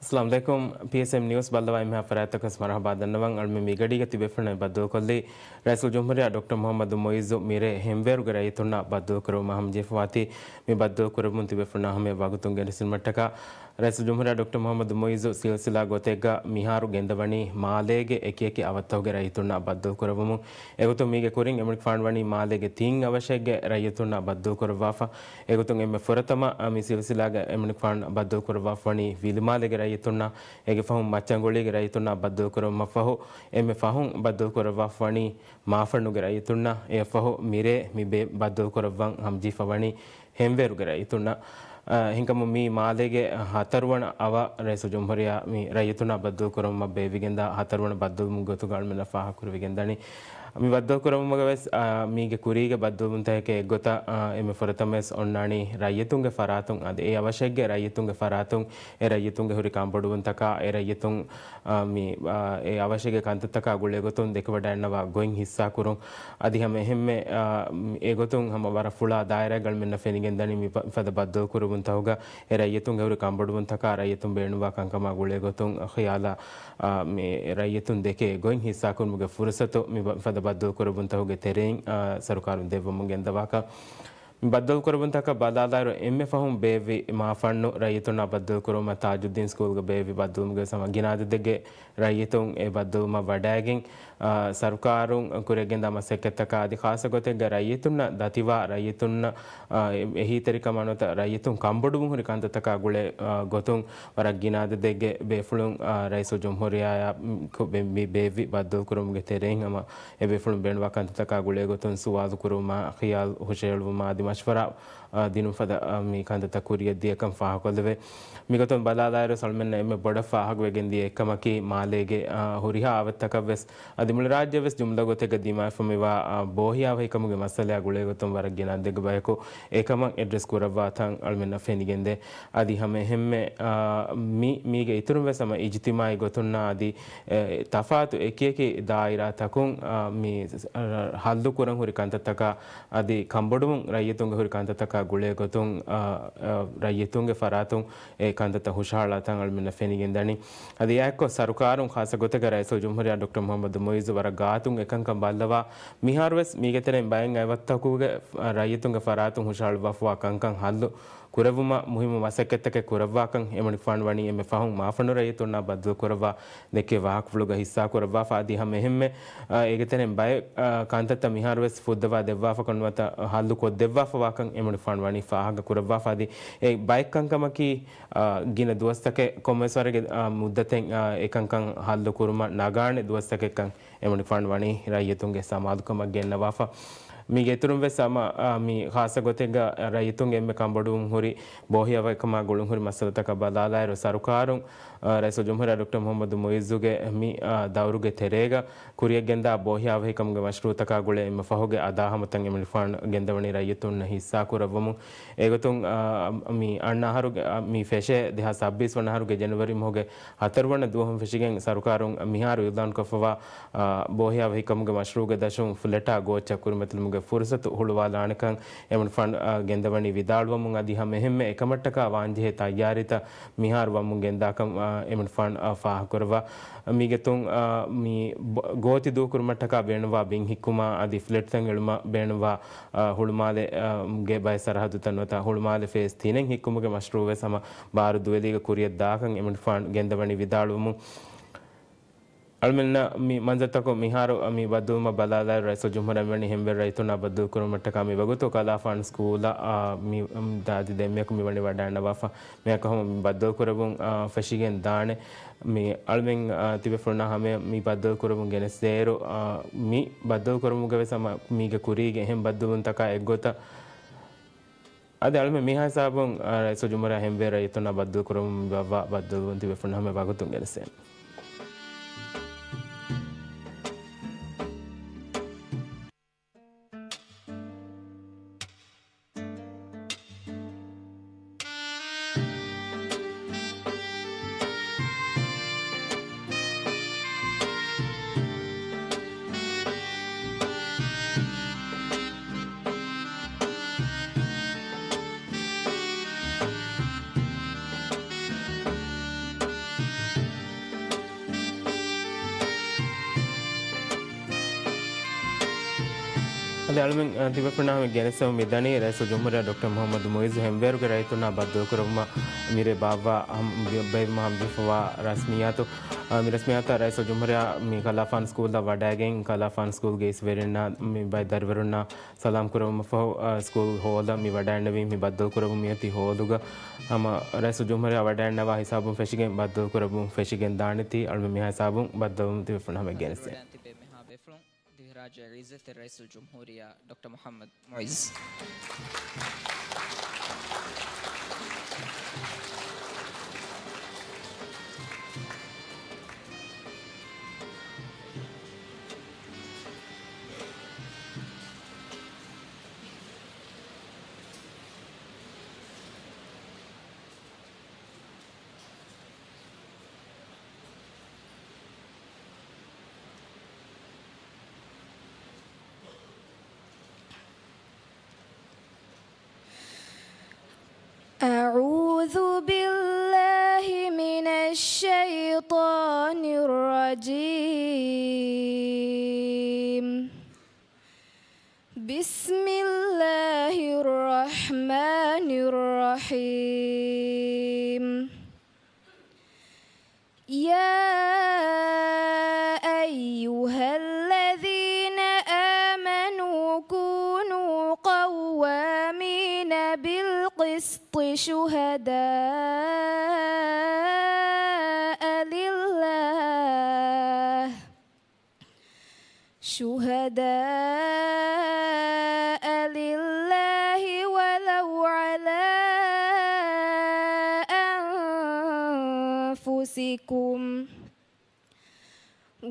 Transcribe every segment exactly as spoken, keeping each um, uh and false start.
އައްސަލާމު ޢަލައިކުމް. ޕީއެސްއެމް ނިއުސް ބައްލަވާ އެންމެހާ ފަރާތްތަކަށް މަރުޙަބާ ދަންނަވަން. އަޅުމެން މި ގަޑީގަ ތިބޭފުޅުންނާ ބައްދަލުކޮށްލީ، ރައީސުލްޖުމްހޫރިއްޔާ ޑޮކްޓަރ މުޙައްމަދު މުޢިއްޒު މިރޭ ހެންވޭރުގެ ރައްޔިތުންނާ ބައްދަލުކުރުމަށް ހަމަޖެހިފަވާތީ. މި ބައްދަލުކުރެއްވުން ތިބޭފުޅުންނާ ހަމަޔަށް ވަގުތުން ގެނެސްދިނުމަށްޓަކާ، ރައީސުލްޖުމްހޫރިއްޔާ ޑޮކްޓަރ މުޙައްމަދު މުޢިއްޒު ސިލްސިލާ ގޮތެއްގަ މިހާރު ގެންދަވަނީ މާލޭގެ އެކިއެކި އަވަށްތަކުގެ ރައްޔިތުންނާ ބައްދަލުކުރެއްވުމުން. އެގޮތުން މީގެ ކުރިން އެމަނިކުފާނު ވަނީ މާލޭގެ ތިން އަވަށެއްގެ ރައްޔިތުންނާ ބައްދަލުކުރައްވާފަ. އެގޮތުން އެންމެ ފުރަތަމަ މި ސިލްސިލާގަ އެމަނިކުފާނު ބައްދަލުކުރައްވާފަ ވަނީ ވިލުމާލޭގެ ރައްޔިތުންނާ، އޭގެ ފަހުން މައްޗަނގުޅީގެ ރައްޔިތުންނާ ބައްދަލުކުރެއްވުމަށްފަހު، އެންމެ ފަހުން ބައްދަލުކުރައްވާފަ ވަނީ މާފަންނުގެ ރައްޔިތުންނާ. އެއަށްފަހު މިރޭ މި ބޭ ބައްދަލުކުރައްވަން ހަމަޖެހިފަ ވަނީ ހެންވޭރުގެ ރައްޔިތުންނަށް. އަ، އެހެންކަމުން މީ މާލޭގެ ހަތަރުވަނަ އަވަށް ރައީސުލްޖުމްހޫރިއްޔާ މި ރައްޔިތުންނާ ބައްދަލުކުރުމަށް ބޭއްވިގެންދާ ހަތަރުވަނަ ބައްދަލުވުމުގެ ގޮތުގަ އަޅުމެންނަށް ފާހަގަ ކުރެވިގެންދަނީ. މި ބައްދަލުކުރުމުގަ ވެސް، އަ، މީގެ ކުރީގެ ބައްދަލުވުންތަކެއް އެއްގޮތަށް، އަ، އެންމެ ފުރަތަމަވެސް އޮންނާނީ ރައްޔިތުންގެ ފަރާތުން. އަދި އެ އަވަށެއްގެ ރައްޔިތުންގެ ފަރާތުން އެ ރައްޔިތުންގެ ހުރި ކަންބޮޑުވުންތަކާ، އެ ރައްޔިތުން އާ، މި، އާ، އެ އަވަށެއްގެ ކަންތައްތަކާ ގުޅޭގޮތުން ދެކެވަޑައިގަންނަވާ ގޮތް ހިއްސާކުރުން. އަދި ހަމަ އެހެންމެ، އާ، މި، އެގޮތުން ހަމަ ވަރަށް ފުޅާ ދާއިރާގަ އަޅުމެންނަށް ފެނިގެންދަނީ މި ފަ-، ފަދަ ބައްދަލުކުރުވުންތަކުގަ އެ ރައްޔިތުންގެ ހުރި ކަންބޮޑުވުންތަކާ ރައްޔިތުން ބޭނުންވާ ކަންކަމާ ގުޅޭގޮތުން ޚިޔާލާ، އާ، މި ރައްޔިތުން ދެކޭ ގޮތް ހިއްސާކުރުމުގެ ފުރުސަތު މި ބަ-، ފަދަ ބައްދަލުކުރުވުންތަކުގެ ތެރެއިން، އާ، ސަރުކާރުން ދެއްވަމުން ގެންދަވާކަން. މި ބައްދަލުކުރެއްވުންތަކަށް ބަލާލާއިރު، އެންމެ ފަހުން ބޭއްވި މާފަންނު ރައްޔިތުންނާ ބައްދަލުކުރުމަށް ތާޖުއްދީން ސްކޫލްގަ ބޭއްވި ބައްދަލުވުމުގެ ސަމަ ގިނަ އަދަދެއްގެ ރައްޔިތުން އެ ބައްދަލުވުމަށް ވަޑައިގެން، އާ، ސަރުކާރުން ކުރިއަށްގެންދާ މަސައްކަތްތަކާ އަދި ޚާއްޞަ ގޮތެއްގަ ރައްޔިތުންނަށް ދަތިވާ ރައްޔިތުންނަށް، އާ، އެ-، އެހީތެރިކަމާ ނުވަތަ ރައްޔިތުން ކަންބޮޑުވުން ހުރި ކަންތައްތަކާ ގުޅޭ، އާ، ގޮތުން ވަރަށް ގިނަ އަދަދެއްގެ ބޭފުޅުން، އާ، ރައީސުލްޖުމްހޫރިއްޔާއާ، މި، ކު-، ބެ-، މި ބޭއްވި ބައްދަލުކުރުމުގެ ތެރެއިން ހަމަ އެބޭފުޅުން ބޭނުންވާ ކަންތައްތަކާ ގުޅޭގޮތުން ސުވާލު ކުރުވުމާ، ޚިޔާލު ހުށަހެޅުވުމާ އަދި މަޝްވަރާ، އާ، ދިނުން ފަދަ، އާ، މި ކަންތައްތައް ކުރިއަށްދިޔަކަން ފާހަގަކޮށްލެވޭ. މިގޮތުން ބަލާލާއިރު، އަޅުމެންނަށް އެންމެ ބޮޑަށް ފާހަގަވެގެން ދިޔަ އެއްކަމަކީ، މާލޭގެ، އާ، ހުރިހާ އަވަށްތަކަށްވެސް އަދި މުޅި ރާއްޖެވެސް ޖުމްލަ ގޮތެއްގަ ދިމާވެފަ މިވާ، އާ، ބޯހިޔާވަހިކަމުގެ މައްސަލައާ ގުޅޭގޮތުން ވަރަށް ގިނަ އަދަދެއްގެ ބަޔަކު އެކަމަށް އެޑްރެސް ކުރައްވާތަން އަޅުމެންނަށް ފެނިގެންދޭ. އަދި ހަމަ އެހެންމެ، އާ، މި-، މީގެ އިތުރުން ވެސް ހަމަ އިޖްތިމާޢީ ގޮތުންނާ އަދި އެ، ތަފާތު އެކިއެކި ދާއިރާތަކުން، އާ، މި، އާ، ހައްލު ކުރަން ހުރި ކަންތައްތަކާ އަދި ކަންބޮޑުވުން ރައްޔިތުންގެ ހުރި ކަންތައްތަކާ ގުޅޭ ގޮތުން، އާ، އާ، ރައްޔިތުންގެ ފަރާތުން އެ ކަންތައްތައް ހުށަހަޅާތަން އަޅުމެންނަށް ފެނިގެންދަނީ. އަދި އެއާއެއްކޮށް ސަރުކާރުން ޚާއްޞަ ގޮތެއްގަ ރައީސުލްޖުމްހޫރިއްޔާ ޑޮކްޓަރ މުޙައްމަދު މުޢިއްޒު ވަރަށް ގާތުން އެކަންކަން ބައްލަވާ، މިހާރުވެސް މީގެ ތެރެއިން ބައެއް އަވަށްތަކުގެ ރައްޔިތުންގެ ފަރާތުން ހުށަހަޅުއްވާފަވާ ކަންކަން ހައްލު ކުރެއްވުމަށް މުހިއްމު މަސައްކަތްތަކެއް ކުރައްވާކަން އެމަނިކުފާނު ވަނީ އެންމެ ފަހުން މާފަންނު ރައްޔިތުންނާ ބައްދަލުކުރައްވާ ދެއްކޭ ވާހަކަފުޅުގަ ހިއްސާކުރައްވާފަ. އަދި ހަމަ އެހެންމެ، އާ، އޭގެ ތެރެއިން ބައެއް، އާ، ކަންތައްތައް މިހާރުވެސް ފުއްދަވާ ދެއްވާފަކަން ނުވަތަ ހައްލު ކޮށްދެއްވާފަވާކަން އެމަނިކުފާނު ވަނީ ފާހަގަ ކުރައްވާފަ. އަދި އެ ބައެއް ކަންކަމަކީ، އާ، ގިނަ ދުވަސްތަކެއް ކޮންމެސް ވަރެއްގެ، އާ، މުއްދަތެއް، އާ، އެކަންކަން ހައްލު ކުރުމަށް ނަގާނެ ދުވަސްތަކެއްކަން އެމަނިކުފާނު ވަނީ ރައްޔިތުންގެ ސަމާލުކަމަށް ގެންނަވާފަ. މީގެ އިތުރުން ވެސް ހަމަ، އާ، މި ޚާއްޞަ ގޮތެއްގަ ރައްޔިތުންގެ އެންމެ ކަންބޮޑުވުން ހުރި ބޯހިޔާވަހިކަމާ ގުޅުން ހުރި މައްސަލަތަކަށް ބަލާލާއިރު، ސަރުކާރުން، އާ، ރައީސުލްޖުމްހޫރިއްޔާ ޑޮކްޓަރ މުޙައްމަދު މުޢިއްޒުގެ މި، އާ، ދައުރުގެ ތެރޭގަ ކުރިއަށްގެންދާ ބޯހިޔާވަހިކަމުގެ މަޝްރޫޢުތަކާ ގުޅޭ އެންމެ ފަހުގެ އަދާހަމަތައް އެމަނިކުފާނު ގެންދަވަނީ ރައްޔިތުންނަށް ހިއްސާކުރައްވަމުން. އެގޮތުން، އާ، މި އަންނަ އަހަރުގެ، އާ، މި ފެށޭ ދެހާސް ސައްބީސް ވަނަ އަހަރުގެ ޖެނުއަރީ މަހުގެ ހަތަރުވަނަ ދުވަހުން ފެށިގެން ސަރުކާރުން މިހާރު އިޢުލާންކޮށްފަވާ، އާ، ބޯހިޔާވަހިކަމުގެ މަޝްރޫޢުގެ ދަށުން ފްލެޓާ ގޯއްޗަށް ކުރިމަތިލުމުގެ ފުރުސަތު ހުޅުވާލާނެކަން އެމަނިކުފާނު، އާ، ގެންދަވަނީ ވިދާޅުވަމުން. އަދި ހަމަ އެހެންމެ އެކަމަށްޓަކާ ވާންޖެހޭ ތައްޔާރީތައް މިހާރު ވަމުން ގެންދާކަން، އާ، އެމަނިކުފާނު، އާ، ފާހަގަކުރައްވާ. މީގެތުން، އާ، މި ބޮ-، ގޯތި ދޫކުރުމަށްޓަކާ ބޭނުންވާ ބިން ހިއްކުމާ އަދި ފްލެޓްތައް އެޅުމަށް ބޭނުންވާ، އާ، ހުޅުމާލެ، އާ، ގެ ބައެއް ސަރަހައްދުތައް ނުވަތަ ހުޅުމާލެ ފޭސް ތިނެއް ހިއްކުމުގެ މަޝްރޫޢު ވެސް ހަމަ ބާރު ދުވެލީގަ ކުރިއަށް ދާކަން އެމަނިކުފާނު ގެންދަވަނީ ވިދާޅުވަމުން. އަޅުމެންނަށް މި މަންޒަރުތަކުން މިހާރު މި ބައްދަލުވުމަށް ބަލާލާއިރު، ރައީސުލްޖުމްހޫރިއްޔާ ވަނީ ހެންވޭރު ރައްޔިތުންނާ ބައްދަލުކުރުމަށްޓަކާ މި ވަގުތު ކަލާފާނު ސްކޫލަށް، އާ، މި، މް، ދާދި ދެންމެއަކު މި ވަނީ ވަޑައިންނަވާފަ. މިއަކަށް ހަމަ މި ބައްދަލުކުރެއްވުން، އާ، ފެށިގެން ދާނެ. މި އަޅުމެން، އާ، ތިބޭފުޅުންނާ ހަމަޔަށް މި ބައްދަލުކުރެއްވުން ގެނެސްދޭއިރު، އާ، މި ބައްދަލުކުރުމުގަ ވެސް ހަމަ މީގެ ކުރީގެ އެހެން ބައްދަލުވުންތަކާ އެއްގޮތަށް އަދި އަޅުމެން މިހާ ހިސާބުން، އާ، ރައީސުލްޖުމްހޫރިއްޔާ ހެންވޭރު ރައްޔިތުންނާ ބައްދަލުކުރަމުން މި ވައްވާ ބައްދަލުވުން ތިބޭފުޅުންނަށް ހަމަ ވަގުތުން ގެނެސްދޭނެ. އަޅުމެން، އަ، ތިބޭފުޅުންނާ ހަމަ ގެނެސްދެމުން މިދަނީ ރައީސުލްޖުމްހޫރިއްޔާ ޑޮކްޓަރ މުޙައްމަދު މުޢިއްޒު ހެންވޭރުގެ ރައްޔިތުންނާ ބައްދަލުކުރެވުމަށް މިރޭ ބާއްވާ ހަމަ-، ބެ-، ބޭއްވުމަށް ހަމަޖެހިފަވާ ރަސްމިއްޔާތު، އަ، މި ރަސްމިއްޔާތަށް ރައީސުލްޖުމްހޫރިއްޔާ މި ކަލާފާނު ސްކޫލަށް ވަޑައިގެން، ކަލާފާނު ސްކޫލްގެ އިސްވެރިންނާ މި ބައެއް ދަރިވަރުންނާ ސަލާމް ކުރެވުމަށްފަހު، އަ، ސްކޫލް ހޯލަށް މި ވަޑައިންނެވީ. މި ބައްދަލުކުރެވުން މިއޮތީ ހޯލުގަ ހަމަ ރައީސުލްޖުމްހޫރިއްޔާ ވަޑައިންނަވާ ހިސާބުން ފެށިގެން ބައްދަލުކުރެވުން ފެށިގެން ދާނެތީ. އަޅުމެން މިހާ ހިސާބުން ބައްދަލުވަމުން ތިބޭފުޅުން ހަމަ ގެނެސްދޭ. ވަޑައިގެން ތިބޭ މިހާ ބޭފުޅުން ދިވެހިރާއްޖޭގެ ޢިއްޒަތްތެރި ރައީސުލްޖުމްހޫރިއްޔާ ޑޮކްޓަރ މުޙައްމަދު މުޢިއްޒު. أعوذ بالله من الشيطان الرجيم. بسم الله الرحمن الرحيم. يا أيها الذين آمنوا كونوا قوامين بالقسط شهداء لله، شهداء لله ولو على أنفسكم،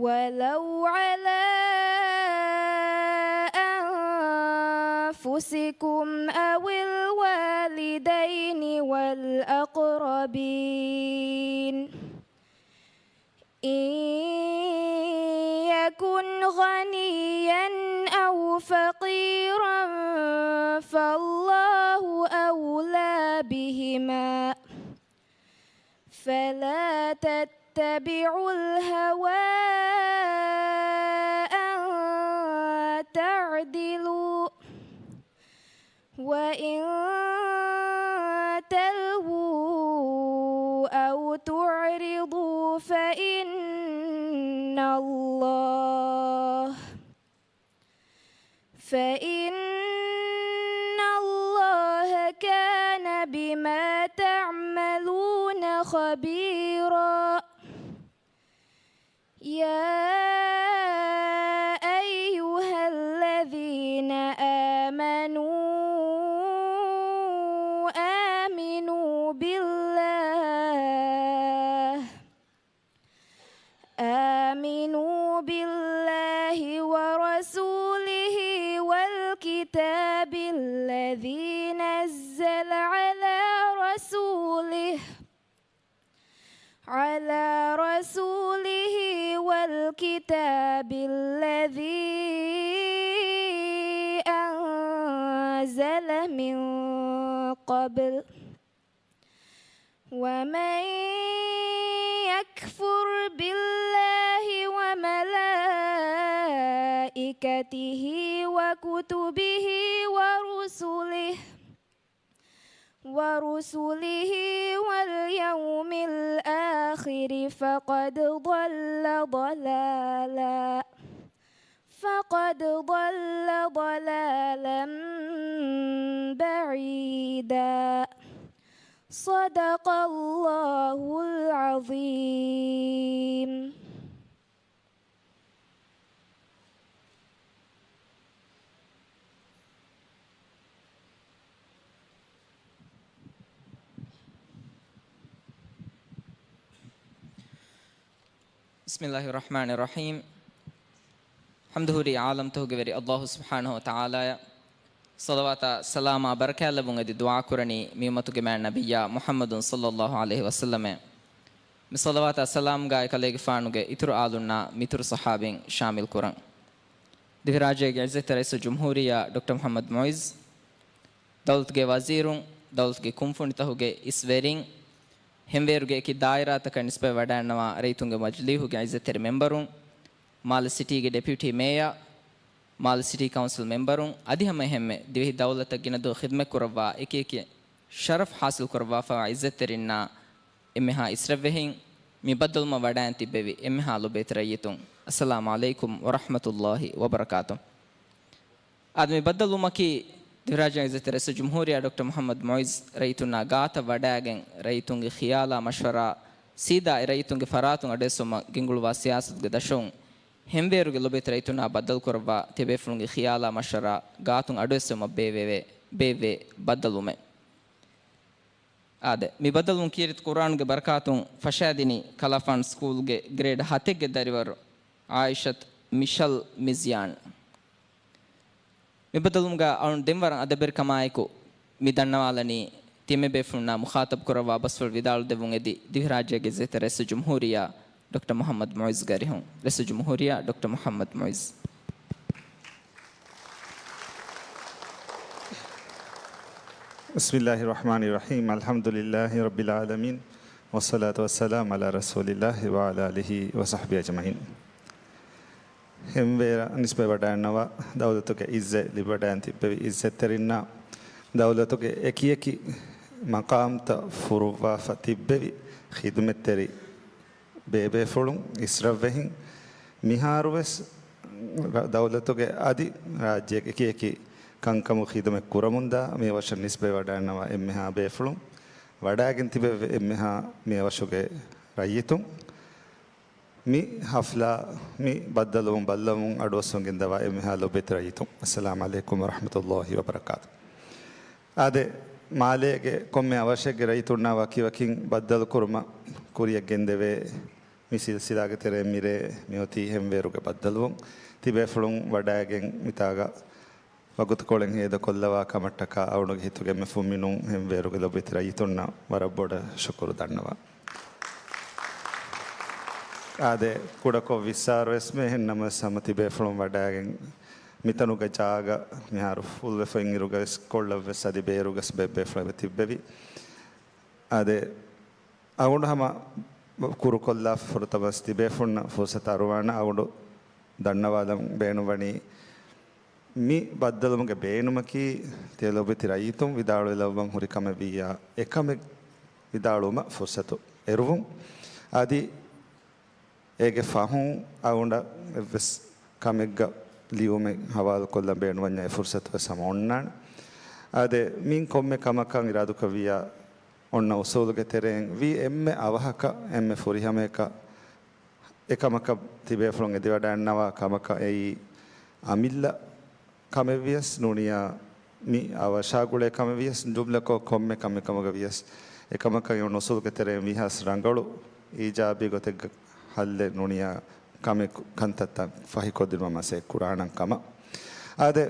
ولو على أنفسكم أو الوالدين والأقربين. إن يكن غنيا أو فقيرا فالله أولى بهما، فلا تتبعوا الهوى أن تعدلوا، وإن تلووا أو تعرضوا فإن الله، فإن الله كان بما تعملون خبيرا. يا أيها الذين آمنوا آمنوا بالله، آمنوا بالله ورسوله والكتاب الذي نزل على رسوله، على رسوله والكتاب الذي أنزل من قبل، ومن يكفر بالله وملائكته وكتبه ورسله، ورسله واليوم الآخر فقد ضل ضلالا، فقد ضل ضلالا بعيدا. صدق الله العظيم. بسم الله الرحمن الرحيم. ޙަމްދު ހުރީ ޢާލަމްތަކުގެ ވެރި ﷲ ސުބްޙާނަހޫ ވަތަޢާލާއަށް ޞަލަވާތާ ސަލާމާ ބަރަކާތް ލެއްވުން އެދި ދުޢާ ކުރަނީ މި އުއްމަތުގެ މާތް ނަބިއްޔާ މުޙައްމަދު ޞައްލައްލާހު ޢަލައިހި ވަސައްލަމަށް. މި ޞަލަވާތާ ސަލާމްގައި ކަލޭގެފާނުގެ އިތުރު އާލުންނާ މިތުރު ޞަޙާބީން ޝާމިލް ކުރަން. ދިވެހިރާއްޖޭގެ ޢިއްޒަތްތެރި ރައީސުލްޖުމްހޫރިއްޔާ ޑޮކްޓަރ މުޙައްމަދު މުޢިއްޒު، ދައުލަތުގެ ވަޒީރުން، ދައުލަތުގެ ކުންފުނިތަކުގެ އިސްވެރިން، ހެންވޭރުގެ އެކި ދާއިރާތަކަށް ނިސްބަތް ވަޑައިންނަވާ ރައްޔިތުންގެ މަޖިލީހުގެ ޢިއްޒަތްތެރި މެންބަރުން، މާލެ ސިޓީގެ ޑެޕިއުޓީ މޭޔަރ، މާލެ ސިޓީ ކައުންސިލް މެމްބަރުން އަދި ހަމަ އެހެންމެ ދިވެހި ދައުލަތަށް ގިނަ ދުވަހު ޚިދުމަތް ކުރައްވާ އެކި އެކި ޝަރަފް ހާސިލް ކުރައްވާފައިވާ އިއްޒަތްތެރިންނާ އެންމެހާ އިސްރަށްވެހިން މި ބައްދަލުވުމަށް ވަޑައިން ތިއްބެވި އެންމެހާ ލޮބުވެތި ރައްޔިތުން، އައްސަލާމު ޢަލައިކުމް ވަރަޙްމަތުﷲި ވަބަރަކާތު. އާދެ، މި ބައްދަލުވުމަކީ ދިވެހިރާއްޖޭގެ އިއްޒަތްތެރި ރައީސުލްޖުމްހޫރިއްޔާ ޑޮކްޓަރ މުޙައްމަދު މުޢިއްޒު ރައްޔިތުންނާ ގާތަށް ވަޑައިގެން، ރައްޔިތުންގެ ޚިޔާލާ މަޝްވަރާ ސީދާ އެ ރައްޔިތުންގެ ފަރާތުން އަޑުއެއްސުމަށް ގެންގުޅުއްވާ ސިޔާސަތުގެ ދަށުން، ހެންވޭރުގެ ލޮބުވެތި ރައްޔިތުންނާ ބައްދަލުކުރައްވާ ތިޔަބޭފުޅުންގެ ޚިޔާލާ މަޝްވަރާ ގާތުން އަޑުއެއްސެވުމަށް ބޭއްވޭ، ބޭއްވޭ ބައްދަލުވުމެއް. އާދެ، މި ބައްދަލުވުން ކީރިތި ޤުރްއާނުގެ ބަރަކާތުން ފަށާދިނީ ކަލާފާން ސްކޫލްގެ ގްރޭޑް ހަތެއްގެ ދަރިވަރު އާއިޝަތު މިޝަލް މިޒްޔާން. މި ބައްދަލުވުމުގަ އަޅުން ދެންވަރަށް އަދަބެރިކަމާއެކު މި ދަންނަވާލަނީ، ތިޔަބޭފުޅުންނާ މުޚާޠަބު ކުރައްވާ ބަސްފުޅު ވިދާޅުދެއްވުން އެދި ދިވެހިރާއްޖޭގެ އިއްޒަތްތެރި ރައީސުލްޖުމްހޫރިއްޔާ ޑޮކްޓަރ މުޙައްމަދު މުޢިއްޒު ގާރިހުން. ރައީސުލްޖުމްހޫރިއްޔާ ޑޮކްޓަރ މުޙައްމަދު މުޢިއްޒު. بسم الله الرحمن الرحيم. الحمد لله رب العالمين. والصلاة والسلام على رسول الله وعلى آله وصحبه أجمعين. ހެންވޭރަށް ނިސްބަތް ވަޑައިގަންނަވާ، ދައުލަތުގެ އިއްޒަތް ލިބިވަޑައިގެން ތިއްބެވި އިއްޒަތްތެރިންނާ، ދައުލަތުގެ އެކިއެކި މަޤާމްތައް ފުރުއްވާފަ ތިއްބެވި ޚިދުމަތްތެރި ބޭބޭފުޅުން، އިސްރަށްވެހިން، މިހާރުވެސް ރަ-، ދައުލަތުގެ އަދި ރާއްޖޭގެ އެކިއެކި ކަންކަމުގަ ޚިދުމަތް ކުރަމުންދާ މިއަވަށަށް ނިސްބަތް ވަޑައިގަންނަވާ އެންމެހާ ބޭފުޅުން، ވަޑައިގެން ތިބެވި އެންމެހާ މިއަވަށުގެ ރައްޔިތުން، މި ޙަފްލާ، މި ބައްދަލުވުން ބައްލަވަމުން އަޑުއައްސަވަމުން ގެންދަވާ އެންމެހާ ލޮބުވެތި ރައްޔިތުން، އައްސަލާމު ޢަލައިކުމް ވަރަޙްމަތުﷲި ވަބަރަކާތު. އާދެ، މާލޭގެ ކޮންމެ އަވަށެއްގެ ރައްޔިތުންނާ ވަކިވަކިން ބައްދަލުކުރުމަށް ކުރިއަށް ގެންދެވޭ މި ސިލްސިލާގެ ތެރެއިން މިރޭ މިއޮތީ ހެންވޭރުގެ ބައްދަލުވުން. ތިބޭފުޅުން ވަޑައިގެން މިތާގަ ވަގުތުކޮޅެއް ހޭދަކޮށްލަވާ ކަމަށްޓަކާ އަޅުގަނޑުގެ ހިތުގެ އެންމެ ފުންމިނުން ހެންވޭރުގެ ލޮބުވެތި ރައްޔިތުންނަށް ވަރަށް ބޮޑަށް ޝުކުރު ދަންނަވަން. އާދެ، ކުޑަކޮށް ވިއްސާރުވެސްމެ އެހެން ނަމަވެސް ހަމަ ތިބޭފުޅުން ވަޑައިގެން މިތަނުގެ ޖާގަ މިހާރު ފުލްވެފަ އިންއިރުގަވެސް ކޮޅަށްވެސް އަދި ބޭރުގަސް ބޭއްވެފަ ތިއްބެވި. އާދެ، އަޅުގަނޑު ހަމަ ކުރުކޮށްލާފަ ފުރަތަމަސް ތިބޭފުޅުންނަށް ފުރުސަތު އަރުވާނަ އަޅުގަނޑު ދަންނަވާލަން ބޭނުންވަނީ، މި ބައްދަލުވުމުގެ ބޭނުމަކީ، ތިޔަ ލޮބުވެތި ރައްޔިތުން ވިދާޅުވެލައްވަން ހުރި ކަމެއް ވިއްޔާ، އެކަމެއް ވިދާޅުވުމަށް ފުރުސަތު އެރުވުން. އަދި އޭގެ ފަހުން އަޅުގަނޑަށް އެއްވެސް ކަމެއްގަ ލިޔުމެއް ހަވާލުކޮށްލަން ބޭނުންވަންޏާ އެ ފުރުސަތު ވެސް ހަމަ އޮންނާނެ. އާދެ، މިއިން ކޮންމެ ކަމަކަށް އިރާދުކުރެއްވިއްޔާ، އޮންނަ އުސޫލުގެ ތެރެއިން ވީ އެންމެ އަވަހަކަށް އެންމެ ފުރިހަމަޔަކަށް އެކަމަކަށް ތިބޭފުޅުން އެދިވަޑައިގަންނަވާ ކަމަކަށް އެއީ، އަމިއްލަ ކަމެއްވިޔަސް ނޫނިޔާ، މި އަވަށާ ގުޅޭ ކަމެއްވިޔަސް، ޖުމްލަކޮށް ކޮންމެ ކަމެއް ކަމުގަ ވިޔަސް، އެކަމަކަށް އޮންނަ އުސޫލުގެ ތެރެއިން ވީހާވެސް ރަނގަޅު އީޖާބީ ގޮތެއްގަ ހައްލެއް ނޫނިޔާ ކަމެއް ކަންތައްތައް ފަހިކޮށްދިނުމަށް މަސައްކަތް ކުރާނަން ކަމަށް. އާދެ،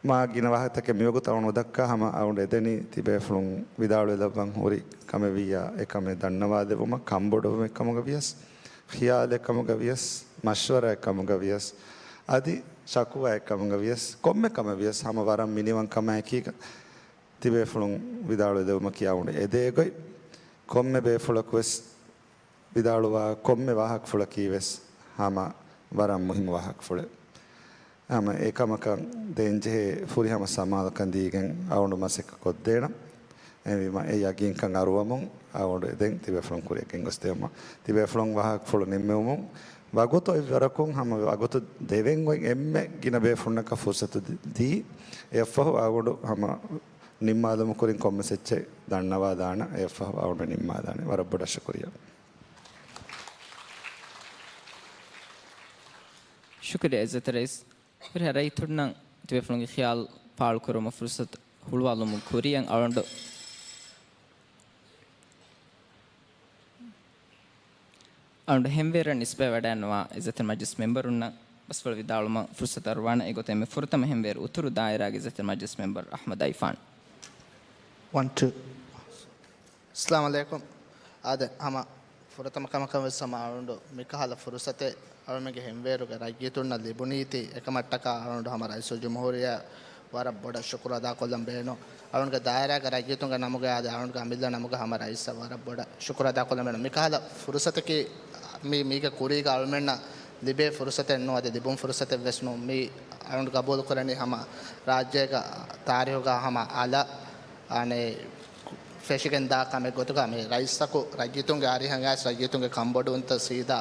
މާ ގިނަ ވާހަކަތަކެއް މިވަގުތު އަޅުގަނޑު ނުދައްކާ ހަމަ އަޅުގަނޑު އެދެނީ ތިބޭފުޅުން ވިދާޅުވެލައްވަން ހުރި ކަމެއް ވިއްޔާ، އެކަމެއް ދަންނަވާލެއްވުމަށް ކަންބޮޑުވުމެއް ކަމުގަ ވިޔަސް، ޚިޔާލެއް ކަމުގަ ވިޔަސް، މަޝްވަރާއެއް ކަމުގަ ވިޔަސް، އަދި ޝަކުވާއެއް ކަމުގަ ވިޔަސް، ކޮންމެ ކަމެއް ވިޔަސް ހަމަ ވަރަށް މިނިވަން ކަމާއެކީގަ ތިބޭފުޅުން ވިދާޅުވެލެއްވުމަކީ އަޅުގަނޑު އެދޭ ގޮތް. ކޮންމެ ބޭފުޅަކު ވެސް ވިދާޅުވާ ކޮންމެ ވާހަކަފުޅަކީ ވެސް ހަމަ ވަރަށް މުހިއްމު ވާހަކަފުޅެއް. ހަމަ އެކަމަކަށް ދޭންޖެހޭ ފުރިހަމަ ސަމާލުކަން ދީގެން އަޅުގަނޑު މަސައްކަތް ކޮށްދޭނަން. އެހެންވީމަ އެ ޔަގީންކަން އަރުވަމުން އަޅުގަނޑު އެދެން ތިބޭފުޅުން ކުރިއަށް ގެންގޮސްދެވުމަށް. ތިބޭފުޅުން ވާހަކަފުޅު ނިންމެވުމުން ވަގުތު އެއްވަރަކުން ހަމަ ވަގުތު ދެވެން އޮތް އެންމެ ގިނަ ބޭފުޅުންނަކަށް ފުރުސަތު ދީ، އެއަށްފަހު އަޅުގަނޑު ހަމަ ނިންމާލުމުގެ ކުރިން ކޮންމެސް އެއްޗެއް ދަންނަވާލާނަން. އެއަށްފަހު އަޅުގަނޑު ނިންމާލާނެ. ވަރަށް ބޮޑަށް ޝުކުރިއްޔާ. ޝުކުރިއްޔާ އިއްޒަތްތެރި ރައީސް. ހުރިހާ ރައްޔިތުންނަށް ތިބޭފުޅުންގެ ޚިޔާލު ފާޅުކުރުމަށް ފުރުސަތު ހުޅުވާލުމުގެ ކުރިއަށް އަޅުގަނޑު، އަޅުގަނޑު ހެންވޭރަށް ނިސްބަތް ވަޑައިގަންނަވާ އިއްޒަތްތެރި މަޖިލިސް މެމްބަރުންނަށް ބަސްފުޅު ވިދާޅުވުމަށް ފުރުސަތު އަރުވާނަން. އެގޮތަށް އެންމެ ފުރަތަމަ ހެންވޭރު އުތުރު ދާއިރާގެ އިއްޒަތްތެރި މަޖިލިސް މެމްބަރު އަޙްމަދު އައިފާން. ވަން، ޓޫ. އައްސަލާމު ޢަލައިކުމް. އާދެ، ހަމަ ފުރަތަމަ ކަމަކަށް ވެސް ހަމަ އަޅުގަނޑު މިކަހަލަ ފުރުސަތެއް އަޅުމެންގެ ހެންވޭރުގެ ރައްޔިތުންނަށް ލިބުނީތީ، އެކަމަށްޓަކާ އަޅުގަނޑު ހަމަ ރައީސުލްޖުމްހޫރިއްޔާ ވަރަށް ބޮޑަށް ޝުކުރު އަދާކޮށްލަން ބޭނުން. އަޅުގަނޑުގެ ދާއިރާގެ ރައްޔިތުންގެ ނަމުގައި އާދެ، އަޅުގަނޑުގެ އަމިއްލަ ނަމުގައި ހަމަ ރައީސަށް ވަރަށް ބޮޑަށް ޝުކުރު އަދާކޮށްލަން ބޭނުން. މިކަހަލަ ފުރުސަތަކީ މީ، މީގެ ކުރީގަ އަޅުމެންނަށް ލިބޭ ފުރުސަތެއް ނޫން، އަދި ލިބުން ފުރުސަތެއް ވެސް ނޫން. މީ އަޅުގަނޑު ގަބޫލު ކުރަނީ ހަމަ ރާއްޖޭގަ ތާރީހުގަ ހަމަ އަލަށް އަނެއް ފެށިގެން ދާ ކަމެއް ގޮތުގަ މި ރައީސަކު ރައްޔިތުންގެ އަރިހަށް އައިސް ރައްޔިތުންގެ ކަންބޮޑުވުންތައް ސީދާ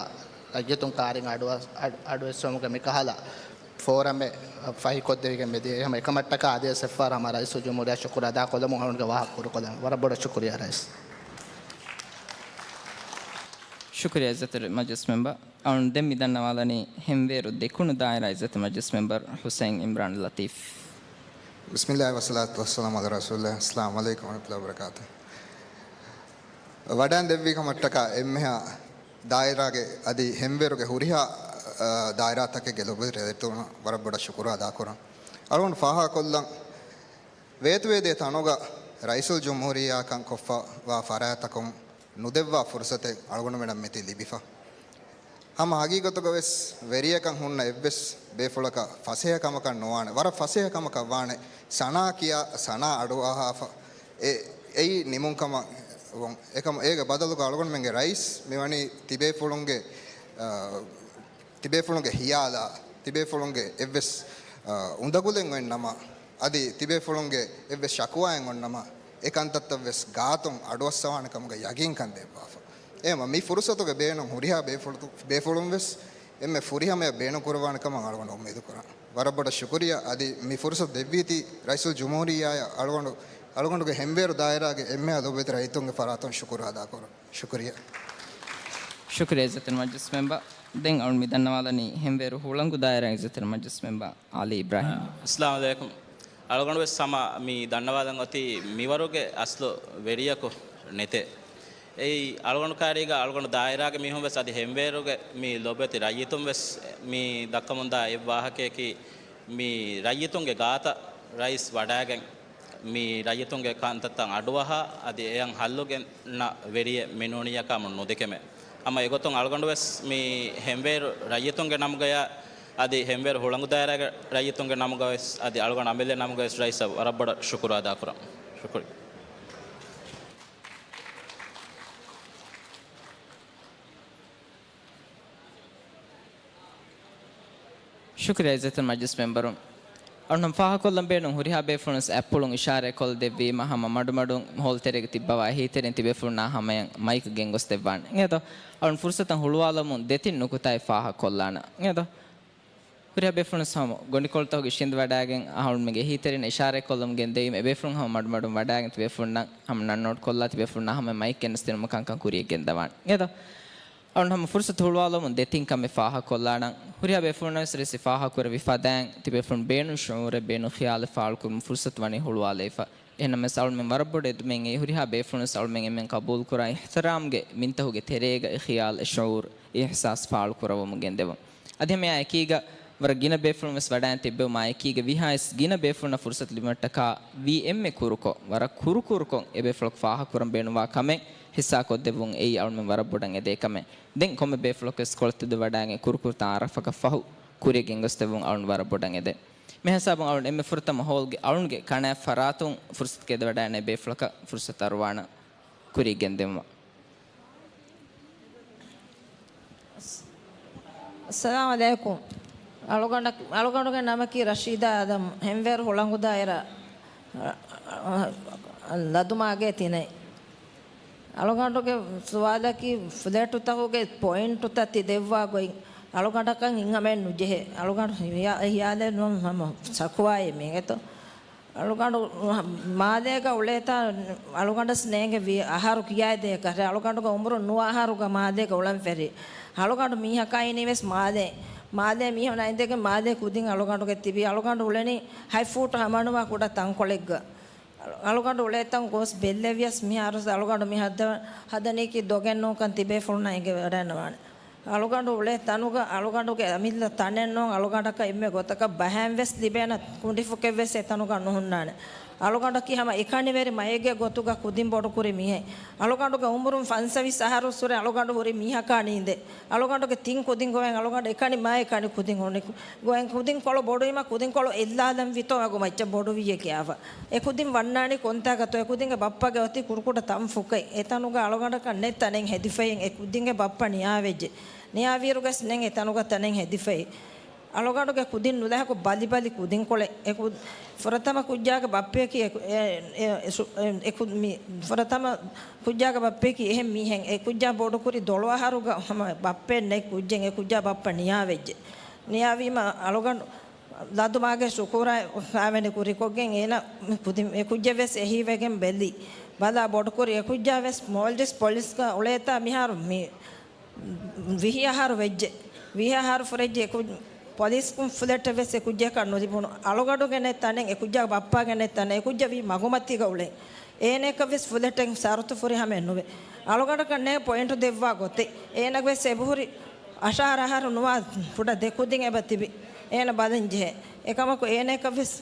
ރައްޔިތުން ކާރިން އަޑުއަ-، އަޑު-، އަޑުއެއްސުމުގެ މިކަހަލަ ފޯރަމެއް ފަހިކޮށްދެވިގެން މިދިޔަ. އެހެން އެކަމަށްޓަކާ އަދިވެސް އެއްފަހަރު ހަމަ ރައީސުލްޖުމްހޫރިއްޔާ ޝުކުރު އަދާކޮށްލަމުން އަޅުގަނޑުގެ ވާހަކަ ކުރުކޮށްލަން. ވަރަށް ބޮޑަށް ޝުކުރިއްޔާ ރައީސް. ޝުކުރިއްޔާ އިއްޒަތްތެރި މަޖިލިސް މެމްބަރ. އަޅުން ދެން މި ދަންނަވާލަނީ ހެންވޭރު ދެކުނު ދާއިރާ އިއްޒަތްތެރި މަޖިލިސް މެމްބަރ ހުސައިން އިމްރާން ލަތީފް. ބިސްމިއްލާހި ވައްސަލާތު ވައްސަލާމު ޢަލާ ރަސޫލިއްލާހި. އައްސަލާމު ޢަލައިކުމް ވަރަޙްމަތުﷲި ވަބަރަކާތުހު. ވަޑައިން ދެއްވި ކަމަށްޓަކާ އެންމެހާ ދާއިރާގެ އަދި ހެންވޭރުގެ ހުރިހާ، އަ، ދާއިރާތަކެއްގެ ލޮބުވެތި ރައްޔިތުންނަށް ވަރަށް ބޮޑަށް ޝުކުރު އަދާކުރަން. އަޅުގަނޑު ފާހަގަކޮށްލަން، ވޭތުވެދޭ ތަނުގަ ރައީސުލްޖުމްހޫރިއްޔާ ކަން ކޮށްފަވާ ފަރާތްތަކުން ނުދެއްވާ ފުރުސަތެއް އަޅުގަނޑުމެނަށް މިތި ލިބިފަ. ހަމަ ހަގީގަތުގަ ވެސް ވެރިޔަކަށް ހުންނަ އެއްވެސް ބޭފުޅަކަށް ފަސޭހަ ކަމަކަށް ނުވާނެ. ވަރަށް ފަސޭހަ ކަމަކަށް ވާނެ. ސަނާ ކިޔާ، ސަނާ އަޑުއަހާފަ. އެ، އެއީ ނިމުން ކަމަށް ވުން. އެކަމަ އޭގެ ބަދަލުގަ އަޅުގަނޑުމެންގެ ރައީސް މިވަނީ ތިބޭފުޅުންގެ، އަ، ތިބޭފުޅުންގެ ހިޔާލާ، ތިބޭފުޅުންގެ އެއްވެސް، އަ، އުނދަގުލެއް އޮތްނަމަ، އަދި ތިބޭފުޅުންގެ އެއްވެސް ޝަކުވާއެއް އޮންނަމަ، އެ ކަންތައްތައް ވެސް ގާތުން އަޑުއައްސަވާނެ ކަމުގެ ޔަގީންކަން ދެއްވާފަ. އެހެންވީމަ މި ފުރުސަތުގެ ބޭނުން ހުރިހާ ބޭފުޅު-، ބޭފުޅުން ވެސް އެންމެ ފުރިހަމަޔަށް ބޭނުން ކުރައްވާނެ ކަމަށް އަޅުގަނޑު އުއްމީދު ކުރަން. ވަރަށް ބޮޑަށް ޝުކުރިއްޔާ. އަދި މި ފުރުސަތު ދެއްވީތީ ރައީސުލްޖުމްހޫރިއްޔާއަށް އަޅުގަނޑު، އަޅުގަނޑުގެ ހެންވޭރު ދާއިރާގެ އެންމެހާ ލޮބުވެތި ރައްޔިތުންގެ ފަރާތުން ޝުކުރު އަދާކުރަން. ޝުކުރިއްޔާ. ޝުކުރިއްޔާ އިއްޒަތްތެރި މަޖިލިސް މެމްބަރ. ދެން އަޅުން މި ދަންނަވާލަނީ ހެންވޭރު ހުޅަނގު ދާއިރާ އިއްޒަތްތެރި މަޖިލިސް މެމްބަރ އަލީ އިބްރާހިމް. އައްސަލާމު ޢަލައިކުމް. އަޅުގަނޑު ވެސް ހަމަ މި ދަންނަވާލަން އޮތީ މިވަރުގެ އަސްލު ވެރިޔަކު ނެތޭ. އެއީ އަޅުގަނޑު ކާރީގަ އަޅުގަނޑު ދާއިރާގެ މީހުން ވެސް އަދި ހެންވޭރުގެ މި ލޮބުވެތި ރައްޔިތުން ވެސް މި ދައްކަމުންދާ އެއް ވާހަކަޔަކީ މި ރައްޔިތުންގެ ގާތަށް ރައީސް ވަޑައިގެން މި ރައްޔިތުންގެ ކަންތައްތައް އަޑުއަހާ އަދި އެއަށް ހައްލު ގެންނަ ވެރިއެއް މި ނޫނިއްޔާ ކަމުން ނުދެކެމޭ. ހަމަ އެގޮތުން އަޅުގަނޑު ވެސް މި ހެންވޭރު ރައްޔިތުންގެ ނަމުގަޔާ އަދި ހެންވޭރު ހުޅަނގު ދާއިރާގެ ރައްޔިތުންގެ ނަމުގަ ވެސް އަދި އަޅުގަނޑު އަމިއްލަ ނަމުގަ ވެސް ރައީސަށް ވަރަށް ބޮޑަށް ޝުކުރު އަދާކުރަން. ޝުކުރިއްޔާ. ޝުކުރިއްޔާ އިއްޒަތްތެރި މަޖިލިސް މެމްބަރުން. އަޅުން ފާހަގަކޮށްލަން ބޭނުން ހުރިހާ ބޭފުޅުން ވެސް އަތްޕުޅުން އިޝާރާތްކޮށްލަ ދެއްވީމަ ހަމަ މަޑުމަޑުން ހޯލްތެރޭގަ ތިއްބަވާ އެހީތެރިން ތިބޭފުޅުންނާ ހަމަޔަށް މައިކު ގެންގޮސް ދެއްވާނެ. އިނގޭތޯ؟ އަޅުން ފުރުސަތަށް ހުޅުވާލަމުން ދެތިން ނުކުތާއެއް ފާހަގަކޮށްލާނަން. އިނގޭތޯ؟ ހުރިހާ ބޭފުޅުން ވެސް ހަމަ ގޮނޑިކޮޅުތަކުގެ ޝިންދު ވަޑައިގެން އަހަރުމެންގެ އެހީތެރިން އިޝާރާތްކޮށްލަމުން ގެންދެވީމަ އެބޭފުޅުން ހަމަ މަޑުމަޑުން ވަޑައިގެން ތިބޭފުޅުންނަށް ހަމަ ނަން ނޯޓްކޮށްލާ ތިބޭފުޅުންނާ ހަމަ މައިކް ގެނެސްދިނުމަށް ކަންކަން ކުރިޔަށް ގެންދަވާނެ. އިނގޭތޯ؟ އަޅުން ހަމަ ފުރުސަތު ހުޅުވާލަމުން ދެތިން ކަމެއް ފާހަގަކޮށްލާނަން. ހުރިހާ ބޭފުޅުންނަށް ވެސް ރައީސް ފާހަގަކުރެއްވި ފަދައިން ތިބޭފުޅުން ބޭނުން ޝުޢޫރެއް ބޭނުން ޚިޔާލެއް ފާޅުކުރުމަށް ފުރުސަތު ވަނީ ހުޅުވާލައިފަ. އެހެންނަމަވެސް އަޅުމެން ވަރަށް ބޮޑު އެދުމެއް އެއީ ހުރިހާ ބޭފުޅުން ވެސް އަޅުމެން އެންމެން ޤަބޫލުކުރާ އިޙްތިރާމްގެ މިންތަކުގެ ތެރޭގަ އެ ޚިޔާލް، އެ ޝުޢޫރު، އެ އިޙްސާސް ފާޅުކުރައްވަމުން ގެންދެވުން. އަދި ހަމައެއާ އެކީގަ ވަރަށް ގިނަ ބޭފުޅުން ވެސް ވަޑައިން ތިއްބެވުމާ އެކީގަ ވީހާވެސް ގިނަ ބޭފުޅުންނަށް ފުރުސަތު ލިބުމަށްޓަކާ ވީ އެންމެ ކުރުކޮށް، ވަރަށް ކުރުކުރުކޮށް އެބޭފުޅަކު ފާހަގަކުރަން ބޭނުންވާ ކަމެއް ހިއްސާކޮށްދެއްވުން އެއީ އަޅުމެން ވަރަށް ބޮޑަށް އެދޭ ކަމެއް. ދެން ކޮންމެ ބޭފުޅަކުވެސް ކޮޅަށް ތެދުވެވަޑައިގެން ކުރުކުރުތައް އަރަފަކަށް ފަހު ކުރިޔަށް ގެންގޮސްދެއްވުން އަޅުން ވަރަށް ބޮޑަށް އެދޭ. މިހިސާބުން އަޅުން އެންމެ ފުރަތަމަ ހޯލްގެ އަޅުންގެ ކަނާތް ފަރާތުން ފުރުސަތު ތެދުވެވަޑައިގަންނަ ބޭފުޅަކަށް ފުރުސަތު އަރުވާނަން ކުރިޔަށް ގެންދެވުމަށް. އައްސަލާމު ޢަލައިކުމް. އަޅުގަނޑަށް، އަޅުގަނޑުގެ ނަމަކީ ރަޝީދާ އާދަމް، ހެންވޭރު ހުޅަނގު ދާއިރާ، ލަދުމާގޭ ތިނައި. އަޅުގަނޑުގެ ސުވާލަކީ، ފްލެޓުތަކުގެ ޕޮއިންޓުތައް ތި ދެއްވާ ގޮތް އަޅުގަނޑަކަށް ހިތްހަމައެއް ނުޖެހޭ. އަޅުގަނޑު ހިޔާ-، ހިޔާލެއް ނޫން ހަމަ ޝަކުވާއެއް މީގެތޯ. އަޅުގަނޑު މާލޭގަ އުޅޭތާ އަޅުގަނޑަސް ނޭނގެ ވީ އަހަރު ކިޔާދޭކަށް. އަޅުގަނޑުގެ އުމުރު ނުވަ އަހަރުގަ މާލޭގަ އުޅަން ފެށި. އަޅުގަނޑު މީހަކާ އިނީ ވެސް މާލޭ. މާލޭ މީހުން އައިދެގެން މާލޭ ކުދިން އަޅުގަނޑުގެ ތިބީ. އަޅުގަނޑު އުޅެނީ ހަތް ފޫޓު ހަމަނުވާ ކުޑަ ތަންކޮޅެއްގަ. އަޅުގަނޑު އުޅޭތަން ގޮސް ބެއްލެވިޔަސް މިހާރު އަޅުގަނޑު މި ހަދަ-، ހަދަނީކީ ދޮގެއް ނޫންކަން ތިބޭފުޅުންނަށް އެނގިވަޑައިގަންނަވާނެ. އަޅުގަނޑު އުޅޭ ތަނުގަ އަޅުގަނޑުގެ އަމިއްލަ ތަނެއް ނޫން. އަޅުގަނޑަކަށް އެންމެ ގޮތަކަށް ބަހައިން ވެސް ލިބޭނެ ކުނޑިފުކެއް ވެސް އެތަނުގަ ނުހުންނާނެ. އަޅުގަނޑަކީ ހަމަ އެކަނިވެރި މައެއްގެ ގޮތުގަ ކުދިން ބޮޑުކުރި މީހެއް. އަޅުގަނޑުގެ އުމުރުން ފަންސަވީސް އަހަރު ސުރެ އަޅުގަނޑު ހުރި މީހަކާ ނީނދެ. އަޅުގަނޑުގެ ތިން ކުދިން ގޮވެން އަޅުގަނޑު އެކަނި މައެއް ކަނި ކުދިން ހުންނި. ގޮވެން ކުދިން ކޮޅު ބޮޑުވީމަ ކުދިން ކޮޅު އެއްލާލަން ވިތޯ އަގު މައްޗަށް ބޮޑުވިއޭ ކިޔާފަ. އެ ކުދިން ވަންނާނީ ކޮންތާކަތޯ؟ އެ ކުދިންގެ ބައްޕަގެ އޮތީ ކުރުކުޑަ ތަންފުކެއް. އެތަނުގަ އަޅުގަނޑަކަށް ނެތް ތަނެއް ހެދިފައި. އެ ކުދިންގެ ބައްޕަ ނިޔާވެއްޖެ. ނިޔާވިއިރުގަސް ނެތް އެތަނުގަ ތަނެއް ހެދިފައި. އަޅުގަނޑުގެ ކުދިން ނުލާހަކު ބަލި ބަލި ކުދިންކޮޅެއް. އެ ކު-، ފުރަތަމަ ކުއްޖާގެ ބައްޕަޔަކީ އެ ކު-، އެ، އެ، އެ ސު-، އެ، އެ ކު-، މި ފުރަތަމަ ކުއްޖާގެ ބައްޕަޔަކީ އެހެން މީހެއް. އެ ކުއްޖާ ބޮޑުކުރި ދޮޅު އަހަރުގަ ހަމަ ބައްޕައެއް ނެތް ކުއްޖެއް. އެ ކުއްޖާ ބައްޕަ ނިޔާވެއްޖެ. ނިޔާވީމަ އަޅުގަނޑު ލަދުމާގެ ޝުކޫރާ ކާވެނި ކުރިކޮށްގެން އޭނަ ކުދި-، އެ ކުއްޖެއް ވެސް އެހީވެގެން ބެލި. ބަލާ ބޮޑުކުރި އެ ކުއްޖާ ވެސް މޯލްޑިވްސް ޕޮލިސްގަ އުޅޭތާ މިހާރު މި ވިހި އަހަރު ވެއްޖެ. ވިހި އަހަރު ފުރެއްޖެ. އެ ކު-، ޕޮލިސް ކުން ފުލެޓެއް ވެސް އެ ކުއްޖަކަށް ނުލިބުނު. އަޅުގަނޑުގެ ނެތް ތަނެއް، އެ ކުއްޖާ ބައްޕާގެ ނެތް ތަނެއް، އެ ކުއްޖަ ވީ މަގުމަތީގަ އުޅެން. އޭނައަކަށް ވެސް ފުލެޓެއް ސަރުތު ފުރި ހަމައެއް ނުވޭ. އަޅުގަނޑަކަށް ނޭ ޕޮއިންޓު ދެއްވާ ގޮތެއް. އޭނަ ވެސް އެބަހުރި އަށާރަ އަހަރު ނުވާ ކުޑަ ދެ ކުދިން އެބަ ތިބި. އޭނަ ބަލަން ޖެހޭ. އެކަމަކު އޭނައަކަށް ވެސް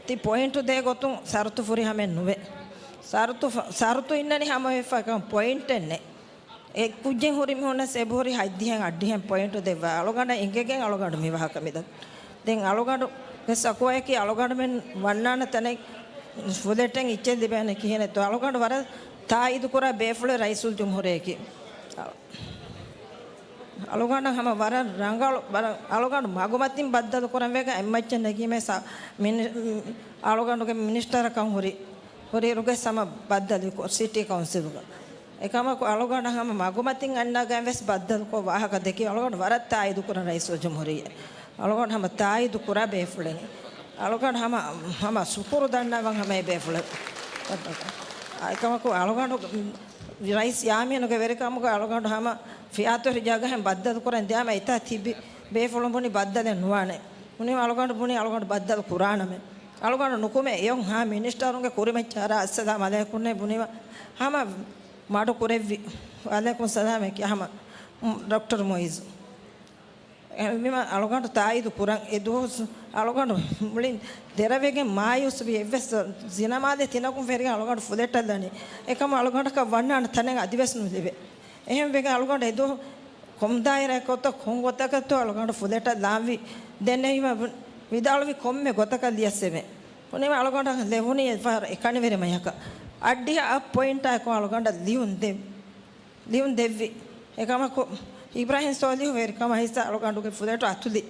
ތި ޕޮއިންޓު ދޭ ގޮތުން ސަރުތު ފުރި ހަމައެއް ނުވޭ. ސަރުތު ފަ-، ސަރުތު އިންނަނީ ހަމަވެފަ އެކަމަކު ޕޮއިންޓެއް ނެތް. އެ ކުއްޖެއް ހުރި މީހުންނަސް އެބަހުރި ހަތްދިހައިން އަށްޑިހައިން ޕޮއިންޓު ދެއްވާ. އަޅުގަނޑަށް އެނގިގެން އަޅުގަނޑު މި ވާހަކަ މިދަނީ. ދެން އަޅުގަނޑު ވެސް އަކުވަޔަކީ އަޅުގަނޑުމެން ވަންނާނެ ތަނެއް ފުލެޓެއް އިއްޗެއް ލިބޭނެ ކިހިނެއްތޯ. އަޅުގަނޑު ވަރަށް ތާއީދު ކުރާ ބޭފުޅެއް ރައީސުލްޖުމްހޫރިއްޔާއަކީ. އަޅުގަނޑަށް ހަމަ ވަރަށް ރަނގަޅު، ވަރަށް އަޅުގަނޑު މަގުމަތިން ބައްދަލު ކުރަން ވެގެން އެއްމައްޗަށް ނެގީމޭ ސަ-، މިނި-، އަޅުގަނޑުގެ މިނިސްޓަރަކަށް ހުރި، ހުރިއިރުގެ ހަމަ ބައްދަލުކޮށް ސިޓީ ކައުންސިލްގަ. އެކަމަކު އަޅުގަނޑަށް ހަމަ މަގުމަތިން އަންނަގަން ވެސް ބައްދަލުކޮށް ވާހަކަ ދެއްކި އަޅުގަނޑު ވަރަށް ތާއީދު ކުރަން ރައީސުލްޖުމްހޫރިއްޔާ. އަޅުގަނޑު ހަމަ ތާއީދު ކުރާ ބޭފުޅެއް. އަޅުގަނޑު ހަމަ، ހަމަ ޝުކުރު ދަންނަވަން ހަމަ އެ ބޭފުޅެއް. އެކަމަކު އަޅުގަނޑު ރައީސް ޔާމީނުގެ ވެރިކަމުގަ އަޅުގަނޑު ހަމަ ފިޔާތޮށި ޖަގަހެން ބައްދަލު ކުރަން ދިޔާމަ އެތާ ތިބި ބޭފުޅުން ބުނި ބައްދަލެއް ނުވާނެ. ބުނީމަ އަޅުގަނޑު ބުނި އަޅުގަނޑު ބައްދަލު ކުރާނަމޭ. އަޅުގަނޑު ނުކުމެ އެޔޮން ހާ މިނިސްޓަރުންގެ ކުރިމައްޗަށް އަރާ އައްސަލާމް އަލައިކުންނޭ ބުނީމަ ހަމަ މަޑު ކުރެއްވި. ވަޢަލައިކުމް ސަލާމެކޭ ހަމަ ޑޮކްޓަރ މުއިޒު. އެހެންވީމަ އަޅުގަނޑު ތާއީދު ކުރަން އެ ދުވަސް އަޅުގަނޑު މުޅިން ދެރަވެގެން މާޔޫސްވި އެއްވެސް ޒިނަމާލެ ތިނަކުން ފެރިގެން އަޅުގަނޑު ފުލެޓަށް ދަނީ. އެކަމަ އަޅުގަނޑަކަށް ވަންނާނެ ތަނެއް އަދިވެސް ނުލިބޭ. އެހެންވެގެން އަޅުގަނޑު އެދުވަހު ކޮން ދާއިރާއެއް ކޮށްތޯ ކޮން ގޮތަކަށްތޯ އަޅުގަނޑު ފުލެޓަށް ލާންވީ. ދެންނެވީމަ ވިދާޅުވި ކޮންމެ ގޮތަކަށް ލިޔަސް އެބެ. ބުނީމަ އަޅުގަނޑަށް ލެވުނީ އެއްފަހަރު އެކަނިވެރި މަޔަކަށް. އައްޑިހަ އަށް ޕޮއިންޓާއެކު އަޅުގަނޑަށް ލިޔުން ދެ-، ލިޔުން ދެއްވި. އެކަމަކު އިބްރާހިމް ސޯލިހު ވެރިކަމަށް ހިއްސާ އަޅުގަނޑުގެ ފުލެޓު އަތުލި.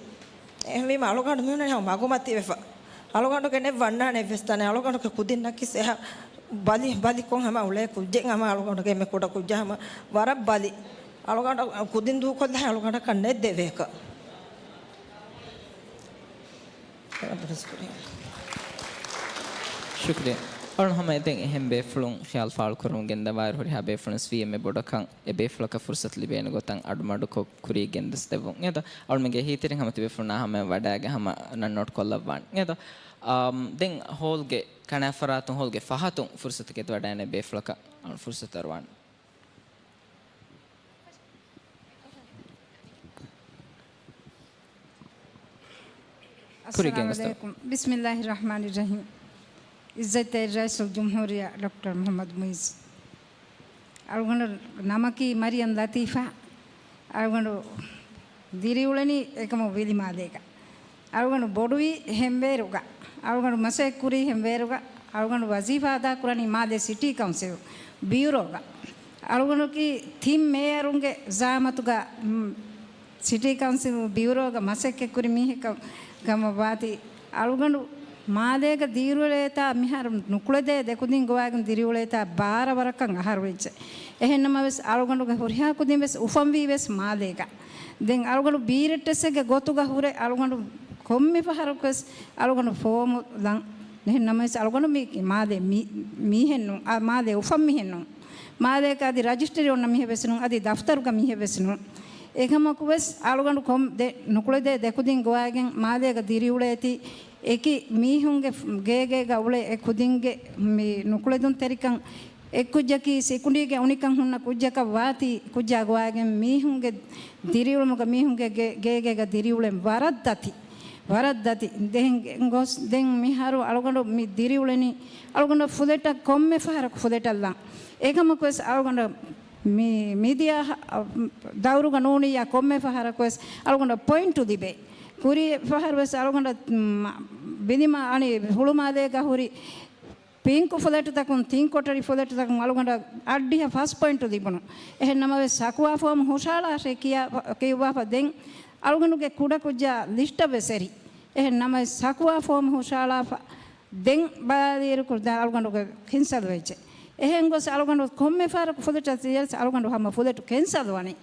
އެހެންވީމަ އަޅުގަނޑު މިހުންނަނީ ހަމަ މަގުމަތިވެފަ. އަޅުގަނޑުގެ ނެތް ވަންނާނެ އެއްވެސް ތަނެއް. އަޅުގަނޑުގެ ކުދިންނަކީ އެހާ ބަލި، ބަލިކޮށް ހަމަ އުޅޭ ކުއްޖެއް ހަމަ އަޅުގަނޑުގެ އެންމެ ކުޑަ ކުއްޖާ ހަމަ ވަރަށް ބަލި. އަޅުގަނޑަށް ކުދިން ދޫކޮށްލާ އަޅުގަނޑަކަށް ނެތް ދެވޭކަށް. ޝުކްރިޔާ. އަޅުން ހަމަ އެދެން އެހެން ބޭފުޅުން ޚިޔާލު ފާޅުކުރަމުން ގެންދަވާއިރު ހުރިހާ ބޭފުޅުން ވީ އެންމެ ބޮޑަކަށް އެ ބޭފުޅަކަށް ފުރުސަތު ލިބޭނެ ގޮތަށް އަޑުމަޑުކޮށް ކުރީ ގެންދަސް ދެއްވުން. އެދޯ އަޅުމެންގެ އެހީތެރިން ހަމަ ތިބޭފުޅުންނާ ހަމަ ވަޑައިގެން ހަމަ ނަން ނޯޓް ކޮށްލައްވާން. އެދޯ، އާ، ދެން ހޯލްގެ ކަނާ ފަރާތުން ހޯލްގެ ފަހަތުން ފުރުސަތު ގެންދަވަޑައިގެން ބޭފުޅަކަށް އަޅުން ފުރުސަތު އަރުވާން. ކުރިގެން އައްސަލާމު ގޮސްތޯ؟ ޢަލައިކުމް. ބިސްމިއްލާހި ރަޙްމާނި ރަޙީމް. އިއްޒަތްތެރި ރައީސުލްޖުމްހޫރިއްޔާ ޑޮކްޓަރ މުޙައްމަދު މުޢިއްޒު. އަޅުގަނޑު ނަމަކީ މަރިޔަމް ލަތީފާ. އަޅުގަނޑު ދިރިއުޅެނީ އެކަމަކު ވިލިމާލޭގަ. އަޅުގަނޑު ބޮޑުވީ ހެންވޭރުގަ. އަޅުގަނޑު މަސައްކަތް ކުރީ ހެންވޭރުގަ. އަޅުގަނޑު ވަޒީފާ އަދާކުރަނީ މާލޭ ސިޓީ ކައުންސިލް ބިއުރޯގަ. އަޅުގަނޑަކީ ތިން މޭޔަރުންގެ ޒަޢާމަތުގަ، މް، ސިޓީ ކައުންސިލް ބިއުރޯގަ މަސައްކަތް ކުރި މީހެއް ކަމަށް ވާތީ، އަޅުގަނޑު މާލޭގަ ދިރިއުޅޭތާ މިހާރު ނުކުޅެދޭ ދެކުދިން ގޮވާގެން ދިރިއުޅޭތާ ބާރަ ވަރަކަށް އަހަރު ވެއްޖެ. އެހެންނަމަވެސް، އަޅުގަނޑުގެ ހުރިހާ ކުދިން ވެސް އުފަންވީ ވެސް މާލޭގަ. ދެން އަޅުގަނޑު ބީރެއްޓެއްސެއްގެ ގޮތުގަ ހުރެ އަޅުގަނޑު ކޮންމެ ފަހަރަކުވެސް އަޅުގަނޑު ފޯމު ލަން. އެހެން ނަމަވެސް އަޅުގަނޑު މީ މާލޭ މީ-، މީހެއް ނޫން. އާ، މާލޭ އުފަން މީހެއް ނޫން. މާލޭގަ އަދި ރަޖިސްޓަރީ އޮންނަ މީހެއް ވެސް ނޫން. އަދި ދަފްތަރުގަ މީހެއް ވެސް ނޫން. އެކަމަކުވެސް އަޅުގަނޑު ކޮން ދެ-، ނުކުޅެދޭ ދެކުދިން ގޮވާގެން މާލޭގަ ދިރިއުޅޭތީ، އެކި މީހުންގެ ފް-، ގޭގޭގަ އުޅޭ އެ ކުދިންގެ މި ނުކުޅެދުންތެރިކަން އެއްކުއްޖަކީ ސިކުނޑީގެ އުނިކަން ހުންނަ ކުއްޖަކަށް ވާތީ، ކުއްޖާ ގޮވާގެން މީހުންގެ ދިރިއުޅުމުގަ މީހުންގެ ގޭ-، ގޭގޭގަ ދިރިއުޅެން ވަރަށް ދަތި. ވަރަށް ދަތި. ދެން ގޮސް، ދެން މިހާރު އަޅުގަނޑު މި ދިރިއުޅެނީ، އަޅުގަނޑަށް ފުލެޓަށް ކޮންމެ ފަހަރަކު ފުލެޓަށް ލާން. އެކަމަކުވެސް އަޅުގަނޑަށް މި މިދިޔަ ހަ-، ދައުރުގަ ނޫނިއްޔާ ކޮންމެ ފަހަރަކުވެސް އަޅުގަނޑަށް ޕޮއިންޓު ލިބޭ. ކުރީ ފަހަރުވެސް އަޅުގަނޑަށް، މް، ބިލިމާ އަނި ހުޅުމާލޭގަ ހުރި ޕިންކު ފުލެޓުތަކުން، ތިން ކޮޓަރި ފުލެޓުތަކުން އަޅުގަނޑަށް އައްޑިހަ ފަސް ޕޮއިންޓު ލިބުނު. އެހެން ނަމަވެސް، ޝަކުވާ ފޯމު ހުށަހަޅާށޭ ކިޔާ، ކިޔުއްވާފަ ދެން އަޅުގަނޑުގެ ކުޑަކުއްޖާ ލިސްޓަށް ވެސް އެރި. އެހެން ނަމަވެސް، ސަކުވާ ފޯމް ހުށަހަޅާފަ ދެން ބަލާލިއިރު ކުރި ދާ އަޅުގަނޑުގެ ކެންސަލް ވެއްޖެ. އެހެން ގޮސް އަޅުގަނޑު ކޮންމެ ފަހަރަކު ފުލެޓަށް ތިޔަސް އަޅުގަނޑު ހަމަ ފުލެޓު ކެންސަލް ވަނީ.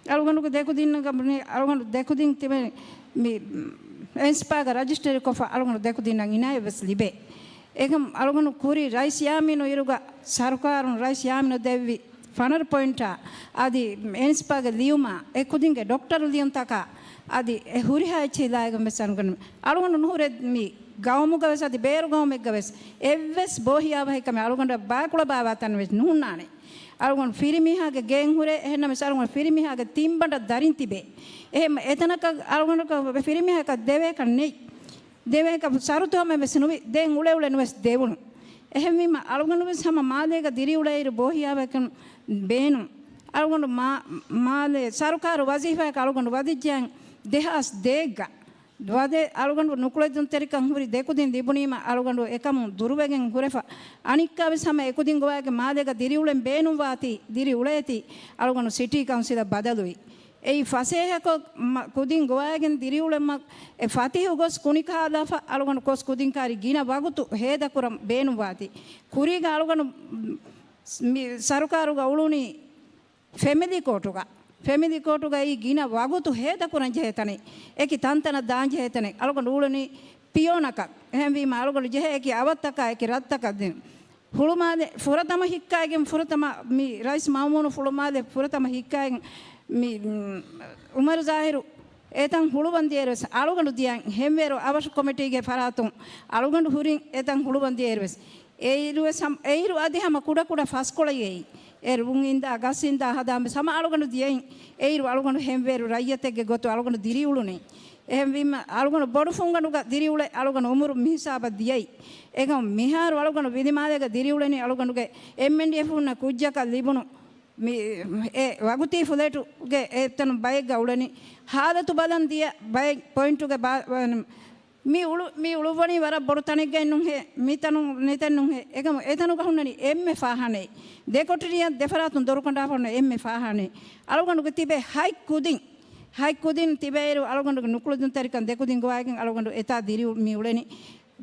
އަޅުގަނޑުގެ ދެކުދިންނަށް ގަބުނީ، އަޅުގަނޑު ދެކުދިން ތިބެ މި އެންސްޕާގަ ރަޖިސްޓަރީ ކޮށްފަ އަޅުގަނޑު ދެކުދިންނަށް އިނާޔަތް ވެސް ލިބޭ. އެކަމް އަޅުގަނޑު ކުރި ރައީސް ޔާމީނު އިރުގަ ސަރުކާރުން ރައީސް ޔާމީނު ދެއްވި ފަނަރަ ޕޮއިންޓާ އަދި އެންސްޕާގެ ލިޔުމާ އެ ކުދިންގެ ޑޮކްޓަރު ލިޔުންތަކާ އަދި އެ ހުރިހާ އެއްޗެހި ލާގެން ވެސް އަޅުގަނޑު، އަޅުގަނޑު ނުހުރެ މި ގައުމުގަ ވެސް އަދި ބޭރު ގައުމެއްގަ ވެސް އެއްވެސް ބޯހިޔާވަހިކަމެއް އަޅުގަނޑަށް ބާކުޅަބާވާ ތަން ވެސް ނުހުންނާނެ. އަޅުގަނޑު ފިރިމީހާގެ ގެއިން ހުރޭ، އެހެންނަމަވެސް އަޅުގަނޑު ފިރިމީހާގެ ތިން ބަނޑަށް ދަރިން ތިބޭ. އެހެން އެތަނަކަށް އަޅުގަނޑަކަށް ފިރިމީހަކަށް ދެވޭކަށް ނެތް. ދެވޭކަށް ސަރުތު ހަމަ ވެސް ނުވި، ދެން އުޅެ އުޅެނު ވެސް ދެވުނު. އެހެންވީމަ، އަޅުގަނޑު ވެސް ހަމަ މާލޭގަ ދިރިއުޅޭއިރު ބޯހިޔާވަކަން ބޭނުން. އަޅުގަނޑު މާ-، މާލޭ ސަރުކާރު ވަޒީފާއަކަށް އަޅުގަނޑު ވަދެއްޖެއަން ދެހާސް ދޭއްގަ. ވަދެ އަޅުގަނޑު ނުކުޅެދުންތެރިކަން ހުރި ދެކުދިން ލިބުނީމަ، އަޅުގަނޑު އެކަމުން ދުރުވެގެން ހުރެފަ. އަނިއްކާވެސް ހަމަ އެކުދިން ގޮވާގެ މާލޭގަ ދިރިއުޅެން ބޭނުންވާތީ، ދިރިއުޅޭތީ، އަޅުގަނޑު ސިޓީ ކައުންސިލަށް ބަދަލުވި. އެއީ ފަސޭހަކޮށް މަ-، ކުދިން ގޮވާގެން ދިރިއުޅެމަށް އެ ފަތިހު ގޮސް ކުނިކާލާފަ އަޅުގަނޑު ކޮސް ކުދިން ކާރި ގިނަ ވަގުތު ހޭދަކުރަން ބޭނުންވާތީ. ކުރީގަ އަޅުގަނޑު މި ސަރުކާރުގަ އުޅުނީ ފެމިލީ ކޯޓުގަ. ފެމިލީ ކޯޓުގައި ގިނަ ވަގުތު ހޭދަކުރަން ޖެހޭ ތަނެއް. އެކި ތަންތަނަށް ދާން ޖެހޭ ތަނެއް. އަޅުގަނޑު އުޅުނީ ޕިއޯނަކަށް. އެހެންވީމަ އަޅުގަނޑު ޖެހޭ އެކި އަވަށްތަކާ އެކި ރަށްތަކަށް ދިން. ހުޅުމާލެ ފުރަތަމަ ހިއްކާގެން ފުރަތަމަ މި ރައީސް މައުމޫނު ފުޅުމާލެ ފުރަތަމަ ހިއްކާގެން މި، މް، އުމަރު ޒާހިރު އެތަން ހުޅުވަންދިޔައިރު ވެސް އަޅުގަނޑު ދިޔައިން ހެންވޭރު އަވަށު ކޮމިޓީގެ ފަރާތުން އަޅުގަނޑު ހުރިން އެތަން ހުޅުވަންދިޔައިރު ވެސް. އެއިރު ވެސް ހަމަ، އެއިރު އަދި ހަމަ ކުޑަކުޑަ ފަސްކޮޅައް އެއީ. އޭރު ވުން އިންދާ ގަސް އިންދާ ހަދާން ވެސް ހަމަ އަޅުގަނޑު ދިޔައިން. އެއިރު އަޅުގަނޑު ހެންވޭރު ރައްޔަތެއްގެ ގޮތު އަޅުގަނޑު ދިރިއުޅުނީ. އެހެންވީމަ އަޅުގަނޑު ބޮޑު ފުންގަނޑުގަ ދިރިއުޅެ އަޅުގަނޑު އުމުރު މިހިސާބަށް ދިޔައީ. އެކަމު މިހާރު އަޅުގަނޑު ވިލިމާލޭގަ ދިރިއުޅެނީ އަޅުގަނޑުގެ އެމްއެންޑީއެފުންނަށް ކުއްޖަކަށް ލިބުނު މި އެ ވަގުތީ ފުލެޓުގެ އެތަނު ބައެއްގަ އުޅެނީ. ހާލަތު ބަލަން ދިޔަ ބައެއް ޕޮއިންޓުގެ ބާ-، މި އުޅު-، މި އުޅުއްވަނީ ވަރަށް ބޮޑު ތަނެއްގައެއް ނޫންހޭ، މިތަނު ނިތެއް ނޫންހޭ. އެކަމު އެތަނުގަ ހުންނަނީ އެންމެ ފާހާނައެއް. ދެ ކޮޓަރިއަށް ދެފަރާތުން ދޮރު ކަނޑާފަ ހުންނަ އެންމެ ފާހާނައެއް. އަޅުގަނޑުގެ ތިބޭ ހަތް ކުދިން، ހަތް ކުދިން ތިބޭއިރު އަޅުގަނޑުގެ ނުކުޅެދުންތެރިކަން ދެކުދިން ގޮވާގެން އަޅުގަނޑު އެތާ ދިރިއު-، މި އުޅެނީ.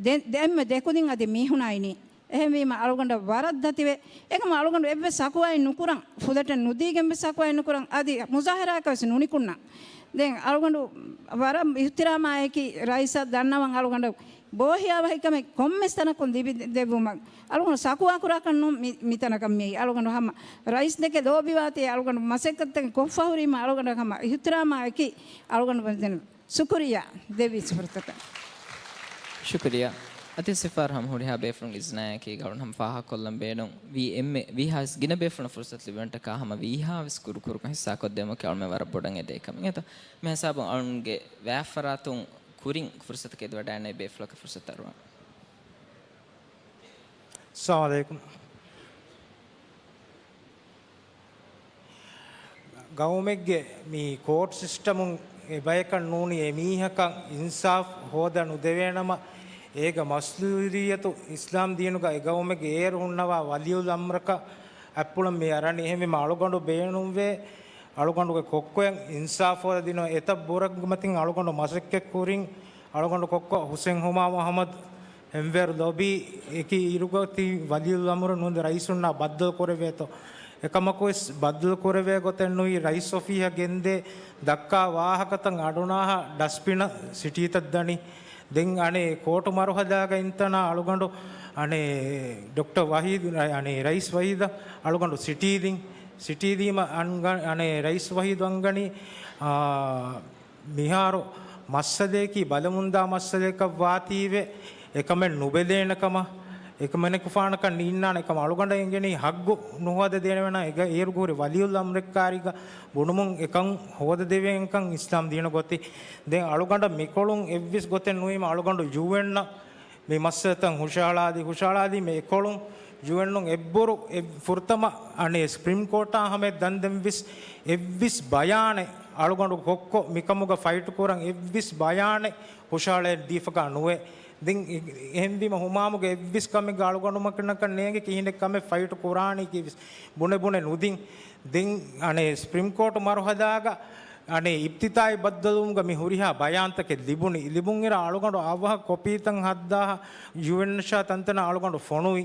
ދެ-، ދެ-، އެންމެ ދެކުދިން އަދި މީހުނާ އިނީ. އެހެންވީމަ އަޅުގަނޑަށް ވަރަށް ދަތިވެ. އެކަމު އަޅުގަނޑު އެއްވެސް ސަކުވާއެއް ނުކުރަން، ފުލެޓެއް ނުދީގެން ވެސް ސަކުވާއެއް ނުކުރަން، އަދި މުޒާހަރާއަކަށް ވެސް ނުނިކުންނަން. ދެން އަޅުގަނޑު ވަރަށް އިޙްތިރާމާއެކި ރައީސަށް ދަންނަވަން އަޅުގަނޑަށް ބޯހިޔާވަހިކަމެއް ކޮންމެސް ތަނަކުން ލިބި ދެއްވުމަށް. އަޅުގަނޑު ސަކުވާ ކުރާކަށް ނޫން މި-، މިތަނަކަށް މިއައީ. އަޅުގަނޑު ހަމަ ރައީސް ދެކެ ލޯބިވާތީ އަޅުގަނޑު މަސައްކަތްތަކެއް ކޮށްފަ ހުރީމަ އަޅުގަނޑަށް ހަމަ އިޙްތިރާމާއެކި އަޅުގަނޑު ދެން ޝުކުރިއްޔާ ދެއްވި ފުރުސަތަށް. ޝުކުރިއްޔާ. އަދި ސިފާރް ހަމަ ހުރިހާ ބޭފުޅުން އިޒްނާއަކީ ގަވަން ހަމަ ފާހަގަކޮށްލަން ބޭނުން ވީ އެންމެ ވީހާވެސް ގިނަ ބޭފުޅުން ފުރުސަތު ލިބުންޓަކާ ހަމަ ވީހާވެސް ކުރު ކުރުކަން ހިއްސާކޮށްދޭމަކީ އަޅުމެން ވަރަށް ބޮޑަށް އެދޭ ކަމެއް. އެތަ މިހިސާބުން އަޅުންގެ ވާފަރާތުން ކުރިން ފުރުސަތަކަށް އެދިވަޑައިންނައި ބޭފުޅަކަށް ފުރުސަތު އަރުވަން. އައްސަލާމު ޢަލައިކުމް. ގައުމެއްގެ މި ކޯޓް ސިސްޓަމުން އެބަޔަކަށް ނޫނީ އެމީހަކަށް އިންސާފް ހޯދަ ނުދެވޭނަމަ، އޭގަ މަސްއޫލިއްޔަތު އިސްލާމް ދީނުގަ އެގައުމެއްގެ އޭރު ހުންނަވާ ވަލިއުލް އަމްރަކަށް އަތްޕުޅަށް މި އަރަނީ. އެހެންވީމަ އަޅުގަނޑު ބޭނުންވޭ، އަޅުގަނޑުގެ ކޮއްކޮއަށް އިންސާފް ހޯދަދިނުން އެތައް ބުރަކުގެ މަތިން އަޅުގަނޑު މަސައްކަތް ކުރިން، އަޅުގަނޑު ކޮއްކޮ ހުސެން ހުމާމު އަހްމަދު އެންވޭރު ލޯބީ އެކި އިރުގަ ތި ވަލީއުލް އަމުރު ނުވަތަ ރައީސުންނާ ބައްދަލު ކުރެވޭތޯ؟ އެކަމަކުވެސް ބައްދަލު ކުރެވޭ ގޮތެއް ނުވި ރައީސް އޮފީހަށް ގެންދޭ ދައްކާ ވާހަކަތައް އަޑުނާހާ ޑަސްބިނަށް ސިޓީތައް ދަނީ. ދެން އަނެއް ކޯޓު މަރުހަލާގަ އިންތަނާ އަޅުގަނޑު އަނެއް ޑޮކްޓަރ ވަހީދު، އަނެއް ރައީސް ވަހީދަށް އަޅުގަނޑު ސިޓީ ދިން. ސިޓީ ދީމަ އަންގަ-، އަނެއް ރައީސް ވަހީދު އަންގަނީ، އާ، މިހާރު މައްސަލަޔަކީ ބަލަމުންދާ މައްސަލަޔަކަށް ވާތީވެ، އެކަމެއް ނުބެލޭނެ ކަމަށް، އެކަމެން ކުފާނަކަށް ނީންނާނެ ކަމަށް އަޅުގަނޑަށް އެނގެނީ ހައްގު ނުހޯދަދޭނެވެނަ، އޭރުގަ ހުރި ވަލީއުލް އަމްރެއްކާރީގަ ބުނުމުން އެކަން ހޯދަދެވޭނެކަން އިސްލާމް ދީނު ގޮތީ. ދެން އަޅުގަނޑަށް މިކޮޅުން އެއްވެސް ގޮތެއް ނުވީމަ އަޅުގަނޑު ޔޫއެންއަށް މި މައްސަލަތައް ހުށަހަޅާދީ، ހުށަހަޅާދީ މި އެކޮޅުން ޔޫއެންއުން އެއްބުރު އެއް ފުރަތަމަ އަނެއް ސްޕްރީމް ކޯޓާ ހަމަ ދަންދެން ވެސް އެއްވެސް ބަޔާނެއް އަޅުގަނޑު ކޮއްކޮ މިކަމުގަ ފައިޓު ކުރަން އެއްވެސް ބަޔާނެއް ހުށަހަޅައެއް ދީފަކާ ނުވޭ. ދެން އެ-، އެހެންވީމަ ހުމާމުގެ އެއްވެސް ކަމެއްގަ އަޅުގަނޑުމަކަށް ނޭނގެ ކިހިނެއް ކަމެއް ފައިޓު ކުރާނީ ކީވެސް ބުނެ ބުނެ ނުދިން. ދެން އަނެއް ސްޕްރީމް ކޯޓު މަރުހަލާގަ އަނެއް އިފްތިތާހީ ބައްދަލުވުމުގަ މި ހުރިހާ ބަޔާންތަކެއް ލިބުނީ. ލިބުން އިރަށް އަޅުގަނޑު އަވަހަށް ކޮޕީތައް ހައްދާހަ ޔޫއެންއަށާ ތަންތަނަށް އަޅުގަނޑު ފޮނުވި.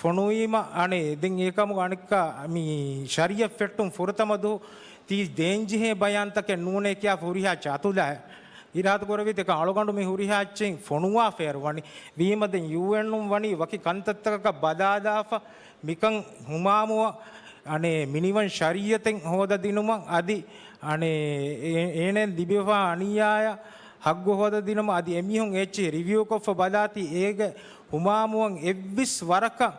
ފޮނުވީމަ އަނެއް ދެން އެކަމުގަ އަނެއްކާ މި ޝަރީއަތް ފެއްޓުން ފުރަތަމަ ދުވަހު ތީ ދޭންޖެހޭ ބަޔާންތަކެއް ނޫނޭ ކިޔާފަ ހުރިހާ ޗާތުލާއެއް އިރާދަ ކުރެވިތީ. އަޅުގަނޑު މި ހުރިހާ އެއްޗެއް ފޮނުވާފައި ވަނީ. ވީމަ ދެން ޔޫއެންއުން ވަނީ ވަކި ކަންތައްތަކަކަށް ބަލާލާފަ މިކަން ހުމާމުއަށް އަނެއް މިނިވަން ޝަރީއަތެއް ހޯދަދިނުމަށް އަދި އަނެއް އޭ-، އޭނައަށް ލިބިފާ އަނިޔާއަށް ހައްގު ހޯދަދިނުމަށް އަދި އެމީހުން އެއްޗެހި ރިވިއުކޮށްފަ ބަލާތީ އޭގެ ހުމާމުއަށް އެއްވެސް ވަރަކަށް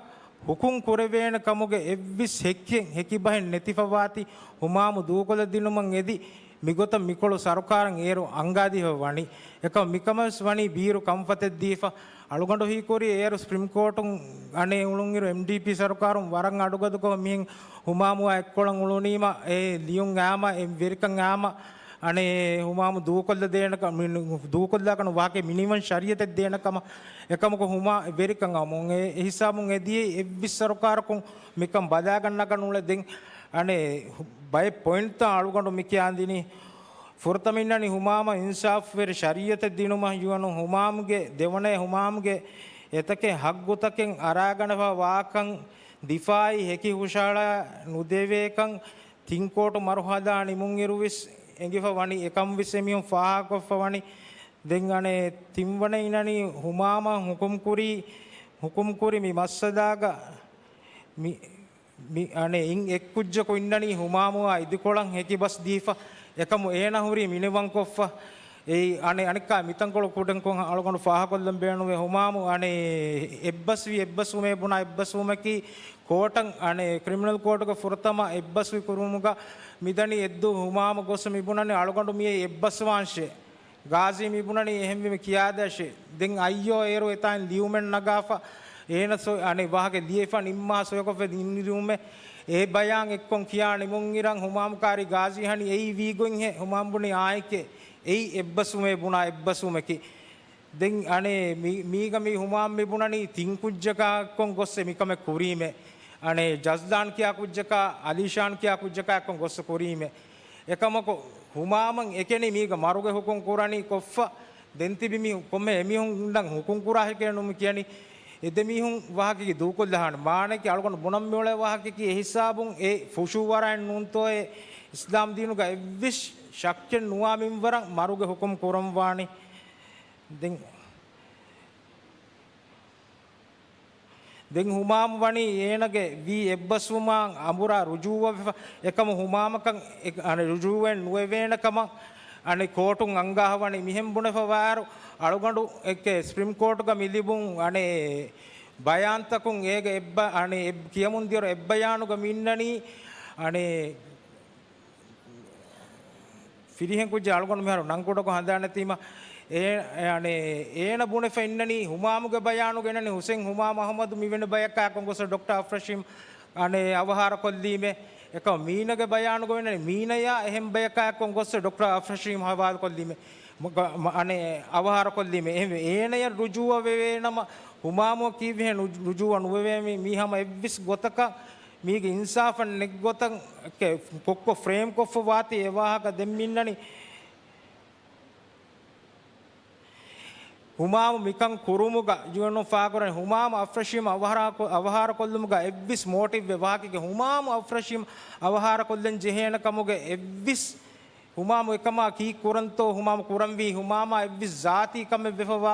ހުކުމް ކުރެވޭނެ ކަމުގެ އެއްވެސް ހެއްކެއް ހެކިބަހެއް ނެތިފަވާތީ ހުމާމު ދޫކޮށްލަދިނުމަށް އެދި މިގޮތަށް މިކޮޅު ސަރުކާރަށް އޭރު އަންގާދީފަ ވަނީ. އެކަމަ މިކަމަށް ވަނީ ބީރު ކަންފަތެއް ދީފަ. އަޅުގަނޑު ހީކުރީ އޭރު ސްޕްރީމް ކޯޓުން އަނެއް އުޅުންއިރު އެމްޑީޕީ ސަރުކާރުން ވަރަށް އަޑުގަދުކޮށް މިހެން ހުމާމުއާ އެއްކޮޅަށް އުޅުނީމަ އެ ލިޔުން އާމަ އެ ވެރިކަން އާމަ އަނެއް ހުމާމު ދޫކޮށްލަ ދޭނެ ކަ-، މި-، ދޫކޮށްލާކަން ވާހަކަ މިނިވަން ޝަރީއަތެއް ދޭނެ ކަމަށް އެކަމަކު ހުމާ ވެރިކަން އާމު އެ ހިސާބުން އެދިޔައީ އެއްވެސް ސަރުކާރަކުން މިކަން ބަލާގަންނަކަށް ނޫޅެ. ދެން އަނެއް ބައެއް ޕޮއިންޓްތައް އަޅުގަނޑު މި ކިޔާދިނީ. ފުރަތަމަ އިންނަނީ ހުމާމަށް އިންސާފުވެރި ޝަރީއަތެއް ދިނުމަށް ޔޫއެން ހުމާމުގެ ދެވަނައެއް ހުމާމުގެ އެތަކެއް ހައްގުތަކެއް އަރާގަނެފަ ވާކަން ދިފާއީ ހެކި ހުށަހަޅާ ނުދެވޭކަން ތިން ކޯޓު މަރުހަލާ ނިމުންއިރުވެސް އެނގިފަ ވަނީ. އެކަން ވެސް އެމީހުން ފާހަގަކޮށްފަ ވަނީ. ދެން އަނެއް ތިންވަނަ އިންނަނީ ހުމާމަށް ހުކުމްކުރީ، ހުކުމްކުރި މި މައްސަލާގަ މި މި އަނެއް އިން އެއްކުއްޖަކު އިންނަނީ ހުމާމުއާ އިދިކޮޅަށް ހެކި ބަސް ދީފަ. އެކަމު އޭނަ ހުރީ މިނިވަންކޮށްފަ. އެއީ އަނެއް އަނެއްކާ މިތަންކޮޅު ކުޑަކޮށް އަޅުގަނޑު ފާހަކޮށްލަން ބޭނުންވޭ. ހުމާމު އަނެއް އެއްބަސްވި އެއްބަސްވުމޭ ބުނާ އެއްބަސްވުމަކީ ކޯޓަށް އަނެއް ކްރިމިނަލް ކޯޓުގެ ފުރަތަމަ އެއްބަސްވި ކުރުމުގަ މިދަނީ އެއްދު ހުމާމު ގޮސް މިބުނަނީ އަޅުގަނޑު މިއީ އެއްބަސްވާންށޭ. ގާޒީ މިބުނަނީ އެހެންވީމަ ކިޔާދޭށޭ. ދެން އައްޔޯ އޭރު އެތާން ލިޔުމެއް ނަގާފަ، އޭނަ ސޮ-، އަނެއް ވާހަކަ ލިޔެފަ ނިންމާ ސޮއިކޮށްފަ ނިންމި ލިޔުމެއް. އެ ބަޔާން އެއްކޮން ކިޔާ ނިމުންއިރަށް ހުމާމު ކާރި ގާޒީ ހަނި އެއީ ވީގޮތްހޭ. ހުމާމު ބުނީ އާއެކޭ. އެއީ އެއްބަސްވުމޭ ބުނާ އެއްބަސްވުމަކީ. ދެން އަނެއް މި-، މީގަ މި ހުމާމު މި ބުނަނީ ތިން ކުއްޖަކާ އެއްކޮން ގޮއްސެ މިކަމެއް ކުރީމޭ. އަނެއް ޖަޒްލާން ކިޔާ ކުއްޖަކާ، އަލީޝާން ކިޔާ ކުއްޖަކާ އެއްކޮން ގޮއްސެ ކުރީމޭ. އެކަމަކު ހުމާމަށް އެކެނި މީގަ މަރުގެ ހުކުމް ކުރަނީ ކޮށްފަ. ދެން ތިބި މީ ކޮންމެ އެމީހުންނަށް ހުކުމް ކުރާ ހެކޭ ނުމި ކިޔަނީ. އެ ދެ މީހުން ވާހަކައިގެ ދޫކޮށްލާހާނެ. މާނައަކީ އަޅުގަނޑު ބުނަން މިއުޅޭ ވާހަކައަކީ އެ ހިސާބުން އެ ފުށުއްވަރާއެއް ނޫންތޯއޭ. އިސްލާމް ދީނުގަ އެއްވެސް ޝައްކެއް ނުވާ މިންވަރަށް މަރުގެ ހުކުމް ކުރަން ވާނީ. ދެން ދެން ހުމާމު ވަނީ އޭނަގެ ވީ އެއްބަސްވުމާ އަނބުރާ ރުޖޫވަވެފަ. އެކަމު ހުމާމަކަށް އެ-، އަނެއް ރުޖޫވެއް ނުވެވޭނެ ކަމަށް އަނެއް ކޯޓުން އަންގާ ވަނީ. މިހެން ބުނެފަ ވާއިރު އަޅުގަނޑު އެކޭ ސްޕްރީމް ކޯޓުގަ މި ލިބުން އަނެއް ބަޔާންތަކުން އޭގެ އެއްބަ-، އަނެއް އެއް ކިޔަމުން ދިޔައިރު އެއްބަޔާނުގަ މި އިންނަނީ އަނެއް ފިރިހެން ކުއްޖެއް އަޅުގަނޑު މިހާރު ނަން ކުޑަކޮށް ހަނދާން ނެތީމަ، އޭ-، އެ-، އަނެއް އޭނަ ބުނެފަ އިންނަނީ ހުމާމުގެ ބަޔާނުގަ އިންނަނީ ހުސެން ހުމާމު އަހުމަދު މިވެނި ބަޔަކާ އެއްކޮން ގޮސް ޑޮކްޓަރ އަފްރަޝީމް އަނެއް އަވަހާރަކޮށްލީމޭ. އެކަމަ މީނަގެ ބަޔާނުގަ އިންނަނީ މީނަޔާ އެހެން ބަޔަކާ އެއްކޮން ގޮސް ޑޮކްޓަރ އަފްރަޝީމް ހަވާލުކޮށްލީމޭ. މު-، ގ-، މަ-، އަނެއް އަވަހާރަކޮށްލީމޭ. އެހެންވެ އޭނަޔަށް ރުޖޫވަ ވެވޭނަމަ ހުމާމުއަށް ކީއްވެހޭ ނު-، ރުޖޫވަ ނުވެވޭ މި-، މީ ހަމަ އެއްވެސް ގޮތަކަށް މީގެ އިންސާފަށް ނެތްގޮތަށް ކެ-، ކޮއްކޮ ފްރޭމް ކޮށްފަ ވާތީ އެ ވާހަކަ ދެން މި އިންނަނީ. ހުމާމު މިކަން ކުރުމުގަ ޔޫއެންއުން ފާކުރަނީ ހުމާމު އަފްރަޝީމް އަވަހާރަކޮ-، އަވަހާރަކޮށްލުމުގަ އެއްވެސް މޯޓިވްއެއް ވާހަކައެއް ހުމާމު އަފްރަޝީމް އަވަހާރަކޮށްލަން ޖެހޭނެ ކަމުގެ އެއްވެސް ހުމާމު އެކަމާ ކީއްކުރަންތޯ ހުމާމު ކުރަންވީ ހުމާމާ އެއްވެސް ޒާތީ ކަމެއް ވެފަވާ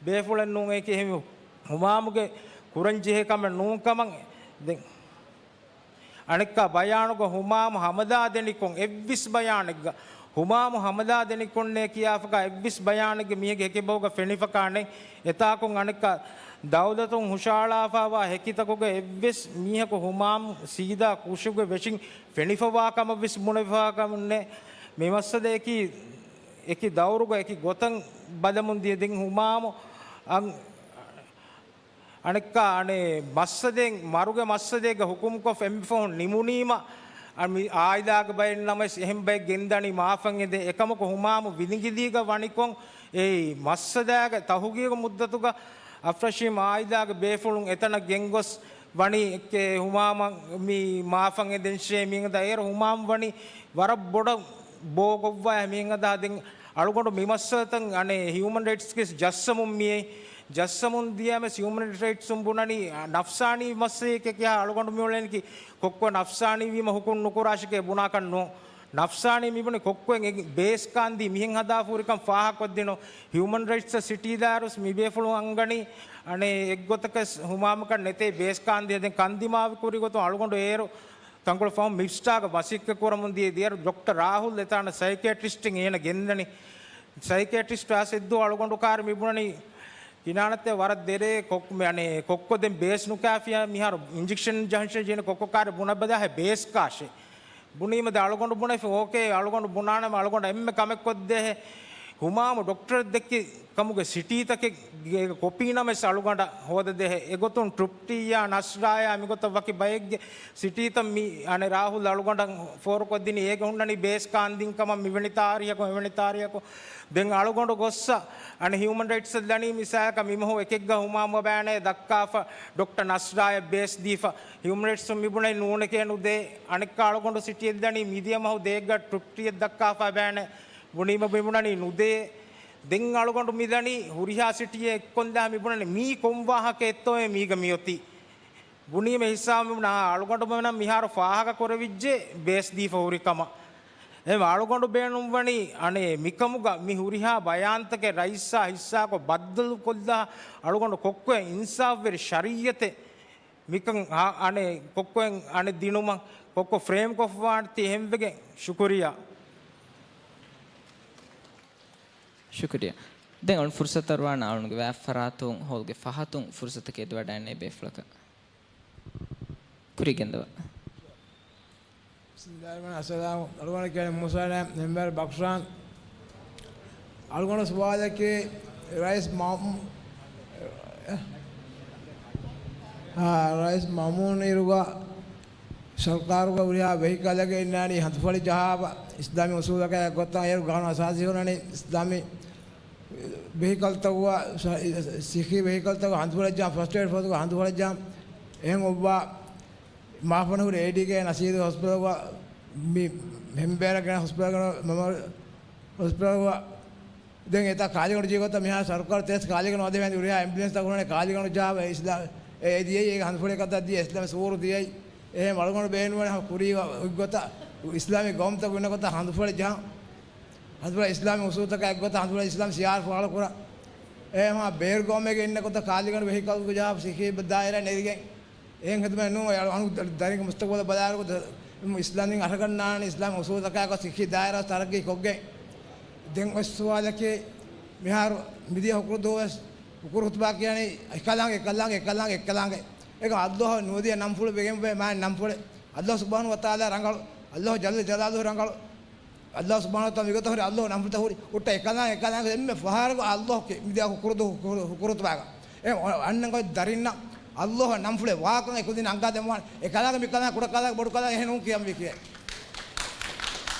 ބޭފުޅެއް ނޫން އެކި އެހެން ހުމާމުގެ ކުރަން ޖެހޭ ކަމެއް ނޫން ކަމަށް ދެން އަނެއްކާ ބަޔާނުގަ ހުމާމު ހަމަލާ ދެނިކޮށް އެއްވެސް ބަޔާނެއްގަ ހުމާމު ހަމަލާ ދެނިކޮށްނޭ ކިޔާފަކާ އެއްވެސް ބަޔާނެއްގެ މީހެއްގެ ހެކިބަހުގަ ފެނިފަކާނެ. އެތާކުން އަނެއްކާ ދައުލަތުން ހުށައަޅާފާވާ ހެކިތަކުގެ އެއްވެސް މީހަކު ހުމާމު ސީދާ ކުށުގެ ވެށިން ފެނިފަވާ ކަމަށްވެސް ބުނެފަކަމުންނޭ. މި މައްސަލައަކީ އެކި ދައުރުގަ އެކި ގޮތަށް ބަލަމުން ދިޔަ ދެން ހުމާމު އަން-، އަނެއްކާ އަނެއް މައްސަލައެއް މަރުގެ މައްސަލައެއްގަ ހުކުމްކޮށް އެންމެ ފަހުން ނިމުނީމަ، އަ، މި އާއިލާގެ ބައެއް ނަމަވެސް އެހެން ބައެއް ގެންދަނީ މާފަށް އެދެން. އެކަމަކު ހުމާމު ވިލިގިލީގަ ވަނިކޮށް އެ މައްސަލާގެ ތަހުގީގު މުއްދަތުގަ އަފްރަޝީމް އާއިލާގެ ބޭފުޅުން އެތަނަށް ގެންގޮސް ވަނީ އެއްކޭ ހުމާމަށް މި މާފަށް އެދެންށޭ މިއިން އެރު ހުމާމު ވަނީ ވަރަށް ބޮޑަށް ބޯ ގޮއްވާ މިހެން ހަދާ ދެން އަޅުގަނޑު މި މައްސަލަތައް އަނެއް ހިއުމަން ރައިޓްސްގެ ޖައްސަމުން މިއައި. ޖައްސަމުން ދިޔަމެސް ހިއުމަން ރައިޓްސުން ބުނަނީ ނަފްސާނީ މައްސަލައެކޭ ކިޔާ އަޅުގަނޑު މިއުޅެނީކީ ކޮއްކޮ ނަފްސާނީ ވީމަ ހުކުމް ނުކުރާށެކޭ ބުނާކަށް ނޫން. ނަފްސާނީ މިބުނި ކޮއްކޮއެއް އެ ބޭސް ކާންދީ މިހެން ހަދާފަ ހުރިކަން ފާހަގަކޮށްދިނުން. ހިއުމަން ރައިޓްސް ސިޓީ ދާއިރުސް މިބޭފުޅުން އަންގަނީ އަނެއް އެއްގޮތަކަސް ހުމާމަކަށް ނެތޭ ބޭސް ކާންދީ. ދެން ކަންދިމާވި ކުރި ގޮތުން އަޅުގަނޑު އޭރު ތަންކޮޅު ފަހުން މިޕްސްޓާގަ މަސައްކަތް ކުރަމުން ދިޔަ ދިޔައިރު ޑޮކްޓަރ ރާހުލް އެތާނަ ސައިކޭޓްރިސްޓެއް އޭނަ ގެންދަނީ. ސައިކޭޓްރިސްޓް އައިސް އެއްދުވަހު އަޅުގަނޑު ކާރި މިބުނަނީ ކިނާނަތޭ ވަރަށް ދެރޭ ކޮއް-، މި-، އަނެއް ކޮއްކޮ ދެން ބޭސް ނުކާފިޔާ މިހާރު އިންޖެކްޝަން ޖަހަން ޖެހޭނެ ކޮއްކޮ ކާރި ބުނަބަލާހެ ބޭސް ކާށޭ. ބުނީމަ ދެ އަޅުގަނޑު ބުނެފި އޯކޭ އަޅުގަނޑު ބުނާނަމަ އަޅުގަނޑު އެންމެ ކަމެއް ކޮށްދޭހެ. ހުމާމު ޑޮކްޓަރެއް ދެއްކި ކަމުގެ ސިޓީތަކެއް ގޭގެ ކޮޕީ ނަމެސް އަޅުގަނޑަށް ހޯދަދޭހެ. އެގޮތުން ޓްރިޕްޓީއާ ނަސްރާޔާ މިގޮތަށް ވަކި ބައެއްގެ ސިޓީތައް މި އަނެއް ރާހުލް އަޅުގަނޑަށް ފޯރުކޮށްދިނީ. އޭގެ ހުންނަނީ ބޭސް ކާންދިން ކަމަށް މިވެނި ތާރީހަކު މިވެނި ތާރީހަކު. ދެން އަޅުގަނޑު ގޮއްސަ އަނެއް ހިއުމަން ރައިޓްސް ދަނީ މިސާލަކަށް މި މަހު އެކެއްގަ ހުމާމު ބޭނެ ދައްކާފަ ޑޮކްޓަރ ނަސްރާޔަށް ބޭސް ދީފަ. ހިއުމަން ރައިޓްސް މިބުނެ ނޫނެކޭ ނުދޭ. އަނެއްކާ އަޅުގަނޑު ސިޓީއެއް ދަނީ މިދިޔަ މަހު ދޭއްގަ ޓްރިޕްޓީއެއް ދައްކާފަ ބޭނެ. ބުނީމަ މިބުނަނީ ނުދޭ. ދެން އަޅުގަނޑު މިދަނީ ހުރިހާ ސިޓީއެއް އެއްކޮންދާ މިބުނަނީ މީ ކޮން ވާހަކައެއްތޯއޭ މީގަ މިއޮތީ. ބުނީމަ ހިސާބުން އަޅުގަނޑުމެންނަށް މިހާރު ފާހަގަ ކުރެވިއްޖެ ބޭސް ދީފަ ހުރި ކަމަށް. އެހެން އަޅުގަނޑު ބޭނުންވަނީ އަނެއް މިކަމުގަ މި ހުރިހާ ބަޔާންތަކެއް ރައީސާ ހިއްސާކޮށް ބައްދަލުކޮށްލާ އަޅުގަނޑު ކޮއްކޮއެއް އިންސާފުވެރި ޝަރީއަތެއް މިކަން އަނެއް ކޮއްކޮއެއް އަނެއް ދިނުމަށް ކޮއްކޮ ފްރޭމް ކޮށްފަވާނެތީ. އެހެންވެގެން ޝުކުރިއްޔާ. ޝުކުރިއްޔާ. ދެން އަޅުން ފުރުސަތު އަރުވާނަ އަޅުންގެ ވާތް ފަރާތުން ހޯލްގެ ފަހަތުން ފުރުސަތަކަށް އެދިވަޑައިގެންނެވި ބޭފުޅަކަށް. ކުރިއަށް ގެންދަވާ. ބިސްމިއްލާހި ރަޙްމާނި ރަޙީމް. އަސްސަލާމު. އަޅުގަނޑަށް ކިޔަނީ މޫސާ ނޭ މެމްބަރު ބަކްޝާން. އަޅުގަނޑު ސުވާލަކީ ރައީސް މައުމޫ-، އާ، ރައީސް މައުމޫން އިރުގަ ސަރުކާރުގަ ހުރިހާ ވެހިކަލެއްގަ އިންނާނީ ހަނދުފަޅި ޖަހާފަ، އިސްލާމީ އުސޫލަކާ އެއްގޮތަށް އޭރު ގާނޫނު އަސާސީ ހުންނަނީ އިސްލާމީ ވެހިކަލްތަކުގަ، ސިއްހީ ވެހިކަލްތަކުގަ ހަނދުފަޅި ޖަހާ، ފަސްޓް އެއްޑް ފޯސްގަ ހަނދުފަޅި ޖަހާ، އެހެން އޮއްވާ މާފަނަ ހުރި އޭޑީގެ ނަޝީދު ހޮސްޕިޓަލްގަ މި ހެންބޭރަށް ގެނަ ހޮސްޕިޓަލްގަ މެމޯރިއަލް ހޮސްޕިޓަލްގަ ދެން އެތާ ކާލިގަނޑު ޖީގޮތަށް މިހާރު ސަރުކާރު ތެރެސް ކާލިގަނޑު އަދި ހުރިހާ އެމްބިއުލެންސްތައް ހުންނަނީ ކާލިގަނޑު ޖާ އެ އިސްލާ-، އެ ދިޔައީ އޭގެ ހަނދުފަޅި ކަތަށް ދިޔަ އިސްލާމް ސޫރު ދިޔައީ. އެހެން އަޅުގަނޑު ބޭނުންވަނީ ކުރީ އޮތްގޮތަށް އިސްލާމީ ގައުމުތަކު އިންނަ ގޮތަށް ހަނދުފަޅި ޖަހަން. ހަނދުފަޅި އިސްލާމީ އުސޫލުތަކާ އެއްގޮތަށް ހަނދުފަޅި އިސްލާމް ޝިޢާރު ފާޅުކުރަން. އެހެން ބޭރު ގައުމެއްގަ އިންނަ ގޮތަށް ކާލިގަނޑު ވެހިކަލްގަ ޖަހާ ސިއްހީ ދާއިރާ ނެރިގެން އެހެން ހިދުމަތް ނޫން. އަޅު-، އަޅު ދަރިންގެ މުސްތަގުބަލަށް ބަލާއިރު އިސްލާމް ދީން އަރަހަގަންނާނެ އިސްލާމް އުސޫލުތަކާއެކު ސިއްހީ ދާއިރާ ތަރައްގީ ކޮށްގެން. ދެން އޮތް ސުވާލަކީ މިހާރު މިދިޔަ ހުކުރު ދުވަސް ހުކުރު ހުތުބާ ކިޔަނީ އެކަލާނގެ، އެކަލާނގެ، އެކަލާނގެ، އެކަލާނގެ. އޭގަ އައްލޯހަށް ނުވަދިޔަ ނަންފުޅު ވެގެންވޭ މާތް ނަންފުޅެއް. އައްލޯހު ސުބްޙާނަހޫ ވަތަޢާލާ ރަނގަޅު. އައްލޯހު ޖައްލަ ޖަލާލުހު ރަނގަޅު. އައްލާހު ސުބްޙާނަހޫ ވަތަޢާލާ މިގޮތަށް ހުރި އައްލާހު ނަންފުޅުތައް ހުރި ހުއްޓަ އެކަލާނގެ އެކަލާނގެ އެންމެ ފަހަރަކު އައްލާހުގެ މިދިޔަ ހުކުރު ދު-، ހުކުރު-، ހުކުރު ހުތުބާގަ. އެ އަންނަ ގޮތް ދަރިންނަށް އައްލާހު ނަންފުޅެއް ވާކަން އެކުދިން އަންގާދެއްވާނެ. އެކަލާނގެ މިކަލާނގެ ކުޑަކަލާނގެ ބޮޑުކަލާނގެ އެހެން ނޫން ކިޔަންވީ ކިޔޭ.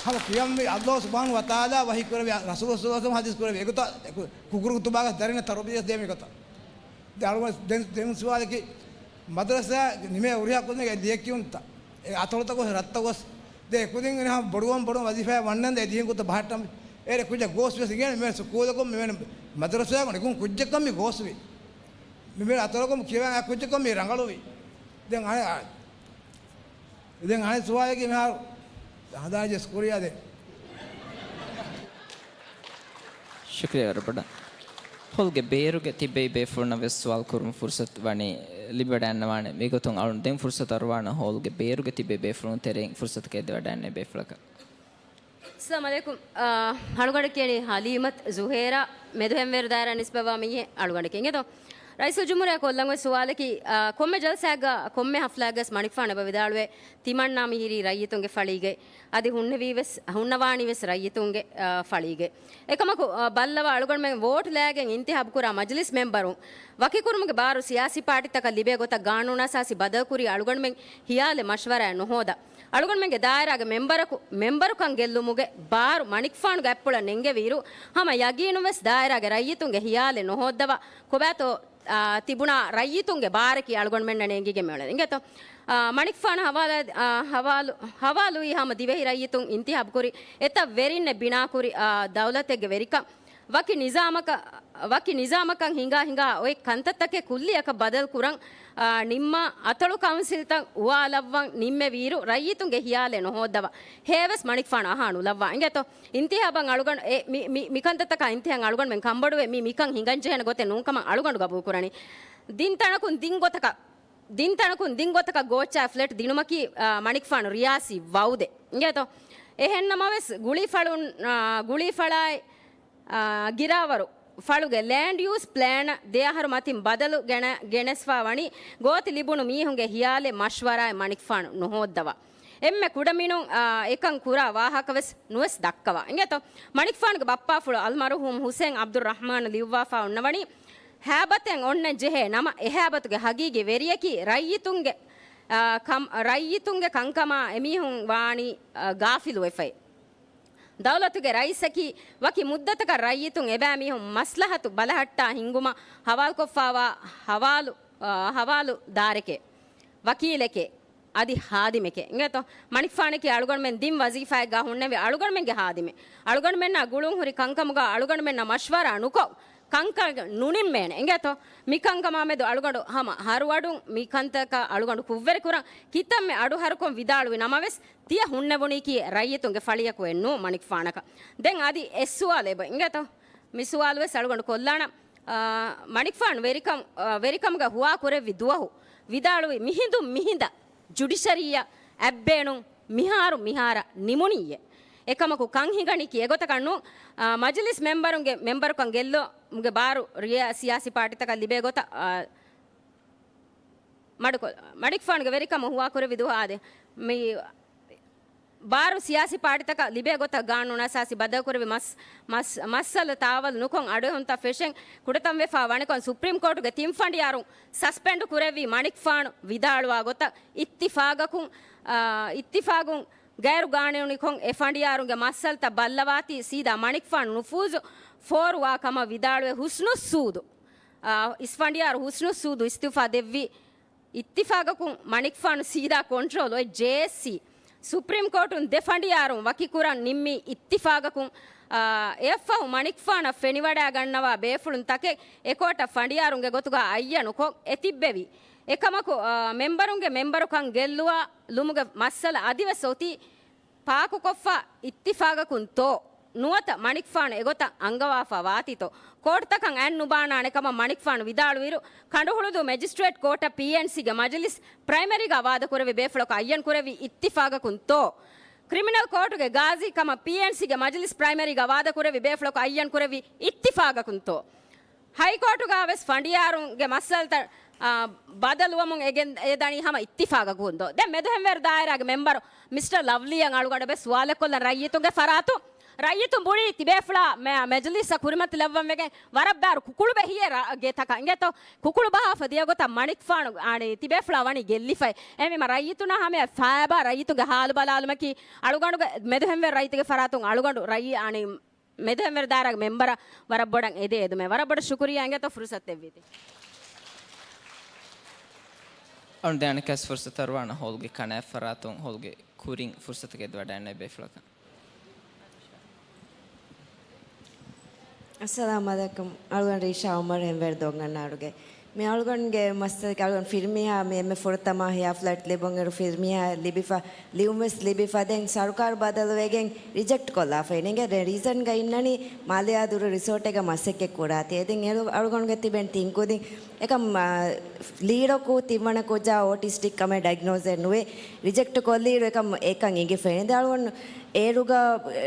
ހަމަ ކިޔަންވީ އައްލާހު ސުބްޙާނަހޫ ވަތަޢާލާ ވަޙީ ކުރެއްވި ރަސޫލު ޞައްލައްލާހު ޢަލައިހި ވަސައްލަމަ ޙަދީޘް ކުރެއްވި އެގޮތަށް ހުކުރު ހުތުބާގަ ދަރިންނަށް ތަރުބިޔަތު ދޭ މިގޮތަށް. ދެން އަޅުގަނޑު ދެން، ދެން ސުވާލަކީ، މަދަރަސާ ނިމޭ ހުރިހާ ކުދިންގެ ލިޔެކިޔުންތައް، އެ އަތޮޅުތަކު ރަށްތަކު ގޮސް، ދެން އެކުދިން އިން ހަމަ ބޮޑުވަން ބޮޑުވަން ވަޒީފާއެއް ވަންނަން ދެން އެ ދިޔަ ގޮތަށް ބަހައްޓަން. އޭރު ކުއްޖެއް ގޯސް ވެސް އިނގޭނެ މި ސުކޫލަކުން މިވެނި މަދަރަސާގަ ނިކުން ކުއްޖަކަށް މި ގޯސްވި. މި މި އަތޮޅަކުން ކިޔަވާ އެ ކުއްޖަކަށް މި ރަނގަޅުވި. ދެން އަނެއް އާ، ދެން އަނެއް ސުވާލަކީ މިހާރު ހަނދާން ޖެސް ކުރިޔާ ދެން. ޝުކުރިއްޔާ ވަރަށް ބޮޑަށް. ހޯލްގެ ބޭރުގެ ތިބޭ ބޭފުޅުންނަށް ވެސް ސުވާލު ކުރުމަށް ފުރުސަތު ވަނީ ލިބިވަޑައިގަންނަވާނެ. މިގޮތުން އަޅުން ދެން ފުރުސަތު އަރުވާނަ ހޯލްގެ ބޭރުގެ ތިބޭ ބޭފުޅުން ތެރެއިން ފުރުސަތަކަށް އެދިވަޑައިގަންނަވާ ބޭފުޅަކަށް. އައްސަލާމު ޢަލައިކުމް. އާ، އަޅުގަނޑަށް ކިޔަނީ ހަލީމަތު ޒުހޭރާ، މެދުހެންވޭރު ދާއިރާ ނިސްބަތްވާ މީހެއް އަޅުގަނޑަކީ އިނގޭތޯ. ރައީސުލްޖުމްހޫރިއްޔާ ކޮށްލަން އޮތް ސުވާލަކީ، އާ، ކޮންމެ ޖަލްސާއެއްގަ، ކޮންމެ ހަފްލާއެއްގަސް މަނިކުފާނު އެބަ ވިދާޅުވޭ، ތިމަންނާ މިހިރީ ރައްޔިތުންގެ ފަޅީގައި، އަދި ހުންނެވީވެސް، ހުންނަވާނީވެސް ރައްޔިތުންގެ، އާ، ފަޅީގައި. އެކަމަކު، އާ، ބައްލަވާ އަޅުގަނޑުމެން ވޯޓް ލައިގެން އިންތިހާބު ކުރާ މަޖިލިސް މެމްބަރުން ވަކިކުރުމުގެ ބާރު ސިޔާސީ ޕާޓީތަކަށް ލިބޭ ގޮތަށް ގާނޫނުއަސާސީ ބަދަލުކުރީ އަޅުގަނޑުމެން ހިޔާލެއް މަޝްވަރާއެއް ނުހޯދާ. އަޅުގަނޑުމެންގެ ދާއިރާގެ މެމްބަރަކު، މެމްބަރުކަން ގެއްލުމުގެ ބާރު މަނިކުފާނުގެ އަތްޕުޅަށް ނެންގެވިއިރު، ހަމަ ޔަގީނުންވެސް ދާއިރާގެ ރައްޔިތުންގެ ހިޔާލެއް ނުހޯއްދަވާ، ކޮބާތޯ، އާ، ތިބުނާ ރައްޔިތުންގެ ބާރަކީ އަޅުގަނޑުމެންނަށް ނޭނގިގެން މިއުޅެނީ. އިނގޭތޯ؟ މަނިކުފާނު ހަވާލާ، އާ، ހަވާލު، ހަވާލުވީ ހަމަ ދިވެހި ރައްޔިތުން އިންތިހާބުކުރި އެތައް ވެރިންނެއް ބިނާކުރި، އާ، ދައުލަތެއްގެ ވެރިކަން. ވަކި ނިޒާމަކަށް، ވަކި ނިޒާމަކަށް ހިނގާ ހިނގާ އޮތް ކަންތައްތަކެއް ކުއްލިއަކަށް ބަދަލު ކުރަން، އާ، ނިންމާ އަތޮޅު ކައުންސިލްތައް އުވާލައްވަން ނިންމެވިއިރު ރައްޔިތުންގެ ހިޔާލެއް ނުހޯއްދަވާ. ހޭވެސް މަނިކުފާނު އަހާ ނުލައްވާ އިނގޭތޯ. އިންތިހާބަށް އަޅުގަނޑު އެ، މި، މި، މިކަންތައްތަކާ އިންތިހާ އަޅުގަނޑުމެން ކަންބޮޑުވެ މީ މިކަން ހިނގަންޖެހޭނެ ގޮތެއް ނޫންކަމަށް އަޅުގަނޑު ގަބޫލުކުރަނީ. ދިން ތަނަކުން ދިން ގޮތަކަށް ދިން ތަނަކުން ދިން ގޮތަކަށް ގޯއްޗާ ފްލެޓް ދިނުމަކީ، އާ، މަނިކުފާނު ރިޔާސީ ވައުދެއް އިނގޭތޯ. އެހެންނަމަވެސް ގުޅީފަޅުން، އާ، ގުޅީފަޅާއި، އާ، ގިރާވަރު ފަޅުގެ ލޭންޑް ޔޫސް ޕްލޭނަށް ދެ އަހަރު މަތިން ބަދަލު ގެނަ، ގެނެސްފާ ވަނީ ގޯތި ލިބުނު މީހުންގެ ހިޔާލެއް މަޝްވަރާއެއް މަނިކުފާނު ނުހޯއްދަވާ. އެންމެ ކުޑަމިނުން، އާ، އެކަން ކުރާ ވާހަކަވެސް ނުވެސް ދައްކަވާ އިނގޭތޯ. މަނިކުފާނުގެ ބައްޕާފުޅު އަލްމަރުހޫމް ހުސެން އަބްދުއްރަހްމާން ލިޔުއްވާފާ އޮންނަވަނީ، ހައިބަތެއް އޮންނަން ޖެހޭ ނަމަ، އެ ހައިބަތުގެ ހަގީގީ ވެރިޔަކީ ރައްޔިތުންގެ، އާ، ކަމް، ރައްޔިތުންގެ ކަންކަމާ އެމީހުން ވާނީ، އާ، ޣާފިލުވެފައި. ދައުލަތުގެ ރައީސަކީ ވަކި މުއްދަތަކަށް ރައްޔިތުން އެބައިމީހުން މަސްލަހަތު ބަލަހައްޓާ ހިންގުމަށް ހަވާލުކޮށްފާވާ ހަވާލު، އާ، ހަވާލު ދާރެކޭ، ވަކީލެކޭ، އަދި ހާދިމެކޭ. އިނގޭތޯ؟ މަނިކުފާނަކީ އަޅުގަނޑުމެން ދިން ވަޒީފާއެއްގާ ހުންނެވި އަޅުގަނޑުމެންގެ ހާދިމެއް. އަޅުގަނޑުމެންނާ ގުޅުން ހުރި ކަންކަމުގާ އަޅުގަނޑުމެންނާ މަޝްވަރާ ނުކޮށް، ކަންކަން ނުނިންމޭނެ. އިނގޭތޯ؟ މިކަންކަމާމެދު އަޅުގަނޑު ހަމަ ހަރުއަޑުން މި ކަންތަކަށް އަޅުގަނޑު ކުށްވެރިކުރަން ކިތަންމެ އަޑުހަރުކޮށް ވިދާޅުވި ނަމަވެސް، ތިޔަ ހުންނެވުނީކީ ރައްޔިތުންގެ ފަޅިއަކުއެއް ނޫން މަނިކުފާނަކަށް. ދެން އަދި އެއް ސުވާލެއް އެބަ އިނގޭތޯ؟ މި ސުވާލުވެސް އަޅުގަނޑު ކޮށްލާނަން. އާ، މަނިކުފާނު ވެރިކަމް، އާ، ވެރިކަމުގަ ހުވާ ކުރެއްވި ދުވަހު ވިދާޅުވި މިހިނދުން މިހިނދަށް ޖުޑިޝަރީއަށް އަތްބޭނުން މިހާރު މިހާރަށް ނިމުނީއޭ. އެކަމަކު ކަން ހިނގަނީކީ އެގޮތަކަށް ނޫން. އާ، މަޖިލިސް މެމްބަރުންގެ މެމްބަރުކަން ގެއްލުމުގެ ބާރު ރިޔާ ސިޔާސީ ޕާޓީތަކަށް ލިބޭ ގޮތަށް، އާ، މަޑުކޮ، މަޑިކުފާނުގެ ވެރިކަމަށް ހުވާކުރެއްވި ދުވަހާ އާދެ، މި ބާރު ސިޔާސީ ޕާޓީތަކަށް ލިބޭ ގޮތަށް ގާނޫނު އަސާސީ ބަދަލުކުރެއްވި މަސް، މަސް، މައްސަލަ ތާވަލް ނުކޮށް އަޑުއެހުންތައް ފެށެން ކުޑަތަންވެފާ ވަނިކޮށް ސުޕްރީމް ކޯޓުގެ ތިން ފަނޑިޔާރުން ސަސްޕެންޑް ކުރެއްވި މަނިކުފާނު ވިދާޅުވާ ގޮތަށް އިއްތިފާގަކުން، އާ، އިއްތިފާގުން ޣައިރު ގާނޫނީކޮށް އެ ފަނޑިޔާރުންގެ މައްސަލަތައް ބައްލަވާތީ ސީދާ މަނިކުފާނު ނުފޫޒު ފޯރުވާ ކަމަށް ވިދާޅުވެ ހުސްނުއްސޫދު، އާ، އިސް ފަނޑިޔާރު ހުސްނުއްސޫދު އިސްތިއުފާ ދެއްވި އިއްތިފާގަކުން މަނިކުފާނު ސީދާ ކޮންޓްރޯލް އޮތް ޖޭއެސްސީ، ސުޕްރީމް ކޯޓުން ދެ ފަނޑިޔާރުން ވަކިކުރަން ނިންމި އިއްތިފާގަކުން، އާ، އެއަށްފަހު މަނިކުފާނަށް ފެނިވަޑައިގަންނަވާ ބޭފުޅުން ތަކެއް އެކޯޓަށް ފަނޑިޔާރުންގެ ގޮތުގަ އައްޔަނުކޮށް އެތިއްބެވި. އެކަމަކު، އާ، މެމްބަރުންގެ މެމްބަރުކަން ގެއްލުވާލުމުގެ މައްސަލަ އަދިވެސް އޮތީ ޕާކުކޮށްފަ އިއްތިފާގަކުންތޯ؟ ނުވަތަ މަނިކުފާނު އެގޮތަށް އަންގަވާފަ ވާތީތޯ؟ ކޯޓްތަކަށް އަތް ނުބާނާނެ ކަމަށް މަނިކުފާނު ވިދާޅުވިއިރު، ކަނޑުހުޅުދޫ މެޖިސްޓްރޭޓް ކޯޓަށް ޕީއެންސީގެ މަޖިލިސް ޕްރައިމަރީގަ ވާދަކުރެއްވި ބޭފުޅަކު އައްޔަން ކުރެއްވީ އިއްތިފާގަކުންތޯ؟ ކްރިމިނަލް ކޯޓުގެ ގާޒީ ކަމަށް ޕީއެންސީގެ މަޖިލިސް ޕްރައިމަރީގަ ވާދަކުރެއްވި ބޭފުޅަކު އައްޔަން ކުރެއްވީ އިއްތިފާގަކުންތޯ؟ ހައިކޯޓުގަ ވެސް ފަނޑިޔާރުންގެ މައްސަލަތައް، އާ، ބަދަލުވަމުން އެ ގެން، އެ ދަނީ ހަމަ އިއްތިފާގަކުންތޯ؟ ދެން މެދުހެންވެރު ދާއިރާގެ މެމްބަރު މިސްޓަރ ލަވްލީއަށް އަޅުގަނޑަށް ވެސް ސުވާލެއް ކޮށްލަން، ރައްޔިތުންގެ ފަރާތުން، ރައްޔިތުން ބުނީ ތިބޭފުޅާ މެ، މެޖިލިސްއަށް ކުރިމަތިލައްވަން ވެގެން ވަރަށް ބާރު ކުކުޅު ބެހިޔޭ ރަ، ގެތަކަށް އިނގޭތޯ؟ ކުކުޅު ބަހާފަ ދިޔަ ގޮތަށް މަނިކުފާނު އަނި ތިބޭފުޅާ ވަނީ ގެއްލިފައި. އެހެންވީމަ ރައްޔިތުންނާ ހަމަޔަށް ފައިބާ ރައްޔިތުންގެ ހާލު ބަލާލުމަކީ އަޅުގަނޑުގެ މެދުހެންވެރި ރައްޔިތުގެ ފަރާތުން އަޅުގަނޑު ރައްޔި އަނި މެދުހެންވެރި ދާއިރާގެ މެމްބަރަށް ވަރަށް ބޮޑަށް އެދޭ އެދުމެއް. ވަރަށް ބޮޑަށް ޝުކުރިއްޔާ އިނގޭތޯ ފުރުސަތު ދެއްވީތީ. އަޅުގަނޑު ދެން އަނެއްކާވެސް ފުރުސަތު އަރުވާނަން ހޯލްގެ ކަނާތް ފަރާތުން ހޯލްގެ ކުރިން ފުރުސަތު ގެއްލިވަޑައިގަންނަވާ ބޭފުޅަކަށް. އައްސަލާމު ޢަލައިކުމް. އަޅުގަނޑު ރީޝާ ޢުމަރު ހެންވޭރު ދޮންގަންނާރުގެ. މި އަޅުގަނޑުގެ މައްސަލަ އަޅުގަނޑު ފިރިމީހާ މި އެންމެ ފުރަތަމަ ހިޔާ ފްލެޓް ލިބުންއިރު ފިރިމީހާ ލިބިފަ، ލިޔުންވެސް ލިބިފަ ދެން ސަރުކާރު ބަދަލުވެގެން ރިޖެކްޓް ކޮށްލާފައި އިނގޭ. ދެން ރީޒަންގަ އިންނަނީ މާލެއާދުރު ރިސޯޓެއްގަ މަސައްކަތް ކުރާތީ. އެ ދެން އެޅު، އަޅުގަނޑުގެ ތިބެން ތިން ކުދިން އެކަމް، އާ، ލީޑަކު ތިންވަނަ ކުއްޖާ އޯޓިސްޓިކް ކަމެއް ޑައިގްނޯސް ނުވޭ. ރިޖެކްޓް ކޮށްލިއިރު އެކަމް އެކަން އިނގިފައި. ދެން އަޅުގަނޑު އޭރުގަ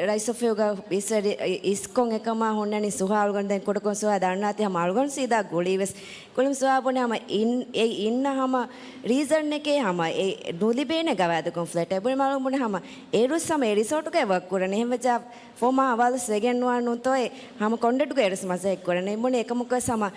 ރައީސް އޮފީހުގަ އިސްވެ، އިސްކޮށް އެކަމާ ހުންނަނީ ސުހާ އަޅުގަނޑު ދެން ކުޑަކޮށް ސުހާ ދަންނާތީ ހަމަ އަޅުގަނޑު ސީދާ ގުޅީވެސް. ކުޅުން ސުހާ ބުނެ ހަމަ އިން، އެ އިންނަ ހަމަ ރީޒަންއެކޭ ހަމަ އެ ނުލިބޭނެ ގަވާއިދުކޮށް ފްލެޓެއް ބުނެ މަ ބުނެ ހަމަ އޭރުސް ހަމަ އެ ރިސޯޓުގައި ވަކް ކުރަނީ. އެހެން ވެއްޖާ ފޯމާ ހަވާލުސް ވެގެން ނުވާނުތޯއޭ ހަމަ ކޮންޑެޓުގަ އޭރުސް މަސައްކަތް ކުރަނީ. ބުނެ އެކަމަކުވެސް ހަމަ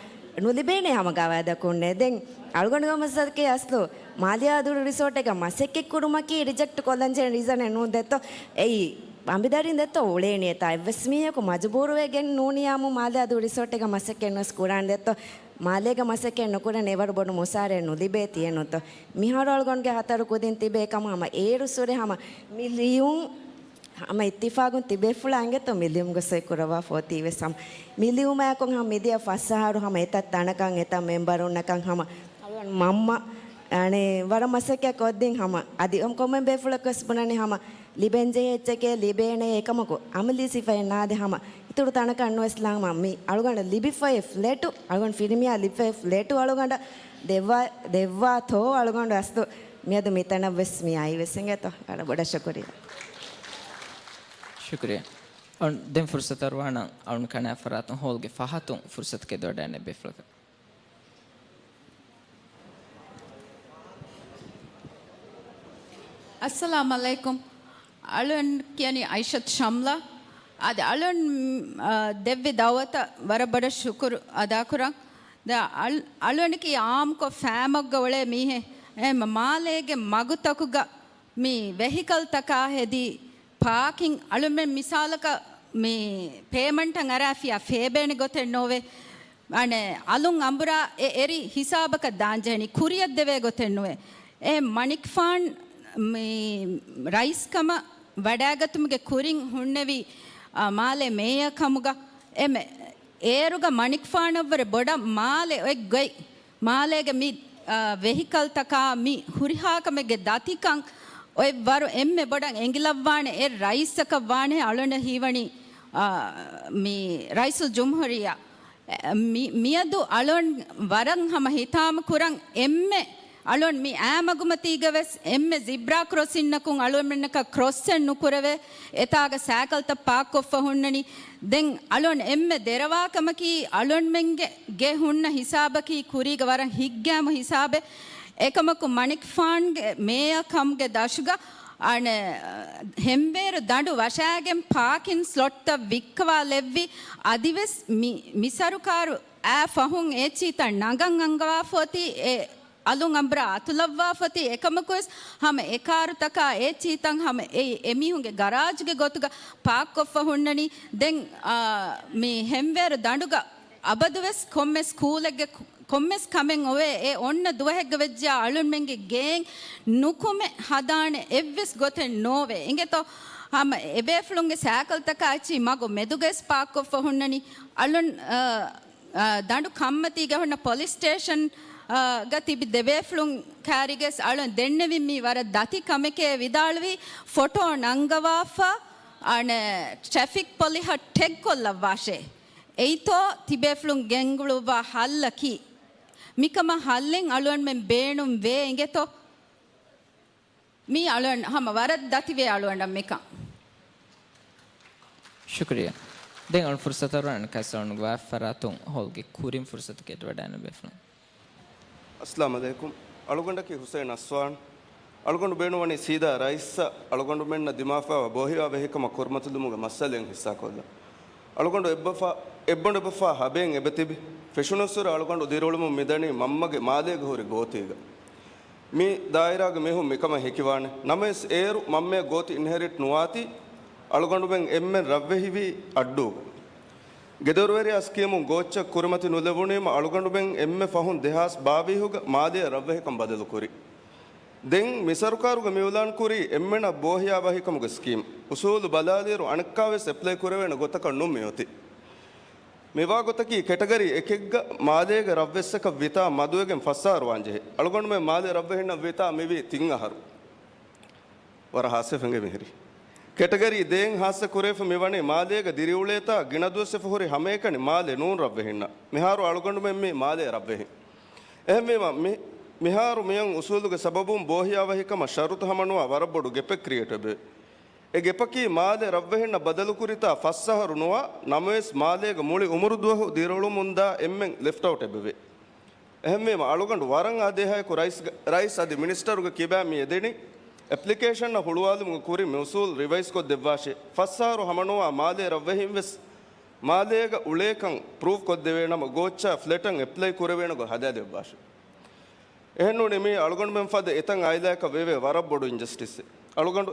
ނުލިބޭނެ ހަމަ ގަވާއިދަކުންނޭ. ދެން އަޅުގަނޑުގެ މައްސަލަކީ އަސްލު މާލެއާދުރު ރިސޯޓެއްގަ މަސައްކަތް ކުރުމަކީ ރިޖެކްޓް ކޮށްލަންޖެހޭ ރީޒަނެއް ނޫން ދެއްތޯ. އެއީ އަނބިދަރިން ދެއްތޯ އުޅޭނީ އެތާ އެއްވެސް މީހަކު މަޖުބޫރުވެގެން ނޫނިޔާމު މާލެ އަދު ރިސޯޓެއްގަ މަސައްކަތް ނުވެސް ކުރާން ދެއްތޯ. މާލޭގަ މަސައްކަތް ނުކުރަން އެވަރު ބޮޑު މުސާރައެއް ނުލިބޭ ތިޔެނުތޯ. މިހާރު އަޅުގަނޑުގެ ހަތަރު ކުދިން ތިބޭ ކަމަށް ހަމަ އޭރު ސުރެ ހަމަ މި ލިޔުން ހަމަ އިއްތިފާގުން ތިބޭފުޅާ އިނގޭތޯ މި ލިޔުމުގަ ސޮއި ކުރައްވާފަ އޮތީ ވެސް ހަމަ މި ލިޔުމާއެކު ހަމަ މިދިޔަ ފަސް އަހަރު ހަމަ އެތައް ތަނަކަށް އެތައް މެމްބަރުންނަކަށް ހަމަ އަޅުގަނޑު މަންމަ އަނެއް ވަރަށް މަސައްކަތް ކޮށްދިން ހަމަ އަދި އޮން ކޮންމެ ބޭފުޅަކު ވެސް ބުނަނީ ހަމަ ލިބެންޖެހޭ އެއްޗެކޭ ލިބޭނެ އެކަމަކު އަމަލީ ސިފައެއް ނާދެ ހަމަ އިތުރު ތަނަކަށް ނުވެސް ލާމަ މި އަޅުގަނޑަށް ލިބިފައި ފްލެޓު އަޅުގަނޑު ފިރިމިޔާ ލިބިފައި ފްލެޓު އަޅުގަނޑަށް ދެއްވާ ދެއްވާތޯ އަޅުގަނޑު އަސްލު މިއަދު މިތަނަށް ވެސް މި އައީ ވެސް އިނގޭތޯ. ވަރަށް ބޮޑަށް ޝުކުރިއްޔާ. ޝުކުރިއްޔާ. އަޅު-، ދެން ފުރުސަތު އަރުވާނަން އަޅުން ކަނާ ފަރާތުން ހޯލްގެ ފަހަތުން ފުރުސަތު ގެދޮވަޑައިން ބޭފުޅަކަށް. އައްސަލާމް އަލައިކުމް. އަޅުން ކިޔަނީ އައިޝަތު ޝަމްލާ. އަދި އަޅުން، އަ، ދެއްވި ދައުވަތަށް ވަރަށް ބޮޑަށް ޝުކުރު އަދާކުރަން. ދަ އަޅު-، އަޅުންގެ އާއްމުކޮށް ފާމަށްގަ އުޅޭ މީހެއް، އެ، މާލޭގެ މަގުތަކުގަ މި ވެހިކަލްތަކާ ހެދި ޕާކިން އަޅުމެން މިސާލަކަށް މި ޕޭމަންޓަށް އަރާފިޔާ ފޭބޭނެ ގޮތެއް ނޯވޭ. އަނެއް އަލުން އަނބުރާ އެ އެރި ހިސާބަކަށް ދާންޖެހެނީ ކުރިއަށް ދެވޭ ގޮތެއް ނުވޭ. އެ މަނިކުފާން މި ރައީސް ކަމަށް ވަޑައިގަތުމުގެ ކުރިން ހުންނެވި، އާ، މާލޭ މޭޔަ ކަމުގަ އެމެ އޭރުގަ މަނިކުފާނަށްވުރެ ބޮޑަށް މާލެ އޮތް ގޮތް މާލޭގެ މި، އާ، ވެހިކަލްތަކާ މި ހުރިހާ ކަމެއްގެ ދަތިކަން އޮތް ވަރު އެންމެ ބޮޑަށް އެނގިލައްވާނެ އެއް ރައީސަކަށް ވާނެ އަޅުން ހީވަނީ، އާ، މި ރައީސުލް ޖުމްހޫރިއްޔާ. މި-، މިއަދު އަޅުން ވަރަށް ހަމަ ހިތާމަ ކުރަން އެންމެ އަޅުން މި އާ މަގުމަތީގަ ވެސް އެންމެ ޒިބްރާ ކްރޮސިންއަކުން އަޅުމެންނަކަށް ކްރޮސްއެއް ނުކުރެވޭ، އެތާގަ ސައިކަލްތައް ޕާކްކޮށްފަ ހުންނަނީ. ދެން އަޅުން އެންމެ ދެރަވާ ކަމަކީ، އަޅުންމެންގެ ގެ ހުންނަ ހިސާބަކީ ކުރީގަ ވަރަށް ހިތްގައިމު ހިސާބެއް. އެކަމަކު މަނިކުފާންގެ މޭޔަ ކަމުގެ ދަށުގަ އަނެއް ހެންވޭރު ދަނޑު ވަށާގެން ޕާކިން ސްލޮޓްތައް ވިއްކަވާލެއްވި. އަދިވެސް މި، މި ސަރުކާރު އާ ފަހުން އެ ޗީތައް ނަގަން އަންގަވާފަ އޮތީ އެ އަލުން އަނބުރާ އަތުލައްވާފަ އޮތީ. އެކަމަކުވެސް ހަމަ އެ ކާރުތަކާ އެ ޗީތައް ހަމަ އެ، އެމީހުންގެ ގަރާޖުގެ ގޮތުގަ ޕާކްކޮށްފަ ހުންނަނީ. ދެން، އާ، މި ހެންވޭރު ދަނޑުގަ އަބަދުވެސް ކޮންމެސް ސްކޫލެއްގެ ކު-، ކޮންމެސް ކަމެއް އޮވޭ، އެ އޮންނަ ދުވަހެއްގަ ވެއްޖާ އަޅުންމެންގެ ގެއިން ނުކުމެ ހަދާނެ އެއްވެސް ގޮތެއް ނޯވޭ. އިނގޭތޯ؟ ހަމަ އެބޭފުޅުންގެ ސައިކަލްތަކާ އެއްޗިހި މަގު މެދުގައިސް ޕާކްކޮށްފަ ހުންނަނީ. އަޅުން، އާ، އާ، ދަނޑު ކަންމަތީގަ ހުންނަ ޕޮލިސް ސްޓޭޝަން، އާ، ގަ ތިބި ދެބޭފުޅުން ކާރިގެސް އަޅުން ދެންނެވިން މީ ވަރަށް ދަތި ކަމެކޭ ވިދާޅުވީ، ފޮޓޯ ނަންގަވާފަ، އަނެއް ޓްރެފިކް ޕޮލިހަށް ޓެގް ކޮށްލައްވާށޭ. އެއީތޯ ތިބޭފުޅުން ގެންގުޅުއްވާ ހައްލަކީ. މިކަމަށް ހައްލެއް އަޅުގަނޑުމެން ބޭނުން ވޭ އިނގޭތޯ؟ މީ އަޅުގަނޑު ހަމަ ވަރަށް ދަތިވޭ އަޅުގަނޑަށް މިކަން. ޝުކުރިއްޔާ. ދެން އަޅުން ފުރުސަތު އަރުވާނެ ކައިސަރުންގެ ވާ ފަރާތުން ހޯލްގެ ކުރިން ފުރުސަތު ގެދޮވަޑައިން ބޭފުޅުން. އައްސަލާމް އަލައިކުމް. އަޅުގަނޑަކީ ހުސައިން އަސްވާން. އަޅުގަނޑު ބޭނުންވަނީ ސީދާ ރައީސްއަށް އަޅުގަނޑުމެންނަށް ދިމާވެފައިވާ ބޯހިޔާ ވެހިކަމަށް ކުރިމަތިލުމުގެ މައްސަލައިން ހިއްސާކޮށްލަން. އަޅުގަނޑު އެއްބަފާ، އެއްބަނޑު އެއްބަފާ ހަބޭން އެބަތިބި. ފެށުނަސްވުރެ އަޅުގަނޑު ދިރިއުޅުމުން މިދަނީ މަންމަގެ މާލޭގަ ހުރި ގޯތީގަ. މި ދާއިރާގެ މީހުން މިކަމަށް ހެކިވާނެ. ނަމަވެސް އޭރު މަންމައަށް ގޯތި އިންހެރިޓް ނުވާތީ، އަޅުގަނޑުމެން އެންމެން ރަށްވެހިވީ އައްޑޫގަ. ގެދޮރުވެރިޔާ ސްކީމުން ގޯއްޗަށް ކުރިމަތި ނުލެވުނީމަ އަޅުގަނޑުމެން އެންމެ ފަހުން ދެހާސް ބާވީހުގަ މާލޭ ރަށްވެހިކަން ބަދަލުކުރި. ދެން މި ސަރުކާރުގަ މިއުލާންކުރީ އެންމެނަށް ބޯހިޔާވަހިކަމުގެ ސްކީމް. އުސޫލު ބަލާލިއިރު އަނެއްކާވެސް އެޕްލައި ކުރެވޭނެ ގޮތަކަށް ނޫން މިއޮތީ. މިވާ ގޮތަކީ ކެޓަގަރީ އެކެއްގަ މާލޭގެ ރަށްވެއްސަކަށް ވިތާ މަދުވެގެން ފަސްއަހަރު ވާންޖެހޭ. އަޅުގަނޑުމެން މާލޭ ރަށްވެހިންނަށް ވިތާ މިވީ ތިން އަހަރު. ވަރަށް ހާއްސަ ފެނގޭ މިހިރީ. ކެޓަގަރީ ދޭން ހާއްސަ ކުރެވިފަ މިވަނީ މާލޭގަ ދިރިއުޅޭތާ ގިނަ ދުވަސްވެފަ ހުރި ހަމައެކަނި މާލެ ނޫން ރަށްވެހިންނަށް. މިހާރު އަޅުގަނޑުމެން މީ މާލޭ ރަށްވެހިން. އެހެންވީމަ މި-، މިހާރު މިއަން އުސޫލުގެ ސަބަބުން ބޯހިޔާވަހިކަމަށް ޝަރުތު ހަމަނުވާ ވަރަށް ބޮޑު ގެޕެއް ކްރިއޭޓް ވެއްޖެ. އެ ގެޕަކީ މާލެ ރަށްވެހިންނަށް ބަދަލުކުރިތާ ފަސް އަހަރު ނުވާ ނަމަވެސް މާލޭގަ މުޅި އުމުރު ދުވަހު ދިރިއުޅުމުންދާ އެންމެން ލެފްޓް އައުޓް އެބަވޭ. އެހެންވީމަ އަޅުގަނޑު ވަރަށް އާދޭހައެކު ރައީސްގެ-، ރައީސް އަދި މިނިސްޓަރުގެ ކިބައިން މި އެދެނީ އެޕްލިކޭޝަންއަށް ހުޅުވާލުމުގެ ކުރިން މި އުސޫލް ރިވައިސް ކޮށްދެއްވާށޭ. ފަސް އަހަރު ހަމަނުވާ މާލޭ ރަށްވެހިން ވެސް މާލޭގަ އުޅޭކަން ޕްރޫވް ކޮށްދެވޭނަމަ ގޯއްޗާ ފްލެޓަށް އެޕްލައި ކުރެވޭނެ ގޮތް ހަދާދެއްވާށޭ. އެހެންނޫނީ މީ އަޅުގަނޑުމެން ފަދަ އެތައް އާއިލާއަކަށް ވެވޭ ވަރަށް ބޮޑު އިންޖަސްޓިސެއް. އަޅުގަނޑު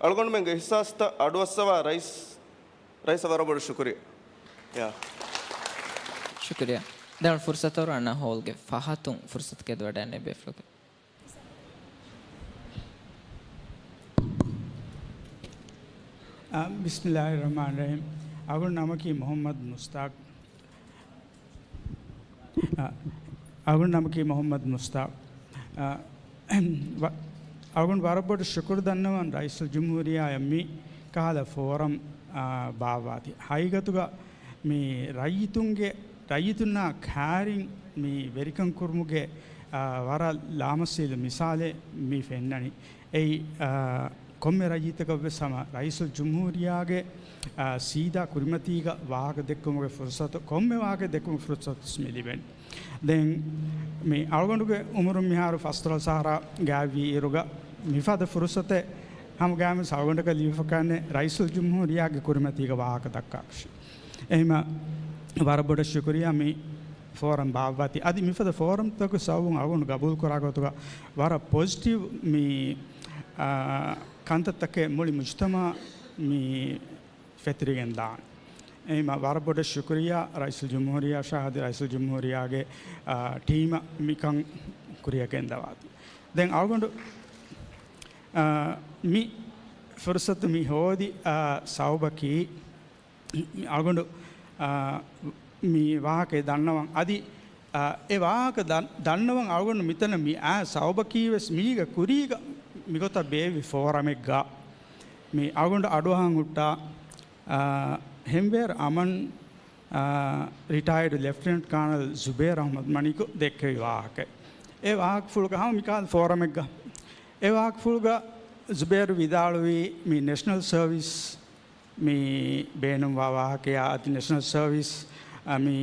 އަޅުގަނޑުމެންގެ އިހްސާސްތައް އަޑުއައްސަވާ ރައީސް، ރައީސަށް ވަރަށް ބޮޑަށް ޝުކުރިއްޔާ. ޝުކުރިއްޔާ. ދެން ފުރުސަތު އަންނަ ހޯލްގެ ފަހަތުން ފުރުސަތު ކެދިވަޑައިގެންނެވި ބޭފުޅުން. އާ، ބިސްމިއްލާހިއްރަޙްމާނިއްރަޙީމް. އަޅުގަނޑު ނަމަކީ މުޙައްމަދު މުސްތާޤް. އާ، އަޅުގަނޑު ނަމަކީ މުޙައްމަދު މުސްތާޤް. އާ، ވަ-، އަޅުގަނޑު ވަރަށް ބޮޑު ޝުކުރު ދަންނަވަން ރައީސުލްޖުމްހޫރިއްޔާއަށް މި ކަހަލަ ފޯރަމް، އާ، ބާއްވާތީ. ހަގީގަތުގަ މި ރައްޔިތުންގެ، ރައްޔިތުންނާ ކާރިން މި ވެރިކަން ކުރުމުގެ، އާ، ވަރަށް ލާމަސީލު މިސާލެއް މި ފެންނަނީ. އެއީ، އާ، ކޮންމެ ރައްޔިތަކަށްވެސް ހަމަ ރައީސުލްޖުމްހޫރިއްޔާގެ، އާ، ސީދާ ކުރިމަތީގަ ވާހަކަ ދެއްކުމުގެ ފުރުސަތު، ކޮންމެ ވާހަކަ ދެއްކުމުގެ ފުރުސަތު ވެސް މި ލިބެނީ. ދެން މި އަޅުގަނޑުގެ އުމުރުން މިހާރު ފަސްދޮޅަސް އަހަރާ ގާތްވީ އިރުގަ މިފަދަ ފުރުސަތެއް ހަމަ ގާތްވެސް އަޅުގަނޑަކަށް ލިބިފަކާނެ ރައީސުލްޖުމްހޫރިއްޔާގެ ކުރިމަތީގަ ވާހަކަ ދައްކާކަށެއް. އެހެންމަ ވަރަށް ބޮޑަށް ޝުކުރިއްޔާ މި ފޯރަމް ބާއްވާތީ. އަދި މިފަދަ ފޯރަމްތަކުގެ ސަބަބުން އަޅުގަނޑު ގަބޫލުކުރާ ގޮތުގަ ވަރަށް ޕޮޒިޓިވް މި، އާ، ކަންތައްތަކެއް މުޅި މުޖުތަމަޢަށް މި ފެތުރިގެން ދާނެ. އެހެންމަ ވަރަށް ބޮޑަށް ޝުކުރިއްޔާ ރައީސުލްޖުމްހޫރިއްޔާއަށާ އަދި ރައީސުލްޖުމްހޫރިއްޔާގެ، އާ، ޓީމަށް މިކަން ކުރިއަށް ގެންދަވާތީ. ދެން އަޅުގަނޑު، އާ، މި ފުރުސަތު މި ހޯދި، އާ، ސަބަބަކީ، އަޅުގަނޑު، އާ، މި ވާހަކަ ދަންނަވަން. އަދި، އާ، އެ ވާހަކަ ދަން-، ދަންނަވަން އަޅުގަނޑު މިތަނަށް މި އާ ސަބަބަކީ ވެސް މީގަ ކުރީގަ މިގޮތަށް ބޭއްވި ފޯރަމެއްގަ މި އަޅުގަނޑު އަޑުއަހަން ހުއްޓާ، އާ، ހެންވޭރު އަމަން، އާ، ރިޓަޔާޑް ލެފްޓިނެންޓް ކާނަލް ޒުބޭރު އަޙްމަދު މަނިކު ދެއްކެވި ވާހަކަ. އެ ވާހަކަފުޅުގަ ހަމަ މިކާލް ފޯރަމެއްގަ އެ ވާހަކަފުޅުގަ ޒުބޭރު ވިދާޅުވީ މި ނޭޝަނަލް ސަރވިސް މި ބޭނުންވާ ވާހަކަޔާ އަދި ނޭޝަނަލް ސަރވިސް، އަ، މި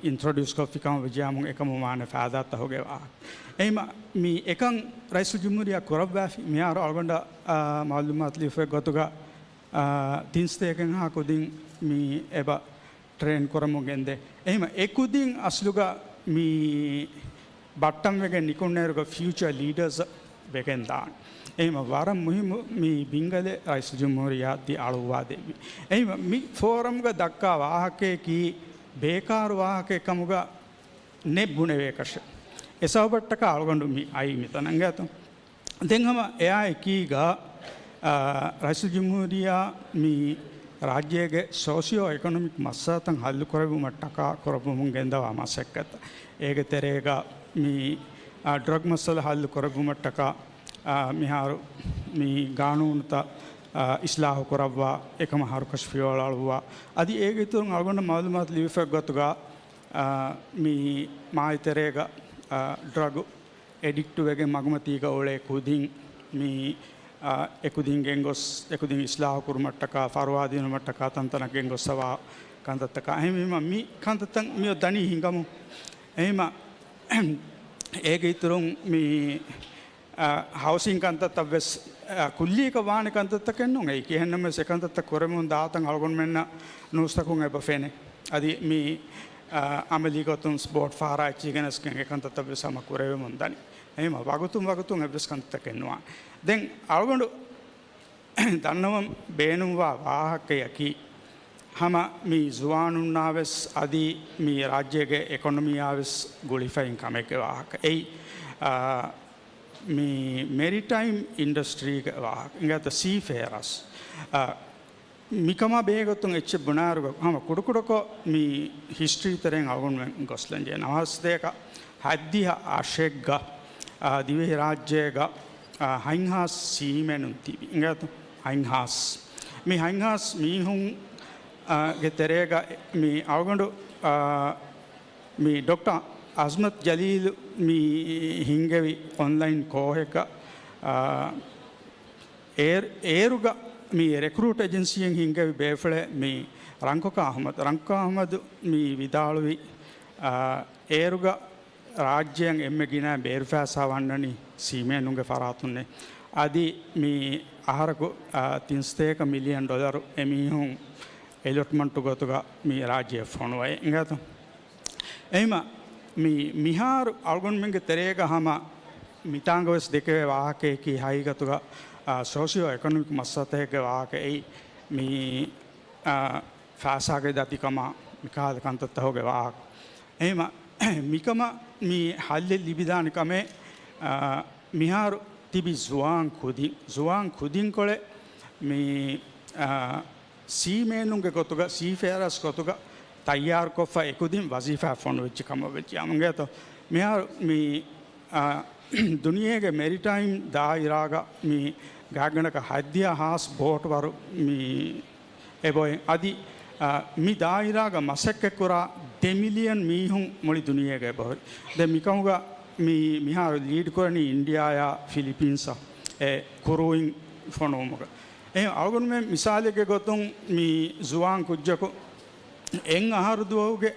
އިންޓްރޮޑިއުސް ކޮށްފިކަމަށް ވެއްޖެއްޔާމު އެކަމު ވާނެ ފައިދާތައް ހޮގޭ ވާހަކަ. އެހެންމަ މި އެކަން ރައީސުލްޖުމްހޫރިއްޔާ ކުރައްވާފި. މިހާރު އަޅުގަނޑަށް، އަ، މަޢުލޫމާތު ލިބިފައި ގޮތުގަ، އަ، ތިން ސަތޭކައެއްހާ ކުދިން މި އެބަ ޓްރޭން ކުރަމުން ގެންދޭ. އެހެންމަ އެ ކުދިން އަސްލުގަ މި ބައްޓަންވެގެން ނިކުންނޭރުގަ ފިއުޗާ ލީޑާސް ވެގެން ދާން. އެހެންމަ ވަރަށް މުހިއްމު މި ބިންގަލެއް ރައީސުލްޖުމްހޫރިއްޔާ ތި އަޅުއްވާ ދެއްވި. އެހެންމަ މި ފޯރަމްގަ ދައްކާ ވާހަކަޔަކީ ބޭކާރު ވާހަކައެއް ކަމުގަ ނެތް ބުނެވޭކަށެއް. އެ ސަބަބަށްޓަކާ އަޅުގަނޑު މި އައީ މިތަނަށް އިނގޭތޯ. ދެން ހަމަ އެއާއެކީގަ، އާ، ރައީސުލްޖުމްހޫރިއްޔާ މި ރާއްޖޭގެ ސޯޝިއޯ އެކޮނޮމިކް މައްސަލަތައް ހައްލު ކުރެއްވުމަށްޓަކާ ކުރައްވަމުން ގެންދަވާ މަސައްކަތްތައް. އޭގެ ތެރޭގަ މި، އާ، ޑްރަގް މައްސަލަ ހައްލު ކުރެއްވުމަށްޓަކާ، އާ، މިހާރު މި ގާނޫނުތައް، އާ، އިސްލާހު ކުރައްވާ، އެކަމަށް ހަރުކަށި ފިޔަވަޅު އަޅުއްވާ. އަދި އޭގެ އިތުރުން އަޅުގަނޑަށް މަޢުލޫމާތު ލިބިފައި ގޮތުގަ، އާ، މި މާތްތެރޭގަ، އާ، ޑްރަގު އެޑިކްޓު ވެގެން މަގުމަތީގަ އުޅޭ ކުދިން މި، އާ، އެކުދިން ގެންގޮސް، އެކުދިން އިސްލާހު ކުރުމަށްޓަކާ، ފަރުވާ ދިނުމަށްޓަކާ ތަންތަނަށް ގެންގޮސް އަވާ ކަންތައްތަކާ. އެހެންވީމަ މި ކަންތައްތައް މިއޮ ދަނީ ހިނގަމު. އެހެންމަ އޭގެ އިތުރުން މި، އާ، ހައުސިން ކަންތައްތައް ވެސް، އާ، ކުއްލިއަކަށް ވާނެ ކަންތައްތަކެއް ނޫން. އެއީ ކިހެންނަމަވެސް އެކަންތައްތައް ކުރެވެމުން ދާތަން އަޅުގަނޑުމެންނަށް ނޫސްތަކުން އެބަ ފެނޭ. އަދި މި، އާ، އަމަލީ ގޮތުން ބޯޓް ފަހަރާ އެއްޗިހިގެން އެކަންތައްތައް ވެސް ހަމަ ކުރެވެމުން ދަނީ. އެހެންމަ ވަގުތުން ވަގުތުން އެއްވެސް ކަންތައްތަކެއް ނުވާނެ. ދެން އަޅުގަނޑު ދަންނަވަން ބޭނުންވާ ވާހަކަޔަކީ، ހަމަ މި ޒުވާނުންނާވެސް އަދި މި ރާއްޖޭގެ އެކޮނޮމީއާވެސް ގުޅިފައިން ކަމެއްގެ ވާހަކަ. އެއީ، އާ، މި މެރިޓައިމް އިންޑަސްޓްރީގެ ވާހަކަ. އިނގޭތަ ސީފޭރަސް. އާ، މިކަމާ ބެހޭގޮތުން އެއްޗެއް ބުނާއިރުގަ ހަމަ ކުޑަކުޑަކޮށް މި ހިސްޓްރީ ތެރެއިން އަޅުގަނޑުމެން ގޮސްލަންޖެހޭ. ނަވާރަ ސަތޭކަ ހަތްދިހަ އަށެއްގަ، އާ، ދިވެހިރާއްޖޭގަ، އާ، ހަތްހާސް ސީމެނުން ތިބި. އިނގޭތަ؟ ހަތްހާސް. މި ހަތްހާސް މީހުން، އާ، ގެ ތެރޭގަ މި އަޅުގަނޑު، އާ، މި ޑޮކްޓަރ އަޒްމަތް ޖަލީލު މި ހިންގެވި އޮންލައިން ކޯހެއްގަ، އާ، އޭރު-، އޭރުގަ މި ރެކްރޫޓް އެޖެންސީއެއް ހިންގެވި ބޭފުޅެއް މި ރަންކޮކާ އަޙްމަދު. ރަންކޮކާ އަޙްމަދު މި ވިދާޅުވި، އާ، އޭރުގަ ރާއްޖެއަށް އެންމެ ގިނަ ބޭރުފައިސާ ވަންނަނީ ސީމޭނުގެ ފަރާތުންނޭ. އަދި މި އަހަރަކު، އާ، ތިން ސަތޭކަ މިލިއަން ޑޮލަރު އެމީހުން އެލޮޓްމަންޓު ގޮތުގަ މި ރާއްޖެއަށް ފޮނުވައި އިނގޭތަ؟ އެހެންމަ މި މިހާރު އަޅުގަނޑުމެންގެ ތެރޭގަ ހަމަ މިތާނގަވެސް ދެކެވޭ ވާހަކަޔަކީ ހަގީގަތުގަ އާ، ސޯޝިއޯ އެކޮނޮމިކް މައްސަލަތަކެއްގެ ވާހަކަ އެއީ މި، އާ، ފައިސާގެ ދަތިކަމާ މިކަހަލަ ކަންތައްތަކުގެ ވާހަކަ. އެހެންވީމަ، މިކަމަށް މި ހައްލެއް ލިބިދާނެ ކަމެއް، އާ، މިހާރު ތިބި ޒުވާން ކުދިން، ޒުވާން ކުދިންކޮޅެއް މި، އާ، ސީމޭނުންގެ ގޮތުގަ، ސީފޭއަރސް ގޮތުގަ ތައްޔާރުކޮށްފަ އެކުދިން ވަޒީފާ ފޮނުވެއްޖެ ކަމަށް ވެއްޖެ. އަމުގޭތޯ މިހާރު މި، އާ، ދުނިޔޭގެ މެރިޓައިމް ދާއިރާގަ މި ގާތްގަނޑަކަށް ހަތްދިހަ ހާސް ބޯޓުވަރު މި އެބައޮތް. އަދި، އާ، މި ދާއިރާގަ މަސައްކަތްކުރާ ދެ މިލިއަން މީހުން މުޅި ދުނިޔޭގަ އެބަހުރި. ދެން މިކަމުގަ މި މިހާރު ލީޑް ކުރަނީ އިންޑިއާއާ ފިލިޕީންސްއާ އެ ކުރޫއިން ފޮނުވުމުގަ. އެ އަޅުގަނޑުމެން މިސާލެއްގެ ގޮތުން މި ޒުވާން ކުއްޖަކު އެއް އަހަރު ދުވަހުގެ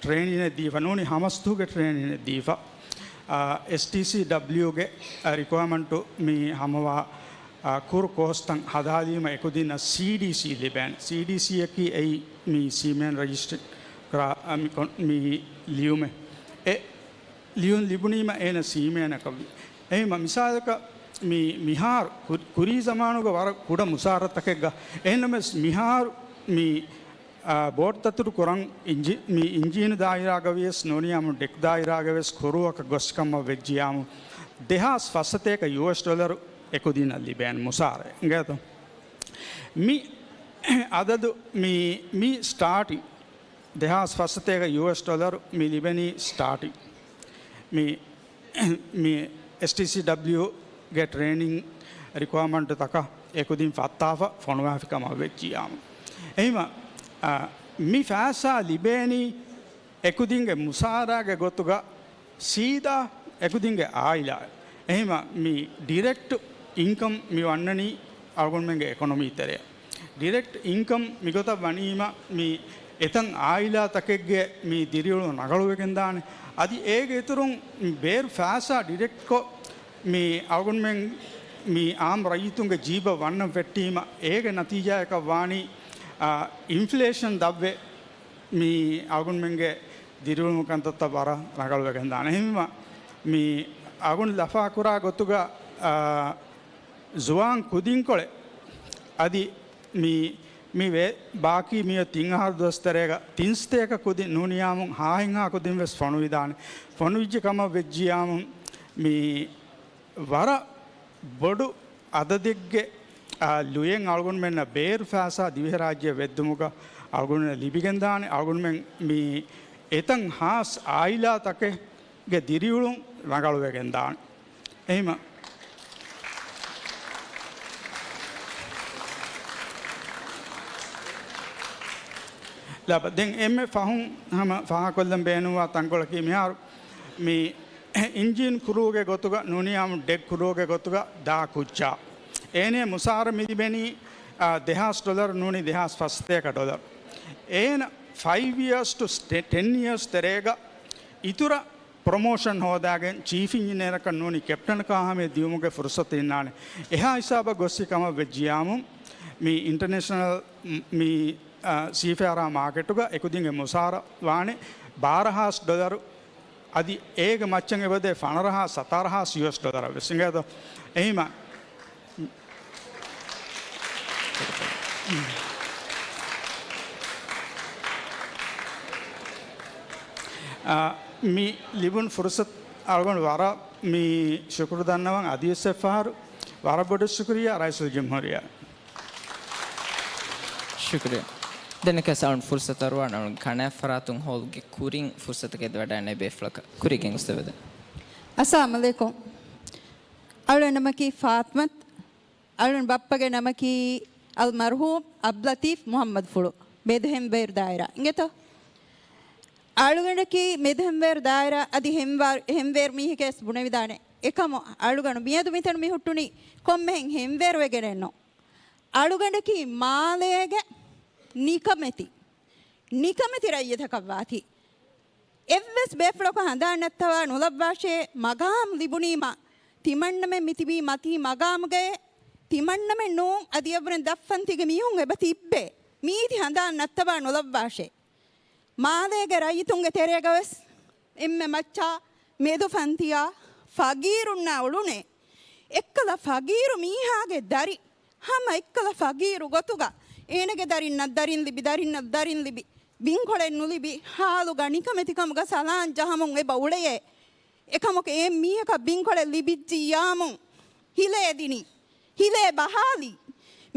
ޓްރޭނިނެއް ދީފަ ނޫނީ ހަމަސްދުވަހުގެ ޓްރޭނިނެއް ދީފަ، އާ، އެސްޓީސީޑަބްލިޔުގެ، އާ، ރިކުއަރމަންޓު މި ހަމަވާ، އާ، ކުރު ކޯސްތައް ހަދާލީމަ އެކުދިންނަށް ސީޑީސީ ލިބޭނެ. ސީޑީސީއަކީ އެއީ މި ސީމޭން ރަޖިސްޓަރ ކުރާ، އާ، މި ކޮން-، މި ލިޔުމެއް. އެ ލިޔުން ލިބުނީމަ އޭނަ ސީމޭނަކަށްވި. އެހެންވީމަ މިސާލަކަށް މި މިހާރު ކު-، ކުރީ ޒަމާނުގަ ވަރަށް ކުޑަ މުސާރަތަކެއްގަ އެހެންނަމަވެސް މިހާރު މި، އާ، ބޯޓް ދަތުރު ކުރަން އިންޖި-، މި އިންޖީނު ދާއިރާގަ ވިޔަސް ނޫނީ އާއްމު ޑެކް ދާއިރާގަ ވެސް ކުރޫއަކަށް ގޮސް ކަމަށް ވެއްޖިޔާމު ދެހާސް ފަސްސަތޭކަ ޔޫއެސް ޑޮލަރު އެކުދިންނަށް ލިބޭނެ މުސާރަ އިނގޭތޯ. މި އަދަދު މި، މި ސްޓާޓިން ދެހާސް ފަސްސަތޭކަ ޔޫއެސް ޑޮލަރު މި ލިބެނީ ސްޓާޓިން. މި، މި އެސްޓީސީޑަބްލިޔުގެ ޓްރޭނިން ރިކުއަރމަންޓުތަކަށް އެކުދިން ފައްތާފަ ފޮނުވާފި ކަމަށް ވެއްޖިޔާމު. އެހިމަ، އާ، މި ފައިސާ ލިބޭނީ އެކުދިންގެ މުސާރާގެ ގޮތުގަ ސީދާ އެކުދިންގެ އާއިލާއަށް. އެހިމަ މި ޑިރެކްޓް އިންކަމް މި ވަންނަނީ އަޅުގަނޑުމެންގެ އެކޮނޮމީ ތެރެއަށް. ޑިރެކްޓް އިންކަމް މިގޮތަށް ވަނީމަ މި އެތައް އާއިލާތަކެއްގެ މި ދިރިއުޅުން ރަނގަޅުވެގެންދާނެ. އަދި އޭގެ އިތުރުން ބޭރު ފައިސާ ޑިރެކްޓްކޮށް މި އަޅުގަނޑުމެން މި އާއްމު ރައްޔިތުންގެ ޖީބަށް ވަންނަން ފެއްޓީމަ އޭގެ ނަތީޖާއަކަށް ވާނީ، އާ، އިންފްލޭޝަން ދަށްވެ މި އަޅުގަނޑުމެންގެ ދިރިއުޅުމުގެ ކަންތައްތައް ވަރަށް ރަނގަޅުވެގެންދާނެ. އެހެންވީމަ މި އަޅުގަނޑު ލަފާކުރާ ގޮތުގަ، އާ، ޒުވާން ކުދިންކޮޅެއް އަދި މި، މި ވޭ-، ބާކީ މިއޮތް ތިން އަހަރު ދުވަސް ތެރޭގަ ތިން ސަތޭކަ ކުދިން ނޫނިޔާމުން ހާހެއްހާ ކުދިން ވެސް ފޮނުވިދާނެ. ފޮނުވިއްޖެ ކަމަށް ވެއްޖިޔާމު މި ވަރަށް ބޮޑު އަދަދެއްގެ، އާ، ލުޔެއް އަޅުގަނޑުމެންނަށް ބޭރު ފައިސާ ދިވެހިރާއްޖެ ވެއްދުމުގަ އަޅުގަނޑުމެން ލިބިގެންދާނެ. އަޅުގަނޑުމެން މި އެތައް ހާސް އާއިލާތަކެއްގެ ދިރިއުޅުން ރަނގަޅުވެގެންދާނެ. އެހިމަ ލަބަ، ދެން އެންމެ ފަހުން ހަމަ ފާހަގަކޮށްލަން ބޭނުންވާ ތަންކޮޅަކީ މިހާރު މި އިންޖީން ކުރޫގެ ގޮތުގަ ނޫނީ އާއްމު ޑެކް ކުރޫގެ ގޮތުގަ ދާ ކުއްޖާ. އޭނެ މުސާރަ މި ލިބެނީ، އާ، ދެހާސް ޑޮލަރު ނޫނީ ދެހާސް ފަސްސަތޭކަ ޑޮލަރު. އޭނަ ފައިވް އިޔާސް ޓު ޓެ-، ޓެން އިޔާސް ތެރޭގަ އިތުރަށް ޕްރޮމޯޝަން ހޯދާގެން ޗީފް އިންޖިނިއަރަކަށް ނޫނީ ކެޕްޓަން ކާހަމަޔަށް ދިޔުމުގެ ފުރުސަތު އިންނާނެ. އެހާ ހިސާބަށް ގޮއްސި ކަމަށް ވެއްޖިޔާމު މި އިންޓަރނޭޝަނަލް މި، އާ، ސީފޭއަރ މާކެޓުގަ އެކުދިންގެ މުސާރަ ވާނެ ބާރަ ހާސް ޑޮލަރު. އަދި އޭގެ މައްޗަށް އެބަދޭ ފަނަރަ ހާސް، ސަތާރަ ހާސް ޔޫއެސް ޑޮލަރަށް ވެސް އިނގޭތޯ. އެހިމަ، އާ، މި ލިބުނު ފުރުސަތު އަޅުގަނޑު ވަރަށް މި ޝުކުރު ދަންނަވަން. އަދިވެސް އެއްފަހަރު ވަރަށް ބޮޑު ޝުކުރިއްޔާ ރައީސުލްޖުމްހޫރިއްޔާ. ޝުކުރިއްޔާ. ދެންނެކަސް އަޅުން ފުރުސަތު އަރުވާން އަޅުން ކަނާތް ފަރާތުން ހޯލްގެ ކުރިން ފުރުސަތަކަށް އެދިވަޑައިން ބޭފުޅަކަށް. ކުރީގެން އުސްތަދު. އައްސަލާމު ޢަލައިކުމް. އަޅުގެ ނަމަކީ ފާތިމަތު. އަޅުގެ ބައްޕަގެ ނަމަކީ އަލްމަރްޙޫމް އަބްލަތީފް މުޙައްމަދުފުޅު، މެދުހެންވޭރު ދާއިރާ. އިނގޭތޯ؟ އަޅުގަނޑަކީ މެދުހެންވޭރު ދާއިރާ އަދި ހެންވާ-، ހެންވޭރު މީހެކޭ ވެސް ބުނެވިދާނެ. އެކަމު އަޅުގަނޑު މިއަދު މިތަނު މި ހުއްޓުނީ ކޮންމެހެން ހެންވޭރުވެގެނެއްނު. އަޅުގަނޑަކީ މާލޭގެ ނިކަމެތި، ނިކަމެތި ރައްޔިތަކަށްވާތީ. އެއްވެސް ބޭފުޅަކު ހަނދާން ނައްތަވާ ނުލައްވާށޭ، މަގާމް ލިބުނީމަ ތިމަންނަމެން މިތިބީ މަތީ މަގާމުގައޭ. ތިމަންނަމެން ނޫން އަދި އެއްވުރެން ދަށްފަންތީގެ މީހުން އެބަ ތިއްބޭ. މީތި ހަނދާން ނައްތަވާ ނުލައްވާށޭ. މާލޭގެ ރައްޔިތުންގެ ތެރޭގަވެސް އެންމެ މައްޗާ މެދުފަންތިއާ ފަގީރުންނާ އުޅުނޭ. އެއްކަލަ ފަގީރު މީހާގެ ދަރި، ހަމަ އެއްކަލަ ފަގީރު ގޮތުގަ އޭނަގެ ދަރިންނަށް ދަރިން ލިބި، ދަރިންނަށް ދަރިން ލިބި، ބިންކޮޅެއް ނުލިބި ހާލުގަ ނިކަމެތިކަމުގަ ސަލާން ޖަހަމުން އެބަ އުޅެޔޭ. އެކަމަކު އެ މީހަކަށް ބިންކޮޅެއް ލިބިއްޖިއްޔާމުން ހިލޭ ދިނީ، ހިލޭ ބަހާލީ.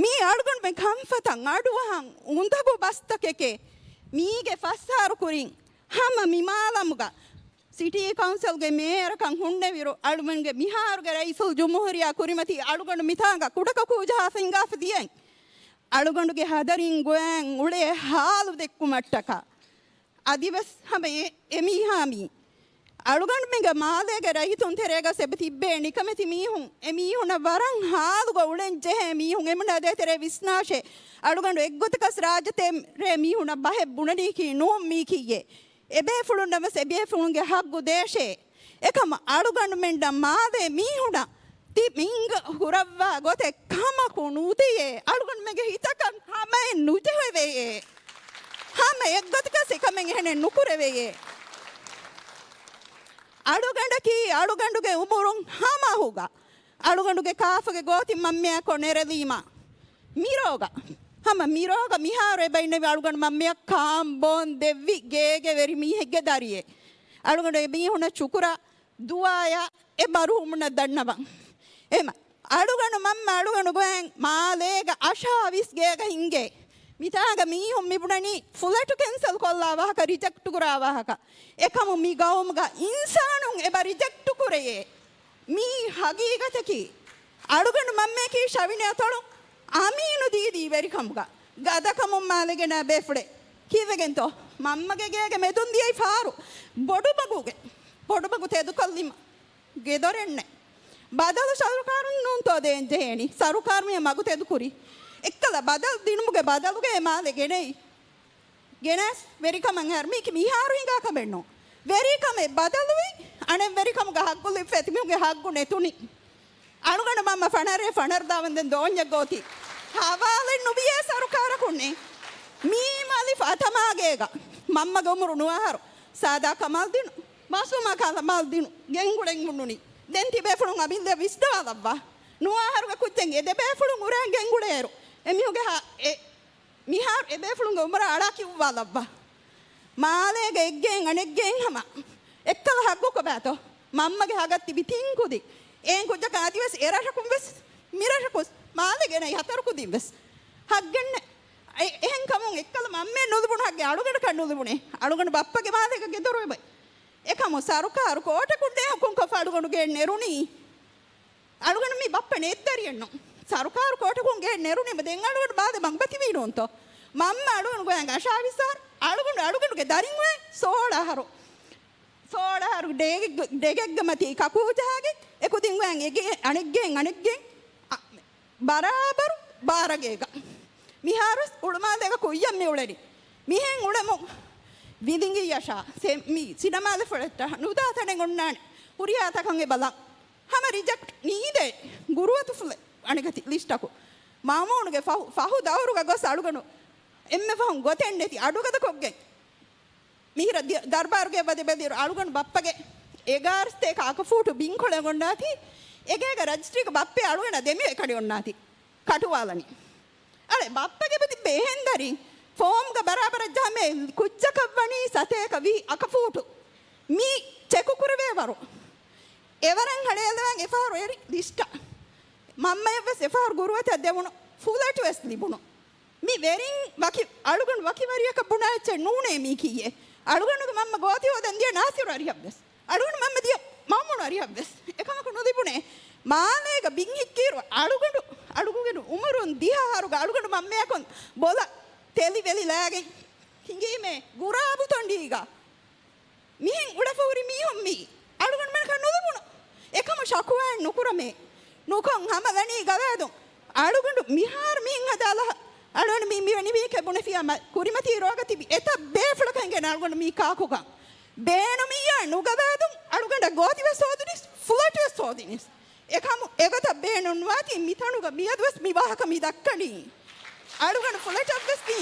މީ އަޅުގަނޑުމެން ކަންފަތަށް އަޑުއަހަން އުނދަގޫ ބަސްތަކެކޭ. މީގެ ފަސް އަހަރު ކުރިން ހަމަ މި މާލަމުގަ ސިޓީ ކައުންސިލްގެ މޭޔަރަކަށް ހުންނެވިރު، އަޅުމެންގެ މިހާރުގެ ރައީސުލް ޖުމްހޫރިއްޔާ ކުރިމަތީ އަޅުގަނޑު މިތާނގަ ކުޑަކަކޫ ޖަހާފަ ހިނގާފަ ދިޔައިން، އަޅުގަނޑުގެ ހަދަރިން ގޮޔަށް އުޅޭ ހާލު ދެއްކުމަށްޓަކާ. އަދިވެސް ހަމަ އެ، އެ މީހާ މީ އަޅުގަނޑުމެންގެ މާލޭގެ ރައްޔިތުން ތެރޭގަ އެބަ ތިއްބޭ ނިކަމެތި މީހުން، އެ މީހުނަށް ވަރަށް ހާލުގަ އުޅެން ޖެހޭ މީހުން. އެމުނާ ދޭތެރޭ ވިސްނާށޭ، އަޅުގަނޑު އެއްގޮތަކަސް ރާއްޖެ ތެރޭ މީހުނަށް ބަހެއް ބުނަނީކީ ނޫން މީކީއޭ. އެބޭފުޅުންނަށް ވެސް އެބޭފުޅުންގެ ހައްގު ދޭށޭ. އެކަމަށް އަޅުގަނޑުމެންނަށް މާލޭ މީހުނަށް ތި މިންގ ހުރައްވާ ގޮތެއް ކަމަކު ނުދިޔޭ. އަޅުގަނޑުމެންގެ ހިތަކަށް ހަމައެއް ނުޖެހެވެޔޭ. ހަމަ އެއްގޮތަކަސް އެކަމެއް އެހެނެއް ނުކުރެވެޔޭ. އަޅުގަނޑަކީ އަޅުގަނޑުގެ އުމުރުން ހަމަ އަހުގަ އަޅުގަނޑުގެ ކާފަގެ ގޯތި މަންމަޔާކޮށް ނެރެލީމާ މިރޯގަ، ހަމަ މިރޯގަ މިހާރު އެބަ އިންނެވި އަޅުގަނޑު މަންމަޔަށް ކާން ބޯން ދެއްވި ގޭގެ ވެރި މީހެއްގެ ދަރިއެއް. އަޅުގަނޑު އެ މީހުނަށް ޝުކުރާ ދުޢާޔާ އެ މަރުހޫމުންނަށް ދަންނަވަން. އެމަ އަޅުގަނޑު މަންމަ އަޅުގަނޑު ގޮއިން މާލޭގަ އަށާވީސް ގޭގަ ހިންގޭ. މިތާގަ މީހުން މިބުނަނީ ފުލެޓު ކެންސަލް ކޮށްލާ ވާހަކަ، ރިޖެކްޓް ކުރާ ވާހަކަ. އެކަމު މި ގައުމުގަ އިންސާނުން އެބަ ރިޖެކްޓް ކުރެޔޭ. މީ ހަގީގަތަކީ. އަޅުގަނޑު މަންމަޔަކީ ޝަވިނޭ އަތޮޅު އަމީނު ދީދީ ވެރިކަމުގަ. ގަދަކަމުން މާލެ ގެނަ ބޭފުޅެއް. ކީއްވެގެންތޯ؟ މަންމަގެ ގޭގެ މެދުން ދިޔައީ ފާރު. ބޮޑުމަގުގެ. ބޮޑުމަގު ތެދުކޮށްލީމަ ގެދޮރެއްނެއް. ބަދަލު ސަރުކާރުން ނޫންތޯ ދޭން ޖެހޭނީ؟ ސަރުކާރު މިޔަށް މަގު ތެދުކުރީ. އެއްކަލަ ބަދަލު ދިނުމުގެ ބަދަލުގައި މާލެ ގެނައީ. ގެނަސް ވެރިކަމަށް އަހަރު މީކީ މިހާރު ހިނގާ ކަމެއް ނޫން. ވެރިކަމެއް ބަދަލުވި، އަނެއް ވެރިކަމުގަ ހައްގު ލިބިފަ އެތި މީހުންގެ ހައްގު ނެތުނީ. އަޅުގަނޑު މަންމަ ފަނަރޭ ފަނަރު ދާވަންދެން ދޯންޏަށް ގޯތި. ހަވާލެއް ނުވިޔޭ ސަރުކާރަކުންނެއް. މީ މަލިފަ އަތަމާގޭގަ. މަންމަގެ އުމުރު ނުވަ އަހަރު. ސާދާ ކަމާލް ދިނު. މާސޫމާ ކަމާލް ދިނު. ގެންގުޅެން ހުންނުނީ. ދެން ތިބޭފުޅުން އަމިއްލަ ވިސްނަވާލައްވާ. ނުވަ އަހަރުގެ ކުއްޖެއް އެ ދެބޭފުޅުން އުރައިން ގެންގުޅޭއިރު. އެމީހުންގެ ހާ، އެ މިހާރު އެބޭފުޅުންގެ އުމުރާ އަޅާ ކިއުއްވާލައްވާ. މާލޭގެ އެއްގެއިން އަނެއްގެއިން ހަމަ އެއްކަލަ ހައްގު ކޮބާތޯ؟ މަންމަގެ ހަގަށް ތިބި ތިން ކުދި. އެއިން ކުއްޖަކަށް އަދިވެސް އެރަށަކުން ވެސް މިރަށަކުން މާލެ ގެނައި ހަތަރު ކުދިން ވެސް ހައްގެއްނެ. އެ، އެހެން ކަމުން އެއްކަލަ މަންމައަށް ނުލިބުނު ހައްގެއް އަޅުގަނޑަކަށް ނުލިބުނޭ. އަޅުގަނޑު ބައްޕަގެ މާލޭގަ ގެދޮރު އެބައި. އެކަމު ސަރުކާރު ކޯޓަކުން ނޭހަކުން ކޮށްފަ އަޅުގަނޑު ގެން ނެރުނީ. އަޅުގަނޑު މީ ބައްޕަ ނެތް ދަރިއެއްނު. ސަރުކާރު ކޯޓަކުން ގެން ނެރުނީމަ ދެން އަޅުގަނޑު ބާދެ މަގުބަތިވީނޫންތޯ؟ މަންމަ އަޅުގަނޑު ގޮޔަށް އަށާވީސް އަހަރު، އަޅުގަނޑު އަޅުގަނޑުގެ ދަރިން އޮތް ސޯޅަ އަހަރު. ސޯޅަ އަހަރު ޑޭގެ-، ޑެގެއްގަ މަތީ ކަކޫ ޖަހާގެ އެކުދިން ގޮޔަށް އެގެ އަނެއްގެއިން އަނެއްގެއިން އަ، ބަރާބަރު ބާރަގޭގަ. މިހާރުވެސް އުޅުމާލޭގަ ކުއްޔަށް މި އުޅެނީ. މިހެން އުޅެމުން ވިލިނގިއްޔަށާ ސެ-، މި ސިނަމާލެ ފޮޅެއްޓާ ނުދާ ތަނެއް އޮންނާނެ. ހުރިހާ ތަކަށް އެބަލަން. ހަމަ ރިޖެކްޓް ނީދޭ ގުރުއަތުފުޅެއް އަނެކަތި ލިސްޓަކު. މާމޫނުގެ ފަހު، ފަހު ދައުރުގަ ގޮސް އަޅުގަނޑު އެންމެ ފަހުން ގޮތެއް ނެތި އަޑުގަދަކޮށްގެން މިހިރަ ދި-، ދަރުބާރުގެ ވަދެ ބެލިއިރު އަޅުގަނޑު ބައްޕަގެ އެގާރަ ސަތޭކަ އަކަ ފޫޓު ބިންކޮޅެއް އޮންނާތީ، އެގޭގަ ރަޖިސްޓްރީގަ ބައްޕަ އަޅުގަނޑަށް ދެމި އެކަނި އޮންނާތީ. ކަޓުވާލަނީ. އަޅެ ބައްޕަގެ ބަދި ބެހެން ދަރިން ފޯމްގަ ބަރާބަރަށް ޖަހަމޭ ކުއްޖަކަށް ވަނީ ސަތޭކަ ވިހި އަކަ ފޫޓު. މީ ޗެކު ކުރެވޭ ވަރު. އެވަރަށް ހަޅޭލަވާން އެފަހަރު އެރި ލިސްޓަށް. މަންމަޔަށް ވެސް އެފަހަރު ގުރުއަތަށް ދެވުނު ފުލެޓު ވެސް ލިބުނު. މި ވެރިން ވަކި، އަޅުގަނޑު ވަކި ވަރިޔަކަށް ބުނާ އެއްޗެއް ނޫނޭ މީކީއޭ. އަޅުގަނޑުގެ މަންމަ ގޯތި ހޯދަން ދިޔަ ނާސިރު އަރިހަށްވެސް. އަޅުގަނޑު މަންމަ ދިޔަ މައުމޫނު އަރިހަށްވެސް. އެކަމަކު ނުލިބުނޭ. މާލޭގަ ބިން ހިއްކިއިރު އަޅުގަނޑު، އަޅުގަނޑު އުމުރުން ދިހަ އަހަރުގަ އަޅުގަނޑު މަންމަޔަކުން ބޮލަށް ތެލި ވެލި ލާގެން ހިނގީމޭ ގުރާބު ތޮނޑީގަ. މިހެން އުޅެފަ ހުރި މީހުން މީ އަޅުގަނޑުމެންނަކަށް ނުލިބުނު. އެކަމަށް ޝަކުވާއެއް ނުކުރަމޭ. ނުކޮށް ހަމަލަނީ ގަވާއިދުން. އަޅުގަނޑު މިހާރު މިހެން ހަދާލަ، އަޅުގަނޑު މި، މިވެނި މީކެ ބުނެފިޔާ މަ، ކުރިމަތީ ރޯގަ ތިބި އެތައް ބޭފުޅަކަށް އިނގޭނެ އަޅުގަނޑު މީ ކާކުކަން. ބޭނުމިއްޔާ ނުގަވާއިދުން އަޅުގަނޑަށް ގޯތިވެސް ހޯދުނީސް، ފުލެޓުވެސް ހޯދިނީސް. އެކަމު އެގޮތަށް ބޭނުންވާތީ މިތަނުގަ މިއަދުވެސް މި ވާހަކަ މި ދައްކަނީ. އަޅުގަނޑު ފުލެޓަށްވެސް ދީ.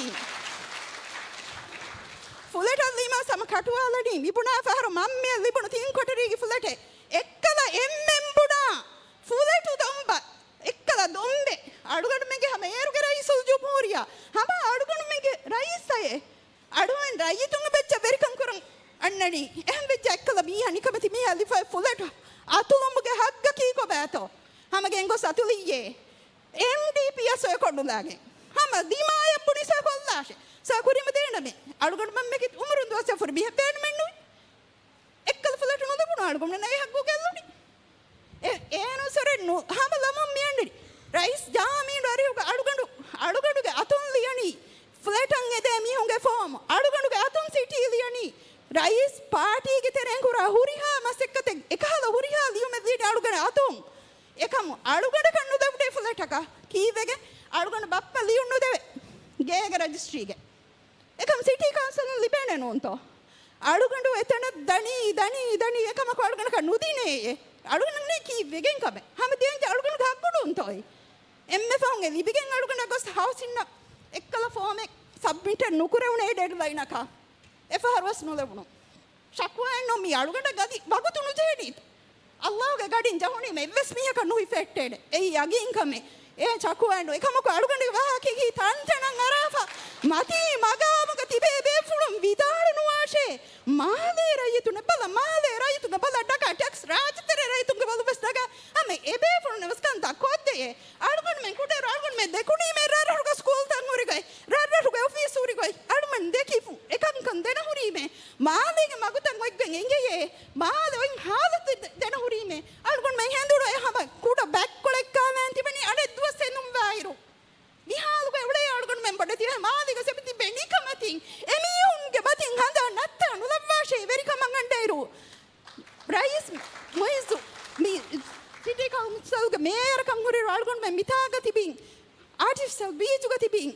ފުލެޓަށް ލީމާ ސަމަ ކަޓުވާލަނީ މިބުނާ ފަހަރު މަންމަޔަށް ލިބުނު ތިން ކޮޓަރީގެ ފުލެޓެއް. އެއްކަލަ އެންމެން ބުނާ ފުލެޓު ދޮންބަ، އެއްކަލަ ދޮންބެ. އަޅުގަނޑުމެންގެ ހަމަ އޭރުގެ ރައީސުލްޖުމްހޫރިއްޔާ، ހަމަ އަޅުގަނޑުމެންގެ ރައީސް އައޭ. އަޅުގަނޑު ރައްޔިތުންގެ ބެއްޗަށް ވެރިކަން ކުރަން އަންނަނީ. އެހެން ވެއްޖެ އެއްކަލަ މީހާ ނިކަމެތި މީހާ ލިބޭ ފުލެޓު އަތުލުމުގެ ހައްގަކީ ކޮބާތޯ؟ ހަމަ ގެންގޮސް އަތުލިއްޔޭ. އެމްޑީޕީއަށް ސޮއެކޮށް ނުލާގެން. ހަމަ ދިމާޔަށް ބުނި ސޮއެކޮށްލާށޭ. ސޮއެ ކުރީމަ ދޭނަމޭ. އަޅުގަނޑުމެންމެގެ އުމުރުން ދުވަސް ފުރި މީހެއް ބޭނުމެއްނުވި. އެއްކަލަ ފުލެޓު ނުލިބުނު އަޅުގަނޑުމެންނަށް އެ ހައްގު ގެއްލުނީ. އެ، އޭނު ސޮރެން ނު، ހަމަ ލަމުން މިއަންނަނީ. ރައީސް ޖާމީނު އަރިހުގަ އަޅުގަނޑު، އަޅުގަނޑުގެ އަތުން ލިޔަނީ ފްލެޓަށް އެދޭ މީހުންގެ ފޯމު. އަޅުގަނޑުގެ އަތުން ސިޓީ ލިޔަނީ. ރައީސް ޕާޓީގެ ތެރެއިން ކުރާ ހުރިހާ މަސައްކަތެއް އެކަހަލަ ހުރިހާ ލިޔުމެއް ލިޔަނީ އަޅުގަނޑު އަތުން. އެކަމު އަޅުގަނޑަކަށް ނުލެވުނޭ ފްލެޓަކަށް ކީއްވެގެން؟ އަޅުގަނޑު ބައްޕަ ލިޔުން ނުދެވޭ ގޭގެ ރަޖިސްޓްރީގެ. އެކަމް ސިޓީ ކައުންސިލުން ލިބޭނެ ނޫންތޯ؟ އަޅުގަނޑު އެތަނަށް ދަނީ، ދަނީ، ދަނީ އެކަމަކު އަޅުގަނޑަކަށް ނުދިނޭއޭ. އަޅުގަނޑަށް ނެތް ކީއްވެގެން ކަމެއް؟ ހަމަ ދޭންޖެ އަޅުގަނޑުގެ ހައްގު ނޫންތޯއޭ؟ އެންމެ ފަހުން އެ ލިބިގެން އަޅުގަނޑަށް ގޮސް ހައުސިންނަށް އެއްކަލަ ފޯމެއް ސަބްމިޓެއް ނުކުރެވުނޭ ޑެޑްލައިނަކަށް. އެފަހަރުވެސް ނުލެވުނު. ޝަކުވާއެއްނު މީ އަޅުގަނޑަށް ގަދި ވަގުތު ނުޖެހެނީތަ؟ އައްލާހުގެ ގަޑިން ޖަހުނީމަ އެއްވެސް މީހަކަށް ނުހިފެއްޓޭނެ. އެއީ ޔަގީންކަމެއް. އެ ޝަކުވާއެއްނު. އެކަމަކު އަޅުގަނޑުގެ ވާހަކައީ ތަންތަނަށް އަރާފަ މަތީ މަގާމުގަ ތިބޭ ބޭފުޅުން ވިދާޅު ނުވާށޭ. މާލޭ ރައްޔިތުންނަށް ބަލަ، މާލޭ ރައްޔިތުންނަށް ބަލަ، ޑަކާ ޓެކްސް ރާއްޖެތެރޭ ރައްޔިތުންގެ ބަލުން ވެސް ނަގާ. ހަމަ އެބޭފުޅުންނަށް ވެސް ކަންތައް ކޮށްދެޔޭ. އަޅުގަނޑުމެން ކުޑައިރު އަޅުގަނޑުމެން ދެކުނީމޭ ރަށްރަށުގަ ސްކޫލްތައް ހުރިގޮތް، ރަށްރަށުގަ އޮފީސް ހުރިގޮތް. އަޅުގަނޑު ދެކިފު އެކަންކަން ދެނަހުރީމޭ. މާލޭގެ މަގުތައް އޮތްގެން އެނގެޔޭ. މާލެ އޮތް ހާލަތު ދެ-، ދެނަހުރީމޭ. އަޅުގަނޑުމެން ހެނދުޅު އެ ހަމަ ކުޑަ ބަތްކޮޅެއް ކާލާން ތިބެނީ އަނެއް ދުވަސް ހެނދުން ވާއިރު. މިހާލުގަ އުޅޭ އަޅުގަނޑުމެން ބޮޑެތި މާލޭގަ ސެބިތި ބެނިކަމަތިން އެމީހުންގެ މަތިން ހަނދާން ނައްތާ ނުލައްވާށޭ ވެރިކަމަށް އަންޑައިރު. ރައީސް މުއިއްޒު މި ސިޓީ ކައުންސިލްގެ މޭޔަރަކަށް ހުރި އަޅުގަނޑުމެން މިތާގަ ތިބިން، އާޓިފިޝަލް ބީޗުގަ ތިބިން،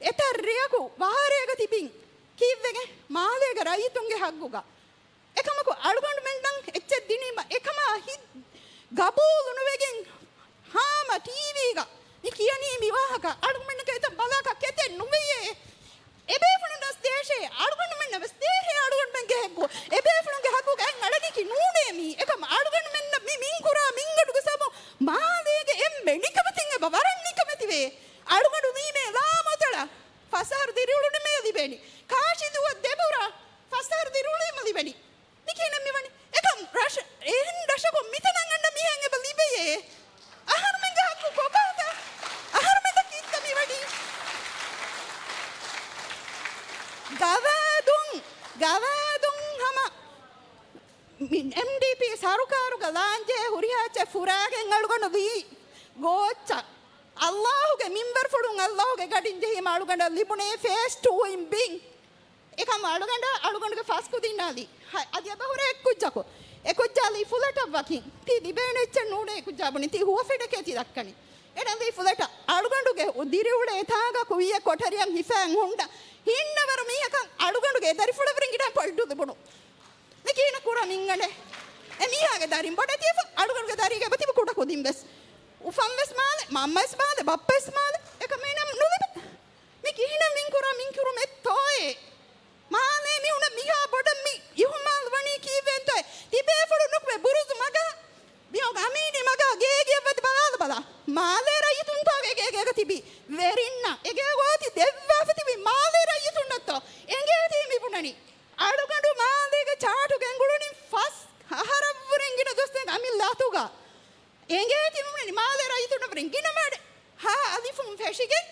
އެތައް ރެޔަކު ވާހަރައިގަ ތިބިން، ކީއްވެގެން؟ މާލޭގެ ރައްޔިތުންގެ ހައްގުގަ. އެކަމަކު އަޅުގަނޑުމެންނަށް އެއްޗެއް ދިނީމަ އެކަމާ ހިތް ގަބޫލު ނުވެގެން ހާމަ ޓީވީގަ މި ކިޔަނީ މި ވާހަކަ އަޅުގަނޑުމެންނަކަށް އެތަން ބަލާކަށް ކެތެއް ނުވެޔޭ. އެބޭފުޅުންނަށް ދޭށޭ، އަޅުގަނޑުމެންނަށް ވެސް ދޭހޭ އަޅުގަނޑުމެންގެ ހައްގު. އެބޭފުޅުންގެ ހައްގުގައި އަޅަނީކީ ނޫނޭ މީ. އެކަމް އަޅުގަނޑުމެންނަށް މި މިންކުރާ މިންގަނޑުގެ ސަބަބުން މާލޭގެ އެންމެ ނިކަމެތިން އެބަ ވަރަށް ނިކަމެތިވޭ. އަޅުގަނޑު ނީމޭ ލާމަތަޅަށް ފަސް އަހަރު ދިރިއުޅުނީމޭ ލިބެނީ. ކާށި ދުވަށް ދެބުރާ ފަސް އަހަރު ދިރިއުޅީމަ ލިބެނީ. މި ކިހިނެއް މިވަނީ؟ އެކަމް ރަށަށް، އެހެން ރަށަކުން މިތަނަށް އަންނަ މީހެއް އެބަ ލިބެޔޭ؟ އަހަރުމެންގެ ހައްގު ކޮބާތަ؟ އަހަރުމެންނަށް ކީއްތަ މިވަނީ؟ ގަވާއިދުން، ގަވާއިދުން ހަމަ މި އެމްޑީޕީ ސަރުކާރުގަ ލާންޖެހޭ ހުރިހާ އެއްޗެއް ފުރާގެން އަޅުގަނޑު ލީ ގޯއްޗަށް. އައްލާހުގެ މިންބަރުފުޅުން އައްލާހުގެ ގަޑިން ޖެހީމަ އަޅުގަނޑަށް ލިބުނޭ ފޭސް ޓޫ އިން ބިން. އެކަމް އަޅުގަނޑަށް، އަޅުގަނޑުގެ ފަސް ކުދިންނާ ލީ. ހަ، އަދި އެބަ ހުރޭ އެއްކުއްޖަކު. އެކުއްޖާ ލީ ފުލެޓަށް ވަކިން. ތީ ލިބޭނެ އެއްޗެއް ނޫނޭ އެކުއްޖާ ބުނި. ތީ ހުވަފެނެކޭ ތި ދައްކަނީ. އެނަ ލީ ފުލެޓަށް. އަޅުގަނޑުގެ ދިރިއުޅޭ ތާގަ ކުއްޔަށް ކޮޓަރިއަށް ހިފައިން ހުންނަ ހިންނަވަރު މީހަކަށް އަޅުގަނޑުގެ ދަރިފުޅަށްވުރެން ގިނަ ޕޮއިންޓު ލިބުނު. މި ކިހިނެއް ކުރާ މިންގަނޑެއް؟ އެ މީހާގެ ދަރިން ބޮޑެތި އަޅުގަނޑުގެ ދަރީގެ އެބަތިބި ކުޑަ ކުދިން ވެސް. އުފަން ވެސް މާލެ، މަންމަވެސް މާލެ، ބައްޕަވެސް މާލެ. އެކަމޭނަ ނުލިބޭ. މި ކިހިނެއް މިން ކުރާ މިން ކުރުމެއްތޯއޭ؟ މާލޭ މީހުނަށް މިހާ ބޮޑަށް މި އިހުމާލު ވަނީ ކީއްވެންތޯއޭ؟ ތިބޭފުޅުން ނުކުމެ ބުރުޒު މަގާ މިއޮގ އަމީނީ މަގާ ގޭގެއަށް ވަދެ ބަލާލަ ބަލާ. މާލޭ ރައްޔިތުންތޯގެ ގޭގޭގަ ތިބީ ވެރިންނަށް އެގޭ ގޯތި ދެއްވާފަ ތިބީ މާލޭ ރައްޔިތުންނަށްތޯ؟ އެނގޭތީ މި ބުނަނީ. އަޅުގަނޑު މާލޭގެ ޗާޓު ގެންގުޅުނީ ފަސް އަހަރަށްވުރެން ގިނަ ދުވަސް ދެން އަމިއްލަ އަތުގަ. އެނގޭތީ މި ބުނަނީ މާލޭ ރައްޔިތުންނަށްވުރެން ގިނަ މާޑެ ހާ އަލިފުން ފެށިގެން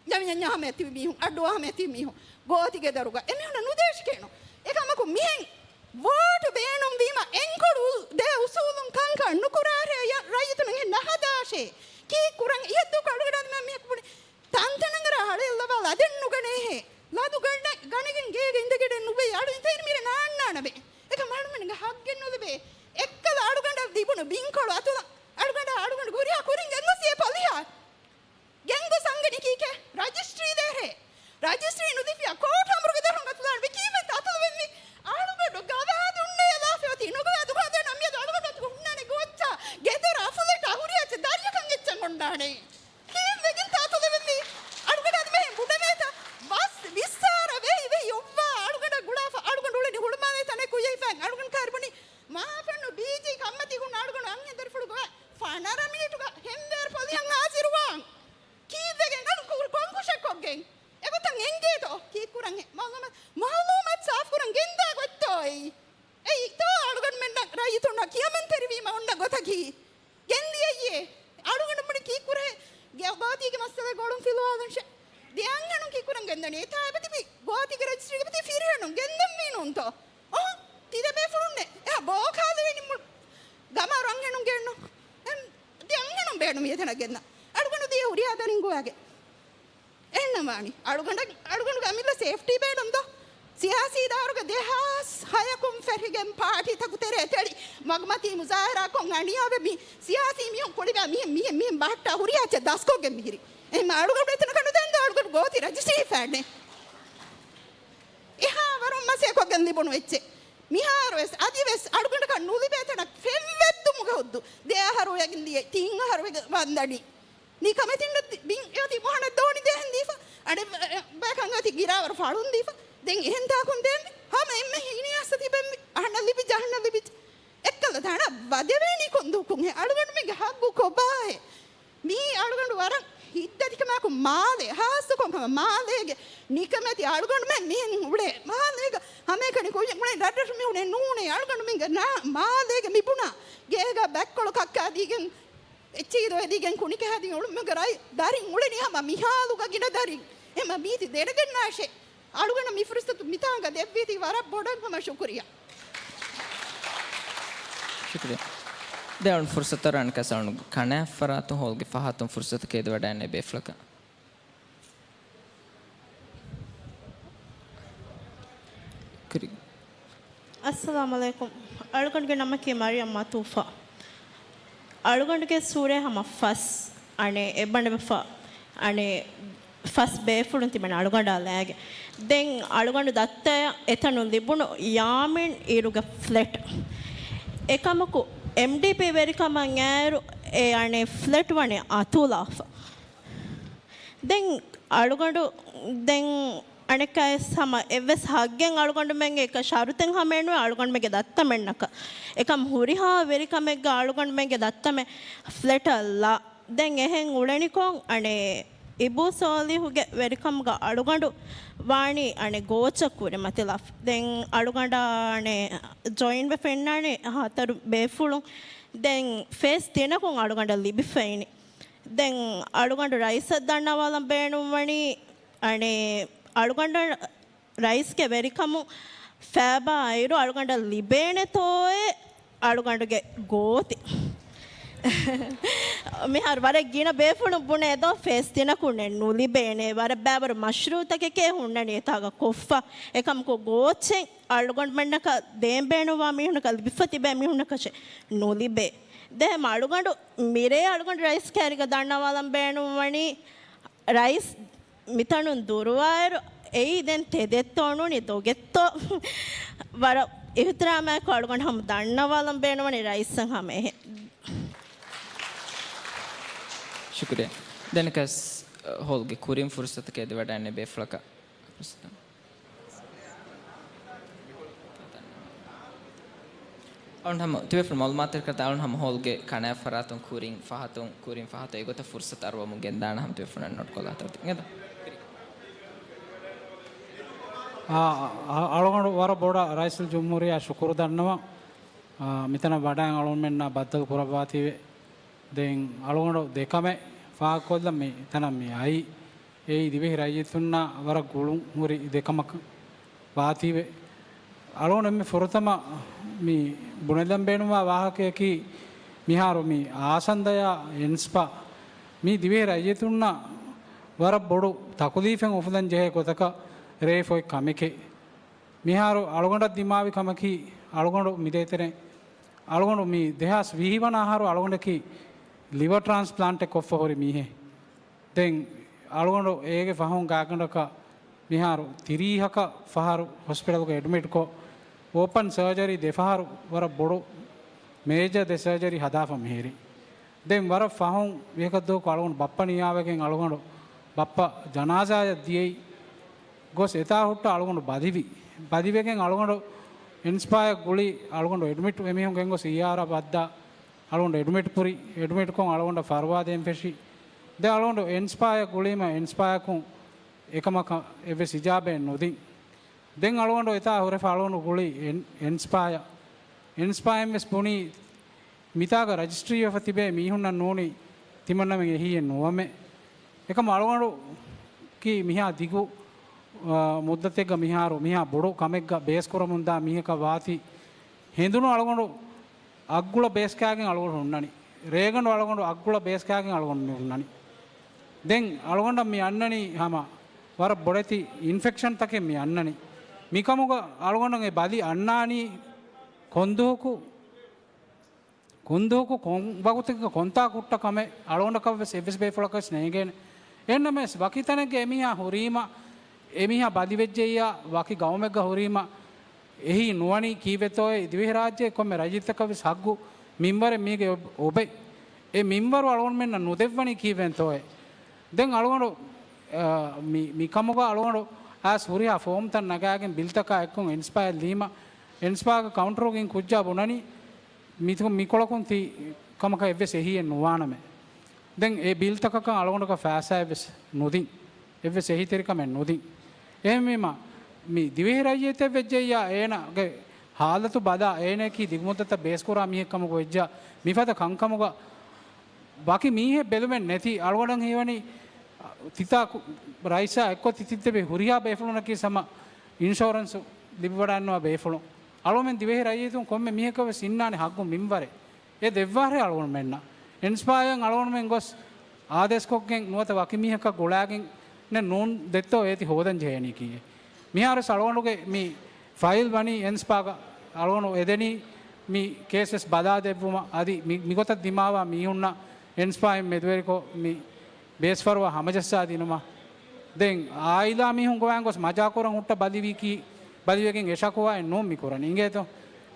ނަމި އަންޏާ ހަމަ އެތިބި މީހުން، އައްޑުވާ ހަމަ އެތިބި މީހުން، ގޯތިގެ ދަރުގަ އެމީހުންނަށް ނުދޭށިކޭނު. އެކަމަކު މިހެން ވޯޓު ބޭނުންވީމަ އެންކޮޅު ދޭ އުސޫލުން ކަންކަން ނުކުރާށޭ، ރައްޔިތުން އެހެން ނަހަދާށޭ. ކީއްކުރަން އިހަށްދޫކޮށް އަޅުގަނޑާ މީހަކު ބުނި ތަންތަނަށް އަރާ ހަޅޭއްލަވާ ލަދެއް ނުގަނޭހޭ. ލަދު ގަނެ-، ގަނެގެން ގޭގަ އިނދެގެޑެއް ނުވެ އަޅު އިތައިން މިރޭ ނާންނާނަމޭ. އެކަމް އަޅުމެންގެ ހައްގެއް ނުލިބޭ. އެއްކަލަ އަޅުގަނޑަށް ލިބުނު ބިންކޮޅު އަތުލަ އަޅުގަނޑާ އަޅުގަނޑު ހުރިހާ ކުރިން ގެންގޮސް އޭ ޕޮލިހާ. ގެންގޮސް އަންގަނީ ކީކޭ؟ ރަޖިސްޓްރީ ދޭށޭ. ރަޖިސްޓްރީ ނުދީފިޔާ ކޯޓް އަމުރުގެ ދޮރުން އަތުލާން ވެ ކީއްވެ އަތުލުވެންވީ؟ އަޅުގަނޑު ގަވާއިދުންނޭ ލާފި އޮތީ ނުގަވާއިދު ހަދަން ނަމިއަދު އަޅުގަނޑު އަތުގަ ހުންނާނެ ގޯއްޗާ ގެދޮރާ ފުލެޓާ ހުރިހާ އެއްޗެއް ދަރިއަކަށް އެއްޗެއް އޮންނާނެ. ކީއްވެގެންތަ އަތުލެވެނީ؟ އަޅުގަނޑާ އަދި މެހެން ބުނެވޭތަ؟ ވަސް ވިއްސާރަ ވެހި ވެހި އޮއްވާ އަޅުގަނޑަށް ގުޅާފަ އަޅުގަނޑު އުޅެނީ ހުޅުމާލޭ ތަނެއް ކުއްޔަށް ހިފައިން. އަޅުގަނޑު ކާރި ބުނީ މާފަންނު ބީޖީ ކަންމަތީ ހުންނަ އަޅުގަނޑު އަންހެން ދަރިފުޅު ގޮވާ ފަނަރަ ހަމަ މައުލޫމާތު ސާފުކުރަން ގެންދާ ގޮތްތޯއޭ؟ އެއީތޯ އަޅުގަނޑުމެންނަށް ރައްޔިތުންނަށް ކިޔަމަންތެރިވީމަ އޮންނަ ގޮތަކީ؟ ގެންދިޔައީއޭ. އަޅުގަނޑު ބުނި ކީއްކުރެހޭ ގޯތީގެ މައްސަލަ ގޮޅުން ފިލުވާލަންށޭ. ދެ އަންހެނުން ކީއްކުރަން ގެންދަނީ؟ އެތާ އެބަތިބި ގޯތީގެ ރަޖިސްޓްރީގެ އެބަތި ފިރިހެނުން ގެންދަންވީނޫންތޯ؟ އޮހޮ، ތި ދެބޭފުޅުންނޭ. އެހާ ބޯކާލެވޭނީ މުޅި ގަމާރު އަންހެނުން ގެންނު. ދެ އަންހެނުން ބޭނުމި އެތަނަށް ގެންދަން. އަޅުގަނޑު ދިޔަ ހުރިހާ ދަރިން ގޮވާގެ އެހެންނަމާނީ، އަޅުގަނޑަށް، އަޅުގަނޑުގެ އަމިއްލަ ސޭފްޓީ ބޭނުން ދޯ؟ ސިޔާސީ ދާއިރުގަ ދެހާސް ހަޔަކުން ފެށިގެން ޕާޓީތަކު ތެރޭ ތެޅި މަގުމަތީ މުޒާހަރާކޮށް އަނިޔާވެ މި ސިޔާސީ މީހުން ކުޅިވާ މިހެން، މިހެން، މިހެން ބަހައްޓާ ހުރިހާ އެއްޗެއް ދަސްކޮށްގެން މިހިރީ. އެހެން އަޅުގަނޑު އެތަނަކަށް ނުދޭން ދޯ؟ އަޅުގަނޑު ގޯތި ރަޖިސްޓްރީ ފައިނޭ. އެހާވަރުން މަސައްކަތްކޮށްގެން ލިބުނު އެއްޗެއް. މިހާރުވެސް، އަދިވެސް އަޅުގަނޑަކަށް ނުލިބޭ ތަނަށް ފެންވެއްދުމުގެ ހުއްދު. ދެ އަހަރު ވެގެން ދިޔަ، ތިން އަހަރު ވެގެން ވަންދަނީ. ނިކަމެތިން ބިން އެއޮތީ މޮހަނަށް ދޯނި ދޭން ދީފަ، އަނެއް ބަޔަކަށް އޮތީ ގިރާވަރު ފަޅުން ދީފަ. ދެން އެހެން ތާކުން ދޭން ހަމަ އެންމެ ހިނިއައިސް ތިބެން އަހަންނަށް ލިބިއްޖެ، އަހަންނަށް ލިބިއްޖެ. އެއްކަލަ ތާނަ ވަދެވޭނީ ކޮންދޫކުންހޭ؟ އަޅުގަނޑުމެންގެ ހައްގު ކޮބާހޭ؟ މީ އަޅުގަނޑު ވަރަށް ހިތްދަތިކަމާއެކު މާލޭ، ހާއްސަކޮށް ހަމަ މާލޭގެ ނިކަމެތި އަޅުގަނޑުމެން މިހެން އުޅޭ މާލޭގަ ހަމައެކަނި ކުއްޔަށް އުޅޭ ރަށްރަށު މި އުޅޭ ނޫނޭ އަޅުގަނޑުމެންގެ ނާ މާލޭގެ މިބުނާ ގޭގަ ބައްކޮޅު ކައްކާދީގެން އެއްޗެހި ދޮވެދީގެން ކުނިކެހާދީ އުޅުމުގެ ރަށް ދަރިން އުޅެނީ ހަމަ މިހާލުގަ ގިނަ ދަރިން. އެމަ މީތި ދެނެގެންނާށޭ. އަޅުގަނޑަށް މި ފުރުސަތު މިތާނގަ ދެއްވީތީ ވަރަށް ބޮޑަށް ހަމަ ޝުކުރިއްޔާ. ޝުކުރިއްޔާ. ދެން އަޅުން ފުރުސަތަށް އަންނަ ކަސް އަޅުން ކަނާ ފަރާތުން ހޯލްގެ ފަހަތުން ފުރުސަތަށް އެދިވަޑައިގެންނެވި ބޭފުޅަކަށް. ކުރި. އައްސަލާމު ޢަލައިކުމް. އަޅުގަނޑުގެ ނަމަކީ މަރިޔަމް މަތޫފާ. އަޅުގަނޑުގެ ސޫރައެއް ހަމަ ފަސް. އަނެއް އެއްބަނޑެބަފާ. އަނެއް ފަސް ބޭފުޅުން ތިބެން އަޅުގަނޑާ ލާގެ. ދެން އަޅުގަނޑު ދައްތަޔަށް އެތަނުން ލިބުނު ޔާމިން އިރުގެ ފްލެޓް. އެކަމަކު، އެމްޑީޕީ ވެރިކަމަށް އައިރު އެ އަނެއް ފްލެޓް ވަނީ އަތުލާފަ. ދެން އަޅުގަނޑު ދެން އަނެއްކާވެސް ހަމަ އެއްވެސް ހައްގެއް އަޅުގަނޑުމެންގެ އެކަ ޝަރުތެއް ހަމައެއް ނުވޭ އަޅުގަނޑުމެންގެ ދައްތަމެންނަކަށް. އެކަމް ހުރިހާ ވެރިކަމެއްގަ އަޅުގަނޑުމެންގެ ދައްތަމެއް ފްލެޓަށް ލާ. ދެން އެހެން އުޅެނިކޮށް އަނެއް އިބޫ ސޯލިހުގެ ވެރިކަމުގަ އަޅުގަނޑު ވާނީ އަނެއް ގޯޗަށް ކުރިމަތިލާފަ. ދެން އަޅުގަނޑާ އަނެއް ޖޮއިންވެފަ އިންނާނީ ހަތަރު ބޭފުޅުން. ދެން ފޭސް ތިނަކުން އަޅުގަނޑަށް ލިބިފައިނީ. ދެން އަޅުގަނޑު ރައީސަށް ދަންނަވާލަން ބޭނުންވަނީ، އަނެއް، އަޅުގަނޑަށް ރައީސްގެ ވެރިކަމުން ފޭބާ އިރު އަޅުގަނޑަށް ލިބޭނެތޯއޭ އަޅުގަނޑުގެ ގޯތި. މިހާރު ވަރަށް ގިނަ ބޭފުޅުން ބުނޭ ދޯ ފޭސް ތިނަކުންނެއް ނުލިބޭނެ، ވަރަށް ބައިވަރު މަޝްރޫއުތަކެކޭ ހުންނަނީ އެތާގަ ކޮށްފަ. އެކަމަކު ގޯޗެއް އަޅުގަނޑުމެންނަކަށް ދޭން ބޭނުންވާ މީހުންނަކަށް ލިބިފަ ތިބޭ މީހުންނަކަށެއް ނުލިބޭ. ދެހެމަ އަޅުގަނޑު މިރޭ އަޅުގަނޑު ރައީސް ކައިރީގަ ދަންނަވާލަން ބޭނުންވަނީ، ރައީސް މިތަނުން ދުރުވާއިރު އެއީ ދެން ތެދެއްތޯ ނޫނީ ދޮގެއްތޯ؟ ވަރަށް އިހުތިރާމާއެކު އަޅުގަނޑު ހަމަ ދަންނަވާލަން ބޭނުންވަނީ ރައީސަށް ހަމަ އެހެން. ޝުކުރިއްޔާ. ދެން ކަސް ހޯލްގެ ކުރިން ފުރުސަތަކަށް އެދިވަޑައިގެންނެވި ބޭފުޅަކަށް. އަޅުން ހަމަ ތިބޭފުޅުން މައުލޫމާތުތެރިކަން އަޅުން ހަމަ ހޯލްގެ ކަނާ ފަރާތުން ކުރިން ފަހަތުން، ކުރިން ފަހަތުން އެގޮތަށް ފުރުސަތު އަރުވަމުން ގެންދާނަ ހަމަ ތިބޭފުޅުން ނޯޓް ކޮށްލާ ހަތަރު ތި އިނގޭތަ؟ އާ، އަ، އަޅުގަނޑު ވަރަށް ބޮޑަށް ރައީސުލްޖުމްހޫރިއްޔާ ޝުކުރު ދަންނަވަން. އާ، މިތަނަށް ވަޑައިން އަޅުގަނޑުމެންނާ ބައްދަލު ކުރައްވާތީވެ. ދެން އަޅުގަނޑު ދެކަމެއް ފާހަގަކޮށްލަން މި ތަނަށް މި އައީ. އެއީ ދިވެހި ރައްޔިތުންނާ ވަރަށް ގުޅުން ހުރި ދެކަމަކަށް ވާތީވެ. އަޅުގަނޑު އެންމެ ފުރަތަމަ މި ބުނެލަން ބޭނުންވާ ވާހަކަޔަކީ، މިހާރު މި އާސަންދަޔާ އެންސްޕާ މީ ދިވެހި ރައްޔިތުންނަށް ވަރަށް ބޮޑު ތަކުލީފެއް އުފުލަން ޖެހޭ ގޮތަކަށް ރޭވިފައި ކަމެކޭ. މިހާރު އަޅުގަނޑަށް ދިމާވި ކަމަކީ، އަޅުގަނޑު މިދޭތެރޭ އަޅުގަނޑު މި ދެހާސް ވިހި ވަނަ އަހަރު އަޅުގަނޑަކީ ލިވަރ ޓްރާންސްޕްލާންޓެއް ކޮށްފަ ހުރި މީހެއް. ދެން އަޅުގަނޑު އޭގެ ފަހުން ގާތްގަނޑަކަށް މިހާރު ތިރީހަކަށް ފަހަރު ހޮސްޕިޓަލްގަ އެޑްމިޓްކޮށް، އޯޕަން ސަރޖަރީ ދެ ފަހަރު ވަރަށް ބޮޑު މޭޖަރ ދެ ސަރޖަރީ ހަދާފަ މިހިރީ. ދެން ވަރަށް ފަހުން ވިހަކަށްދުވަހަކު އަޅުގަނޑު ބައްޕަ ނިޔާވެގެން އަޅުގަނޑު ބައްޕަ ޖަނާޒާޔަށް ދިޔައީ. ގޮސް އެތާ ހުއްޓަ އަޅުގަނޑު ބަލިވި. ބަލިވެގެން އަޅުގަނޑު އެންސްޕާޔަށް ގުޅި އަޅުގަނޑު އެޑްމިޓް އެމީހުން ގެންގޮސް އީއާރަށް ވައްދާ އަޅުގަނޑު އެޑްމިޓް ކުރި. އެޑްމިޓްކޮށް އަޅުގަނޑަށް ފަރުވާ ދޭން ފެށި. ދެން އަޅުގަނޑު އެންސްޕާޔަށް ގުޅީމަ އެންސްޕާޔަކުން އެކަމަކަށް އެއްވެސް އިޖާބައެއް ނުދިން. ދެން އަޅުގަނޑު އެތާ ހުރެފަ އަޅުގަނޑު ގުޅި އެން-، އެންސްޕާޔަށް. އެންސްޕާއިން ވެސް ބުނީ މިތާގަ ރަޖިސްޓްރީވެފަ ތިބޭ މީހުންނަށް ނޫނީ ތިމަންނަމެން އެހީއެއް ނުވަމޭ. އެކަމް އަޅުގަނޑު ކީ މިހާ ދިގު، އާ، މުއްދަތެއްގަ މިހާރު މިހާ ބޮޑު ކަމެއްގަ ބޭސްކުރަމުންދާ މީހަކަށް ވާތީ ހެނދުނު އަޅުގަނޑު އަށްގުޅަ ބޭސްކާގެން އަޅުގަނޑު ހުންނަނީ. ރޭގަނޑު އަޅުގަނޑު އަށްގުޅަ ބޭސްކާގެން އަޅުގަނޑު މި ހުންނަނީ. ދެން އަޅުގަނޑަށް މި އަންނަނީ ހަމަ ވަރަށް ބޮޑެތި އިންފެކްޝަންތަކެއް މި އަންނަނީ. މިކަމުގަ އަޅުގަނޑަށް އެ ބަލި އަންނާނީ ކޮންދުވަހަކު، ކޮންދުވަހަކު ކޮން ވަގުތެއްގަ ކޮންތާ ކުއްޓަ ކަމެއް އަޅުގަނޑަކަށް ވެސް އެއްވެސް ބޭފުޅަކަށް ނޭނގޭނެ. އެހެންނަމަވެސް ވަކި ތަނެއްގަ އެމީހާ ހުރީމަ، އެމީހާ ބަލިވެއްޖެއްޔާ ވަކި ގައުމެއްގަ ހުރީމަ، އެހީ ނުވަނީ ކީއްވެތޯއޭ؟ ދިވެހިރާއްޖޭ ކޮންމެ ރައްޔިތަކަށް ވެސް ހައްގު މިންވަރެއް މީގެ އޮ-، އޮބެ. އެ މިންވަރު އަޅުގަނޑުމެންނަށް ނުދެއްވަނީ ކީއްވެންތޯއޭ؟ ދެން އަޅުގަނޑު، އާ، މި، މިކަމުގަ އަޅުގަނޑު އައިސް ހުރިހާ ފޯމްތައް ނަގާގެން ބިލްތަކާ އެއްކޮށް އެންސްޕާއަށް ލީމަ، އެންސްޕާގެ ކައުންޓަރުގައި ކުއްޖާ ބުނަނީ، މިތު-، މިކޮޅަކުން ތި ކަމަކަށް އެއްވެސް އެހީއެއް ނުވާނަމޭ. ދެން އެ ބިލްތަކަކަށް އަޅުގަނޑަކަށް ފައިސާއެއްވެސް ނުދިން. އެއްވެސް އެހީތެރިކަމެއް ނުދިން. އެހެންވީމަ، މި ދިވެހިރައްޔިތެއް ވެއްޖެއްޔާ އޭނާގެ ހާލަތު ބަލާ، އޭނައަކީ ދިގުމުއްދަތަށް ބޭސްކުރާ މީހެއް ކަމަކު ވެއްޖާ، މިފަދަ ކަންކަމުގަ ވަކި މީހެއް ބެލުމެއް ނެތި އަޅުގަނޑަށް ހީވަނީ، ތިތާ ކު-، ރައީސާ އެއްކޮށް ތިތިއްދެބި ހުރިހާ ބޭފުޅުންނަކީ ހަމަ އިންޝުއަރެންސު ލިބިވަޑައިންނަވާ ބޭފުޅުން. އަޅުގަނޑުމެން ދިވެހި ރައްޔިތުން ކޮންމެ މީހަކަށް ވެސް އިންނާނެ ހައްގު މިންވަރެއް. އެ ދެއްވާށޭ އަޅުގަނޑުމެންނަށް. އެންސްޕާޔަށް އަޅުގަނޑުމެން ގޮސް އާދޭސްކޮށްގެން ނުވަތަ ވަކި މީހަކަށް ގުޅާގެން ނޫން ދެއްތޯ އޭތި ހޯދަން ޖެހޭނީ ކީއްވެ؟ މިހާރުވެސް އަޅުގަނޑުގެ މި ފައިލް ވަނީ އެންސްޕާގަ އަޅުގަނޑު އެދެނީ މި ކޭސްވެސް ބަލާ ދެއްވުމަށް. އަދި މި، މިގޮތަށް ދިމާވާ މީހުންނަށް އެންސްޕާއިން މެދުވެރިކޮށް މި ބޭސްފަރުވާ ހަމަޖައްސާ ދިނުމަށް. ދެން އާއިލާ މީހުން ގޮވާން ގޮސް މަޖާކުރަން ހުއްޓަ ބަލިވީކީ، ބަލިވެގެން އެ ޝަކުވާއެއް ނޫން މި ކުރަނީ. އިނގޭތޯ؟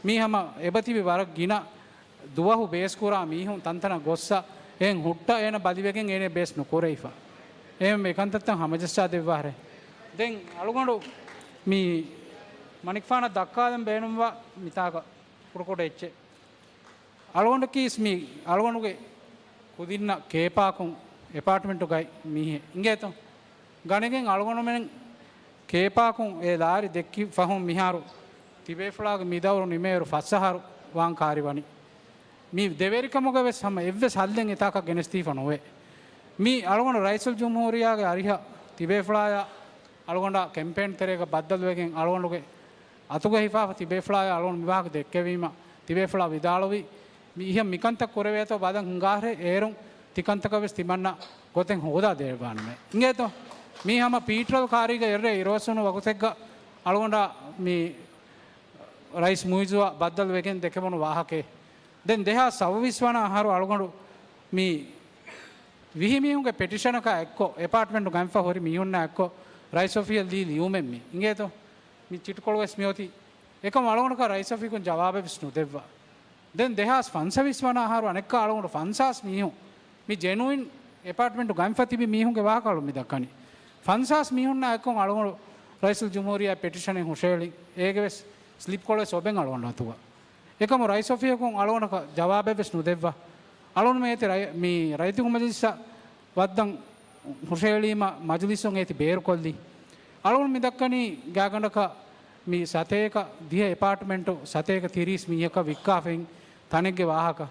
މީ ހަމަ އެބަތިބި ވަރަށް ގިނަ ދުވަހު ބޭސްކުރާ މީހުން ތަންތަނަށް ގޮއްސަ އެހެން ހުއްޓަ އޭނަ ބަލިވެގެން އޭނަ ބޭސް ނުކުރެވިފަ. އެހެން އެ ކަންތައްތައް ހަމަޖައްސާ ދެއްވާށޭ. ދެން އަޅުގަނޑު މި މަނިކުފާނަށް ދައްކާލަން ބޭނުންވާ މިތާގަ ކުޑަކުޑަ އެއްޗެއް. އަޅުގަނޑަކީސް މި އަޅުގަނޑުގެ ކުދިންނަށް ކޭޕާކުން އެޕާޓްމެންޓުގައި މީހެއް އިނގޭތޯ. ގަނެގެން އަޅުގަނޑުމެން ކޭޕާކުން އެ ލާރި ދެއްކި ފަހުން މިހާރު ތިބޭފުޅާގެ މި ދައުރު ނިމޭއިރު ފަސް އަހަރު ވާން ކާރިވަނީ. މި ދެވެރިކަމުގަ ވެސް ހަމަ އެއްވެސް ހައްލެއް އެތާކަށް ގެނެސްދީފަ ނުވޭ. މި އަޅުގަނޑު ރައީސުލްޖުމްހޫރިއްޔާގެ އަރިހަށް ތިބޭފުޅާޔާ އަޅުގަނޑާ ކެމްޕޭން ތެރޭގަ ބައްދަލުވެގެން އަޅުގަނޑުގެ އަތުގަ ހިފާފަ ތިބޭފުޅާޔަށް އަޅުގަނޑު މި ވާހަކަ ދެއްކެވީމަ، ތިބޭފުޅާ ވިދާޅުވީ، މި އިހަށް މިކަންތައް ކުރެވޭތޯ ބަލަން ހިނގާށޭ، އޭރުން ތިކަންތަކަށް ވެސް ތިމަންނަ ގޮތެއް ހޯދާ ދެވާނަމޭ. އިނގޭތޯ؟ މީ ހަމަ ޕީޓްރަލް ކާރީގަ އެއްރޭ އިރުއޮއްސުނު ވަގުތެއްގަ އަޅުގަނޑާ މި ރައީސް މުއިއްޒުއާ ބައްދަލު ވެގެން ދެކެވުނު ވާހަކައެއް. ދެން ދެހާސް ސައްބީސް ވަނަ އަހަރު އަޅުގަނޑު މި ވިހި މީހުންގެ ޕެޓިޝަނަކާ އެއްކޮށް، އެޕާޓްމެންޓު ގައިމްފަ ހުރި މީހުންނާ އެއްކޮށް، ރައީސް އޮފީހަށް ލީ ލިޔުމެއް މި. އިނގޭތޯ؟ މި ޗިޓްކޮޅު ވެސް މިއޮތީ. އެކަމް އަޅުގަނޑަކަށް ރައީސް އޮފީހުން ޖަވާބެއް ވެސް ނުދެއްވާ. ދެން ދެހާސް ފަންސަވީސް ވަނަ އަހަރު އަނެއްކާ އަޅުގަނޑު ފަންސާސް މީހުން، މި ޖެނުއިން އެޕާޓްމެންޓު ގައިމްފަ ތިބި މީހުންގެ ވާހަކަ އަޅު މި ދައްކަނީ. ފަންސާސް މީހުންނާ އެއްކޮށް އަޅުގަނޑު ރައީސުލްޖުމްހޫރިއްޔާ ޕެޓިޝަނެއް ހުށައެޅި، އޭގެ ވެސް ސްލިޕްކޮޅު ވެސް އޮބެން އަޅުގަނޑު އަތުގަ. އެކަމު ރައީސް އޮފީހަކުން އަޅުގަނޑަކަށް ޖަވާބެއް ވެސް ނުދެއްވާ. އަޅުން މޭތި ރައި-، މި ރައްޔިތުންގެ މަޖިލިސްއަށް ވައްދަން ހުށައެޅީމަ މަޖިލިސުން އޭތި ބޭރުކޮށްލީ. އަޅުން މި ދައްކަނީ ގާގަނޑަކަށް މި ސަތޭކަ ދިހަ އެޕާޓްމެންޓު ސަތޭކަ ތިރީސް މީހަކަށް ވިއްކާފައި ތަނެއްގެ ވާހަކަ.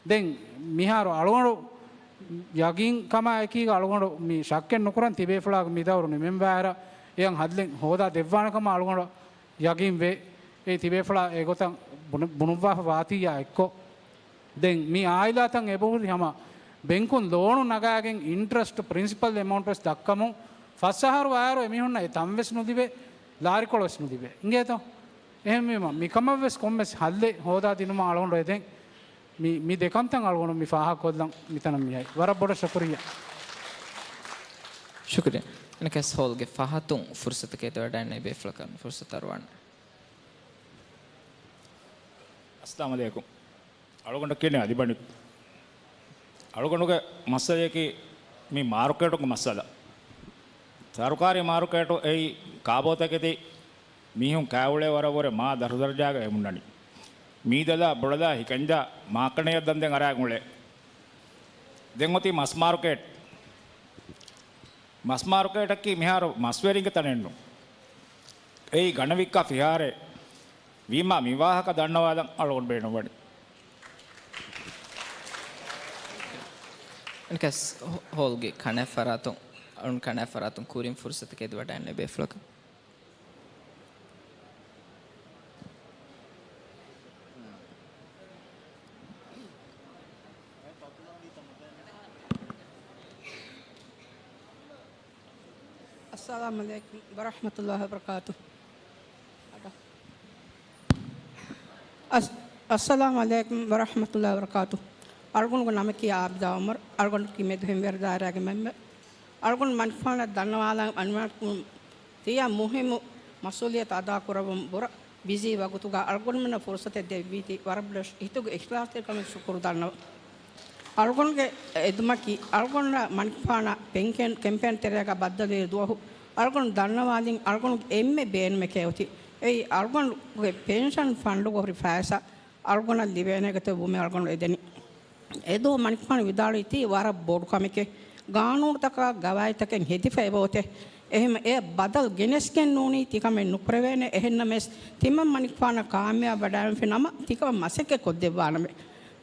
ދެން މިހާރު އަޅުގަނޑު ޔަގީން ކަމާ އެކީގަ އަޅުގަނޑު މި ޝައްކެއް ނުކުރަން ތިބޭފުޅާގެ މި ދައުރު ނިމެންވާއިރަށް އެޔަށް ހައްލެއް ހޯދާ ދެއްވާނެކަމަށް އަޅުގަނޑަށް ޔަގީން ވޭ. އެ ތިބޭފުޅާ އެގޮތަށް ބުނު-، ބުނުއްވާފަ ވާތީއާ އެއްކޮށް. ދެން މި އާއިލާތައް އެބަހުރި ހަމަ ބެންކުން ލޯނު ނަގާގެން އިންޓްރެސްޓް ޕްރިންސިޕަލް އެމައުންޓް ވެސް ދައްކަމުން ފަސް އަހަރު ވާއިރު އެމީހުންނަށް އެ ތަން ވެސް ނުލިބޭ، ލާރިކޮޅު ވެސް ނުލިބޭ. އިނގޭތޯ؟ އެހެންވީމަ މިކަމަށް ވެސް ކޮންމެސް ހައްލެއް ހޯދާ ދިނުމަށް އަޅުގަނޑު އެދެން. މި، މި ދެކަންތައް އަޅުގަނޑު މި ފާހަގަކޮށްލަން މިތަނަށް މިއައީ. ވަރަށް ބޮޑަށް ޝުކުރިއްޔާ. ޝުކުރިއްޔާ. އަނެއްކާވެސް ހޯލްގެ ފަހަތުން ފުރުސަތު ކެތިވަޑައިގަންނަވާ ބޭފުޅަކަށް ފުރުސަތު އަރުވާނެ. އައްސަލާމު ޢަލައިކުމް. އަޅުގަނޑަށް ކިޔަނީ އަލިބަނޑި. އަޅުގަނޑުގެ މައްސަލަޔަކީ މި މާރުކޭޓުގެ މައްސަލަ. ސަރުކާރީ މާރުކޭޓު އެއީ ކާބޯތަކެތި މީހުން ކާއުޅޭ ވަރަށްވުރެ މާ ދަށުދަރަޖާގަ އެމުންނަނީ. މީދަލާ ބޮޑަލާ ހިކަންޖާ މާކަނަޔަށް ދަންދެން އަރާގެން އުޅޭ. ދެން އޮތީ މަސް މާރުކޭޓް. މަސް މާރުކޭޓަކީ މިހާރު މަސްވެރިންގެ ތަނެއްނު. އެއީ ގަނޑު ވިއްކާ ފިހާރައެއް ވީމާ މި ވާހަކަ ދަންނަވާލަން އަޅުގަނޑު ބޭނުންވަނީ. އެންކެސް ހޯ-، ހޯލްގެ ކަނެ ފަރާތުން، އަޅުން ކަނެ ފަރާތުން ކުރިން ފުރުސަތު ކެދިވަޑައިން ބޭފުޅަކަށް. އައްސަލާމު ޢަލައިކުމް ވަރަޙްމަތުﷲ ވަބަރަކާތު. އައް-، އައްސަލާމު ޢަލައިކުމް ވަރަޙްމަތުﷲ ވަބަރަކާތު. އަޅުގަނޑުގެ ނަމަކީ އާބިދާ ޢުމަރު. އަޅުގަނޑަކީ މެދު ހެންވޭރު ދާއިރާގެ މެމްބަރު. އަޅުގަނޑު މަނިކުފާނަށް ދަންނަވާލަން އަންނަ ތިޔަ މުހިއްމު މަސްއޫލިއްޔަތު އަދާކުރައްވަން ބުރަ ބިޒީ ވަގުތުގަ އަޅުގަނޑުމެންނަށް ފުރުސަތެއް ދެއްވީތީ ވަރަށް ބޮޑަށް ހިތުގެ އިޚްލާޞްތެރިކަމެއް ޝުކުރު ދަންނަވަން. އަޅުގަނޑުގެ އެދުމަކީ، އަޅުގަނޑަށް މަނިކުފާނަށް ޕެންޝަން ކެމްޕޭން ތެރޭގަ ބައްދަލުވި ދުވަހު އަޅުގަނޑު ދަންނަވާލިން އަޅުގަނޑުގެ އެންމެ ބޭނުމެކޭ އޮތީ. އެއީ އަޅުގަނޑުގެ ޕެންޝަން ފަންޑުގަ ހުރި ފައިސާ އަޅުގަނޑަށް ލިބޭނެ ގޮތެއް ވުމެއް އަޅުގަނޑު އެދެނީ. އެދުވަހު މަނިކުފާނު ވިދާޅުވީތީ ވަރަށް ބޮޑު ކަމެކޭ. ގާނޫނުތަކާ ގަވާއިދުތަކެއް ހެދިފަ އެބައޮތޭ. އެހެން އެ ބަދަލު ގެނެސްގެން ނޫނީ ތިކަމެއް ނުކުރެވޭނެ. އެހެންނަމަވެސް ތިމަން މަނިކުފާނަށް ކާމިޔާބު ވަޑައިގެންފި ނަމަ ތިކަމަށް މަސައްކަތް ކޮށްދެއްވާނަމޭ.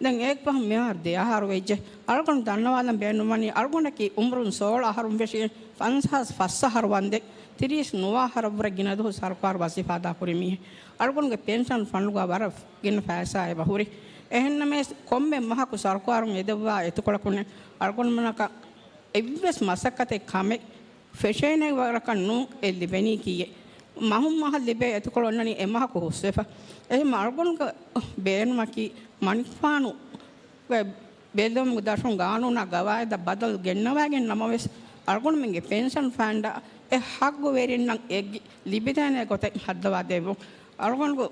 ދެން އޭގެ ފަހުން މިހާރު ދެ އަހަރު ވެއްޖެ. އަޅުގަނޑު ދަންނަވާލަން ބޭނުންވަނީ އަޅުގަނޑަކީ އުމުރުން ސޯޅަ އަހަރުން ފެށިގެން ފަންސާސް ފަސް އަހަރު ވަންދެން ތިރީސް ނުވަ އަހަރަށްވުރެ ގިނަ ދުވަހު ސަރުކާރު ވަޒީފާ އަދާކުރި މީހެއް. އަޅުގަނޑުގެ ޕެންޝަން ފަންޑުގަ ވަރަށް ގިނަ ފައިސާ އެބަ ހުރި. އެހެންނަމަވެސް ކޮންމެ މަހަކު ސަރުކާރުން އެދެއްވާ އެތިކޮޅަކުން އަޅުގަނޑުމެންނަކަށް އެއްވެސް މަސައްކަތެއް ކަމެއް ފެށޭނެ ވަރަކަށް ނޫން އެ ލިބެނީކީއެއް. މަހުން މަހަށް ލިބޭ އެތިކޮޅު އޮންނަނީ އެ މަހަކު ހުސްވެފަ. އެހެން އަޅުގަނޑުގެ ބޭނުމަކީ މަނިކުފާނުގެ ބެލުމުގެ ދަށުން ގާނޫނާ ގަވާއިދަށް ބަދަލު ގެންނަވައިގެން ނަމަވެސް، އަޅުގަނޑުމެންގެ ޕެންޝަން ފަންޑަށް އެ ހައްގުވެރިންނަށް އެ ގި-، ލިބިދޭނެ ގޮތެއް ހައްދަވާ ދެއްވުން. އަޅުގަނޑުގެ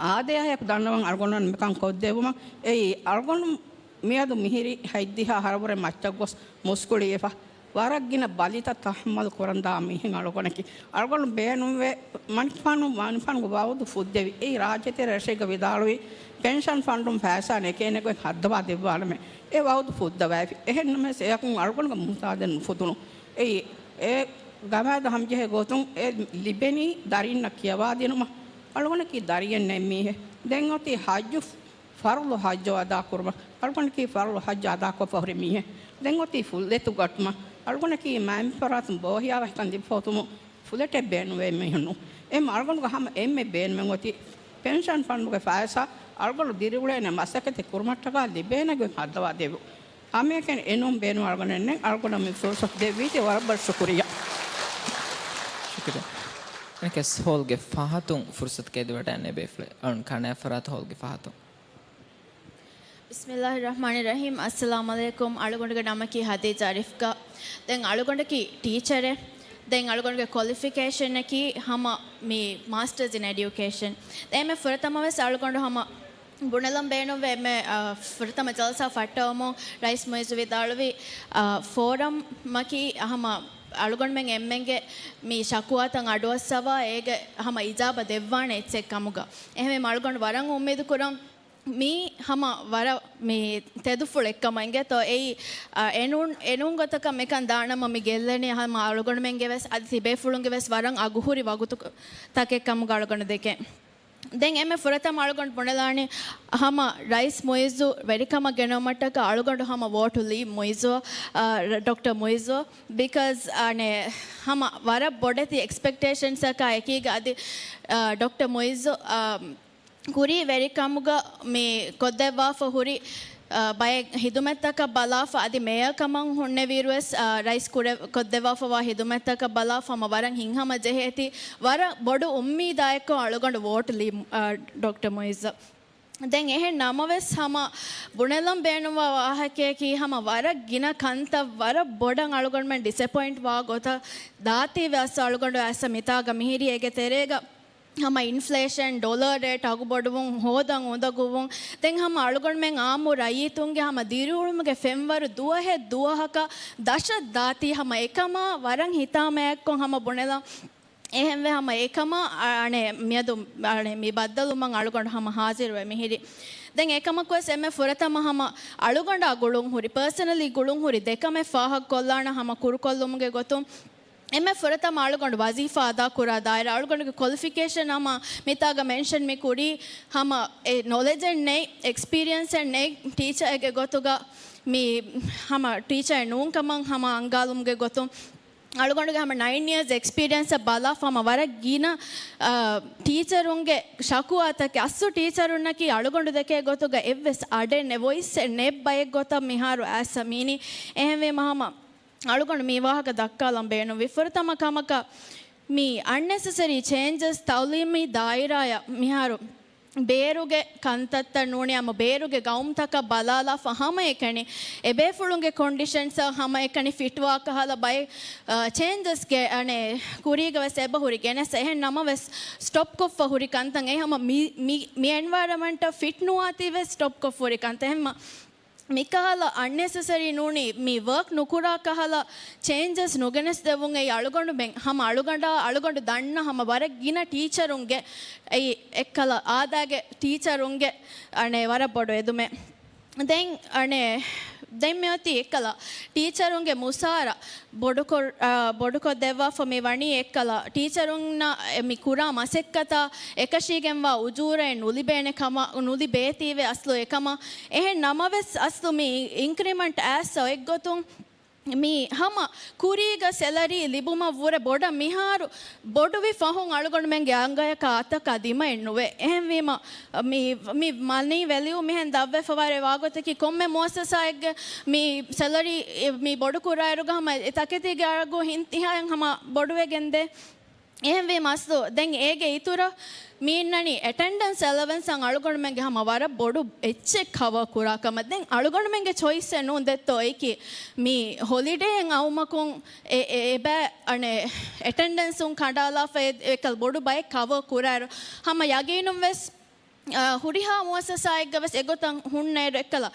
އާދަޔާއެކު ދަންނަވަން އަޅުގަނޑުމެން މިކަން ކޮށްދެއްވުމަށް. އެއީ، އަޅުގަނޑު މިއަދު މިހިރީ ހަތްދިހަ އަހަރަށްވުރެ މައްޗަށް ގޮސް މުސްކުޅިވެފަ. ވަރަށް ގިނަ ބަލިތައް ތަޙައްމަލު ކުރަންދާ މީހެއް އަޅުގަނޑަކީ. އަޅުގަނޑު ބޭނުންވެ، މަނިކުފާނު، މަނިކުފާނުގެ ވައުދު ފުއްދެވި. އެއީ ރާއްޖެތެރެ ރަށެއްގަ ވިދާޅުވި ޕެންޝަން ފަންޑުން ފައިސާ ނެކޭނެ ގޮތް ހައްދަވާ ދެއްވާނަމޭ. އެ ވައުދު ފުއްދަވައިފި. އެހެންނަމަވެސް އެއަކުން އަޅުގަނޑުގެ މުހުތާދެއް ނުފުދުނު. އެއީ، އެ ގަވާއިދު ހަމަޖެހޭ ގޮތުން އެ ލިބެނީ ދަރިންނަށް ކިޔަވާދިނުމަށް. އަޅުގަނޑަކީ ދަރިއެއް ނެތް މީހެއް. ދެން އޮތީ ހައްޖު ފަރުޟު ހައްޖު އަދާކުރުމަށް. އަޅުގަނޑަކީ ފަރުޟު ހައްޖު އަދާކޮށްފަ ހުރި މީހެއް. ދެން އޮތީ ފުލްލެތު ގަތުމަށް. އަޅުގަނޑަކީ މައިންބަފަރާތުން ބޯހިޔާވަހިކަން ލިބިފަ އޮތުމުން ފުލެޓެއް ބޭނުންވޭ މީހެއް ނޫން. އެހެން އަޅުގަނޑުގެ ހަމަ އެންމެ ބޭނުމެއް އޮތީ ޕެންޝަން ފަންޑުގެ ފައިސާ އަޅުގަނޑު ދިރިއުޅޭނެ މަސައްކަތެއް ކުރުމަށްޓަކާ ލިބޭނެ ގޮތް ހައްދަވާ ދެއްވުން. ހަމައެކަނި އެނޫން ބޭނުން އަޅުގަނޑަށް ނެތް. އަޅުގަނޑަށް މި ފުރުސަތު ދެއްވީތީ ވަރަށް ބޮޑަށް ޝުކުރިއްޔާ. ޝުކުރިއްޔާ. އެންކެސް ހޯލްގެ ފަހަތުން ފުރުސަތު ކެދިވަޑައިގެންނެވި ބޭފުޅެއް. އަޅުން ކަނާ ފަރާތު ހޯލްގެ ފަހަތުން. ބިސްމިއްލާހިއްރަޙްމާނިއްރަޙީމް. އައްސަލާމު ޢަލައިކުމް. އަޅުގަނޑުގެ ނަމަކީ ހަދީޖާ ރިފްކާ. ދެން އަޅުގަނޑަކީ ޓީޗަރެއް. ދެން އަޅުގަނޑުގެ ކޮލިފިކޭޝަނަކީ ހަމަ މި މާސްޓަރސް އިން އެޑިއުކޭޝަން. ދެން އެންމެ ފުރަތަމަވެސް އަޅުގަނޑު ހަމަ ބުނެލަން ބޭނުންވޭ އެންމެ، އަ، ފުރަތަމަ ޖަލްސާ ފައްޓަވަމުން ރައީސް މުއިއްޒު ވިދާޅުވި، އަ، ފޯރަމަކީ ހަމަ އަޅުގަނޑުމެން އެންމެންގެ މި ޝަކުވާތައް އަޑުއައްސަވާ އޭގެ ހަމަ އިޖާބަ ދެއްވާނެ އެއްޗެއް ކަމުގަ. އެހެންވީމަ އަޅުގަނޑު ވަރަށް އުއްމީދު ކުރަން މީ ހަމަ ވަރަށް މި ތެދުފުޅެއްކަމަށް އިނގޭތޯ. އެއީ، އަ، އެނޫން، އެނޫން ގޮތަކަށް މިކަން ދާނަމަ މި ގެއްލެނީ ހަމަ އަޅުގަނޑުމެންގެ ވެސް އަދި ތިބޭފުޅުންގެ ވެސް ވަރަށް އަގުހުރި ވަގުތު ތަކެއް ކަމުގަ އަޅުގަނޑު ދެކެން. ދެން އެންމެ ފުރަތަމަ އަޅުގަނޑު ބުނެލާނީ ހަމަ ރައީސް މުއިއްޒު ވެރިކަމަށް ގެނައުމަށްޓަކާ އަޅުގަނޑު ހަމަ ވޯޓު ލީ މުއިއްޒު، އަ، ޑޮކްޓަރ މުއިއްޒު. ބިކޮޒް އަނެ ހަމަ ވަރަށް ބޮޑެތި އެކްސްޕެކްޓޭޝަންސްއަކާ އެކީގަ އަދި، އަ، ޑޮކްޓަރ މުއިއްޒު، އަ، ކުރީ ވެރިކަމުގަ މި ކޮށްދެއްވާފަ ހުރި، އަ، ބައެއް ހިދުމަތްތަކަށް ބަލާފަ އަދި މޭޔަރ ކަމަށް ހުންނެވިއިރުވެސް، އަ، ރައީސް ކުރެ-، ކޮށްދެއްވާފަވާ ހިދުމަތްތަކަށް ބަލާފަ ހަމަ ވަރަށް ހިތްހަމަ ޖެހޭތީ ވަރަށް ބޮޑު އުއްމީދާއެއްކޮށް އަޅުގަނޑު ވޯޓް ލީ، އަ، ޑޮކްޓަރ މުއިއްޒަށް. ދެން އެހެން ނަމަވެސް ހަމަ ބުނެލަން ބޭނުންވާ ވާހަކަޔަކީ ހަމަ ވަރަށް ގިނަ ކަންތައް ވަރަށް ބޮޑަށް އަޅުގަނޑުމެން ޑިސެޕޮއިންޓް ވާ ގޮތަށް ދާތީވެ އަސް އަޅުގަނޑު އައިސް މިތާގަ މިހިރީ އޭގެ ތެރޭގަ ހަމަ އިންފްލޭޝަން، ޑޮލަރ ރޭޓް އަގުބޮޑުވުން، ހޯދަން އުނދަގޫވުން، ދެން ހަމަ އަޅުގަނޑުމެން އާއްމު ރައްޔިތުންގެ ހަމަ ދިރިއުޅުމުގެ ފެންވަރު ދުވަހެއް ދުވަހަކަށް ދަށަށް ދާތީ ހަމަ އެކަމާ ވަރަށް ހިތާމައެއްކޮށް ހަމަ ބުނެލަން. އެހެންވެ ހަމަ އެކަމާ، އަ-، އަނެ މިއަދު، އަނެ މި ބައްދަލުވުމަށް އަޅުގަނޑު ހަމަ ހާޒިރުވެ މިހިރީ. ދެން އެކަމަކުވެސް އެންމެ ފުރަތަމަ ހަމަ އަޅުގަނޑާ ގުޅުން ހުރި، ޕާސަނަލީ ގުޅުން ހުރި ދެ ކަމެއް ފާހަގަކޮށްލާނަ ހަމަ ކުރުކޮށްލުމުގެ ގޮތުން އެންމެ ފުރަތަމަ އަޅުގަނޑު ވަޒީފާ އަދާކުރާ ދާއިރާ، އަޅުގަނޑުގެ ކޮލިފިކޭޝަން ހަމަ މިތާގަ މެންޝަން މި ކުރީ ހަމަ އެ ނޮލެޖެއް ނެތް، އެކްސްޕީރިއެންސެއް ނެތް ޓީޗަރެއްގެ ގޮތުގަ މި ހަމަ ޓީޗަރެއް ނޫންކަމަށް ހަމަ އަންގާލުމުގެ ގޮތުން. އަޅުގަނޑުގެ ހަމަ ނައިން އިޔާސް އެކްސްޕީރިއެންސަށް ބަލާފަ ހަމަ ވަރަށް ގިނަ، އާ، ޓީޗަރުންގެ ޝަކުވާތަކެއް، އަސްލު ޓީޗަރުންނަކީ އަޅުގަނޑު ދެކޭ ގޮތުގަ އެއްވެސް އަޑެއް ނެތް، ވޮއިސްއެއް ނެތް ބައެއް ގޮތަށް މިހާރު އައިސް މީނީ. އެހެންވީމަ ހަމަ އަޅުގަނޑު މި ވާހަކަ ދައްކާލަން ބޭނުންވި. ފުރަތަމަ ކަމަކަށް މި އަންނެސެސަރީ ޗޭންޖަސް ތައުލީމީ ދާއިރާއަށް މިހާރު ބޭރުގެ ކަންތައްތައް ނޫނީ ހަމަ ބޭރުގެ ގައުމުތަކަށް ބަލާލާފަ ހަމައެކަނި އެބޭފުޅުންގެ ކޮންޑިޝަންސްއަށް ހަމައެކަނި ފިޓްވާ ކަހަލަ ބައެއް، އާ، ޗޭންޖަސްގެ އަނެއް ކުރީގަ ވެސް އެބަ ހުރި ގެނެސް އެހެން ނަމަވެސް ސްޓޮޕްކޮށްފަ ހުރި ކަންތައް އެ ހަމަ މި، މި، މި އެންވަޔަރަމަންޓަށް ފިޓް ނުވާތީ ވެސް ސްޓޮޕްކޮށްފަ ހުރި ކަންތައް. އެހެންމަ މިކަހަލަ އަންނެސެސަރީ ނޫނީ މި ވަރކް ނުކުރާ ކަހަލަ ޗޭންޖަސް ނުގެނެސްދެވުން އެއީ އަޅުގަނޑުމެން ހަމަ އަޅުގަނޑާ އަޅުގަނޑު ދަންނަ ހަމަ ވަރަށް ގިނަ ޓީޗަރުންގެ އެއީ އެއްކަލަ އާދައިގެ ޓީޗަރުންގެ އަނެއް ވަރަށް ބޮޑު އެދުމެއް. ދެން އަނެއް ދެން މިއޮތީ އެއްކަލަ ޓީޗަރުންގެ މުސާރަ ބޮޑުކޮށް، އާ، ބޮޑުކޮށްދެއްވާފަ މި ވަނީ އެއްކަލަ ޓީޗަރުންނަށް މި ކުރާ މަސައްކަތާ އެކަށީގެންވާ އުޖޫރައެއް ނުލިބޭނެ ކަމަށް، ނުލިބޭތީވެ އަސްލު އެކަމަށް. އެހެން ނަމަވެސް އަސްލު މި އިންކްރިމަންޓް އައިސް އޮތްގޮތުން މި ހަމަ ކުރީގަ ސެލަރީ ލިބުމަށްވުރެ ބޮޑަށް މިހާރު ބޮޑުވި ފަހުން އަޅުގަނޑުމެންގެ އަނގަޔަކާ އަތަކާ ދިމައެއްނުވޭ. އެހެންވީމަ، މި، މި މަނީ ވެލިއު މިހެން ދަށްވެފަ ވާ ވާގޮތަކީ ކޮންމެ މުއައްސަސާއެއްގެ މި ސެލަރީ މި ބޮޑުކުރާއިރުގަ ހަމަ އެ ތަކެތީގެ އަޅުގަނޑު އިންތިހާއަށް ހަމަ ބޮޑުވެގެންދޭ. އެހެންވީމަ އަސްލު ދެން އޭގެ އިތުރަށް މި އިންނަނީ އެޓެންޑެންސް އެލަވެންސް އަށް އަޅުގަނޑުމެންގެ ހަމަ ވަރަށް ބޮޑު އެއްޗެއް ކަވަރ ކުރާ ކަމަށް. ދެން އަޅުގަނޑުމެންގެ ޗޮއިސްއެއް ނޫން ދެއްތޯ އެކި މި ހޮލިޑޭއެއް އައުމަކުން އެ، އެ، އެބައި އަނެއް އެޓެންޑެންސުން ކަނޑާލާފަ އެ، އެކަލް ބޮޑު ބައެއް ކަވަރ ކުރާއިރު ހަމަ ޔަގީނުން ވެސް އާ، ހުރިހާ މުއައްސަސާއެއްގަ ވެސް އެގޮތަށް ހުންނައިރު އެއްކަލަ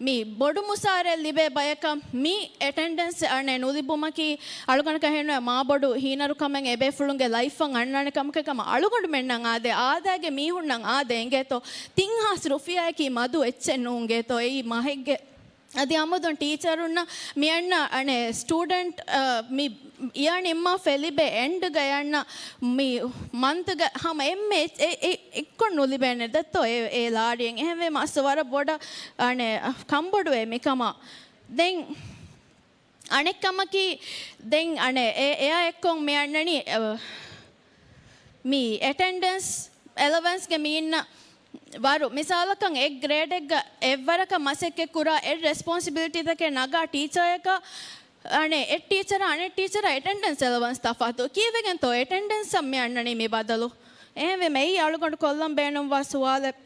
މި ބޮޑު މުސާރައެއް ލިބޭ ބަޔަކަށް މި އެޓެންޑެންސް އަނެއް ނުލިބުމަކީ އަޅުގަނޑަކަށް ހެންނުވޭ މާ ބޮޑު ހީނަރުކަމެއް އެބޭފުޅުންގެ ލައިފަށް އަންނާނެ ކަމަކަށް. ކަމަށް އަޅުގަނޑުމެންނަށް އާދޭ، އާދައިގެ މީހުންނަށް އާދޭ އެނގޭތޯ ތިން ހާސް ރުފިޔާއަކީ މަދު އެއްޗެއް ނޫން އެނގޭތޯ އެއީ މަހެއްގެ. އަދި އަމުދުން ޓީޗަރުންނަށް މި އަންނަ އަނެއް ސްޓޫޑެންޓް، އާ، މި އިޔާ ނިންމާފަ ލިބޭ އެންޑްގަ އަންނަ މި މަންތުގަ ހަމަ އެންމެ އެ، އެ، އެއްކޮށް ނުލިބޭނެ ދެއްތޯ އެ، އެ ލާރިއެއް. އެހެންވީމަ އަސްލު ވަރަށް ބޮޑަށް އަނެއް ކަންބޮޑުވޭ މިކަމަށް. ދެން އަނެއް ކަމަކީ، ދެން އަނެއް އެ، އެއާ އެއްކޮށް މި އަންނަނީ، އަ، މި އެޓެންޑެންސް އެލަވެންސްގެ މި އިންނަ ވަރު މިސާލަކަށް އެއް ގްރޭޑެއްގަ އެއްވަރަކަށް މަސައްކަތް ކުރާ އެއް ރެސްޕޮންސިބިލިޓީތަކެއް ނަގާ ޓީޗަރަކަށް އަނެއް އެއް ޓީޗަރ އަނެއް ޓީޗަރ އެޓެންޑެންސް އެލަވަންސް ތަފާތު ކީއްވެގެންތޯ އެޓެންޑެންސްއަށް މި އަންނަނީ މި ބަދަލު؟ އެހެންވީމަ އެއީ އަޅުގަނޑު ކޮށްލަން ބޭނުންވާ ސުވާލެއް.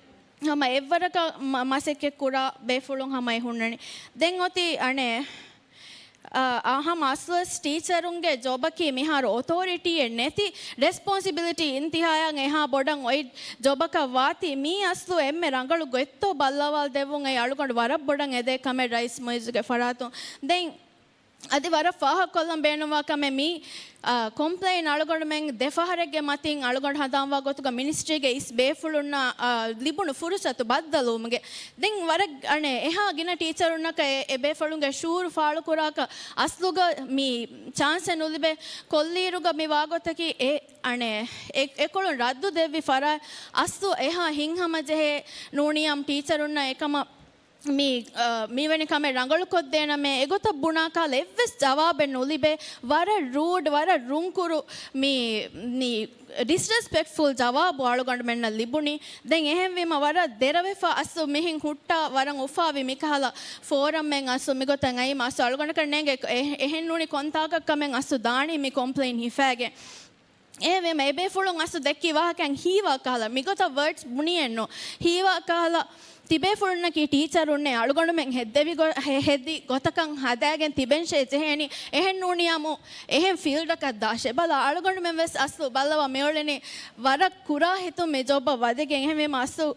ހަމަ އެއްވަރަކަށް މަ، މަސައްކަތް ކުރާ ބޭފުޅުން ހަމަ އެ ހުންނަނީ. ދެން އޮތީ އަނެއް، އަ، އަ، ހަމަ އަސްލުވެސް ޓީޗަރުންގެ ޖޮބަކީ މިހާރު އޮތޯރިޓީއެއް ނެތި ރެސްޕޮންސިބިލިޓީ އިންތިހާޔަށް އެހާ ބޮޑަށް އޮތް ޖޮބަކަށް ވާތީ މީ އަސްލު އެންމެ ރަނގަޅު ގޮތްތޯ ބައްލަވާލަ ދެއްވުން އެއީ އަޅުގަނޑު ވަރަށް ބޮޑަށް އެދޭ ކަމެއް ރައީސް މުއިއްޒުގެ ފަރާތުން. ދެން އަދި ވަރަށް ފާހަގަކޮށްލަން ބޭނުންވާ ކަމެއް މީ، އާ، ކޮމްޕްލެއިން އަޅުގަނޑުމެން ދެ ފަހަރެއްގެ މަތިން އަޅުގަނޑު ހަނދާންވާ ގޮތުގަ މިނިސްޓްރީގެ އިސް ބޭފުޅުންނަށް، އާ، ލިބުނު ފުރުސަތު ބައްދަލުވުމުގެ. ދެން ވަރަށް އަނެއް އެހާ ގިނަ ޓީޗަރުންނަކަށް އެ، އެ ބޭފުޅުންގެ ޝުއޫރު ފާޅުކުރާކަށް އަސްލުގަ މި ޗާންސެއް ނުލިބޭ ކޮށްލިއިރުގަ މި ވާގޮތަކީ އެ އަނެއް އެ، އެކޮޅުން ރައްދު ދެއްވި ފަރާތް އަސްލު އެހާ ހިތްހަމަޖެހޭ ނޫނީ އަމް ޓީޗަރުންނަށް އެކަމަށް މި، އަ، މިވެނި ކަމެއް ރަނގަޅުކޮށްދޭނަމޭ، އެގޮތަށް ބުނާ ކަހަލަ އެއްވެސް ޖަވާބެއް ނުލިބޭ، ވަރަށް ރޫޑް، ވަރަށް ރުންކުރު، މި، މި ޑިސްރެސްޕެކްޓްފުލް ޖަވާބު އަޅުގަނޑުމެންނަށް ލިބުނީ. ދެން އެހެންވީމަ ވަރަށް ދެރަވެފަ އަސްލު މިހެން ހުއްޓާ ވަރަށް އުފާވި މިކަހަލަ ފޯރަމެއް އަސްލު މިގޮތަށް އައީމަ އަސްލު އަޅުގަނޑަކަށް ނޭނގެ އެ، އެހެން ނޫނީ ކޮންތާކަށް ކަމެއް އަސްލު ދާނީ މި ކޮމްޕްލެއިން ހިފައިގެން. އެހެންވީމަ އެބޭފުޅުން އަސްލު ދެއްކި ވާހަކައިން ހީވާ ކަހަލަ، މިގޮތަށް ވަރޑްސް ބުނިއެއްނު، ހީވާ ކަހަލަ، ތިބޭފުޅުންނަކީ ޓީޗަރުންނޭ، އަޅުގަނޑުމެން ހެއްދެވި ގޮ، ހެ، ހެއްދި ގޮތަކަށް ހަދާގެން ތިބެންށޭ ޖެހޭނީ، އެހެން ނޫނިއްޔާމު، އެހެން ފީލްޑަކަށް ދާށޭ. ބަލަ، އަޅުގަނޑުމެން ވެސް އަސްލު ބައްލަވާ މިއުޅެނީ ވަރަށް ކުރާ ހިތުން މި ޖޮބަށް ވަދެގެން. އެހެންވީމަ އަސްލު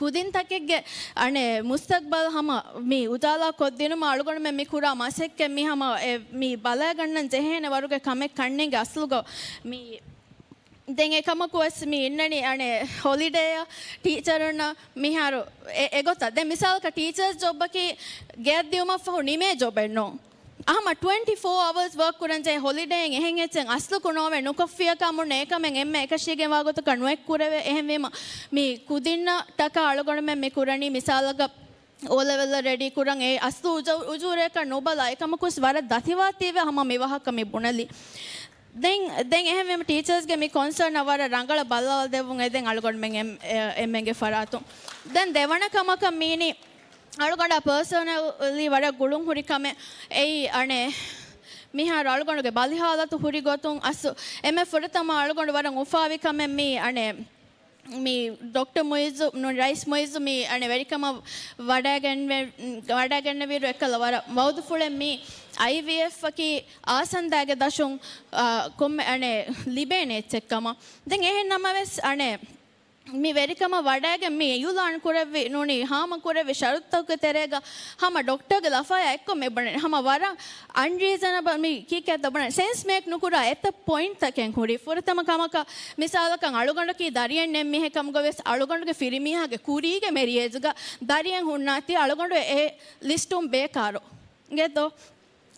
ކުދިންތަކެއްގެ އަނެއް މުސްތަގްބަލް ހަމަ މި އުޖާލާ ކޮށްދިނުމަށް އަޅުގަނޑުމެން މި ކުރާ މަސައްކަތް މި ހަމަ އެ، މި ބަލައިގަންނަން ޖެހޭނެ ވަރުގެ ކަމެއް ކަންނޭނގެ އަސްލުގަ މި. ދެން އެކަމަކު ވެސް މި އިންނަނީ އަނެއް ހޮލިޑޭއަށް ޓީޗަރުންނަށް މިހާރު އެ، އެގޮތަށް. ދެން މިސާލަކަށް ޓީޗަރސް ޖޮބަކީ ގެއަށް ދިއުމަށްފަހު ނިމޭ ޖޮބެއް ނޫން. ހަމަ ޓްވެންޓީ ފޯ އަވަރސް ވާކް ކުރަން ޖެހޭ ހޮލިޑޭއިން އެހެން އެއްޗެއް އަސްލު ކުރުމެއް ނުކޮށްފިއްޔާ ކަމުން އެކަމެއް އެންމެ އެކަށީގެން ވާގޮތަކަށް ނުއެއްކުރެވޭ. އެހެންވީމަ މި ކުދިންނަށް ޓަކާ އަޅުގަނޑުމެން މި ކުރަނީ މިސާލަކަށް އޯ ލެވެލްއަށް ރެޑީ ކުރަން އެ އަސްލު އުޖޫ-، އުޖޫރަޔަކަށް ނުބަލާ އެކަމަކުވެސް ވަރަށް ދަތިވާތީވެ ހަމަ މި ވާހަކަ މި ބުނެލި. ދެން، ދެން އެހެންވީމަ ޓީޗާސްގެ މި ކޮންސާންއަށް ވަރަށް ރަނގަޅަށް ބައްލަވާލަދެއްވުން އެދެން އަޅުގަނޑުމެން އެން-، އެ-، އެންމެންގެ ފަރާތުން. ދެން ދެވަނަ ކަމަކަށް މީނީ އަޅުގަނޑާ ޕާސަނަލީ ވަރަށް ގުޅުން ހުރި ކަމެއް އެއީ އަނެއް މިހާރު އަޅުގަނޑުގެ ބަލި ހާލަތު ހުރި ގޮތުން އަސް އެންމެ ފުރަތަމަ އަޅުގަނޑު ވަރަށް އުފާވި ކަމެއް މީ އަނެއް މި ޑޮކްޓަރ މުއިއްޒު، ނޫން ރައީސް މުއިއްޒު މި އަނެއް ވެރިކަމަށް ވަޑައިގެންވެ-، ވަޑައިގެންނެވިއިރު އެއްކަލަ ވަރަށް ވައުދުފުޅެއް މި އައިވީއެފްއަކީ އާސަންދާގެ ދަށުން، އާ، ކޮންމެ އަނެއް ލިބޭނެ އެއްޗެއްކަމަށް. ދެން އެހެން ނަމަވެސް އަނެއް މި ވެރިކަމަށް ވަޑައިގެން މި އިއުލާން ކުރެއްވި ނޫނީ ހާމަ ކުރެއްވި ޝަރުތުތަކުގެ ތެރޭގަ ހަމަ ޑޮކްޓަރގެ ލަފާޔާ އެއްކޮށް މި ބުނެ ހަމަ ވަރަށް އަންރީޒަނަބަލް މި ކީކޭތަ ބުނެ ސެންސް މޭކް ނުކުރާ އެތައް ޕޮއިންޓްތަކެއް ހުރި. ފުރަތަމަ ކަމަކަށް މިސާލަކަށް އަޅުގަނޑަކީ ދަރިއެއް ނެތް މީހެއް ކަމުގަވެސް އަޅުގަނޑުގެ ފިރިމީހާގެ ކުރީގެ މެރިއޭޖުގަ ދަރިއެއް ހުންނާތީ އަޅުގަނޑު އެ ލިސްޓުން ބޭކާރު. އިނގޭތޯ؟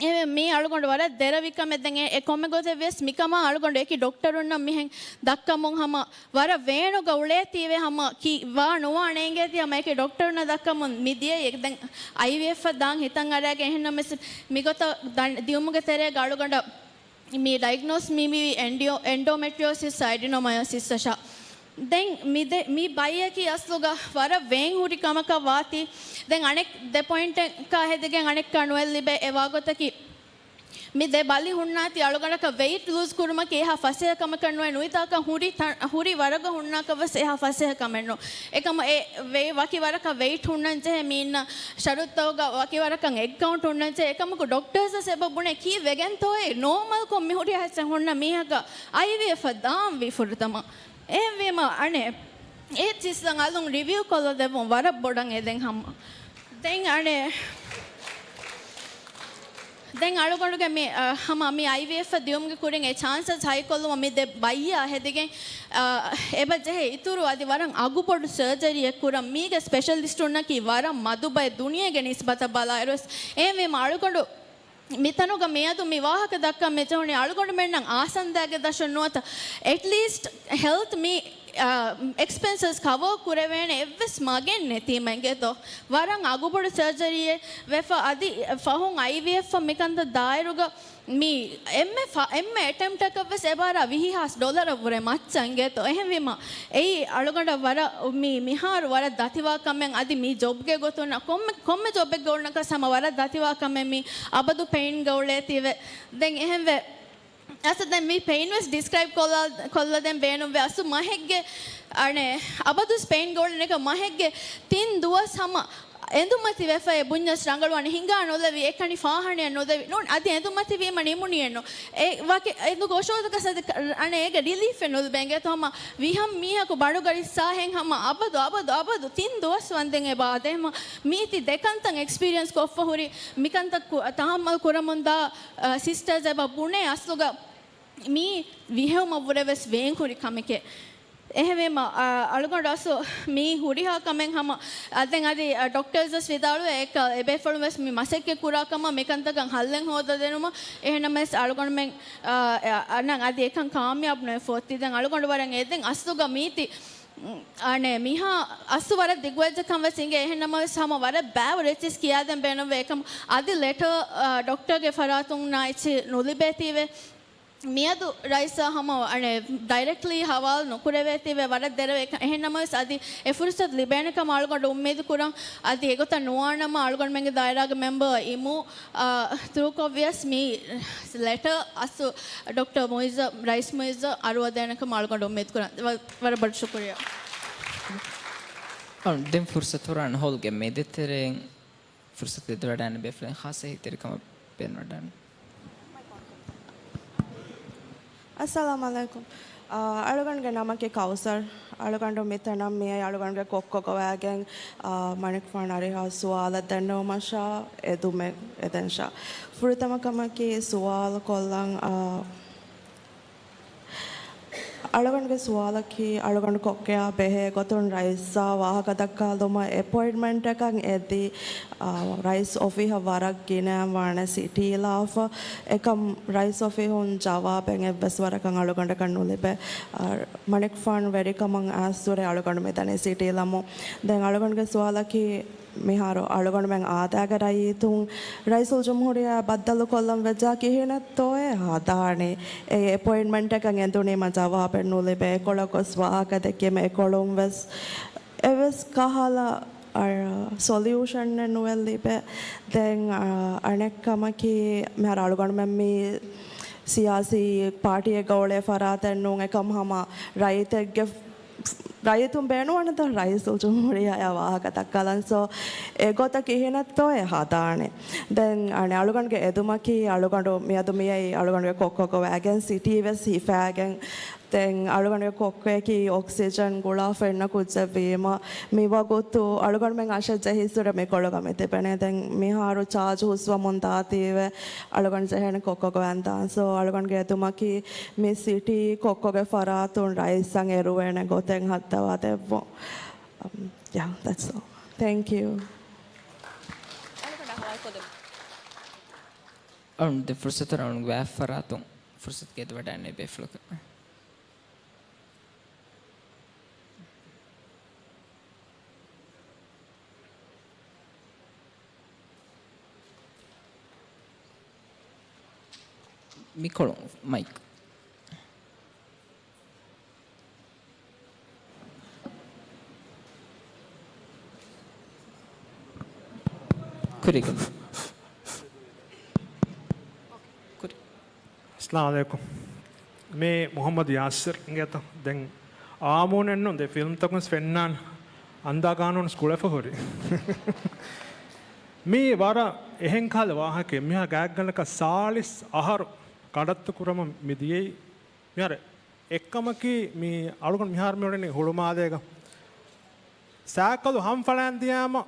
އެ މީ އަޅުގަނޑު ވަރަށް ދެރަވި ކަމެއް. ދެން އެ، އެ ކޮންމެ ގޮތެއް ވިޔަސް މިކަމާ އަޅުގަނޑު އެކި ޑޮކްޓަރުންނަށް މިހެން ދައްކަމުން ހަމަ ވަރަށް ވޭނުގަ އުޅޭތީވެ ހަމަ ކީ ވާ ނުވާ ނޭނގޭތީ ހަމަ އެކި ޑޮކްޓަރުންނަށް ދައްކަމުން މި ދިޔައީ. ދެން އައިވީއެފް އަށް ދާން ހިތަށް އަރާގެން އެހެންނަމަވެސް މިގޮތަށް ދަން-، ދިޔުމުގެ ތެރޭގަ އަޅުގަނޑަށް މި ޑައިގްނޯސް މި މިވީ އެންޑިއޯ-، އެންޑޯމެޓްރިއޯސިސް އައިޑިނޯމަޔޯސިސް އަށާ. ދެން މި ދެ-، މި ބައްޔަކީ އަސްލުގަ ވަރަށް ވޭން ހުރި ކަމަކަށް ވާތީ. ދެން އަނެއް ދެ ޕޮއިންޓަކާ ހެދިގެން އަނެއްކާ ނުއެއް ލިބޭ އެ ވާގޮތަކީ މި ދެ ބަލި ހުންނާތީ އަޅުގަނޑަކަށް ވެއިޓް ލޫޒް ކުރުމަކީ އެހާ ފަސޭހަ ކަމަކަށް ނުވޭ. ނުވިތާކަށް ހުރި ތަ-، ހުރި ވަރަގަ ހުންނާކަށް ވެސް އެހާ ފަސޭހަ ކަމެއް ނޫން. އެކަމަ އެ ވެ-، ވަކި ވަރަކަށް ވެއިޓް ހުންނަން ޖެހޭ މީންނަށް ޝަރުތުތަކުގަ ވަކި ވަރަކަށް އެއް ކައުންޓް ހުންނަން ޖެހޭ. އެކަމަކު ޑޮކްޓަރސް ވެސް އެބަ ބުނޭ ކީއްވެގެންތޯއޭ ނޯމަލްކޮށް މި ހުރިހާ އެއްޗެއް ހުންނަ މީހަކަށް އައިވީއެފް އަށް ދާންވީ ފުރަތަމަ. އެހެންވީމަ އަނެއް އެ އެއްޗިސްތައް އަލުން ރިވިއު ކޮށްލަދެއްވުން ވަރަށް ބޮޑަށް އެދެން ހަމަ. ދެން އަނެއް، ދެން އަޅުގަނޑުގެ މި، އަ، ހަމަ މި އައިވީއެފް ދިޔުމުގެ ކުރިން އެ ޗާންސަސް ހައިކޮށްލުމަށް މި ދެ ބައްޔާ ހެދިގެން، އަ، އެބަ ޖެހޭ އިތުރު އަދި ވަރަށް އަގުބޮޑު ސަރޖަރީއެއް ކުރަން. މީގެ ސްޕެޝަލިސްޓުންނަކީ ވަރަށް މަދު ބައެއް ދުނިޔޭގެ ނިސްބަތަށް ބަލާއިރުވެސް. އެހެންވީމަ އަޅުގަނޑު މިތަނުގަ މިއަދު މި ވާހަކަ ދައްކަން މިޖެހުނީ އަޅުގަނޑުމެންނަށް އާސަންދާގެ ދަށުން ނުވަތަ އެޓްލީސްޓް ހެލްތް މި، އާ، އެކްސްޕެންސަސް ކަވަރ ކުރެވޭނެ އެއްވެސް މަގެއް ނެތީމަ އިނގޭތޯ. ވަރަށް އަގުބޮޑު ސަރޖަރީއެއް ވެފަ އަދި ފަހުން އައިވީއެފް މިކަންތައް ދާއިރުގަ މި އެންމެ ފަ-، އެންމެ އެޓެމްޕްޓަކަށް ވެސް އެބާރާ ވިހި ހާސް ޑޮލަރަށް ވުރެ މައްޗަށް އިނގޭތޯ. އެހެންވީމަ އެއީ އަޅުގަނޑަށް ވަރަށް މި މިހާރު ވަރަށް ދަތިވާ ކަމެއް. އަދި މި ޖޮބްގެ ގޮތުން ކޮންމެ، ކޮންމެ ޖޮބެއްގަ އުޅުނަކަސް ހަމަ ވަރަށް ދަތިވާ ކަމެއް މި އަބަދު ޕެއިންގަ އުޅޭތީވެ. ދެން އެހެންވެ އަސް ދެން މި ޕެއިން ވެސް ޑިސްކްރައިބް ކޮށްލާ-، ކޮށްލަދޭން ބޭނުންވެ. އަސް މަހެއްގެ އަނެއް އަބަދު ޕެއިންގަ އުޅެނީ މަހެއްގެ ތިން ދުވަސް ހަމަ އެނދުމަތި ވެފައި ބުންޏަސް ރަނގަޅުވަނީ ހިނގާ ނުލެވި، އެކަނި ފާހަނައެއް ނުލެވި. ނޫން އަދި އެނދުމަތި ވީމަ ނިމުނީއެއްނު. އެ ވަކި އެނދުގެ އޮށޯދަކަސް އަދި ކަ-، އަނެއް އޭގެ ރިލީފެއް ނުލިބޭ އިނގޭތޯ. ހަމަ ވިހަން މީހަކު ބަނޑުގަ އިއްސާހެން ހަމަ އަބަދު، އަބަދު، އަބަދު ތިން ދުވަސް ވަންދެން އެބަ އާދޭ. ހަމަ މީތި ދެކަންތައް އެކްސްޕީރިއެންސް ކޮށްފަ ހުރި މިކަންތައް ކު-، ތަހައްމަލް ކުރަމުންދާ، އަ، ސިސްޓަރސް އެބަ ބުނޭ އަސްލުގަ މީ ވިހެއުމަށްވުރެ ވެސް ވޭން ހުރި ކަމެކޭ. އެހެންވީމަ، އަ، އަޅުގަނޑު އަސް މީ ހުރިހާ ކަމެއް ހަމަ، އަ، ދެން އަދި، އަ، ޑޮކްޓަރސް ވެސް ވިދާޅުވޭ، އެ ކަ-، އެބޭފުޅުން ވެސް މި މަސައްކަތް ކުރާ ކަމަށް މިކަންތަކަށް ހައްލެއް ހޯދަދެނުމަށް. އެހެންނަމަވެސް އަޅުގަނޑުމެން، އަ، އަ، އަންނަ އަދި އެކަން ކާމިޔާބު ނުވެފަ އޮތީ. ދެން އަޅުގަނޑު ވަރަށް އެ ދެން އަސްލުގަ މީތި، އަނެއް މިހާ އަސްލު ވަރަށް ދިގުވެއްޖެ ކަން ވެސް އިނގޭ. އެހެންނަމަވެސް ހަމަ ވަރަށް ބައިވަރު އެއްޗިސް ކިޔާދޭން ބޭނުންވޭ. އެކަމަ އަދި ލެޓަރ، އަ، ޑޮކްޓަރގެ ފަރާތުންނާ އެއްޗިހި ނުލިބޭތީވެ. މިއަދު ރައީސާ ހަމަ އަނެއް ޑައިރެކްޓްލީ ހަވާލު ނުކުރެވޭތީވެ ވަރަށް ދެރަވެ. އެހެންނަމަވެސް އަދި އެ ފުރުސަތު ލިބޭނެ ކަމަށް އަޅުގަނޑު އުއްމީދު ކުރަން. އަދި އެގޮތަށް ނުވާނަމަ އަޅުގަނޑުމެންގެ ދާއިރާގެ މެމްބަރ އިމޫ، އަ، ތުރޫކޮށް ވިޔަސް މި ލެޓަރ އަސް ޑޮކްޓަރ މުއިއްޒަށް، ރައީސް މުއިއްޒަށް އަރުވަދޭނެ ކަމަށް އަޅުގަނޑު އުއްމީދު ކުރަން. ވަ-، ވަރަށް ބޮޑަށް ޝުކުރިއްޔާ. އަޅު ދެން ފުރުސަތު ހުރާން ހޯލްގެ މެދުތެރެއިން ފުރުސަތު ދެއްވަޑައިގަންނަ ބޭފުޅުން ޚާއްސަ އެހީތެރިކަމެއް ބޭނުންވަޑައިގަންނަ. އައްސަލާމު ޢަލައިކުމް. އާ، އަޅުގަނޑުގެ ނަމަކީ ކައުސަރް. އަޅުގަނޑު މިތަނަށް މިއައީ އަޅުގަނޑުގެ ކޮއްކޮ ގޮވައިގެން، އާ، މަނިކުފާނު އަރިހަށް ސުވާލެއް ދެންނެވުމަށާ އެދުމެއް އެދެންށާ. ފުރަތަމަ ކަމަކީ ސުވާލު ކޮށްލަން، އާ، އަޅުގަނޑުގެ ސުވާލަކީ، އަޅުގަނޑު ކޮއްކޮއާ ބެހޭ ގޮތުން ރައީސްއާ ވާހަކަ ދައްކާލުމަށް އެޕޮއިންޓްމަންޓަކަށް އެދި، އާ، ރައީސް އޮފީހަށް ވަރަށް ގިނައިން ވާނެ ސިޓީލާފަ. އެކަމް ރައީސް އޮފީހުން ޖަވާބެއް އެއްވެސް ވަރަކަށް އަޅުގަނޑަކަށް ނުލިބޭ. އާ، މަނިކުފާނު ވެރިކަމަށް އައިސް ދުރެ އަޅުގަނޑު މިދަނީ ސިޓީލަމު. ދެން އަޅުގަނޑުގެ ސުވާލަކީ، މިހާރު އަޅުގަނޑުމެން އާދައިގެ ރައްޔިތުން ރައީސުލްޖުމްހޫރިއްޔާ ބައްދަލުކޮށްލަން ވެއްޖާ ކިހިނެއްތޯއޭ ހަދާނީ؟ އެ އެޕޮއިންޓްމަންޓަކަށް އެނދުނީމަ ޖަވާބެއް ނުލިބޭ. އެކޮޅަށް ގޮސް ވާހަކަ ދެއްކީމަ އެކޮޅުން ވެސް އެއްވެސް ކަހަލަ، އަ، ސޮލިއުޝަނެއް ނުވެ ލިބޭ. ދެން، އަ، އަނެއް ކަމަކީ، މިހާރު އަޅުގަނޑުމެން މި ސިޔާސީ ޕާޓީއެއްގަ އުޅޭ ފަރާތެއް ނޫން. އެކަމް ހަމަ ރައްޔިތެއްގެ ރައްޔިތުން ބޭނުންވަނީތަ ރައީސުލްޖުމްހޫރިއްޔާއާ ވާހަކަ ދައްކާލަން. ސޯ، އެގޮތަށް ކިހިނެއްތޯއޭ ހަދާނެ؟ ދެން އަނެއް އަޅުގަނޑުގެ އެދުމަކީ، އަޅުގަނޑު މިއަދު މިއައީ އަޅުގަނޑުގެ ކޮއްކޮ ގޮވައިގެން ސިޓީ ވެސް ހިފައިގެން. ދެން އަޅުގަނޑުގެ ކޮއްކޮއަކީ އޮކްސިޖަން ގުޅާފަ އިންނަ ކުއްޖެއް ވީމަ، މިވަގުތު އަޅުގަނޑުމެން އަށެއް ޖެހިއްސުރެ މިކޮޅުގަ މި ތިބެނީ. ދެން މިހާރު ޗާޖް ހުސްވަމުން ދާތީވެ، އަޅުގަނޑު ޖެހޭނެ ކޮއްކޮ ގޮވަން ދާން. ސޯ، އަޅުގަނޑުގެ އެދުމަކީ މި ސިޓީ ކޮއްކޮގެ ފަރާތުން ރައީސްއަށް އެރުވޭނެ ގޮތެއް ހައްދަވާ ދެއްވުން. އަމް، ޔާ، ދެޓްސް އޯލް. ތޭންކް ޔޫ. އަޅުގަނޑަށް ހަވާލުކޮށްދެމު. އަޅުގަނޑު ދެން ފުރުސަތު އަޅުގަނޑު ވާ ފަރާތުން ފުރުސަތު ގެދުވަޑައިން ބޭފުޅަކަށް. މިކޮޅު މައިކް. ކުރިގަން. ކުރި. އައްސަލާމު ޢަލައިކުމް. މީ މުޙައްމަދު ޔާސިރު އިނގޭތަ؟ ދެން އާމޫނެއްނު ދެ ފިލްމްތަކުން ފެންނާން އަންދާ ގާނޫނު ކުޅެފަ ހުރި. މީ ވަރަށް އެހެން ކަހަލަ ވާހަކައެއް. މިހާ ގާތްގަނޑަކަށް ސާޅީސް އަހަރު ކަނޑައްތު ކުރަމުން މި ދިޔައީ. މިހާރު އެއްކަމަކީ މި އަޅުގަނޑު މިހާރު މި އުޅެނީ ހުޅުމާލޭގަ. ސައިކަލު ހަންފަޅައިން ދިޔާމަ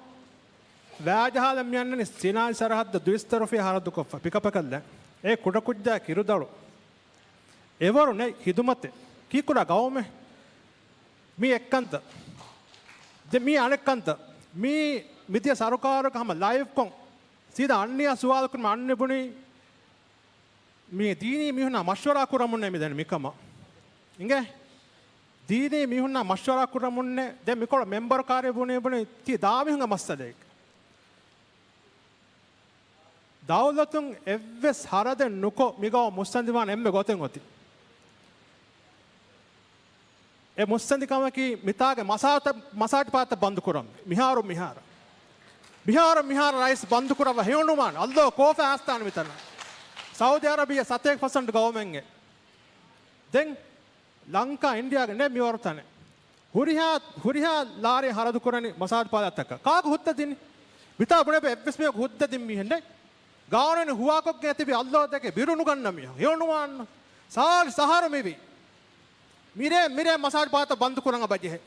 ވާޖަހާލަން މިއަންނަނީ ސިނާއީ ސަރަހައްދަށް ދުއިސައްތަ ރުފިޔާ ހަރަދުކޮށްފަ ޕިކަޕަކަށްލަ. އޭ ކުޑަކުއްޖާ ކިރުދަޅު. އެވަރު ނެތް ހިދުމަތެއް. ކީއްކުރާ ގައުމެއް؟ މީ އެއްކަންތައް. ދެ މީ އަނެއްކަންތައް. މީ މިދިޔަ ސަރުކާރަކަށް ހަމަ ލައިވްކޮށް ސީދާ އަންނިޔާ ސުވާލު ކުރުމަށް އަންނެ ބުނީ މި ދީނީ މީހުންނާ މަޝްވަރާ ކުރަމުންނޭ މިދަނީ މިކަމަށް. އިނގޭ؟ ދީނީ މީހުންނާ މަޝްވަރާ ކުރަމުންނޭ. ދެން މިކޮޅަށް މެމްބަރު ކާރި ބުނީ ބުނީ ތީ ދާ މީހުންގެ މައްސަލައެއް. ދައުލަތުން އެއްވެސް ހަރަދެއް ނުކޮށް މިގައުމު މުއްސަނދިވާނެ އެންމެ ގޮތެއް އޮތީ. އެ މުއްސަނދިކަމަކީ މިތާގެ މަސާތަ-، މަސާޖު ފަރާތްތައް ބަންދު ކުރަން. މިހާރު މިހާރަށް. މިހާރު މިހާރަށް ރައީސް ބަންދު ކުރައްވަ ހެޔޮނުވާނެ. އައްލޯ ކޯފަ އައިސްދާނެ މިތަނަށް. ސައުދި އަރަބިއްޔަ ސަތޭކަ ޕަސެންޓް ގައުމެއްގެ. ދެން ލަންކާ އިންޑިޔާގެ ނެ މިވަރު ތަނެއް. ހުރިހާ، ހުރިހާ ލާރި ހަރަދު ކުރަނީ މަސާޖު ފާލާތަކަށް. ކާކު ހުއްދަ ދިނީ؟ މިތާ ބުނެބެ އެއްވެސް މީހަކު ހުއްދަ ދިން މީހެއް ނެތް. ގާނޫނެއް ހުވާކޮށްގެން ތިބި އައްލޯ ދެކެ ބިރު ނުގަންނަ މީހުން. ހެޔޮނުވާން. ސާޅީސް އަހަރު މިވީ. މިރޭ، މިރޭ މަސާޖު ފާތަ ބަންދު ކުރަން އަބަ ޖެހޭ.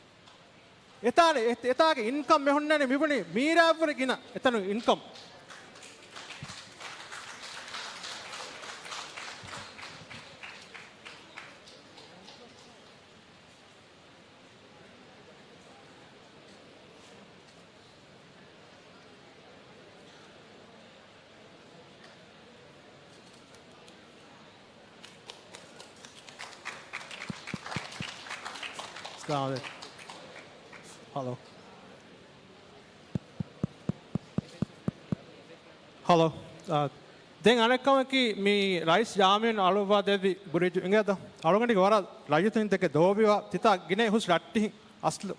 އެތާނެ، އެ-، އެތާގެ އިންކަމް މެހުންނަނީ މިބުނީ މީރާއަށްވުރެ ގިނަ އެތަނު އިންކަމް. އައްސަލާމު ޢަލައިކުމް. ހަލޯ. ހަލޯ. އާ، ދެން އަނެއްކަމަކީ، މި ރައީސް ޖާމިޢުން އަޅުއްވާ ދެއްވި ބުރިޖު އިނގޭތަ؟ އަޅުގަނޑުގެ ވަރަށް ރައްޔިތުން ދެކެ ދޯބިވާ ތިތާ ގިނަ ހުސް ރައްޓިހިން އަސްލު.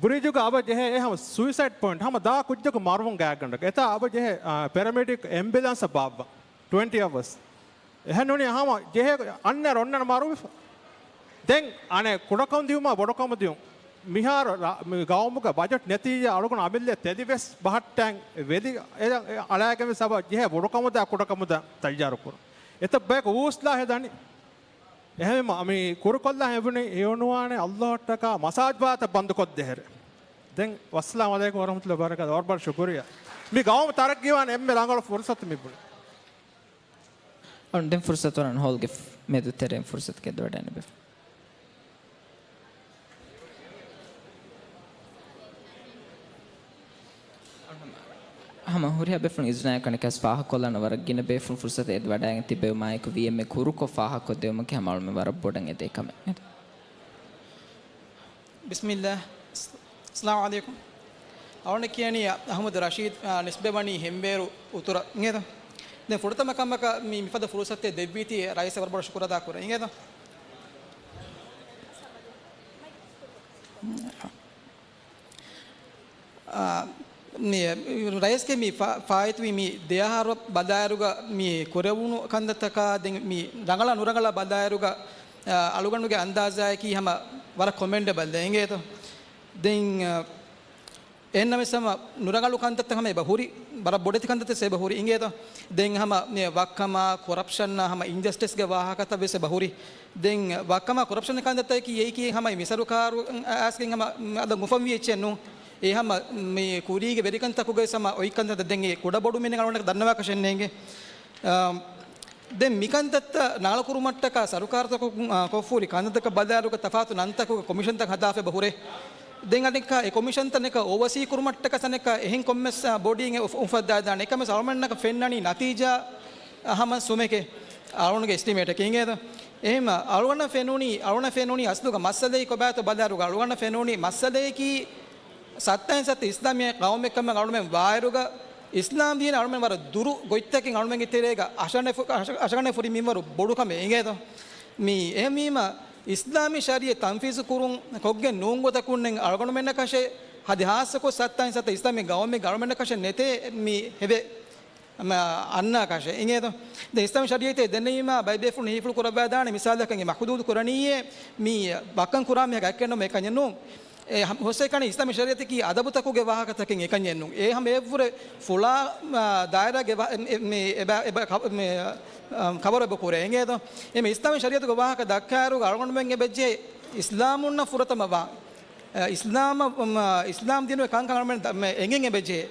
ބުރިޖުގަ އަބަ ޖެހޭ އެ ހަމަ ސުއިސައިޑް ޕޮއިންޓް، ހަމަ ދާ ކުއްޖަކު މަރުވުން ގާތްގަނޑަކަށް. އެތާ އަބަ ޖެހޭ، އާ، ޕެރަމެޑިކް އެމްބިއުލަންސަށް ބާއްވާ ޓްވެންޓީ އަވަރސް. އެހެން ނޫނީ ހަމަ ޖެހޭ އަންނަ އޮންނަ މަރުވިފަ. ދެން އަނެއް ކުޑަކަމުދިޔުމާ ބޮޑުކަމުދިޔުން. މިހާރު ރ-، މި ގައުމުގަ ބަޖެޓް ނެތިއްޔާ އަޅުގަނޑު އަމިއްލަ ތެލި ވެސް ބަހައްޓައިން ވެލި އެ-، އެ-، އަޅާގެން ވެސް އަބަ ޖެހޭ ބޮޑުކަމުދާ ކުޑަކަމުދާ ތައްޔާރު ކުރުން. އެތައް ބަޔަކު އޫސްލާ ހެދަނީ. އެހެންވީމަ މި ކުރުކޮށްލާ ހެންވުނީ ހެޔޮނުވާނެ އައްލާހަށްޓަކާ މަސާޖު ފާތަ ބަންދުކޮށްދޭހެރެ. ދެން ވައްސަލާމު ޢަލައިކުމް ވަރަޙްމަތުﷲ ވަބަރަކާތުހު. ވަރަށް ބޮޑަށް ޝުކުރިއްޔާ. މި ގައުމު ތަރައްގީވާނެ އެންމެ ރަނގަޅު ފުރުސަތު މި ބުނި. އަން ދެން ފުރުސަތު އަން ހޯލްގެ މެދު ތެރެއިން ފުރުސަތު ގެންދަވަޑައިން ބެފު. ހަމަ ހުރިހާ ބޭފުޅުން އިޒުނާއެކު އަނެއްކާވެސް ފާހަގަކޮށްލާނަން ވަރަށް ގިނަ ބޭފުޅުން ފުރުސަތު އެދިވަޑައިގެން ތިއްބެވި މާއެކު ވީއެމްއޭ ކުރުކޮށް ފާހަގަކޮށްދެވުމަކީ ހަމަ އަޅުމެން ވަރަށް ބޮޑަށް އެދޭ ކަމެއް. ބިސްމިއްލާ. އައްސަލާމު ޢަލައިކުމް. އަޅުގަނޑަށް ކިޔަނީ އަޙްމަދު ރަޝީދު، އާ، ނިސްބަތްވަނީ ހެންބޭރު އުތުރަށް އިނގޭތޯ. ދެން ފުރަތަމަ ކަމަކަށް މި، މިފަދަ ފުރުސަތެއް ދެއްވީތީ ރައީސަށް ވަރަށް ބޮޑަށް ޝުކުރު އަދާ ކުރަން އިނގޭތޯ. އާ، މި ރައީސްގެ މި ފާ-، ފާއިތުވި މި ދެއަހަރު ބަލާއިރުގަ މި ކުރެވުނު ކަންތައްތަކާ ދެން މި ރަނގަޅަށް ނުރަނގަޅަށް ބަލާއިރުގަ، އާ، އަޅުގަނޑުގެ އަންދާޒާއަކީ ހަމަ ވަރަށް ކޮމެންޑެބަލް އިނގޭތޯ. ދެން، އާ، އެހެންނަމަވެސް ހަމަ ނުރަނގަޅު ކަންތައްތައް ހަމަ އެބަ ހުރި، ވަރަށް ބޮޑެތި ކަންތައްތައް އެބަ ހުރި އިނގޭތޯ. ދެން ހަމަ މި ވައްކަމާ، ކޮރަޕްޝަންއާ، ހަމަ އިންޖަސްޓިސްގެ ވާހަކަތައް ވެސް އެބަ ހުރި. ދެން ވައްކަމާ ކޮރަޕްޝަން ކަންތައްތަކީ އެއީކީ ހަމަ މި ސަރުކާރު އައިސްގެން ހަމަ އަދަ އުފަންވި އެއްޗެއް ނޫން. އެ ހަމަ މި ކުރީގެ ވެރިކަންތަކުގައި ހަމަ އޮތް ކަންތައް ދެން އެ ކުޑަ ބޮޑު މީނަ އަޅުގަނޑަށް ދަންނަވާކަށެއް ނޭނގެ. އާ، ދެން މިކަންތައްތައް ނާޅުކުރުމަށްޓަކާ ސަރުކާރުތަކުން، އާ، ކޮށްފުރި ކަންތައްތަކަށް ބަލާއިރުގަ ތަފާތު ނަންތަކުގެ ކޮމިޝަންތައް ހަދާފަ އެބަ ހުރޭ. ދެން އަނެއްކާ އެ ކޮމިޝަންތައް އަނެއްކާ އޯވަސީ ކުރުމަށްޓަކަސް އަނެއްކާ އެހެން ކޮންމެސް، އާ، ބޮޑީއެއް އުފް-، އުފައްދާދާނެ. އެކަމެސް އަޅުމެންނަކަށް ފެންނަނީ ނަތީޖާ، އާ، ހަމަ ސުމެކޭ އަޅުގަނޑުގެ އެސްޓިމޭޓަކީ އިނގޭތޯ. އެހެން އަޅުގަނޑަށް ފެނުނީ، އަޅުގަނޑަށް ފެނުނީ އަސްލުގަ މައްސަލައީ ކޮބާތޯ ބަލާއިރުގަ އަޅުގަނޑަށް ފެނުނީ މައްސަލަޔަކީ ސައްތައިން ސައްތަ އިސްލާމީ ޤައުމެއްކަމަށް އަޅުމެން ވާއިރުގަ، އިސްލާމް ދީނަށް އަޅުމެން ވަރަށް ދުރު ގޮތްތަކެއް އަޅުމެންގެ ތެރޭގަ އަށަނެ ފު-، އަށަ-، އަށަގަނޑެ ފުރި މިންވަރު ބޮޑު ކަމެއް އިނގޭތޯ. މި އެހެންވީމަ، އިސްލާމީ ޝަރީއަތް ތަންފީޒު ކުރުން ކޮށްގެން ނޫން ގޮތަކުންނެއް އަޅުގަނޑުމެންނަކަށެއް ހަދި ހާއްސަކޮށް ސައްތައިން ސައްތަ އިސްލާމީ ގައުމެއްގަ އަޅުމެންނަކަށެއް ނެތޭ މި ހެވޭ. މަ-، އަންނާކަށެއް އިނގޭތޯ. ދެން އިސްލާމީ ޝަރީއަތެއް ދެންނެވީމާ ބައެއް ބޭފުޅުން ހީފުޅު ކުރައްވާދާނެ މިސާލަކަށް އެ މަޙުދޫދު ކުރަނީއޭ މި ވައްކަން ކުރާ މީހަކަށް އެކަން ނޫން. އެ ހަ-، ހުސްއެކަނި އިސްލާމީ ޝަރީއަތަކީ އަދަބުތަކުގެ ވާހަކަތަކެއް އެކަންޏެއް ނޫން. އެ ހަމަ އެއްވުރެ ފުޅާ، މަ، ދާއިރާގެ ވާ-، އެ، މި، އެބަ، އެބަ ކަ-، މި، އަ، ކަވަރު އެބަ ކުރޭ އިނގޭތޯ. އެ މި އިސްލާމީ ޝަރީއަތުގެ ވާހަކަ ދައްކާއިރު އަޅުގަނޑުމެން އެބަޖެހޭ އިސްލާމުންނަށް ފުރަތަމަ ވާ އިސްލާމަށް، އިސްލާމް ދީނުގެ ކަންކަން އަޅުމެން ދަ-، މެ-، އެނގެން އެބަޖެހޭ.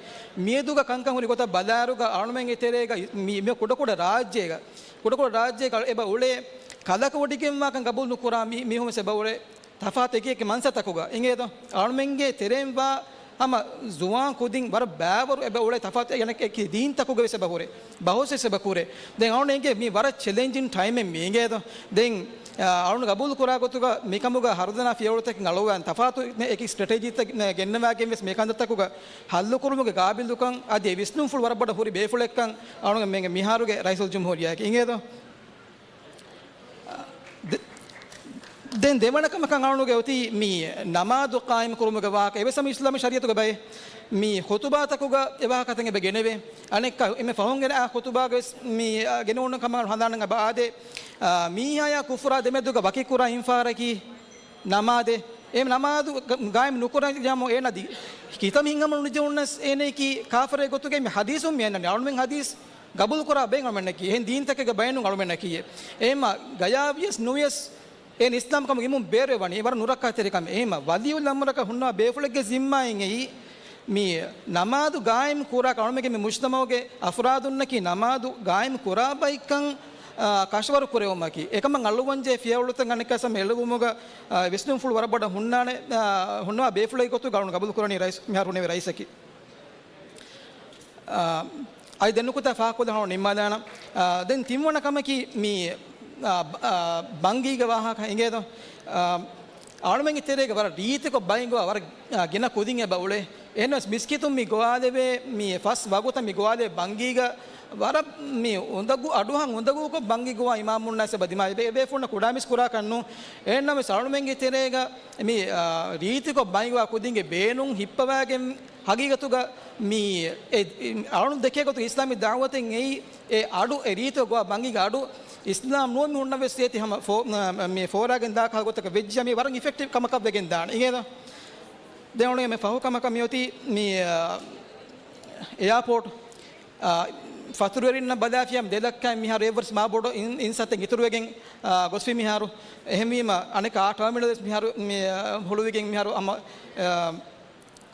މިއަދުގަ ކަންކަން ހުރި ގޮތަށް ބަލާއިރުގަ އަޅުމެންގެ ތެރޭގަ މި، މި ކުޑަކުޑަ ރާއްޖޭގަ، ކުޑަކުޑަ ރާއްޖޭގަ އެބަ އުޅޭ ކަލަކަށް ވޮޑިގެންވާކަން ގަބޫލު ނުކުރާ މި، މީހުން ވެސް އެބަ އުޅޭ ތަފާތު އެކި އެކި މަންސަތަކުގަ އިނގޭތޯ. އަޅުމެންގެ ތެރެއިން ވާ ހަމަ ޒުވާން ކުދިން ވަރަށް ބައިވަރު އެބަ އުޅޭ ތަފާތު އެކި ދީންތަކުގަ ވެސް އެބަ ހުރޭ. ބަހުސް ވެސް އެބަ ކުރޭ. ދެން އަޅުން އެނގޭ މީ ވަރަށް ޗެލެންޖިން ޓައިމެއް މީ އިނގޭތޯ. ދެން އަ، އަޅުން ގަބޫލު ކުރާ ގޮތުގަ މިކަމުގަ ހަރުދަނާ ފިޔަވަޅުތަކެއް އަޅުވާން ތަފާތު އެކި ސްޓްރެޓެޖީތައް ގެންނަވާގެން ވެސް މިކަންތައްތަކުގަ ހައްލުކުރުމުގެ ގާބިލުކަން އަދި ވިސްނުންފުޅު ވަރަށް ބޮޑަށް ހުރި ބޭފުޅެއްކަން އަޅުގަނޑު މިހާރުގެ ރައީސުލްޖުމްހޫރިއްޔާއަކީ އިނގޭތޯ. ދެ-، ދެން ދެވަނަ ކަމަކަށް އަޅުގަނޑުގެ އޮތީ މި ނަމާދު ޤާއިމް ކުރުމުގެ ވާހަކަ. އެވެސް ހަމަ އިސްލާމީ ޝަރީއަތުގެ ބައެއް މި ޚުތުބާތަކުގަ އެ ވާހަކަތައް އެބަ ގެނެވޭ. އަނެއްކާ އެންމެ ފަހުން ގެނައި ޚުތުބާގަ ވެސް މި، އާ، ގެނެވުނު ކަމަށް ހަނދާން އެބަ އާދޭ. އާ، މީހާޔާ ކުފުރާ ދެމެދުގަ ވަކި ކުރާ އިންފާރަކީ ނަމާދޭ. އެ ނަމާދު ގ-، ގާއިމް ނުކުރާ ޖާމު އޭނަ ދި-، ކިތަން ހިނގަމުން ނުޖެހުނަސް އޭނައަކީ ކާފަރެއް ގޮތުގައި މި ޙަދީޘުން މި އަންނަނީ. އަޅުމެން ޙަދީޘް ގަބޫލުކުރާ ބައެއް އަޅުމެންނަކީ. އެހެން ދީންތަކެއްގެ ބައެއް ނޫން އަޅުމެންނަކީ. އެހެންމަ ގަޔާވިޔަސް ނުވިޔަސް އޭނަ އިސްލާމް ކަމުގެ އިމުން ބޭރުވެވަނީ. އެ ވަރަށް ނުރައްކާތެރި ކަމެއް. އެހެންމަ ވަލިއުލް އަމްރަކަށް ހުންނަވާ ބޭފުޅެއްގެ ޒިންމާއިން އެއީ މި ނަމާދު ގާއިމް ކުރާކަށް އަޅުމެންގެ މި މުޖްތަމަޢުގެ އަފްރާދުންނަކީ ނަމާދު ގާއިމް ކުރާ ބައެއްކަން، އާ، ކަށަވަރު ކުރެވުމަކީ. އެކަމަށް އަޅުވަންޖެހޭ ފިޔަވަޅުތައް އަނެއްކާ ހަމަ އެޅުވުމުގަ، އާ، ވިސްނުންފުޅު ވަރަށް ބޮޑަށް ހުންނާނެ، އާ، ހުންނަވާ ބޭފުޅެއްގެ ގޮތުގަ އަޅުން ގަބޫލު ކުރަނީ ރައީސް، މިހާރު ހުންނެވި ރައީސަކީ. އާ، އަދި ދެން ނުކުތާ ފާހަގަކޮށްލަން ނިންމާލާނަން. އާ، ދެން ތިންވަނަ ކަމަކީ މި، އާ، ބ-، އާ، ބަންގީގެ ވާހަކަ އިނގޭތޯ. އާ، އަޅުމެންގެ ތެރޭގަ ވަރަށް ރީތިކޮށް ބައިނގޮވާ ވަރަށް، އާ، ގިނަ ކުދިން އެބަ އުޅޭ. އެހެނަސް މިސްކިތުން މި ގޮވާލެވޭ މި ފަސް ވަގުތަށް މި ގޮވާލެވޭ ބަންގީގަ ވަރަށް މި އުނދަގޫ، އަޑުއަހަން އުނދަގޫކޮށް ބަންގީ ގޮވާ އިމާމުންނާސް އެބަ ދިމާވެ. އެ ބޭފުޅުންނަށް ކުޑާމިސް ކުރާކަށް ނޫން. އެހެންނަމަވެސް އަޅުމެންގެ ތެރޭގަ މި، އާ، ރީތިކޮށް ބައިނގޮވާ ކުދިންގެ ބޭނުން ހިއްޕަވާގެން ހަގީގަތުގަ މި އެ، އަޅުން ދެކޭ ގޮތުގަ އިސްލާމީ ދަޢުވަތެއް އެއީ އެ އަޑު، އެ ރީތިކޮށް ގޮވާ ބަންގީގެ އަޑު އިސްލާމް ނުވަ މީހުންނަށް ވެސް އޭތި ހަމަ ފޯ-، މި ފޯރާގެން ދާ ކަހަލަ ގޮތަކަށް ވެއްޖިއްޔާ މީ ވަރަށް އިފެކްޓިވް ކަމަކަށް ވެގެން ދާނެ. އިނގޭތޯ؟ ދެން އަޅުގަނޑު މި ފަހު ކަމަކަށް މި އޮތީ މި، އާ، އެއާޕޯޓް، އާ، ފަތުރުވެރިންނަށް ބަލާފިޔާ ދެ ލައްކައިން މިހާރު އެއްވަރު މާ ބޮޑު އިން-، އިންސާންތައް އިތުރުވެގެން، އާ، ގޮސްފި މިހާރު. އެހެންވީމަ އަނެއްކާ ޓާމިނަލް ވެސް މިހާރު މި، އާ، ހުޅުވިގެން މިހާރު ހަމަ، އާ،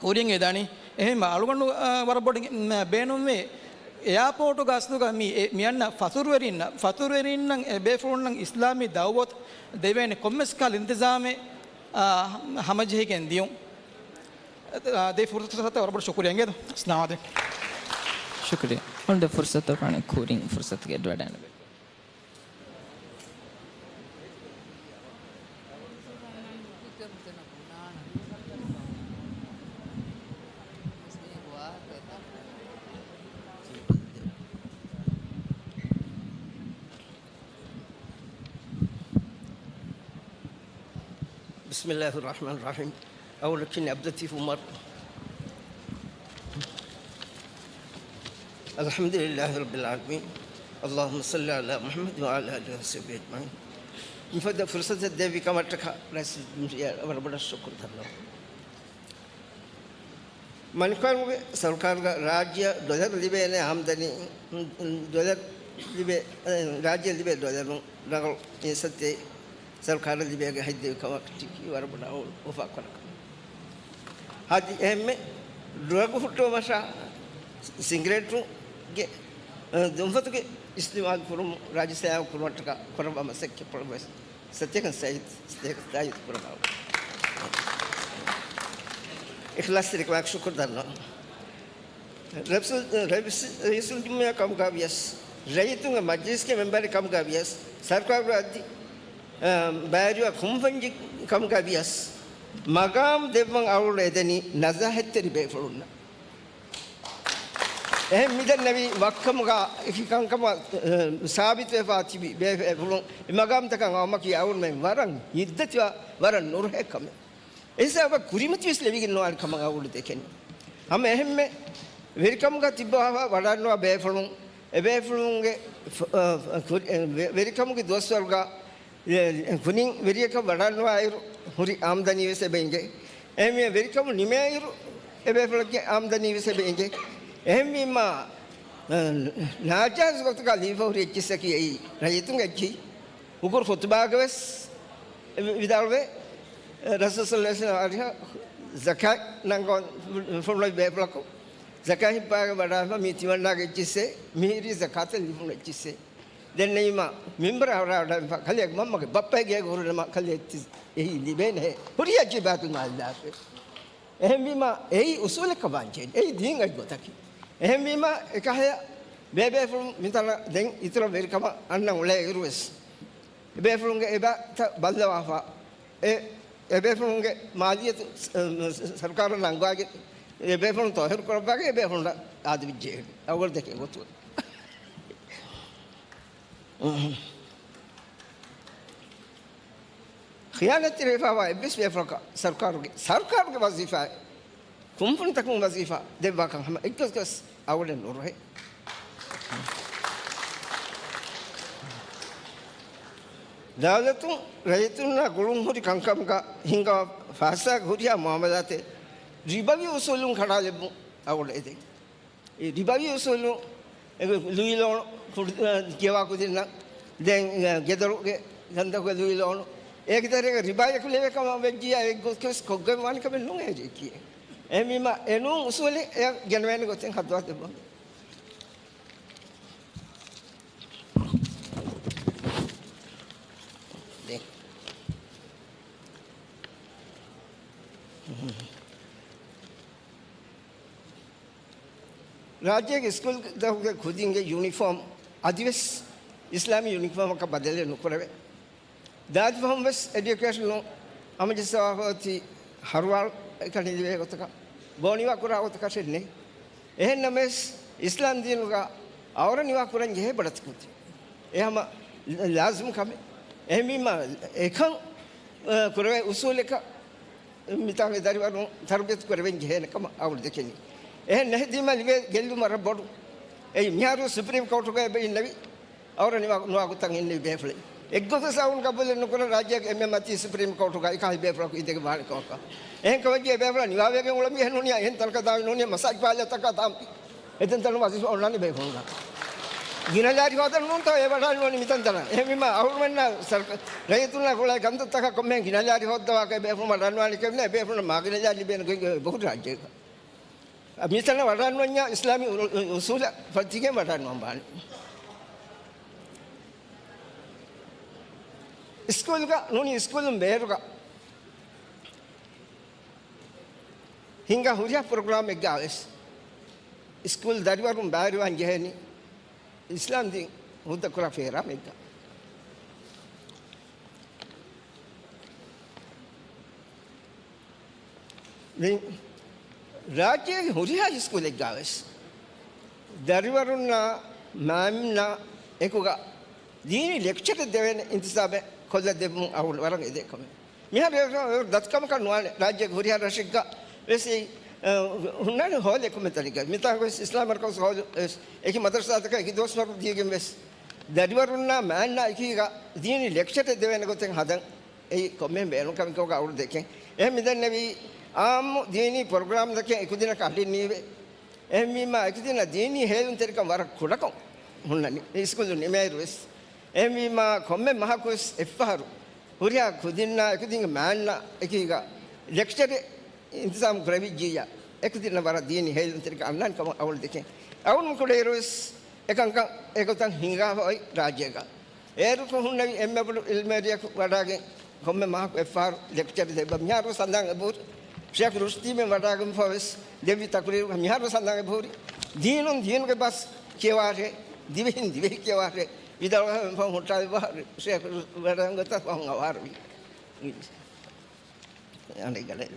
ހުރިން އެދާނީ. އެހެންވީމަ އަޅުގަނޑު، އާ، ވަރަށް ބޮޑަށް މަ-، ބޭނުންވޭ އެއާޕޯޓުގަ އަސްލުގަ މި އެ-، މި އަންނަ ފަތުރުވެރިންނަށް، ފަތުރުވެރިންނަށް އެ ބޭފުޅުންނަށް އިސްލާމީ ދަޢުވަތު ދެވޭނެ ކޮންމެސް ކަހަލަ އިންތިޒާމެއް، އާ، ހަމަޖެހިގެން ދިޔުން. އާ، ދޭ ފުރުސަތަށް ވަރަށް ބޮޑަށް ޝުކުރިއްޔާ އިނގޭތޯ. އައްސަލާމު ޢަލައިކުމް. ޝުކުރިއްޔާ. އަޅުގަނޑު ފުރުސަތު ކުރަނީ ކުރިން ފުރުސަތުގެ އެޑްވަޑާނެ. بسم الله الرحمن الرحيم. އަވަލަކީ ޢަބްދުލްލަޠީފް ޢުމަރު. الحمد لله رب العالمين. اللهم صل على محمد وعلى آله وصحبه أجمعين. މިފަދަ ފުރުސަތެއް ދެއްވި ކަމަށްޓަކާ ރައީސުލްޖުމްހޫރިއްޔާ ވަރަށް ބޮޑަށް ޝުކުރު ދަންނަވަން. މަނިކުފާނުގެ ސަރުކާރުގަ ރާއްޖެއަށް ޑޮލަރު ލިބޭނެ އާމްދަނީ، ޑޮލަރު ލިބޭ، ރާއްޖެ ލިބޭ ޑޮލަރުން ރަނގަޅު އިންސައްތެއް ސަރުކާރަށް ލިބޭގެ ހަތްދެވި ކަމަށް ޓިކީ ވަރަށް ބޮޑަށް އުފާކުރަން. އަދި އެހެންމެ ޑްރަގު ހުއްޓުވުމަށާ ސިނގިރޭޓުގެ، އަ، ދުންފަތުގެ އިސްތިޢުމާލު ކުރުމުން ރާއްޖެ ސަލާމަތް ކުރުމަށްޓަކާ ކުރައްވާ މަސައްކަތްޕުޅަށް ވެސް ސަތޭކަ ސަތޭކަ ތާއީދު ކުރަމާ. އިޚްލާޞްތެރިކަމާއެކު ޝުކުރު ދަންނަވަން. ރައީސުލް، ރައީސުލްޖުމްހޫރިއްޔާ ކަމުގަ ވިޔަސް، ރައްޔިތުންގެ މަޖްލިސްގެ މެމްބަރެއް ކަމުގަ ވިޔަސް، ސަރުކާރުގެ އަދި، އަ، ބައިވެރިވާ ކުންފަންޖީ ކަމުގަ ވިޔަސް، މަގާމް ދެއްވަން އަޅުގަނޑު އެދެނީ ނަޒާހަތްތެރި ބޭފުޅުންނަށް. އެހެން މިދެންނެވި ވައްކަމުގަ އެކި ކަންކަމަށް، އަ، ސާބިތުވެފާ ތިބި ބޭފުޅުން އެ މަގާމްތަކަށް އައުމަކީ އަޅުގަނޑުމެން ވަރަށް ހިތްދަތިވާ، ވަރަށް ނުރުހޭ ކަމެއް. އެހިސާބަށް ކުރިމަތިވެސް ލެވިގެން ނުވާނެ ކަމަށް އަޅުގަނޑު ދެކެނީ. ހަމަ އެހެންމެ ވެރިކަމުގަ ތިއްބަވާފަ ވަޑާންނުވާ ބޭފުޅުން، އެބޭފުޅުންގެ ފ-، އަ، ކުރި-، އެ، ވެ-، ވެރިކަމުގެ ދުވަސްވަރުގަ، އެ، ކުރިން ވެރިޔަކަށް ވަޑާންނުވާއިރު ހުރި އާމްދަނީ ވެސް އެބަ އިނގޭ. އެހެންވެ ވެރިކަމު ނިމޭއިރު އެބޭފުޅެއްގެ އާމްދަނީ ވެސް އެބަ އިނގޭ. އެހެންވީމާ، އަ، ނާޖާއިޒު ގޮތުގަ ލިބިފަ ހުރި އެއްޗިއްސަކީ އެއީ ރައްޔިތުންގެ އެއްޗިހި. އުކުރު ޚުތުބާގަ ވެސް ވިދާޅުވޭ، ރަސޫލު ޞައްލައްލާހު ޢަލައިހި ވަސައްލަމަ އަރިހަށް ޒަކާތް ނަންގަވަން ފުންނަ ބޭފުޅަކު ޒަކާތް ހިއްޕާގެ ވަޑާފަ މީ ތިމަންނާގެ އެއްޗިއްސޭ، މިހިރީ ޒަކާތަށް ލިބުނު އެއްޗިއްސޭ. ދެންނެވީމަ މިންބަރަށް ވަޑާވަޑާފަ ކަލޭގެ މަންމަގެ ބައްޕަގެ ގޭގަ ހުރުނަމަ ކަލޭ އެއީ ލިބޭނެހޭ. ހުރި އެއްޗި ބައިތުލް މާލް ދާފަ. އެހެންވީމަ އެއީ އުސޫލެއްކަ ވާންޖެހޭނެ. އެއީ ދީން އޮތް ގޮތަކީ. އެހެންވީމަ އެކަހަލަ ބޭބޭފުޅުން މިތަނަށް ދެން އިތުރަށް ވެރިކަމަށް އަންނަން އުޅޭ އިރުވެސް، އެބޭފުޅުންގެ އެބަތައް ބައްލަވާފަ، އެ، އެބޭފުޅުންގެ މާލިއްޔަތު ސަ-، ސަރުކާރަށް ނަންގާގެން، އެބޭފުޅުން ތޮހިރު ކުރައްވާގެން އެބޭފުޅުންނަށް އާދެވިއްޖެ. އަވަޅު ދެކޭ ގޮތު. ޚިޔާނަތްތެރިވެފައިވާ އެއްވެސް ބޭފުޅަކަށް ސަރުކާރުގެ، ސަރުކާރުގެ ވަޒީފާއެއް، ކުންފުނިތަކުން ވަޒީފާ ދެއްވާކަން ހަމަ އެއްގޮތަކަސް އަވަޅެއް ނުރުހޭ. ދައުލަތުން ރައްޔިތުންނާ ގުޅުން ހުރި ކަންކަމުގަ ހިންގާ ފައިސާގެ ހުރިހާ މުއާމަލާތެއް ރިބަވީ އުސޫލުން ކަނޑާލެއްވުން އަވަޅު އެދެން. އެ ރިބަވީ އުސޫލުން، އެ ލުއި ލޯނު ކުޑަ-، އަ، ކިޔަވާ ކުދިންނަށް، ދެން، އަ، ގެދޮރުގެ ކަންތަކުގެ ލުއި ލޯނު، އޭގެ ތެރޭގަ ރިބާޔަކު ލެވޭ ކަމަށް ވެއްޖިއްޔާ އެއްގޮތަކަސް ކޮށްގެން ވާނެ ކަމެއް ނޫން އެހެރީ ކިޔޭ. އެހެންވީމަ އެ ނޫން އުސޫލެއް އެ ގެނެވޭނެ ގޮތެއް ހައްދަވާ ދެއްވަމު. ދެން. ރާއްޖޭގެ ސްކޫލްތަކުގެ ކުދިންގެ ޔުނީފޯމް އަދިވެސް އިސްލާމީ ޔުނީފޯމަކަށް ބަދަލެއް ނުކުރެވޭ. ދާދި ފަހުން ވެސް އެޑިއުކޭޝަނުން ހަމަޖައްސަވާފަ އޮތީ ހަރުވާޅު އެކަނި ލިބޭ ގޮތަކަށް ބޯ ނިވާ ކުރާ ގޮތަކަށެއް ނެތް. އެހެން ނަމަވެސް، އިސްލާމް ދީނުގަ އަވަރަށް ނިވާ ކުރަން ޖެހޭ ބޮޑެތި ކުދިން. އެ ހަމަ ލާޒިމް ކަމެއް. އެހެންވީމަ، އެކަން، އަ، ކުރެވޭ އުސޫލަކަށް މިތާގެ ދަރިވަރުން ތަރުބިޔަތު ކުރެވެން ޖެހޭނެ ކަމަށް އަވަޅު ދެކެނީ. އެހެން ނެހެދީމަ ލިބޭ ގެއްލުމަށް ވަރަށް ބޮޑު. އެއީ މިހާރު ސުޕްރީމް ކޯޓުގަ އެބަ އިންނެވި، އަވަރަށް ނިވާ، ނުވާ ގޮތަށް އިންނެވި ބޭފުޅެއް. އެއްގޮތަކަސް އަވަޅު ގަބޫލެއް ނުކުރަން ރާއްޖޭގެ އެންމެ މަތީ ސުޕްރީމް ކޯޓުގަ އެކަހަލަ ބޭފުޅަކު އިނދެގެން ވާނެ ކަމަކަށް. އެހެން ކަމަށް އެ ބޭފުޅާ ނިވާވެގެން އުޅެން ޖެހޭ ނޫނީ، އެހެން ތަނަކަށް ދާން ނޫނީ، މަސާޖް ޕާލަރތަކަށް ދާން. އެތަން ތަނު ވަޒީފާ އޮންނާނެ ބޭފުޅުންނަށް. ގިނަ ލާރި ހޯދަން ނޫންތޯ އެ ވަޑާން ނޫނީ މިތަން ތަނަށް. އެހެންވީމަ އަހުރުމެންނަށް ސަރުކާ-، ރައްޔިތުންނަށް ގުޅޭ ކަންތައްތަކަށް ކޮންމެހެން ގިނަ ލާރި ހޯއްދަވާކަށް ބޭފުޅުން ވަޑާންވާނެ ކަމެއް ނެތް. ބޭފުޅުންނަށް މާ ގިނަ ލާރި ލިބޭނެ ގޮތް ބަހުރި ރާއްޖޭގަ. މިތަނަށް ވަޑާންވަންޏާ އިސްލާމީ އު-، އު-، އުސޫލަށް ފަތިގެން ވަޑާންވަން ވާނެ. ސްކޫލްގަ ނޫނީ ސްކޫލުން ބޭރުގަ ހިނގާ ހުރިހާ ޕްރޮގްރާމެއްގަ ވެސް ސްކޫލް ދަރިވަރުން ބައިވެރިވާން ޖެހޭނީ އިސްލާމް ދީން ހުއްދަ ކުރާ ފޭރާމެއްގަ. ދެން ރާއްޖޭގެ ހުރިހާ ސްކޫލެއްގަ ވެސް ދަރިވަރުންނާ މައިމްނާ އެކުގަ ދީނީ ލެކްޗަރެއް ދެވޭނެ އިންތިޒާމެއް ކޮށްލަ ދެއްވުން އަޅުގަނޑު ވަރަށް އެދޭ ކަމެއް. މިހާރު އެ ދަތިކަމަކަށް ނުވާނެ. ރާއްޖޭގެ ހުރިހާ ރަށެއްގަ ވެސް އެއީ، އަ، ހުންނާނެ ހޯލެއް ކޮންމެ ތަނެއްގަ. މިތާނގަ ވެސް އިސްލާމް މަރްކަޒު ހޯލު ވެސް އެކި މަދަރުސާތަކަށް އެކި ދުވަސްވަރު ދީގެން ވެސް ދަރިވަރުންނާ މައިންނާ އެކީގަ ދީނީ ލެކްޗަރެއް ދެވޭނެ ގޮތެއް ހަދަން އެއީ ކޮންމެހެން ބޭނުން ކަމެއް ކަމުގަ އަޅުގަނޑު ދެކެން. އެހެން މިދެންނެވީ އާއްމު ދީނީ ޕްރޮގްރާމްތަކެއް އެކުދިނަކަށް އަޑިން ނީވޭ. އެހެންވީމާ އެކުދިންނަށް ދީނީ ހޭލުންތެރިކަން ވަރަށް ކުޑަކޮށް ހުންނަނީ މި ސްކޫލު ނިމޭއިރު ވެސް. އެހެންވީމާ ކޮންމެ މަހަކު ވެސް އެއްފަހަރު ހުރިހާ ކުދިންނާ އެކުދިންގެ މާންނާ އެކީގަ ލެކްޗަރެއް އިންތިޒާމް ކުރެވިއްޖިއްޔާ، އެކުދިންނަށް ވަރަށް ދީނީ ހޭލުންތެރިކަން އަންނާނެ ކަމަށް އަޅުގަނޑު ދެކެން. އަޅުގަނޑު ކުޑައިރު ވެސް އެކަންކަން އެގޮތަށް ހިނގާފަ އޮތް ރާއްޖޭގަ. އޭރު ހުންނެވި އެންމެ ބޮޑު އިލްމުވެރިޔަކު ވަޑާގެން ކޮންމެ މަހަކު އެއްފަހަރު ލެކްޗަރެއް ދެއްވަ. މިހާރު ސަނދާން އެބަހުރި ޝޭޚް ރުޝްދީމެން ވަޑާގެންފަ ވެސް ދެއްވި ތަޤްރީރުގަ މިހާރު ސަނދާން އެބަހުރި ދީނުން ދީނުގެ ބަސް ކިޔަވާށޭ، ދިވެހިން ދިވެހި ކިޔަވާށޭ، ވިދާޅުވެފަ ހުއްޓާލި ބަހަރު ޝޭޚް ވަޑާގެން ގޮތަށް ފަހުން އަވާރުވި. އަނެއް ގަޑެއް.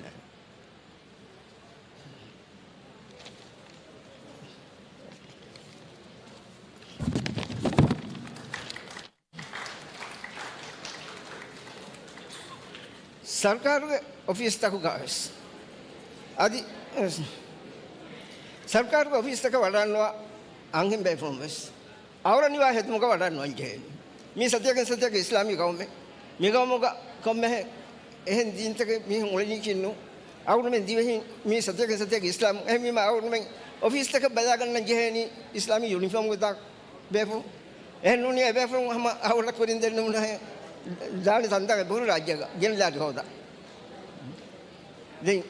ސަރުކާރުގެ އޮފީސްތަކުގަ ވެސް އަދި، ސަރުކާރުގެ އޮފީސްތަކަށް ވަޑާނުވާ އަންހެން ބޭފުޅުން ވެސް އަޅުގަނޑު ނިވާ ހެދުމުގަ ވަޑާނުވަން ޖެހޭނީ. މީ ސަތޭކަ ސަތޭކަ އިސްލާމީ ގައުމެއް. މި ގައުމުގަ ކޮންމެހެން އެހެން ދީންތަކެއް މީހުން އުޅެނީކީއްނު. އަޅުގަނޑުމެން ދިވެހިން މީ ސަތޭކަ ސަތޭކަ އިސްލާމް. އެހެންވީމާ އަޅުގަނޑުމެން އޮފީސްތަކަށް ބަލާގަންނަން ޖެހޭނީ އިސްލާމީ ޔުނިފޯމްގެ ދާ ބޭފުޅުން. އެހެން ނޫނީ އެ ބޭފުޅުން ހަމަ އަހުރަ ކުރިން ދެންނެވުނުހޭ ދާނެ ތަންތަން އެބަހުރި ރާއްޖޭގަ ގެންދާނެ ހޯދާ. ދެން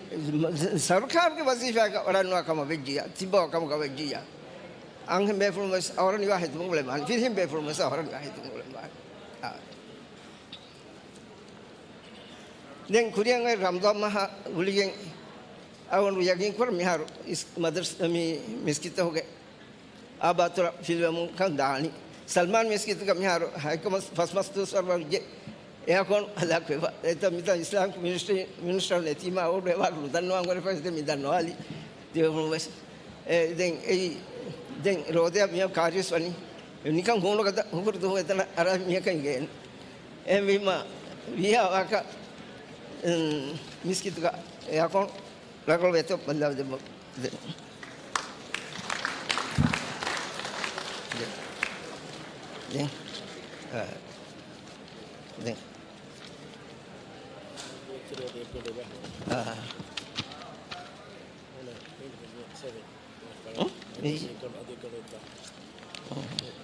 ސަރުކާރުގެ ވަޒީފާގަ ވަޑާނުވާ ކަމަށް ވެއްޖިއްޔާ، ތިބާ ކަމުގަ ވެއްޖިއްޔާ، އަންހެން ބޭފުޅުން ވެސް އަހުރަ ނިވާ ހެދުމުގަ އުޅެންވާނެ. ފިރިހެން ބޭފުޅުން ވެސް އަހުރަ ނިވާ ހެދުމުގަ އުޅެންވާނެ. އާ. ދެން ކުރިއަށް އޮތް ރަމަޟާން މަހާ ގުޅިގެން އަޅުގަނޑު ޔަގީން ކުރަން މިހާރު އިސް-، މަދަރްސް-، މި މިސްކިތުގެ އާބާތުރަށް ފިލުވަމުން ކަން ދާނީ. ސަލްމާން މިސްކިތުގަ މިހާރު ހަތްކަމަށް ފަސް މަސް ދުވަސްވަރު ވަރުގެ އެއާކޯން ހަލާކުވެފަ. އެތަ މިތަ އިސްލާމިކް މިނިސްޓްރީ މިނިސްޓަރު ނެތީމާ އަޅުގަނޑު އެވާރު ނުދަންނަވާން ވަރެފަ ދެ މި ދަންނަވާލި. ދެވެފުޅުން ވެސް. އެ، ދެން އެއީ، ދެން ރޯދަޔާ މިޔަށް ކާރިޔަސް ވަނީ. ނިކަން ހޫނުގަދަ ހުކުރު ދުވަހު އެތަނަށް އަރާ މިޔަކަށް އިނގޭނެ. އެހެންވީމާ، ވީހާ ވާކަ، އުން، މިސްކިތުގަ އެއާކޯން ރަނގަޅު ވޭތޯ ބައްލަވަ ދެއްވަ. ދެން. ދެން. ދެން. އާ. ދެން. އާ. އުން؟ މި-،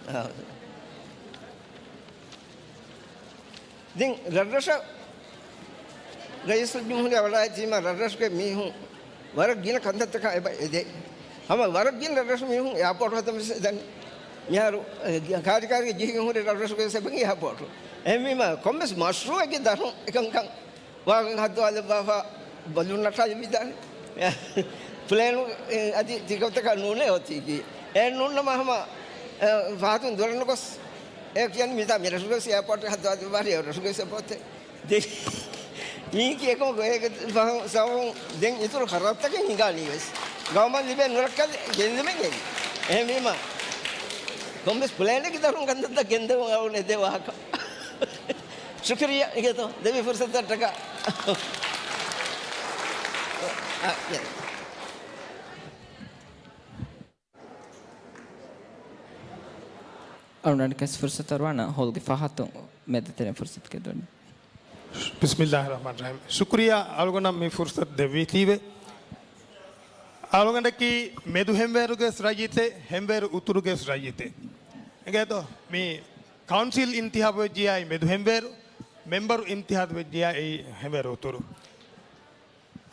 އާ. ދެން ރަށްރަށަށް ރައީސުލްޖުމްހޫރިއްޔާ ވަޑާއިތީމަ ރަށްރަށުގެ މީހުން ވަރަށް ގިނަ ކަންތައްތަކަށް އެބަ އެދޭ. ހަމަ ވަރަށް ގިނަ ރަށްރަށު މީހުން އެއާޕޯޓު ހަދަން ވެސް އެދަނީ. މިހާރު، އެ، ކާރިކާރިގެ ޖިހިގެން ހުރި ރަށްރަށުގެ ވެސް އެބަ އެއާޕޯޓު. އެހެންވީމަ ކޮންމެސް މަޝްރޫއެއްގެ ދަށުން އެކަންކަން ވާގޮތް ހައްދަވާލައްވާފަ ބަލޫން ނައްޓާލެވިދާނެ. ޕްލޭނު، އެ، އަދި ތިގޮތަކަށް ނޫނޭ އޮތީކީ. އެ ނޫންނަމަ ހަމަ، އެ، ފަހަތުން ދުރަށް ނުގޮސް، އެ ކިޔަނީ މިތާ މިރަށުގަސް އެއާޕޯޓް ހައްދަވާލައްވާރި އެ ރަށުގަސް އެބައޮތޭ. ދެ-، މީކީ އެކަމަކު އޭގެ ފަހު ސަބަބުން ދެން އިތުރު ޚަރަދުތަކެއް ހިނގާނީ ވެސް. ގައުމަށް ލިބޭ ނުރައްކަލެއް ގެއްލުމެއް އެދި. އެހެންވީމަ، ކޮންމެސް ޕްލޭނެއްގެ ދަށުން ކަންތައްތައް ގެންދެވުން އަޅުގަނޑު އެދޭ ވާހަކަ. ޝުކުރިއްޔާ އިނގޭތޯ، ދެވި ފުރުސަތަށްޓަކާ. އަޅުގަނޑު ކެސް ފުރުސަތު އަރުވާނަ ހޯލްގެ ފަހަތުން މެދުތެރެއިން ފުރުސަތު ގެންދަނީ. ބިސްމިއްލާހި ރަޙްމާނި ރަޙީމް. ޝުކުރިއްޔާ އަޅުގަނޑަށް މި ފުރުސަތު ދެއްވީތީވެ. އަޅުގަނޑަކީ މެދު ހެންވޭރުގެ ރައްޔިތެއް، ހެންވޭރު އުތުރުގެ ރައްޔިތެއް. އެނގޭތޯ؟ މި ކައުންސިލް އިންތިހާބު ވެއްޖިޔާ މެދު ހެންވޭރު، މެމްބަރު އިންތިހާބު ވެއްޖިޔާ އެއީ ހެންވޭރު އުތުރު.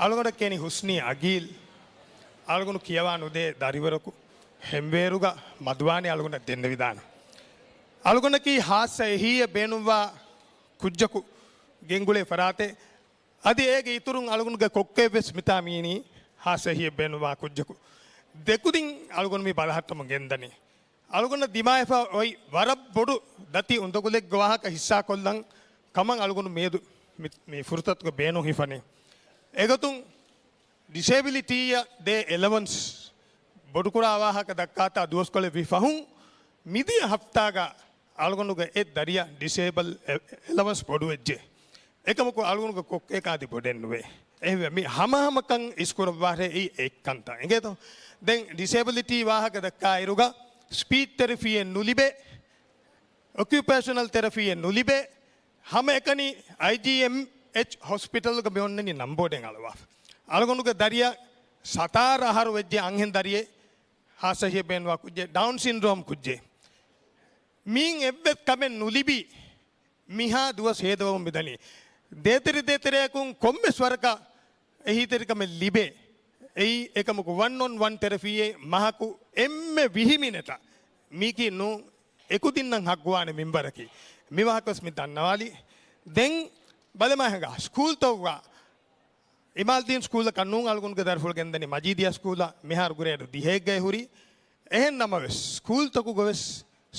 އަޅުގަނޑަށް ކިޔަނީ ހުސްނީ އަގީލް. އަޅުގަނޑު ކިޔަވާ ނުދޭ ދަރިވަރަކު ހެންވޭރުގަ މަދުވާނީ އަޅުގަނޑަށް ދެންނެވިދާނެ. އަޅުގަނޑަކީ ހާއްސަ އެހީއެއް ބޭނުންވާ ކުއްޖަކު ގެންގުޅޭ ފަރާތެއް. އަދި އޭގެ އިތުރުން އަޅުގަނޑުގެ ކޮއްކޮއެއް ވެސް މިތާ މީނީ ހާއްސަ އެހީއެއް ބޭނުންވާ ކުއްޖަކު. ދެކުދިން އަޅުގަނޑު މި ބަލަހައްޓަމުން ގެންދަނީ. އަޅުގަނޑަށް ދިމާވެފަ އޮތް ވަރަށް ބޮޑު ދަތި އުނދަގުލެއްގެ ވާހަކަ ހިއްސާކޮށްލަން ކަމަށް އަޅުގަނޑު މިއަދު މި، މި ފުރުސަތުގަ ބޭނުން ހިފަނީ. އެގޮތުން ޑިސޭބިލިޓީއަށް ދޭ އެލަވަންސް ބޮޑުކުރާ ވާހަކަ ދައްކާތާ ދުވަސްކޮޅެއް ވީ ފަހުން، މިދިޔަ ހަފްތާގަ އަޅުގަނޑުގެ އެއް ދަރިޔަށް ޑިސޭބަލް އެ، އެލަވަންސް ބޮޑުވެއްޖެ. އެކަމަކު އަޅުގަނޑުގެ ކޮއްކޭ ކާދި ބޮޑެއް ނުވޭ. އެހެންވެ، މި ހަމަހަމަކަން އިސްކުރައްވާށޭ އެއީ އެއްކަންތައް. އެނގޭތޯ؟ ދެން ޑިސޭބިލިޓީ ވާހަކަ ދައްކާ އިރުގަ ސްޕީޗް ތެރަޕީއެއް ނުލިބޭ، އޮކިއުޕޭޝަނަލް ތެރަޕީއެއް ނުލިބޭ، ހަމައެކަނި އައިޖީއެމްއެޗް ހޮސްޕިޓަލްގަ މި އޮންނަނީ ނަންބޯޑެއް އަޅުވާފަ. އަޅުގަނޑުގެ ދަރިޔަށް ސަތާރަ އަހަރު ވެއްޖެ އަންހެން ދަރިއެއް ހާސަ ހިޔަ ބޭނުންވާ ކުއްޖެއް، ޑައުން ސިންޑްރޯމް ކުއްޖެއް. މީން އެއްވެސް ކަމެއް ނުލިބި މިހާ ދުވަސް ހޭދަވަމުން މިދަނީ. ދޭތެރެ ދޭތެރެއަކުން ކޮންމެސް ވަރަކަށް އެހީތެރިކަމެއް ލިބޭ. އެއީ އެކަމަކު ވަން އޮން ވަން ތެރަޕީއެއް މަހަކު އެންމެ ވިހި މިނެޓަށް. މީކީ ނޫން އެކުދިންނަށް ހައްގުވާނެ މިންވަރަކީ. މި ވާހަކަވެސް މި ދަންނަވާލި. ދެން ބަލަމާ ހިނގާ ސްކޫލްތަކުގަ އިމާލްދީން ސްކޫލަކަށް ނޫން އަޅުގަނޑުގެ ދަރިފުޅު ގެންދަނީ މަޖީދިޔާ ސްކޫލަށް. މިހާރު ގްރޭޑް ދިހައެއްގައި ހުރީ. އެހެން ނަމަވެސް، ސްކޫލްތަކުގަވެސް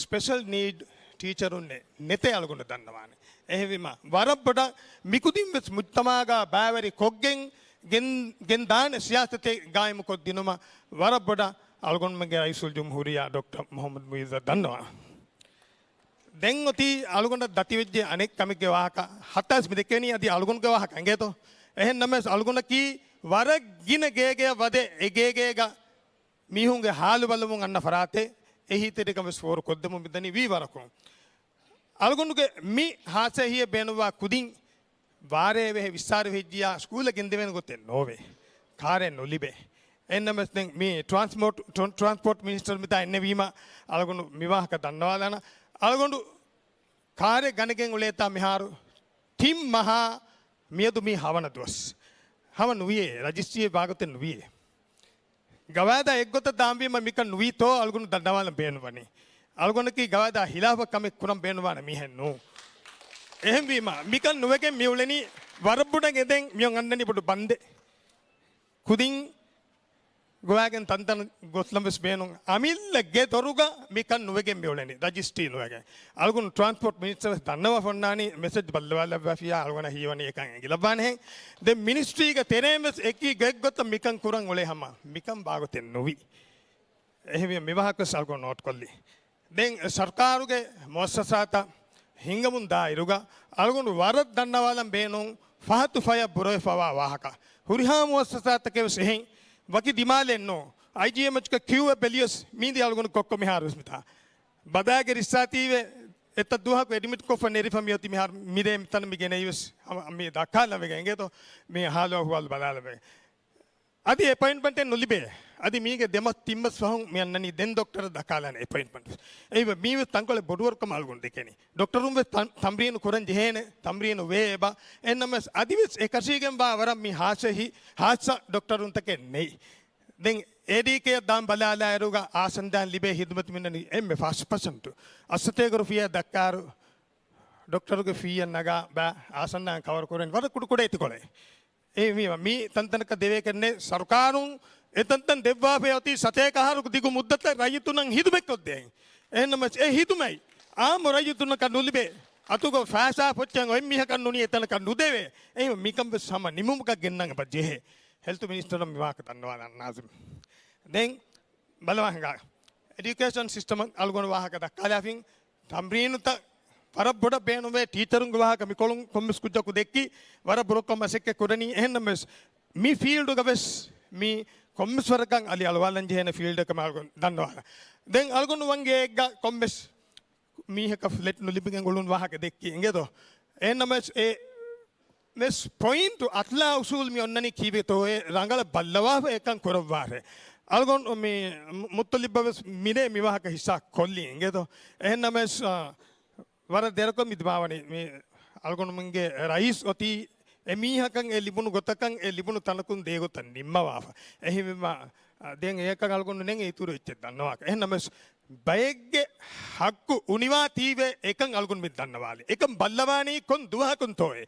ސްޕެޝަލް ނީޑް ޓީޗަރުންނެއް ނެތޭ އަޅުގަނޑު ދަންނަވާނެ. އެހެންވީމަ، ވަރަށް ބޮޑަށް މިކުދިންވެސް މުޖްތަމާގަ ބައިވެރި ކޮށްގެން ގެން، ގެންދާނެ ސިޔާސަތެއް ގާއިމުކޮށްދިނުމަށް ވަރަށް ބޮޑަށް އަޅުގަނޑުމެންގެ ރައީސުލްޖުމްހޫރިއްޔާ ޑޮކްޓަރ މުޙައްމަދު މުޢިއްޒަށް ދަންނަވާނެ. ދެން އޮތީ އަޅުގަނޑަށް ދަތިވެއްޖެ އަނެއް ކަމެއްގެ ވާހަކަ. ހައްތާސް މި ދެކެނީ އަދި އަޅުގަނޑުގެ ވާހަކަ އެނގޭތޯ؟ އެހެން ނަމަވެސް އަޅުގަނޑަކީ ވަރަށް ގިނަ ގޭގެއަށް ވަދެ އެ ގޭގޭގަ މީހުންގެ ހާލު ބަލަމުން އަންނަ ފަރާތެއް އެހީތެރިކަން ވެސް ފޯރު ކޮށްދެމުން މިދަނީ ވީ ވަރަކުން. އަޅުގަނޑުގެ މި ހާސަ ހިޔަ ބޭނުންވާ ކުދިން ވާރޭ ވެހެ ވިއްސާރަ ވެހިއްޖިޔާ ސްކޫލަށް ގެންދެވޭނެ ގޮތެއް ނޯވޭ. ކާރެއް ނުލިބޭ. އެހެންނަމަވެސް ދެން މި ޓްރާންސްޕޯޓް، ޓްރ-، ޓްރާންސްޕޯޓް މިނިސްޓަރ މިތާ އެންނެވީމަ އަޅުގަނޑު މި ވާހަކަ ދަންނަވާލާނަ. އަޅުގަނޑު ކާރެއް ގަނެގެން އުޅޭތާ މިހާރު ތިން މަހާ މިއަދު މީ ހަވަނަ ދުވަސް. ހަމަ ނުވިޔޭ، ރަޖިސްޓްރީ ބާގޮތެއް ނުވިޔޭ. ގަވާއިދާ އެއްގޮތަށް ދާންވީމަ މިކަން ނުވީތޯ އަޅުގަނޑު ދަންނަވާލަން ބޭނުންވަނީ. އަޅުގަނޑަކީ ގަވާއިދާ ހިލާފަށް ކަމެއް ކުރަން ބޭނުންވާނެ މީހެއް ނޫން. އެހެންވީމަ، މިކަން ނުވެގެން މިއުޅެނީ ވަރަށް ބޮޑަށް އެދެން މިއޮން އަންނަނީ ބޮޑު ބަންދެއް. ކުދިން ގޮވާގެން ތަންތަނަށް ގޮސްލަން ވެސް ބޭނުން. އަމިއްލަ ގެ ދޮރުގަ މިކަން ނުވެގެން މިއުޅެނީ، ރަޖިސްޓްރީ ނުވެގެން. އަޅުގަނޑު ޓްރާންސްޕޯޓް މިނިސްޓަރ ވެސް ދަންނަވާފަ އޮންނާނީ، މެސެޖް ބައްލަވާލައްވާފިޔާ އަޅުގަނޑަށް ހީވަނީ އެކަން އެނގިލައްވާނެހެން. ދެން މިނިސްޓްރީގެ ތެރޭން ވެސް އެކި ގޮތްގޮތަށް މިކަން ކުރަން އުޅޭ ހަމަ މިކަން ބާގޮތެއް ނުވި. އެހެންވެ މި ވާހަކަ ވެސް އަޅުގަނޑު ނޯޓް ކޮށްލީ. ދެން ސަރުކާރުގެ މުއައްސަސާތައް ހިނގަމުން ދާއިރުގަ އަޅުގަނޑު ވަރަށް ދަންނަވާލަން ބޭނުން ފަހަތު ފަޔަށް ބުރަވެފަވާ ވާހަކަ. ހުރިހާ މުއައްސަސާތަކެއް ވެސް އެހެން ވަކި ދިމާލެއް ނޫން. އައިޖީއެމްއެޗްގެ ކިއުއެއް ބެލިޔަސް މީދި އަޅުގަނޑު ކޮއްކޮ މިހާރު ވެސް މިތާ. ބަދާގެ ރިއްސާތީވެ އެތައް ދުވަހަކު އެޑްމިޓް ކޮށްފަ ނެރިފަ މިއޮތީ މިހާރު މިރޭ މިތަނަށް މި ގެނައީ ވެސް ހަމަ މި ދައްކާލަންވެގެން އެނގޭތޯ މި ހާލު އަހުވާލު ބަލާލަންވެގެން. އަދި އެޕޮއިންޓްމަންޓެއް ނުލިބޭ. އަދި މީގެ ދެމަސް ތިންމަސް ފަހުން މި އަންނަނީ ދެން ޑޮކްޓަރަށް ދައްކާލާނެ އެޕޮއިންޓްމަންޓް. އެއީ މީވެސް ތަންކޮޅެއް ބޮޑުވަރުކަމަށް އަޅުގަނޑު ދެކެނީ. ޑޮކްޓަރުން ވެސް ތަން-، ތަމްރީނު ކުރަން ޖެހޭނެ، ތަމްރީނު ވޭ އެބަ. އެހެންނަމަވެސް އަދިވެސް އެކަށީގެންވާ ވަރަށް މި ހާސަ ހި-، ހާއްސަ ޑޮކްޓަރުންތަކެއް ނެތް. ދެން އޭޑީކޭއަށް ދާން ބަލާލާއިރުގަ އާސަންދާއަށް ލިބޭ ހިދުމަތު މިންނަނީ އެންމެ ފަސް ޕަސެންޓު. އައްސަތޭކަ ރުފިޔާ ދައްކާއިރު ޑޮކްޓަރުގެ ފީއަށް ނަގާ ބައި އާސަންދާއަށް ކަވަރު ކުރަނީ ވަރަށް ކުޑަކުޑަ އެތިކޮޅެއް. އެ މީ، މީ ތަންތަނަކަށް ދެވޭކަށް ނެތް. ސަރުކާރުން އެ ތަންތަން ދެއްވާފައި އޮތީ ސަތޭކަ އަހަރު ދިގު މުއްދަތަށް ރައްޔިތުންނަށް ހިދުމަތްކޮށްދޭން. އެހެންނަމަވެސް އެ ހިދުމަތް އާއްމު ރައްޔިތުންނަކަށް ނުލިބޭ. އަތުގަ ފައިސާ ފޮއްޗެއް އޮތް މީހަކަށް ނޫނީ އެތަނަކަށް ނުދެވޭ. އެހެން މިކަން ވެސް ހަމަ ނިމުމަކަށް ގެންނަން އެބަ ޖެހޭ. ހެލްތު މިނިސްޓަރަށް މި ވާހަކަ ދަންނަވާލަން ނާޒިމް. ދެން ބަލަވާ ހިނގާ. އެޑިއުކޭޝަން ސިސްޓަމަށް އަޅުގަނޑު ވާހަކަ ދައްކާލާފިން، ތަމްރީނުތައް ވަރަށް ބޮޑަށް ބޭނުންވޭ. ޓީޗަރުންގެ ވާހަކަ މިކޮޅުން ކޮންމެސް ކުއްޖަކު ދެއްކި، ވަރަށް ބޮޑަށް މަސައްކަތް ކުރަނީ. އެހެންނަމަވެސް، މި ފީލްޑުގަ ވެސް މި ކޮންމެސް ވަރަކަށް އަލި އަޅުވާލަން ޖެހޭނެ ފީލްޑެއް ކަމަށް އަޅުގަނޑު ދަންނަވާނެ. ދެން އަޅުގަނޑު ވަން އޭގަ ކޮންމެސް މީހަކަށް ފްލެޓް ނުލިބިގެން އުޅުނު ވާހަކަ ދެއްކި އިނގޭތޯ. އެހެންނަމަވެސް އެ ވެސް ޕޮއިންޓު އަތްލާ އުސޫލް މި އޮންނަނީ ކީއްވެތޯއޭ ރަނގަޅަށް ބައްލަވާފަ އެކަން ކުރައްވާށޭ. އަޅުގަނޑު މި މު-، މުއްތަލިބްއަށް ވެސް މިރޭ މި ވާހަކަ ހިއްސާ ކޮށްލީ އިނގޭތޯ. އެހެންނަމަވެސް، އާ، ވަރަށް ދެރަކޮށް މި ދިމާވަނީ މި އަޅުގަނޑުމެންގެ ރައީސް އޮތީ އެމީހަކަށް އެ ލިބުނު ގޮތަކަށް އެ ލިބުނު ތަނަކުން ދޭގޮތަށް ނިންމަވާފަ. އެހެންވީމަ، އާ، ދެން އެއަކަށް އަޅުގަނޑު ނެން އިތުރު އެއްޗެއް ދަންނަވާކަށް. އެހެންނަމަވެސް ބައެއްގެ ހައްގު އުނިވާތީވެ އެކަން އަޅުގަނޑު މި ދަންނަވާލި. އެކަން ބައްލަވާނީ ކޮން ދުވަހަކުންތޯއޭ؟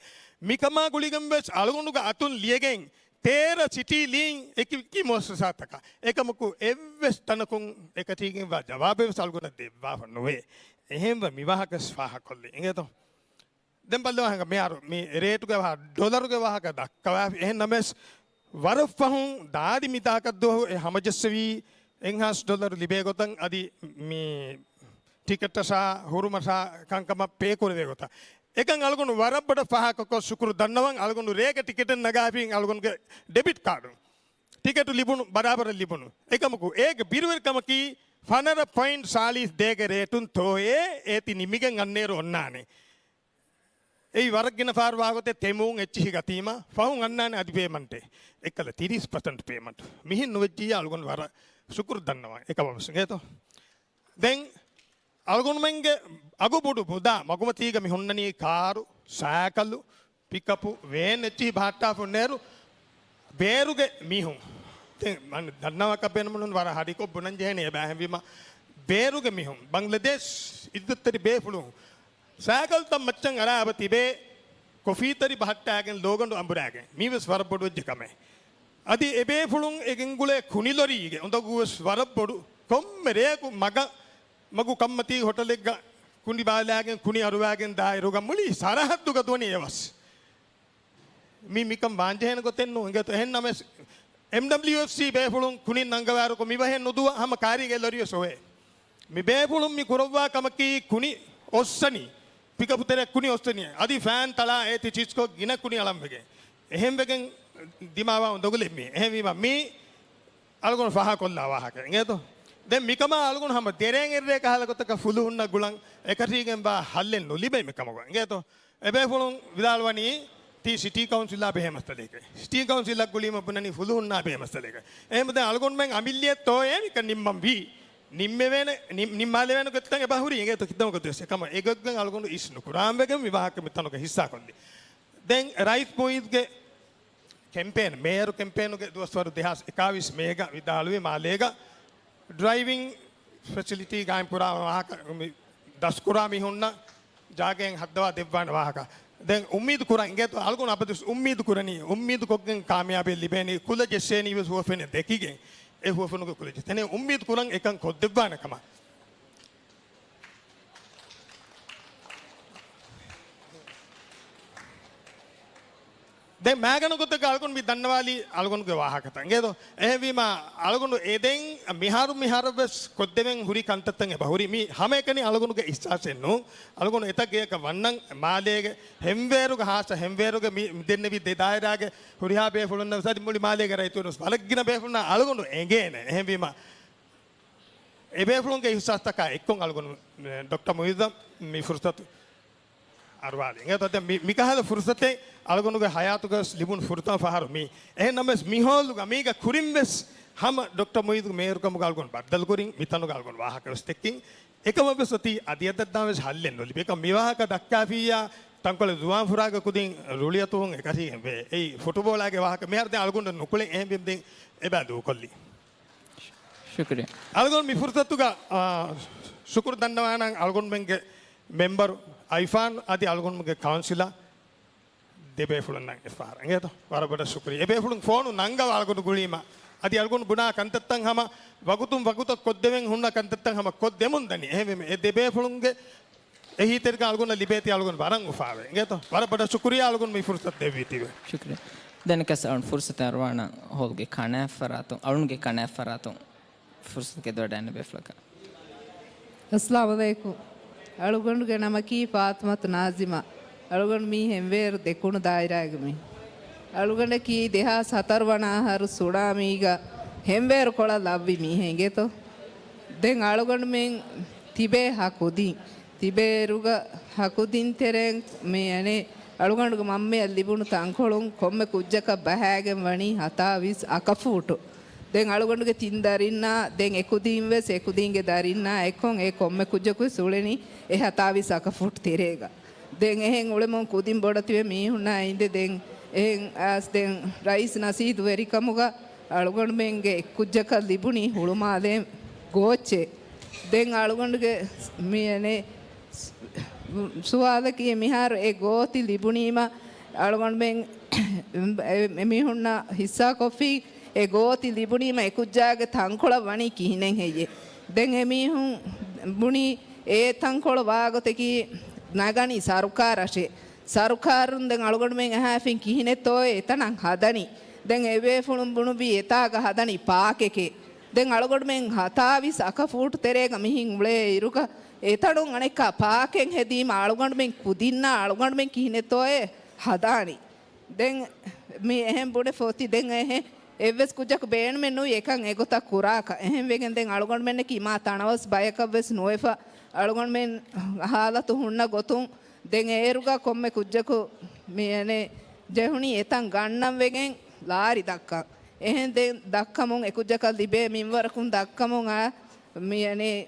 މިކަމާ ގުޅިގެން ވެސް އަޅުގަނޑުގެ އަތުން ލިޔެގެން ތޭރަ ސިޓީ ލީން އެކި އެކި މުއައްސަސާތަކަށް. އެކަމަކު އެއްވެސް ތަނަކުން އެކަށީގެންވާ ޖަވާބެއް ވެސް އަޅުގަނޑަށް ދެއްވާފަ ނުވޭ. އެހެންވެ މި ވާހަކަ ވެސް ފާހަގަކޮށްލި. އިނގޭތޯ؟ ދެން ބައްލަވާހަނގ މިހާރު މި ރޭޓުގެ ވާހަ-، ޑޮލަރުގެ ވާހަކަ ދައްކަވާފި. އެހެން ނަމަވެސް، ވަރަށް ފަހުން ދާދި މި ތާކަށްދުވަހު އެ ހަމަޖައްސަވީ އެންހާންސް ޑޮލަރު ލިބޭ ގޮތަށް އަދި މި ޓިކެޓަށާ ހުރުމަށާ ކަންކަމަށް ޕޭ ކުރެވޭ ގޮތަށް. އެކަން އަޅުގަނޑު ވަރަށް ބޮޑަށް ފާހަގަކޮށް ޝުކުރު ދަންނަވަން. އަޅުގަނޑު ރޭގަ ޓިކެޓެއް ނަގާފިން އަޅުގަނޑުގެ ޑެބިޓް ކާޑުން ޓިކެޓު ލިބުނު، ބަރާބަރަށް ލިބުނު. އެކަމަކު އޭގެ ބިރުވެރިކަމަކީ ފަނަރަ ޕޮއިންޓް ސާޅީސް ދޭގެ ރޭޓުން ތޯއޭ އޭތި ނިމިގެން އަންނައިރު އޮންނާނެ. އެއީ ވަރަށް ގިނަ ފަހަރު ވާގޮތެއް ތެމޫން އެއްޗިހި ގަތީމަ، ފަހުން އަންނާނެ އަދި ޕޭމަންޓެއް. އެއްކަލަ ތިރީސް ޕަސެންޓް ޕޭމަންޓް. މިހެން ނުވެއްޖިއްޔާ އަޅުގަނޑު ވަރަށް ޝުކުރު ދަންނަވަން. އެކަމަކު ވެސް އިނގޭތޯ. ދެން އަޅުގަނޑުމެންގެ އަގުބޮޑު މުދާ މަގުމަތީގަ މި ހުންނަނީ ކާރު، ސައިކަލު، ޕިކަޕު، ވޭން އެއްޗިހި ބަހައްޓާފަ އޮންނައިރު ބޭރުގެ މީހުން. ދެން މަން ދަންނަވާކަށް ބޭނުމެއް ނޫން، ވަރަށް ހަޑިކޮށް ބުނަން ޖެހޭނެ އެބަ. އެހެންވީމަ ބޭރުގެ މީހުން، ބަންގްލަދޭޝް އިއްޒަތްތެރި ބޭފުޅުން ސައިކަލްތައް މައްޗަށް އަރާ އަބަ ތިބޭ ކޮފީތަރި ބަހައްޓާގެން ލޯގަނޑު އަނބުރާގެން. މީވެސް ވަރަށް ބޮޑު ވެއްޖެ ކަމެއް. އަދި އެބޭފުޅުން އެ ގެންގުޅޭ ކުނިލޮރީގެ އުނދަގޫވެސް ވަރަށް ބޮޑު. ކޮންމެ ރެޔަކު މަގަށް މަގު ކަންމަތީ ހޮޓަލެއްގަ ކުނި ބާލާގެން ކުނި އަރުވާގެން ދާއިރުގަ މުޅި ސަރަހައްދުގަ ދުވަނީ އެވަސް. މި މިކަން ވާންޖެހޭނެ ގޮތެއް ނޫން. އިނގޭތޯ އެހެން ނަމަވެސް، އެމްޑަބްލިއުއެފްސީ ބޭފުޅުން ކުނި ނަންގަވާއިރު ކޮ މި ބަހެއް ނުދުވާ ހަމަ ކާރީގެ ލޮރިވެސް އޮވޭ. މި ބޭފުޅުން މި ކުރައްވާ ކަމަކީ ކުނި އޮއްސަނީ. ޕިކަޕު ތެރެއަށް ކުނި އޮއްސަނީ. އަދި ފޭން ތަޅާ އޭތި ޗިއްސްކޮށް ގިނަ ކުނި އަޅަން ވެގެން. އެހެން ވެގެން ދިމާވާ އުނދަގުލެއް މީ. އެހެންވީމަ މީ އަޅުގަނޑު ފާހަގަކޮށްލާ ވާހަކަ އިނގޭތޯ. ދެން މިކަމާ އަޅުގަނޑު ހަމަ ދެރޭން އެއްރޭ ކަހަލަ ގޮތަކަށް ފުލުހުންނަށް ގުޅަން އެކަށީގެންވާ ހައްލެއް ނުލިބޭ މިކަމުގަ އިނގޭތޯ. އެބޭފުޅުން ވިދާޅުވަނީ ތީ ސިޓީ ކައުންސިލާ ބެހޭ މައްސަލައެކޭ. ސިޓީ ކައުންސިލަށް ގުޅީމަ ބުނަނީ ފުލުހުންނާ ބެހޭ މައްސަލައެކޭ. އެހެން ދެން އަޅުގަނޑުމެން އަމިއްލިއަށް ތޯއޭ މިކަން ނިންމަން ވީ. ނިންމެވޭނެ، ނިން-، ނިންމާލެވޭނެ ގޮތްތައް އެބަ ހުރީ އިނގޭތޯ ކިތަން ގޮތެއް ވެސް. އެކަމަ އެ ގޮތްގަން އަޅުގަނޑު އިސް ނުކުރާން ވެގެން މި ވާހަކަ މިތަނުގަ ހިއްސާކޮށްލި. ދެން ރައީސް މުއިއްޒުގެ ކެމްޕޭން، މޭޔަރު ކެމްޕޭނުގެ ދުވަސްވަރު ދެހާސް އެކާވީސް މޭގަ ވިދާޅުވި މާލޭގަ ޑްރައިވިން ފެސިލިޓީ ގާއިމް ކުރާ ވާހަކަ، މި ދަސްކުރާ މީހުންނަށް ޖާގައެއް ހައްދަވާ ދެއްވާނެ ވާހަކަ. ދެން އުއްމީދު ކުރަން އިނގޭތޯ އަޅުގަނޑު އަބަދުވެސް އުއްމީދު ކުރަނީ، އުއްމީދު ކޮށްގެން ކާމިޔާބެއް ލިބޭނީ، ކުލަ ޖެއްސޭނީ ވެސް ހުވަފެނެއް ދެކިގެން، އެ ހުވަފެނުގެ ކުލަ ޖެއްސޭނެ އުއްމީދު ކުރަން އެކަން ކޮށްދެއްވާނެ ކަމަށް. ދެން މާގަނޑު ގޮތަކަށް އަޅުގަނޑު މި ދަންނަވާލީ އަޅުގަނޑުގެ ވާހަކަތައް އިނގޭތޯ. އެހެންވީމާ، އަޅުގަނޑު އެ ދެން މިހާރު މިހާރަށް ވެސް ކޮށްދެވެން ހުރި ކަންތައްތައް އެބަ ހުރި. މީ ހަމައެކަނި އަޅުގަނޑުގެ އިހްސާސެއް ނޫން. އަޅުގަނޑު އެތައް ގެޔަކަށް ވަންނަން މާލޭގެ ހެންވޭރުގަ ހާއްސަ ހެންވޭރުގެ މި، މި ދެންނެވި ދެ ދާއިރާގެ ހުރިހާ ބޭފުޅުންނަށް ވެސް އަދި މުޅި މާލޭގެ ރައްޔިތުން ވެސް ވަރަށް ގިނަ ބޭފުޅުންނަށް އަޅުގަނޑު އެނގޭނެ. އެހެންވީމާ، އެބޭފުޅުންގެ އިހްސާސްތަކާ އެއްކޮށް އަޅުގަނޑު ޑޮކްޓަރ މުއިއްޒަށް މި ފުރުސަތު އަރުވާލި. އެނގޭތޯ ދެން މި، މިކަހަލަ ފުރުސަތެއް އަޅުގަނޑުގެ ހަޔާތުގަ ވެސް ލިބުނު ފުރަތަމަ ފަހަރު މީ. އެހެން ނަމަވެސް މި ހޯލުގަ މީގަ ކުރިން ވެސް ހަމަ ޑޮކްޓަރ މުއިއްޒުގެ މޭޔަރުކަމުގަ އަޅުގަނޑު ބައްދަލުކުރިން، މިތަނުގަ އަޅުގަނޑު ވާހަކަ ވެސް ދެއްކިން. އެކަމަށް ވެސް އޮތީ އަދިއަދަށް ދާން ވެސް ހައްލެއް ނުލިބި. އެކަމަ މި ވާހަކަ ދައްކާފިއްޔާ ތަންކޮޅެއް ޒުވާން ފުރާގެ ކުދިން ރުޅިއަތުވުން އެކަށީގެން ވޭ. އެއީ ފުޓުބޯޅާގެ ވާހަކަ. މިހާރު ދެން އަޅުގަނޑު ނުކުޅެ އެހެންވީމަ ދެން އެބަ ދޫކޮށްލީ. ޝުކުރިއްޔާ. އަޅުގަނޑު މި ފުރުސަތުގަ، އާ، ޝުކުރު ދަންނަވާނަން އަޅުގަނޑުމެންގެ މެމްބަރު އައިފާން އަދި އަޅުގަނޑުމެންގެ ކައުންސިލަރ ދެބޭފުޅުންނަށް އެއްފަހަރަށް. އިނގޭތޯ؟ ވަރަށް ބޮޑަށް ޝުކުރިއްޔާ. އެބޭފުޅުން ފޯނު ނަންގަވާ އަޅުގަނޑު ގުޅީމަ. އަދި އަޅުގަނޑު ބުނާ ކަންތައްތައް ހަމަ ވަގުތުން ވަގުތަށް ކޮށްދެވެން ހުންނަ ކަންތައްތައް ހަމަ ކޮށްދެމުން ދަނީ. އެހެންވީމަ އެ ދެބޭފުޅުންގެ އެހީތެރިކަން އަޅުގަނޑަށް ލިބޭތީ އަޅުގަނޑު ވަރަށް އުފާވޭ. އިނގޭތޯ؟ ވަރަށް ބޮޑަށް ޝުކުރިއްޔާ އަޅުގަނޑު މި ފުރުސަތު ދެއްވީތީވެ. ޝުކުރިއްޔާ. ދެން ކަސް އަޅުން ފުރުސަތެއް އަރުވާނަން ހޯލްގެ ކަނާތްފަރާތުން، އަޅުންގެ ކަނާތްފަރާތުން ފުރުސަތު ގެދޮވަޑައިގަންނަ ބޭފުޅަކަށް. އައްސަލާމު ޢަލައިކުމް. އަޅުގަނޑުގެ ނަމަކީ ފާތުމަތު ނާޒިމާ. އަޅުގަނޑު މީ ހެންވޭރު ދެކުނު ދާއިރާގެ މީ. އަޅުގަނޑަކީ ދެހާސް ހަތަރު ވަނަ އަހަރު ސުނާމީގަ ހެންވޭރު ކޮޅަށް ލައްވި މީހެއް އިނގޭތޯ. ދެން އަޅުގަނޑުމެން ތިބޭ ހަ ކުދިން، ތިބޭއިރުގަ ހަ ކުދިން ތެރެއިން މި އަނެއް އަޅުގަނޑުގެ މަންމަޔަށް ލިބުނު ތަންކޮޅުން ކޮންމެ ކުއްޖަކަށް ބަހާގެން ވަނީ ހަތާވީސް އަކަފޫޓު. ދެން އަޅުގަނޑުގެ ތިން ދަރިންނާ، ދެން އެކުދީން ވެސް އެކުދީންގެ ދަރިންނާ އެއްކޮށް އެ ކޮންމެ ކުއްޖަކު ވެސް އުޅެނީ އެ ހަތާވީސް އަކަފޫޓް ތެރޭގަ. ދެން އެހެން އުޅެމުން ކުދިން ބޮޑަތިވެ މީހުންނާ އިނދެ ދެން އެހެން އައިސް ދެން ރައީސް ނަސީހަތު ވެރިކަމުގަ އަޅުގަނޑުމެންގެ އެއްކުއްޖަކަށް ލިބުނީ ހުޅުމާލޭ ގޯއްޗެއް. ދެން އަޅުގަނޑުގެ މި އަނެއް ސުވާލަކީ މިހާރު އެ ގޯތި ލިބުނީމަ އަޅުގަނޑުމެން އެ، އެމީހުންނަށް ހިއްސާކޮށްފި އެ ގޯތި ލިބުނީމަ އެ ކުއްޖާގެ ތަންކޮޅަށް ވަނީ ކިހިނެއް ހެއްޔޭ؟ ދެން އެމީހުން ބުނީ އެ ތަންކޮޅު ވާގޮތަކީ ނަގަނީ ސަރުކާރަށޭ. ސަރުކާރުން ދެން އަޅުގަނޑުމެން އަހާފިން ކިހިނެއްތޯއޭ އެތަނަށް ހަދަނީ؟ ދެން އެބޭފުޅުން ބުނުއްވީ އެތާގަ ހަދަނީ ޕާކެކޭ. ދެން އަޅުގަނޑުމެން ހަތާވީސް އަކަ ފޫޓު ތެރޭގަ މިހިން އުޅޭ އިރުގަ އެތަނުން އަނެއްކާ ޕާކެއް ހެދީމަ އަޅުގަނޑުމެން ކުދިންނާ އަޅުގަނޑުމެން ކިހިނެއްތޯއޭ ހަދާނީ؟ ދެން މި އެހެން ބުނެފަ އޮތީ ދެން އެހެން އެއްވެސް ކުއްޖަކު ބޭނުމެއް ނުވި އެކަން އެގޮތަށް ކުރާކަށް. އެހެން ވެގެން ދެން އަޅުގަނޑުމެންނަކީ މާ ތަނަވަސް ބަޔަކަށް ވެސް ނުވެފަ އަޅުގަނޑުމެން ހާލަތު ހުންނަ ގޮތުން ދެން އޭރުގަ ކޮންމެ ކުއްޖަކު މި އަނެއް ޖެހުނީ އެތަން ގަންނަން ވެގެން ލާރި ދައްކަން. އެހެން ދެން ދައްކަމުން އެ ކުއްޖަކަށް ލިބޭ މިންވަރަކުން ދައްކަމުން އަ، މި އަނެއް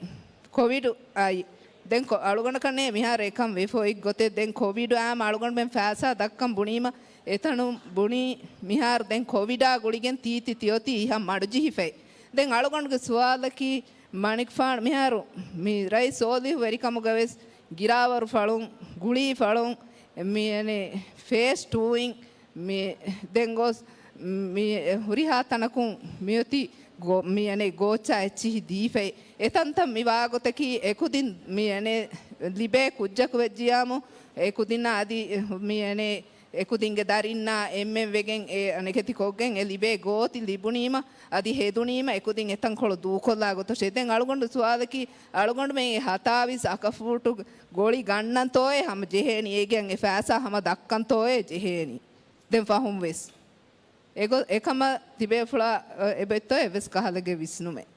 ކޮވިޑު އައި. ދެން ކޮ-، އަޅުގަނޑަކަށް ނޭ މިހާރު އެކަން ވެފަ އޮތް ގޮތެއް. ދެން ކޮވިޑު އާމަ އަޅުގަނޑުމެން ފައިސާ ދައްކަން ބުނީމަ، އެތަނުން ބުނީ މިހާރު ދެން ކޮވިޑާ ގުޅިގެން ތީތި ތިއޮތީ އިހަށް މަޑުޖެހިފައި. ދެން އަޅުގަނޑުގެ ސުވާލަކީ، މަނިކުފާނު މިހާރު މި ރައީސް ސޯލިހު ވެރިކަމުގަ ވެސް ގިރާވަރު ފަޅުން، ގުޅީ ފަޅުން، މި އަނެއް ފޭސް ޓޫއިން، މި ދެން ގޮސް މި ހުރިހާ ތަނަކުން މިއޮތީ ގޯ-، މި އަނެއް ގޯއްޗާ އެއްޗިހި ދީފައި. އެތަންތަން މި ވާގޮތަކީ އެކުދިން މި އަނެއް ލިބޭ ކުއްޖަކު ވެއްޖިޔާމު، އެކުދިންނަށް އަދި މި އަނެއް އެކުދިންގެ ދަރިންނާ އެންމެން ވެގެން އެ އަނެކެތި ކޮށްގެން އެ ލިބޭ ގޯތި ލިބުނީމަ، އަދި ހެދުނީމަ އެކުދިން އެތަންކޮޅު ދޫކޮށްލާ ގޮތަށޭ. ދެން އަޅުގަނޑު ސުވާލަކީ، އަޅުގަނޑުމެން އެ ހަތާވީސް އަކަފޫޓު ގޮޅި ގަންނަންތޯއޭ ހަމަ ޖެހޭނީ، އޭގެ އެ ފައިސާ ހަމަ ދައްކަންތޯއޭ ޖެހޭނީ. ދެން ފަހުން ވެސް އެގޮ-، އެކަމަށް ތިބޭފުޅާ، އެ، އެބައޮތްތޯ އެއްވެސް ކަހަލަގެ ވިސްނުމެއް.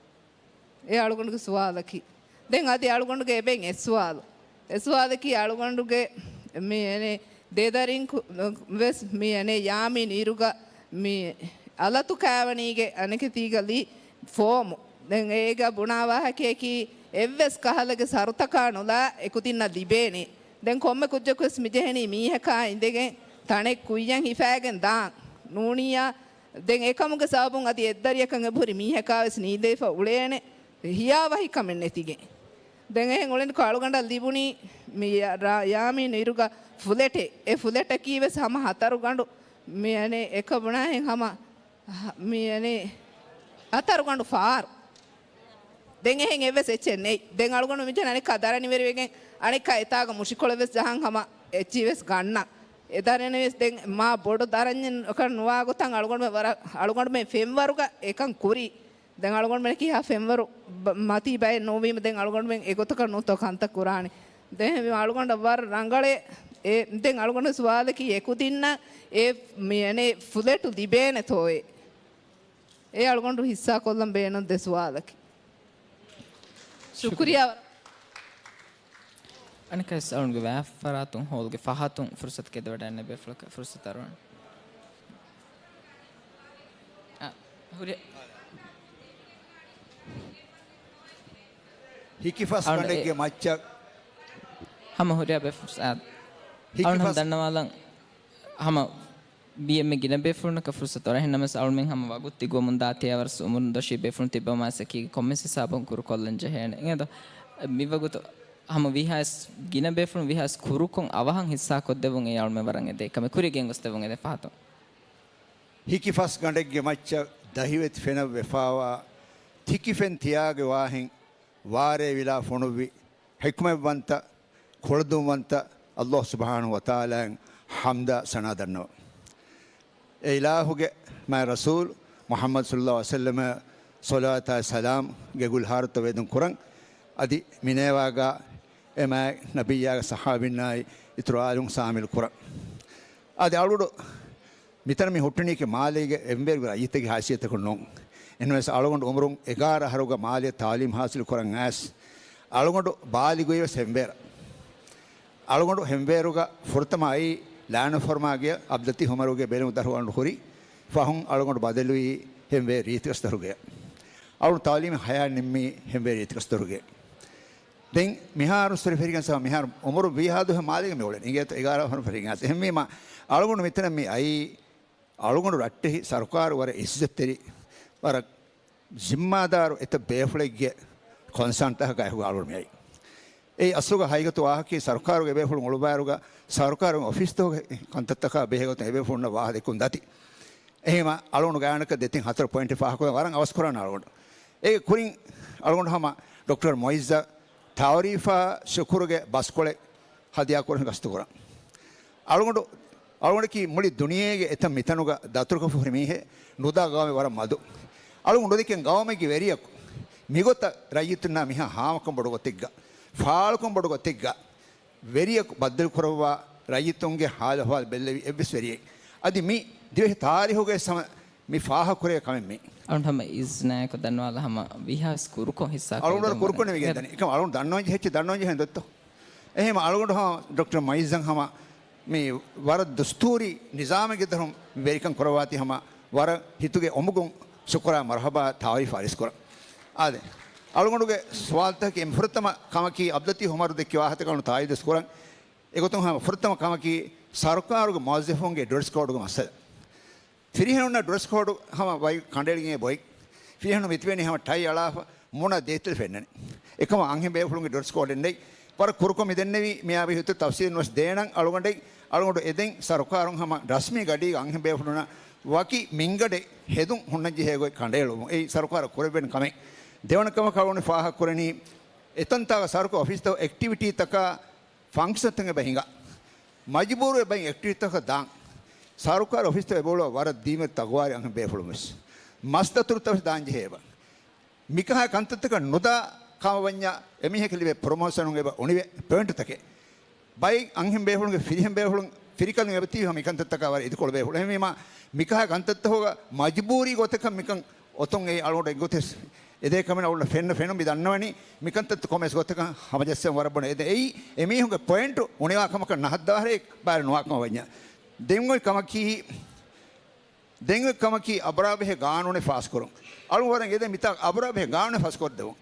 އެ އަޅުގަނޑުގެ ސުވާލަކީ. ދެން އަދި އަޅުގަނޑުގެ އެބެން އެއް ސުވާލު. އެ ސުވާލަކީ އަޅުގަނޑުގެ މި އަނެއް ދެދަރިން ކު-، ވެސް މި އަނެއް ޔާމީން އިރުގަ މި އަލަތު ކާވަނީގެ އަނެކެތީގަ ލީ ފޯމު. ދެން އޭގަ ބުނާ ވާހަކަޔަކީ އެއްވެސް ކަހަލަގެ ސަރުތަކާ ނުލާ އެކުދިންނަށް ލިބޭނެ. ދެން ކޮންމެ ކުއްޖަކުވެސް މިޖެހެނީ މީހަކާ އިނދެގެން ތަނެއް ކުއްޔަށް ހިފާގެން ދާން. ނޫނިއްޔާ ދެން އެކަމުގެ ސަބަބުން އަދި އެއްދަރިއަކަށް އެބަހުރި މީހަކާވެސް ނީނދެފަ އުޅޭނެ ހިޔާވަހިކަމެއް ނެތިގެން. ދެން އެހެން އުޅެނިކޮށް އަޅުގަނޑަށް ލިބުނީ މި ޔާ-، ރާ-، ޔާމީން އިރުގަ ފުލެޓެއް. އެ ފުލެޓަކީ ވެސް ހަމަ ހަތަރު ގަނޑު މި އަނެއް އެކަ ބުނާހެން ހަމަ ހަ-، މި އަނެއް ހަތަރު ގަނޑު ފާރު. ދެން އެހެން އެއްވެސް އެއްޗެއް ނެތް. ދެން އަޅުގަނޑު މިޖެހެނީ އަނެއްކާ ދަރަނިވެރިވެގެން އަނެއްކާ އެތާގަ މުށިކޮޅެއް ވެސް ޖަހަން ހަމަ އެއްޗިހި ވެސް ގަންނަން. އެ ދަރަނިވެސް ދެން މާ ބޮޑު ދަރަންޏެއް ނުވާ ގޮތަށް އަޅުގަނޑުމެން ވަރަށް، އަޅުގަނޑުމެން ފެންވަރުގަ އެކަން ކުރީ. ދެން އަޅުގަނޑުމެން ކިހާ ފެންވަރު ބަ-، މަތީ ބައެއް ނުވީމަ ދެން އަޅުގަނޑުމެން އެގޮތަކަށް ނޫންތޯ ކަންތައް ކުރާނެ. ދެން އަޅުގަނޑަށް ވަރަށް ރަނގަޅޭ. އެ، ދެން އަޅުގަނޑު ސުވާލަކީ އެކުދިންނަށް އެ މި އަނެއް ފުލެޓު ލިބޭނެތޯއޭ؟ އެ އަޅުގަނޑު ހިއްސާކޮށްލަން ބޭނުން ދެ ސުވާލަކީ. ޝުކުރިޔާ. ޝުކުރިޔާ. އަނެއްކާވެސް އަޅުގަނޑުގެ ވާހަކަ ފަރާތުން ހޯލްގެ ފަހަތުން ފުރުސަތު ކެދިވަޑައިގެންނެވި ބޭފުޅަކަށް ފުރުސަތު އަރުވަން. އަ، ހުރި-، ހިކިފަސް އަޅުގަނޑު ގަނޑެއްގެ އެ-، މައްޗަށް. ހަމަ ހުރިހާ ބޭފުޅުން އަ-، ހިކިފަސް އަޅުގަނޑު ދަންނަވާލަން ހަމަ ބީއެމްއޭ ގިނަ ބޭފުޅުންނަކަށް ފުރުސަތު އަރާ. އެހެންނަމަވެސް އަޅުމެން ހަމަ ވަގުތު ދިގުވަމުން ދާ ތިޔަވަރު އުމުރުން ދޮށީ ބޭފުޅުން ތިއްބަވުމާ އެކީގަ ކޮންމެސް ހިސާބަކުން ކުރުކޮށްލަން ޖެހޭނެ. އިނގޭތޯ؟ މިވަގުތު ހަމަ ވީހާވެސް ގިނަ ބޭފުޅުން ވީހާވެސް ކުރުކޮށް އަވަހަށް ހިއްސާކޮށްދެއްވުން އެ އަޅުމެން ވަރަށް އެދޭ ކަމެއް. ކުރިއަށް ގެންގޮސްދެއްވުން އެދޭ ފަހަތުން. ހިކިފަސް ގަނޑެއްގެ މައްޗަށް ދަހިވެތި ފެނަށް ވެފާވާ ތިކިފެން ތިޔާގެ ވާހިން ވާރޭ ވިލާ ފޮނުއްވި ޙިކްމަތްވަންތަ، ކުޅަދުންވަންތަ ﷲ ސުބްޙާނަހޫ ވަތަޢާލާއަށް ޙަމްދާ ސަނާ ދަންނަވަން. އެ އިލާހުގެ މާތް ރަސޫލު މުޙައްމަދު ޞައްލައްލާހު ޢަލައިހި ވަސައްލަމަށް ޞަލަވާތާއި ސަލާމް ގެންގުޅި ޙާލަތު ވެދުން ކުރަން. އަދި މިނޭވާގާ އެ މާތް ނަބިއްޔާގެ ޞަޙާބީންނާއި އިތުރު އާލުން ސާމިލު ކުރަން. އަދި އަޅުގަނޑު މިތަނަށް މި ހުއްޓުނީކީ މާލޭގެ އެންމެ ރައްޔިތެއްގެ ހައިސިއްޔަތަކުން ނޫން. އެހެންވެސް އަޅުގަނޑު އުމުރުން އެގާރަ އަހަރުގަ މާލެ ތާލީމް ޙާޞިލު ކުރަން އައިސް، އަޅުގަނޑު ބާލިޣުވީވެސް އެންމެ ރަ-، އަޅުގަނޑު އެންމެ ރަ ފުރަތަމަ އައީ ލާނުފަރުމާގެ ޢަބްދުލްލަތީފް ޢުމަރުގެ ބެލުމުގެ ދަށުގަނޑު ހުރި. ފަހުން އަޅުގަނޑު ބަދަލުވީ އެންމެ ރަ ރީތިގަސްދޮރުގެ. އަޅުގަނޑު ތާލީމީ ޙަޔާތް ނިންމީ އެންމެ ރަ ރީތިގަސްދޮރުގެ. ދެން މިހާރު ސޮރި ފެރިގެން ސަމަ މިހާރު އުމުރު ވީހާ ދުވަހެއް މާލޭގަ މި އުޅެނީ. އިނގޭތޯ އެގާރަ އަހަރު ފެރިގެން އައިސް. އެހެންވީމަ އަޅުގަނޑު މިތަނަށް މި އައީ އަޅުގަނޑު ރައްޓެހި ސަރުކާރު ވަރަށް ޢިއްޒަތްތެރި، ވަރަށް ޒިންމާދާރު އެތައް ބޭފުޅެއްގެ ކޮންސާން ތަކަކާ އެކުގަ އަޅުގަނޑު މި އައީ. އެއީ އަސްލުގަ ހަގީގަތު ވާހަކައީ ސަރުކާރުގެ ބޭފުޅުން އުޅުއްވާއިރުގަ ސަރުކާރުގެ އޮފީސްތަކުގެ ކަންތައްތަކާ ބެހޭގޮތުން އެބޭފުޅުންނަށް ވާހަކަ ދެއްކުން ދަތި. އެހެންވީމަ އަޅުގަނޑު ގާތްގަނޑަކަށް ދެތިން ހަތަރު ޕޮއިންޓެއް ފާހަގަކޮށްލަން ވަރަށް އަވަސްކުރާނެ އަޅުގަނޑު. އޭގެ ކުރިން އަޅުގަނޑު ހަމަ ޑޮކްޓަރ މުއިއްޒަށް ތައުރީފާ ޝުކުރުގެ ބަސްކޮޅެއް ހަދިޔާކުރަން ގަސްތުކުރަން. އަޅުގަނޑު، އަޅުގަނޑަކީ މުޅި ދުނިޔޭގެ އެތަން މިތަނުގަ ދަތުރުކޮށްފަ ހުރި މީހެއް، ނުދާ ގައުމެއް ވަރަށް މަދު. އަޅުގަނޑު ދެކެން ގައުމެއްގެ ވެރިޔަކު މިގޮތަށް ރައްޔިތުންނާ މިހާ ހާމަކަން ބޮޑު ގޮތެއްގަ، ފާޅުކަން ބޮޑު ގޮތެއްގަ، ވެރިޔަކު ބައްދަލުކުރައްވާ ރައްޔިތުންގެ ހާލު އަހުވާލު ބެއްލެވި އެއްވެސް ވެރިއެއް. އަދި މި ދިވެހި ތާރީހުގައި ސަމަ މި ފާހަގަކުރޭ ކަމެއް މީ. އަޅުން ހަމަ އިޒްނާއެކު ދަންވާލަ ހަމަ ވީހާވެސް ކުރުކޮށް ހިއްސާ އަޅުގަނޑު ކުރުކޮށް ނިމިގެން ދަނީ. އެކަމް އަޅުން ދަންނަވަން ޖެހިއްޗެ ދަންނަވަން ޖެހޭ ދޮއްތޯ. އެހެން އަޅުގަނޑު ހަމަ ޑޮކްޓަރ މުއިއްޒަށް ހަމަ މި ވަރަށް ދުސްތޫރީ ނިޒާމެއްގެ ދަރުން ވެރިކަން ކުރައްވާތީ ހަމަ ވަރަށް ހިތުގެ އޮމުގުން ޝުކުރާ މަރުހަބާ ތާރީފް އަރިސްކުރަން. އާދެ. އަޅުގަނޑުގެ ސުވާލުތަކަކީ ފުރަތަމަ ކަމަކީ އަބްލަތީފް އުމަރު ދެއްކި ވާހަކަތަކަށް އަޅުން ތާއީދުވެސް ކުރަން. އެގޮތުން ހަމަ ފުރަތަމަ ކަމަކީ ސަރުކާރުގެ މުވައްޒަފުންގެ ޑްރެސް ކޯޑުގެ މައްސަލަ. ފިރިހެނުންނަށް ޑްރެސް ކޯޑު ހަމަ ބައި ކަނޑައެޅިގެން ބޮއި. ފިރިހެނުން މިތިބެނީ ހަމަ ޓައި އަޅާފަ މޫނަށް ދޭތެރެ ފެންނަނީ. އެކަމަށް އަންހެން ބޭފުޅުންގެ ޑްރެސް ކޯޑެއް ނެތް. ވަރަށް ކުރުކޮށް މި ދެންނެވީ މިއާ ވިހި ތަފްސީލުން ވެސް ދޭނަން އަޅުގަނޑެއް. އަޅުގަނޑު އެދެން ސަރުކާރުން ހަމަ ރަސްމީ ގަޑީގަ އަންހެން ބޭފުޅުންނަށް ވަކި މިންގަޑެއް ހެދުން ހުންނަން ޖެހޭ ގޮތް ކަނޑައެޅުމުން. އެއީ ސަރުކާރަށް ކުރެވޭނެ ކަމެއް. ދެވަނަ ކަމަކަށް އަޅުގަނޑު ފާހަގަ ކުރަނީ އެތަންތާގަ ސަރުކާރު އޮފީސްތަކު އެކްޓިވިޓީތަކާ ފަންކްޝަންތައް އެބަ ހިނގާ. މަޖުބޫރު އެބައިން އެކްޓިވިޓީތަކަށް ދާން. ސަރުކާރު އޮފީސްތައް އެބައުޅުވާ ވަރަށް ދީމަތި ތަގުވާރި އަންހެން ބޭފުޅުން ވެސް. މަސްދަތުރުތައް ވެސް ދާން ޖެހޭ އެބަ. މިކަހަލަ ކަންތައްތަކަށް ނުދާ ކަމަށް ވަންޏާ އެމީހަކަށް ލިބޭ ޕްރޮމޯޝަނުން އެބަ އުނިވޭ ޕޮއިންޓުތަކެއް. ބައެއް އަންހެން ބޭފުޅުންގެ ފިރިހެން ބޭފުޅުން ފިރިކަލުން އެބަ ތިބި ހަމަ މިކަންތައްތަކާ ވަރަށް އިދިކޮޅު ބޭފުޅުން. އެހެންވީމާ މިކަހަލަ ކަންތައްތަކުގަ މަޖުބޫރީ ގޮތަކަށް މިކަން އޮތުން އެއީ އަޅުގަނޑު އެއްގޮތެއް އެދޭ ކަމެއް އަޅުގަނޑަށް ފެންނަ ފެނުން މި ދަންނަވަނީ މިކަންތައްތައް ކޮންމެސް ގޮތަކަށް ހަމަޖައްސަން ވަރަށް ބޮޑަށް އެދެ. އެއީ އެމީހުންގެ ޕޮއިންޓު އުނިވާ ކަމަކަށް ނަހައްދާހަރެ ބާރެއް ނުވާ ކަމަށް ވަންޏާ. ދެން އޮތް ކަމަކީ، ދެން އޮތް ކަމަކީ އަބުރާބެހޭ ގާނޫނެއް ފާސްކުރުން. އަޅުގަނޑު ވަރަށް އެދެން މިތާ އަބުރާބެހޭ ގާނޫނެއް ފާސްކޮށްދެވުން.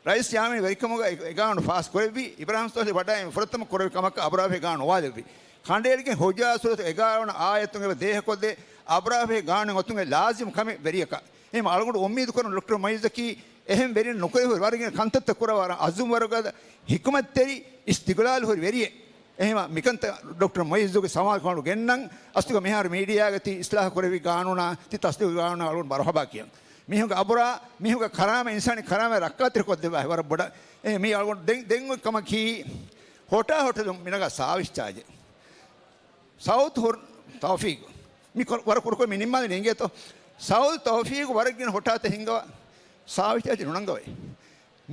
ރައީސް ޔާމީން ވެރިކަމުގަ އެ، އެ ގާނޫނު ފާސް ކުރެއްވި، އިބްރާހިމް ސޯލިހް ވަޑައި ފުރަތަމަ ކުރެއްވި ކަމަކަށް އަބުރާބެހޭ ގާނޫނު އުވާލެއްވި. ކަނޑައެޅިގެން ހުޖާ ސޫރަތު އެގާރަ ވަނަ އާޔަތުން އެބަ ދޭހަކޮށްދޭ އަބުރާބެހޭ ގާނޫނެއް އޮތުން އެ ލާޒިމް ކަމެއް ވެރިޔަކަށް. އެހެން އަޅުގަނޑު އުއްމީދު ކުރަން ޑޮކްޓަރ މުއިއްޒަކީ އެހެން ވެރިން ނުކުރެވި ވަރަށް ގިނަ ކަންތައްތައް ކުރައްވާ ވަރަށް އަޒުމް ވަރުގަދަ ހިކުމަތްތެރި އިސްތިގްލާލު ހުރި ވެރިއެއް. އެހެންވީމާ މިކަންތައް ޑޮކްޓަރ މުއިއްޒުގެ ސަމާލުކަމަށް ގެންނަން. އަސްލުގަ މިހާރު މީޑިއާގަ ތި އިސްލާހު ކުރެއްވި ގާނޫނާ ތި ތަސްދީގު ގާނޫނާ އަޅުގަނޑު މަރުހަބާ ކިޔަން. މީހުންގެ އަބުރާ، މީހުންގެ ކަރާމަތް، އިންސާނީ ކަރާމަތް ރައްކާތެރިކޮށްދެއްވާ ވަރަށް ބޮޑަށް. އެ، މީ އަޅުގަނޑު ދެން، ދެން އޮތް ކަމަކީ ހޮޓާ ހޮޓަލުން މިނަގާ ސާވިސް ޗާޖެއް. ސައުތު ހުރް ތައުފީގު. މި ކޮ-، ވަރަށް ކުރުކޮށް މި ނިންމާލި ނޭނގޭތޯ. ސައުތު ތައުފީގު ވަރަށް ގިނަ ހޮޓާތައް ހިންގަވާ ސާވިސް ޗާޖެއް ނުނަންގަވައި.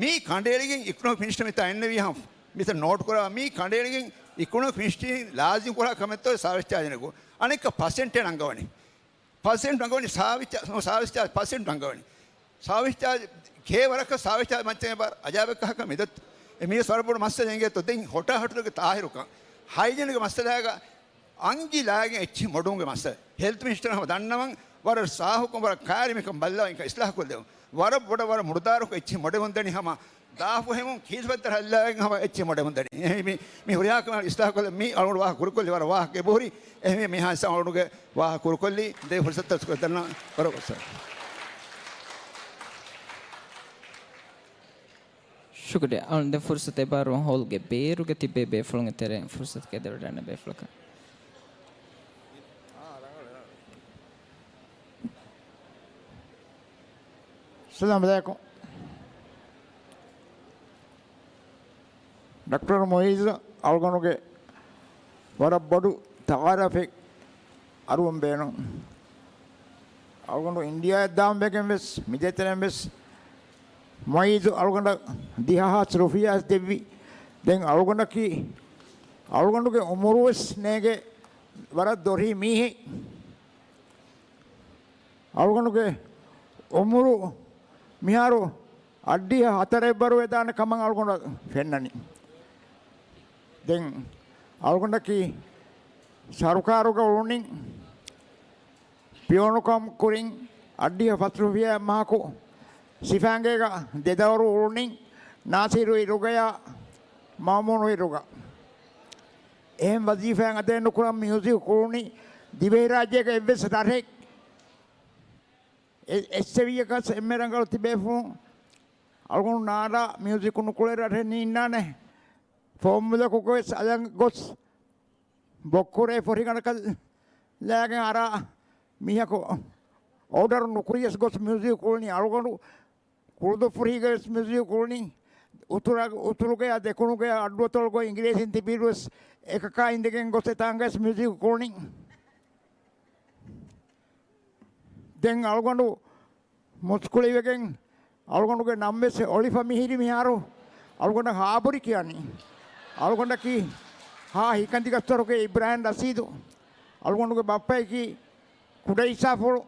މީ ކަނޑައެޅިގެން އިކޮނޮމިކް މިނިސްޓަރ މިތާ އެންނެވީ ހަމަ މިތަން ނޯޓް ކުރާ މީ ކަނޑައެޅިގެން އިކޮނޮމިކް މިނިސްޓަރީން ލާޒިމް ކުރާ ކަމެއްތޯ ސާވިސް ޗާޖެއް ނެގު. އަނެއްކާ ޕަސެންޓެއް ނަންގަވަނީ. ޕަސެންޓް ނަންގަވަނީ ސާވިސް ޗާ-، ސާވިސް ޗާޖް ޕަސެންޓް ނަންގަވަނީ. ސާވިސް ޗާޖް ކޭ ވަރަކަށް ސާވިސް ޗާޖް މައްޗަށް އެބަ އަޖާބެއް ކަހަކަށް މިދަތު. އެ މީސް ވަރަށް ބޮޑު މައްސަލަ އެނގޭތޯ. ދެން ހޮޓާ ހޮޓަލުގެ ތާހިރުކަން. ހައިޖީންގެ މައްސަލައިގަ އަންޖި ލާގެން އެއްޗިހި މޮޑުވުމުގެ މައްސަލަ. ހެލްތު މިނިސްޓަރ ހަމަ ދަންނަވަން ވަރަށް ސާހުކޮށް ވަރަށް ކާރި މިކަން ބައްލަވަ އިންކަ އިސްލާހު ކޮށްދެވުން. ވަރަށް ބޮޑަށް ވަރަށް މުޑުދާރުކޮށް އެއްޗިހި މޮޑެވުން ދަނީ ހަމަ ދާފުހެމުން ކީސް ފައްތަރ ހައްލާގެން ހަމަ އެއްޗިހި މޮޑެވުން ދަނީ. އެހެން މި، މި ހުރިހާ ކަމެއް އިސްލާހު ކޮށްލަން މީ އަޅުގަނޑު ވާހަކަ ކުރުކޮށްލި ވަރަށް ވާހަކަ އެބަހުރި. އެހެން މިހާ އަޅުގަނޑުގެ ވާހަކަ ކުރުކޮށްލީ ދޭ ފުރުސަތަށް ދަންނަ ވަރަށް އޮއްސަ. ޝުކުރިއްޔާ. އަޅުގަނޑު ދެން ފުރުސަތު އެބަހުރި ހޯލްގެ ބޭރުގަ ތިބޭ ބޭފުޅުންގެ ތެރެއިން ފުރުސަތު ގެދޮރު ދަންނަ ބޭފުޅަކަށް. އައްސަލާމު ޢަލައިކުމް. ޑޮކްޓަރ މުއިއްޒު އަޅުގަނޑުގެ ވަރަށް ބޮޑު ތަޢާރަފެއް އަރުވަން ބޭނުން. އަޅުގަނޑު އިންޑިއާއަށް ދާން ވެގެން ވެސް، މިދޭތެރެން ވެސް މުއިއްޒު އަޅުގަނޑަށް ދިހަ ހާސް ރުފިޔާ ދެއްވި. ދެން އަޅުގަނޑަކީ، އަޅުގަނޑުގެ އުމުރު ވެސް ނޭނގޭ ވަރަށް ދޮރީ މީހެއް. އަޅުގަނޑުގެ އުމުރު މިހާރު އަށްޑިހަ ހަތަރެއްވަރު ވެދާނެ ކަމަށް އަޅުގަނޑަށް ފެންނަނީ. ދެން އަޅުގަނޑަކީ ސަރުކާރުގަ އުޅުނީ ޕިއޯނުކަމު ކުރިން އަށްޑިހަ ފަސް ރުފިޔާ މަހަކު ސިފައިންގޭގަ ދެދަވަރު އުޅުނީ ނާސިރު އިރުގަޔާ މައުމޫނު އިރުގަ. އެހެން ވަޒީފާއެއް އަދާ ނުކުރަން މިއުޒިކް ކުޅުނީ ދިވެހިރާއްޖޭގަ އެއްވެސް ރަށެއް އެ-، އެއްސެވިޔަކަސް އެންމެ ރަނގަޅު ތިބޭފުޅުން އަޅުގަނޑު ނާރާ މިއުޒިކު ނުކުޅޭ ރަށެއް ނީންނާނެ. ފޯމުލަކުގަވެސް އަލަން ގޮސް، ބޮއްކުރޭ ފޮށިގަނޑަކަށް ލާގެން އަރާ މީހަކު އޯޑަރު ނުކުރިޔަސް ގޮސް މިއުޒިކް ކުޅުނީ. އަޅުގަނޑު ކުޅުދުއްފުރީގަވެސް މިއުޒިކް ކުޅުނީ. އުތުރަ-، އުތުރުގަޔާ ދެކުނުގަޔާ އައްޑުއަތޮޅުގަ އިނގިރޭސިން ތިބިއިރުވެސް އެކަކާ އިނދެގެން ގޮސް އެތާނގަވެސް މިއުޒިކް ކުޅުނީ. ދެން އަޅުގަނޑު މުސްކުޅިވެގެން އަޅުގަނޑުގެ ނަންވެސް އޮޅިފަ މިހިރި މިހާރު އަޅުގަނޑަށް ހާބުރި ކިޔަނީ. އަޅުގަނޑަކީ ހާ ހިކަނދިގަސްތޮރުގެ އިބްރާހިމް ރަސީދު. އަޅުގަނޑުގެ ބައްޕަޔަކީ ކުޑައިސާފުޅު.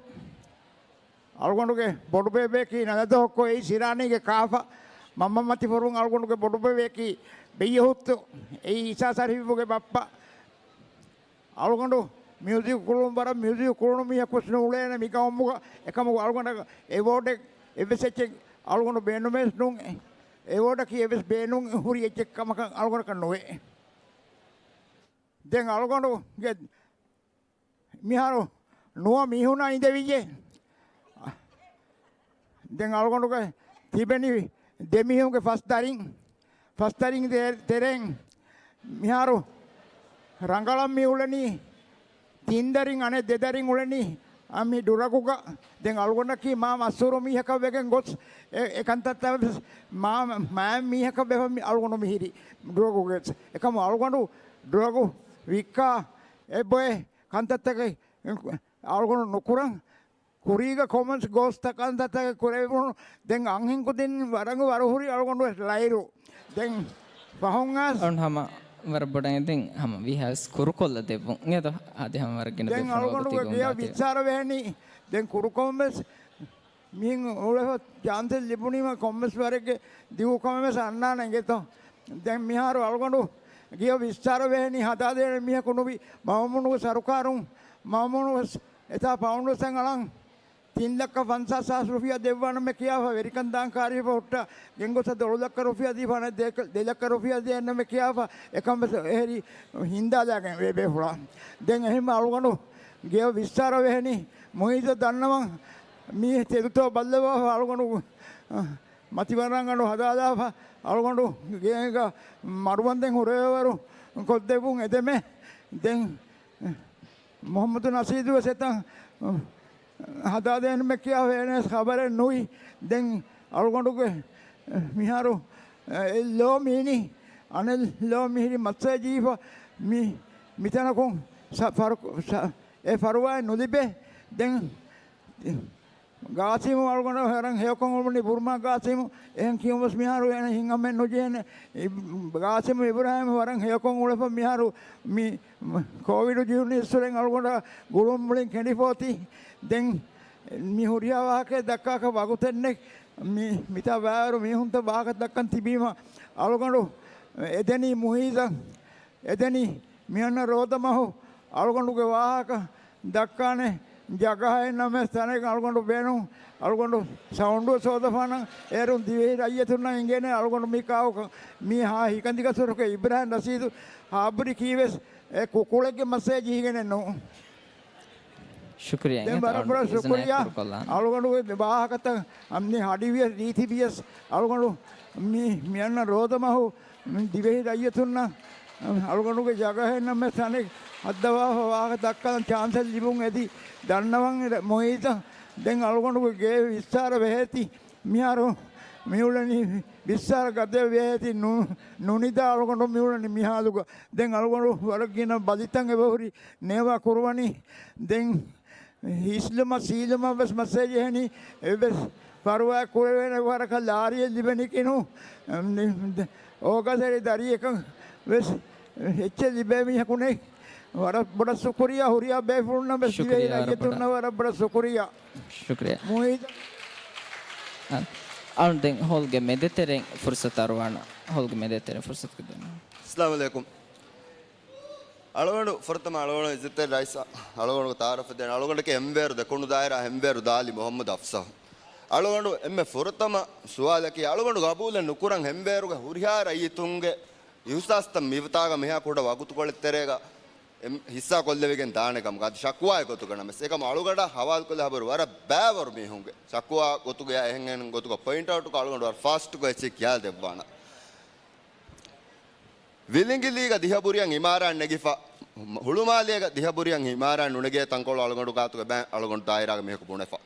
އަޅުގަނޑުގެ ބޮޑުބޭބެއަކީ ނަލަދޮހޮއްކޮ އެއީ ސިރާނީގެ ކާފަ. މަންމަ މަތިފުރުން އަޅުގަނޑުގެ ބޮޑުބޭބެއަކީ ބެއްޔެހުއްތު އެއީ އީސާ ޝަރީފުގެ ބައްޕަ. އަޅުގަނޑު މިއުޒިކް ކުޅުން ވަރަށް މިއުޒިކް ކުޅުނު މީހަކު ވެސް ނޫޅޭނެ މި ގައުމުގަ. އެކަމަކު އަޅުގަނޑަށް އެވޯޑެއް އެއްވެސް އެއްޗެއް އަޅުގަނޑު ބޭނުމެއް ނޫން. އެވޯޑަކީ އެއްވެސް ބޭނުން ހުރި އެއްޗެއް ކަމަކަށް އަޅުގަނޑަކަށް ނުވޭ. ދެން އަޅުގަނޑުގެ މިހާރު ނުވަ މީހުންނާ އިނދެވިއްޔޭ. ދެން އަޅުގަނޑުގެ ތިބެނީ ދެ މީހުންގެ ފަސް ދަރިން. ފަސް ދަރިން ތެ-، ތެރެއިން މިހާރު ރަނގަޅަށް މި އުޅެނީ ތިން ދަރިން، އަނެއް ދެ ދަރިން އުޅެނީ އަ، މި ޑުރަގުގަ. ދެން އަޅުގަނޑަކީ މާ މަޝްހޫރު މީހަކަށް ވެގެން ގޮސް އެ، އެ ކަންތައްތައް ވެސް މާ، މާ މީހަކަށް ވެފަ މި އަޅުގަނޑު މިހިރީ ޑުރަގުގެ. އެކަމު އަޅުގަނޑު ޑުރަގު ވިއްކާ އެބޮއެ ކަންތައްތަކެއް އަޅުގަނޑު ނުކުރަން. ކުރީގަ ކޮމެންޓްސް ގޯސްތަކަން ތަތަގެ ކުރެވުނު. ދެން އަންހެންކުދިން ވަރަށް ވަރުހުރި އަޅުގަނޑު ވެސް ލައިރު. ދެން ފަހުން އަސް. އަޅުން ހަމަ ވަރަށް ބޮޑަށް ދެން ހަމަ ވީހާވެސް ކުރުކޮށްލަ ދެއްވުން. އިނގޭތޯ؟ އަދި ހަމަ ވަރަށް ގިނަ ދެން ބޭފުޅުން އަޅުގަނޑުގެ ގިޔަ ވިއްސާރަ ވެހެނީ. ދެން ކުރުކޮމެސް މިހިން އުޅެފަ ޗާންސެއް ލިބުނީމަ ކޮންމެސް ވަރެއްގެ ދިގު ކަމެއް ވެސް އަންނާނެ އިނގޭތޯ. ދެން މިހާރު އަޅުގަނޑު ގިޔަ ވިއްސާރަ ވެހެނީ ހަދާދޭނެ މީހަކު ނުވި މައުމޫނުގެ ސަރުކާރުން މައުމޫނު ވެސް އެތާ ފައުންޑް ވެސް އަޅަން ތިން ލައްކަ ފަންސާސް ހާސް ރުފިޔާ ދެއްވާނަމޭ ކިޔާފަ، ވެރިކަން ދާން ކާރިފަ ހުއްޓާ ގެންގޮސް އަދި އޮޅު ލައްކަ ރުފިޔާ ދީފާނެ ދެ، ދެ ލައްކަ ރުފިޔާ ދޭނަމޭ ކިޔާފަ، އެކަން ވެސް އެހެރީ ހިންދާލާގެން ވޭ ބޭފުޅާ. ދެން އެހެން އަޅުގަނޑު ގެޔަށް ވިއްސާރަ ވެހެނީ މުއިއްޒަށް ދަންނަވަން މީ ތެދުތޯ ބައްލަވާފަ އަޅުގަނޑު، އަ، މަތިވަރަނގަނޑު ހަދާލާފަ އަޅުގަނޑު ގޭގަ މަރުބަންދެން ހުރެވޭވަރު ކޮށްދެއްވުން އެދެމޭ. ދެން މުޙައްމަދު ނަޝީދު ވެސް އެތަން ހަދާދޭނަމޭ ކިޔާ އޭނަ ވެސް ޚަބަރެއް ނުވި. ދެން އަޅުގަނޑުގެ މިހާރު އެއް ލޯ މީނި އަނެއް ލޯ މިހިރި މައްސައެއް ޖީފަ މި، މިތަނަކުން ސަ، ފަރު، ސަ، އެ ފަރުވާއެއް ނުލިބޭ. ދެން ގާސިމު އަޅުގަނޑަށް ވަރަށް ހެޔޮކޮށް އުޅުނީ ބުރުމާ ގާސިމު. އެހެން ކިޔުން ވެސް މިހާރު އޭނަ ހިތްހަމައެއް ނުޖެހޭނެ. އި، ގާސިމު އިބްރާހިމް ވަރަށް ހެޔޮކޮށް އުޅެފަ މިހާރު މި، މ، ކޯވިޑު ޖިހުނީއްސުރެން އަޅުގަނޑަށް ގުޅުން މުޅިން ކެނޑިފޯތީ. ދެން މި ހުރިހާ ވާހަކައެއް ދައްކާކަށް ވަގުތެއްނެއް. މި، މިތާ ބައިވަރު މީހުންތައް ވާހަކަ ދައްކަން ތިބީމަ އަޅުގަނޑު އެދެނީ މުއިއްޒަށް. އެދެނީ މިއަންނަ ރޯދަމަހު އަޅުގަނޑުގެ ވާހަކަ ދައްކާނެ ޖަގަހައެއް ނަމަވެސް ތަނެއް އަޅުގަނޑު ބޭނުން. އަޅުގަނޑު ސައުންޑުވެސް ހޯދަފާނަން. އޭރުން ދިވެހި ރައްޔިތުންނަށް އިނގޭނެ އަޅުގަނޑު މި ކާވަކަށް މީ ހާ ހިކަނދިގަސްވަރުގެ އިބްރާހިމް ރަޝީދު ހާބުރި ކީވެސް އެ ކުކުޅެއްގެ މައްސަލަ ޖެހިގެނެއް ނޫން. ޝުކުރިއްޔާ ދެން އިނގޭތޯ ވަރަށް ބޮޑަށް އަޅުގަނޑު ޝުކުރިއްޔާ. އިޒުނަތް ކުރުކޮށްލާން. އަޅުގަނޑުގެ ވާހަކަތައް އަންނި ހަޑިވިޔަސް ރީތިވިޔަސް އަޅުގަނޑު މި، މިއަންނަ ރޯދަމަހު މި ދިވެހި ރައްޔިތުންނަށް އަޅުގަނޑުގެ ޖަގަހެއް ނަމަވެސް ތަނެއް ހައްދަވާފަ ވާހަކަ ދައްކަން ޗާންސެއް ލިބުން އެދި ދަންނަވަން މުއިއްޒަށް. ދެން އަޅުގަނޑުގެ ގޭ ވިއްސާރަ ވެހޭތީ މިހާރު މިއުޅެނީ ވިއްސާރަ ގަދަ ވެހޭތީ ނު، ނުނިދާ އަޅުގަނޑު މިއުޅެނީ މިހާލުގަ. ދެން އަޅުގަނޑު ވަރަށް ގިނަ ބަލިތައް އެބަހުރި ނޭވާ ކުރުވަނީ. ދެން ހިސްލުމަށް ސީލުމަށް ވެސް މައްސަލަ ޖެހެނީ އެއްވެސް ފަރުވާ ކުރެވޭނެ ވަރަކަށް ލާރިއެއް ލިބެނީކީނު. އޯގާސް އެރި ދަރިއަކަށް ވެސް އެއްޗެއް ލިބޭ މީހަކު ނެތް. ވަރަށް ބޮޑަށް ޝުކުރިއްޔާ ހުރިހާ ބޭފުޅުންނަށް ވެސް ދިވެހި ރައްޔިތުންނަށް ވަރަށް ބޮޑަށް ޝުކުރިއްޔާ. ޝުކުރިއްޔާ. މުއިއްޒަށް. އަ، އަޅުން ދެން ހޯލްގެ މެދެތެރެއިން ފުރުސަތު އަރުވާނަ. ހޯލްގެ މެދެތެރެއިން ފުރުސަތު ދެން. އައްސަލާމު ޢަލައިކުމް. އަޅުގަނޑު ފުރަތަމަ އަޅުގަނޑު އިއްޒަތްތެރި ރައީސް އަޅުގަނޑުގެ ތަޢާރަފް ދޭން. އަޅުގަނޑަކީ އެންވޭރު ދެކުނު ދާއިރާ އެންވޭރު ދާލި މުޙައްމަދު އަފްސަހު. އަޅުގަނޑު އެންމެ ފުރަތަމަ ސުވާލަކީ އަޅުގަނޑު ގަބޫލެއް ނުކުރަން އެންވޭރުގެ ހުރިހާ ރައްޔިތުންގެ އިހުސާސްތައް މިވަތާގަ މިހާ ކުޑަ ވަގުތުކޮޅެއް ތެރޭގަ އެ ހިއްސާ ކޮށްލެވިގެން ދާނެ ކަމަކަށް. އަދި ޝަކުވާއެއް ގޮތުގަ ނަމަވެސް އެކަމު އަޅުގަނޑަށް ހަވާލުކޮށްލި ހަބަރު ވަރަށް ބައިވަރު މީހުންގެ ޝަކުވާ ގޮތުގަ އެހެން އެހެން ގޮތުގަ ޕޮއިންޓް އައުޓްކޮށް އަޅުގަނޑު ވަރަށް ފާސްޓްކޮށް އެއްޗެއް ކިޔާލަދެއްވާނަން. ވިލިނގިލީގަ ދިހަ ބުރިއަށް އިމާރާތް ނެގިފަ، ހުޅުމާލޭގަ ދިހަ ބުރިއަށް އިމާރާތް ނުނެގޭ ތަންކޮޅު އަޅުގަނޑު ގާތުގަ ބައި އަޅުގަނޑު ދާއިރާގަ މީހަކު ބުނެފަ.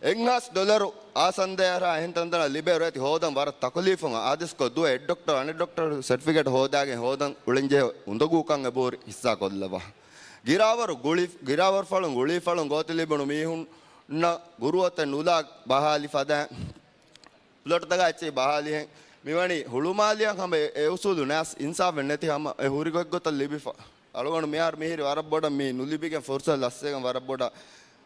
އެއްހާސް ޑޮލަރު އާސަންދޭހަރާ އެހެން ތަންތަނަށް ލިބޭއިރު އޭތި ހޯދަން ވަރަށް ތަކުލީފުން އާދޭސްކޮށް ދުވަ އެއް ޑޮކްޓަރު އަނެއް ޑޮކްޓަރު ސެޓްފިކެޓް ހޯދާގެން ހޯދަން އުޅެންޖެހޭ އުނދަގޫކަން އެބަހުރި ހިއްސާ ކޮށްލަވާ. ގިރާވަރު ގުޅި، ގިރާވަރުފަޅުން ގުޅީފަޅުން ގޯތި ލިބުނު މީހުންނަށް ގުރުއޮތެއް ނުލާ ބަހާލި ފަދައިން ޕްލޮޓްތަކާ އެއްޗެހި ބަހާލިހެން މިވަނީ ހުޅުމާލިއަށް ހަމަ އެ، އެ އުސޫލު ނައިސް އިންސާފެއް ނެތި ހަމަ އެ ހުރި ގޮތްގޮތަށް ލިބިފަ. އަޅުގަނޑު މިހާރު މިހިރި ވަރަށް ބޮޑަށް މި ނުލިބިގެން ފުރުސަތު ލަސްވެގެން ވަރަށް ބޮޑަށް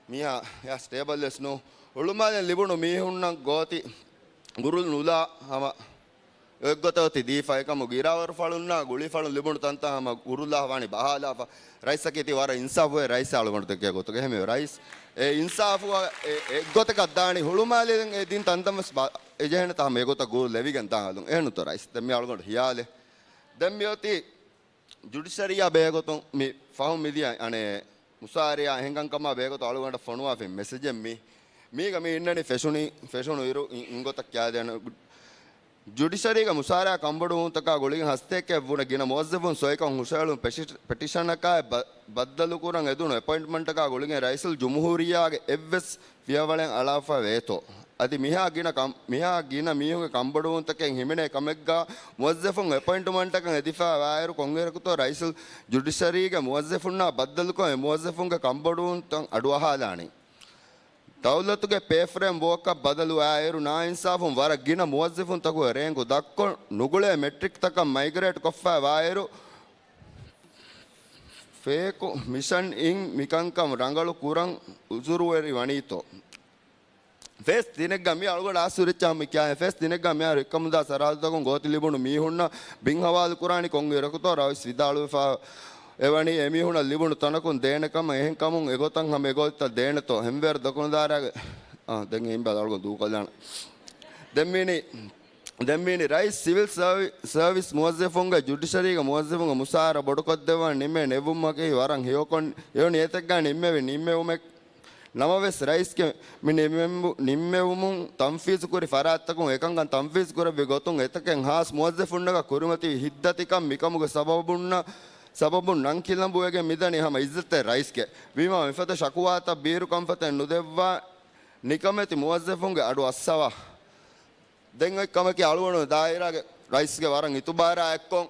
މީހާ އެއާ ސްޓޭބަލް ވެސް ނޫ. ހުޅުމާލިއަށް ލިބުނު މީހުންނަށް ގޯތި ގުރުލު ނުލާ ހަމަ އެއްގޮތަށް އޮތީ ދީފަ. އެކަމު ގިރާވަރުފަޅުންނާ ގުޅިފަޅުން ލިބުނު ތަންތަން ހަމަ ގުރުލާ ވާނީ ބަހާލާފަ. ރައީސަކީ ތި ވަރަށް އިންސާފުވޭ ރައީސް އަޅުގަނޑު ދެކޭ ގޮތުގަ. އެހެންވެ ރައީސް އެ އިންސާފު އެ، އެއްގޮތަކަށް ދާނީ ހުޅުމާލެ އެ ދިން ތަންތަން ވެސް ބަ-، އެޖެހެނެތަ ހަމަ އެގޮތަށް ގުރު ލެވިގެން ދާ އަލުން. އެހެންތޯ ރައީސް؟ ދެން މި އަޅުގަނޑު ހިޔާލެ. ދެން މި އޮތީ ޖުޑިޝަރީއާ ބެހޭގޮތުން މި ފަހުން މިދިޔަ އަނެއް މުސާރަޔާ އެހެންކަންކަމާ ބެހޭގޮތުން އަޅުގަނޑަށް ފޮނުވާފައި މެސެޖެއް މީ. މީގަ މި އިންނަނީ ފެށުނީ، ފެށުނު އިރު އިން، އިންގޮތަށް ކިޔާދޭނެ. ޖުޑިޝަރީގެ މުސާރަޔާ ކަންބޮޑުވުންތަކާ ގުޅިގެން ހަސަތޭކައެއް ވުނަ ގިނަ މުވައްޒަފުން ސޮއިކަން ހުށަހެޅުން ޕެޓި-، ޕެޓިޝަނަކާއި ބަ-، ބައްދަލުކުރަން އެދުނު އެޕޮއިންޓްމަންޓަކާ ގުޅިގެން ރައީސުލް ޖުމްހޫރިއްޔާގެ އެއްވެސް ފިޔަވަޅެއް އަޅާފަ ވޭތޯ؟ އަދި މިހާ ގިނަ ކަން-، މިހާ ގިނަ މީހުންގެ ކަންބޮޑުވުންތަކެއް ހިމެނޭ ކަމެއްގާ މުވައްޒަފުން އެޕޮއިންޓްމަންޓަކަށް އެދިފަ ވާއިރު ކޮންއިރަކުތޯ ރައީސުލް ޖުޑިޝަރީގެ މުވައްޒަފުންނާ ބައްދަލުކޮށް އެ މުވައްޒަފުންގެ ކަންބޮޑުވުންތައް އަޑުއަހާލާނީ؟ ދައުލަތުގެ ޕޭ ފްރޭމް ވޯކަށް ބަދަލުވާއިރު، ނާއިންސާފުން ވަރަށް ގިނަ މުވައްޒަފުންތަކުގެ ރޭންކު ދަށްކޮށް، ނުގުޅޭ މެޓްރިކްތަކަށް މައިގްރޭޓް ކޮށްފައި ވާއިރު، ފޭކު މިޝަން އިން މިކަންކަން ރަނގަޅު ކުރަން އުޒުރުވެރި ވަނީތޯ؟ ފޭސް ތިނެއްގަ މި އަޅުގަނޑު އާސުރެއްޗާ މި ކިޔާ ފޭސް ތިނެއްގަ މިހާރު އެއްކަމުދާ ސަރަހައްދުތަކުން ގޯތި ލިބުނު މީހުންނަށް ބިން ހަވާލު ކުރާނީ ކޮން އިރަކުތޯ ރައީސް ވިދާޅުވެފަ އެވަނީ އެމީހުނަށް ލިބުނު ތަނަކުން ދޭނެ ކަމަށް. އެހެންކަމުން އެގޮތަށް ހަމަ އެގޮތަށް ދޭނެތޯ؟ ހެންވޭރު ދޮކުނުދާރާގެ، އާ، ދެން އެއިން ބަލަ އަޅުގަނޑު ދޫކޮށްލާނަ. ދެން މީނީ، ދެން މީނީ ރައީސް ސިވިލް ސަރވި-، ސަރވިސް މުވައްޒަފުންގެ ޖުޑިޝަރީގެ މުވައްޒަފުންގެ މުސާރަ ބޮޑުކޮށްދެއްވަން ނިންމޭ ނެއްވުމަކީ ވަރަށް ހެޔޮކޮށް ހެޔޮ ނިޔަތެއްގަ ނިންމެވި ނިންމެވުމެއް ނަމަވެސް، ރައީސްގެ މި ނިންމެވު-، ނިންމެވުމުން ތަންފީޒުކުރި ފަރާތްތަކުން އެކަންކަން ތަންފީޒުކުރެއްވި ގޮތުން އެތަކެއް ހާސް މުވައްޒަފުންނަކަށް ކުރިމަތިވި ހިތްދަތިކަން މިކަމުގެ ސަބަބުންނަށް، ސަބަބުން ނަން ކިލަނބުވެގެން މިދަނީ ހަމަ އިއްޒަތްތެރި ރައީސްގެ. ވީމާ މިފަދަ ޝަކުވާތައް ބީރު ކަންފަތެއް ނުދެއްވާ ނިކަމެތި މުވައްޒަފުންގެ އަޑު އައްސަވާ. ދެން އޮތް ކަމަކީ އަޅުގަނޑު ދާއިރާގެ ރައީސްގެ ވަރަށް އިތުބާރާ އެއްކޮށް،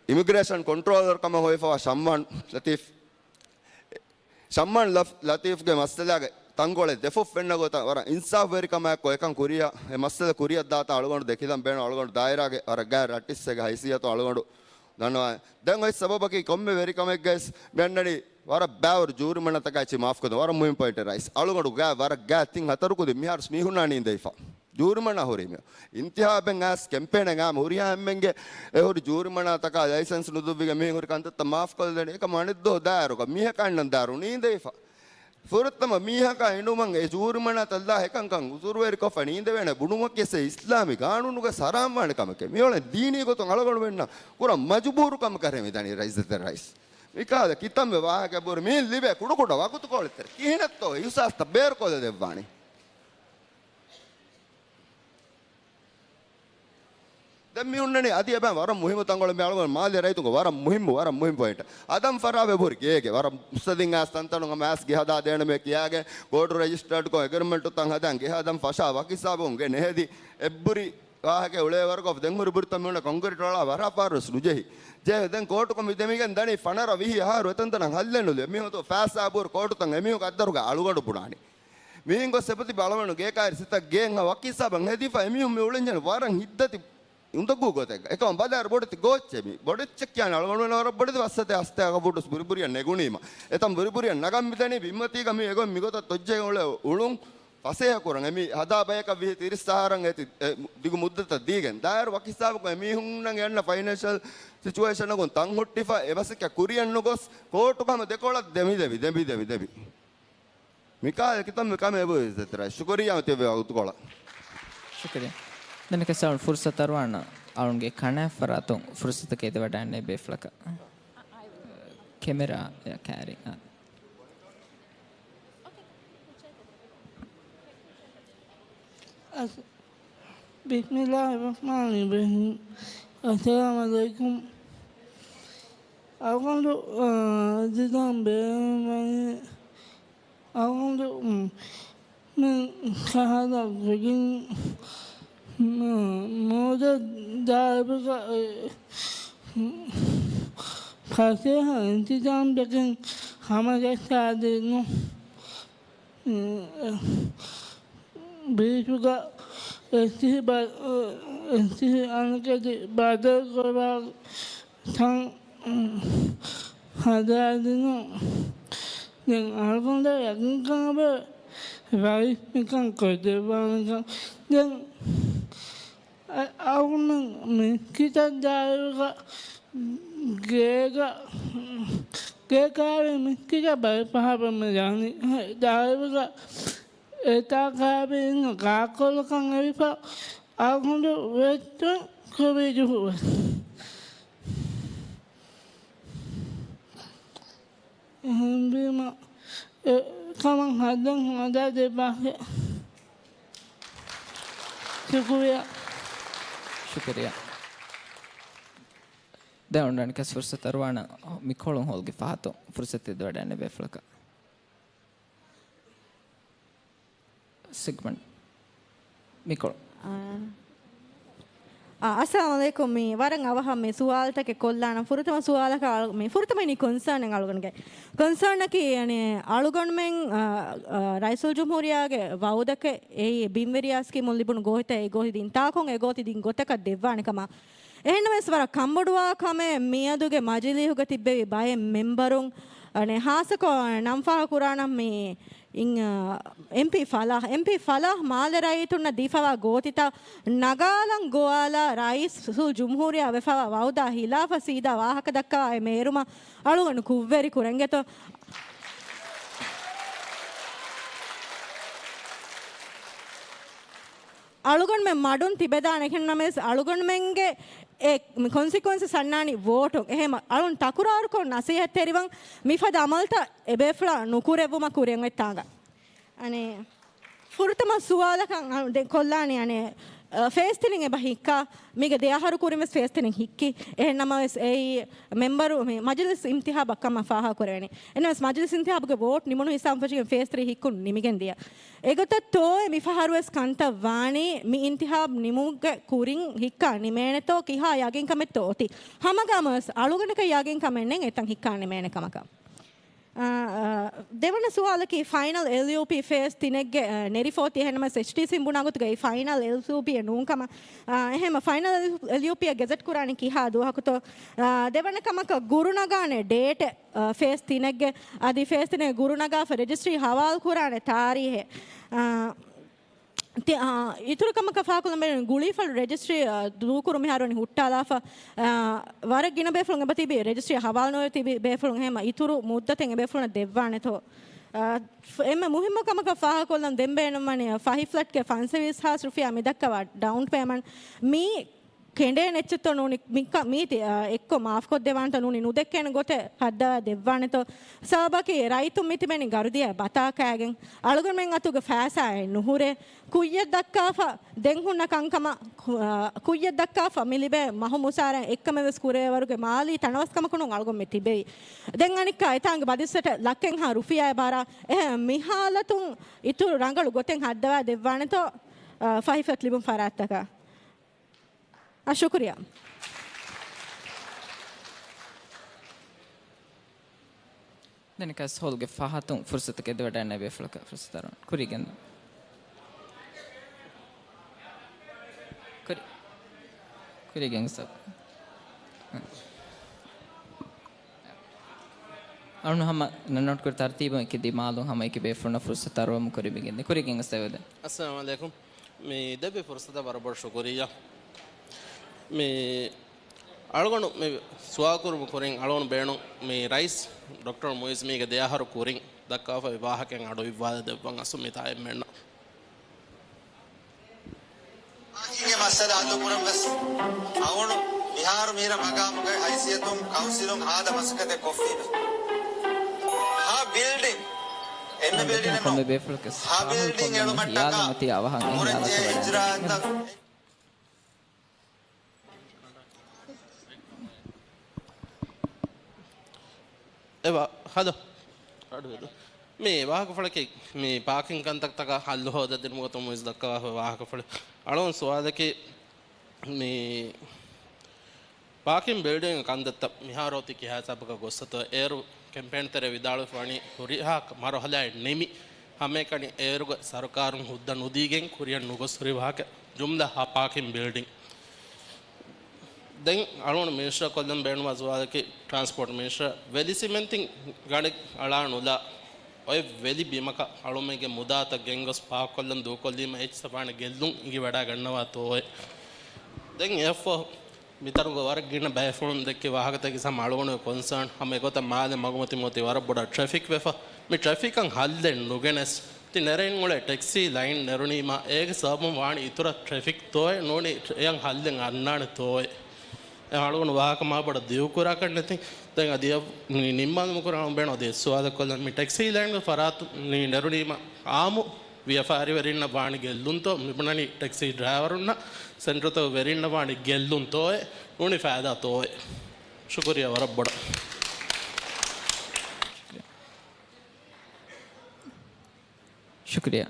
އިމިގްރޭޝަން ކޮންޓްރޯލަރ ކަމަށް ހޮވިފަވާ ޝައްމާން ލަތީފް ޝައްމާން ލަފް-، ލަތީފްގެ މައްސަލާގެ ތަންކޮޅެއް ދެފުށް ފެންނަ ގޮތަށް ވަރަށް އިންސާފުވެރިކަމާއެކު އެކަން ކުރިއަށް، އެ މައްސަލަ ކުރިއަށް ދާތާ އަޅުގަނޑު ދެކިލަން ބޭނުން. އަޅުގަނޑު ދާއިރާގެ ވަރަށް ގާތް ރައްޓިއްސެއްގެ ހައިސިއްޔަތު އަޅުގަނޑު ދަންނަވާ. ދެން އޮތް ސަބަބަކީ ކޮންމެ ވެރިކަމެއްގައިސް މި އަންނަނީ ވަރަށް ބާވަރު ޖޫރިމަނާތަކާ އެއްޗެއް މާފުކޮށްދޭން. ވަރަށް މުހިންމު ޕޮއިންޓެއް ރައީސް. އަޅުގަނޑު ގާތް ވަރަށް ގާތް ތިން ހަތަރު ކުދިން މިހާރު މީހުންނާ ނީނދެވިފަ. ޖޫރިމަނާ ހުރީ މި އިންތިހާބެއް އައިސް ކެމްޕޭނެއް އައިމަ ހުރިހާ އެންމެންގެ އެ ހުރި ޖޫރިމަނާތަކާ ލައިސަންސް ނުދުއްވިގެން މިހެން ހުރި ކަންތައްތައް މާފުކޮށްލެވޭނެ. އެކަމަކު އަނެއް ދުވަހު ދާއިރުގަ މީހަކަށް އަންނަން ދާއިރު ނީނދެވިފަ. ފުރަތަމަ މީހަކާ އިނުމަށް އެ ޖޫރިމަނާތައް ލާ އެކަންކަން އުޒުރުވެރިކޮށްފަ ނީނދެވޭނެ ބުނުމަކީ އެއް އިސްލާމީ ގާނޫނުގަ ހަރާމްވާނެ ކަމެކޭ. މިއުޅެނީ ދީނީ ގޮތުން އަޅުގަނޑުމެންނަށް ކުރަން މަޖުބޫރު ކަމަކަށް މި ދަނީ ރައީސް ދެތެރެ ރައީސް. މިކަހަލަ ކިތަންމެ ވާހަކަ ބުރި މީން ލިބޭ ކުޑަކުޑަ ވަގުތުކޮޅެއްތެރެ ކިހިނެއްތޯ އިހުސާސްތައް ބޭރުކޮށްލަދެއްވާނީ. ދެން މި ހުންނަނީ އަދި އެބައި ވަރަށް މުހިއްމު ތަންކޮޅެއް މި އަޅުގަނޑު މާލެ ރައްޔިތުންގެ ވަރަށް މުހިއްމު، ވަރަށް މުހިއްމު ޕޮއިންޓް. އަދަން ފަށާފަ ހުރި ގޭގެ ވަރަށް މުއްސަދިން އައިސް ތަންތަނުން ހަމަ އައިސް ގެ ހަދާ ދޭނަމޭ ކިޔާގެ ކޯޓު ރަޖިސްޓާޑްކޮށް އެގްރިމެންޓުތައް ހަދާން ގެ ހަދަން ފަށާ ވަކި ހިސާބުން ގެ ނެހެދި އެއްބުރި ވާހަކަ އުޅޭވަރުގަ ދެން ހުރި ބުރިތައް މި ހުންނަ ކޮންކްރީޓް ރޮޅާ ވަރަށް ފާރުވެސް ނުޖެހި. ޖެހި ދެން ކޯޓުކޮށް މި ދެމިގެން ދަނީ ފަނަރަ ވިހި އަހަރު އެތަންތަނަށް ހައްލެއް ނުލިބި. މިހުން ފައިސާ ބުރި ކޯޓުތައް އެމީހުން ގައްދަރުގަ އަޅުގަނޑު ބުނާނީ. މިހެން ގޮސް އެބަތިބި އަޅުގަނޑު ގޭކާރި ސިތައް ގޭން ހަ ވަކި ހިސާބަށް ހެދިފަ އެމީހުން މި އުޅެންޖެހެނީ ވަރަށް ހިތްދަތި އުނދަގޫ ގޮތެއްގަ. އެކަމަ ބަލާއިރު ބޮޑެތި ގޯއްޗެއް މީ. ބޮޑެއްޗެއް ކިޔާނެ އަޅުގަނޑު ވަރަށް ބޮޑެތި ވައްސަތޭ އަސްތޭކަ ފުޓުސް ބުރިބުރިއަށް ނެގުނީމަ. އެތަން ބުރިބުރިއަށް ނަގަން މިދަނީ ބިންމަތީގަ މި އެގޮތް މިގޮތަށް ތޮއްޖެހި އުޅޭ އުޅުން ފަސޭހަ ކުރަން. އެމީ ހަދާ ބަޔަކަށް ވިހި ތިރީސް އަހަރަށް އެތި އެ ދިގު މުއްދަތަށް ދީގެން. ދާއިރު ވަކި ހިސާބަކުން އެމީހުންނަށް އެންނަ ފައިނޭންޝަލް ސިޗުއޭޝަނަކުން ތަން ހުއްޓިފަ އެ މަސައްކަތް ކުރިއަށް ނުގޮސް ކޯޓު ހަމަ ދެކޮޅަށް ދެމިދެވި، ދެމިދެވި، ދެމި. މިކާލެ ކިތަންމެ ކަމެއް އެބަ އިއްޒަތްތެރި. ޝުކުރިއްޔާ ތިޔަބަ އުތުކޮޅަށް. ޝުކުރިއްޔާ. ދެން މިކަސް އަޅުން ފުރުސަތު އަރުވާނަ އަޅުންގެ ކަނާތް ފަރާތުން ފުރުސަތަކަށް އެދިވަޑައިންނެވި ބޭފުޅަކަށް. ކެމެރާ ކައިރި. އަސް-، ބިސްމިއްލާހިއްރަޙްމާނިއްރަޙީމް. އައްސަލާމު ޢަލައިކުމް. އަޅުގަނޑު، އާ، ދިދަން ބޭނުންވަނީ އަޅުގަނޑު، މް، މި ޝަހަރަށް ގުޅިގެން، މް، މޯލްޑިވްސް ދާއިރުގަ، މް، ފަސޭހަ އިންތިޒާމްތަކެއް ހަމަޖައްސާދިނުން. ބީޗުގަ އެއްޗިހި ބަ-، އެއްޗިހި އަނެކެތި ބަދަލުކުރާ ތަން ހަދާދިނުން. ދެން އަޅުގަނޑަށް ޔަގީންކަން އެބަ ރައީސް މިކަން ކޮށްދެއްވާނެކަން. ދެން އަ-، އަޅުގަނޑު މިސްކިތަށް ދާއިރުގަ ގޭގަ، ގޭކާވެ މިސްކިތަށް ބަލިފަހަރު މި ދާނީ ދާއިރުގަ އެތާކާވެ އިން ގާކޮޅަކަށް އެޅިފަ އަޅުގަނޑު ވެއްޓުން ކުރި ޖުހުވެ. އެހެންވީމަ، އެ ކަމަށް ހައްދަން ހަދާ ދެއްވާށޭ. ޝުކުރިއްޔާ. ޝުކުރިއްޔާ. ދެން އޮންނަނިކަސް ފުރުސަތު އަރުވާނަ މިކޮޅުން ހޯލްގެ ފަހަތުން ފުރުސަތު އެދިވަޑައިން ބޭފުޅަކަށް. ސެގްމަންޓް މިކޮޅު. އާ. އާ، އައްސަލާމު ޢަލައިކުމް. މި ވަރަށް އަވަހަށް މި ސުވާލުތަކެއް ކޮށްލާނަން. ފުރަތަމަ ސުވާލަކަށް އަޅު-، މި ފުރަތަމަ އިނީ ކޮންސާނެއް އަޅުގަނޑުގެ. ކޮންސާނަކީ، އަނެ، އަޅުގަނޑުމެން، އާ، އާ، ރައީސުލްޖުމްހޫރިއްޔާގެ ވައުދަކަށް އެއީ ބިންވެރިޔާ ސްކީމުން ލިބުނު ގޯތިތައް އެ ގޯތި ދިން ތާކުން އެ ގޯތި ދިން ގޮތަކަށް ދެއްވާނެ ކަމަށް. އެހެންނަމަވެސް ވަރަށް ކަންބޮޑުވާ ކަމެއް މިއަދުގެ މަޖިލީހުގަ ތިއްބެވި ބައެއް މެމްބަރުން، އަނެ، ހާއްސަކޮށް ނަން ފާހަގަ ކުރާނަން މި އިން، އާ، އެމްޕީ ފަލާހް، އެމްޕީ ފަލާހް މާލެ ރައްޔިތުންނަށް ދީފަވާ ގޯތިތައް ނަގާލަން ގޮވާލާ ރައީސުލްޖުމްހޫރިއްޔާ ވެފަވާ ވައުދާ ހިލާފަށް ސީދާ ވާހަކަ ދައްކާ އެ މޭރުމަށް އަޅުގަނޑު ކުށްވެރި ކުރަންގެތޯ. އަޅުގަނޑުމެން މަޑުން ތިބެދާނެ. އެހެންނަމަވެސް އަޅުގަނޑުމެންގެ އެ ކޮންސިކުއެންސަސް އަންނާނީ ވޯޓުން. އެހެން އަޅުން ތަކުރާރުކޮށް ނަސޭހަތްތެރިވަން މިފަދަ އަމަލުތައް އެބޭފުޅާ ނުކުރެއްވުމަށް ކުރިއަށް އޮތްތާނގަ. އަނެ، ފުރަތަމަ ސުވާލަކަށް އަ، ދެން ކޮށްލާނީ އަނެ، އަ، ފޭސް ތިނެއް އެބަ ހިއްކާ، މީގެ ދެ އަހަރު ކުރިން ވެސް ފޭސް ތިނެއް ހިއްކި. އެހެން ނަމަވެސް އެއީ މެމްބަރު މި މަޖިލިސް އިންތިހާބަށް ކަމަށް ފާހަގަ ކުރެވެނީ. އެހެންނަމަވެސް މަޖިލިސް އިންތިހާބުގެ ވޯޓް ނިމުނު ހިސާބުން ފެށިގެން ފޭސް ތްރީ ހިއްކުން ނިމިގެން ދިޔަ. އެގޮތަށް ތޯއެ މިފަހަރުވެސް ކަންތައް ވާނީ މި އިންތިހާބް ނިމުމުގެ ކުރިން ހިއްކާ ނިމޭނެތޯ ކިހާ ޔަގީންކަމެއްތޯ އޮތީ. ހަމަގައިމުވެސް އަޅުގަނޑަކަށް ޔަގީންކަމެއް ނެތް އެތަން ހިއްކާ ނިމޭނެ ކަމަކަށް. އާ، އާ، ދެވަނަ ސުވާލަކީ ފައިނަލް އެލްޔޫޕީ ފޭސް ތިނެއްގެ، އާ، ނެރިފޯތި އެހެންނަމަވެސް އެޗްޑީސީން ބުނާ ގޮތުގައި ފައިނަލް އެލްޔޫޕީއެއް ނޫން ކަމަށް. އާ، އެހެންމަ ފައިނަލް އެލްޔޫޕީއަށް ގެޒެޓް ކުރާނީ ކިހާ ދުވަހަކުތޯ؟ އާ، ދެވަނަ ކަމަކަށް ގުރުނަގާނެ ޑޭޓެއް، އާ، ފޭސް ތިނެއްގެ އަދި ފޭސް ތިނެއް ގުރުނަގާފަ ރެޖިސްޓްރީ ހަވާލު ކުރާނެ ތާރީހެއް. އާ، ތި-، އާ، އިތުރު ކަމަކަށް ފާކުލަން ބޭނުން ގުޅީފަޅު ރެޖިސްޓްރީ، އާ، ދޫކުރު މިހާރު ވަނީ ހުއްޓާލާފަ، އާ، ވަރަށް ގިނަ ބޭފުޅުން އެބަ ތިބި ރެޖިސްޓްރީ ހަވާލު ނުވެ ތިބި ބޭފުޅުން އެހެންމަ އިތުރު މުއްދަތެއް އެބޭފުޅުންނަށް ދެއްވާނެތޯ. އާ، ފް-، އެންމެ މުހިއްމު ކަމަކަށް ފާހަގަކޮށްލަން ދެން ބޭނުންވަނީ ފަހި ފްލެޓްގެ ފަންސަވީސް ހާސް ރުފިޔާ މިދައްކަވާ ޑައުން ޕޭމަންޓް މީ ކެނޑޭނެ އެއްޗެއްތޯ ނޫނީ މިކަ-، މީތި، އާ، އެއްކޮށް މާފްކޮށްދެވާނެތޯ ނޫނީ ނުދެއްކޭނެ ގޮތެއް ހައްދަވާ ދެއްވާނެތޯ. ސަބަބަކީ ރައްޔިތުން މިތިބެނީ ގަރުދިޔަ ބަތާ ކައިގެން. އަޅުގަނޑުމެން އަތުގެ ފައިސާއެއް ނުހުރޭ. ކުއްޔަށް ދައްކާފަ ދެން ހުންނަ ކަންކަމަށް، ކު-، އާ، ކުއްޔަށް ދައްކާފަ މި ލިބޭ މަހު މުސާރައިން އެއްކަމެއް ވެސް ކުރެވޭވަރުގެ މާލީ ތަނަވަސްކަމަކުން އަޅުގަނޑު މި ތިބެވީ. ދެން އަނެއްކާ އެތާނގެ ބަދިސްވެޓަށް ލައްކެއްހާ ރުފިޔާއެއް ބާރާ. އެހެން މި ހާލަތުން އިތުރު ރަނގަޅު ގޮތެއް ހައްދަވާ ދެއްވާނެތޯ، އާ، ފަހި ފްލެޓް ލިބުނު ފަރާތްތަކަށް. އާ، ޝުކުރިއްޔާ. ދެން އަނެއްކާވެސް ހޯލްގެ ފަހަތުން ފުރުސަތު އެދިވަޑައިގަންނަވާ ބޭފުޅަކަށް ފުރުސަތު އަރުވަން. ކުރީގެން. ކުރި-، ކުރީގެން ސަބް. އަޅުން ހަމަ ނަންނަވަން ކުރި ތަރުތީބުން އެކި ދިމާލުން ހަމަ އެކި ބޭފުޅުންނަށް ފުރުސަތު އަރުވަމުން ކުރިމިގެން. ކުރީގެން ސަބް. އައްސަލާމު ޢަލައިކުމް. މި ދެއްވި ފުރުސަތަށް ވަރަށް ބޮޑު ޝުކުރިއްޔާ. މި އަޅުގަނޑު މި ސުވާލު ކުރުމުގެ ކުރިން އަޅުގަނޑު ބޭނުން މި ރައީސް ޑޮކްޓަރ މުއިއްޒު މީގެ ދެ އަހަރު ކުރިން ދައްކާފައި ވާހަކައިން އަޑު އިއްވާލަ ދެއްވަން އަސްލު މިތާ އެންމެންނަށް. އާއިންގެ މައްސަލަ ހައްލުކުރަން ވެސް އަޅުގަނޑު މިހާރު މީރަ މަގާމުގެ ހައިސިއްޔަތުން ކައުންސިލުން ހާދަ މަސައްކަތެއް ކޮށްފީމެ. ހާ ބިލްޑިން، އެންމެ ބިލްޑިން ކޮންމެ ބޭފުޅަކަށް ހާ ބިލްޑިން އެޅުމަށްޓަކާ ހިޔާލުމަތީ އަވަހަށް އެހިޔާލަށް ވަޑައިގެން. އެ ވާ-، ހަލޯ. އަޑު ހެދު. މި ވާހަކަފުޅަކީ، މި ޕާކިން ކަންތައްތަކަށް ހައްލު ހޯދަދިނުމުގެ ގޮތުން މުއިޒް ދައްކަވާފައި ވާހަކަފުޅެއް. އަޅުގަނޑު ސުވާލަކީ، މި ޕާކިން ބިލްޑިންގ ކަންތައްތައް މިހާރު އޮތީ ކިހާ ހިސާބަކަށް ގޮއްސަތޯ؟ އޭރު ކެމްޕޭން ތެރޭ ވިދާޅުވެފަ ވަނީ ހުރިހާ މަރުހަލާއެއް ނިމި، ހަމައެކަނި އޭރުގެ ސަރުކާރުން ހުއްދަ ނުދީގެން ކުރިއަށް ނުގޮސް ހުރި ވާހަކަ ޖުމްލަ ހަ ޕާކިން ބިލްޑިންގ. ދެން އަޅުގަނޑު މިނިސްޓަރ ކޮށްލަން ބޭނުންވާ ސުވާލަކީ، ޓްރާންސްޕޯޓް މިނިސްޓަރ، ވެލި ސިމެންތިން ގަނޑެއް އަޅާ ނުލާ، އޮތް ވެލި ބިމަކަށް އަޅުމެންގެ މުދާތައް ގެންގޮސް ޕާކްކޮށްލަން ދޫކޮށްލީމަ އެއްޗިއްސަށް ވާނެ ގެއްލުން އިނގިވަޑައިގަންނަވާތޯއޭ؟ ދެން އެއަށްފަހު މިތަނުގަ ވަރަށް ގިނަ ބޭފުޅުން ދެއްކި ވާހަކަތަކީ ހަމަ އަޅުގަނޑުގެ ކޮންސާން. ހަމަ އެގޮތަށް މާލެ މަގުމަތިން އޮތީ ވަރަށް ބޮޑަށް ޓްރެފިކް ވެފަ. މި ޓްރެފިކަށް ހައްލެއް ނުގެނެސް، ތި ނެރެން އުޅޭ ޓެކްސީ ލައިން ނެރުނީމަ އޭގެ ސަބަބުން ވާނީ އިތުރަށް ޓްރެފިކް ތޯއޭ؟ ނޫނީ އެޔަށް ހައްލެއް އަންނާނެ ތޯއޭ؟ އެ އަޅުގަނޑު ވާހަކަ މާބޮޑަށް ދިގުކުރާކަށް ނެތި. ދެން އަދި އެ ނިންމާލުމުގެ ކުރިން ބޭނުން އަދި އެއް ސުވާލެއް ކޮށްލަން. މި ޓެކްސީ ލައިންގެ ފަރާތުން ނެރުނީމަ އާއްމު ވިޔަފާރިވެރިންނަށް ވާނީ ގެއްލުންތޯ؟ މިބުނަނީ ޓެކްސީ ޑްރައިވަރުންނަށް ސެންޓަރުތަކުގެ ވެރިންނަށް ވާނީ ގެއްލުންތޯއޭ؟ ނޫނީ ފައިދާތޯއޭ؟ ޝުކުރިއްޔާ ވަރަށް ބޮޑަށް. ޝުކުރިއްޔާ.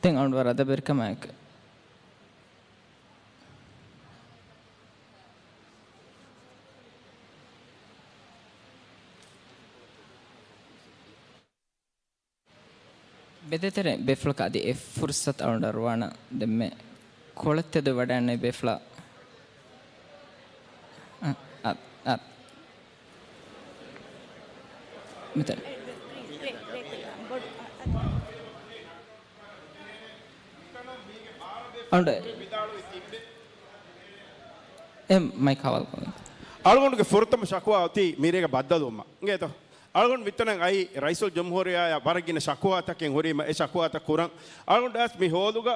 ދެން އަޅުގަނޑު ވަރަށް އަދަބުވެރިކަމާއެކު. ބެދޭތެރޭ ބޭފުޅަކަށް އަދި އެއް ފުރުސަތު އަޅުގަނޑަށް އަރުވާނަން. ދެންމެ ކޮޅަށް ތެދުވެވަޑައިގަންނަވާ ބޭފުޅާ. އަ، އަ، އަ. މިތަން. އަޅުގަނޑު އެ މައިކް ހަވާލު ކޮށްލަން. އަޅުގަނޑުގެ ފުރަތަމަ ޝަކުވާ އޮތީ މިރޭގަ ބައްދަލުވުމަށް. އިނގޭތޯ؟ އަޅުގަނޑު މިތަނަށް އައީ ރައީސުލްޖުމްހޫރިއްޔާއާ ވަރަށް ގިނަ ޝަކުވާތަކެއް ހުރީމަ، އެ ޝަކުވާތައް ކުރަން. އަޅުގަނޑު އައިސް މި ހޯލުގަ،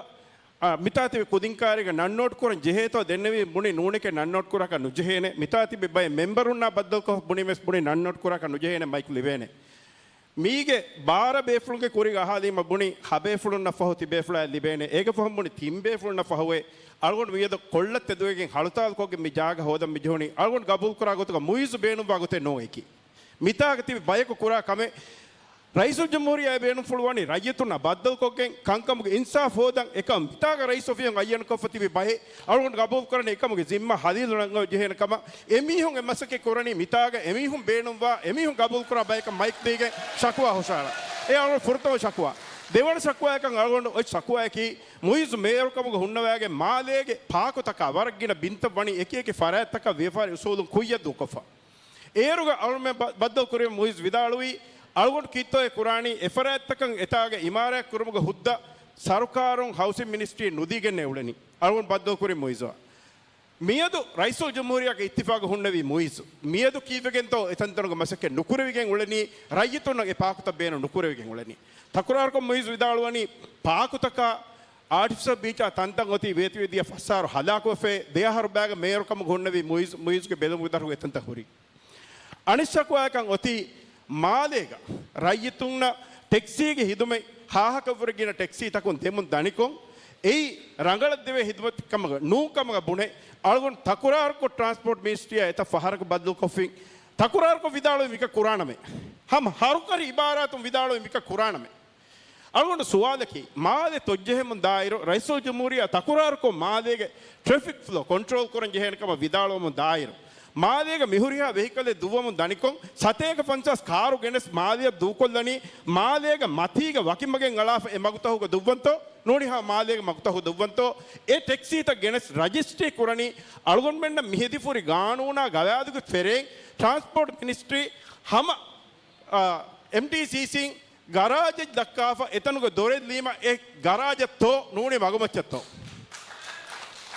އާ، މިތާ ތިބި ކުދިން ކާރީގަ ނަން ނޯޓް ކުރަން ޖެހޭތޯ ދެންނެވީ، ބުނި ނޫނެކޭ ނަން ނޯޓް ކުރާކަށް ނުޖެހޭނެ. މިތާ ތިބި ބައެއް މެމްބަރުންނާ ބައްދަލުކޮށް ބުނީމަވެސް ބުނި ނަން ނޯޓް ކުރާކަށް ނުޖެހޭނެ، މައިކް ލިބޭނެ. މީގެ ބާރަ ބޭފުޅުންގެ ކުރީގަ އަހާލީމަ ބުނި، ހަ ބޭފުޅުންނަށް ފަހު ތި ބޭފުޅާއެއް ލިބޭނެ. އޭގެ ފަހުން ބުނި ތިން ބޭފުޅުންނަށް ފަހުވޭ. އަޅުގަނޑު މިއަދު ކޮޅަށް ތެދުވެގެން ހަޅުތާލުކޮށްގެން މި ޖާގަ ހޯދަން މި ޖެހުނީ. އަޅުގަނޑު ގަބޫލުކުރާ ގޮތުގަ މުއިޒު ބޭނުންވާ ގޮތެއް ނޫން އެކީ. މިތާގަ ތިބި ބަޔަކު ކުރާ ކަމެއް. ރައީސުލްޖުމްހޫރިއްޔާ ބޭނުންފުޅުވަނީ ރައްޔިތުންނަށް ބައްދަލުކޮށްގެން ކަންކަމުގެ އިންސާފް ހޯދަން. އެކަމަކު މިތާގަ ރައީސް އޮފީހުން އައްޔަންކޮށްފަ ތިބި ބައެއް އަޅުގަނޑު ގަބޫލުކުރަނީ އެކަމުގެ ޒިންމާ ހަލީލު ނަންގަވަން ޖެހޭނެ ކަމަށް. އެމީހުން އެ މަސައްކަތް ކުރަނީ މިތާގަ އެމީހުން ބޭނުންވާ، އެމީހުން ގަބޫލުކުރާ ބަޔަކަށް މައިކް ދީގެން ޝަކުވާ ހުށަހަޅަން. އެ އަޅުގަނޑު ފުރަތަމަ ޝަކުވާ. ދެވަނަ ޝަކުވާއަކަށް އަޅުގަނޑު އޮތް ޝަކުވާއަކީ މުއިޒު މޭޔަރުކަމުގަ ހުންނަވައިގެން މާލޭގެ ޕާކުތަކާ ވަރަށް ގިނަ ބިންތައް ވަނީ އެކި އެކި ފަރާތްތަކަށް ވިޔަފާރި އުސޫލުން ކުއްޔަށް ދޫކޮށްފަ. އޭރުގަ އަޅުމެން ބަ-، ބައްދަލު ކުރި މުއިޒް ވިދާޅުވީ، އަޅުގަނޑު ކީއްތޯއޭ ކުރާނީ އެފަރާތްތަކަށް އެތާގަ އިމާރާތް ކުރުމުގެ ހުއްދަ ސަރުކާރުން ހައުސިން މިނިސްޓްރީ ނުދީގެންނޭ އުޅެނީ. އަޅުގަނޑު ބައްދަލު ކުރި މުއިޒުއަށް. މިއަދު ރައީސުލްޖުމްހޫރިއްޔާގެ އިއްތިފާގު ހުންނެވީ މުއިޒު. މިއަދު ކީއްވެގެންތޯ އެތަންތަނުގަ މަސައްކަތް ނުކުރެވިގެން އުޅެނީ، ރައްޔިތުންނަށް އެ ޕާކުތައް ބޭނުން ނުކުރެވިގެން އުޅެނީ. ތަކުރާރުކޮށް މުއިޒު ވިދާޅުވަނީ، ޕާކުތަކާ އާޓިފިޝަލް ބީޗާ ތަންތަން އޮތީ ވޭތުވެދިޔަ ފަސް އަހަރު ހަލާކުވެފައި، ދެ އަހަރު ބައިގަ މޭޔަރުކަމުގަ ހުންނެވީ މުއިޒު، މުއިޒުގެ ބެލުމުގެ ދަށުގަ އެތަންތަން ހުރީ. އަނެއް ޝަކުވާއަކަށް އޮތީ މާލޭގަ ރައްޔިތުންނަށް ޓެކްސީގެ ހިދުމަތް ހާހަކަށްވުރެ ގިނަ ޓެކްސީތަކުން ދެމުން ދަނިކޮށް، އެއީ ރަނގަޅަށް ދެވޭ ހިދުމަތެއް ކަމަށް ނޫން ކަމަށް ބުނެ، އަޅުގަނޑު ތަކުރާރުކޮށް ޓްރާންސްޕޯޓް މިނިސްޓްރީއާ އެތައް ފަހަރަކު ބައްދަލުކޮށްފިން. ތަކުރާރުކޮށް ވިދާޅުވީ މިކަ ކުރާނަމޭ. ހަމަ ހަރުކަށި އިބާރާތުން ވިދާޅުވީ މިކަ ކުރާނަމޭ. އަޅުގަނޑު ސުވާލަކީ، މާލެ ތޮއްޖެހެމުން ދާއިރު، ރައީސުލްޖުމްހޫރިއްޔާ ތަކުރާރުކޮށް މާލޭގެ ޓްރެފިކް ފްލޯ ކޮންޓްރޯލް ކުރަން ޖެހޭނެ ކަމަށް ވިދާޅުވަމުން ދާއިރު، މާލޭގެ މިހުރިހާ ވެހިކަލެއް ދުއްވަމުން ދަނިކޮށް، ސަތޭކަ ފަންސާސް ކާރު ގެނެސް މާލެއަށް ދޫކޮށްލަނީ، މާލޭގެ މަތީގެ ވަކި މަގެއް އަޅާފަ އެ މަގުތަހުގަ ދުއްވަންތޯ، ނޫނީ ހަމަ މާލޭގެ މަގުތަހު ދުއްވަންތޯ، އެ ޓެކްސީތައް ގެނެސް ރަޖިސްޓްރީ ކުރަނީ، އަޅުގަނޑުމެންނަށް މިހެދިފުރި ގާނޫނާ ގަވާއިދުގެ ފެރެއިން ޓްރާންސްޕޯޓް މިނިސްޓްރީ ހަމަ އާ، އެމްޓީސީސީން ގަރާޖެއް ދައްކާފަ، އެތަނުގެ ދޮރެއް ލީމަ، އެ ގަރާޖަށްތޯ ނޫނީ މަގުމައްޗަށްތޯ.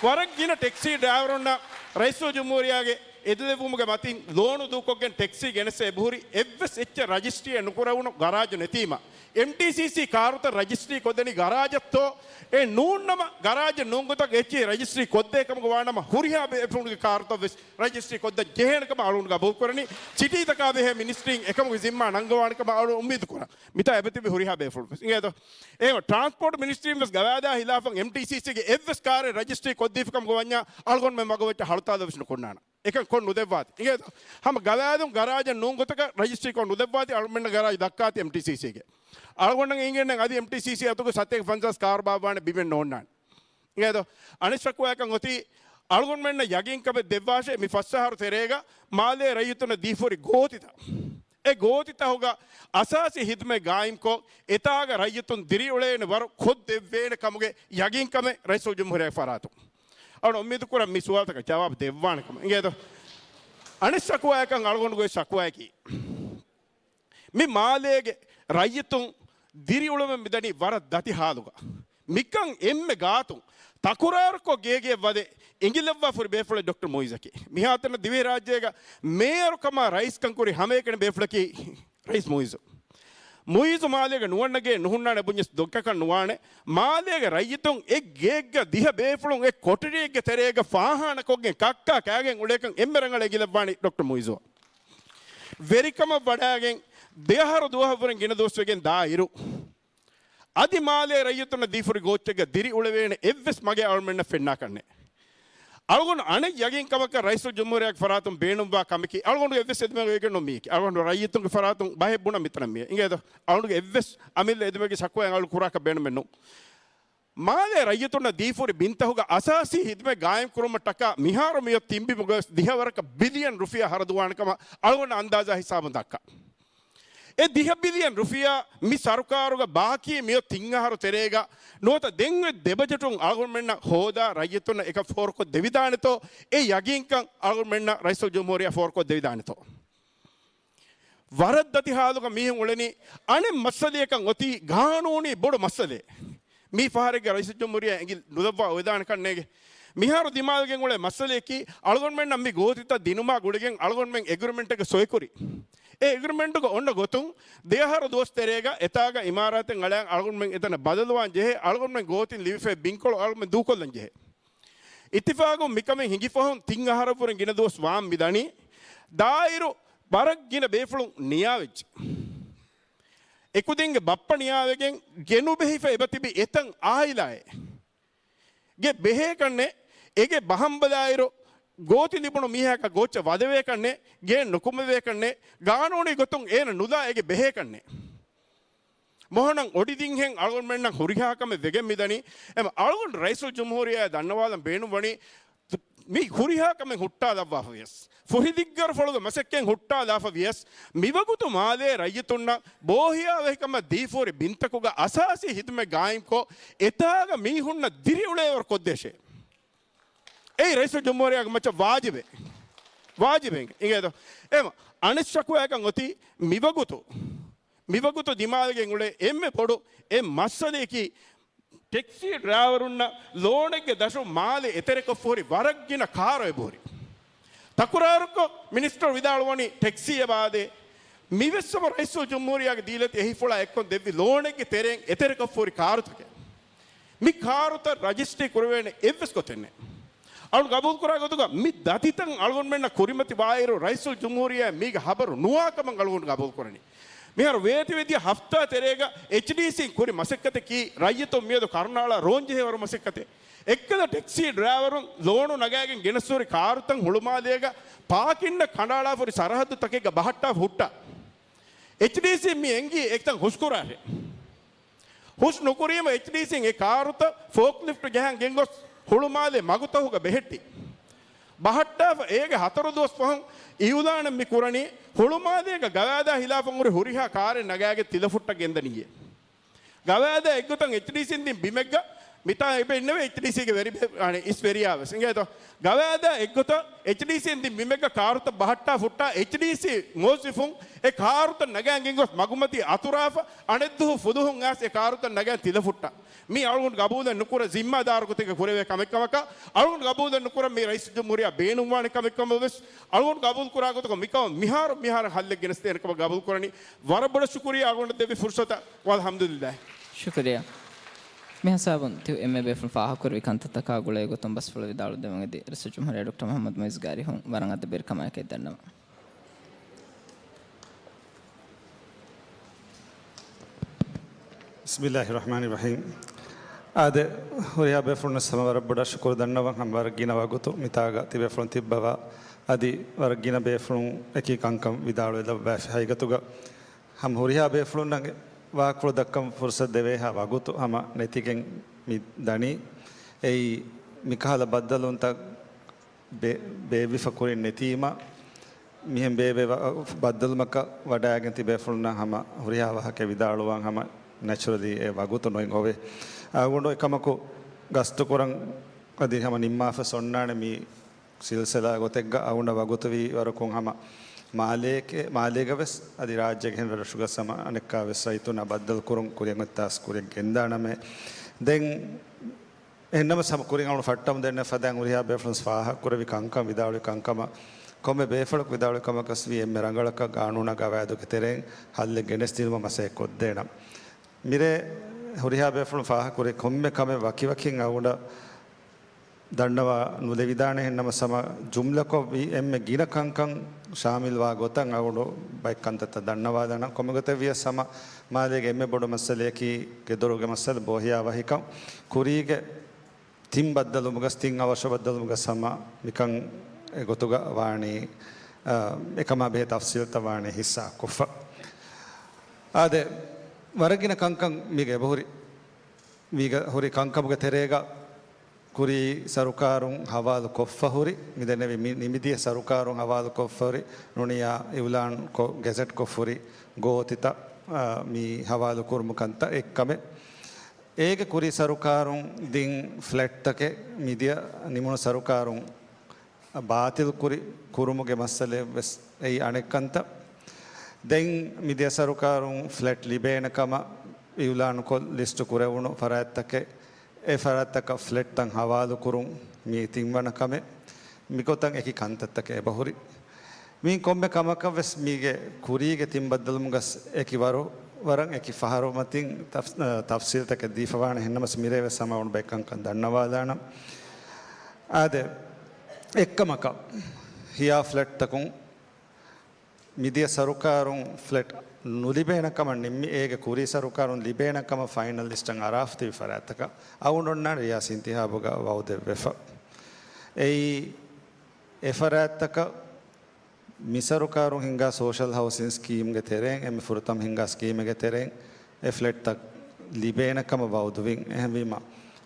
ވަރަށް ގިނަ ޓެކްސީ ޑްރައިވަރުންނަށް ރައީސުލްޖުމްހޫރިއްޔާގެ އެދިލެއްވުމުގެ މަތިން ލޯނު ދޫކޮށްގެން ޓެކްސީ ގެނެސް އެބަހުރި، އެއްވެސް އެއްޗެއް ރަޖިސްޓްރީއެއް ނުކުރެވުނު ގަރާޖު ނެތީމަ. އެމްޓީސީސީ ކާރުތައް ރަޖިސްޓްރީ ކޮށްދެނީ ގަރާޖަށްތޯ؟ އެ ނޫންނަމަ، ގަރާޖެއް ނޫންގޮތަށް އެއްޗެއް ރަޖިސްޓްރީ ކޮށްދޭ ކަމުގަ ވާނަމަ، ހުރިހާ ބޭފުޅުންގެ ކާރުތައް ވެސް ރަޖިސްޓްރީ ކޮށްދަން ޖެހޭނެ ކަމަށް އަޅުގަނޑު ގަބޫލު ކުރަނީ. ސިޓީތަކާ ބެހޭ މިނިސްޓްރީން އެކަމުގެ ޒިންމާ ނަންގަވާނެ ކަމަށް އަޅުގަނޑު އުއްމީދު ކުރަން. މިތާ އެބަތިބި ހުރިހާ ބޭފުޅުން ވެސް. އިނގޭތޯ؟ އެހެން ޓްރާންސްޕޯޓް މިނިސްޓްރީން ވެސް ގަވާއިދާ ހިލާފަށް އެމްޓީސީސީގެ އެއްވެސް ކާރެއް ރަޖިސްޓްރީ ކޮށްދީފި ކަމުގަ ވަންޏާ އަޅުގަނޑުމެން މަގުމައްޗަށް ހަޅުތާލު ވެސް ނުކުންނާނަން. އެކަން ކޮށް ނުދެއްވާތި. އިނގޭތޯ؟ ހަމަ ގަވާއިދުން ގަރާޖެއް ނޫން ގޮތަކަށް ރަޖިސްޓްރީ ކޮށް ނުދެއއްވާތި. އަޅުމެންނަށް ގަރާޖް ދައްކާތި އެމްޓީސީސީގެ. އަޅުގަނޑަށް އިނގޭނެ އަދި އެމްޓީސީސީ އަތުގެ ސަތޭކަ ފަންސާސް ކާރު ބާއްވާނެ ބިމެއް ނޯންނާނެ. އިނގޭތޯ؟ އަނެއް ޝަކުވާއަކަށް އޮތީ އަޅުގަނޑުމެންނަށް ޔަގީންކަމެއް ދެއްވާށޭ، މި ފަސް އަހަރު ތެރޭގަ މާލޭ ރައްޔިތުންނަށް ދީފުރި ގޯތިތައް، އެ ގޯތިތަކުގަ އަސާސީ ހިދުމަތް ގާއިމްކޮށް، އެތާގަ ރައްޔިތުން ދިރިއުޅޭނެ ވަރު ކޮށްދެއްވޭނެ ކަމުގެ ޔަގީންކަމެއް ރައީސުލްޖުމްހޫރިއްޔާގެ ފަރާތުން. އަޅު އުއްމީދު ކުރަން މި ސުވާލުތަކަށް ޖަވާބު ދެއްވާނެ ކަމަށް. އިނގޭތޯ؟ އަނެއް ޝަކުވާއަކަށް އަޅުގަނޑުގެ ޝަކުވާއަކީ، މި މާލޭގެ ރައްޔިތުން ދިރިއުޅުމެއް މިދަނީ ވަރަށް ދަތި ހާލުގަ. މިކަން އެންމެ ގާތުން ތަކުރާރުކޮށް ގޭގެއަށް ވަދެ އިނގިލައްވާފަ ހުރި ބޭފުޅެއް ޑޮކްޓަރ މުއިޒަކީ. މިހާތަނަށް ދިވެހިރާއްޖޭގަ މޭޔަރުކަމާ ރައީސްކަން ކުރި ހަމައެކަނި ބޭފުޅަކީ ރައީސް މުއިޒު. މުއިޒު މާލޭގަ ނުވަންނަ ގޭ ނުހުންނާނެ ބުންޏަސް ދޮގަކަށް ނުވާނެ. މާލޭގެ ރައްޔިތުން އެއް ގެއެއްގަ ދިހަ ބޭފުޅުން އެއް ކޮޓަރިއެއްގެ ތެރޭގަ ފާހާނަކޮށްގެން ކައްކާ ކާގެން އުޅޭކަން އެންމެ ރަނގަޅަށް އެނގިލައްވާނީ ޑޮކްޓަރ މުއިޒު. ވެރިކަމަށް ވަޑާގެން ދެއަހަރު ދުވަހަށްވުރެން ގިނަ ދުވަސްވެގެން ދާއިރު، އަދި މާލޭ ރައްޔިތުންނަށް ދީފުރި ގޯއްޗެއްގަ ދިރިއުޅެވޭނެ އެއްވެސް މަގެއް އަޅުމެންނަށް ފެންނާކަށްނެއް. އަޅުގަނޑު އަނެއް ޔަގީންކަމަކަށް ރައީސުލްޖުމްހޫރިއްޔާގެ ފަރާތުން ބޭނުންވާ ކަމަކީ، އަޅުގަނޑު އެއްވެސް އެދުމެއް އޮވެގެން ނޫން މީކީ. އަޅުގަނޑު ރައްޔިތުންގެ ފަރާތުން ބަހެއް ބުނަން މިތަނަށް މިއެ. އިނގޭތޯ؟ އަޅުގަނޑުގެ އެއްވެސް އަމިއްލަ އެދުމެއްގެ ޝަކުވާއެއް އަޅު ކުރާކަށް ބޭނުމެއް ނޫން. މާލޭ ރައްޔިތުންނަށް ދީފުރި ބިންތަކުގަ އަސާސީ ހިދުމަތް ގާއިމްކުރުމަށްޓަކާ މިހާރު މިއޮތް ތިންބިމުގަވެސް ދިހަވަރަކަށް ބިލިއަން ރުފިޔާ ހަރަދުވާނެ ކަމަށް އަޅުގަނޑަށް އަންދާޒާ ހިސާބުން ދައްކާ. އެ ދިހަ ބިލިއަން ރުފިޔާ މި ސަރުކާރުގަ ބާކީ މިއޮތް ތިން އަހަރު ތެރޭގަ ނުވަތަ ދެން އޮތް ދެ ބަޖެޓުން އަޅުގަނޑުމެންނަށް ހޯދާ ރައްޔިތުންނަށް އެކަން ފޯރުކޮށް ދެވިދާނެތޯ؟ އެ ޔަގީންކަން އަޅުގަނޑުމެންނަށް ރައީސުލްޖުމްހޫރިއްޔާ ފޯރުކޮށް ދެވިދާނެތޯ؟ ވަރަށް ދަތި ހާލުގަ މީހުން އުޅެނީ. އަނެއް މައްސަލަޔަކަށް އޮތީ ގާނޫނީ ބޮޑު މައްސަލައެއް. މީ ފަހަރެއްގަ ރައީސުލްޖުމްހޫރިއްޔާ އެނގި ނުލައްވާ އޮވެދާނެކަންނޭގެ. މިހާރު ދިމާލުގެން އުޅޭ މައްސަލަޔަކީ، އަޅުގަނޑުމެންނަށް މި ގޯތިތައް ދިނުމާ ގުޅިގެން އަޅުގަނޑުމެން އެގްރިމެންޓެއްގަ ސޮއިކުރި. އެ އެގްރިމެންޓުގަ އޮންނަ ގޮތުން ދެއަހަރު ދުވަސް ތެރޭގަ އެތާގަ އިމާރާތެއް އަޅާ އަޅުގަނޑުމެން އެތަނަށް ބަދަލުވާން ޖެހޭ، އަޅުގަނޑުމެން ގޯތިން ލިބިފައި ބިންކޮޅު އަޅުގަނޑުމެން ދޫކޮށްލަން ޖެހޭ. އިއްތިފާގުން މިކަމެއް ހިނގިފަހުން ތިން އަހަރަށްވުރެން ގިނަ ދުވަސް ވާން މިދަނީ. ދާއިރު ވަރަށް ގިނަ ބޭފުޅުން ނިޔާވެއްޖެ. އެކުދިންގެ ބައްޕަ ނިޔާވެގެން ގެނުބެހިފަ އެބަތިބި އެތަން އާއިލާއެއް ގެ ބެހޭކަންނެއް. އޭގެ ބަހަންބަލާއިރު، ގޯތި ލިބުނު މީހަކަށް ގޯއްޗަށް ވަދެވޭކަންނެއް، ގެއެއް ނުކުމެވޭކަންނެއް، ގާނޫނީ ގޮތުން އޭނަ ނުލާ އޭގެ ބެހޭކަންނެއް. މޮހޮނަން އޮޑިދިންހެން އަޅުގަނޑުމެންނަށް ހުރިހާ ކަމެއް ވެގެން މިދަނީ. އެމަ އަޅުގަނޑު ރައީސުލްޖުމްހޫރިއްޔާ ދަންނަވާލަން ބޭނުންވަނީ، މި ހުރިހާ ކަމެއް ހުއްޓާލައްވާފަ ވިޔަސް، ފުހި ދިއްގަރުފުޅުގެ މަސައްކަތް ހުއްޓާލާފަ ވިޔަސް، މިވަގުތު މާލޭ ރައްޔިތުންނަށް ބޯހިޔާވަހިކަމަށް ދީފޯރި ބިންތަކުގަ އަސާސީ ހިދުމަތް ގާއިމްކޮށް، އެތާގަ މީހުންނަށް ދިރިއުޅޭވަރު ކޮށްދޭށޭ. އެއީ ރައީސުލްޖުމްހޫރިއްޔާގެ މައްޗަށް ވާޖިބެއް. ވާޖިބެއް. އިނގޭތޯ؟ އެމަ އަނެއް ޝަކުވާއަކަށް އޮތީ މިވަގުތު، މިވަގުތު ދިމާލުގެން އުޅޭ އެންމެ ބޮޑު އެއް މައްސަލަޔަކީ، ޓެކްސީ ޑްރައިވަރުންނަށް ލޯނެއްގެ ދަށުން މާލެ އެތެރެކޮށްފަ ހުރި ވަރަށް ގިނަ ކާރު އެބަހުރި. ތަކުރާރުކޮށް މިނިސްޓަރު ވިދާޅުވަނީ ޓެކްސީ އެބައާދޭ. މިވެސް ހަމަ ރައީސުލްޖުމްހޫރިއްޔާގެ ދީލަތި އެހީފުޅާ އެއްކޮށް ދެއްވި ލޯނެއްގެ ތެރެއިން އެތެރެކޮށްފަ ހުރި ކާރުތަކެއް. މި ކާރުތައް ރަޖިސްޓްރީ ކުރެވޭނެ އެއްވެސް ގޮތެއް ނެތް. އަޅުގަނޑު ގަބޫލުކުރާ ގޮތުގަ މި ދަތިތައް އަޅުގަނޑުމެންނަށް ކުރިމަތި ވާއިރު، ރައީސުލްޖުމްހޫރިއްޔާ މީގެ ހަބަރު ނުވާ ކަމަށް އަޅުގަނޑު ގަބޫލުކުރަނީ. މިހާރު ވޭތުވެދިޔަ ހަފްތާ ތެރޭގަ އެޗްޑީސީން ކުރި މަސައްކަތަކީ ރައްޔިތުން މިއަދު ކަރުނާޅާ ރޯން ޖެހޭވަރު މަސައްކަތެއް. އެއްކަލަ ޓެކްސީ ޑްރައިވަރުން ލޯނު ނަގާގެން ގެނެސްހުރި ކާރުތައް ހުޅުމާލޭގަ ޕާކިންއަށް ކަނޑައަޅާފަ ހުރި ސަރަހައްދު ތަކެއްގަ ބަހައްޓާފަ ހުއްޓާ. އެޗްޑީސީން މި އެނގީ އެތަން ހުސްކުރާށޭ. ހުސް ނުކުރީމަ އެޗްޑީސީން އެ ކާރުތައް ފޯކްލިފްޓް ޖަހަން ގެންގޮސް ހުޅުމާލެ މަގުތަހުގަ ބެހެއްޓި. ބަހައްޓާފަ އޭގެ ހަތަރު ދުވަސް ފަހުން އިއުލާނެއް މި ކުރަނީ ހުޅުމާލޭގަ ގަވާއިދާ ހިލާފަށް ހުރި ހުރިހާ ކާރެއް ނަގާގެ ތިލަފުއްޓަ ގެންދަނީއޭ. ގަވާއިދާ އެއްގޮތަށް އެޗްޑީސީން ދިން ބިމެއްގަ މިތާ އެބަ އިންނެވެ އެޗްޑީސީގެ ވެރި ބެ-، އަނެ، އިސް ވެރިޔާ ވެސް. އިނގޭތޯ؟ ގަވާއިދާ އެއްގޮތަށް އެޗްޑީސީން ދިން ބިމެއްގަ ކާރުތައް ބަހައްޓާ ފުއްޓާ އެޗްޑީސީ މުވައްޒިފުން އެ ކާރުތައް ނަގާން ގެންގޮސް މަގުމަތީ އަތުރާފަ އަނެއްދުވަހު ފުލުހުން އައިސް އެ ކާރުތައް ނަގާން ތިލަފުއްޓާ. މީ އަޅުގަނޑު ގަބޫލެއް ނުކުރަ ޒިންމާދާރު ގޮތެއްގަ ކުރެވޭ ކަމެއް ކަމަކަށް އަޅުގަނޑު ގަބޫލެއް ނުކުރަން މީ ރައީސުލްޖުމްހޫރިއްޔާ ބޭނުންވާނެ ކަމެއް ކަމަށް ވެސް އަޅުގަނޑު ގަބޫލު ކުރާ ގޮތަކަށް މިކަމަށް މިހާރު މިހާރަށް ހައްލެއް ގެނެސްދޭނެ ކަމަށް ގަބޫލު ކުރަނީ. ވަރަށް ބޮޑަށް ޝުކުރިއްޔާ އަޅުގަނޑަށް ދެއްވި ފުރުސަތަށް. ވަލްޙަމްދުލިއްލާހި. ޝުކުރިއްޔާ. މިހާ ހިސާބުން ތި އެންމެ ބޭފުޅުން ފާހަގަކުރެއްވި ކަންތައްތަކާ ގުޅޭ ގޮތުން ބަސްފުޅު ވިދާޅުވެދެމުން އެދި ރައީސުލްޖުމްހޫރިއްޔާ ޑޮކްޓަރ މުޙައްމަދު މުޢިއްޒުގެ އަރިހުން ވަރަށް އަދަބުވެރިކަމާއެކީ ދަންނަވަން. بسم الله الرحمن الرحيم. އާދެ، ހުރިހާ ބޭފުޅުންނަށް ހަމަ ވަރަށް ބޮޑަށް ޝުކުރު ދަންނަވަން. ހަމަ ވަރަށް ގިނަ ވަގުތު މިތާގަ ތިބޭފުޅުން ތިއްބަވާ، އަދި ވަރަށް ގިނަ ބޭފުޅުން އެކި ކަންކަން ވިދާޅުވެލައްވާފި. ހަގީގަތުގަ ހަމަ ހުރިހާ ބޭފުޅުންނަށް ވާހަކަފުޅު ދައްކަން ފުރުސަތު ދެވޭހާ ވަގުތު ހަމަ ނެތިގެން މި ދަނީ. އެއީ މިކަހަލަ ބައްދަލުވުންތައް ބޭ-، ބޭއްވިފަ ކުރިން ނެތީމަ، މިހެން ބޭބެ ވަ-، ބައްދަލުމަކަށް ވަޑައިގެން ތިބޭފުޅުންނަށް ހަމަ ހުރިހާ ވާހަކަ ވިދާޅުވާން ހަމަ ނެޗުރަލީ އެ ވަގުތު ނޮއިން އޮވޭ. އަޅުގަނޑު އެކަމަކު ގަސްތުކުރަން އަދި ހަމަ ނިންމާފަސް އޮންނާނެ މި ސިލްސިލާ ގޮތެއްގަ. އަޅުގަނޑަށް ވަގުތުވީ ވަރަކުން ހަމަ މާލޭގެ، މާލޭގަ ވެސް އަދި ރާއްޖޭގެ ހެން ރަށުގަސް ހަމަ އަނެއްކާ ވެސް ރައްޔިތުންނާ ބައްދަލު ކުރުން ކުރިއަށް އޮތް ތާސް ކުރިއަށް ގެންދާނަމޭ. ދެން އެހެންނަމަސް ހަމަ ކުރިން އަޅު ފައްޓަމުން ދެންނެ ފަދައިން ހުރިހާ ބޭފުޅުން ފާހަގަކުރެއްވި ކަންކަން ވިދާޅުވި ކަންކަމަށް ކޮންމެ ބޭފުޅަކު ވިދާޅުވި ކަމަކަސް ވީ އެންމެ ރަނގަޅަކަށް ގާނޫނާ ގަވާއިދުގެ ތެރެއިން ހައްލެއް ގެނެސްދިނުމަށް މަސައްކަތް ކޮށްދޭނަން. މިރޭ ހުރިހާ ބޭފުޅުން ފާހަގަކުރި ކޮންމެ ކަމެއް ވަކިވަކިން އަޅުގަނޑަށް ދަންނަވާ ނުލެވިދާނެ. އެހެންނަމަސް ހަމަ ޖުމްލަކޮށް ވީ އެންމެ ގިނަ ކަންކަން ޝާމިލްވާ ގޮތަށް އަޅުގަނޑު ބައެއް ކަންތައްތައް ދަންނަވާލާނަން. ކޮންމެ ގޮތެއް ވިޔަސް ހަމަ މާލޭގެ އެންމެ ބޮޑު މައްސަލަޔަކީ ގެދޮރުގެ މައްސަލަ ބޯހިޔާ ވަހިކަން. ކުރީގެ ތިން ބައްދަލުވުމުގަސް، ތިން އަވަށު ބައްދަލުވުމުގަސް ހަމަ މިކަން އެގޮތުގަ ވާނީ، އާ، އެކަމާ ބެހޭ ތަފްސީލްތައް ވާނީ ހިއްސާކޮށްފަ. އާދެ، ވަރަށް ގިނަ ކަންކަން މީގަ އެބަހުރި. މީގަ ހުރި ކަންކަމުގެ ތެރޭގަ ކުރީ ސަރުކާރުން ހަވާލު ކޮށްފަ ހުރި، މިދެންނެވި މި-، ނިމިދިޔަ ސަރުކާރުން ހަވާލު ކޮށްފަ ހުރި، ނޫނިއްޔާ އިއުލާން ކޮށް، ގެޒެޓް ކޮށްފަ ހުރި ގޯތިތައް، އާ، މި ހަވާލު ކުރުމު ކަންތައް އެއްކަމެއް. އޭގެ ކުރީ ސަރުކާރުން ދިން ފްލެޓްތަކެއް މިދިޔަ ނިމުނު ސަރުކާރުން ބާތިލް ކުރި ކުރުމުގެ މައްސަލައެއް ވެސް އެއީ އަނެއް ކަންތައް. ދެން މިދިޔަ ސަރުކާރުން ފްލެޓް ލިބޭނެ ކަމަށް އިއުލާނުކޮށް ލިސްޓު ކުރެވުނު ފަރާތްތަކެއް، އެ ފަރާތްތަކަށް ފްލެޓްތައް ހަވާލު ކުރުން މީ ތިންވަނަ ކަމެއް. މިގޮތަށް އެކި ކަންތައްތަކެއް އެބަހުރި. މި ކޮންމެ ކަމަކަށް ވެސް މީގެ ކުރީގެ ތިން ބައްދަލުމުގަސް އެކި ވަރު-، ވަރަށް އެކި ފަހަރު މަތިން ތަފް-، ތަފްސީލްތަކެއް ދީފަވާނެ. އެހެންނަމަސް މިރޭ ވެސް ހަމަ އަޅުގަނޑު ބައެއް ކަންކަން ދަންނަވާލާނަން. އާދެ، އެއްކަމަކަށް ހިޔާ ފްލެޓްތަކުން މިދިޔަ ސަރުކާރުން ފްލެޓް ނުލިބޭނެ ކަމަށް ނިންމި، އޭގެ ކުރީ ސަރުކާރުން ލިބޭނެ ކަމަށް ފައިނަލް ލިސްޓަށް އަރާފަ ތިބި ފަރާތްތަކަށް އަޅުގަނޑު އޮންނާނެ ރިޔާސީ އިންތިހާބުގަ ވައުދެއްވެފަ. އެއީ އެ ފަރާތްތަކަށް މި ސަރުކާރުން ހިންގާ ސޯޝަލް ހައުސިން ސްކީމްގެ ތެރެއިން، އެންމެ ފުރަތަމަ ހިންގާ ސްކީމެއްގެ ތެރެއިން އެ ފްލެޓްތައް ލިބޭނެ ކަމަށް ވައުދުވިން. އެހެންވީމަ،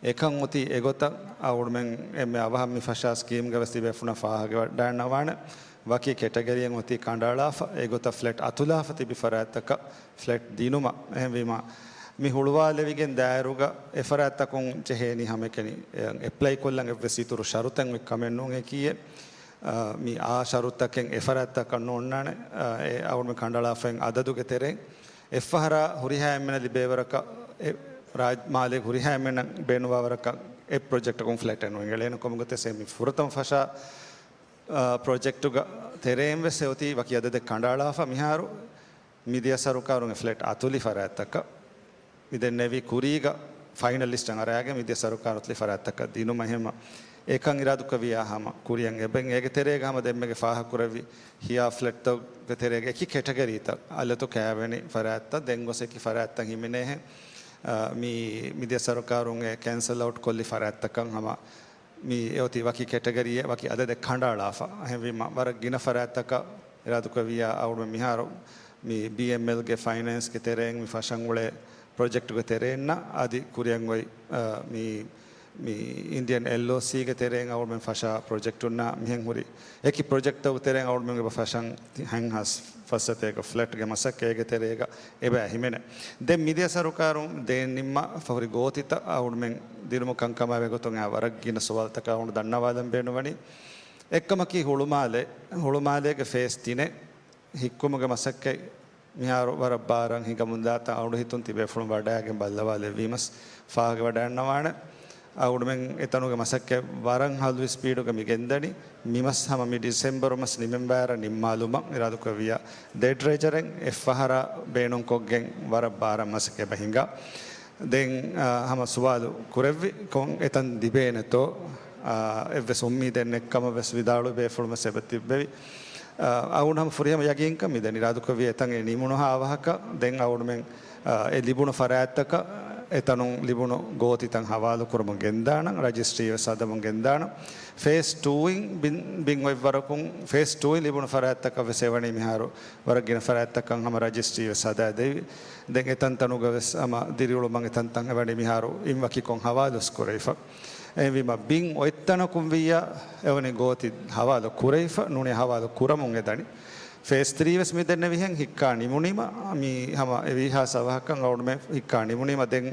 އެކަން އޮތީ އެގޮތަށް އަޅުމެން އެންމެ އަވަހަށް މި ފަށާ ސްކީމްގަ ވެސް ތިބޭފުޅުންނަށް ފާހަގަވަޑައިގަންނަވާނެ. ވަކި ކެޓަގަރީއެއް އޮތީ ކަނޑައަޅާފަ، އެގޮތަށް ފްލެޓް އަތުލާފަ ތިބި ފަރާތްތަކަށް ފްލެޓް ދިނުމަށް. އެހެންވީމަ، މި ހުޅުވާލެވިގެން ދާއިރުގަ އެ ފަރާތްތަކުން ޖެހޭނީ ހަމައެކަނި އެ-، އެޕްލައި ކޮށްލަން އެއްވެސް އިތުރު ޝަރުތެއް އޮތް ކަމެއް ނޫން އެކީއެއް. އާ، މި އާ ޝަރުތަކެއް އެ ފަރާތްތަކަށް ނޯންނާނެ. އާ، އެ އަޅުމެން ކަނޑައަޅާފައި އަދަދުގެ ތެރެއިން އެއްފަހަރާ ހުރިހާ އެންމެނަށް ލިބޭވަރަކަށް، އެ ރާއް-، މާލޭގެ ހުރިހާ އެންމެނަށް ބޭނުންވާވަރަކަށް އެ ޕްރޮޖެކްޓަކުން ފްލެޓެއް ނުއެނގެޅޭނެ. ކޮންމެ ގޮތެއް ސޭ މި ފުރަތަމަ ފަށާ، އާ، ޕްރޮޖެކްޓުގަ ތެރެއިން ވެސް އެއޮތީ ވަކި އަދަދެއް ކަނޑައަޅާފަ. މިހާރު މިދިޔަ ސަރުކާރުން އެ ފްލެޓް އަތުލި ފަރާތްތަކަށް މިދެންނެވި ކުރީގަ ފައިނަލް ލިސްޓަށް އަރާގެން މިދިޔަ ސަރުކާރުން އަތުލި ފަރާތްތަކަށް ދިނުމަށް ހަމަ އެކަން އިރާދުކުރެއްވިޔާ ހަމަ ކުރިއަށް އެބަ އޮތް. އޭގެ ތެރޭގަ ހަމަ ދެންމެގެ ފާހަގަކުރެއްވި ހިޔާ ފްލެޓްތަކުގެ ތެރޭގަ އެކި ކެޓަގަރީތައް އަލަތު ކައިވެނި ފަރާތްތައް ދެން ގޮސް އެކި ފަރާތްތައް ހިމެނޭހެން، އާ، މި މިދިޔަ ސަރުކާރުން އެ ކެންސަލް އައުޓް ކޮށްލި ފަރާތްތަކަށް ހަމަ މި އެއޮތީ ވަކި ކެޓަގަރީއެއް ވަކި އަދަދެއް ކަނޑައަޅާފަ. އެހެންވީމަ، ވަރަށް ގިނަ ފަރާތްތަކަށް އިރާދުކުރެއްވިޔާ އަޅުމެން މިހާރު މި ބީއެމްއެލްގެ ފައިނޭންސްގެ ތެރެއިން މި ފަށަން އުޅޭ ޕްރޮޖެކްޓުގެ ތެރެއިންނަށް އަދި ކުރިއަށް އޮތް، އާ، މި، މި އިންޑިއަން އެލްއޯސީގެ ތެރެއިން އަޅުމެން ފަށާ ޕްރޮޖެކްޓުންނާ މިހެން ހުރި އެކި ޕްރޮޖެކްޓްތަކުގެ ތެރެއިން އަޅުމެން އެބަ ފަށަން ހަތް ހާސް ފަސްސަތޭކަ ފްލެޓްގެ މަސައްކަތް އޭގެ ތެރޭގަ އެބަ ހިމެނޭ. ދެން މިދިޔަ ސަރުކާރުން ދޭން ނިންމާފަ ހުރި ގޯތިތައް އަޅުމެން ދިނުމަށް ކަންކަމާ ވެގޮތުން އާ ވަރަށް ގިނަ ސުވާލުތަކަށް އަޅުގަނޑު ދަންނަވާލަން ބޭނުންވަނީ. އެއްކަމަކީ ހުޅުމާލެ، ހުޅުމާލޭގެ ފޭސް ތިނެއް ހިއްކުމުގެ މަސައްކަތް މިހާރު ވަރަށް ބާރަށް ހިނގަމުންދާތާ އަޅުގަނޑު ހިތުން ތިބޭފުޅުން ވަޑައިގެން ބައްލަވާލެއްވީމަސް ފާހަގަވަޑައިގަންނަވާނެ. އަޅުގަނޑުމެން އެތަނުގެ މަސައްކަތް ވަރަށް ހަލުވި ސްޕީޑުގަ މި ގެންދަނީ. މިމަސް ހަމަ މި ޑިސެމްބަރު މަސް ނިމެންބާރަށް ނިންމާލުމަށް އިރާދަކުރެއްވިޔާ ދެ ޑްރެޖަރެއް އެއްފަހަރާ ބޭނުންކޮށްގެން ވަރަށް ބާރަށް މަސައްކަތް އެބަ ހިނގާ. ދެން، އާ، ހަމަ ސުވާލު ކުރެއްވި ކޮން އެތަން ލިބޭނެތޯ، އާ، އެއްވެސް އުއްމީދެއް ނެއްކަމަށް ވެސް ވިދާޅުވި ބޭފުޅުން ވެސް އެބަ ތިއްބެވި. އާ، އަޅުގަނޑު ހަމަ ފުރިހަމަ ޔަގީންކަން މިދެން އިރާދަކުރެއްވި އެތަން އެ ނިމުނުހާ އަވަހަކަށް ދެން އަޅުގަނޑުމެން، އާ، އެ ލިބުނު ފަރާތްތަކަށް އެތަނުން ލިބުނު ގޯތިތައް ހަވާލުކުރަމުން ގެންދާނަން، ރަޖިސްޓްރީ ވެސް ހަދަމުން ގެންދާނަން. ފޭސް ޓޫއިން ބިން، ބިން އޮތްވަރަކުން، ފޭސް ޓޫއިން ލިބުނު ފަރާތްތަކަށް ވެސް އެވަނީ މިހާރު ވަރަށް ގިނަ ފަރާތްތަކަށް ހަމަ ރަޖިސްޓްރީ ވެސް ހަދާދެވި. ދެން އެތަންތަނުގަ ވެސް ހަމަ ދިރިއުޅުމަށް އެތަންތަން އެވަނީ މިހާރު އިން ވަކިކޮށް ހަވާލުވެސް ކުރެވިފަ. އެހެންވީމަ ބިން އޮތްތަނަކުން ވިއްޔާ އެވަނީ ގޯތި ހަވާލު ކުރެވިފަ، ނޫނީ ހަވާލު ކުރަމުން އެދަނީ. ފޭސް ތްރީ ވެސް މި ދެންނެވިހެން ހިއްކާ ނިމުނީމަ، މި ހަމަ އެވީހާސް އަވަހަކަށް އަޅުގަނޑުމެން ހިއްކާ ނިމުނީމަ ދެން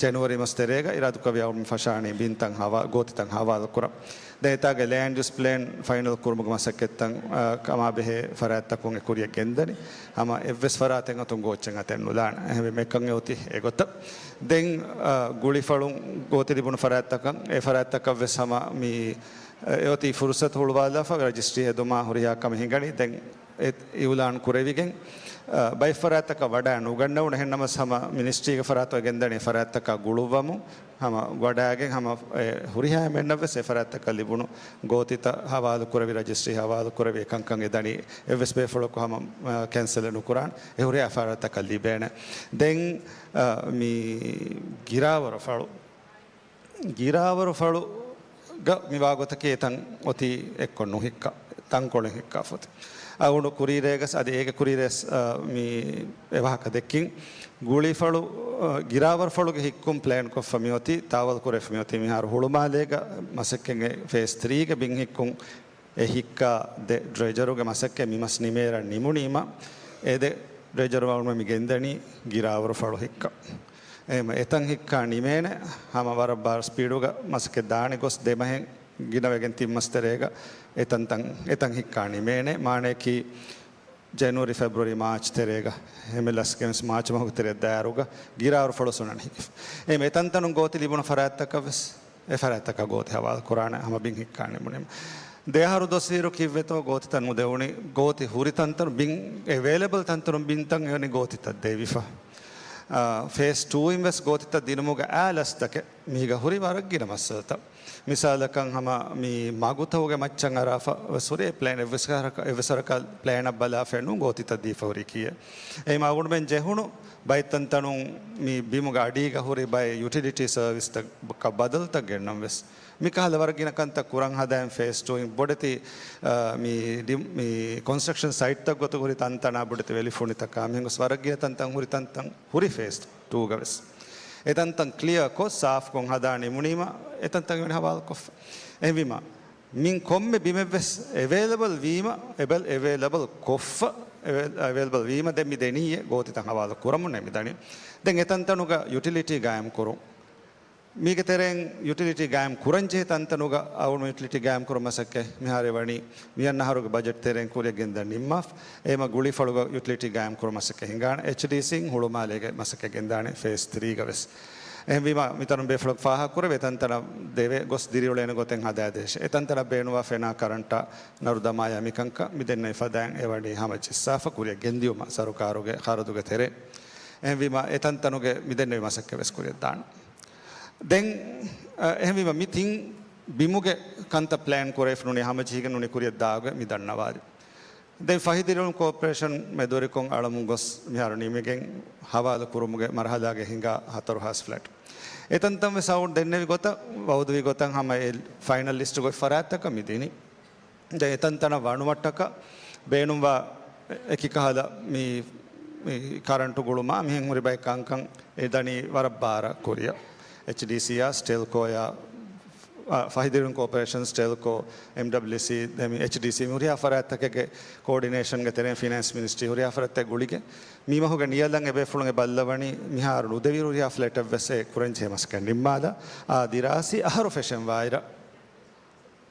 ޖެނުއަރީ މަސް ތެރޭގަ އިރާދުކުރެއްވިޔާ އަޅުގަނޑުމެން ފަށާނީ ބިންތައް ހަވާ، ގޯތިތައް ހަވާލު ކުރަން. ދެން އެތާގެ ލޭންޑް ޔޫސް ޕްލޭން ފައިނަލް ކުރުމުގެ މަސައްކަތްތައް، އާ، ކަމާބެހޭ ފަރާތްތަކުން އެ ކުރިޔަށް ގެންދަނީ. ހަމަ އެއްވެސް ފަރާތެއް އަތުން ގޯއްޗެއް އަތެއް ނުލާނެ. އެހެންވެ މެކަން އެ އޮތީ އެގޮތަށް. ދެން، އާ، ގުޅިފަޅުން ގޯތި ލިބުނު ފަރާތްތަކަށް، އެ ފަރާތްތަކަށް ވެސް ހަމަ މި، އެ އޮތީ ފުރުސަތު ހުޅުވާލާފަ ރަޖިސްޓްރީ ހެދުމާ ހުރިހާ ކަމެއް ހިނގަނީ. ދެން އެ އިއުލާން ކުރެވިގެން، އަ، ބައެއް ފަރާތްތަކަށް ވަޑައެއް ނުގަންނަވުނު. އެހެންނަމަސް ހަމަ މިނިސްޓްރީގެ ފަރާތު ގެންދަނީ ފަރާތްތަކާ ގުޅުއްވަމުން ހަމަ ވަޑައިގެން ހަމަ އެ ހުރިހާ އެންމެންނަށް ވެސް އެ ފަރާތްތަކަށް ލިބުނު ގޯތިތައް ހަވާލު ކުރެވި ރަޖިސްޓްރީ ހަވާލު ކުރެވި އެކަންކަން އެދަނީ. އެއްވެސް ބޭފުޅަކު ހަމަ، އަ، ކެންސަލެއް ނުކުރާނެ. އެ ހުރިހާ ފަރާތްތަކަށް ލިބޭނެ. ދެން، އަ، މި ގިރާވަރު ފަޅު ގިރާވަރު ފަޅުގަ މިވާގޮތަކީ އެތަން އޮތީ އެއްކޮށް ނުހިއްކާ، ތަންކޮޅެއް ހިއްކާފަ އޮތީ. އަޅުގަނޑު ކުރީރޭގަސް އަދި އޭގެ ކުރީރޭސް، އަ، މި އެވާހަކަ ދެއްކިން. ގުޅިފަޅު، އަ، ގިރާވަރު ފަޅުގެ ހިއްކުން ޕްލޭން ކޮށްފަ މިއޮތީ، ތާވަލް ކުރެފަ މިއޮތީ މިހާރު ހުޅުމާލޭގަ މަސައްކަތް ފޭސް ތްރީގެ ބިން ހިއްކުން އެ ހިއްކާ ދެ ޑްރެޖަރުގެ މަސައްކަތް މި މަސް ނިމޭރަށް ނިމުނީމަ، އެ ދެ ޑްރެޖަރު އަޅުގަނޑު މި ގެންދަނީ ގިރާވަރު ފަޅު ހިއްކަން. އެހެން އެތަން ހިއްކާ ނިމޭނެ، ހަމަ ވަރަށް ބާރު ސްޕީޑުގަ މަސައްކަތް ދާނެ ގޮސް ދެ މަހެއް ގިނަވެގެން ތިން މަސް ތެރޭގަ އެތަންތަން، އެތަން ހިއްކާ ނިމޭނެ. މާނަޔަކީ ޖެނުއަރީ، ފެބްރުއަރީ، މާޗް ތެރޭގަ އެމްއެލްއެސްގެ މާޗް މަހުގެ ތެރެއަށް ދާއިރުގަ ގިރާވަރު ފަޅު ސުނަން ހިއްކިފަ. އެހެން އެތަންތަނުން ގޯތި ލިބުނު ފަރާތްތަކަށް ވެސް އެ ފަރާތްތަކަށް ގޯތި ހަވާލު ކުރާނެ ހަމަ ބިން ހިއްކާ ނިމުނީމަ. ދެ އަހަރު ދޮސްވީއިރު ކީއްވެތޯ ގޯތިތައް ނުދެވުނީ؟ ގޯތި ހުރި ތަންތަނު ބިން، އެވޭލަބަލް ތަންތަނުން ބިންތައް އެވަނީ ގޯތިތައް ދެވިފަ. އާ، ފޭސް ޓޫއިން ވެސް ގޯތިތައް ދިނުމުގެ އާ ލަސްތަކެއް މީގަ ހުރި ވަރަށް ގިނަ މައްސަލަތައް. މިސާލަކަށް ހަމަ މި މަގުތަކުގެ މައްޗަށް އަރާފަ ވެސް ހުރި ޕްލޭން އެއްވެސް ވަރަކަށް، އެއްވެސް ވަރަކަށް ޕްލޭނަށް ބަލާފައެއް ނޫން ގޯތިތައް ދީފަ ހުރީ ކީއެއް. އެހެން އަޅުގަނޑުމެން ޖެހުނު ބައެއް ތަންތަނުން މި ބިމުގެ އަޑީގަ ހުރި ބައެއް ޔުޓިލިޓީ ސަރވިސްތަކަށް ބަދަލުތައް ގެންނަން ވެސް. މިކަހަލަ ވަރަށް ގިނަ ކަންތައް ކުރަން ހަދާން ފޭސް ޓޫއިން ބޮޑެތި، އާ، މި ޑި-، މި ކޮންސްޓްރަކްޝަން ސައިޓްތައް ގޮތުގަ ހުރި ތަންތަނާ ބޮޑެތި ވެލިފުނިތަކާ މިހެން ގޮސް ވަރަށް ގިނަ ތަންތަން ހުރި ތަންތަން ހުރި ފޭސް ޓޫގަ ވެސް. އެ ތަންތަން ކްލިއާ ކޮށް ސާފްކޮށް ހަދާ ނިމުނީމަ އެ ތަންތަން އެވަނީ ހަވާލުކޮށްފަ. އެހެންވީމަ މިން ކޮންމެ ބިމެއްވެސް އެވޭލަބަލް ވީމަ، އެބަލް އެވޭލަބަލް ކޮށްފަ، އެވޭ-، އެވޭލަބަލް ވީމަ ދެން މި ދެނީއޭ ގޯތިތައް ހަވާލު ކުރަމުންނޭ މި ދަނީ. ދެން އެތަންތަނުގަ ޔުޓިލިޓީ ގާއިމް ކުރުން. މީގެ ތެރެއިން ޔުޓިލިޓީ ގާއިމް ކުރަންޖެހޭ ތަންތަނުގަ އަޅުގަނޑު ޔުޓިލިޓީ ގާއިމް ކުރުމަށް މަސައްކަތް މިހާރު ވަނީ މިއަންނަ އަހަރުގެ ބަޖެޓް ތެރެއިން ކުރިޔަށް ގެންދަން ނިންމާފަ. އެހެންވީމަ ގުޅިފަޅުގަ ޔުޓިލިޓީ ގާއިމް ކުރުމަށް މަސައްކަތް ހިނގާނެ. އެޗްޑީސީން ހުޅުމާލޭގެ މަސައްކަތް ގެންދާނެ ފޭސް ތްރީގަ ވެސް. އެހެންވީމަ މިތަނުން ބޭފުޅަކު ފާހަގަކުރެވޭ ތަންތަނަށް ދެވޭ ގޮސް ދިރިއުޅޭނެ ގޮތެއް ހަދާދޭށޭ. އެތަންތަނަށް ބޭނުންވާ ފެނާ ކަރަންޓާ ނަރު ދަމާޔާ މިކަންކަން މި ދެންނެވި ފަދައިން އެވަނީ ހަމަ ޖެއްސާފަ ކުރިޔަށް ގެންދިއުމަށް ސަރުކާރުގެ ޚަރަދުގެ ތެރޭ. އެހެންވީމަ އެތަންތަނުގެ މި ދެންނެވި މަސައްކަތް ވެސް ކުރިޔަށް ދާނެ. ދެން، އަ، އެހެންވީމަ މި ތިން ބިމުގެ ކަންތައް ޕްލޭން ކުރެވިފަ ނޫނީ ހަމަޖެހިގެން ނޫނީ ކުރިޔަށް ދާގޮތް މި ދަންނަވާލި. ދެން ފަހި ދިރިއުޅުން ކޯޕަރޭޝަން މެދުވެރިކޮށް އަޅަމުން ގޮސް މިހާރު ނިމިގެން ހަވާލު ކުރުމުގެ މަރުހަލާގަ ހިނގާ ހަތަރު ހާސް ފްލެޓް. އެތަންތަން ވެސް އަޅުގަނޑު ދެންނެވި ގޮތަށް، ވައުދުވި ގޮތަށް ހަމަ އެ ފައިނަލް ލިސްޓް ގޮތް ފަރާތްތަކަށް މި ދިނީ. ދެން އެތަންތަނަށް ވަނުމަށްޓަކާ ބޭނުންވާ އެކި ކަހަލަ މި، މި ކަރަންޓު ގުޅުމާ މިހެން ހުރި ބައެއް ކަންކަން އެ ދަނީ ވަރަށް ބާރަށް ކުރިއަށް. އެޗްޑީސީއާ، ސްޓެލްކޯއާ، އަ، ފަހި ދިރިއުޅުން ކޯޕަރޭޝަން، ސްޓެލްކޯ، އެމްޑަބްލިއުސީ، ދެން މި އެޗްޑީސީ މި ހުރިހާ ފަރާތްތަކެއްގެ ކޯޑިނޭޝަންގެ ތެރެއިން ފިނޭންސް މިނިސްޓްރީ ހުރިހާ ފަރާތްތައް ގުޅިގެން މި މަހުގެ ނިޔަލަށް އެބޭފުޅުން އެ ބައްލަވަނީ މިހާރު ނުދެވި ހުރިހާ ފްލެޓެއް ވެސް އެ ކުރަންޖެހޭ މަސައްކަތް ނިންމާލާ. އާ ދިރާސީ އަހަރު ފެށެން ވާއިރަށް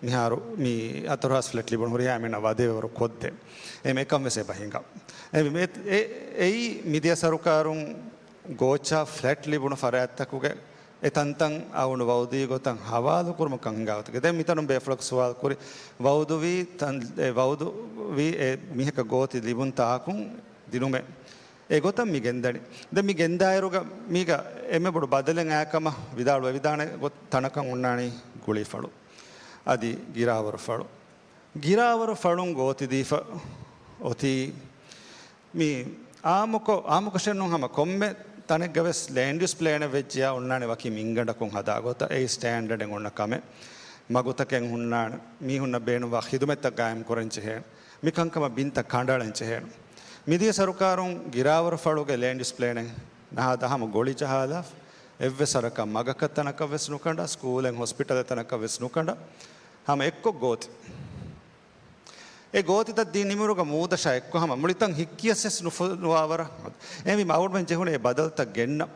މިހާރު މި ހަތަރު ހާސް ފްލެޓް ލިބުނު ހުރިހާ އެންމެންނަށް ވަދެވޭވަރު ކޮށްދޭން. އެ މެކަން ވެސް އެބަ ހިނގާ. އެ މި-، އެ-، އެއީ މިދިޔަ ސަރުކާރުން ގޯއްޗާ ފްލެޓް ލިބުނު ފަރާތްތަކުގެ އެ ތަންތަން އަޅުގަނޑު ވައުދުވީ ގޮތަށް ހަވާލު ކުރުމަށް ކަން ހިނގާ ގޮތުގެ. ދެން މިތަނުން ބޭފުޅަކު ސުވާލު ކުރި، ވައުދުވީ ތަން-، އެ ވައުދުވީ އެ މީހަކަށް ގޯތި ލިބުން ތާކުން ދިނުމެއް. އެގޮތަށް މި ގެންދަނީ. ދެން މި ގެންދާއިރުގަ މީގަ އެންމެ ބޮޑު ބަދަލެއް އާކަމަށް ވިދާޅުވެވިދާނެ ގޮތް ތަނަކަށް އޮންނާނީ ގުޅީފަޅު އަދި ގިރާވަރު ފަޅު. ގިރާވަރު ފަޅުން ގޯތި ދީފަ އޮތީ މި އާއްމުކޮށް، އާއްމުކޮށެއްނޫން ހަމަ ކޮންމެ ތަނެއްގަ ވެސް ލޭންޑް ޔޫސް ޕްލޭނެއް ވެއްޖިޔާ އޮންނާނެ ވަކި މިންގަނޑަކުން ހަދާ ގޮތަށް. އެއީ ސްޓޭންޑަޑެއް އޮންނަ ކަމެއް. މަގުތަކެއް ހުންނާނެ، މީހުންނަށް ބޭނުންވާ ޚިދުމަތްތައް ގާއިމް ކުރަން ޖެހޭނެ. މި ކަންކަމަށް ބިންތައް ކަނޑައަޅަން ޖެހޭނެ. މިދިޔަ ސަރުކާރުން ގިރާވަރު ފަޅުގެ ލޭންޑް ޔޫސް ޕްލޭނެއް ނަހަދާ ހަމަ ގޮޅި ޖަހާލާ، އެއްވެސް ވަރަކަށް މަގަކަށް ތަނަކަށް ވެސް ނުކަނޑާ، ސްކޫލެއް ހޮސްޕިޓަލެއް ތަނަކަށް ވެސް ނުކަނޑާ، ހަމަ އެއްކޮށް ގޯތި. އެ ގޯތިތައް ދިން ނިމުމުގަ މޫދަށާ އެއްކޮށް ހަމަ މުޅި ތަން ހިއްކިޔަސް ވެސް ނުފު-، ނުވާވަރަށް. އެހެންވީމަ އަޅުގަނޑުމެން ޖެހުނީ އެ ބަދަލުތައް ގެންނަ.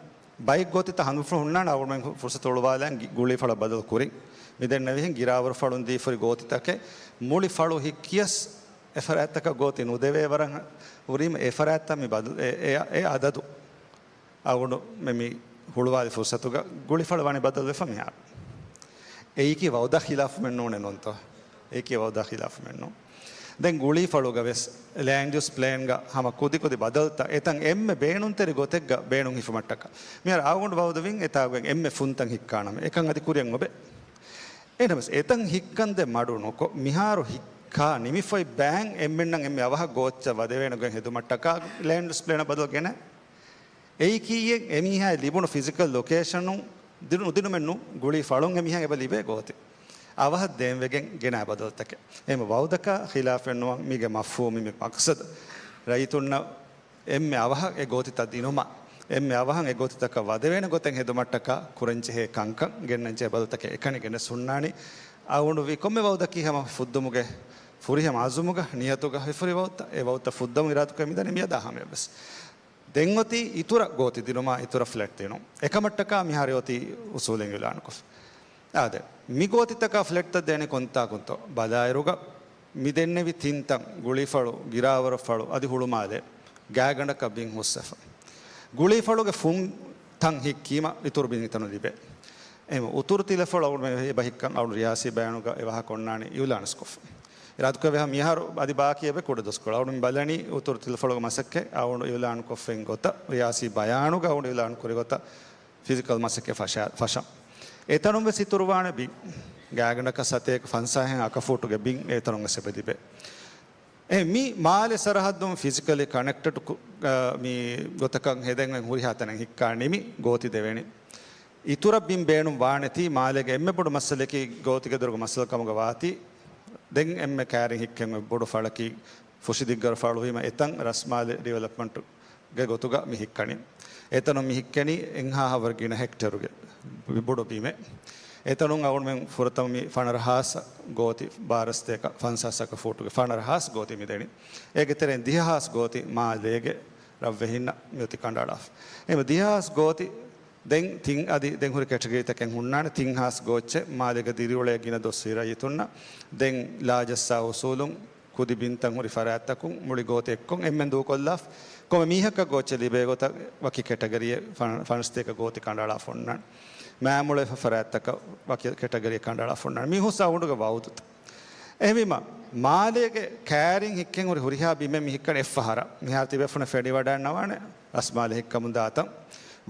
ބައެއް ގޯތިތައް ހަނދުފުޅު ހުންނާނެ އަޅުގަނޑުމެން ފުރުސަތު ހުޅުވާލަން ގި-، ގުޅީފަޅަށް ބަދަލު ކުރިން. މި ދެންނެވިހެން ގިރާވަރު ފަޅުން ދީފަ ހުރި ގޯތިތަކެއް މުޅި ފަޅު ހިއްކިޔަސް އެ ފަރާތްތަކަށް ގޯތި ނުދެވޭ ވަރަށް ހުރީމަ އެ ފަރާތްތައް މި ބަދަލު، އެ، އެ، އެ އަދަދު. އަޅުގަނޑުމެން މި ހުޅުވާލި ފުރުސަތުގަ ގުޅިފަޅު ވަނީ ބަދަލުވެފަ މިހާރު. އެއީކީ ވައުދާ ޚިލާފުމެއް ނޫނޭ ނޫންތޯ؟ އެއީކީ ވައުދާ ޚިލާފުމެއް ނޫން. ދެން ގުޅީފަޅުގަ ވެސް ލޭންޑް ޔޫސް ޕްލޭންގަ ހަމަ ކުދިކުދި ބަދަލުތައް އެތަން އެންމެ ބޭނުންތެރި ގޮތެއްގަ ބޭނުން ހިފުމަށްޓަކާ. މިހާރު އަޅުގަނޑު ވައުދުވިން އެތާގު އެންމެ ފުންތަން ހިއްކާނަމޭ. އެކަން އަދި ކުރިއަށް އޮބޭ. އެހެނަސް އެތަން ހިއްކަންދެން މަޑު ނުކޮށް، މިހާރު ހިއްކާ ނިމިފައި ބައިން އެންމެންނަށް އެންމެ އަވަހަށް ގޯއްޗަށް ވަދެވޭނެ ގޮތް ހެދުމަށްޓަކާ ލޭންޑް ޔޫސް ޕްލޭނަށް ބަދަލު ގެނައި. އެއީކީއެއް އެމީހާއަށް ލިބުނު ފިޒިކަލް ލޮކޭޝަނުން ދިނު-، ނުދިނުމެއްނު ގުޅީ ފަޅުން އެމީހާ އެބަ ލިބޭ ގޯތި. އަވަހަށް ދޭންވެގެން ގެނައި ބަދަލުތަކެއް. އެހެން ވައުދަކާ ޚިލާފެއް ނުވަން މީގެ މަފްހޫމީ މި މަޤްޞަދު. ރައްޔިތުންނަށް އެންމެ އަވަހަށް އެ ގޯތިތައް ދިނުމަށް، އެންމެ އަވަހަށް އެ ގޯތިތަކަށް ވަދެވޭނެ ގޮތެއް ހެދުމަށްޓަކާ ކުރަންޖެހޭ ކަންކަން ގެންނަންޖެހޭ ބަދަލުތަކެއް އެކަނި ގެނެސް ހުންނާނީ. އަޅުގަނޑު ވީ ކޮންމެ ވައުދަކީ ހަމަ ފުއްދުމުގެ ފުރިހަމަ އަޒުމުގަ، ނިޔަތުގަ ހިފުރި ވައުދުތައް. އެ ވައުދުތައް ފުއްދަމުން އިރާދަކުރެ މިދަނީ މިއަދާ ހަމަޔަށްވެސް. ދެން އޮތީ އިތުރަށް ގޯތި ދިނުމާ، އިތުރަށް ފްލެޓް ދިނުން. އެކަމަށްޓަކާ މިހާރު އޮތީ އުސޫލެއް އިޢުލާނުކޮށްފަ. އާދެ، މި ގޯތިތަކާ ފްލެޓްތައް ދޭނެ ކޮންތާކުންތޯ ބަލާއިރުގަ، މި ދެންނެވި ތިންތަން، ގުޅީފަޅު، ގިރާވަރުފަޅު އަދި ހުޅުމާލޭ، ގާތްގަނޑަކަށް ބިން ހުސްވެފަ. ގުޅީފަޅުގެ ފުން ތަން ހިއްކީމަ، އިތުރު ބިން އެތަނުން ލިބޭ. އެހެން އުތުރު ތިލަފަޅު އަޅުގަނޑުމެން އެބަ ހިއްކަން އަޅުގަނޑު ރިޔާސީ ބަޔާނުގަ އެ ވާހަކަ އޮންނާނީ އިޢުލާނުކޮށްފަ. އިރާދަކުރެއްވި ހަމަ މިހާރު އަދި ބާކީ އެބަ ކުޑަ ދުވަސްކޮޅު. އަޅުގަނޑު ބަލަނީ އުތުރު ތިލަފަޅުގެ މަސައްކަތް އަޅުގަނޑު އިޢުލާނުކޮށްފައިން ގޮތަށް، ރިޔާސީ ބަޔާނުގަ އަޅުގަނޑު އިޢުލާނު ކުރި ގޮތަށް ފިޒިކަލް މަސައްކަތް ފަށާ-، ފަށަން. އެތަނުން ވެސް އިތުރުވާނެ ބިން. ގާތްގަނޑަކަށް ސަތޭކަ ފަންސާހެއް އަކަ ފޫޓުގެ ބިން އެތަނުން ވެސް އެބަ ލިބޭ. އެ މި މާލެ ސަރަހައްދުން ފިޒިކަލީ ކަނެކްޓެޑް ކު-، އަ، މި ގޮތަކަށް ހެދެން ހުރިހާ ތަނެއް ހިއްކާ ނިމި ގޯތި ދެވެނީ. އިތުރަށް ބިން ބޭނުން ވާނެތީ، މާލޭގެ އެންމެ ބޮޑު މައްސަލައަކީ ގޯތިގެ ދޮރުގެ މައްސަލަ ކަމުގަ ވާތީ، ދެން އެންމެ ކައިރިން ހިއްކެން އޮތް ބޮޑު ފަޅަކީ ފުށިދިއްގަރު ފަޅުވީމަ އެތަން ރަސްމާލެ ޑިވެލޮޕްމަންޓުގެ ގޮތުގަ މި ހިއްކަނީ. އެތަނުން މި ހިއްކެނީ އެއްހާހަވަރު ގިނަ ހެކްޓަރުގެ ބި-، ބޮޑު ބިމެއް. އެތަނުން އަޅުގަނޑުމެން ފުރަތަމަ މި ފަނަރަހާސް ގޯތި ބާރަ ސަތޭކަ ފަންސާސް އަކަ ފޫޓުގެ ފަނަރަހާސް ގޯތި މި ދެނީ. އޭގެ ތެރެއިން ދިހަހާސް ގޯތި މާލޭގެ ރަށްވެހިންނަށް މިއޮތީ ކަނޑައަޅާފަ. އެމަ ދިހަހާސް ގޯތި ދެން ތިން އަދި ދެން ހުރި ކެޓަގަރީތަކެއް ހުންނާނެ. ތިން ހާސް ގޯއްޗެއް މާލޭގަ ދިރިއުޅޭ ގިނަ ދުވަސްވީ ރައްޔިތުންނަށް ދެން ލާޖައްސާ އުސޫލުން ކުދި ބިންތައް ހުރި ފަރާތްތަކުން މުޅި ގޯތި އެއްކޮށް އެންމެން ދޫކޮށްލާފަ. ކޮންމެ މީހަކަށް ގޯއްޗެއް ލިބޭ ގޮތަށް ވަކި ކެޓަގަރީއެއް ފަން-، ފަނަސްތޭކަ ގޯތި ކަނޑައަޅާފަ އޮންނާނެ. މާމުޅޭފަ ފަރާތްތަކަށް ވަކި ކެޓަގަރީއެއް ކަނޑައަޅާފަ އޮންނާނެ. މީ ހުސް އަޅުގަނޑުގެ ވައުދުތައް. އެހެންވީމަ، މާލޭގެ ކައިރިން ހިއްކެން ހުރި ހުރިހާ ބިމެއް މި ހިއްކަނީ އެއްފަހަރަށް. މިހާރު ތިބޭފުޅުން ފެނިވަޑައިގަންނަވާނެ ރަސްމާލެ ހިއްކަމުން ދާތަން.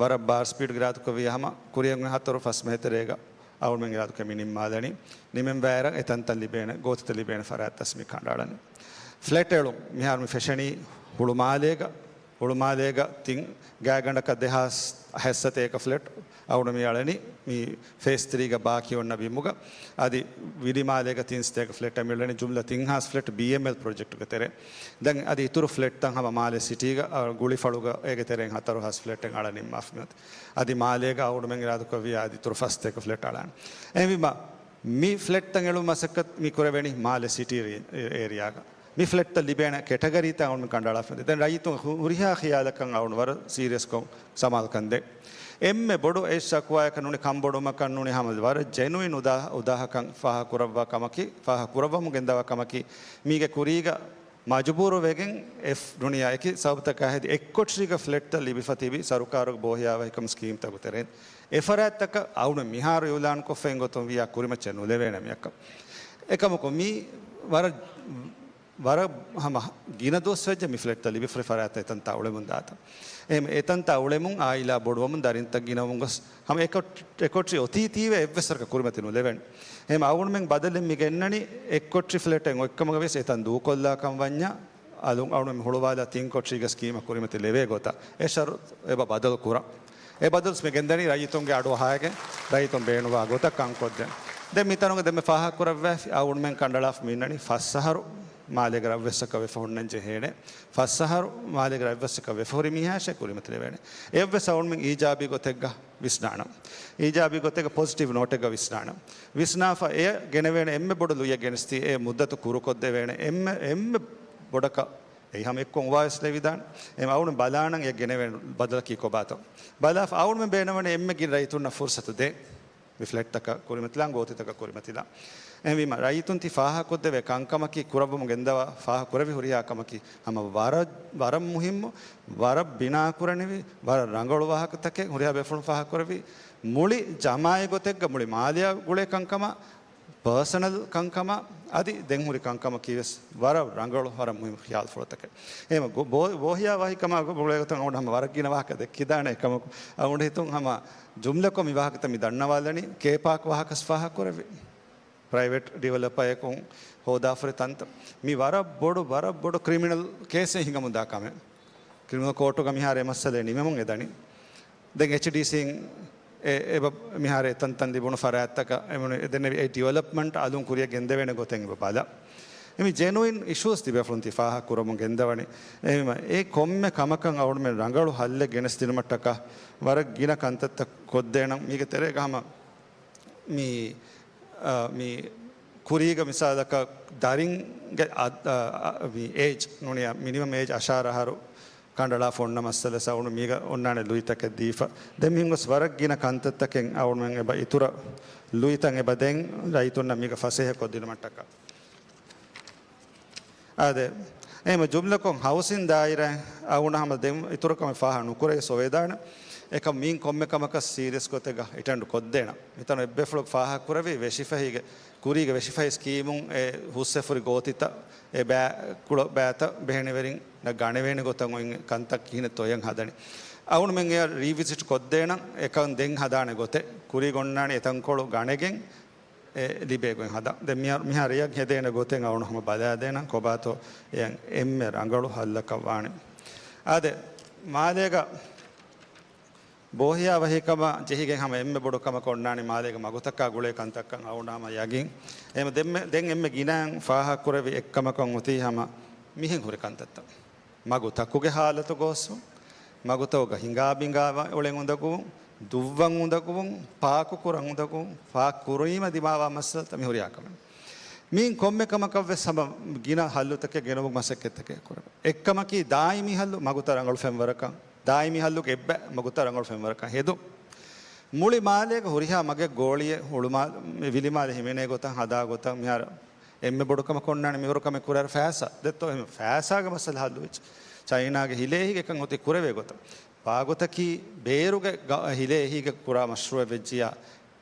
ވަރަށް ބާރު ސްޕީޑް އިރާދަކުރެއްވިޔާ ހަމަ ކުރިއަށް ހަތަރު ފަސް މަހެއް ތެރޭގަ އަޅުގަނޑުމެން އިރާދަކުރެއްވީ ނިންމާލަނީ. ނިމެން ވައިރަށް އެތަންތަން ލިބޭނެ، ގޯތިތައް ލިބޭނެ ފަރާތްތައް މި ކަނޑައަޅަނީ. ފްލެޓް އެޅުން މިހާރު މި ފެށެނީ ހުޅުމާލޭގަ. ހުޅުމާލޭގަ ތިން ގާތްގަނޑަކަށް ދެހާސް ހަތްސަތޭކަ ފްލެޓް އަޅުގަނޑު މި އަޅަނީ މި ފޭސް ތްރީގަ ބާކީ އޮންނަ ބިމުގަ. އަދި ވިލިމާލޭގަ ތިން ސަތޭކަ ފްލެޓް މި އަޅަނީ ޖުމްލަ ތިން ހާސް ފްލެޓް ބީއެމްއެލް ޕްރޮޖެކްޓުގެ ތެރޭ. ދެން އަދި އިތުރު ފްލެޓްތައް ހަމަ މާލެ ސިޓީގަ، އަ، ގުޅިފަޅުގަ އޭގެ ތެރެއިން ހަތަރު ހާސް ފްލެޓް އަޅަން ނިންމާފަ މިއޮތީ. އަދި މާލޭގަ އަޅުގަނޑުމެން އިރާދަކުރެއްވިޔާ އަދި އިތުރު ފަސްތޭކަ ފްލެޓް އަޅާނެ. އެހެންވީމަ، މި ފްލެޓްތައް އެޅުން މަސައްކަތް މި ކުރެވެނީ މާލެ ސިޓީ ރީ-، އޭރިއާގަ. މި ފްލެޓްތައް ލިބޭނެ ކެޓަގަރީތައް އަޅުގަނޑު ކަނޑައަޅާފަ. ދެން ރައްޔިތުން ހު-، ހުރިހާ ޚިޔާލަކަށް އަޅުގަނޑު ވަރަށް ސީރިއަސްކޮށް ސަމާލުކަން ދޭ. އެންމެ ބޮޑު އެއް ޝަކުވާއަކަށް ނޫނީ، ކަންބޮޑުވުމަކަށް ނޫނީ، ހަމަ ވަރަށް ޖެނުއިން އުދާ-، އުދާހަކަން ފާހަގަކުރައްވާ ކަމަކީ، ފާހަގަކުރައްވަމުން ގެންދަވާ ކަމަކީ، މީގެ ކުރީގަ މަޖުބޫރު ވެގެން އެ ނޫނީ އެކި ސަބަބުތަކާ ހެދި އެއްކޮޓަރީގަ ފްލެޓްތައް ލިބިފަ ތިބި ސަރުކާރުގެ ބޯހިޔާވަހިކަމު ސްކީމްތަކުގެ ތެރެއިން. އެ ފަރާތްތަކަށް އަޅުގަނޑު މިހާރު އިޢުލާންކޮށްފައި އިން ގޮތުން ވިޔާ ކުރިމައްޗަށް ނުލެވޭނެ މިއަކަށް. އެކަމަކު މީ ވަރަށް، ވަރަށް ހަމަ ގިނަ ދުވަސް ވެއްޖެ މި ފްލެޓްތައް ލިބިފަ ހުރި ފަރާތްތައް އެތަންތާ އުޅެމުން ދާތަން. އެހެން އެތަންތާ އުޅެމުން އާއިލާ ބޮޑުވަމުން ދަރިންތައް ގިނަވަމުން ގޮސް ހަމަ އެކޮޓް-، އެކޮޓަރީ އޮތީތީވެ އެއްވެސް ވަރަކަށް ކުރިމަތި ނުލެވެން. އެހެން އަޅުގަނޑުމެން ބަދަލެއް މި ގެންނަނީ އެއްކޮޓަރީ ފްލެޓެއް އޮތްކަމުގަ ވިޔަސް އެތަން ދޫކޮށްލާ ކަން ވަންޏާ އަލުން އަޅުން ހުޅުވާލާ ތިން ކޮޓަރީގެ ސްކީމަށް ކުރިމަތި ލެވޭ ގޮތަށް އެ ޝަރުތު އެބަ ބަދަލު ކުރަން. އެ ބަދަލު މި ގެންދަނީ ރައްޔިތުންގެ އަޑު އަހާގެން ރައްޔިތުން ބޭނުންވާ ގޮތަށް ކަންކޮށްދޭން. ދެން މިތަނުގެ ދެންމެ ފާހަގަކުރައްވާފި އަޅުގަނޑުމެން ކަނޑައަޅާފަ މި އިންނަނީ ފަސް އަހަރު މާލޭގެ ރަށްވެއްސަކަށް ވެފަ ހުންނަން ޖެހޭނެ. ފަސް އަހަރު މާލޭގެ ރަށްވެއްސަކަށް ވެފަ ހުރި މީހާއަށޭ ކުރިމަތި ލެވޭނެ. އެއަށްވެސް އަޅުގަނޑުމެން އީޖާބީ ގޮތެއްގަ ވިސްނާނަން. އީޖާބީ ގޮތެއްގަ ޕޮޒިޓިވް ނޯޓެއްގަ ވިސްނާނަން. ވިސްނާފަ އެ ގެނެވޭނެ އެންމެ ބޮޑު ލުޔެއް ގެނެސްދީ އެ މުއްދަތު ކުރުކޮށްދެވޭނެ އެންމެ، އެންމެ ބޮޑަކަށް އެއީ ހަމަ އެއްކޮށް އުވާވެސް ލެވިދާނެ. އެ އަޅުގަނޑު ބަލާނަން އެ ގެނެވޭނެ ބަދަލަކީ ކޮބާތޯ. ބަލާފަ އަޅުގަނޑުމެން ބޭނުންވަނީ އެންމެ ގިނަ ރައްޔިތުންނަށް ފުރުސަތު ދޭން. މި ފްލެޓްތަކަށް ކުރިމަތިލާން، ގޯތިތަކަށް ކުރިމަތިލާން. އެހެންވީމަ، ރައްޔިތުން ތި ފާހަގަކޮށްދެވޭ ކަންކަމަކީ، ކުރައްވަމުން ގެންދަވާ ފާހަގަ ކުރެވި ހުރިހާ ކަމަކީ، ހަމަ ވަރަށް، ވަރަށް މުހިއްމު، ވަރަށް ބިނާކުރަނިވި، ވަރަށް ރަނގަޅު ވާހަކަތަކެއް ހުރިހާ ބޭފުޅުން ފާހަގަކުރެވި، މުޅި ޖަމާއެއް ގޮތެއްގަ މުޅި މާލެއާ ގުޅޭ ކަންކަމަށް، ޕާސަނަލް ކަންކަމަށް އަދި ދެން ހުރި ކަންކަމަކީވެސް ވަރަށް ރަނގަޅު، ވަރަށް މުހިއްމު ޚިޔާލުފުޅުތަކެއް. އެހެން ބޯ-، ބޯހިޔާ ވަހިކަމާ ގުޅޭގޮތަށް އަޅުގަނޑު ހަމަ ވަރަށް ގިނަ ވާހަކަ ދެއްކިދާނެ އެކަމަކު، އަޅުގަނޑު ހިތުން ހަމަ ޖުމްލަކޮށް މި ވާހަކަތައް މި ދަންނަވާލަނީ، ކޭޕާކް ވާހަކަސް ފާހަގަކުރެއްވި. ޕްރައިވެޓް ޑިވެލޮޕަރ އެކުން ހޯދާފަރި ތަންތަން. މި ވަރަށް ބޮޑު، ވަރަށް ބޮޑު ކްރިމިނަލް ކޭސެއް ހިނގަމުންދާ ކަމެއް. ކްރިމިނަލް ކޯޓުގަ މިހާރު އެ މައްސަލަ ނިމެމުން އެދަނީ. ދެން އެޗްޑީސީން އެ، އެބަ މިހާރު އެތަންތަން ލިބުނު ފަރާތްތަކަށް އެމުނު އެދެންނެވި އެ ޑިވެލޮޕްމަންޓް އަލުން ކުރިއަށް ގެންދެވޭނެ ގޮތެއް އެބަ ބަލަ. އެމި ޖެނުއިން އިޝޫސް ތިބޭފުޅުން ތި ފާހަގަ ކުރަމުން ގެންދަވަނީ. އެހެންވީމަ، އެ ކޮންމެ ކަމަކަށް އަޅުގަނޑުމެން ރަނގަޅު ހައްލެއް ގެނެސްދިނުމަށްޓަކާ ވަރަށް ގިނަ ކަންތައްތައް ކޮށްދޭނަން. މީގެ ތެރޭގަ ހަމަ މި، އާ، މި ކުރީގަ މިސާލަކަށް ދަރިންގެ އަ-، އާ، މި އޭޖް ނޫނިއްޔާ މިނިމަމް އޭޖް އަށާރަ އަހަރު ކަނޑައަޅާފަ އޮންނަ މައްސަލަ ސައުނު މީގަ އޮންނާނެ ލުއިތަކެއް ދީފަ. ދެން މިހެން ގޮސް ވަރަށް ގިނަ ކަންތައްތަކެއް އަޅުގަނޑުމެން އެބަ އިތުރަށް ލުއިތައް އެބަ ދެން ރައްޔިތުންނަށް މީގަ ފަސޭހަ ކޮށްދިނުމަށްޓަކާ. އާދެ، އެހެން ޖުމްލަކޮށް ހައުސިން ދާއިރާ އަޅުގަނޑު ހަމަ ދެން އިތުރު ކަމެއް ފާހަގަ ނުކުރެވި ސޮވޭދާނެ. އެކަމް މީން ކޮންމެ ކަމަކަށް ސީރިއަސް ގޮތެއްގަ އެޓެންޑް ކޮށްދޭނަ. މިތަނު އެއްބޭފުޅަކު ފާހަގަ ކުރެވި ވެށިފަހީގެ، ކުރީގެ ވެށިފަހި ސްކީމުން އެ ހުސްއެފުރި ގޯތިތައް، އެ ބައި ކުޅަ ބައިތައް ބެހެނިވެރިންނަށް ގަނެވޭނެ ގޮތަށް އޮތް ކަންތައް ކިހިނެއްތޯ އެޔަށް ހަދަނީ. އަޅުގަނޑުމެން އެޔަށް ރީވިޒިޓް ކޮށްދޭނަ، އެކަން ދެން ހަދާނެ ގޮތެއް. ކުރީގަ އޮންނާނެ އެތަންކޮޅު ގަނެގެން، އެ ލިބޭ ގޮތް ހަދާ. ދެން މިހާ-، މިހާރު އެޔަށް ހެދޭނެ ގޮތެއް އަޅުގަނޑު ހަމަ ބަލާދޭނަން ކޮބާތޯ އެޔަށް އެންމެ ރަނގަޅު ހައްލަކަށް ވާނެ. އާދެ، މާލޭގަ ބޯހިޔާ ވަހިކަމާ ޖެހިގެން ހަމަ އެންމެ ބޮޑު ކަމަކަށް އޮންނާނީ މާލޭގެ މަގުތަކާ ގުޅޭ ކަންތައްކަން އަޅުގަނޑު ހަމަ ޔަގީން. އެހެން ދެންމެ-، ދެން އެންމެ ގިނައިން ފާހަގަކުރެވި އެއްކަމަކަށް އޮތީ ހަމަ މިހެން ހުރި ކަންތައްތައް. މަގުތަކުގެ ހާލަތު ގޯސްވުން، މަގުތަކުގަ ހިނގާ ބިނގާ އުޅެން އުނދަގޫވުން، ދުއްވަން އުނދަގޫވުން، ޕާކު ކުރަން އުނދަގޫވުން، ޕާކް ކުރީމަ ދިމާވާ މައްސަލަތައް މި ހުރިހާ ކަމެއް. މީން ކޮންމެ ކަމަކަށް ވެސް ހަމަ ގިނަ ހައްލުތަކެއް ގެނައުމުގެ މަސައްކަތްތަކެއް ކުރަން. އެއްކަމަކީ ދާއިމީ ހައްލު މަގުތައް ރަނގަޅު ފެންވަރަކަށް، ދާއިމީ ހައްލުގެ އެއްބަ މަގުތައް ރަނގަޅު ފެންވަރަކަށް ހެދުން. މުޅި މާލޭގަ ހުރިހާ މަގެއް ގޯޅިއެއް ހުޅުމާ-، ވިލިމާލެ ހިމެނޭ ގޮތަށް ހަދާ ގޮތަށް މިހާރު އެންމެ ބޮޑު ކަމަކަށް އޮންނާނެ މިވަރު ކަމެއް ކުރާއިރު ފައިސާ ދެއްތޯ؟ އެހެން ފައިސާގެ މައްސަލަ ހައްލުވެއްޖެ. ޗައިނާގެ ހިލޭ އެހީގެ އެކަން އޮތީ ކުރެވޭ ގޮތަށް. ބާގޮތަކީ ބޭރުގެ ގަ-، ހިލޭ އެހީގެ ކުރާ މަޝްރޫއެއް ވެއްޖިޔާ،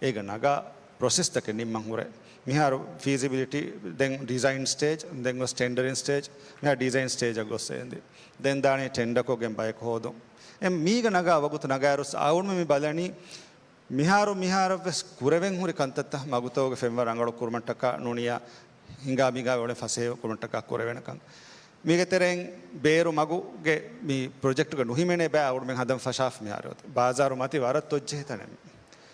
އޭގެ ނަގާ ޕްރޮސެސްތަކެއް ނިންމަން ހުރޭ. މިހާރު ފީޒިބިލިޓީ، ދެން ޑިޒައިން ސްޓޭޖް، ދެން ގޮސް ޓެންޑަރިން ސްޓޭޖް، މިހާރު ޑިޒައިން ސްޓޭޖަށް ގޮސް އެނދި. ދެން ދާނީ ޓެންޑަކޮށްގެން ބަޔަކު ހޯދުން. އެ މީގަ ނަގާ ވަގުތު ނަގާއިރު އަޅުގަނޑުމެން މި ބަލަނީ، މިހާރު މިހާރަށްވެސް ކުރެވެން ހުރި ކަންތައްތައް މަގުތަކުގެ ފެންވަރު ރަނގަޅު ކުރުމަށްޓަކާ ނޫނިއްޔާ ހިނގާ މިނގާ އޮޅެން ފަސޭހަ ކުރުމަށްޓަކާ ކުރެވޭނެ ކަން. މީގެ ތެރެއިން ބޭރު މަގުގެ މި ޕްރޮޖެކްޓުގެ ނުހިމެނޭ ބައި އަޅުގަނޑުމެން ހަދަން ފަށާފަ މިހާރު އޮތީ. ބާޒާރު މަތި ވަރަށް ތޮއްޖެހި ތަނެއް.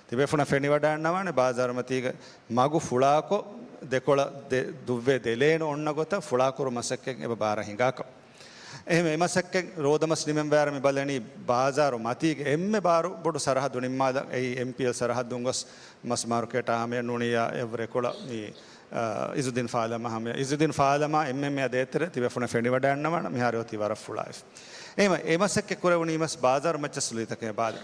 ތިބޭފުޅުންނަށް ފެނިވަޑައިގަންނަވާނެ ބާޒާރު މަތީގަ މަގު ފުޅާކޮށް، ދެކޮޅަށް ދެ-، ދުއްވޭ ދެލޭނު އޮންނަ ގޮތަށް ފުޅާކުރު މަސައްކަތް އެބަ ބާރަށް ހިނގާކަށް. އެހެން އެ މަސައްކަތް ރޯދަމަސް ނިމެން ވާއިރު މި ބަލަނީ ބާޒާރު މަތީގެ އެންމެ ބާރު ބޮޑު ސަރަހައްދު ނިންމާލަން. އެއީ އެމްޕީއެލް ސަރަހައްދުން ގޮސް މަސް މާރުކޭޓާ ހަމަޔަށް ނޫނިއްޔާ އެއްވުރެ ކޮޅަށް މި، އާ، އިޒުއްދީން ފާލަމާ ހަމަޔަށް. އިޒުއްދީން ފާލަމާ އެމްއެމްއޭއާ ދޭތެރެ ތިބޭފުޅުންނަށް ފެނިވަޑައިގަންނަވާނަން މިހާރު އޮތީ ވަރަށް ފުޅާއިފަ. އެހެން އެ މަސައްކަތް ކުރެވުނީމަސް ބާޒާރު މައްޗަށް ސުލީތަކެއް ބާލި.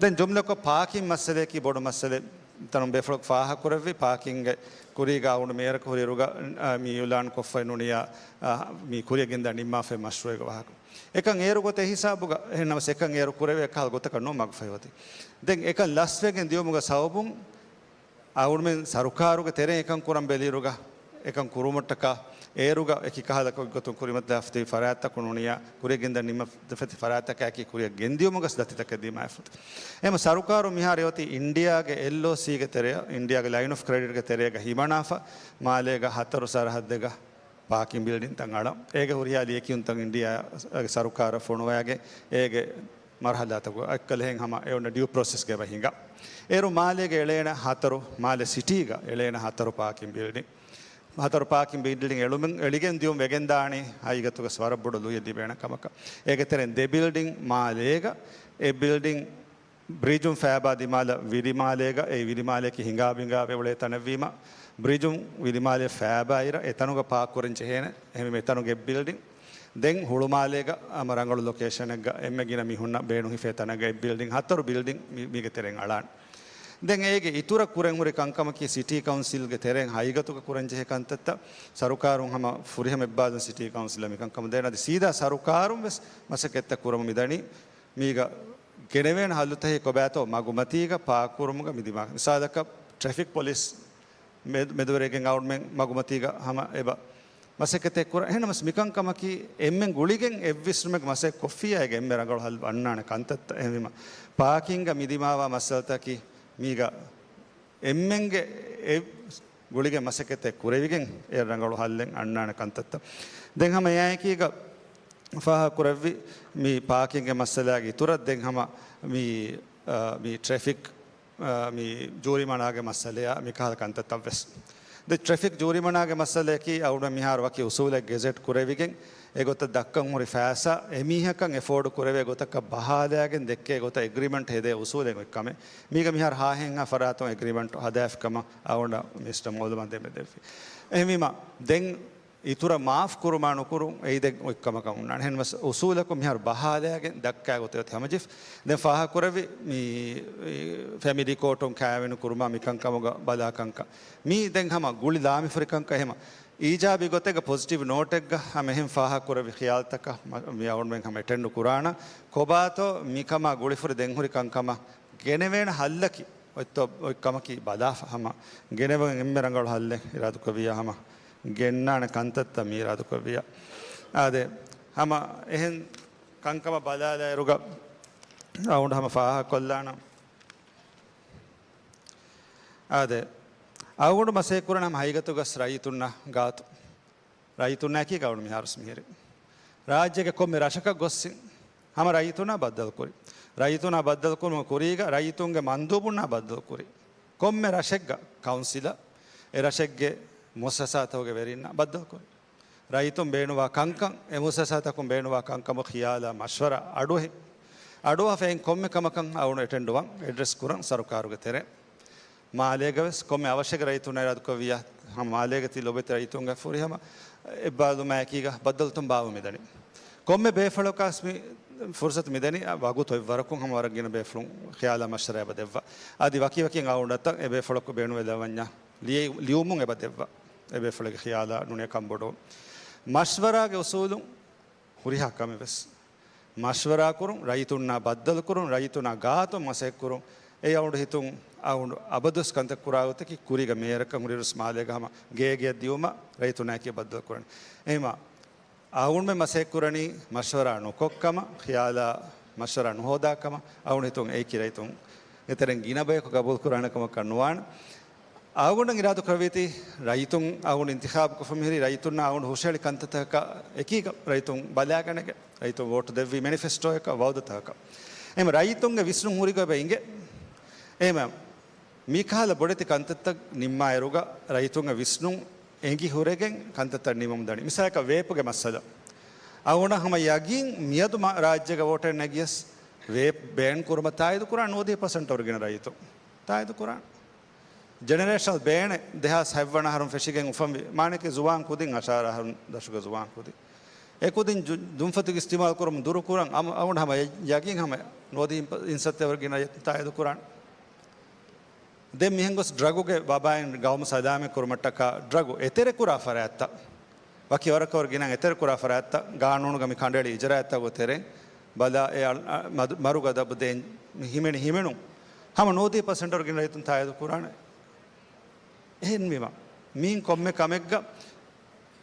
ދެން ޖުމްލަކޮށް ޕާކިން މައްސަލަޔަކީ ބޮޑު މައްސަލައެއް. ތަނުން ބޭފުޅަކު ފާހަގަކުރެއްވި ޕާކިންގެ ކުރީގަ އަޅުގަނޑު މޭޔަރަކު ހުރިއިރުގަ، އާ، މި އިއުލާން ކޮށްފައި ނޫނިއްޔާ، އާ، މި ކުރިއަށް ގެންދާ ނިންމާފައި މަޝްރޫއެއްގެ ވާހަކަ. އެކަން އޭރު ގޮތެއް ހިސާބުގަ، އެހެން ނަމަސް އެކަން އޭރު ކުރެވޭ އެއްކަހަލަ ގޮތަކަށް ނޫން މަގުފަހި އޮތީ. ދެން އެކަން ލަސްވެގެން ދިޔުމުގެ ސަބަބުން އަޅުގަނޑުމެން ސަރުކާރުގެ ތެރެއިން އެކަން ކުރަން ބެލިއިރުގަ، އެކަން ކުރުމަށްޓަކާ އޭރުގަ އެކި ކަހަލަ ގޮތުން ކުރިމަތިލާފަ ތިބި ފަރާތްތަކުން ނޫނިއްޔާ ކުރިއަށް ގެންދަން ނިންމަ ދެފަތި ފަރާތްތަކާއެކީ ކުރިއަށް ގެންދިޔުމުގަސް ދަތިތަކެއް ދިމާވެފަ. އެހެން ސަރުކާރު މިހާރު އޮތީ އިންޑިއާގެ އެލްއޯސީގެ ތެރެއަށް، އިންޑިއާގެ ލައިން އޮފް ކްރެޑިޓްގެ ތެރޭގަ ހިމަނާފަ، މާލޭގަ ހަތަރު ސަރަހައްދެއްގަ ޕާކިން ބިލްޑިންތައް އަޅަން. އޭގެ ހުރިހާ ލިޔެކިޔުންތައް އިންޑިއާގެ ސަރުކާރަށް ފޮނުވާގެން އޭގެ މަރުހަލާތަކު އެއްކަލަހެން ހަމަ އެ އޮންނަ ޑިއު ޕްރޮސެސްގެ އެބަ ހިނގާ. އޭރު މާލޭގަ އެޅޭނެ ހަތަރު، މާލެ ސިޓީގަ އެޅޭނެ ހަތަރު ޕާކިން ބިލްޑިން. ހަތަރު ޕާކިން ބިލްޑިން އެޅުމެއް އެޅިގެން ދިޔުން ވެގެން ދާނީ ހަގީގަތުގަސް ވަރަށް ބޮޑު ލުޔެއް ލިބޭނެ ކަމަކަށް. އޭގެ ތެރެއިން ދެ ބިލްޑިން މާލޭގަ، އެއް ބިލްޑިން ބްރިޖުން ފައިބާ ދިމާލަށް ވިލިމާލޭގަ، އެ ވިލިމާލެއަކީ ހިނގާ ބިނގާ ވެ އުޅޭ ތަނެއްވީމަ، ބްރިޖުން ވިލިމާލެ ފައިބާއިރަށް އެތަނުގަ ޕާކް ކުރަން ޖެހޭނެ. އެހެންވީމަ އެތަނުގެ އެއް ބިލްޑިން. ދެން ހުޅުމާލޭގަ ހަމަ ރަނގަޅު ލޮކޭޝަނެއްގަ އެންމެ ގިނަ މީހުންނަށް ބޭނުން ހިފޭ ތަނެއްގަ އެއް ބިލްޑިން، ހަތަރު ބިލްޑިން މި-، މީގެ ތެރެއިން އަޅާނެ. ދެން އޭގެ އިތުރަށް ކުރަން ހުރި ކަންކަމަކީ ސިޓީ ކައުންސިލްގެ ތެރެއިން ހަގީގަތުގަ ކުރަން ޖެހޭ ކަންތައްތައް. ސަރުކާރުން ހަމަ ފުރިހަމަ އެއްބާލުން ސިޓީ ކައުންސިލަށް މިކަންކަމަށް ދޭނެ. އަދި ސީދާ ސަރުކާރުން ވެސް މަސައްކަތްތައް ކުރަމުން މިދަނީ. މީގަ ގެނެވޭނެ ހައްލުތަކެއް ކޮބާތޯ މަގުމަތީގަ ޕާކުކުރުމުގަ މި ދިމާ. މިސާލަކަށް ޓްރެފިކް ޕޮލިސް މެދު-، މެދުވެރިގެން އަވަންމެން މަގުމަތީގަ ހަމަ އެބަ މަސައްކަތެއް ކުރަން. އެހެންނަމަސް މިކަންކަމަކީ އެންމެން ގުޅިގެން އެއްވިސްނުމެއް މަސައްކަތް ކޮށްފިއްޔާ އޭގެ އެންމެ ރަނގަޅު ހައްލު އަންނާނެ ކަންތައްތައް. އެހެންވީމަ ޕާކިންގަ މި ދިމާވާ މައްސަލަތަކީ މީގަ އެންމެންގެ އެ ގުޅިގެން މަސައްކަތެއް ކުރެވިގެން އެ ރަނގަޅު ހައްލެއް އަންނާނެ ކަންތައްތައް. ދެން ހަމަ އެއާއެކީގަ ފާހަގަކުރެއްވި މި ޕާކިންގެ މައްސަލާގެ އިތުރަށް ދެން ހަމަ މި، އާ، މި ޓްރެފިކް، އާ، މި ޖޫރިމަނާގެ މައްސަލަޔާ މިކަހަލަ ކަންތައްތައް ވެސް. ދެ ޓްރެފިކް ޖޫރިމަނާގެ މައްސަލަޔަކީ އަޅުގަނޑު މިހާރު ވަކި އުސޫލެއް ގެޒެޓް ކުރެވިގެން އެގޮތަށް ދައްކަން ހުރި ފައިސާ އެމީހަކަށް އެފޯޑް ކުރެވޭ ގޮތަކަށް ބަހާލައިގެން ދެއްކޭ ގޮތަށް އެގްރިމެންޓް ހެދޭ އުސޫލެއް އޮތް ކަމެއް. މީގަ މިހާރު ހާހެއްހާ ފަރާތުން އެގްރިމެންޓް ހަދާފި ކަމަށް އަޅުގަނޑަށް މިނިސްޓަރ މައުލޫމާތު ދެމެ ދެއްވި. އެހެންވީމަ، ދެން އިތުރަށް މާފް ކުރުމާ ނުކުރުން އެއީ ދެން އޮތް ކަމަކަށް ހުންނާނެ. އެހެންވެސް އުސޫލަކުން މިހާރު ބަހާލައިގެން ދައްކާ ގޮތެއް އޮތީ ހަމަޖެހިފަ. ދެން ފާހަގަކުރެއްވި މި ފެމިލީ ކޯޓުން ކާވެނި ކުރުމާ މިކަންކަމުގަ ބަލާ ކަންކަން. މީ ދެން ހަމަ ގުޅި ލާމިފުރި ކަންކަން. އެހެމަ އީޖާބީ ގޮތެއްގަ ޕޮޒިޓިވް ނޯޓެއްގަ ހަމަ އެހެން ފާހަގަކުރެއްވި ޚިޔާލުތަކަށް މަ-، މި އަޅުގަނޑުމެން ހަމަ އެޓެންޑު ކުރާނަ. ކޮބާތޯ މިކަމާ ގުޅިފުރި ދެންހުރި ކަންކަމަށް ގެނެވޭނެ ހައްލަކީ އޮތްތޯ އޮތް ކަމަކީ ބަލާފަ ހަމަ ގެނެވެން އެންމެ ރަނގަޅު ހައްލެއް އިރާދަކުރެއްވިއްޔާ ހަމަ ގެންނާނެ ކަންތައްތައް މި އިރާދަކުރެއްވިއްޔާ. އާދެ، ހަމަ އެހެން ކަންކަމަށް ބަލާލާއިރުގަ އަޅުގަނޑު ހަމަ ފާހަގަކޮށްލާނަން. އާދެ، އަޅުގަނޑު މަސައްކަތް ކުރަން ހަމަ ހަގީގަތުގަސް ރައްޔިތުންނަށް ގާތު. ރައްޔިތުންނާއެކީ ގައުނު މިހާރުސް މިހިރި. ރާއްޖޭގެ ކޮންމެ ރަށަކަށް ގޮއްސިން ހަމަ ރައްޔިތުންނާ ބައްދަލުކުރި. ރައްޔިތުންނާ ބައްދަލުކުރުމުގެ ކުރީގަ ރައްޔިތުންގެ މަންދޫބުންނާ ބައްދަލުކުރި. ކޮންމެ ރަށެއްގަ ކައުންސިލަށް އެ ރަށެއްގެ މުއައްސަސާތަކުގެ ވެރިންނާ ބައްދަލުކުރި. ރައްޔިތުން ބޭނުންވާ ކަންކަން، އެ މުއައްސަސާތަކުން ބޭނުންވާ ކަންކަމުގެ ޚިޔާލާ މަޝްވަރާ އަޑުއެހި. އަޑުއަހާފައި ކޮންމެ ކަމަކަށް އަޅުގަނޑު އެޓެންޑުވާން އެޑްރެސް ކުރަން ސަރުކާރުގެ ތެރޭ. މާލޭގަ ވެސް ކޮންމެ އަވަށެއްގަ ރައްޔިތުންނާ އިރާދަކުރެއްވިއްޔާ ހަމަ މާލޭގަ ތި ލޮބުވެތި ރައްޔިތުންގެ ފުރިހަމަ އެއްބާލުމާއެކީގަ ބައްދަލުތައް ބާވަމުން މިދަނީ. ކޮންމެ ބޭފުޅަކަސް މި ފުރުސަތު މިދަނީ، ވަގުތު އެއްވަރަކުން ހަމަ ވަރަށް ގިނަ ބޭފުޅުން ޚިޔާލާ މަޝްވަރާ އެބަ ދެއްވާ. އަދި ވަކި ވަކި އަޅުގަނޑަށް އެ ބޭފުޅަކު ބޭނުންވެލަވަންޏާ ލިޔެ-، ލިޔުމުން އެބަ ދެއްވާ. އެ ބޭފުޅެއްގެ ޚިޔާލާ ނޫނީ ކަންބޮޑުވުން. މަޝްވަރާގެ އުސޫލުން ހުރިހާ ކަމެއް ވެސް މަޝްވަރާ ކުރުން، ރައްޔިތުންނާ ބައްދަލު ކުރުން، ރައްޔިތުންނާ ގާތުން މަސައްކަތް ކުރުން، އެއީ އަޅުގަނޑު ހިތުން އަޅުގަނޑު އަބަދުވެސް ކަންތައް ކުރާ ގޮތަކީ. ކުރީގަ މޭޔަރަކަށް ހުރިއިރުވެސް މާލޭގަ ހަމަ ގޭގެއަށް ދިޔުމަށް ރައްޔިތުންނާއެކީ ބައްދަލު ކުރަނީ. އެހެމަ އަޅުގަނޑުމެން މަސައްކަތް ކުރަނީ މަޝްވަރާ ނުކޮށްކަމަށް، ޚިޔާލާ މަޝްވަރާ ނުހޯދާކަމަށް. އަޅުގަނޑު ހިތުން އެއީކީ ރައްޔިތުންގެ ތެރެއިން ގިނަ ބަޔަކު ގަބޫލު ކުރާނެ ކަމަކަށް ނުވާނެ. އަޅުގަނޑަށް އިރާދަ ކުރެވޭތީ، ރައްޔިތުން އަޅުގަނޑު އިންތިޚާބު ކޮށްފަ މިހިރީ ރައްޔިތުންނާ އަޅުގަނޑު ހުށަހެޅި ކަންތައްތަކަކާ އެކީގަ ރައްޔިތުން ބަލާގަނެގެން، ރައްޔިތުން ވޯޓު ދެއްވީ މެނިފެސްޓޯއަކަށް، ވައުދުތަކަކަށް. އެހެން ރައްޔިތުންގެ ވިސްނުން ހުރި ގޮތް އެބަ އިނގޭ. އެހެން މިކަހަލަ ބޮޑެތި ކަންތައްތައް ނިންމާއިރުގަ ރައްޔިތުންގެ ވިސްނުން އެނގި ހުރެގެން ކަންތައްތައް ނިމުމުން ދަނީ. މިސާލަކަށް ވޭޕުގެ މައްސަލަ. އަޅުގަނޑަށް ހަމަ ޔަގީން މިއަދު މަ-، ރާއްޖޭގަ ވޯޓެއް ނެގިޔަސް ވޭޕް ބޭން ކުރުމަށް ތާއީދު ކުރާނެ ނުވަދިހަ ޕަސެންޓަށް ވަރަށް ގިނަ ރައްޔިތުން. ތާއީދު ކުރާނެ. ޖެނެރޭޝަނަލް ބޭނެއް ދެހާސް ހަތްވަނަ އަހަރުން ފެށިގެން އުފަންވި، މާނައަކީ ޒުވާން ކުދިން، އަށާރަ އަހަރުން ދަށުގެ ޒުވާން ކުދިން. އެ ކުދިން ޖު-، ދުންފަތުގެ އިސްތިމާލް ކުރުމުން ދުރުކުރަން އަމ-، އަޅުގަނޑު ހަމަ ޔަގީން ހަމަ ނުވަދިހަ ޕަ-، އިންސައްތަ ވަރަށް ގިނަ ރައްޔިތުން ތާއީދު ކުރާނެ. ދެން މިހެން ގޮސް ޑްރަގުގެ ވަބާއިން ގައުމު ސަލާމަތް ކުރުމަށްޓަކާ ޑްރަގު އެތެރެ ކުރާ ފަރާތްތައް، ވަކި ވަރަކަށް ވަރަށް ގިނަ އެތެރެ ކުރާ ފަރާތްތައް، ގާނޫނުގަ މި ކަނޑައެޅި އިޖްރާއަތްތަކުގެ ތެރެއިން ބަލާ، އެ އަ-، އަ-، މަދު-، މަރުގަދަބު ދޭން މި ހިމެނި ހިމެނުން ހަމަ ނުވަދިހަ ޕަސެންޓަށް ވަރަށް ގިނަ ރައްޔިތުން ތާއީދު ކުރާނެ. އެހެންވީމަ، މީން ކޮންމެ ކަމެއްގަ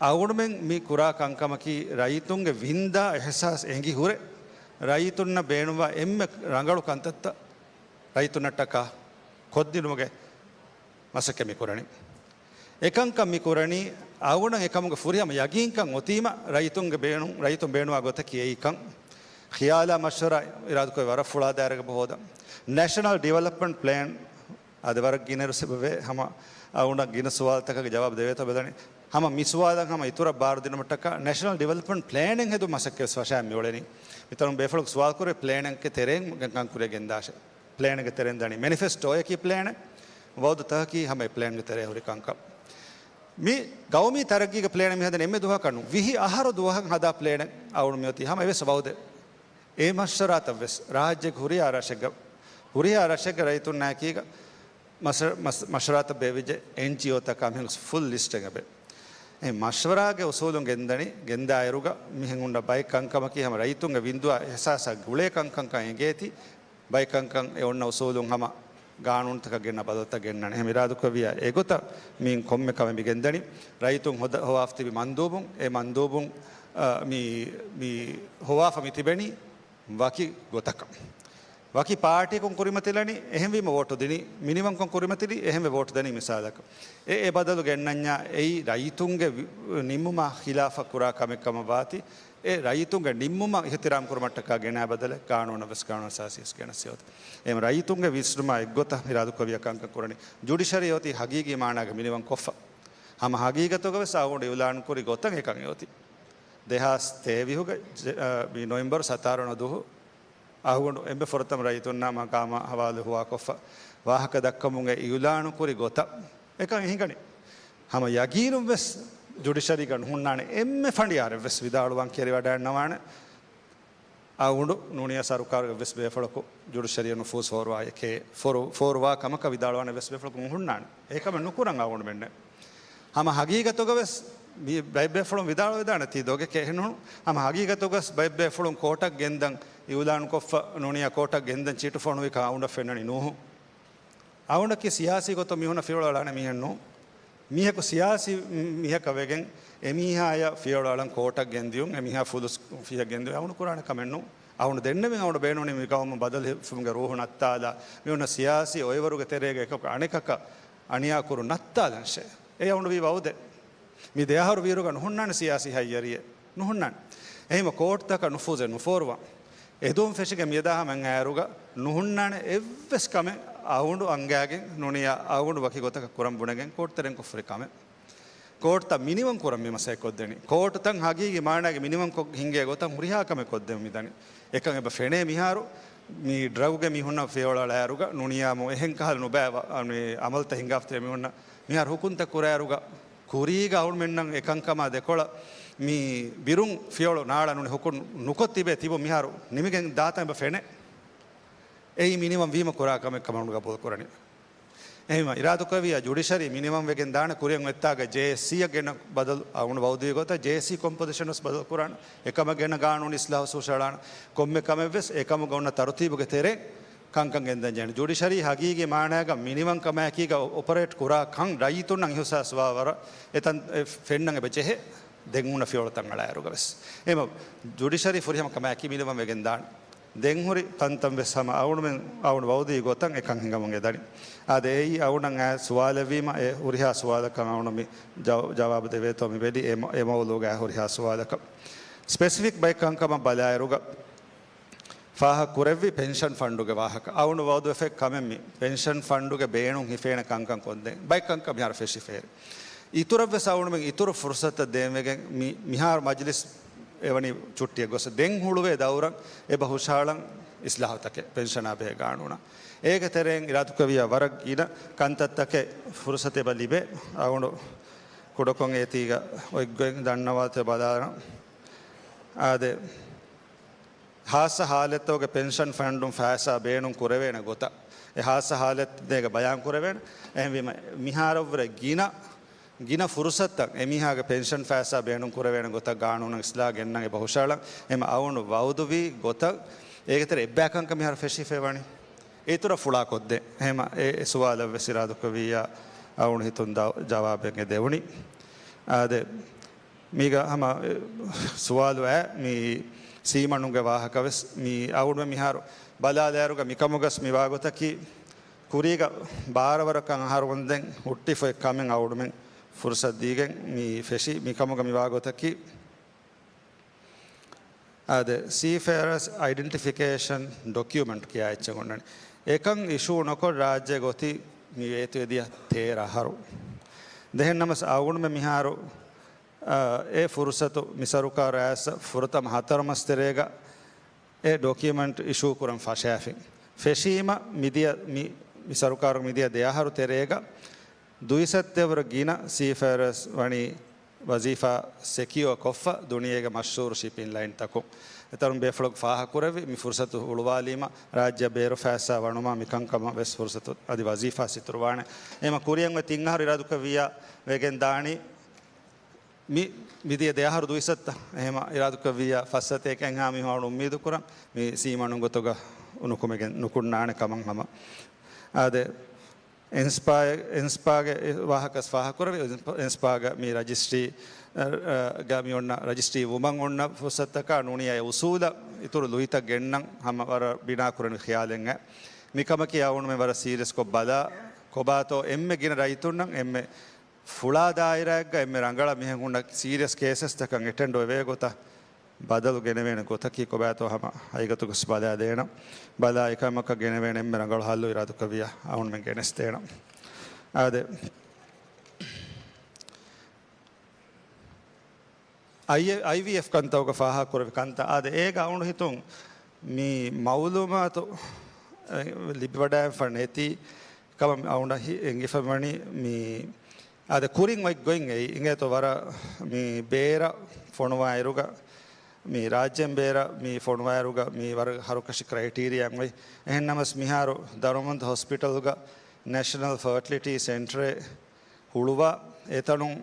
އަޅުގަނޑުމެން މި ކުރާ ކަންކަމަކީ، ރައްޔިތުންގެ ވިންދާ އިހްސާސް އެނގި ހުރެ، ރައްޔިތުންނަށް ބޭނުންވާ އެންމެ ރަނގަޅު ކަންތައްތައް ރައްޔިތުންނަށްޓަކާ ކޮށްދިނުމުގެ މަސައްކަތް މި ކުރަނީ. އެކަންކަން މި ކުރަނީ އަޅުގަނޑަށް އެކަމުގެ ފުރިހަމަ ޔަގީންކަން އޮތީމަ ރައްޔިތުންގެ ބޭނުން، ރައްޔިތުން ބޭނުވާ ގޮތަކީ އެއީކަން. ޚިޔާލާ މަޝްވަރާ އިރާދަކޮށް ވަރަށް ފުޅާ ދާއިރާއެއްގަ ހޯދަން. ނޭޝަނަލް ޑިވެލޮޕްމަންޓް ޕްލޭން އަދި ވަރަށް ގިނައިރު ސިބަވޭ ހަމަ އަޅުގަނޑަށް ގިނަ ސުވާލުތަކަށް ޖަވާބު ދެވޭތޯ ބެލަނީ. ހަމަ މި ސުވާލަށް ހަމަ އިތުރަށް ބާރު ދިނުމަށްޓަކާ ނޭޝަނަލް ޑިވެލޮޕްމަންޓް ޕްލޭނެއް ހެދުން މަސައްކަތް ވެސް ފަށާ މިއުޅެނީ. މިތަނުން ބޭފުޅަކު ސުވާލު ކުރޭ ޕްލޭނެއްގެ ތެރެއިން ކަންކަން ކުރިޔަށް ގެންދާށޭ. ޕްލޭނެއްގެ ތެރެއިން ދަނީ މެނިފެސްޓޯއަކީ ޕްލޭނެއް. ވައުދު ތަކަކީ ހަމަ އެ ޕްލޭންގެ ތެރޭ ހުރި ކަންކަން. މި ގައުމީ ތަރައްގީގެ ޕްލޭނެއް މި ހަދަނީ އެންމެ ދުވަހަކަށް ނޫން. ވިހި އަހަރު ދުވަހަށް ހަދާ ޕްލޭނެއް އަޅުގަނޑު މިއޮތީ ހަމަ އެވެސް ވައުދެއް. އެ މަޝްވަރާތައް ވެސް ރާއްޖޭގެ ހުރިހާ ރަށެއްގަ، ހުރިހާ ރަށެއްގެ ރައްޔިތުންނާއެކީގަ މަސް-، މަސް-، މަޝްވަރާތައް ބޭއްވިއްޖެ އެންޖީއޯތަކާ މިހެން ފުލް ލިސްޓެއް އެބެ. އެ މަޝްވަރާގެ އުސޫލުން ގެންދަނީ، ގެންދާއިރުގަ މިހެން ހުންނަ ބައެއް ކަންކަމަކީ ހަމަ ރައްޔިތުންގެ ވިންދުއާ އިހްސާސާ ގުޅޭ ކަންކަންކަން އެނގޭތީ، ބައެއް ކަންކަން އެ އޮންނަ އުސޫލުން ހަމަ ގާނޫނުތަކަށް ގެންނަ ބަދަލުތައް ގެންނަން. އެހެން އިރާދަކުރެއްވިއްޔާ އެގޮތަށް މިއިން ކޮންމެ ކަމެއް މި ގެންދަނީ. ރައްޔިތުން ހޮދ-، ހޮވާފަ ތިބި މަންދޫބުން، އެ މަންދޫބުން، އަ، މި، މި ހޮވާފަ މި ތިބެނީ ވަކި ގޮތަކަށް. ވަކި ޕާޓީއަކުން ކުރިމަތިލަނީ، އެހެންވީމަ ވޯޓު ދިނީ، މިނިވަންކޮށް ކުރިމަތިލީ، އެހެންވެ ވޯޓު ދަނީ މިސާލަކަށް. އެ، އެ ބަދަލު ގެންނަންޏާ އެއީ ރައްޔިތުންގެ ވި-، ނިންމުމާ ޚިލާފަށް ކުރާ ކަމެއް ކަމަށް ވާތީ، އެ ރައްޔިތުންގެ ނިންމުމަށް އިޙްތިރާމް ކުރުމަށްޓަކާ ގެނާ ބަދަލެއް ގާނޫނަށް ވެސް، ގާނޫނު އަސާސީ ވެސް ގެނެސް އޮތީ. އެހެން ރައްޔިތުންގެ ވިސްނުމާ އެއްގޮތަށް އިރާދަކުރެއްވިއްޔާ ކަންކަން ކުރަނީ. ޖުޑިޝަރީ އޮތީ ހަގީގީ މާނާގަ މިނިވަން ކޮށްފަ. ހަމަ ހަގީގަތުގަ ވެސް އަޅުގަނޑު އިޢުލާން ކުރި ގޮތަށް އެކަން އެ އޮތީ. ދެހާސް ތޭވީހުގެ ޖެ-، އަ، މި ނޮވެމްބަރު ސަތާރަ ވަނަ ދުވަހު އަޅުގަނޑު އެންމެ ފުރަތަމަ ރައްޔިތުންނާ މަގާމާ ހަވާލު ހުވާކޮށްފަ ވާހަކަ ދައްކަމުން އެ އިޢުލާނު ކުރި ގޮތަށް އެކަން އެހިގަނި. ހަމަ ޔަގީނުން ވެސް ޖުޑިޝަރީގަ ނުހުންނާނެ އެންމެ ފަނޑިޔާރެއް ވެސް ވިދާޅުވާން ކެރިވަޑައިގަންނަވާނެ. އަޅުގަނޑު ނޫނީ ސަރުކާރުގެ ވެސް ބޭފުޅަކު ޖުޑިޝަރީއަށް ނުފޫޒް ފޯރުވާ އެކޭ، ފޯރު-، ފޯރުވާ ކަމަކަށް ވިދާޅުވާނެ ވެސް ބޭފުޅަކު ނުހުންނާނެ. އެކަމެއް ނުކުރަން އަޅުގަނޑުމެންނެއް. ހަމަ ހަގީގަތުގަ ވެސް މި ބައެއް ބޭފުޅުން ވިދާޅުވެދާނެތީ ދޮގެކޭ އެހެންނޫން. ހަމަ ހަގީގަތުގަ ވެސް ބައެއް ބޭފުޅުން ކޯޓަށް ގެންދަން އިޢުލާނުކޮށްފަ ނޫނީ ކޯޓަށް ގެންދަން ޗިޓު ފޮނުވިކަން އަޅުގަނޑަށް ފެންނަނީ ނޫހު. އަޅުގަނޑަކީ ސިޔާސީ ގޮތުން މި ހުންނަ ފިޔަވަޅު އަޅާނެ މީހެއް ނޫން. މީހަކު ސިޔާސީ މީހަކަށް ވެގެން އެމީހާޔަށް ފިޔަވަޅު އަޅަން ކޯޓަށް ގެންދިޔުން، އެމީހާ ފުލުސް ފިޔަ ގެންދިޔުން އަޅުގަނޑު ކުރާނެ ކަމެއް ނޫން. އަޅުގަނޑު ދެންނެވިން އަޅުގަނޑު ބޭނުނީ މި ގައުމު ބަދަލު ހިފުމުގެ ރޫހު ނައްތާލާ، މި ހުންނަ ސިޔާސީ އޮއިވަރުގެ ތެރޭގަ އެކަކު އަނެކަކަށް އަނިޔާ ކުރު ނައްތާލަންށޭ. އެ އަޅުގަނޑު ވީ ވައުދެއް. މި ދެ އަހަރު ވީއިރުގަ ނުހުންނާނެ ސިޔާސީ ހައްޔަރިއެއް. ނުހުންނާނެ. އެހެންވީމަ ކޯޓްތަކަށް ނުފޫޒެއް ނުފޯރުވާން. އެދުން ފެށިގެން މިއަދާ ހަމަ އައިރުގަ ނުހުންނާނެ އެއްވެސް ކަމެއް އަޅުގަނޑު އަންގާގެން ނޫނީ އަޅުގަނޑު ވަކި ގޮތަކަށް ކުރަން ބުނެގެން ކޯޓް ތެރެއިން ކޮށްފަ ހުރި ކަމެއް. ކޯޓްތައް މިނިވަން ކުރަން މި މަސައްކަތް ކޮށްދެނީ. ކޯޓުތައް ހަގީގީ މާނާގެ މިނިވަން ކޮށް ހިންގޭ ގޮތަށް ހުރިހާ ކަމެއް ކޮށްދެން މި ދަނީ. އެކަން އެބަ ފެނޭ މިހާރު މި ޑްރަގުގެ މި ހުންނަ ފިޔަވަޅު އަޅާއިރުގަ ނޫނީ އެހެން ކަހަލަ ނުބައި ވަ-، މި އަމަލުތައް ހިނގާފަ ތިބޭ މި ހުންނަ މިހާރު ހުކުމްތައް ކުރާއިރުގަ ކުރީގަ އަޅުގަނޑުމެންނަށް އެކަންކަމާ ދެކޮޅަށް މި ބިރުން ފިޔަވަޅު ނާޅާ ނޫނީ ހުކުމް ނުކޮށް ތިބޭ ތިބު މިހާރު ނިމިގެން ދާތަން އެބަ ފެނޭ. އެއީ މިނިވަން ވީމަ ކުރާ ކަމެއް ކަމަށް ގަބޫލު ކުރަނީ. އެހެންވީމަ އިރާދަކުރެއްވިއްޔާ ޖުޑިޝަރީ މިނިވަން ވެގެން ދާނެ ކުރިއަށް އޮތްތާގަ ޖޭއެސްސީއަށް ގެންނަ ބަދަލު އަޅުގަނޑު ވައުދުވި ގޮތަށް ޖޭއެސްސީ ކޮމްޕޮޒިޝަން ވެސް ބަދަލު ކުރާނެ. އެކަމަށް ގެންނަ ގާނޫނު އިސްލާހު ސޫށަޅާނެ. ކޮންމެ ކަމެއް ވެސް އެކަމުގަ އޮންނަ ތަރުތީބުގެ ތެރޭ ކަންކަން ގެންދަން ޖެހޭނެ. ޖުޑިޝަރީ ހަގީގީ މާނާގަ މިނިވަން ކަމާއެކީގަ އޮ-، އޮޕަރޭޓް ކުރާ ކަން ރައްޔިތުންނަށް އިހުސާސްވާ ވަރަށް އެތަން އެ ފެންނަން އެބަ ޖެހޭ. ދެން ހުންނަ ފިޔަވަޅުތައް އަޅާއިރުގަ ވެސް. އެހެންވީމަ ޖުޑިޝަރީ ފުރިހަމަ ކަމާއެކީ މިނިވަން ވެގެން ދާނެ. ދެން ހުރި ތަންތަން ވެސް ހަމަ އަޅުގަނޑުމެން އަޅުގަނޑު ވައުދުވި ގޮތަށް އެކަން ހިނގަމުން އެދަނީ. އާދެ، އެއީ އަޅުގަނޑަށް އައި ސުވާލެއްވީމަ އެ ހުރިހާ ސުވާލަކަށް އަޅުގަނޑު މި ޖަ-، ޖަވާބު ދެވޭތޯ މި ބެލި އެ މަ-، އެ މައުޟޫގައި ހުރިހާ ސުވާލަކަށް. ސްޕެސިފިކް ބައެއް ކަންކަމަށް ބަލާއިރުގަ ފާހަގަ ކުރެއްވި ޕެންޝަން ފަންޑުގެ ވާހަކަ. އަޅުގަނޑު ވައުދުވެފައި ކަމެއް މި ޕެންޝަން ފަންޑުގެ ބޭނުން ހިފޭނެ ކަންކަން ކޮށްދޭން. ބައެއް ކަންކަން މިހާރު ފެށިފައި. އިތުރަށް ވެސް އަޅުގަނޑުމެން އިތުރު ފުރުސަތަށް ދޭންވެގެން މި-، މިހާރު މަޖިލިސް އެވަނީ ޗުއްޓީއެއް ގޮސް ދެން ހުޅުވޭ ދައުރަށް އެބަ ހުށަހަޅަން އިސްލާހުތަކެއް ޕެންޝަނާ ބެހޭ ގާނޫނަށް. އޭގެ ތެރެއިން އިރާދަކުރެއްވިއްޔާ ވަރަށް ގިނަ ކަންތައްތަކެއް ފުރުސަތު އެބަ ލިބޭ. އަޅުގަނޑު ކުޑަކޮށް އޭތީގަ އޮތްގޮތް ދަންނަވާތޯ ބަލާލަން. އާދެ، ހާއްސަ ހާލަތްތަކުގެ ޕެންޝަން ފަންޑުން ފައިސާ ބޭނުން ކުރެވޭނެ ގޮތަށް އެ ހާއްސަ ހާލަތްތަކެއް ބަޔާން ކުރެވޭނެ. އެހެންވީމަ، މިހާރަށްވުރެ ގިނަ، ގިނަ ފުރުސަތުތައް އެމީހާގެ ޕެންޝަން ފައިސާ ބޭނުން ކުރެވޭނެ ގޮތަށް ގާނޫނަށް އިސްލާހް ގެންނަން އެބަ ހުށަހަޅަން. އެހެންވީމަ އަޅުގަނޑު ވައުދުވި ގޮތަށް އޭގެ ތެރޭ އެއްބައި ކަންކަން މިހާރު ފެށިފައި ވަނީ. އިތުރަށް ފުޅާ ކޮށްދޭން. އެހެންވީމަ އެ، އެ ސުވާލަށް ވެސް އިރާދަކުރެއްވިއްޔާ އަޅުގަނޑު ހިތުން ދާ ޖަވާބެއް އެ ދެވުނީ. އާދެ، މީގަ ހަމަ، އެ، ސުވާލު އައި މި ސީމަނުގެ ވާހަކަ ވެސް މި އަޅުގަނޑުމެން މިހާރު ބަލާލާއިރުގަ މިކަމުގަސް މިވާގޮތަކީ ކުރީގަ ބާރަވަރަކަށް އަހަރު ވަންދެން ހުއްޓިފައި ކަމެއް އަޅުގަނޑުމެން ފުރުސަތު ދީގެން މި ފެށި މިކަމުގަ މިވާ ގޮތަކީ، އާދެ، ސީފޭއަރސް އައިޑެންޓިފިކޭޝަން ޑޮކިއުމެންޓް ކިޔާ އެއްޗެއް އޮންނަނީ. އެކަން އިޝޫ ނޮކޮށް ރާއްޖޭގަ އޮތީ މި ވޭތުވެދިޔަ ތޭރަ އަހަރު. ދެހެން ނަމަސް އަޅުގަނޑުމެން މިހާރު، އާ، އެ ފުރުސަތު މި ސަރުކާރު އައިސް ފުރަތަމަ ހަތަރު މަސް ތެރޭގަ އެ ޑޮކިއުމެންޓް އިޝޫ ކުރަން ފަށާފިން. ފެށީމަ މިދިޔަ މި، މި ސަރުކާރު މިދިޔަ ދެ އަހަރު ތެރޭގަ ދުއިސައްތައެއްވުރެ ގިނަ ސީފޭއަރސް ވަނީ ވަޒީފާ ސެކިއޯ ކޮށްފަ ދުނިޔޭގެ މަޝްހޫރު ޝިޕިން ލައިންތަކުން. އެތަނުން ބޭފުޅަކު ފާހަގަކުރެއްވި މި ފުރުސަތު ހުޅުވާލީމަ ރާއްޖެ ބޭރުފައިސާ ވަނުމާ މިކަންކަމަށް ވެސް ފުރުސަތު އަދި ވަޒީފާ ސިތުރުވާނެ. އެހެމަ ކުރިއަށް އޮތް ތިން އަހަރު އިރާދުކުރެއްވިއްޔާ ވެގެން ދާނީ މި، މިދިޔަ ދެ އަހަރު ދުއިސައްތަ އެހެމަ އިރާދުކުރެއްވިއްޔާ ފައްސަތޭކައެއްހާ މީހުން އަޅު އުއްމީދު ކުރަން މި ސީމަނު ގޮތުގަ ނުކުމެގެން ނުކުންނާނެ ކަމަށް ހަމަ. އާދެ، އެންސްޕާ، އެންސްޕާގެ ވާހަކަ ފާހަގަކުރެވި، އެންސްޕާގަ މި ރަޖިސްޓްރީ، އަ، ގަ މި އޮންނަ ރަޖިސްޓްރީ ވުމަށް އޮންނަ ފުރުސަތަކާ ނޫނީ އެ އުސޫލަށް އިތުރު ލުއިތައް ގެންނަން ހަމަ ވަރަށް ބިނާކުރަނި ޚިޔާލެއް. މިކަމަކީ އަޅުގަނޑުމެން ވަރަށް ސީރިއަސްކޮށް ބަލާ، ކޮބާތޯ އެންމެ ގިނަ ރައްޔިތުންނަށް އެންމެ ފުޅާ ދާއިރާއެއްގަ އެންމެ ރަނގަޅަށް މިހެން ހުންނަ ސީރިއަސް ކޭސަސްތަކަށް އެޓެންޑް ވެވޭ ގޮތަށް ބަދަލު ގެނެވޭނެ ގޮތަކީ ކޮބާތޯ ހަމަ ހަގީގަތުގަސް ބަލާދޭނަން. ބަލާ އެކަމަކަށް ގެނެވޭނެ އެންމެ ރަނގަޅު ހައްލު އިރާދުކުރެއްވިއްޔާ އަޅުގަނޑުމެން ގެނެސްދޭނަން. އާދެ، އައި، އައިވީއެފް ކަންތައްގަ ފާހަގަކުރެވި ކަންތައް. އާދެ، އޭގަ އަޅުގަނޑު ހިތުން މި މައުލޫމާތު، އެ، ލިބިވަޑައިފަ ނެތި ކަމަށް އަޅުގަނޑަށް ހި-، އެނގިފަ ވަނީ މި އާދެ، ކުރިން އޮތް ގޮތް އެއީ އިނގޭތޯ ވަރަށް މި ބޭރަށް ފޮނުވާއިރުގަ، މި ރާއްޖޭން ބޭރަށް މި ފޮނުވާއިރުގަ މި ވަރަށް ހަރުކަށި ކްރައިޓީރިއާއެއް އޮތް. އެހެން ނަމަސް މިހާރު ދަރުމަންދު ހޮސްޕިޓަލްގަ ނެޝަނަލް ފަރޓިލިޓީ ސެންޓަރެއް ހުޅުވާ، އެތަނުން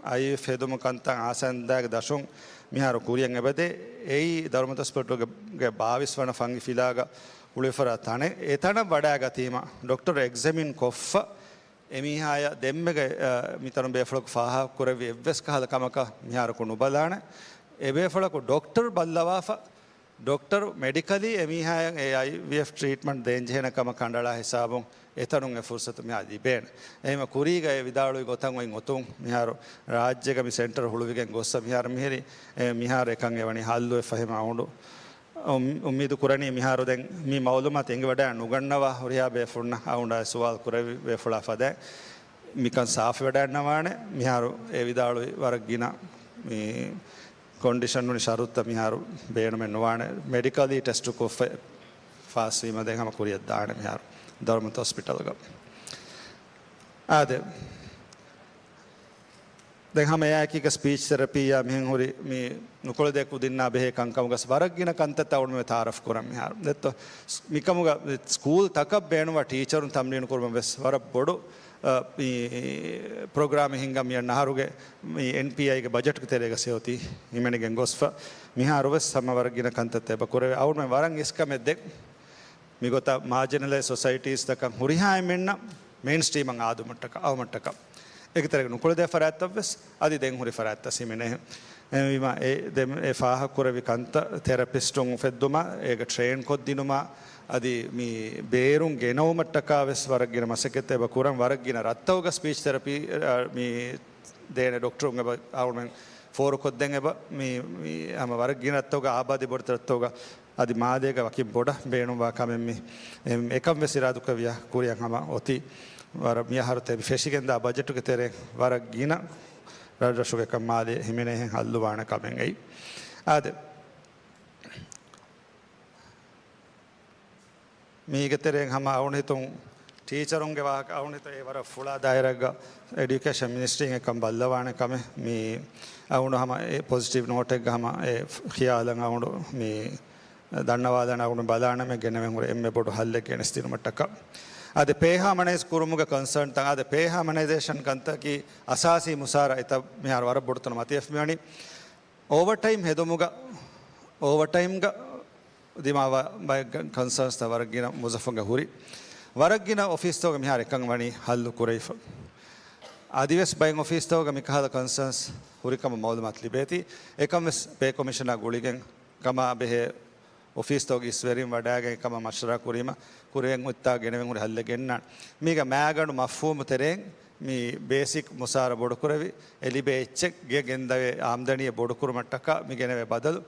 އައިވީއެފް ހެދުމު ކަންތައް އާސަންދާގެ ދަށުން މިހާރު ކުރިއަށް އެބަދޭ. އެއީ ދަރުމަންދު ހޮސްޕިޓަލްގެ ބާވީސް ވަނަ ފަންގި ފިލާގަ ހުޅުވިފަރާ ތަނެއް. އެތަނަށް ވަޑައިގަތީމަ ޑޮކްޓަރު އެގްޒަމިން ކޮށްފަ، އެމީހާޔަށް ދެންމެގެ، އަ، މިތަނު ބޭފުޅަކު ފާހަގަކުރެއްވި އެއްވެސް ކަހަލަ ކަމަކަށް މިހާރަކު ނުބަލާނެ. އެބޭފުޅަކު ޑޮކްޓަރު ބައްލަވާފަ، ޑޮކްޓަރު މެޑިކަލީ އެމީހާޔަށް އެ އައިވީއެފް ޓްރީޓްމަންޓް ދޭންޖެހޭނެ ކަމަށް ކަނޑައަޅާ ހިސާބުން އެތަނުން އެ ފުރުސަތު މިހާ ލިބޭނެ. އެހެންވެ ކުރީގަ އެ ވިދާޅުވި ގޮތަށް އޮތް އޮތުން މިހާރު ރާއްޖޭގަ މި ސެންޓަރު ހުޅުވިގެން ގޮއްސަ މިހާރު މިހިރީ، އެ، މިހާރު އެކަން އެވަނީ ހައްލުވެފަ. އެހެން އަޅުގަނޑު އު-، އުއްމީދު ކުރަނީ މިހާރު ދެން މި މައުލޫމާތު އެނގިވަޑައި ނުގަންނަވާ ހުރިހާ ބޭފުޅުންނަށް އަޅުގަނޑާ ސުވާލު ކުރެއްވި ބޭފުޅާ ފަދައިން މިކަން ސާފުވެވަޑައިގަންނަވާނެ. މިހާރު އެ ވިދާޅުވި ވަރަށް ގިނަ މި ކޮންޑިޝަން ވަނީ ޝަރުތުތައް މިހާރު ބޭނުމެއް ނުވާނެ. މެޑިކަލީ ޓެސްޓު ކޮށްފަ ފާސްވީމަ ދެން ހަމަ ކުރިއަށް ދާނެ މިހާރު ދަރުމަންދު ހޮސްޕިޓަލްގަ. އާދެ. ދެން ހަމަ އެއާއެކީގަ ސްޕީޗް ތެރަޕީއާ މިހެން ހުރި މި ނުކުޅެދޭ ކުދިންނާ ބެހޭ ކަންކަމުގަސް ވަރަށް ގިނަ ކަންތައްތައް އަޅުގަނޑުމެން ތައާރަފް ކުރަން މިހާރު. ދެއްތޯ؟ މިކަމުގަ ސްކޫލް ތަކަށް ބޭނުންވާ ޓީޗަރުން ތަމްރީނު ކުރުމަށް ވެސް ވަރަށް ބޮޑު، އަ، މި ޕްރޮގްރާމެއް ހިންގަން މިއަންނަ އަހަރުގެ މި އެންޕީއައިގެ ބަޖެޓްގެ ތެރޭގަ ސެއޮތީ ހިމެނިގެން ގޮސްފަ. މިހާރު ވެސް ހަމަ ވަރަށް ގިނަ ކަންތައްތައް އެބަ ކުރެވޭ. އަޅުގަނޑުމެން ވަރަށް އިސްކަމެއް ދެން މިގޮތަށް މާޖިނަލައިޒް ސޮސައިޓީސްތަކަށް ހުރިހާ އެންމެންނަށް މެއިންސްޓްރީމަށް އާދުމަށްޓަކާ، އައުމަށްޓަކާ. އޭގެ ތެރޭގަ ނުކުޅެދޭ ފަރާތްތައް ވެސް އަދި ދެން ހުރި ފަރާތްތައް ހިމެނޭ. އެހެންވީމަ އެ ދެ-، އެ ފާހަގަކުރެއްވި ކަންތައް ތެރަޕިސްޓުން އުފެއްދުމަށް، އޭގަ ޓްރޭން ކޮށްދިނުމަށް، އަދި މި ބޭރުން ގެނައުމަށްޓަކާ ވެސް ވަރަށް ގިނަ މަސައްކަތްތައް އެބަ ކުރަން. ވަރަށް ގިނަ ރަށްތަކުގަ ސްޕީޗް ތެރަޕީ، އަ، މި ދޭނެ ޑޮކްޓަރުން އެބަ އަޅުމެން ފޯރުކޮށްދޭން އެބަ މި، މި ހަމަ ވަރަށް ގިނަ ރަށްތަކުގަ އާބާދީ ބޮޑު ރަށްތަކުގަ އަދި މާލޭގަ ވަކިން ބޮޑަށް ބޭނުންވާ ކަމެއް މި، އެ، އެކަން ވެސް އިރާދުކުރެއްވިޔާ ކުރިއަށް ހަމަ އޮތީ. ވަރަށް މިއަހަރު ތެ-، ފެށިގެންދާ ބަޖެޓުގެ ތެރޭ ވަރަށް ގިނަ ރަށްރަށުގެ ކަން މާލޭ ހިމެނޭހެން ހައްލުވާނެ ކަމެއް އެއީ. އާދެ. މީގެ ތެރެއިން ހަމަ އަޅުން ހިތުން ޓީޗަރުންގެ ވާހަކަ އަޅުން ހިތުން އެ ވަރަށް ފުޅާ ދާއިރާއެއްގަ އެޑިއުކޭޝަން މިނިސްޓްރީން އެކަން ބައްލަވާނެ ކަމެއް މި އަޅުން ހަމަ އެ ޕޮޒިޓިވް ނޯޓެއްގަ ހަމަ އެ ޚިޔާލަށް އަޅުން މި ދަންނަވާލާނެ އަޅުން ބަލާނަމޭ ގެނެވެން ހުރެ އެންމެ ބޮޑު ހައްލެއް ގެނެސްދިނުމަށްޓަކާ. އާދެ، ޕޭ ހާމަނައިޒް ކުރުމުގެ ކޮންސާން ތައް، އާދެ، ޕޭ ހާމަނައިޒޭޝަން ކަންތަކީ އަސާސީ މުސާރަ އެތައް މިހާރު ވަރަށް ބޮޑު ތަނަށް މަތިވެފަ މިވަނީ. އޯވަރ ޓައިމް ހެދުމުގަ، އޯވަރ ޓައިމްގަ ދިމާވާ ބައެއް ކޮންސާންސްތައް ވަރަށް ގިނަ މުވައްޒަފުންގެ ހުރި. ވަރަށް ގިނަ އޮފީސްތަކުގަ މިހާރު އެކަން ވަނީ ހައްލު ކުރެވިފަ. އަދިވެސް ބައެއް އޮފީސްތަކުގަ މިކަހަލަ ކޮންސާންސް ހުރިކަމަށް މައުލޫމާތު ލިބޭތީ. އެކަން ވެސް ޕޭ ކޮމިޝަނާ ގުޅިގެން ކަމާ ބެހޭ އޮފީސްތަކުގެ އިސްވެރިން ވަޑައިގެން ކަމަށް މަޝްވަރާ ކުރީމަ، ކުރިއަށް އޮތްތާ ގެނެވެން ހުރި ހައްލެއް ގެންނާނެ. މީގަ މާގަނޑު މަފްހޫމު ތެރެއިން މި ބޭސިކް މުސާރަ ބޮޑުކުރެވި، އެ ލިބޭ އެއްޗެއްގެ ގެންދަވޭ އާމްދަނީ ބޮޑުކުރުމަށްޓަކާ މި ގެނެވޭ ބަދަލު،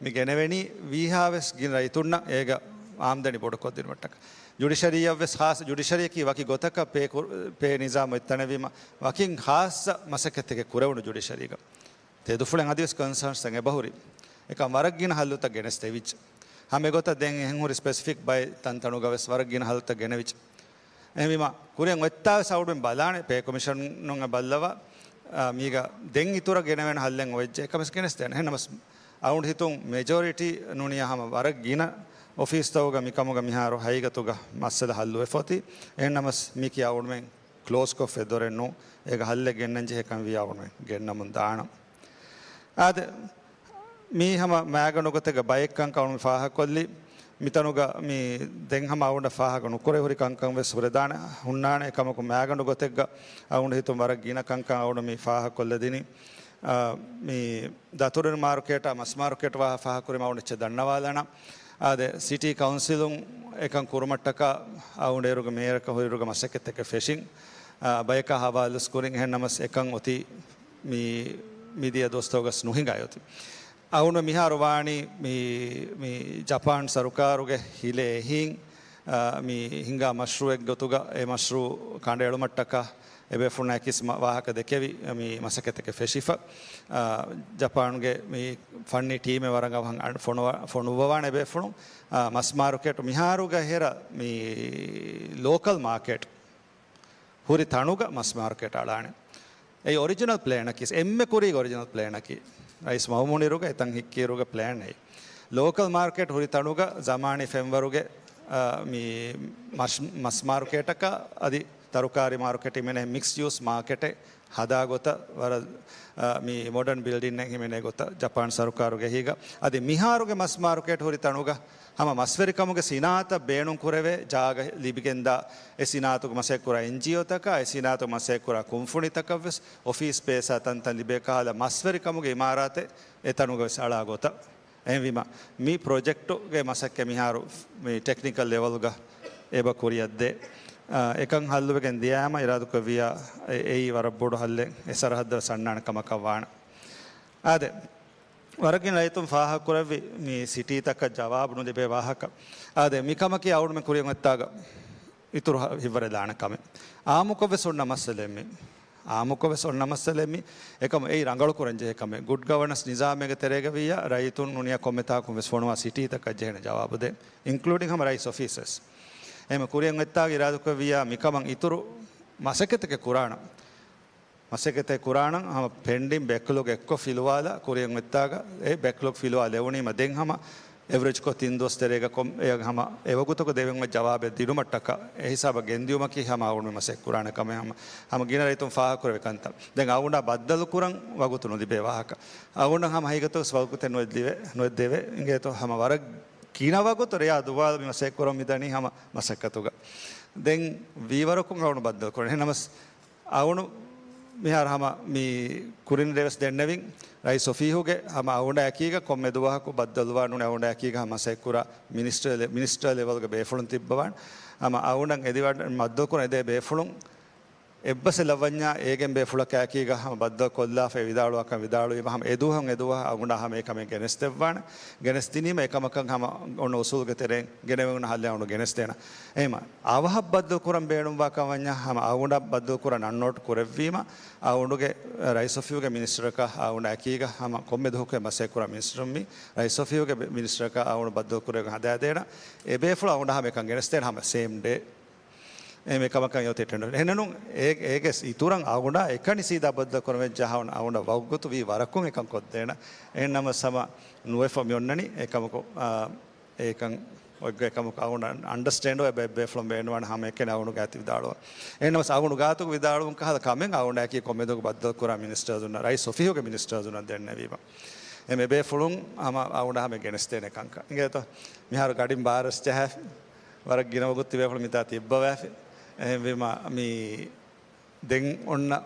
މި ގެނެވެނީ ވީހާވެސް ގިނަ ރައްޔިތުންނަށް އޭގަ އާމްދަނީ ބޮޑުކޮށްދިނުމަށްޓަކާ. ޖުޑިޝަރީއަށްވެސް ޚާއްޞަ، ޖުޑިޝަރީއަކީ ވަކި ގޮތަކަށް ޕޭ ކުރ-، ޕޭ ނިޒާމު އޮތްތަނެއްވީމަ، ވަކިން ޚާއްޞަ މަސައްކަތެއް ކުރެވުނު ޖުޑިޝަރީގަ. ތެދުފުޅެއް އަދިވެސް ކޮންސާންސްތައް އެބަހުރި. އެކަން ވަރަށް ގިނަ ހައްލުތައް ގެނެސްދެވިއްޖެ. ހަމަ އެގޮތަށް ދެން އެހެން ހުރި ސްޕެސިފިކް ބައެއް ތަންތަނުގަވެސް ވަރަށް ގިނަ ހައްލުތައް ގެނެވިއްޖެ. އެހެންވީމަ، ކުރިއަށް އޮތްތާވެސް އަޅުގަނޑުމެން ބަލާނެ ޕޭ ކޮމިޝަނުން ބައްލަވާ، އާ، މީގަ ދެން އިތުރަށް ގެނެވޭނެ ހައްލެއް އޮވެއްޖެ. އެކަމެސް ގެނެސްދޭނެ. އެހެންނަމަސް އަޅުގަނޑު ހިތުން މެޖޯރިޓީ ނޫނިޔާ ހަމަ ވަރަށް ގިނަ އޮފީސްތަކުގަ މިކަމުގަ މިހާރު ހަގީގަތުގަ މައްސަލަ ހައްލުވެފަ އޮތީ. އެހެންނަމަސް މީކީ އަޅުގަނޑުމެން ކްލޯޒްކޮށްފަ ދޮރެއް ނޫން. އޭގަ ހައްލެއް ގެންނަން ޖެހޭ ކަމެއް ވިޔާ އަޅުގަނޑުމެން ގެންނަމުން ދާނަން. އާދެ، މީ ހަމަ މައިގަނޑު ގޮތެއްގަ ބައެއް ކަންކަން އަޅުގަނޑު ފާހަގަކޮށްލީ. މިތަނުގަ މި ދެން ހަމަ އަޅުގަނޑަށް ފާހަގަ ނުކުރެވި ހުރި ކަންކަން ވެސް ހުރެދާނެ ހުންނާނެ. އެކަމަކު މައިގަނޑު ގޮތެއްގަ އަޅުގަނޑު ހިތުން ވަރަށް ގިނަ ކަންކަން އަޅުގަނޑު މި ފާހަގަކޮށްލަދިނީ. އާ، މި ދަތުރު މާރުކޭޓާ މަސް މާރުކޭޓް ވާހަކަ ފާހަގަކުރީމަ އަޅުގަނޑު އެއްޗެއް ދަންނަވާލާނަން. އާދެ، ސިޓީ ކައުންސިލުން އެކަން ކުރުމަށްޓަކާ އަޅުގަނޑު އޭރުގެ މޭޔަރަކަށް ހުރިއިރުގަ މަސައްކަތްތަކެއް ފެށިން. އާ، ބަޔަކާ ހަވާލުވެސް ކުރިން. އެހެންނަމަސް އެކަން އޮތީ މި މިދިޔަ ދުވަސްތަކުގަސް ނުހިނގާ އޮތީ. އަޅުގަނޑު މިހާރު ވާނީ މި، މި ޖަޕާން ސަރުކާރުގެ ހިލޭ އެހީން، އާ، މި ހިނގާ މަޝްރޫއެއް ގޮތުގަ އެ މަޝްރޫ ކަނޑައެޅުމަށްޓަކާ އެބޭފުޅުންނާ އެކިސް މަ-، ވާހަކަ ދެކެވި މި މަސައްކަތެއް ފެށިފަ. އާ، ޖަޕާންގެ މި ފަންނީ ޓީމެއް ވަރަށް އަވަހަށް އަން-، ފޮނުވާ-، ފޮނުއްވަވާނެ އެބޭފުޅުން. އާ، މަސް މާރުކެޓް މިހާރުގަ ހެރަ މި ލޯކަލް މާކެޓް ހުރި ތަނުގަ މަސް މާރުކެޓް އަޅާނެ. އެއީ އޮރިޖިނަލް ޕްލޭނަކީ، އެންމެ ކުރީގެ އޮރިޖިނަލް ޕްލޭނަކީ. ރައީސް މައުމޫނު އިރުގަ އެތަން ހިއްކި އިރުގެ ޕްލޭން އެއީ. ލޯކަލް މާރުކެޓް ހުރި ތަނުގަ ޒަމާނީ ފެންވަރުގެ، އާ، މި މަސް، މަސް މާރުކެޓަކަށް އަދި ތަރުކާރީ މާރުކެޓް ހިމެނޭ މިކްސް ޔޫސް މާކެޓެއް ހަދާ ގޮތަށް ވަރަށް، އާ، މި މޮޑަން ބިލްޑިންއެއް ހިމެނޭ ގޮތަށް ޖަޕާން ސަރުކާރުގެ އެހީގަ. އަދި މިހާރުގެ މަސް މާރުކެޓް ހުރި ތަނުގަ ހަމަ މަސްވެރިކަމުގެ ސިނާއަތަށް ބޭނުން ކުރެވޭ ޖާގަ ލިބިގެންދާ، އެ ސިނާއަތުގެ މަސައްކަތް ކުރާ އެންޖީއޯތަކާ، އެ ސިނާއަތުގެ މަސައްކަތް ކުރާ ކުންފުނިތަކަށްވެސް އޮފީސް ސްޕޭސްއާ ތަންތަން ލިބޭ ކަހަލަ މަސްވެރިކަމުގެ އިމާރާތެއް އެ ތަނުގަވެސް އަޅާ ގޮތަށް. އެހެންވީމަ، މި ޕްރޮޖެކްޓުގެ މަސައްކަތް މިހާރު މި ޓެކްނިކަލް ލެވަލްގަ އެބަ ކުރިއަށްދޭ. އާ، އެކަން ހައްލުވެގެން ދިޔާމަ އިރާދަކުރެއްވިޔާ، އެ-، އެއީ ވަރަށް ބޮޑު ހައްލެއް، އެ ސަރަހައްދަށް ސަންނާނެ ކަމަކަށް ވާނެ. އާދެ، ވަރަށްގިނަ ރައްޔިތުން ފާހަގަކުރެއްވި މި ސިޓީތަކަށް ޖަވާބު ނުލިބޭ ވާހަކަ. އާދެ، މިކަމަކީ އަޅުގަނޑުމެން ކުރިއަށް އޮތްތާގަ އިތުރު ހި-، ހިއްވަރެއް ލާނެ ކަމެއް. އާއްމުކޮށްވެސް އޮންނަ މައްސަލައެއް މި. އާއްމުކޮށްވެސް އޮންނަ މައްސަލައެއް މި. އެކަމު އެއީ ރަނގަޅު ކުރަން ޖެހޭ ކަމެއް. ގުޑް ގަވަނަންސް ނިޒާމެއްގެ ތެރޭގަ ވިއްޔާ، ރައްޔިތުން ނޫނިޔާ ކޮންމެ ތާކުން ވެސް ފޮނުވާ ސިޓީތަކަށް ޖެހޭނެ ޖަވާބު ދޭން. އިންކްލޫޑިން ހަމަ ރައީސް އޮފީސް ވެސް. އެހެން ކުރިއަށް އޮތްތާގަ އިރާދަކުރެއްވިއްޔާ މިކަމަށް އިތުރު މަސައްކަތެއް ކުރާނަން. މަސައްކަތެއް ކުރާނަން ހަމަ ޕެންޑިން ބެކްލޮގް އެއްކޮށް ފިލުވާލާ، ކުރިއަށް އޮތްތާގަ އެ ބެކްލޮގް ފިލުވާލެވުނީމަ ދެން ހަމަ އެވްރެޖްކޮށް ތިން ދުވަސް ތެރޭގަ ކޮން، އެ ހަމަ އެވަގުތަކު ދެވެން އޮތް ޖަވާބެއް ދިނުމަށްޓަކާ އެ ހިސާބަށް ގެންދިޔުމަކީ ހަމަ އަޅުގަނޑު މަސައްކަތް ކުރާނެ ކަމެއް. ހަމަ، ހަމަ ގިނަ ރައްޔިތުން ފާހަގަކުރެވޭ ކަންތައް. ދެން އަޅުގަނޑާ ބައްދަލު ކުރަން ވަގުތު ނުލިބޭ ވާހަކަ. އަޅުގަނޑަށް ހަމަ ހަގީގަތުގަސް ވަގުތެއް ނުވެއްދެވޭ، ނުވެއްދެވޭ. އިނގޭތޯ ހަމަ ވަރަށް ގިނަ ވަގުތު ރެޔާ ދުވާލު މި މަސައްކަތް ކުރަމުން މިދަނީ ހަމަ މަސައްކަތުގަ. ދެން ވީވަރަކުން އަޅުގަނޑު ބައްދަލު ކުރަން. އެހެންނަމަސް އަޅުގަނޑު މިހާރު ހަމަ މި ކުރިން ރޭވެސް ދެންނެވިން ރައީސް އޮފީހުގެ ހަމަ އަޅުގަނޑާ އެކީގަ ކޮންމެ ދުވަހަކު ބައްދަލުވާ ނޫނީ އަޅުގަނޑާ އެކީގަ ހަމަ މަސައްކަތް ކުރާ މިނިސްޓަރ ލެ-، މިނިސްޓަރ ލެވަލްގެ ބޭފުޅުން ތިއްބަވާން. ހަމަ އަޅުގަނޑަށް އެދިވަޑަ-، ބައްދަލު ކުރަން އެދޭ ބޭފުޅުން އެއްބަސް ލައްވަންޏާ އޭގެން ބޭފުޅަކާ އެކީގަ ހަމަ ބައްދަލު ކޮށްލާފަ ވިދާޅުވާކަން ވިދާޅުވީމަ ހަމަ އެދުވަހުން އެދުވަހަށް އަޅުގަނޑާ ހަމަ އެކަމެއް ގެނެސްދެއްވާނެ. ގެނެސްދިނީމަ އެކަމަކަށް ހަމަ އޮންނަ އުސޫލުގެ ތެރެއިން ގެނެވެން ހައްލެއް އަޅުގަނޑު ގެނެސްދޭނަން. އެހެންމަ އަވަހަށް ބައްދަލު ކުރަން ބޭނުންވާކަން ވަންޏާ ހަމަ އަޅުގަނޑަށް ބައްދަލު ކުރަން އަންނޯޓް ކުރެއްވީމަ އަޅުގަނޑުގެ ރައީސް އޮފީހުގެ މިނިސްޓަރަކާ އަޅުގަނޑާ އެކީގަ ހަމަ ކޮންމެ ދުވަހަކު މަސައްކަތް ކުރާ މިނިސްޓަރުން މި ރައީސް އޮފީހުގެ މި-، މިނިސްޓަރަކާ އަޅުގަނޑު ބައްދަލު ކުރެވިގެން ހަދާދޭނަން. އެ ބޭފުޅުން އަޅުގަނޑާ ހަމަ އެކަން ގެނެސްދޭނަން ހަމަ ސޭމް ޑޭ. އެހެން އެކަމަކަށް އޮތީ ޓެންޑަރ. އެހެންނޫން އޭ-، އޭގެ އިތުރަށް އަޅުގަނޑާ އެކަނި ސީދާ ބައްދަލު ކުރަން ވެއްޖާ ހަމަ އަޅުގަނޑަށް ވަގުތު ވީ ވަރަކުން އެކަން ކޮށްދޭނަން. އެހެން ނަމަސް ހަމަ ނުވެފަ މި އޮންނަނީ އެކަމަކު، އާ، އެކަން އޮތްގޮތް އެކަމަކު އަޅުގަނޑަށް އަންޑަސްޓޭންޑް އެބަ އެއްބޭފުޅުން ބޭނުންވާނެ ހަމަ އެކަނި އަޅުގަނޑު ގާތު ވިދާޅުވަން. އެހެން ނަމަސް އަޅުގަނޑު ގާތުގަ ވިދާޅުވުން ކަހަލަ ކަމެއް އަޅުގަނޑާ އެކީ ކޮންމެ ދުވަހަކު ބައްދަލު ކުރާ މިނިސްޓަރުންނަށް ރައީސް އޮފީހުގެ މިނިސްޓަރުންނަށް ދެންނެވީމަ. އެމެ ބޭފުޅުން ހަމަ އަޅުގަނޑާ ހަމަ ގެނެސްދޭނެ ކަންކަން. އިނގޭތޯ؟ މިހާރު ގަޑިން ބާރަސް ޖަހާފި. ވަރަށް ގިނަ ވަގުތު ތިބޭފުޅުން މިތާ ތިއްބަވާފި. އެހެންވީމަ މި ދެން އޮންނަ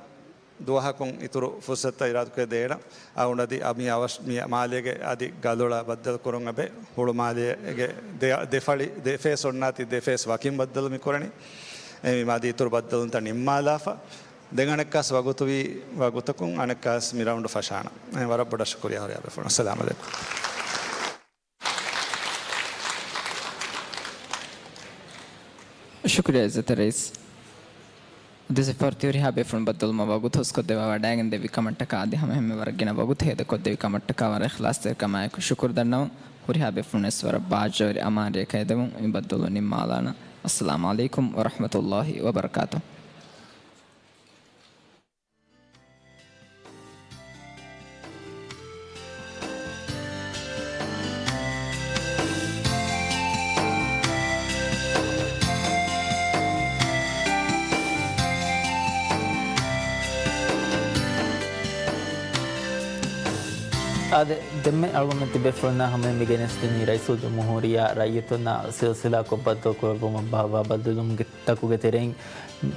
ދުވަހަކުން އިތުރު ފުރުސަތުތައް އިރާދަކުރޭ ދޭނަން. އަޅުގަނޑު އަދި އަ، މި އަވަސް-، މި މާލޭގެ އަދި ގަލޮޅަށް ބައްދަލު ކުރުން އެބަ ހުޅު މާލޭގެ ދެ-، ދެ ފަޅި، ދެ ފޭސް އޮންނާތީ ދެ ފޭސް ވަކިން ބައްދަލު މި ކުރަނީ. އެ، މި އަދި އިތުރު ބައްދަލުންތައް ނިންމާލާފަ. ދެން އަނެއްކާސް ވަގުތުވީ ވަގުތަކުން އަނެއްކާސް މި ރައުންޑު ފަށާނަ. އެ، ވަރަށް ބޮޑަށް ޝުކުރިޔާ ހުރިހާ ބޭފުޅުން. އައްސަލާމު ޢަލައިކުމް. ޝުކުރިޔާ އިއްޒަތްތެރި ރައީސް. އަދި ސިފަރުތި ހުރިހާ ބޭފުޅުން ބައްދަލުވުމަށް ވަގުތު ހުސްކޮށްދެއްވާ ވަޑައިގެން ދެއްވި ކަމަށްޓަކާ އަދި ހަމަ އެހެންމެ ވަރަށް ގިނަ ވަގުތު ހޭދަކޮށްދެއްވި ކަމަށްޓަކާ ވަރަށް އިޚްލާޞްތެރިކަމާއެކު ޝުކުރު ދަންނަވަން. ހުރިހާ ބޭފުޅުންވެސް ވަރަށް ބާއްޖަވެރި އަމާރައެއް ކައިދެމުން މި ބައްދަލުވުން ނިންމާލާނަން. އައްސަލާމު ޢަލައިކުމް ވަރަޙްމަތުﷲ ވަބަރަކާތުހު. އާދެ، ދެންމެ އަޅުގަނޑުމެން ތިބޭފުޅުންނާ ހަމައިން މި ގެނެސްދިނީ ރައީސުލްޖުމްހޫރިއްޔާ ރައްޔިތުންނާ ސިލްސިލާކޮށް ބައްދަލުކުރައްވުމަށް ބާއްވާ ބައްދަލުވުމުގެ ތަކުގެ ތެރެއިން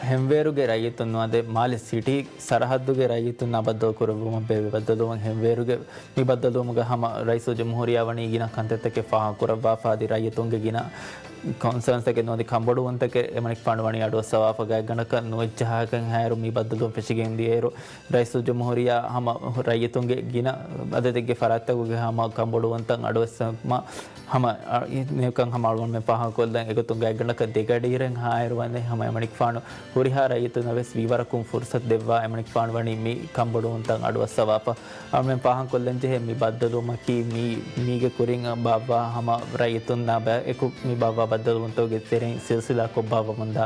ހެންވޭރުގެ ރައްޔިތުން ނުވަދެ މާލެ ސިޓީ ސަރަހައްދުގެ ރައްޔިތުންނާ ބައްދަލުކުރެއްވުމަށް ބޭއްވި ބައްދަލުވުން ހެންވޭރުގެ މި ބައްދަލުވުމުގަ ހަމަ ރައީސުލްޖުމްހޫރިއްޔާ ވަނީ ގިނަ ކަންތައްތަކެއް ފާހަގަކުރައްވާފަ އަދި ރައްޔިތުންގެ ގިނަ ކޮންސާންސްތަކެއް ނުވަދި ކަންބޮޑުވުންތަކެއް އެމަނިކުފާނު ވަނީ އަޑުއައްސަވާފަ ގާތްގަނޑަކަށް ނުވެއްޖެހާކަން ހާއިރު މި ބައްދަލުވުން ފެށިގެން ދިޔައިރު ރައީސުލްޖުމްހޫރިއްޔާ ހަމަ ރައްޔިތުންގެ ގިނަ އަދަދެއްގެ ފަރާތްތަކުގެ ހަމަ ކަންބޮޑުވުންތައް އަޑުއެއްސަމަ ހަމަ އަ، އި، ނިކަން ހަމަ އަޅުގަނޑުމެން ފާހަގަކޮށްލަން އެގޮތުން ގާތްގަނޑަކަށް ދެގަޑިއިރެއް ހާއިރުވަންދެން ހަމަ އެމަނިކުފާނު ހުރިހާ ރައްޔިތުންނަށް ވެސް ވީވަރަކުން ފުރުސަތު ދެއްވާ އެމަނިކުފާނު ވަނީ މި ކަންބޮޑުވުންތައް އަޑުއައްސަވާފަ. އަޅުގަނޑުމެން ފާހަގަކޮށްލަން ޖެހޭ މި ބައްދަލުވުމަކީ މީ، މީގެ ކުރިން ބާއްވާ ހަމަ ރައްޔިތުންނާ ބަ، އެކު މި ބާއްވާ ބައްދަލުވުންތަކުގެ ތެރެއިން ސިލްސިލާކޮށް ބާއްވަމުންދާ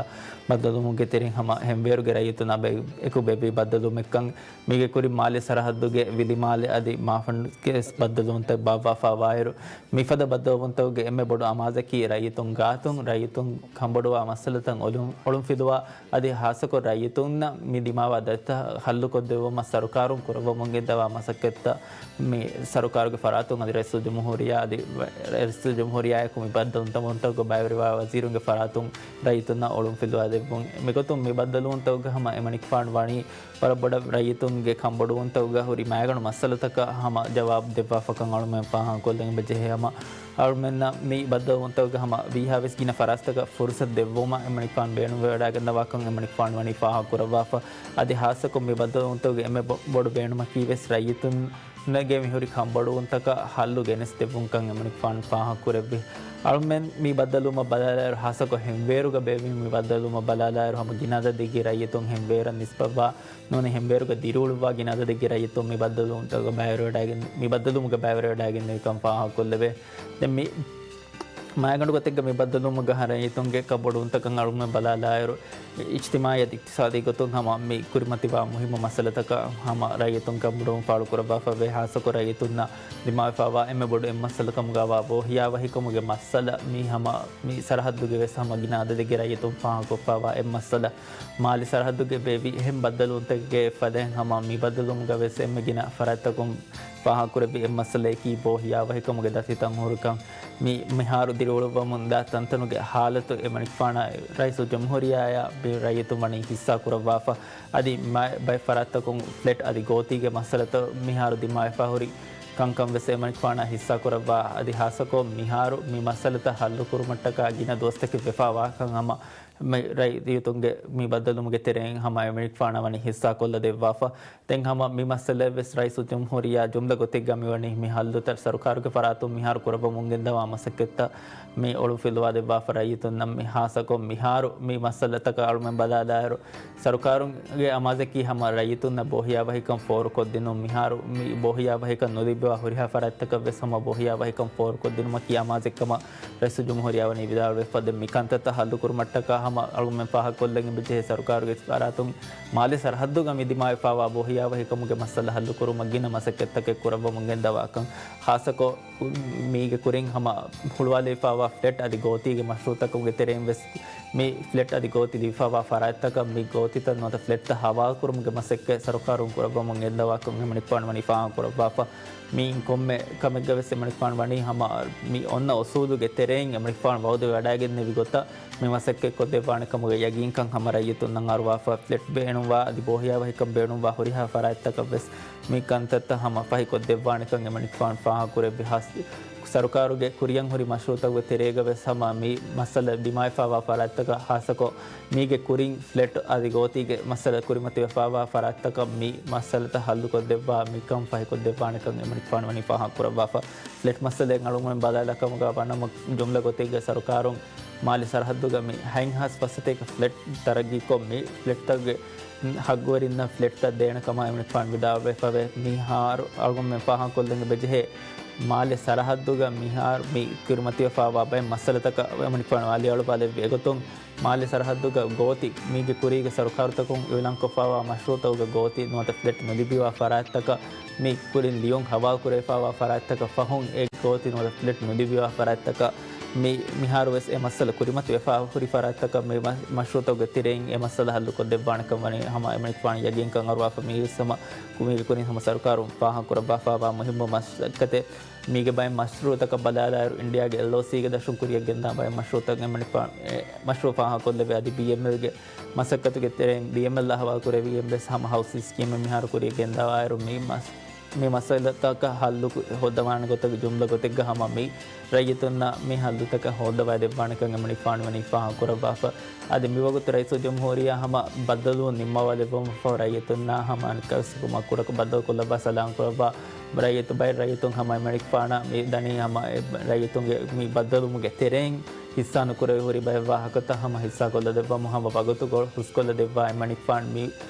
ބައްދަލުވުމުގެ ތެރެއިން ހަމަ ހެންވޭރުގެ ރައްޔިތުންނާ ބެ، އެކު ބޭއްވި ބައްދަލުވުމެއްކަން މީގެ ކުރިން މާލެ ސަރަހައްދުގެ ވިލިމާލެ އަދި މާފަންގެ ބައްދަލުވުންތައް ބާއްވާފަ ވާއިރު، މިފަދަ ބައްދަލުވުންތަކުގެ އެންމެ ބޮޑު އަމާޒަކީ ރައްޔިތުން ގާތުން ރައްޔިތުން ކަންބޮޑުވާ މައްސަލަތައް އޮޅުން، އޮޅުންފިލުވާ އަދި ހާއްސަކޮށް ރައްޔިތުންނަށް މި ދިމާވާ ދަތިތައް ހައްލުކޮށްދެއްވުމަށް ސަރުކާރުން ކުރައްވަމުން ގެންދަވާ މަސައްކަތްތައް މި ސަރުކާރުގެ ފަރާތުން އަދި ރައީސުލްޖުމްހޫރިއްޔާ އަދި ރައީސުލްޖުމްހޫރިއްޔާއެކު މި ބައްދަލުވުންތަކުގަ ބައިވެރިވާ ވަޒީރުންގެ ފަރާތުން ރައްޔިތުންނަށް އޮޅުންފިލުވާ ދެއްވުން. މިގޮތުން މި ބައްދަލުވުންތަކުގަ ހަމަ އެމަނިކުފާނު ވަނީ ވަރަށް ބޮޑަށް ރައްޔިތުންގެ ކަންބޮޑުވުންތަކުގަ ހުރި މައިގަނޑު މައްސަލަތަކަށް ހަމަ ޖަވާބު ދެއްވާފަކަން އަޅުމެން ފާހަގަކޮށްލަން އެބަޖެހޭ. ހަމަ އަޅުމެންނަށް މި ބައްދަލުވުންތަކުގަ ހަމަ ވީހާވެސް ގިނަ ފަރާތްތަކަށް ފުރުސަތު ދެއްވުމަށް އެމަނިކުފާނު ބޭނުންވެވަޑައިގެންދަވާކަން އެމަނިކުފާނު ވަނީ ފާހަގަކުރައްވާފަ. އަދި ހާއްސަކޮށް މި ބައްދަލުވުންތަކުގެ އެންމެ ބޮ، ބޮޑު ބޭނުމަކީވެސް ރައްޔިތުން ގެ މިހުރި ކަންބޮޑުވުންތަކަށް ހައްލު ގެނެސްދެއްވުންކަން އެމަނިކުފާނު ފާހަގަކުރެއްވި. އަޅުމެން މި ބައްދަލުވުމަށް ބަލާލާއިރު، ހާއްސަކޮށް ހެންވޭރުގަ ބޭއްވި މި ބައްދަލުވުމަށް ބަލާލާއިރު، ހަމަ ގިނަ އަދަދެއްގެ ރައްޔިތުން ހެންވޭރަށް ނިސްބަތްވާ ނޫނީ ހެންވޭރުގަ ދިރިއުޅުއްވާ ގިނަ އަދަދެއްގެ ރައްޔިތުން މި ބައްދަލުވުމުގަ ބައިވެރިވެވަޑައިގެން، މި ބައްދަލުވުމުގަ ބައިވެރިވެވަޑައިގެންނެވިކަން ފާހަގަކޮށްލެވޭ. ދެން މި މައިގަނޑު ގޮތެއްގަ މި ބައްދަލުވުމުގަ ހަ ރައްޔިތުންގެ ކަންބޮޑުވުންތަކަށް އަޅުގަނޑު ބަލާލާއިރު، އިޖްތިމާއީ އަދި އިޤްތިޞާދީ ގޮތުން ހަމަ މި ކުރިމަތިވާ މުހިއްމު މައްސަލަތަކަށް ހަމަ ރައްޔިތުން ކަންބޮޑުވުން ފާޅުކުރައްވާފައިވޭ. ހާއްސަކޮށް ރައްޔިތުންނަށް ދިމާވެފައިވާ އެންމެ ބޮޑު އެއްމައްސަލަކަމުގައިވާ ބޯހިޔާވަހިކަމުގެ މައްސަލަ މި ހަމަ މި ސަރަހައްދުގެ ވެސް ހަމަ ގިނަ އަދަދެއްގެ ރައްޔިތުން ފާހަގަކޮށްފައިވާ އެއްމައްސަލަ. މާލެ ސަރަހައްދުގެ ބޭއްވި އެހެން ބައްދަލުވުންތަކެއްގެ ފަދައިން ހަމަ މި ބައްދަލުވުމުގަ ވެސް އެންމެ ގިނަ ފަރާތްތަކުން ފާހަގަކުރެއްވި އެއްމައްސަލައަކީ ބޯހިޔާވަހިކަމުގެ ދަތިތައް ހުރިކަން. މި މިހާރު ދިރިއުޅުއްވަމުންދާ ތަންތަނުގެ ހާލަތު އެމަނިކުފާނާ ރައީސުލްޖުމްހޫރިއްޔާއާ މި ރައްޔިތުން ވަނީ ހިއްސާކުރައްވާފަ. އަދި މަ، ބައެއް ފަރާތްތަކުން ފްލެޓް އަދި ގޯތީގެ މައްސަލަތައް މިހާރު ދިމާވެފަ ހުރި ކަންކަން ވެސް އެމަނިކުފާނާ ހިއްސާކުރައްވާ. އަދި ހާއްސަކޮށް މިހާރު މި މައްސަލަތައް ހައްލުކުރުމަށްޓަކާ ގިނަ ދުވަސްތަކެއް ވެފަ ވާކަން ހަމަ މި ރައްޔިތުންގެ މި ބައްދަލުވުމުގެ ތެރެއިން ހަމަ އެމަނިކުފާނަށް ވަނީ ހިއްސާކޮށްލަ ދެއްވާފަ. ދެން ހަމަ މި މައްސަލައެއް ވެސް ރައީސުލްޖުމްހޫރިއްޔާ ޖުމްލަ ގޮތެއްގަ މިވަނީ މި ހައްލުތައް ސަރުކާރުގެ ފަރާތުން މިހާރު ކުރައްވަމުން ގެންދަވާ މަސައްކަތްތައް މި އޮޅުންފިލުވާ ދެއްވާފަ ރައްޔިތުންނަށް. މި ހާއްސަކޮށް މިހާރު މި މައްސަލަތަކަށް އަޅުމެން ބަލާލާއިރު، ސަރުކާރުގެ އަމާޒަކީ ހަމަ ރައްޔިތުންނަށް ބޯހިޔާވަހިކަން ފޯރުކޮށްދިނުން. މިހާރު މި ބޯހިޔާވަހިކަން ނުލިބިވާ ހުރިހާ ފަރާތްތަކަށް ވެސް ހަމަ ބޯހިޔާވަހިކަން ފޯރުކޮށްދިނުމަކީ އަމާޒެއްކަމަށް ރައީސުލްޖުމްހޫރިއްޔާ ވަނީ ވިދާޅުވެފަ. ދެން މި ކަންތައްތައް ހައްލުކުރުމަށްޓަކާ ހަމަ އަޅުގަނޑުމެން ފާހަގަކޮށްލަން އެބަޖެހޭ ސަރުކާރުގެ ފަރާތުން މާލެ ސަރަހައްދުގަ މި ދިމާވެފައިވާ ބޯހިޔާވަހިކަމުގެ މައްސަލަ ހައްލުކުރުމަށް ގިނަ މަސައްކަތްތަކެއް ކުރައްވަމުން ގެންދަވާކަން. ހާއްސަކޮށް މީގެ ކުރިން ހަމަ ހުޅުވާލެވިފައިވާ ފްލެޓް އަދި ގޯތީގެ މަޝްރޫއުތަކުގެ ތެރެއިން ވެސް މި ފްލެޓް އަދި ގޯތި ލިބިފައިވާ ފަރާތްތަކަށް މި ގޯތިތައް ނުވަތަ ފްލެޓްތައް ހަވާލުކުރުމުގެ މަސައްކަތް ސަރުކާރުން ކުރައްވަމުން ގެންދަވާކަން އެމަނިކުފާނު ވަނީ ފާހަގަކުރައްވާފަ. މިއިން ކޮންމެ ކަމެއްގަ ވެސް އެމަނިކުފާނު ވަނީ ހަމަ މި އޮންނަ އުސޫލުގެ ތެރެއިން އެމަނިކުފާނު ވައުދުވެވަޑައިގެންނެވި ގޮތަށް މި މަސައްކަތް ކޮށްދެއްވާނެ ކަމުގެ ޔަގީންކަން ހަމަ ރައްޔިތުންނަށް އަރުވާފަ، ފްލެޓް ބޭނުންވާ އަދި ބޯހިޔާވަހިކަން ބޭނުންވާ ހުރިހާ ފަރާތްތަކަށް ވެސް މި ކަންތައްތައް ހަމަ ފަހިކޮށްދެއްވާނެކަން އެމަނިކުފާނު ފާހަގަކުރެއްވި. ހާސް-، ސަރުކާރުގެ ކުރިއަށް ހުރި މަޝްރޫޢުތަކުގެ ތެރޭގަ ވެސް ހަމަ މި މައްސަލަ ދިމާވެފާވާ ފަރާތްތަކަށް ހާއްސަކޮށް، މީގެ ކުރިން ފްލެޓް އަދި ގޯތީގެ މައްސަލަ ކުރިމަތިވެފާވާ ފަރާތްތަކަށް މި މައްސަލަތައް ހައްލުކޮށްދެއްވާ މިކަން ފަހިކޮށްދެއްވާނެކަން އެމަނިކުފާނު ވަނީ ފާހަގަކުރައްވާފަ. ފްލެޓް މައްސަލައިން އަޅުގަނޑުމެން ބަލާލާ ކަމުގަ ވަނަމަ، ޖުމްލަ ގޮތެއްގަ ސަރުކާރުން މާލެ ސަރަހައްދުގަ މި ހަތް ހާސް ފަސް ސަތޭކަ ފްލެޓް ތަރައްގީކޮށް، މި ފްލެޓްތަކުގެ ހައްގުވެރިންނަށް ފްލެޓްތައް ދޭނެ ކަމަށް އެމަނިކުފާނު ވިދާޅުވެފަވޭ. މިހާރު އަޅުގަނޑުމެން ފާހަގަކޮށްލަން އެބަޖެހޭ، މާލެ ސަރަހައްދުގަ މިހާރު މި ކުރިމަތިވެފާވާ ބައެއް މައްސަލަތަކަށް އެމަނިކުފާނު އަލިއަޅުވާލެއްވި އެގޮތުން، މާލެ ސަރަހައްދުގަ ގޯތި، މީގެ ކުރީގެ ސަރުކާރުތަކުން އިއުލާންކޮށްފާވާ މަޝްރޫޢުތަކުގެ ގޯތި ނުވަތަ ފްލެޓް ނުލިބިވާ ފަރާތްތަކަށް، މި ކުރިން ލިޔުން ހަވާލުކުރެވިފާވާ ފަރާތްތަކަށް ފަހުން، އެ ގޯތި ނުވަތަ ފްލެޓް ނުލިބިވާ ފަރާތްތަކަށް މި މިހާރު ވެސް އެ މައްސަލަ ކުރިމަތިވެފާ ހުރި ފަރާތްތަކަށް މި މަ-، މަޝްރޫޢުތަކުގެ ތެރެއިން އެ މައްސަލަ ހައްލުކޮށްދެއްވާނެކަން ވަނީ ހަމަ އެމަނިކުފާނު ޔަގީންކަން އަރުވާފަ. މީވެސް ހަމަ ކު-، މީގެ ކުރިން ހަމަ ސަރުކާރުން ފާހަގަކުރައްވާފާވާ މުހިއްމު މަސައްކަތެއް. މީގެ ބައެއް މަޝްރޫޢުތަކަށް ބަލާލާއިރު، އިންޑިއާގެ އެލްއޯސީގެ ދަށުން ކުރިއަށް ގެންދާ ބައެއް މަޝްރޫޢުތައް އެމަނިކުފާނު އެ މަޝްރޫޢު ފާހަގަކޮށްލެއްވި. އަދި ބީއެމްއެލްގެ މަސައްކަތުގެ ތެރެއިން ބީއެމްއެލް އަހުވާލުކުރެވިގެން ވެސް ހަމަ ހައުސިން ސްކީމެއް މިހާރު ކުރިއަށް ގެންދަވާއިރު، މި މަސް-، މި މައްސަލަތަކަށް ހައްލު ކު-، ހޯއްދަވާނެ ގޮތަކަށް ޖުމްލަ ގޮތެއްގަ ހަމަ މި ރައްޔިތުންނަށް މި ހައްލުތަކަށް ހޯއްދަވާ ދެއްވާނެކަން އެމަނިކުފާނު ވަނީ ފާހަގަކުރައްވާފަ. އަދި މިވަގުތު ރައީސުލްޖުމްހޫރިއްޔާ ހަމަ ބައްދަލުވުން ނިންމަވާލެއްވުމަށްފަހު ރައްޔިތުންނާ ހަމަ އަނެއްކާވެސް ކުރިއަށް ބައްދަލުކޮށްލައްވާ ސަލާމް ކުރައްވާ ރައްޔިތު، ބައެއް ރައްޔިތުން ހަމަ އެމަނިކުފާނަށް މި ދަނީ ހަމަ އެ ރައްޔިތުންގެ މި ބައްދަލުވުމުގެ ތެރެއިން ހިއްސާ ނުކުރެވި ހުރި ބައެއް ވާހަކަތައް ހަމަ ހިއްސާކޮށްލަދެއްވަމުން ހަމަ ވަގުތުކޮޅު ހުސްކޮށްލަދެއްވާ އެމަނިކުފާނު މި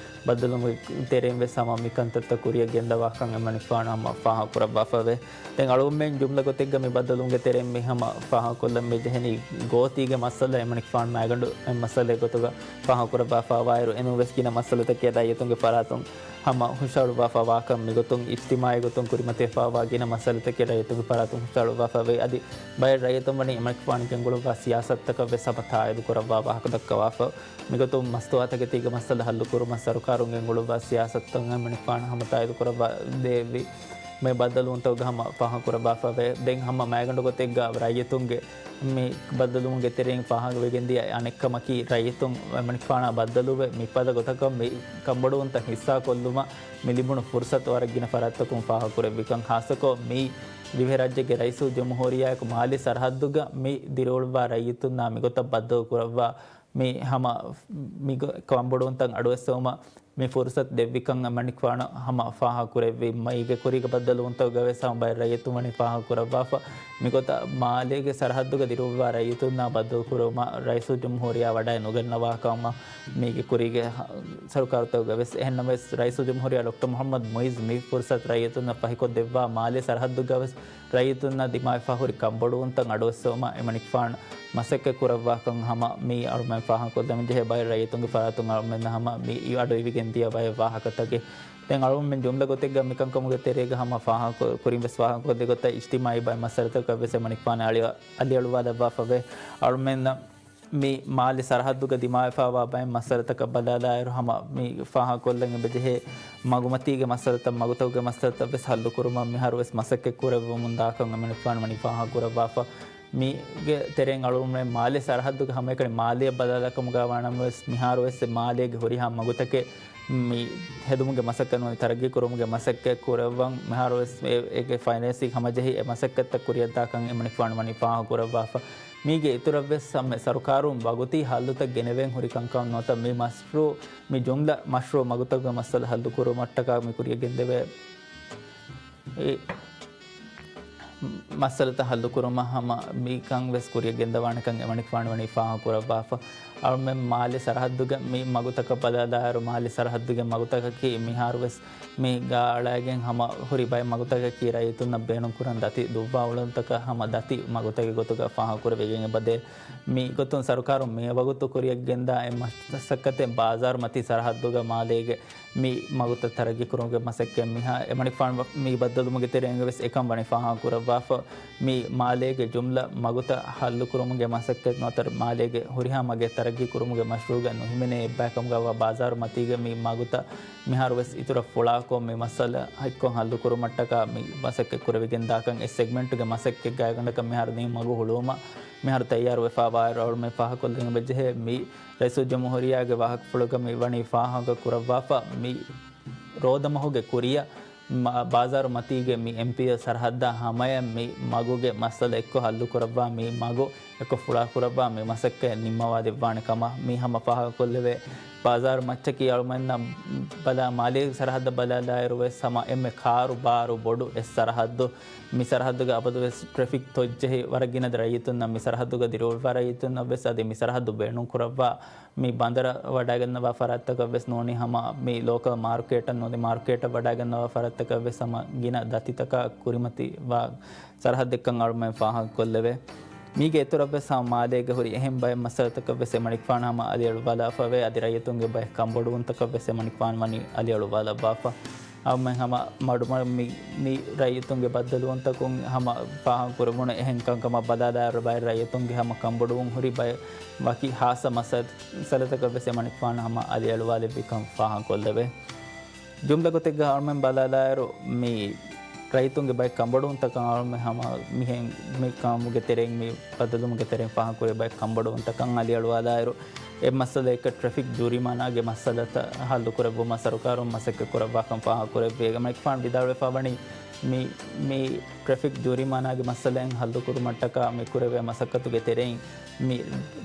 ބައްދަލުވުމުގެ ތެރެއިން ވެސް ހަމަ މި ކަންތައްތައް ކުރިއަށް ގެންދަވާކަން އެމަނިކުފާނު ހަމަ ފާހަގަކުރައްވާފަވޭ. ދެން އަޅުގަނޑުމެން ޖުމްލަ ގޮތެއްގަ މި ބައްދަލުވުމުގެ ތެރެއިން މި ހަމަ ފާހަގަކޮށްލަން މި ޖެހެނީ ގޯތީގެ މައްސަލަ އެމަނިކުފާނު މައިގަނޑު އެއް މައްސަލައެއް ގޮތުގަ ފާހަގަކުރައްވާފަވާއިރު، އެނޫން ވެސް ގިނަ މައްސަލަތަކެއް ރައްޔިތުންގެ ފަރާތުން ހަމަ ހުށަހަޅުއްވާފަވާކަން މިގޮތުން އިޖްތިމާޢީ ގޮތުން ކުރިމަތިވެފަވާ ގިނަ މައްސަލަތަކެއް ރައްޔިތުންގެ ފަރާތުން ހުށަހަޅުއްވާފަވޭ. އަދި ބައެއް ރައްޔިތުން ވަނީ އެމަނިކުފާނު ގެންގުޅުއްވާ ސިޔާސަތުތަކަށް ވެސް ހަމަ ތާއީދު ކުރައްވާ ވާހަކަ ދައްކަވާފަ. މިގޮތުން މަސްތުވާތަކެތީގެ މައްސަލަ ހައްލުކުރުމަށް ސަރުކާރުން ގެންގުޅުއްވާ ސިޔާސަތުތައް އެމަނިކުފާނު ހަމަ ތާއީދު ކުރައްވާ ދެއްވި. މި ބައްދަލުވުންތަކުގަ ހަމަ ފާހަގަކުރައްވާފަވޭ. ދެން ހަމަ މައިގަނޑު ގޮތެއްގަ ރައްޔިތުންގެ މި ބައްދަލުވުމުގެ ތެރެއިން ފާހަގަވެގެންދިޔަ އަނެއްކަމަކީ، ރައްޔިތުން އެމަނިކުފާނާ ބައްދަލުވެ، މިފަދަ ގޮތަކަށް މި ކަންބޮޑުވުންތައް ހިއްސާކޮށްލުމަށް މި ލިބުނު ފުރުސަތު ވަރަށް ގިނަ ފަރާތްތަކުން ފާހަގަކުރެއްވިކަން. ހާއްސަކޮށް މި ދިވެހިރާއްޖޭގެ ރައީސުލްޖުމްހޫރިއްޔާއެކު މާލެ ސަރަހައްދުގަ މި ދިރިއުޅުއްވާ ރައްޔިތުންނާ މިގޮތަށް ބައްދަލުކުރައްވާ މި ހަމަ މި ކަންބޮޑުވުންތައް އަޑުއެއްސެވުމަށް މި ފުރުސަތު ދެއްވިކަން އެމަނިކުފާނު ހަމަ ފާހަގަކުރެއްވި. މައިގެ ކުރީގެ ބައްދަލުވުންތަކުގަ ވެސް ހަމަ ބައެއް ރައްޔިތުން ވަނީ ފާހަގަކުރައްވާފަ. މިގޮތަށް މާލޭގެ ސަރަހައްދުގަ ދިރިއުޅުއްވާ ރައްޔިތުންނާ ބައްދަލުކުރުމަށް ރައީސުލްޖުމްހޫރިއްޔާ ވަޑައި ނުގަންނަވާ ކަމަށް މީގެ ކުރީގެ ހަ-، ސަރުކާރުތަކުގަ ވެސް. އެހެންނަމަވެސް، ރައީސުލްޖުމްހޫރިއްޔާ ޑޮކްޓަރ މުޙައްމަދު މުޢިއްޒު މި ފުރުސަތު ރައްޔިތުންނަށް ފަހިކޮށްދެއްވާ މާލޭ ސަރަހައްދުގަ ވެސް ރައްޔިތުންނަށް ދިމާވެފަ ހުރި ކަންބޮޑުވުންތައް އަޑުއެއްސެވުމަށް އެމަނިކުފާނު މަސައްކަތް ކުރައްވާކަން ހަމަ މި އަޅުމެން ފާހަގަކޮށްލަމުން ޖެހޭ. ބައެއް ރައްޔިތުންގެ ފަރާތުން އަޅުމެން ހަމަ މި އަޑު އިވިގެން ދިޔަ ބައެއް ވާހަކަތަކެއް. ދެން އަޅުމެން ޖުމްލަ ގޮތެއްގަ މިކަންކަމުގެ ތެރޭގަ ހަމަ ފާހަގަ ކުރިން ވެސް ފާހަގަކޮށްދޭ ގޮތަށް އިޖްތިމާޢީ ބައެއް މައްސަލަތަކަށް ވެސް އެމަނިކުފާނު އަލި-، އަލިއަޅުވާލައްވާފަވޭ. އަޅުމެންނަށް މި މާލެ ސަރަހައްދުގަ ދިމާވެފާވާ ބައެއް މައްސަލަތަކަށް ބަލާލާއިރު، ހަމަ މި ފާހަގަކޮށްލަން އެބަޖެހޭ މަގުމަތީގެ މައްސަލަތައް، މަގުތަކުގެ މައްސަލަތައް ވެސް ހައްލުކުރުމަށް މިހާރު ވެސް މަސައްކަތް ކުރެއްވަމުން ދާކަން އެމަނިކުފާނު ވަނީ ފާހަގަކުރައްވާފަ. މީގެ ތެރެއިން އަޅުގަނޑުމެން މާލެ ސަރަހައްދުގެ ހަމައެކަނި މާލެއަށް ބަލާލާކަމުގަ ވާނަމަވެސް، މިހާރު ވެސް މާލޭގެ ހުރިހާ މަގުތަކެއް މި ހެދުމުގެ މަސައްކަތް ނޫނީ ތަރައްގީ ކުރުމުގެ މަސައްކަތް ކުރައްވަން މިހާރު ވެސް އެ-، އޭގެ ފައިނޭންސިން ހަމަޖެހި އެ މަސައްކަތްތައް ކުރިއަށްދާކަން އެމަނިކުފާނު ވަނީ ފާހަގަކުރައްވާފަ. މީގެ އިތުރަށްވެސް ހަމަ ސަރުކާރުން ވަގުތީ ހައްލުތައް ގެނެވެން ހުރި ކަންކަން ނުވަތަ މި މަޝްރޫޢު، މި ޖުމްލަ މަޝްރޫޢު މަގުތަކުގެ މައްސަލަ ހައްލުކުރުމަށްޓަކާ މި ކުރިއަށް ގެންދެވޭ އެ މައްސަލަތައް ހައްލުކުރުމަށް ހަމަ މިކަން ވެސް ކުރިއަށް ގެންދަވާނެކަން އެމަނިކުފާނު ވަނީ ފާހަގަކުރައްވާފަ. އަޅުމެން މާލެ ސަރަހައްދުގެ މި މަގުތަކަށް ބަލާލާއިރު، މާލެ ސަރަހައްދުގެ މަގުތަކަކީ މިހާރު ވެސް މި ގާ އަޅައިގެން ހަމަ ހުރި ބައެއް މަގުތަކަކީ ރައްޔިތުންނަށް ބޭނުންކުރަން ދަތި ދުއްވާ އުޅަނދުތަކަށް ހަމަ ދަތި މަގުތަކެއް ގޮތުގަ ފާހަގަކުރެވިގެން އެބަދޭ. މި ގޮތުން ސަރުކާރުން މިވަގުތު ކުރިއަށް ގެންދާ އެ މަސައްކަތެއް ބާޒާރު މަތީ ސަރަހައްދުގަ މާލޭގެ މި މަގުތައް ތަރައްގީ ކުރުމުގެ މަސައްކަތް މިހާ އެމަނިކުފާނު މި ބައްދަލުވުމުގެ ތެރެއިން ވެސް އެކަން ވަނީ ފާހަގަކުރައްވާފަ. މި މާލޭގެ ޖުމްލަ މަގުތައް ހައްލުކުރުމުގެ މަސައްކަތް ނުވަތަ މާލޭގެ ހުރިހާ މަގެއް ތަރައްގީ ކުރުމުގެ މަޝްރޫޢުގަ ނުހިމެނޭ އެއްބައިކަމުގަ ވާ ބާޒާރު މަތީގަ މި މަގުތައް މިހާރު ވެސް އިތުރަށް ފުޅާކޮށް މި މައްސަލަ ހައްކޮށް ހައްލުކުރުމަށްޓަކާ މި މަސައްކަތް ކުރެވިގެންދާކަން އެ ސެގްމެންޓުގެ މަސައްކަތް ގާތްގަނޑަކަށް މިހާރު ދިން މަގު ހުޅުވުމަށް މިހާރު ތައްޔާރުވެފައިވާއިރު، އަޅުމެން ފާހަގަކޮށްލަން އެބަޖެހޭ، މި ރައީސުލްޖުމްހޫރިއްޔާގެ ވާހަކަފުޅުގަ މި ވަނީ ފާހަގަ ކުރައްވާފަ، މި ރޯދަމަހުގެ ކުރިއަށް މަ-، ބާޒާރު މަތީގެ މި އެމްޕީއެލް ސަރަހައްދާ ހަމަޔަށް މި މަގުގެ މައްސަލަ އެއްކޮށް ހައްލު ކުރައްވާ، މި މަގު އެއްކޮށް ފުޅާ ކުރައްވާ މި މަސައްކަތް ނިންމަވާ ދެއްވާނެ ކަމަށް މި ހަމަ ފާހަގަކޮށްލެވޭ. ބާޒާރު މައްޗަކީ އަޅުމެންނަށް ބަލާ، މާލީ ސަރަހައްދަށް ބަލާލާއިރު ވެސް ހަމަ އެންމެ ކާރު ބާރު ބޮޑު އެއް ސަރަހައްދު. މި ސަރަހައްދުގެ އަބަދު ވެސް ޓްރެފިކް ތޮއްޖެހި ވަރަށް ގިނަ ރައްޔިތުންނަށް، މި ސަރަހައްދުގަ ދިރިއުޅުވާ ރައްޔިތުންނަށް ވެސް އަދި މި ސަރަހައްދު ބޭނުން ކުރައްވާ މި ބަނދަރަށް ވަޑައިގަންނަވާ ފަރާތްތަކަށް ވެސް ނޫނީ ހަމަ މި ލޯކަލް މާރުކޭޓަށް ނޫނީ މާރުކޭޓަށް ވަޑައިގަންނަވާ ފަރާތްތަކަށް ވެސް ހަމަ ގިނަ ދަތިތަކާ ކުރިމަތިވާ ސަރަހައްދެއްކަން އަޅުމެން ފާހަގަކޮށްލެވޭ. މީގެ އިތުރަށް ވެސް ހަމަ މާލޭގެ ހުރި އެހެން ބައެއް މައްސަލަތަކަށް ވެސް އެމަނިކުފާނު ހަމަ އަލިއަޅުވާލާފަވޭ. އަދި ރައްޔިތުންގެ ބައެއް ކަންބޮޑުވުންތަކަށް ވެސް އެމަނިކުފާނު ވަނީ އަލިއަޅުވާލައްވާފަ. އަޅުމެން ހަމަ މަޑުމަޑު މި، މި ރައްޔިތުންގެ ބައްދަލުވުންތަކުން ހަމަ ފާހަގަކުރެވުނު އެހެން ކަންކަމަށް ބަލާލާއިރު، ބައެއް ރައްޔިތުންގެ ހަމަ ކަންބޮޑުވުން ހުރި ބައެއް ވަކި ހާއްސަ މައްސަލަތަކަށް ވެސް އެމަނިކުފާނު ހަމަ އަލިއަޅުވާލެއްވިކަން ފާހަގަކޮށްލެވޭ. ޖުމްލަ ގޮތެއްގަ އަޅުމެން ބަލާލާއިރު، މި ރައްޔިތުންގެ ބައެއް ކަންބޮޑުވުންތަކަށް އަޅުމެން ހަމަ މިހެން މި ކާމުގެ ތެރެއިން، މި ބައްދަލުވުމުގެ ތެރެއިން ފާހަގަކުރި ބައެއް ކަންބޮޑުވުންތަކަށް އަލިއަޅުވާލާއިރު، އެއް މައްސަލައަކަށް ޓްރެފިކް ޖޫރިމާނާގެ މައްސަލަތައް ހައްލުކުރެއްވުމަށް ސަރުކާރުން މަސައްކަތް ކުރައްވާކަން ފާހަގަކުރެއްވި. އެމަނިކުފާނު ވިދާޅުވެފަ ވަނީ، މި، މި ޓްރެފިކް ޖޫރިމާނާގެ މައްސަލައިން ހައްލުކުރުމަށްޓަކާ މި ކުރެވޭ މަސައްކަތުގެ ތެރެއިން މި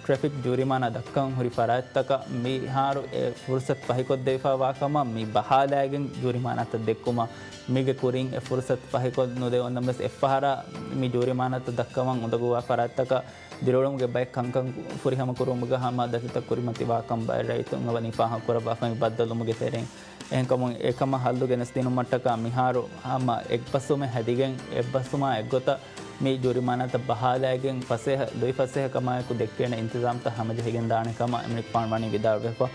ޓްރެފިކް ޖޫރިމާނާ ދައްކަން ހުރި ފަރާތްތަކަށް މިހާރު އެ ފުރުސަތު ފަހިކޮށްދެވިފައިވާ ކަމަށް މި ބަހާލައިގެން ޖޫރިމާނާތައް ދެއްކުމަށް، މީގެ ކުރިން އެ ފުރުސަތު ފަހިކޮށް ނުދެވުނަމަވެސް އެއްފަހަރާ މި ޖޫރިމާނާތައް ދައްކަވަން އުނދަގޫވާ ފަރާތްތަކަށް ދިރިއުޅުމުގެ ބައެއް ކަންކަން ފުރިހަމަކުރުމުގަ ހަމަ ދަތިތައް ކުރިމަތިވާކަން ބައެއް ރައްޔިތުން ވަނީ ފާހަގަކުރައްވާފަ މި ބައްދަލުވުމުގެ ތެރެއިން. އެހެންކަމުން އެކަމަށް ހައްލު ގެނެސްދިނުމަށްޓަކާ މިހާރު ހަމަ އެއްބަސްވުމެއް ހެދިގެން، އެއްބަސްވުމާ އެއްގޮތަށް މި ޖޫރިމާނާތައް ބަހާލައިގެން ފަސޭހަ، ލުއިފަސޭހަ ކަމާއެކު ދެއްކޭނެ އިންތިޒާމްތައް ހަމަޖެހިގެންދާނެ ކަމަށް އެމަނިކުފާނު ވަނީ ވިދާޅުވެފަ.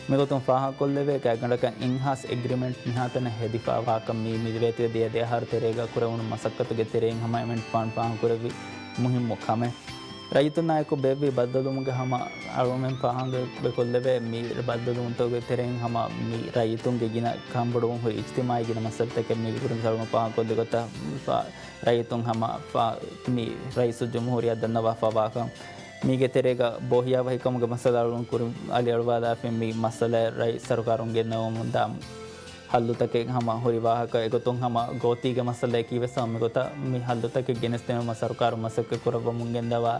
މިގޮތުން ފާހަގަކޮށްލެވޭ، ގާތްގަނޑަކަށް އިންހާސް އެގްރިމެންޓް މިހާތަނަށް ހެދިފައިވާކަން މި، މި ދިވެހި ދިޔަ ދެ އަހަރު ތެރޭގަ ކުރެވުނު މަސައްކަތުގެ ތެރެއިން ހަމަ އެމަނިކުފާނު ފާހަގަކުރެއްވި މުހިއްމު ކަމެއް. ރައްޔިތުންނާއެކު ބޭއްވި ބައްދަލުވުމުގެ ހަމަ އަޅުމެން ފާހަގަކޮށްލެވޭ، މި ބައްދަލުވުންތަކުގެ ތެރެއިން ހަމަ މި ރައްޔިތުންގެ ގިނަ ކަންބޮޑުވުން ހުރި އިޖްތިމާޢީ ގިނަ މައްސަލަތަކެއް މި ކުރިން ސަޅުމަށް ފާހަގަކޮށްލި ގޮތަށް ފާ-، ރައްޔިތުން ހަމަ ފާ-، މި ރައީސުލްޖުމްހޫރިއްޔާ ދަންނަވާފައިވާކަން. މީގެ ތެރޭގަ ބޯހިޔާވަހިކަމުގެ މައްސަލަ އަޅުން ކުރިން އަލިއަޅުވާލާފިން މި މައްސަލައަށް ރައީސް ސަރުކާރުން ގެންނަވަމުންދާ ހައްލުތަކެއް ހަމަ ހުރި ވާހަކަ އެގޮތުން ހަމަ ގޯތީގެ މައްސަލައަކީ ވެސް ހަމަ މިގޮތަށް މި ހައްލުތަކެއް ގެނެސްދިނުމަށް ސަރުކާރުން މަސައްކަތް ކުރައްވަމުން ގެންދަވާ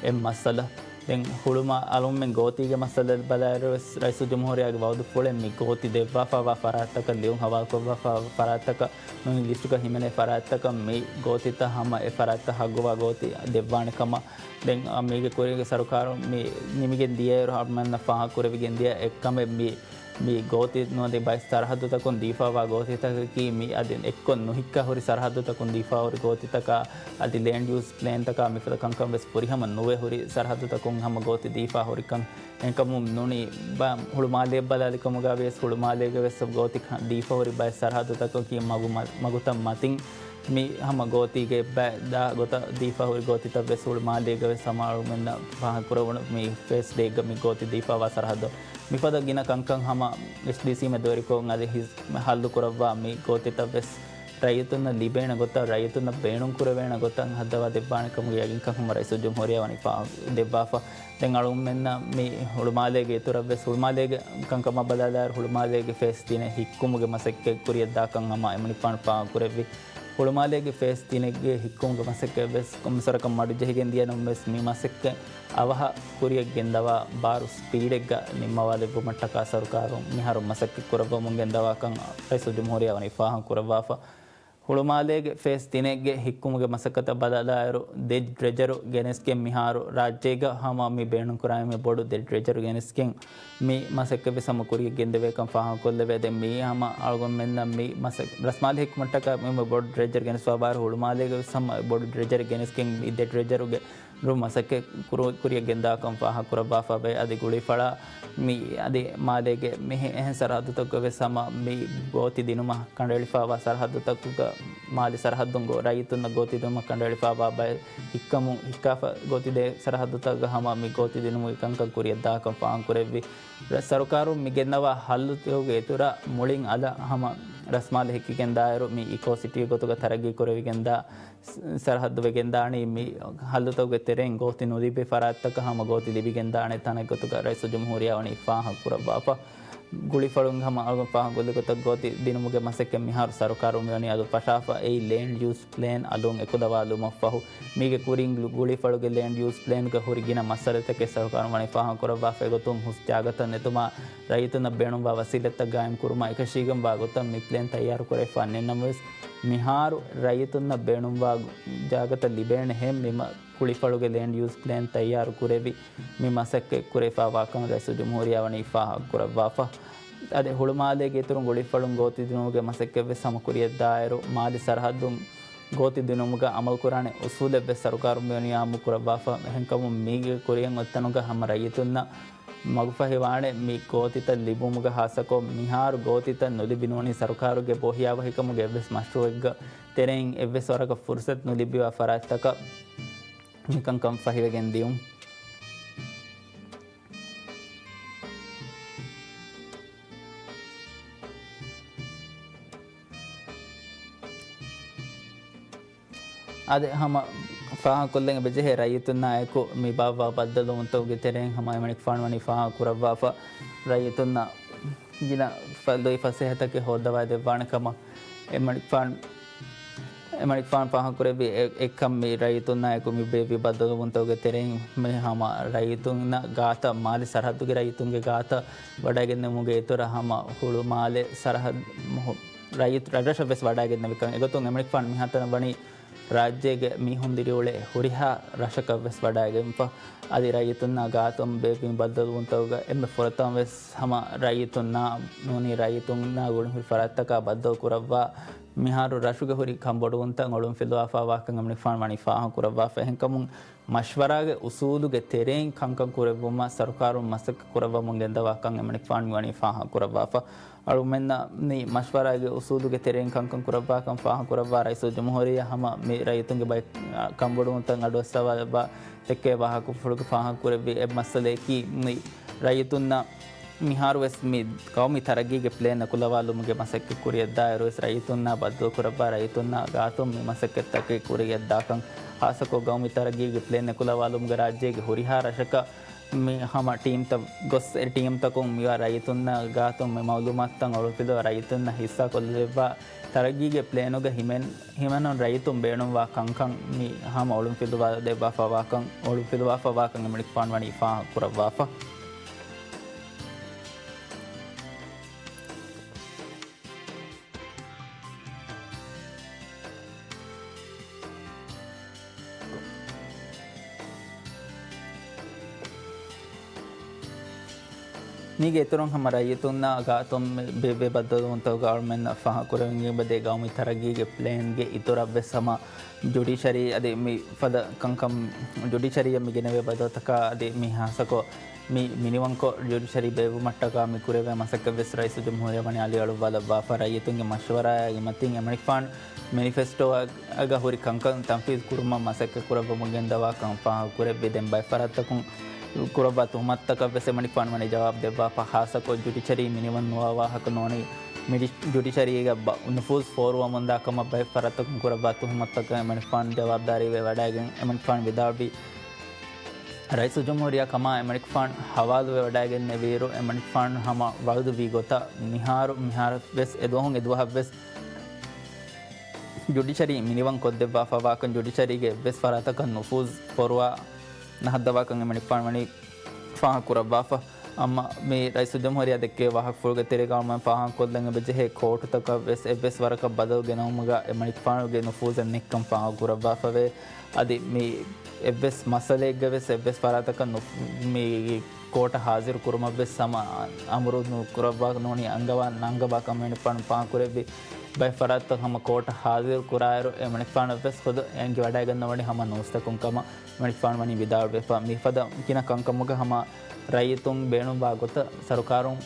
އެއް މައްސަލަ. ދެން ހުޅުމާ-، އަޅުންމެން ގޯތީގެ މައްސަލަ ބަލާއިރު ވެސް ރައީސުލްޖުމްހޫރިއްޔާގެ ވައުދުފުޅެއް މި ގޯތި ދެއްވާފައިވާ ފަރާތްތަކަށް ލިޔުން ހަވާލުކޮށްފައިވާ ފަރާތްތަކަށް ނޫނީ ލިސްޓުގަ ހިމެނޭ ފަރާތްތަކަށް މި ގޯތިތައް ހަމަ އެ ފަރާތްތައް ހައްގުވާ ގޯތި ދެއްވާނެ ކަމަށް. ދެން މީގެ ކުރީގެ ސަރުކާރުން މި ނިމިގެން ދިޔައިރު އަޅުމެންނަށް ފާހަގަކުރެވިގެން ދިޔަ އެއްކަމެއް މި، މި ގޯތި ނުވަތަ ބައެއް ސަރަހައްދުތަކުން ދީފައިވާ ގޯތިތަކަކީ މި އަދި އެއްކޮށް ނުހިއްކާ ހުރި ސަރަހައްދުތަކުން ދީފައި ހުރި ގޯތިތަކާ އަދި ލޭންޑް ޔޫސް ޕްލޭންތަކާ މިފަދަ ކަންކަން ވެސް ފުރިހަމަ ނުވެ ހުރި ސަރަހައްދުތަކުން ހަމަ ގޯތި ދީފައި ހުރިކަން. އެހެންކަމުން ނޫނީ ބަ-، ހުޅުމާލެއަށް ބަލާލިކަމުގަ ވިޔަސް ހުޅުމާލޭގެ ވެސް ގޯތި ކަ-، ދީފަ ހުރި ބައެއް ސަރަހައްދުތަކަކީ މަގު-، މަ-، މަގުތައް މަތިން މި ހަމަ ގޯތީގެ އެއްބައި ދާ ގޮތަށް ދީފަ ހުރި ގޯތިތައް ވެސް ހުޅުމާލޭގެ ވެސް ހަމަ އަޅުމެންނަށް ފާހަގަކުރެވުނު މި ފޭސް ޑޭގަ މި ގޯތި ދީފައިވާ ސަރަހައްދު މިފަދަ ގިނަ ކަންކަން ހަމަ އެސްޑީސީ މެދުވެރިކޮށް އަދި ހިސް-، ހައްލު ކުރައްވާ މި ގޯތިތައް ވެސް ރައްޔިތުންނަށް ލިބޭނެ ގޮތަށް، ރައްޔިތުންނަށް ބޭނުންކުރެވޭނެ ގޮތަށް ހައްދަވާ ދެއްވާނެ ކަމުގެ ޔަގީންކަން ހަމަ ރައީސުލްޖުމްހޫރިއްޔާ ވަނީ ފާ-، ދެއްވާފަ. ދެން އަޅުގަނޑުމެންނަށް މި ހުޅުމާލޭގެ އިތުރަށް ވެސް، ހުޅުމާލޭގެ ކަންކަމަށް ބަލާލާއިރު، ހުޅުމާލޭގެ ފޭސް ތިނެއް ހިއްކުމުގެ މަސައްކަތް ކުރިއަށްދާކަން ހަމަ އެމަނިކުފާނު ފާހަގަކުރެއްވި. ހުޅުމާލޭގެ ފޭސް ތިނެއްގެ ހިއްކުމުގެ މަސައްކަތް ވެސް ކޮންމެސްވަރަކަށް މަޑުޖެހިގެން ދިޔަ ނަމަވެސް، މި މަސައްކަތް އަވަހަށް ކުރިއަށް ގެންދަވާ ބާރު ސްޕީޑެއްގަ ނިންމަވާލެއްވުމަށްޓަކާ ސަރުކާރުން މިހާރު މަސައްކަތް ކުރައްވަމުން ގެންދަވާކަން ރައީސުލްޖުމްހޫރިއްޔާ ވަނީ ފާހަގަ ކުރައްވާފަ. ހުޅުމާލޭގެ ފޭސް ތިނެއްގެ ހިއްކުމުގެ މަސައްކަތަށް ބަލާލާއިރު، ދެ ޑްރެޖަރު ގެނެސްގެން މިހާރު ރާއްޖޭގަ ހަމަ މި ބޭނުންކުރާ އެންމެ ބޮޑު ދެ ޑްރެޖަރު ގެނެސްގެން މި މަސައްކަތް ވެސް ހަމަ ކުރިއަށް ގެންދެވޭކަން ފާހަގަކޮށްލެވޭ. ދެން މީ ހަމަ އަޅުގަނޑުމެންނަށް މި މަސައް-، ރަސްމާލީ ހިއްކުމަށްޓަކާ މި ބޮޑު ޑްރެޖަރު ގެނެސްފައިވާއިރު، ހުޅުމާލޭގެ ވެސް ހަމަ ބޮޑު ޑްރެޖަރު ގެނެސްގެން މި ދެ ޑްރެޖަރުގެ މަސައްކަތް ކުރު-، ކުރިއަށް ގެންދާކަން ފާހަގަކުރައްވާފަ ވޭ. އަދި ގުޅިފަޅާ މި އަދި މާލޭގެ މި އެހެން ސަރަހައްދުތަކުގަ ވެސް ހަމަ މި ގޯތި ދިނުމަށް ކަނޑައެޅިފައިވާ ސަރަހައްދުތަކުގަ، މާލެ ސަރަހައްދުން ގޯ-، ރައްޔިތުންނަށް ގޯތި ދިނުމަށް ކަނޑައެޅިފައިވާ ބައެއް ހިއްކަމުން ހިއްކާފަ ގޯތި ދޭ ސަރަހައްދުތަކުގަ ހަމަ މި ގޯތި ދިނުމުގެ ކަންކަން ކުރިއަށްދާކަން ފާހަގަކުރެއްވި. ރަ-، ސަރުކާރުން މި ގެންނަވާ ހައްލުތަކުގެ އިތުރަށް މުޅިން އަލަށް ހަމަ ރަސްމާލެ ހިއްކިގެންދާއިރު، މި އިކޯ ސިޓީ ގޮތުގަ ތަރައްގީ ކުރެވިގެންދާ ސަރަހައްދު ވެގެންދާނީ. މި ހައްލުތަކުގެ ތެރެއިން ގޯތި ނުލިބި ފަރާތްތަކަށް ހަމަ ގޯތި ލިބިގެންދާނެ ތަނެއް ގޮތުގަ ރައީސުލްޖުމްހޫރިއްޔާ ވަނީ ފާހަގަކުރައްވާފަ. ގުޅިފަޅުން ހަމަ އަޅުގަނޑު ފާހަގަކޮށްލި ގޮތަށް، ގޯތި ދިނުމުގެ މަސައްކަތް މިހާރު ސަރުކާރުން މިވަނީ އަލުން ފަށާފަ. އެއީ ލޭންޑް ޔޫސް ޕްލޭން އަލުން އެކުލަވާލުމަށް ފަހު، މީގެ ކުރިން ގުޅިފަޅުގެ ލޭންޑް ޔޫސް ޕްލޭންގަ ހުރި ގިނަ މައްސަލަތަކެއް ސަރުކާރުން ވަނީ ފާހަގަކުރައްވާފަ. އެގޮތުން ހުސް ޖާގަތައް ނެތުމާ، ރައްޔިތުންނަށް ބޭނުންވާ ވަސީލަތްތައް ގާއިމް ކުރުމާ އެކަށީގެންވާ ގޮތަށް މި ޕްލޭން ތައްޔާރު ކުރެވިފަ ނެތްނަމަވެސް، މިހާރު ރައްޔިތުންނަށް ބޭނުންވާ ޖާގަތައް ލިބޭނެހެން މި މަ-، ގުޅިފަޅުގެ ލޭންޑް ޔޫސް ޕްލޭން ތައްޔާރު ކުރެވި، މި މަސައްކަތް ކުރެވިފައިވާކަން ރައީސުލްޖުމްހޫރިއްޔާ ވަނީ ފާހަގަކުރައްވާފަ. އަދި ހުޅުމާލޭގެ އިތުރުން ގުޅިފަޅުން ގޯތި ދިނުމުގެ މަސައްކަތްވެސް ހަމަ ކުރިއަށްދާއިރު، މާލެ ސަރަހައްދުން ގޯތި ދިނުމުގަ އަމަލުކުރާނެ އުސޫލެއްވެސް ސަރުކާރުން މިވަނީ އާއްމު ކުރައްވާފަ. އެހެންކަމުން މީގެ ކުރިއަށް އޮތްތަނުގަ ހަމަ ރައްޔިތުންނަށް މަގުފަހިވާނެ މި ގޯތިތައް ލިބުމުގަ ހާއްސަކޮށް، މިހާރު ގޯތިތައް ނުލިބި ނޫނީ ސަރުކާރުގެ ބޯހިޔާވަހިކަމުގެ އެއްވެސް މަޝްރޫއެއްގެ ތެރެއިން އެއްވެސް ވަރަކަށް ފުރުސަތު ނުލިބިވާ ފަރާތްތަކަށް މިކަންކަން ފަހިވެގެން ދިޔުން. އާދެ، ހަމަ ފާހަގަކޮށްލަން އެބަޖެހޭ، ރައްޔިތުންނާ އެކު މި ބާއްވާ ބައްދަލުވުންތަކުގެ ތެރެއިން ހަމަ އެމަނިކުފާނު ވަނީ ފާހަގަކުރައްވާފަ. ރައްޔިތުންނަށް ގިނަ ފަ-، ލުއި ފަސޭހަތަކެއް ހޯއްދަވާ ދެއްވާނެ ކަމަށް އެމަނިކުފާނު، އެމަނިކުފާނު ފާހަގަކުރެއްވި އެ-، އެކަން މި ރައްޔިތުންނާ އެކު މި ބޭއްވި ބައްދަލުވުންތަކުގެ ތެރެއިން މި ހަމަ ރައްޔިތުންނަށް ގާތަށް، މާލެ ސަރަހައްދުގެ ރައްޔިތުންގެ ގާތަށް ވަޑައިގެންނެވުމުގެ އިތުރަށް ހަމަ ހުޅުމާލެ ސަރަހައްދު ރައްޔިތު ރަށްރަށަށް ވެސް ވަޑައިގެންނެވިކަން. އެގޮތުން އެމަނިކުފާނު މިހާތަނަށް ވަނީ ރާއްޖޭގެ މީހުން ދިރިއުޅޭ ހުރިހާ ރަށަކަށް ވެސް ވަޑައިގެންފަ. އަދި ރައްޔިތުންނާ ގާތުން ބޭއްވި ބައްދަލުވުންތަކުގަ އެންމެ ފުރަތަމަ ވެސް ހަމަ ރައްޔިތުންނާ ނޫނީ ރައްޔިތުންނާ ގުޅުންހުރި ފަރާތްތަކާ ބައްދަލު ކުރައްވާ، މިހާރު ރަށުގެ ހުރި ކަންބޮޑުވުންތައް އޮޅުންފިލުވާފައިވާކަން އެމަނިކުފާނު ވަނީ ފާހަގަކުރައްވާފަ. އެހެންކަމުން މަޝްވަރާގެ އުސޫލުގެ ތެރެއިން ކަންކަން ކުރެއްވުމަށް ސަރުކާރުން މަސައްކަތް ކުރައްވަމުން ގެންދަވާކަން އެމަނިކުފާނު ވަނީ ފާހަގަކުރައްވާފަ. އަޅުމެންނަށް މި މަޝްވަރާގެ އުސޫލުގެ ތެރެއިން ކަންކަން ކުރައްވާކަން ފާހަގަކުރައްވާ ރައީސުލްޖުމްހޫރިއްޔާ ހަމަ މި ރައްޔިތުންގެ ބައެއް ކަންބޮޑުވުންތައް އަޑުއައްސަވާ ދެއްވާ ދެއްކޭ ވާހަކަފުޅުގަ ފާހަގަކުރެއްވި އެއް މައްސަލަޔަކީ، މި ރައްޔިތުންނަށް މިހާރުވެސް މި ގައުމީ ތަރައްގީގެ ޕްލޭން އެކުލަވާލުމުގެ މަސައްކަތް ކުރިއަށްދާއިރުވެސް ރައްޔިތުންނާ ބައްދަލުކުރައްވާ ރައްޔިތުންނާ ގާތުން މި މަސައްކަތްތަކެއް ކުރިއަށްދާކަން، ހާއްސަކޮށް ގައުމީ ތަރައްގީގެ ޕްލޭން އެކުލަވާލުމުގަ ރާއްޖޭގެ ހުރިހާ ރަށަކަށް މި ހަމަ ޓީމްތައް ގޮސް، އެ ޓީމްތަކުން މިވާ ރައްޔިތުންނާ ގާތުން މި މައުލޫމާތުތައް އޮޅުންފިލުވާ ރައްޔިތުންނަށް ހިއްސާކޮށްލެއްވާ ތަރައްގީގެ ޕްލޭނުގަ ހިމެން، ހިމެނުން ރައްޔިތުން ބޭނުންވާ ކަންކަން މި ހަމަ އޮޅުންފިލުވާ ދެއްވާފައިވާކަން، އޮޅުންފިލުވާފައިވާކަން އެމަނިކުފާނު ވަނީ ފާހަގަކުރައްވާފަ. މީގެ އިތުރުން ހަމަ ރައްޔިތުންނާ ގާތުން މި ބޭއްވޭ ބައްދަލުވުންތަކުގަ އަޅުމެންނަށް ފާހަގަކުރެވެން އެބަދޭ ގައުމީ ތަރައްގީގެ ޕްލޭންގެ އިތުރަށްވެސް ހަމަ ޖުޑިޝަރީ އަދި މި ފަދަ ކަންކަން ޖުޑިޝަރީއަށް މި ގެނެވޭ ބަދަލުތަކާ އަދި މި ހާއްސަކޮށް މި މިނިވަންކޮށް ޖުޑިޝަރީ ބޭއްވުމަށްޓަކާ މި ކުރެވޭ މަސައްކަތްވެސް ރައީސުލްޖުމްހޫރިއްޔާ ވަނީ އަލިއަޅުއްވާލައްވާފަ. ރައްޔިތުންގެ މަޝްވަރާއާގެ މަތިން އެމަނިކުފާނު މެނިފެސްޓޯއަށް އަށް ހުރި ކަންކަން ތަންފީޒު ކުރުމަށް މަސައްކަތް ކުރައްވަމުން ގެންދަވާކަން ފާހަގަކުރެއްވި. ދެން ބައެއް ފަރާތްތަކުން ކުރައްވާ ތުހުމަތުތަކަށްވެސް އެމަނިކުފާނު ވަނީ ޖަވާބު ދެއްވާފަ. ހާއްސަކޮށް ޖުޑިޝަރީ މިނިވަން ނުވާ ވާހަކަ ނޫނީ މިޑި-، ޖުޑިޝަރީގެ ބަ-، ނުފޫޒު ފޯރުވަމުންދާ ކަމަށް ބައެއް ފަރާތްތަކުން ކުރައްވާ ތުހުމަތުތަކަށް އެމަނިކުފާނު ޖަވާބުދާރީވެ ވަޑައިގެން އެމަނިކުފާނު ވިދާޅުވީ، ރައީސުލްޖުމްހޫރިއްޔާ ކަމާ އެމަނިކުފާނު ހަވާލުވެ ވަޑައިގެންނެވިއިރު އެމަނިކުފާނު ހަމަ ވައުދުވީ ގޮތަށް މިހާރު، މިހާރުވެސް އެދުވަހުން އެދުވަހަށްވެސް ޖުޑިޝަރީ މިނިވަން ކޮށްދެއްވާފައިވާކަން، ޖުޑިޝަރީގެ އެއްވެސް ފަރާތަކަށް ނުފޫޒު ފޮރުވާ ނަހައްދަވާކަން އެމަނިކުފާނު ވަނީ ފާހަގަކުރައްވާފަ. އަމަ މި ރައީސުލްޖުމްހޫރިއްޔާ ދެއްކޭ ވާހަކަފުޅުގެ ތެރޭގަ އަޅުމެން ފާހަގަކޮށްލަން އެބަޖެހޭ ކޯޓުތަކަށްވެސް އެއްވެސް ވަރަކަށް ބަދަލު ގެނައުމުގަ އެމަނިކުފާނުގެ ނުފޫޒެއް ނެތްކަން ފާހަގަކުރައްވާފަވޭ. އަދި މި އެއްވެސް މައްސަލައެއްގަވެސް އެއްވެސް ފަރާތަކަށް ނު-، މި ކޯޓަށް ހާޒިރު ކުރުމަށްވެސް ހަމަ އަމުރު ނުކުރައްވާ ނޫނީ އަންގަވާ ނަންގަވާކަން އެމަނިކުފާނު ފާހަގަކުރެއްވި. ބައެއް ފަރާތްތައް ހަމަ ކޯޓަށް ހާޒިރު ކުރާއިރު އެމަނިކުފާނަށްވެސް ޚުދު އެނގި ވަޑައިގަންނަވަނީ ހަމަ ނޫސްތަކުން ކަމަށް އެމަނިކުފާނު ވަނީ ވިދާޅުވެފަ. މިފަދަ ގިނަ ކަންކަމުގަ ހަމަ ރައްޔިތުން ބޭނުންވާ ގޮތަށް ސަރުކާރުން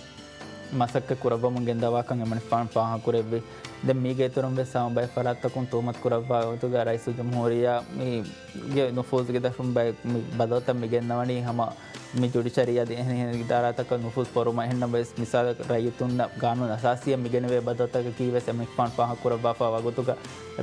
މަސައްކަތް ކުރައްވަމުން ގެންދަވާކަން އެމަނިކުފާނު ފާހަގަކުރެއްވި. ދެން މީގެ އިތުރުން ވެސް ހަމަ ބައެއް ފަރާތްތަކުން ތުހުމަތު ކުރައްވާ ގޮތުގަ ރައީސުލްޖުމްހޫރިއްޔާ މީގެ ނުފޫޒުގެ ދަށުން ބައެއް މި ބަދަލުތައް މި ގެންނަވަނީ ހަމަ މި ޖުޑިޝަރީ އަދި އެހެނިހެން އިދާރާތަކަށް ނުފޫޒު ފޯރުމަށް. އެހެންނަމަވެސް، މިސާލަކަށް ރައްޔިތުންނަށް ގާނޫނު އަސާސީއަށް މިގެނެވޭ ބަދަލުތަކަކީ ވެސް އެމަނިކުފާނު ފާހަގަކުރައްވާފާ ވަގުތުގަ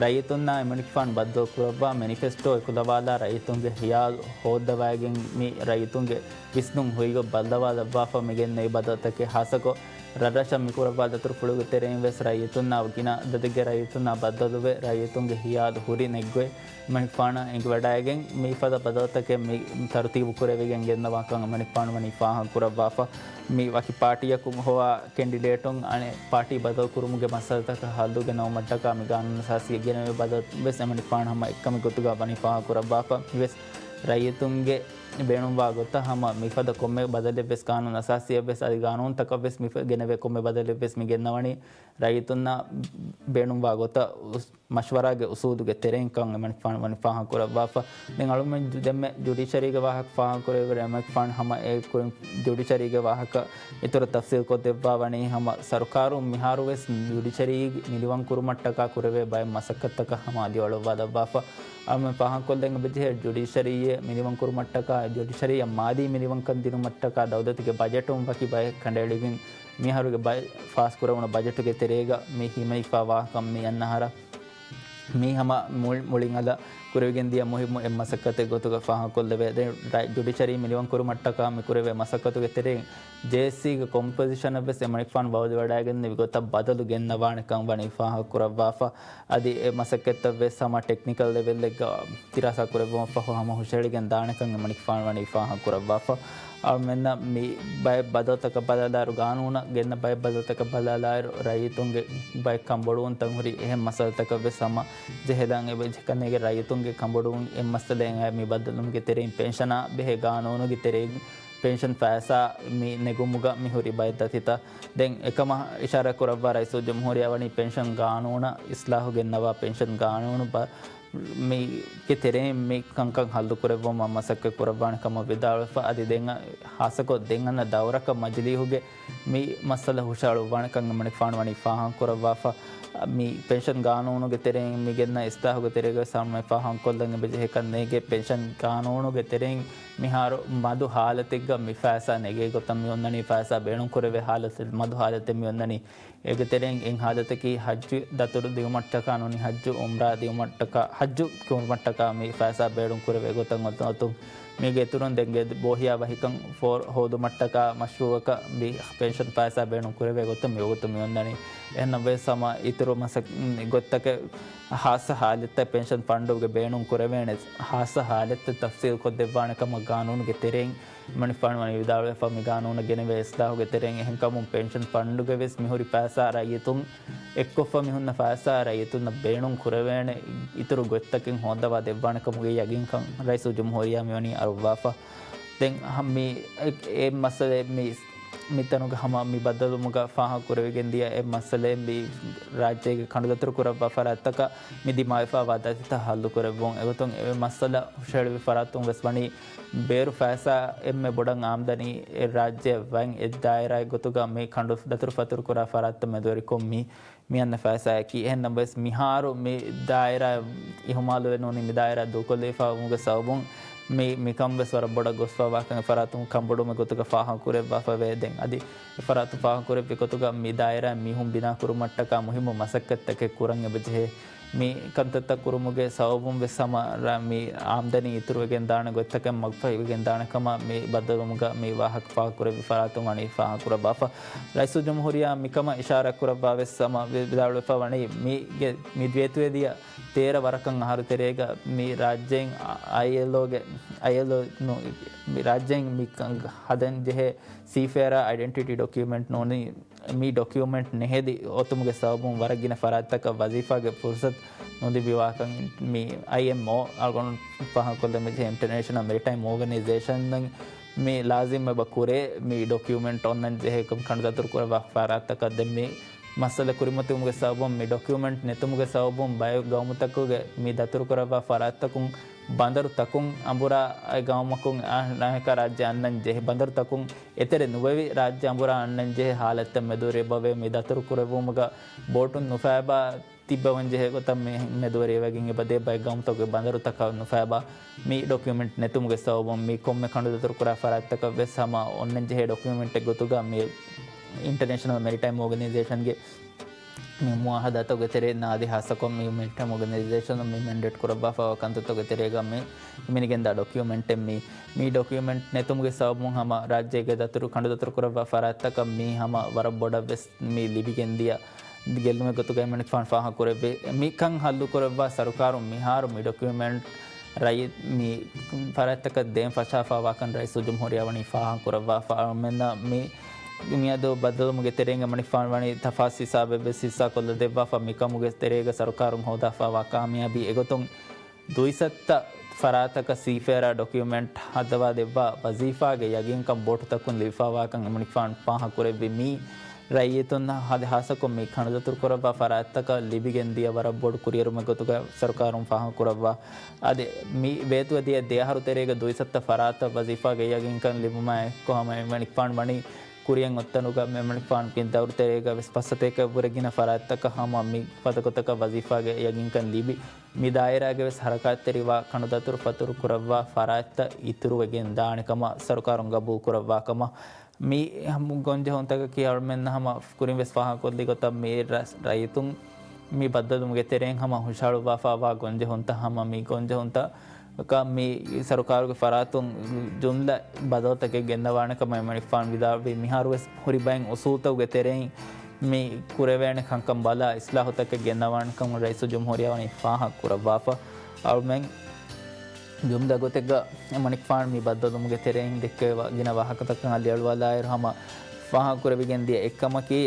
ރައްޔިތުންނާ އެމަނިކުފާނު ބައްދަލުކުރައްވާ މެނިފެސްޓޯ އެކުލަވާލާ ރައްޔިތުންގެ ހިޔާލު ހޯއްދަވައިގެން މި ރައްޔިތުންގެ ވިސްނުން ހުއިގޮތް ބައްލަވާލައްވާފަ މިގެންނެވި ބަދަލުތަކެއް. ހާއްސަކޮށް، ރަށްރަށަށް މިކުރައްވާ ދަތުރުފުޅުގެ ތެރެއިން ވެސް ރައްޔިތުންނާ ގިނަ އަދަދެއްގެ ރައްޔިތުންނާ ބައްދަލުވެ، ރައްޔިތުންގެ ހިޔާލު ހުރި ނެތްގޮތް އެމަނިކުފާނަށް އެނގިވަޑައިގެން މިފަދަ ބަދަލުތަކެއް މި ތަރުތީބު ކުރެވިގެން ގެންނަވާކަން އެމަނިކުފާނު ވަނީ ފާހަގަކުރައްވާފަ. މި ވަކި ޕާޓީއަކުން ހޮވާ ކެންޑިޑޭޓުން އަނެއް ޕާޓީ ބަދަލުކުރުމުގެ މައްސަލަތަކަށް ހައްލު ގެނައުމަށްޓަކާ މި ގާނޫނު އަސާސީއަށް ގެނެވޭ ބަދަލު ވެސް އެމަނިކުފާނު ހަމަ އެއްކަމެއް ގޮތުގަ ވަނީ ފާހަގަކުރައްވާފަ. މިވެސް ރައްޔިތުންގެ ބޭނުންވާ ގޮތަށް ހަމަ މިފަދަ ކޮންމެ ބަދަލެއް ވެސް ގާނޫނު އަސާސީއަށް ވެސް އަދި ގާނޫނުތަކަށް ވެސް މި ގެނެވޭ ކޮންމެ ބަދަލެއް ވެސް މި ގެންނަވަނީ ރައްޔިތުންނާ ބޭނުންވާ ގޮތަށް އުސް-، މަޝްވަރާގެ އުސޫލުގެ ތެރެއިން ކަން އެމަނިކުފާނު ވަނީ ފާހަގަކުރައްވާފަ. ދެން އަޅުގަނޑުމެން ދެންމެ ޖުޑިޝަރީގެ ވާހަކަ ފާހަގަކުރެވިއިރު އެމަނިކުފާނު ހަމަ އެ ކުރިން ޖުޑިޝަރީގެ ވާހަކަ އިތުރަށް ތަފްސީލް ކޮށްދެއްވާ ވަނީ ހަމަ ސަރުކާރުން މިހާރު ވެސް ޖުޑިޝަރީ މިނިވަން ކުރުމަށްޓަކާ ކުރެވޭ ބައެއް މަސައްކަތްތަކަށް ހަމަ އަލިއަޅުއްވާލައްވާފަ. އަޅުގަނޑުމެން ފާހަގަކޮށްލަން އެބަޖެހޭ ޖުޑިޝަރީއެއް މިނިވަން ކުރުމަށްޓަކާ، ޖުޑިޝަރީއަށް މާލީ މިނިވަންކަން ދިނުމަށްޓަކާ ދައުލަތުގެ ބަޖެޓުން ވަކި ބައެއް ކަނޑައެޅިގެން މިހާރުގެ ބައެއް ފާސްކުރެވުނު ބަޖެޓުގެ ތެރޭގަ މި ހިމެނިފާވާކަން މި އަންނަ އަހަރަށް މީ ހަމަ މުޅި-، މުޅިން އަލަށް ކުރެވިގެން ދިޔަ މުހިއްމު އެއް މަސައްކަތެއް ގޮތުގަ ފާހަގަކޮށްލެވޭ. ދެން ރައި-، ޖުޑިޝަރީ މިނިވަން ކުރުމަށްޓަކާ މި ކުރެވޭ މަސައްކަތުގެ ތެރެއިން ޖޭއެސްސީގެ ކޮމްޕޮޒިޝަނަށް ވެސް އެމަނިކުފާނު ބައުލިވަޑައިގެންނެވި ގޮތަށް ބަދަލު ގެންނަވާނެކަން ވަނީ ފާހަގަކުރައްވާފަ. އަދި އެ މަސައްކަތްތައް ވެސް ހަމަ ޓެކްނިކަލް ލެވެލްއެއްގަ ދިރާސާ ކުރެއްވުމަށްފަހު ހަމަ ހުށަހެޅިގެން ދާނެކަން އެމަނިކުފާނު ވަނީ ފާހަގަކުރައްވާފަ. އަޅުމެންނަށް މި ބައެއް ބަދަލުތަކަށް ބަލާލާއިރު، ގާނޫނަށް ގެންނަ ބައެއް ބަދަލުތަކަށް ބަލާލާއިރު، ރައްޔިތުންގެ ބައެއް ކަންބޮޑުވުންތައް ހުރި އެހެން މައްސަލަތަކަށް ވެސް ހަމަ ޖެހިލަން އެބަ ޖެކަން އޭގެ ރައްޔިތުންގެ ކަންބޮޑުވުން އެއް މައްސަލައެއް އައި މި ބައްދަލުވުމުގެ ތެރެއިން ޕެންޝަނާ ބެހޭ ގާނޫނުގެ ތެރެއިން ޕެންޝަން ފައިސާ މި ނެގުމުގަ މި ހުރި ބައެއް ދަތިތައް. ދެން އެކަމަށް އިޝާރާތް ކުރައްވާ ރައީސުލްޖުމްހޫރިއްޔާ ވަނީ ޕެންޝަން ގާނޫނަށް އިސްލާހު ގެންނަވާ ޕެންޝަން ގާނޫނު ބަ-، މީގެ ތެރެއިން މި ކަންކަން ހައްލުކުރެއްވުމަށް މަސައްކަތް ކުރައްވާނެ ކަމަށް ވިދާޅުވެފަ. އަދި ދެން ހާއްސަކޮށް ދެން އަންނަ ދައުރަކަށް މަޖިލީހުގެ މި މައްސަލަ ހުށަހަޅުއްވާނެކަން އެމަނިކުފާނު ވަނީ ފާހަގަކުރައްވާފަ. މި ޕެންޝަން ގާނޫނުގެ ތެރެއިން މި ގެންނަ އިސްލާހުގެ ތެރޭގަ ވެސް އަޅުމެން ފާހަގަކޮށްލަން އެބަޖެހޭކަން އޭގެ ޕެންޝަން ގާނޫނުގެ ތެރެއިން މިހާރު މަދު ހާލަތެއްގަ މި ފައިސާ ނެގޭ ގޮތަށް މި އޮންނަނީ، ފައިސާ ބޭނުންކުރެވޭ ހާލަތެއް، މަދު ހާލަތެއް މި އޮންނަނީ. އޭގެ ތެރެއިން އެއް ހާލަތަކީ ހައްޖު ދަތުރު ދިއުމަށްޓަކާ ނޫނީ ހައްޖު އުމްރާ ދިއުމަށްޓަކާ، ހައްޖު ކުރުމަށްޓަކާ މި ފައިސާ ބޭނުން ކުރެވޭ ގޮތަށް އޮތުން. މީގެ އިތުރުން ދެން ގެ ބޯހިޔާ ވަހިކަން ފޯރު ހޯދުމަށްޓަކާ މަޝްރޫއަކަށް މި ޕެންޝަން ފައިސާ ބޭނުން ކުރެވޭ ގޮތަށް މި ވަގުތު މި އޮންނަނީ. އެހެންނަމަވެސް ހަމަ އިތުރު މަސަ-، ގޮތްތަކެއް ހާއްސަ ހާލަތްތައް ޕެންޝަން ފަންޑުގެ ބޭނުން ކުރެވޭނެ ހާއްސަ ހާލަތްތައް ތަފްސީލް ކޮށްދެއްވާނެ ކަމަށް ގާނޫނުގެ ތެރެއިން އެމަނިކުފާނު ވަނީ ވިދާޅުވެފަ. މި ގާނޫނަށް ގެނެވޭ އިސްލާހުގެ ތެރެއިން އެހެންކަމުން ޕެންޝަން ފަންޑުގެ ވެސް މިހުރި ފައިސާ ރައްޔިތުން އެއްކޮށްފަ މިހުންނަ ފައިސާ ރައްޔިތުންނަށް ބޭނުން ކުރެވޭނެ އިތުރު ގޮތްތަކެއް ހޯއްދަވާ ދެއްވާނެ ކަމުގެ ޔަގީންކަން ރައީސުލްޖުމްހޫރިއްޔާ މިވަނީ އަރުއްވާފަ. ދެން ހަ-، މި އެ-، އެ މައްސަލައެއް މި، މިތަނުގަ ހަމަ މި ބައްދަލުވުމުގަ ފާހަގަކުރެވިގެން ދިޔަ އެ މައްސަލައެއް މި ރާއްޖޭގެ ކަނޑުދަތުރު ކުރައްވާ ފަރާތްތަކަށް މި ދިމާވެފާވާ ދަތިތައް ހައްލުކުރެއްވުން. އެގޮތުން އެ މައްސަލަ ހުށަހެޅިވި ފަރާތުން ވެސް ވަނީ ބޭރު ފައިސާ އެންމެ ބޮޑަށް އާމްދަނީ އެ ރާއްޖެއަށް ވަން އެއް ދާއިރާއެއް ގޮތުގަ މި ކަނޑު ދަތުރު ފަތުރު ކުރާ ފަރާތްތައް މެދުވެރިކޮށް މި މި އަންނަ ފައިސާއަކީ. އެހެން ނަމަވެސް، މިހާރު މި ދާއިރާ އިހުމާލުވެ ނޫނީ، މި ދާއިރާ ދޫކޮށްލެވިފަ ވުމުގެ ސަބަބުން މި، މިކަން ވެސް ވަރަށް ބޮޑަށް ގޮސްފަ ވާކަން އެ ފަރާތުން ކަންބޮޑުވުމެއް ގޮތުގަ ފާހަގަކުރެއްވާފަވޭ. ދެން އަދި އެ ފަރާތުން ފާހަގަކުރެއްވި ގޮތުގަ މި ދާއިރާ މީހުން ބިނާކުރުމަށްޓަކާ މުހިއްމު މަސައްކަތްތަކެއް ކުރަން އެބަޖެހޭ. މި ކަންތައްތައް ކުރުމުގެ ސަބަބުން ވެސް ހަމަ ރ-، މި އާމްދަނީ އިތުރުވެގެން ދާނެ ގޮތްތަކެއް މަގުފަހިވެގެން ދާނެ ކަމަށް މި ބައްދަލުވުމުގަ މި ވާހަކަ ފާހަގަކުރެއްވި ފަރާތުން ވަނީ ފާހަގަކުރައްވާފަ. ރައީސުލްޖުމްހޫރިއްޔާ މިކަމަށް އިޝާރާތް ކުރައްވާ ވެސް ހަމަ ވި-، ވިދާޅުވެފަ ވަނީ މީގެ މި ދިވެތިވެދިޔަ ތޭރަ ވަރަކަށް އަހަރު ތެރޭގަ މި ރާއްޖޭން އައިއެލްއޯގެ، އައިއެލްއޯ ނު-، މި ރާއްޖޭން މި ކަން ހަދަން ޖެހޭ ސީފޭރާ އައިޑެންޓިޓީ ޑޮކިއުމެންޓް ނޫނީ، މި ޑޮކިއުމެންޓް ނެހެދި އޮތުމުގެ ސަބަބުން ވަރަށް ގިނަ ފަރާތްތަކަށް ވަޒީފާގެ ފުރުސަތު ނުލިބިވާކަން މި އައިއެމްއޯ އަޅުގަނޑު ފާހަގަކޮށްލަން މި ޖެހޭ އިންޓަރނޭޝަނަލް މެރިޓައިމް އޯގަނައިޒޭޝަން މި ލާޒިމް އެބަ ކުރޭ މި ޑޮކިއުމެންޓް އޮންނަން ޖެހޭ ކަނޑުދަތުރު ކުރައްވާ ފަރާތްތަކަށް ދެން މި މައްސަލަ ކުރިމަތިވުމުގެ ސަބަބުން، މި ޑޮކިއުމެންޓް ނެތުމުގެ ސަބަބުން ބައެއް ގައުމުތަކުގެ މި ދަތުރުކުރައްވާ ފަރާތްތަކުން ބަނދަރުތަކުން އަނބުރާ އެ ގައުމަކުން އާ ނާހެކާ ރާއްޖެ އަންނަން ޖެހޭ ބަނދަރުތަކުން އެތެރެ ނުވެވި ރާއްޖެ އަނބުރާ އަންނަން ޖެހޭ ހާލަތްތައް މެދުވެރި އެބަވޭ. މި ދަތުރު ކުރެއްވުމުގަ ބޯޓުން ނުފައިބާ ތިއްބަވަން ޖެހޭ ގޮތަށް މި މެދުވެރި ވެގެން އެބަދޭ. ބައެއް ގައުމުތަކުގެ ބަނދަރުތަކަށް ނުފައިބާ މި ޑޮކިއުމެންޓް ނެތުމުގެ ސަބަބުން މި ކޮންމެ ކަނޑުދަތުރު ކުރާ ފަރާތްތަކަށް ވެސް ހަމަ އޮންނަން ޖެހޭ ޑޮކިއުމެންޓެއް ގޮތުގަ މި އިންޓަރނޭޝަނަލް މެރިޓައިމް އޯގަނައިޒޭޝަންގެ މި މުއާހަދާތަކުގެ ތެރެއިން އަދި ހާއްސަކޮށް މި މެރިޓައިމް އޯގަނައިޒޭޝަނުން މި މެންޑޭޓް ކުރައްވާފައިވާ ކަންތައްތަކުގެ ތެރޭގަ މި ހިމެނިގެންދާ ޑޮކިއުމެންޓެއް މި، މި ޑޮކިއުމެންޓް ނެތުމުގެ ސަބަބުން ހަމަ ރާއްޖޭގެ ދަތުރު ކަނޑުދަތުރު ކުރައްވާ ފަރާތްތަކަށް މީ ހަމަ ވަރަށް ބޮޑަށް ވެސް މި ލިބިގެންދިޔަ ގެއްލުމެއް ގޮތުގައި މަނިކުފާނު ފާހަގަކުރެއްވި. މިކަން ހައްލުކުރައްވާ ސަރުކާރުން މިހާރު މި ޑޮކިއުމެންޓް ރައްޔި މި ފަރާތްތަކަށް ދޭން ފަށާފައިވާކަން ރައީސުލްޖުމްހޫރިއްޔާ ވަނީ ފާހަގަކުރައްވާފަ. އަޅުމެންނަށް މި މިއަދު ބައްދަލުވުމުގެ ތެރެއިން މަނިކުފާނު ވަނީ ތަފާސް ހިސާބެއް ވެސް ހިއްސާކޮށްލަދެއްވާފަ. މިކަމުގެ ތެރޭގަ ސަރުކާރުން ހޯދާފައިވާ ކާމިޔާބީ އެގޮތުން ދުއިސައްތަ ފަރާތަކަށް ސީފޭއަރ ޑޮކިއުމެންޓް ހައްދަވާ ދެއްވާ ވަޒީފާގެ ޔަގީންކަން ބޯޓުތަކުން ލިބިފައިވާކަން އެމަނިކުފާނު ފާހަގަކުރެއްވި. މީ ރައްޔިތުން ހަދި ހާއްސަކޮށް މި ކަނޑުދަތުރުކުރައްވާ ފަރާތްތަކަށް ލިބިގެން ދިޔަ ވަރަށް ބޮޑު ކުރިއެރުމެއް ގޮތުގަ ސަރުކާރުން ފާހަގަކުރައްވާ. އަދި މި ވޭތުވެދިޔަ ދެއަހަރު ތެރޭގަ ދުއިސައްތަ ފަރާތަށް ވަޒީފާގެ ޔަގީންކަން ލިބުމާ އެއްކޮށް ހަމަ އެމަނިކުފާނު ވަނީ ކުރިއަށް އޮތްތަނުގަ މެމަނިކުފާނު މި ދައުރު ތެރޭގަ ވެސް ފައްސަތޭކައަށްވުރެ ގިނަ ފަރާތްތަކަށް ހަމަ މި ފަދަގޮތަކަށް ވަޒީފާގެ ޔަގީންކަން ލިބި، މި ދާއިރާގެ ވެސް ހަރަކާތްތެރިވާ ކަނޑުދަތުރު ފަތުރު ކުރައްވާ ފަރާތްތައް އިތުރުވެގެން ދާނެ ކަމަށް ސަރުކާރުން ގަބޫލު ކުރައްވާ ކަމަށް މި ހަމަ ގޮންޖެހުންތަކަކީ އަޅުމެންނަށް ހަމަ ކުރިން ވެސް ފާހަގަކޮށްލި ގޮތަށް މި ރަ-، ރައްޔިތުން މި ބައްދަލުވުމުގެ ތެރެއިން ހަމަ ހުށަހަޅުއްވާފައިވާ ގޮންޖެހުންތައް ހަމަ މި ގޮންޖެހުންތައް ކަ މި ސަރުކާރުގެ ފަރާތުން ޖުމްލަ ބަދަލުތަކެއް ގެންނަވާނެ ކަމަށް އެމަނިކުފާނު ވިދާޅުވި. މިހާރު ވެސް ހުރި ބައެއް އުސޫލުތަކުގެ ތެރެއިން މި ކުރެވޭނެ ކަންކަން ބަލާ އިސްލާހުތަކެއް ގެންނަވާނެ ކަމަށް ރައީސުލްޖުމްހޫރިއްޔާ ވަނީ ފާހަގަ ކުރައްވާފަ. އަޅުމެން ޖުމްލަ ގޮތެއްގަ އެމަނިކުފާނު މި ބައްދަލުވުމުގެ ތެރެއިން ދެއްކެވި ގިނަ ވާހަކަތަކަށް އަލިއަޅުވާލާއިރު ހަމަ ފާހަގަކުރެވިގެން ދިޔަ އެއްކަމަކީ،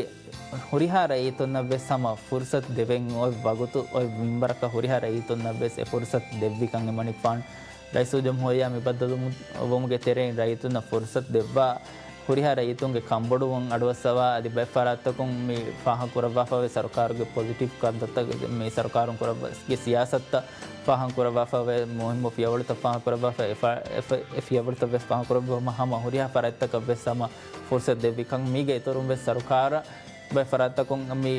ހުރިހާ ރައްޔިތުންނަށް ވެސް ހަމަ ފުރުސަތު ދެވެން އޮތް ވަގުތު އޮތް މިންވަރަކަށް ހުރިހާ ރައްޔިތުންނަށް ވެސް އެ ފުރުސަތު ދެއްވިކަން އެމަނިކުފާނު ރައީސުލްޖުމްހޫރިއްޔާ މި ބައްދަލުވުމުގެ ތެރެއިން ރައްޔިތުންނަށް ފުރުސަތު ދެއްވާ، ހުރިހާ ރައްޔިތުންގެ ކަންބޮޑުވުން އަޑުއައްސަވާ، އަދި ބައެއް ފަރާތްތަކުން މި ފާހަގަކުރައްވާފައިވޭ ސަރުކާރުގެ ޕޮޒިޓިވް ކަންތައްތައް، މި ސަރުކާރުން ކުރައްވާ ގެ ސިޔާސަތުތައް ފާހަގަކުރައްވާފައިވޭ، މުހިއްމު ފިޔަވަޅުތައް ފާހަގަކުރައްވާފަ، އެ ފަ-، އެ ފަ-، އެ ފިޔަވަޅުތައް ވެސް ފާހަގަކުރައްވާ ހަމަ ހުރިހާ ފަރާތްތަކަށް ވެސް ހަމަ ފުރުސަތު ދެއްވިކަން. މީގެ އިތުރުން ވެސް ސަރުކާރަށް ބައެއް ފަރާތްތަކުން މި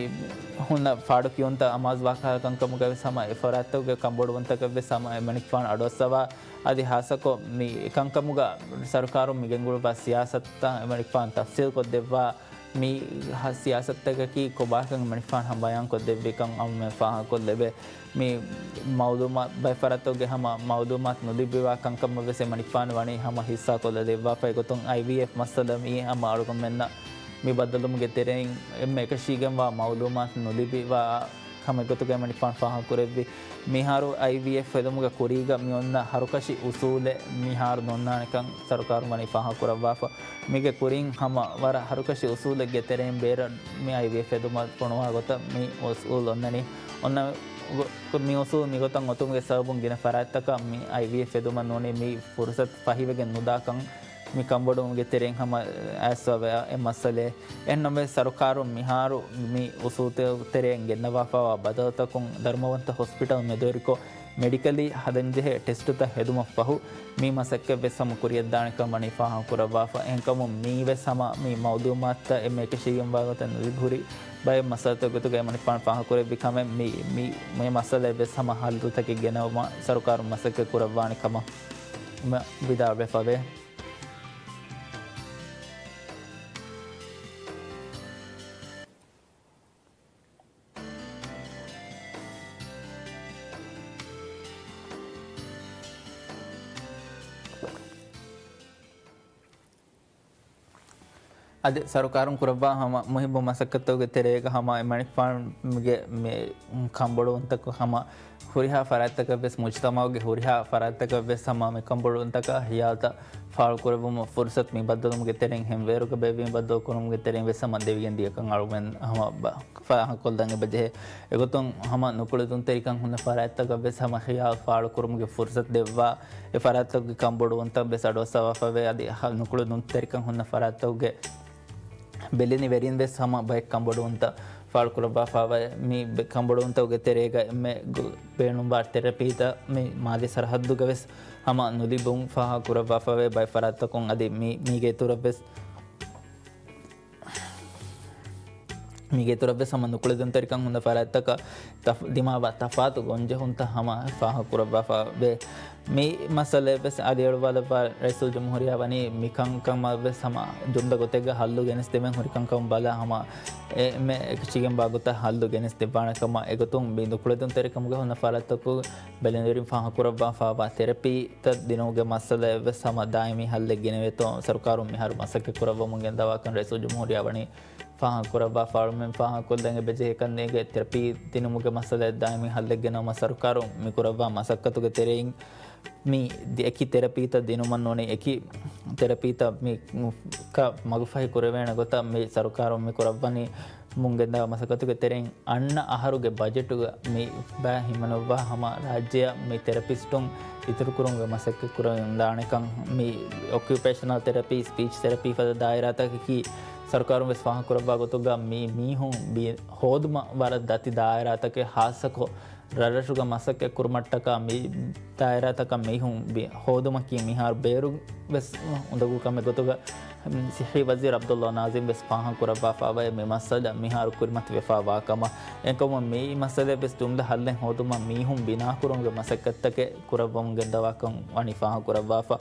ހުންނަ ފާޑު ކިޔުންތައް އަމާޒުވާ ކަންކަމުގައި ވެސް ހަމަ އެ ފަރާތްތަކުގެ ކަންބޮޑުވުންތަކަށް ވެސް ހަމަ އެމަނިކުފާނު އަޑުއައްސަވާ، އަދި ހާއްސަކޮށް މި އެކަންކަމުގަ ސަރުކާރުން މި ގެންގުޅުއްވާ ސިޔާސަތުތައް އެމަނިކުފާނު ތަފްސީލް ކޮށްދެއްވާ، މި ހަ-، ސިޔާސަތުތަކަކީ ކޮބާކަން އެމަނިކުފާނު ހަމަ ބަޔާންކޮށްދެއްވިކަން އަޅުމެން ފާހަގަކޮށްލެވޭ. މި މައުލޫމާ-، ބައެއް ފަރާތްތަކުގެ ހަމަ މައުލޫމާތު ނުލިބިވާ ކަންކަމަށް ވެސް އެމަނިކުފާނު ވަނީ ހަމަ ހިއްސާކޮށްލަދެއްވާފައި ގޮތުން އައިވީއެފް މައްސަލަ މީ ހަމަ އަޅުގަނޑުމެންނަށް މި ބައްދަލުވުމުގެ ތެރެއިން އެންމެ އެކަށީގެންވާ މައުލޫމާތު ނުލިބިވާ ކަމެއް ގޮތުގައި އެމަނިކުފާނު ފާހަގަކުރެއްވި. މިހާރު އައިވީއެފް ހެދުމުގެ ކުރީގަ މި އޮންނަ ހަރުކަށި އުސޫލެއް މިހާރު ނޯންނާނެކަން ސަރުކާރުން ވަނީ ފާހަގަކުރައްވާފަ. މީގެ ކުރިން ހަމަ ވަރަށް ހަރުކަށި އުސޫލެއްގެ ތެރެއިން ބޭރަށް މި އައިވީއެފް ހެދުމަށް ފޮނުވާ ގޮތަށް މި އުސޫލު އޮންނަނީ. އޮންނަ ގޮ-، މި އުސޫލު މިގޮތަށް އޮތުމުގެ ސަބަބުން ގިނަ ފަރާތްތަކަށް މި އައިވީއެފް ހެދުމަށް ނޫނީ މި ފުރުސަތު ފަހިވެގެން ނުދާކަން މި ކަންބޮޑުވުމުގެ ތެރެއިން ހަމަ އައިސްފަވާ އެއް މައްސަލައެއް. އެހެންނަމަވެސް، ސަރުކާރުން މިހާރު މި އުސޫލުތައް ތެރެއިން ގެންނަވާފައިވާ ބަދަލުތަކުން ދަރުމަވަންތަ ހޮސްޕިޓަލް މެދުވެރިކޮށް، މެޑިކަލީ ހަދަންޖެހޭ ޓެސްޓުތައް ހެދުމަށްފަހު، މި މަސައްކަތް ވެސް ހަމަ ކުރިއަށްދާނެކަން ވަނީ ފާހަގަކުރައްވާފަ. އެހެންކަމުން މީ ވެސް ހަމަ މި މައުލޫމާތުތައް އެންމެ އެކަށީގެންވާ ގޮތަށް ނުލިބި ހުރި ބައެއް މައްސަލަތައް ގޮތުގައި އެމަނިކުފާނު ފާހަގަކުރެއްވި ކަމެއް މި، މި، މި މައްސަލައަށް ވެސް ހަމަ ހައްލުތަކެއް ގެނައުމަށް ސަރުކާރުން މަސައްކަތް ކުރައްވާނެ ކަމަށް ވިދާޅުވެފަވޭ. އަދި ސަރުކާރުން ކުރައްވާ ހަމަ މުހިއްމު މަސައްކަތްތަކުގެ ތެރޭގަ ހަމަ އެމަނިކުފާނުގެ މި ކަންބޮޑުވުންތަކު ހަމަ ހުރިހާ ފަރާތްތަކަށް ވެސް، މުޖުތަމަޢުގެ ހުރިހާ ފަރާތްތަކަށް ވެސް ހަމަ މި ކަންބޮޑުވުންތަކަށް ހިޔާލުތައް ފާޅުކުރެއްވުމަށް ފުރުސަތު މި ބައްދަލުވުމުގެ ތެރެއިން ހެންވޭރުގަ ބޭއްވީމަ ބައްދަލުކުރުމުގެ ތެރެއިން ވެސް ހަމަ ދެވިގެން ދިޔަކަން އަޅުގަނޑު ހަމަ ބަ-، ފާހަގަކޮށްލަން އެބަޖެހޭ. އެގޮތުން ހަމަ ނުކުޅެދުންތެރިކަން ހުންނަ ފަރާތްތަކަށް ވެސް ހަމަ ހިޔާލު ފާޅުކުރުމުގެ ފުރުސަތު ދެއްވާ، އެ ފަރާތްތަކުގެ ކަންބޮޑުވުންތައް ވެސް އަޑުއައްސަވާފައިވޭ. އަދި ހަ-، ނުކުޅެދުންތެރިކަން ހުންނަ ފަރާތްތަކުގެ ބެލެނިވެރިން ވެސް ހަމަ ބައެއް ކަންބޮޑުވުންތައް ފާޅުކުރައްވާފައިވާ މި ބެ-، ކަނބޮޑުވުންތަކުގެ ތެރޭގަ އެންމެ ގު-، ބޭނުންވާ ތެރަޕީތައް މި މާލީ ސަރަހައްދުގަ ވެސް ހަމަ ނުލިބުން ފާހަގަކުރައްވާފައިވޭ. ބައެއް ފަރާތްތަކުން އަދި މި-، މީގެ އިތުރަށް ވެސް، މީގެ އިތުރަށް ވެސް ހަމަ ނުކުޅެދުންތެރިކަން ހުންނަ ފަރާތްތަކަށް ތަފް-، ދިމާވާ ތަފާތު ގޮންޖެހުންތައް ހަމަ ފާހަގަކުރައްވާފައިވޭ. މި މައްސަލައެއް ވެސް އަލިއަޅުވާލައްވާ ރައީސުލްޖުމްހޫރިއްޔާ ވަނީ މިކަންކަމަށް ވެސް ހަމަ ޖުމްލަ ގޮތެއްގަ ހައްލު ގެނެސްދެމެން ހުރިކަންކަމަށް ބަލާ ހަމަ އެ-، އެންމެ އެކަށީގެންވާ ގޮތަށް ހައްލު ގެނެސްދެއްވާނެ ކަމަށް. އެގޮތުން މި ނުކުޅެދުންތެރިކަމުގަ ހުންނަ ފަރާތްތަކު ބެލެނިވެރިން ފާހަގަކުރައްވާފައިވާ ތެރަޕީތައް ދިނުމުގެ މައްސަލައެއް ވެސް ހަމަ ދާއިމީ ހައްލެއް ގެނެވޭތޯ ސަރުކާރުން މިހާރު މަސައްކަތް ކުރައްވަމުން ގެންދަވާކަން ރައީސުލްޖުމްހޫރިއްޔާ ވަނީ ފާހަގަކުރައްވާފައިވަމުން ފާހަގަކޮށްލަން އެބަޖެހޭކަން ނޭނގެ ތެރަޕީ ދިނުމުގެ މައްސަލައެއް ދާއިމީ ހައްލެއް ގެނައުމަށް ސަރުކާރުން މިކުރައްވާ މަސައްކަތުގެ ތެރެއިން މި ދި-، އެކި ތެރަޕީތައް ދިނުމަށް ނޫނީ އެކި ތެރަޕީތައް މި ކަ-، މަގުފަހި ކުރެވޭނެ ގޮތަށް މި ސަރުކާރުން މި ކުރައްވަނީ މުންގެންދާ މަސައްކަތުގެ ތެރެއިން އަންނަ އަހަރުގެ ބަޖެޓުގަ މި ބައި ހިމަނުއްވާ ހަމަ ރާއްޖެއަށް މި ތެރަޕިސްޓުން އިތުރުކުރުމުގެ މަސައްކަތް ކުރަމުންދާނެކަން މި އޮކިއުޕޭޝަނަލް ތެރަޕީ، ސްޕީޗް ތެރަޕީ ފަދަ ދާއިރާތަކަކީ ސަރުކާރުން ވެސް ފާހަގަކުރައްވާ ގޮތުގަ މި މީހުން ބި-، ހޯދުމަށް ވަރަށް ދަތި ދާއިރާތަކެއް ހާއްސަކޮށް ރަށްރަށުގަ މަސައްކަތް ކުރުމަށްޓަކާ މި ދާއިރާތަކަށް މީހުން ބި-، ހޯދުމަކީ މިހާރު ބޭރު ވެސް އުނދަގޫ ކަމެއް ގޮތުގަ، ސިއްހީ ވަޒީރު ޢަބްދުﷲ ނާޒިމް ވެސް ފާހަގަކުރައްވާފައިވޭ މި މައްސަލަ މިހާރު ކުރިމަތިވެފައިވާ ކަމަށް. އެކަމު މި މައްސަލައެއް ވެސް ޖުމްލަ ހައްލެއް ހޯދުމަށް މީހުން ބިނާކުރުމުގެ މަސައްކަތްތަކެއް ކުރައްވަމުން ގެންދަވާކަން ވަނީ ފާހަގަކުރައްވާފަ.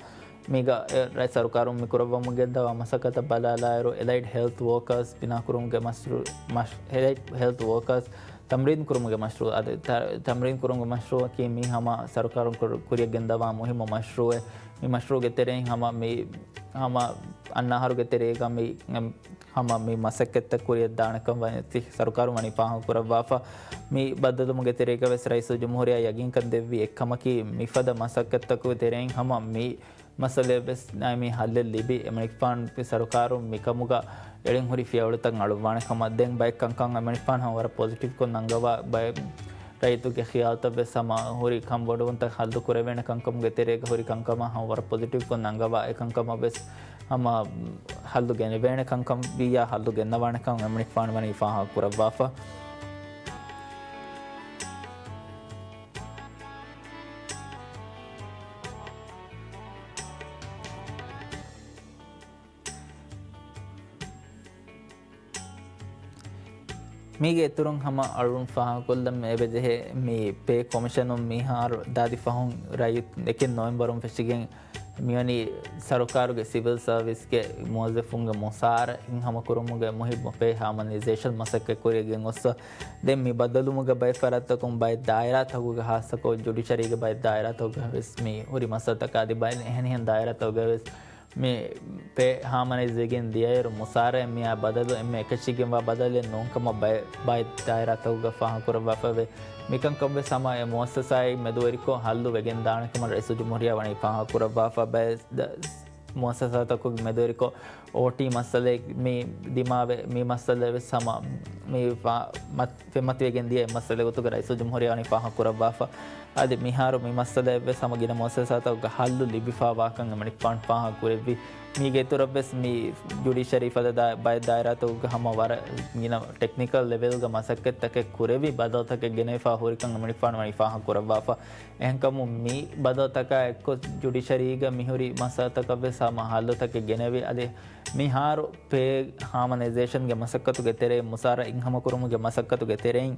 މީގަ އެ ރައްޔިތު ސަރުކާރުން މި ކުރައްވަމުން ގެންދަވާ މަސައްކަތަށް ބަލާލާއިރު، އެލައިޑް ހެލްތު ވޯކާސް ބިނާކުރުމުގެ މަޝްރޫ-، މަޝް-، އެލައިޑް ހެލްތު ވޯކާސް ތަމްރީން ކުރުމުގެ މަޝްރޫއު، އަދި ތަ-، ތަމްރީން ކުރުމުގެ މަޝްރޫއަކީ މީ ހަމަ ސަރުކާރުން ކުރ-، ކުރިއަށް ގެންދަވާ މުހިއްމު މަޝްރޫއެއް. މި މަޝްރޫގެ ތެރެއިން ހަމަ މި، ހަމަ އަންނަ އަހަރުގެ ތެރޭގަ މި، ހަމަ މި މަސައްކަތްތައް ކުރިއަށް ދާނެކަން ވަނީ ސަރުކާރުން ވަނީ ފާހަގަ ކުރައްވާފަ. މި ބައްދަލުވުމުގެ ތެރޭގަ ވެސް ރައީސުލްޖުމްހޫރިއްޔާ ޔަގީންކަން ދެއްވީ އެއްކަމަކީ، މިފަދަ މަސައްކަތްތަކުގެ ތެރެއިން ހަމަ މި މައްސަލައެއް ވެސް ދާއިމީ ހައްލެއް ލިބި، އެމަނިކުފާނު ސަރުކާރުން މިކަމުގަ އެޅެން ހުރި ފިޔަވަޅުތައް އަޅުއްވާނެ ކަމަށް. ދެން ބައެއް ކަންކަން އެމަނިކުފާނު ހަމަ ވަރަށް ޕޮޒިޓިވްކޮށް ނަންގަވާ، ބައެއް ރައްޔިތުގެ ޚިޔާލުތައް ވެސް ހަމަ ހުރި ކަންބޮޑުވުންތައް ހައްލު ކުރެވޭނެ ކަންކަމުގެ ތެރޭގަ ހުރި ކަންކަމަށް ހަމަ ވަރަށް ޕޮޒިޓިވްކޮށް ނަންގަވާ، އެކަންކަމަށް ވެސް ހަމަ ހައްލު ގެނެވޭނެ ކަންކަން ވިއްޔާ ހައްލު ގެންނަވާނެ ކަމަށް އެމަނިކުފާނު ވަނީ ފާހަގަ ކުރައްވާފަ. މީގެ އިތުރުން ހަމަ އަޅުން ފާހަގަކޮށްލަން އެބަޖެހޭ، މި ޕޭ ކޮމިޝަނުން މިހާރު ދާދި ފަހުން ރައްޔިތު އެކެއް ނޮވެމްބަރުން ފެށިގެން މިވަނީ ސަރުކާރުގެ ސިވިލް ސާވިސްގެ މުވައްޒަފުންގެ މުސާރަ ހިންހަމަކުރުމުގެ މުހިއްމު ޕޭ ހާމަނައިޒޭޝަން މަސައްކަތް ކުރިއަށް ގެންގޮސްފަ. ދެން މި ބައްދަލުވުމުގެ ބައެއް ފަރާތްތަކުން ބައެއް ދާއިރާތަކުގެ ހާއްސަކޮށް ޖުޑިޝަރީގެ ބައެއް ދާއިރާތަކުގަ ވެސް މި ހުރި މައްސަލަތަކާ އަދި ބައެއް އެހެނިހެން ދާއިރާތަކުގަ ވެސް މި ޕޭ ހާމަނައިޒްވެގެން ދިޔައިރު މުސާރައެއް މިއާ ބަދަލު އެންމެ އެކަށީގެންވާ ބަދަލެއް ނޫންކަމަށް ބައެއް، ބައެއް ދާއިރާތަކުގަ ފާހަގަކުރައްވާފައެވެ. މިކަންކަން ވެސް ހަމަ އެ މުއައްސަސާއިން މެދުވެރިކޮށް ހައްލު ވެގެން ދާނެ ކަމަށް ރައީސުލްޖުމްހޫރިއްޔާ ވަނީ ފާހަގަކުރައްވާފަ. ބައެއް ދަ-، މުއައްސަސާތަކުގެ މެދުވެރިކޮށް އޯޓީ މައްސަލައެއް މި ދިމާވެ، މި މައްސަލަ ވެސް ހަމަ މި ފާ-، މަ-، ފެންމަތިވެގެން ދިޔަ އެއް މައްސަލަ ގޮތުގަ ރައީސުލްޖުމްހޫރިއްޔާ ވަނީ ފާހަގަކުރައްވާފަ. އަދި މިހާރު މި މައްސަލައެއް ވެސް ހަމަ ގިނަ މުއައްސަސާތަކުގަ ހައްލު ލިބިފާވާކަން އެމަނިކުފާނު ފާހަގަކުރެއްވި. މީގެ އިތުރަށް ވެސް މި ޖުޑިޝަރީ ފަދަ ދާ-، ބައެއް ދާއިރާތަކުގަ ހަމަ ވަރަށް ގިނަ ޓެކްނިކަލް ލެވެލްގަ މަސައްކަތްތަކެއް ކުރެވި ބަދަލުތަކެއް ގެނެވިފާ ހުރިކަން އެމަނިކުފާނު ވަނީ ފާހަގަކުރައްވާފަ. އެހެންކަމުން މި ބަދަލުތަކާ އެއްކޮށް ޖުޑިޝަރީގަ މިހުރި މައްސަލަތަކަށް ވެސް ހަމަ ހައްލުތަކެއް ގެނެވި. އަދި މިހާރު ޕޭ ހާމަނައިޒޭޝަންގެ މަސައްކަތުގެ ތެރޭ މުސާރަ ހިންހަމަކުރުމުގެ މަސައްކަތުގެ ތެރެއިން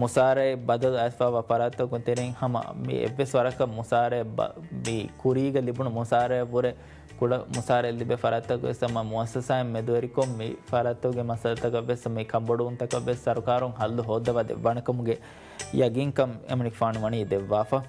މުސާރައެއް ބަދަލު އައިސްފާވާ ފަރާތްތަކުގެ ތެރެއިން ހަމަ މި އެއްވެސް ވަރަކަށް މުސާރައެއް ބަ-، މި ކުރީގަ ލިބުނު މުސާރައަށްވުރެ ކުޑަ މުސާރައެއް ލިބޭ ފަރާތްތަކުގަ ވެސް ހަމަ މުއައްސަސާއިން މެދުވެރިކޮށް މި ފަރާތްތަކުގެ މައްސަލަތަކަށް ވެސް މި ކަންބޮޑުވުންތަކަށް ވެސް ސަރުކާރުން ހައްލު ހޯއްދަވާ ދެއްވާނެކަމުގެ ޔަގީންކަން އެމަނިކުފާނު ވަނީ ދެއްވާފަ.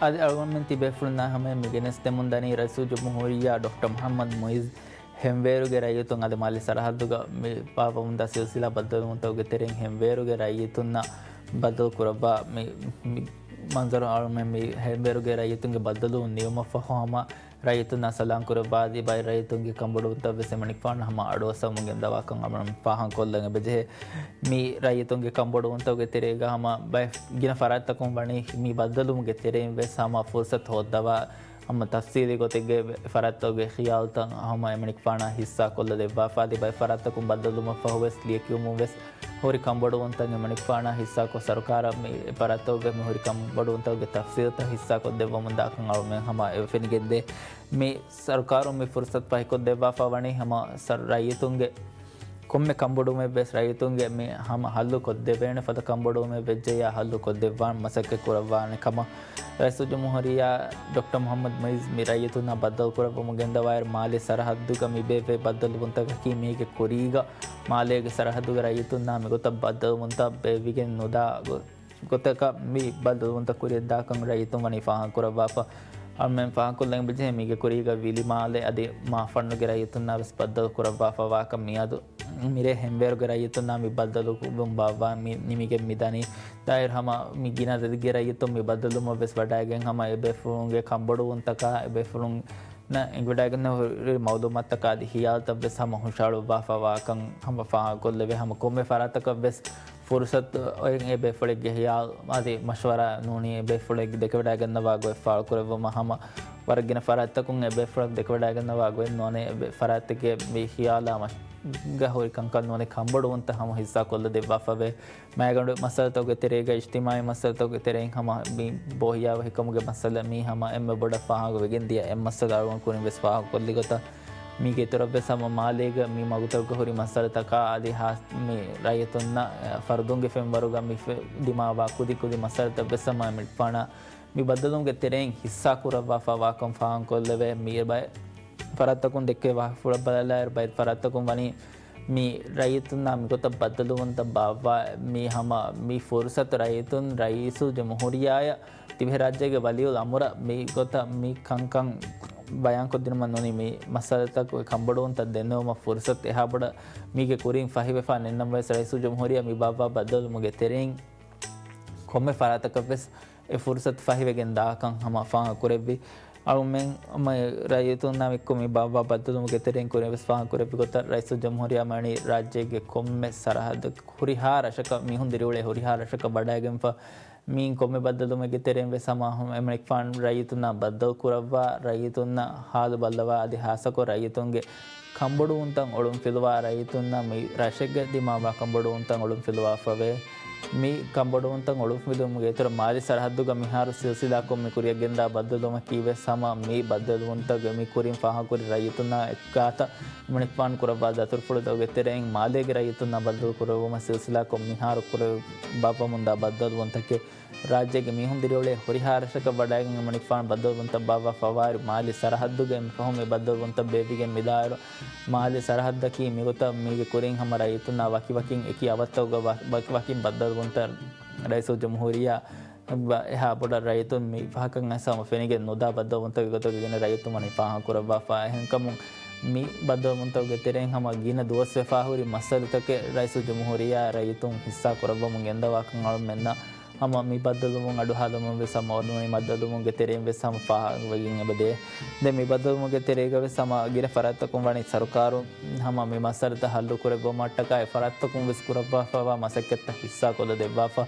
އަދި އަޅުގަނޑުމެން ތިބޭފުޅުންނާ ހަމަޔަށް މި ގެނެސްދެމުން ދަނީ ރައީސުލްޖުމްހޫރިއްޔާ ޑޮކްޓަރ މުޙައްމަދު މުޢިއްޒު ހެންވޭރުގެ ރައްޔިތުން އަދި މާލީ ސަރަހައްދުގަ މި ބާއްވަމުންދާ ސިލްސިލާ ބައްދަލުވުންތަކުގެ ތެރެއިން ހެންވޭރުގެ ރައްޔިތުންނަށް ބައްދަލު ކުރައްވާ މި، މި މަންޒަރު އަޅުމެން މި ހެންވޭރުގެ ރައްޔިތުންގެ ބައްދަލުވުން ނިމުމަށްފަހު ހަމަ ރައްޔިތުންނާ ސަލާން ކުރައްވާ އަދި ބައެއް ރައްޔިތުންގެ ކަންބޮޑުވުންތައް ވެސް އެމަނިކުފާނު ހަމަ އަޑުއައްސަވަމުން ގެންދަވާކަން އަޅުމެން ފާހަގަކޮށްލަން އެބަޖެހޭ. މި ރައްޔިތުންގެ ކަންބޮޑުވުންތަކުގެ ތެރޭގަ ހަމަ ބައެއް ގިނަ ފަރާތްތަކުން ވަނީ މި ބައްދަލުވުމުގެ ތެރެއިން ވެސް ހަމަ ފުރުސަތު ހޯއްދަވާ ހަމަ ތަފްސީލީ ގޮތެއްގެ ފަރާތްތަކުގެ ޚިޔާލުތައް ހަމަ އެމަނިކުފާނާ ހިއްސާ ކޮށްލަ ދެއްވާފަ އަދި ބައެއް ފަރާތްތަކުން ބައްދަލުވުމަށްފަހު ވެސް ލިޔެކިޔުމުން ވެސް ހުރި ކަންބޮޑުވުންތައް އެމަނިކުފާނާ ހިއްސާކޮށް، ސަރުކާރަށް މި ފަރާތްތަކުގެ މި ހުރި ކަންބޮޑުވުންތަކުގެ ތަފްސީލުތައް ހިއްސާކޮށްދެއްވަމުން ދާކަން އަޅުމެން ހަމަ އެ ފެނިގެންދޭ. މި ސަރުކާރުން މި ފުރުސަތު ފަހިކޮށްދެއްވާފަ ވަނީ ހަމަ ސަރު ރައްޔިތުންގެ ކޮންމެ ކަންބޮޑުވުމެއް ވެސް ރައްޔިތުންގެ މި ހަމަ ހައްލު ކޮށްދެވޭނެ ފަދަ ކަންބޮޑުވުމެއް ވެއްޖެއްޔާ ހައްލު ކޮށްދެއްވާން މަސައްކަތް ކުރައްވާނެ ކަމަށް ރައީސުލްޖުމްހޫރިއްޔާ ޑޮކްޓަރ މުޙައްމަދު މުޢިއްޒު މި ރައްޔިތުންނާ ބައްދަލު ކުރައްވަމުން ގެންދަވާއިރު، މާލީ ސަރަހައްދުގަ މި ބޭއްވޭ ބައްދަލުވުންތަކަކީ މީގެ ކުރީގަ މާލޭގެ ސަރަހައްދުގެ ރައްޔިތުންނާ މިގޮތަށް ބައްދަލުވުންތައް ބޭއްވިގެން ނުދާ ގޮ-، ގޮތަކަށް މި ބައްދަލުވުންތައް ކުރިއަށްދާކަން ރައްޔިތުން ވަނީ ފާހަގަކުރައްވާފަ. އަޅުމެން ފާހަގަކޮށްލަން އެބަޖެހޭ މީގެ ކުރީގަ ވިލިމާލެ އަދި މާފަންނުގެ ރައްޔިތުންނާ ވެސް ބައްދަލު ކުރައްވާފަ ވާކަން. މިއަދު މިރޭ ހެންވޭރުގެ ރައްޔިތުންނާ މި ބައްދަލުވުން ބާއްވާ މި ނިމިގެން މިދަނީ. ދާއިރު ހަމަ މި ގިނަ ރަށެއްގެ ރައްޔިތުން މި ބައްދަލުވުމަށް ވެސް ވަޑައިގެން ހަމަ އެބޭފުޅުންގެ ކަންބޮޑުވުންތަކާ އެބޭފުޅުންނަށް އެނގިވަޑައިގަންނަ ހުރި މައުލޫމާތުތަކާ އަދި ހިޔާލުތައް ވެސް ހަމަ ހުށަހަޅުއްވާފަ ވާކަން ހަމަ ފާހަގަކޮށްލެވޭ. ހަމަ ކޮންމެ ފަރާތަކަށް ވެސް ފުރުސަތު އޮތް އެބޭފުޅެއްގެ ހިޔާލު އަދި މަޝްވަރާ ނޫނީ އެބޭފުޅެއްގެ ދެކެވަޑައިގަންނަވާ ގޮތް ފާޅުކުރެއްވުމަށް ހަމަ ވަރަށް ގިނަ ފަރާތްތަކުން އެބޭފުޅަށް ދެކެވަޑައިގަންނަވާ ގޮތް ނޫނޭ އެބޭ ފަރާތެއްގެ މި ހިޔާލާ މަށް ގަ ހުރި ކަންކަން ނޫނީ ކަންބޮޑުވުންތައް ހަމަ ހިއްސާކޮށްލަ ދެއްވާފަވޭ. މައިގަނޑު މައްސަލަތަކުގެ ތެރޭގަ އިޖްތިމާޢީ މައްސަލަތަކުގެ ތެރެއިން ހަމަ މި ބޯހިޔާވަހިކަމުގެ މައްސަލަ މީ ހަމަ އެންމެ ބޮޑަށް ފާހަގަވެގެން ދިޔަ އެއް މައްސަލަ އަޅުގަނޑު ކުރިން ވެސް ފާހަގަކޮށްލި ގޮތަށް މީގެ އިތުރަށް ވެސް ހަމަ މާލޭގަ މި މަގުތަކުގަ ހުރި މައްސަލަތަކާ އަދި ހާ-، މި ރައްޔިތުންނަށް ފަރުދުންގެ ފެންވަރުގަ މި ފެ-، ދިމާވާ ކުދި ކުދި މައްސަލަތައް ވެސް ހަމަ އެމަނިކުފާނަށް މި ބައްދަލުވުމުގެ ތެރެއިން ހިއްސާ ކުރައްވާފަ ވާކަން ފާހަގަކޮށްލެވޭ. މީ ބައެއް ފަރާތްތަކުން ދެއްކޭ ވާހަކަފުޅަށް ބަލާލާއިރު، ބައެއް ފަރާތްތަކުން ވަނީ މި ރައްޔިތުންނާ މިގޮތަށް ބައްދަލުވުންތައް ބާއްވާ މި ހަމަ މި ފުރުސަތު ރައްޔިތުން ރައީސުލްޖުމްހޫރިއްޔާއަށް ދިވެހިރާއްޖޭގެ ވަލިއުލް އަމުރަށް މި ގޮތަށް މި ކަންކަން ބަޔާންކޮށްދިނުމަށް ނޫނީ މި މައްސަލަތަކުގެ ކަންބޮޑުވުންތައް ދެންނެވުމަށް ފުރުސަތު އެހާ ބޮޑަށް މީގެ ކުރިން ފަހިވެފަ ނެތްނަމަވެސް، ރައީސުލްޖުމްހޫރިއްޔާ މި ބާއްވާ ބައްދަލުވުމުގެ ތެރެއިން ކޮންމެ ފަރާތަކަށްވެސް އެ ފުރުސަތު ފަހިވެގެން ދާކަން ހަމަ ފާހަގަކުރެއްވި. އަޅުމެން މަ-، ރައްޔިތުންނާ މި ބާއްވާ ބައްދަލުވުމުގެ ތެރެއިން ކުރިން ވެސް ފާހަގަކުރެއްވި ގޮތަށް، ރައީސުލްޖުމްހޫރިއްޔާ މަނީ ރާއްޖޭގެ ކޮންމެ ސަރަހައްދަކަށް ހުރިހާ ރަށަކަށް މީހުން ދިރިއުޅޭ ހުރިހާ ރަށަކަށް ވަޑައިގެންފަ މިއިން ކޮންމެ ބައްދަލުވުމެއްގެ ތެރެއިން ވެސް ހަމަ އެމަނިކުފާނު ރައްޔިތުންނާ ބައްދަލު ކުރައްވާ، ރައްޔިތުންނަށް ހާލު ބައްލަވާ އަދި ހާއްސަކޮށް ރައްޔިތުންގެ ކަންބޮޑުވުންތައް އޮޅުންފިލުވާ، ރައްޔިތުންނަށް މި ރަށެއްގަ ދިމާވާ ކަންބޮޑުވުންތައް އޮޅުންފިލުވާފަވޭ. މި ކަންބޮޑުވުންތައް އޮޅުންފިލުވުމުގެ އިތުރަށް މާލީ ސަރަހައްދުގަ މިހާރު ސިލްސިލާކޮށް މި ކުރިއަށް ގެންދާ ބައްދަލުވުމަކީ ވެސް ހަމަ މި ބައްދަލުވުންތަކުގެ މި ކުރިން ފާހަގަކުރި ރައްޔިތުންނާ އެއްގާތަށް އެމަނިކުފާނު ކުރައްވާ ދަތުރުފުޅުތަކުގެ ތެރެއިން މާލޭގެ ރައްޔިތުންނާ ބައްދަލު ކުރެއްވުމަށް ސިލްސިލާކޮށް މިހާރު ކުރެ-، ބާއްވަމުންދާ ބައްދަލުވުންތަކެއް ރާއްޖޭގެ މީހުން ދިރިއުޅޭ ހުރިހާ ރަށަކަށް ވަޑައިގެން އެމަނިކުފާނު ބައްދަލުވުންތައް ބާއްވާފަވާއިރު، މާލީ ސަރަހައްދުގައި މިފަހު މި ބައްދަލުވުންތައް ބޭއްވިގެން މިދާއިރު، މާލީ ސަރަހައްދަކީ މިގޮތަށް މީގެ ކުރިން ހަމަ ރައްޔިތުންނާ ވަކިވަކިން އެކި އަވަށްތަކުގަ ވަ-، ވަކިވަކިން ބައްދަލުވުންތައް ރައީސުލްޖުމްހޫރިއްޔާ އެހާ ބޮޑަށް ރައްޔިތުން މި ފަހަކަށް އައިސް ހަމަ ފެނިގެން ނުދާ ބައްދަލުވުންތަކެއް ގޮތުގަ ގިނަ ރައްޔިތުން ވަނީ ފާހަގަކުރައްވާފަ. އެހެންކަމުން މި ބައްދަލުވުންތަކުގެ ތެރެއިން ހަމަ ގިނަ ދުވަސް ވެފާ ހުރި މައްސަލަތަކެއް ރައީސުލްޖުމްހޫރިއްޔާ ރައްޔިތުން ހިއްސާ ކުރައްވަމުން ގެންދަވާކަން އަޅުމެންނަށް ހަމަ މި ބައްދަލުވުން އަޑުހާލުމުން ވެސް ހަމަ އޮންނަނީ ބައްދަލުވުމުގެ ތެރެއިން ވެސް ހަމަ ފާހަގަވެގެން އެބަދޭ. ދެން މި ބައްދަލުވުމުގެ ތެރޭގަ ވެސް ހަމަ ގިނަ ފަރާތްތަކުން ވަނީ ސަރުކާރުން ހަމަ މި މައްސަލަތައް ހައްލު ކުރެއްވުމަށްޓަކާ އެ ފަރާތްތަކުން ވެސް ކުރައްވާފައިވާ މަސައްކަތްތައް ހިއްސާ ކޮށްލަ ދެއްވާފަ.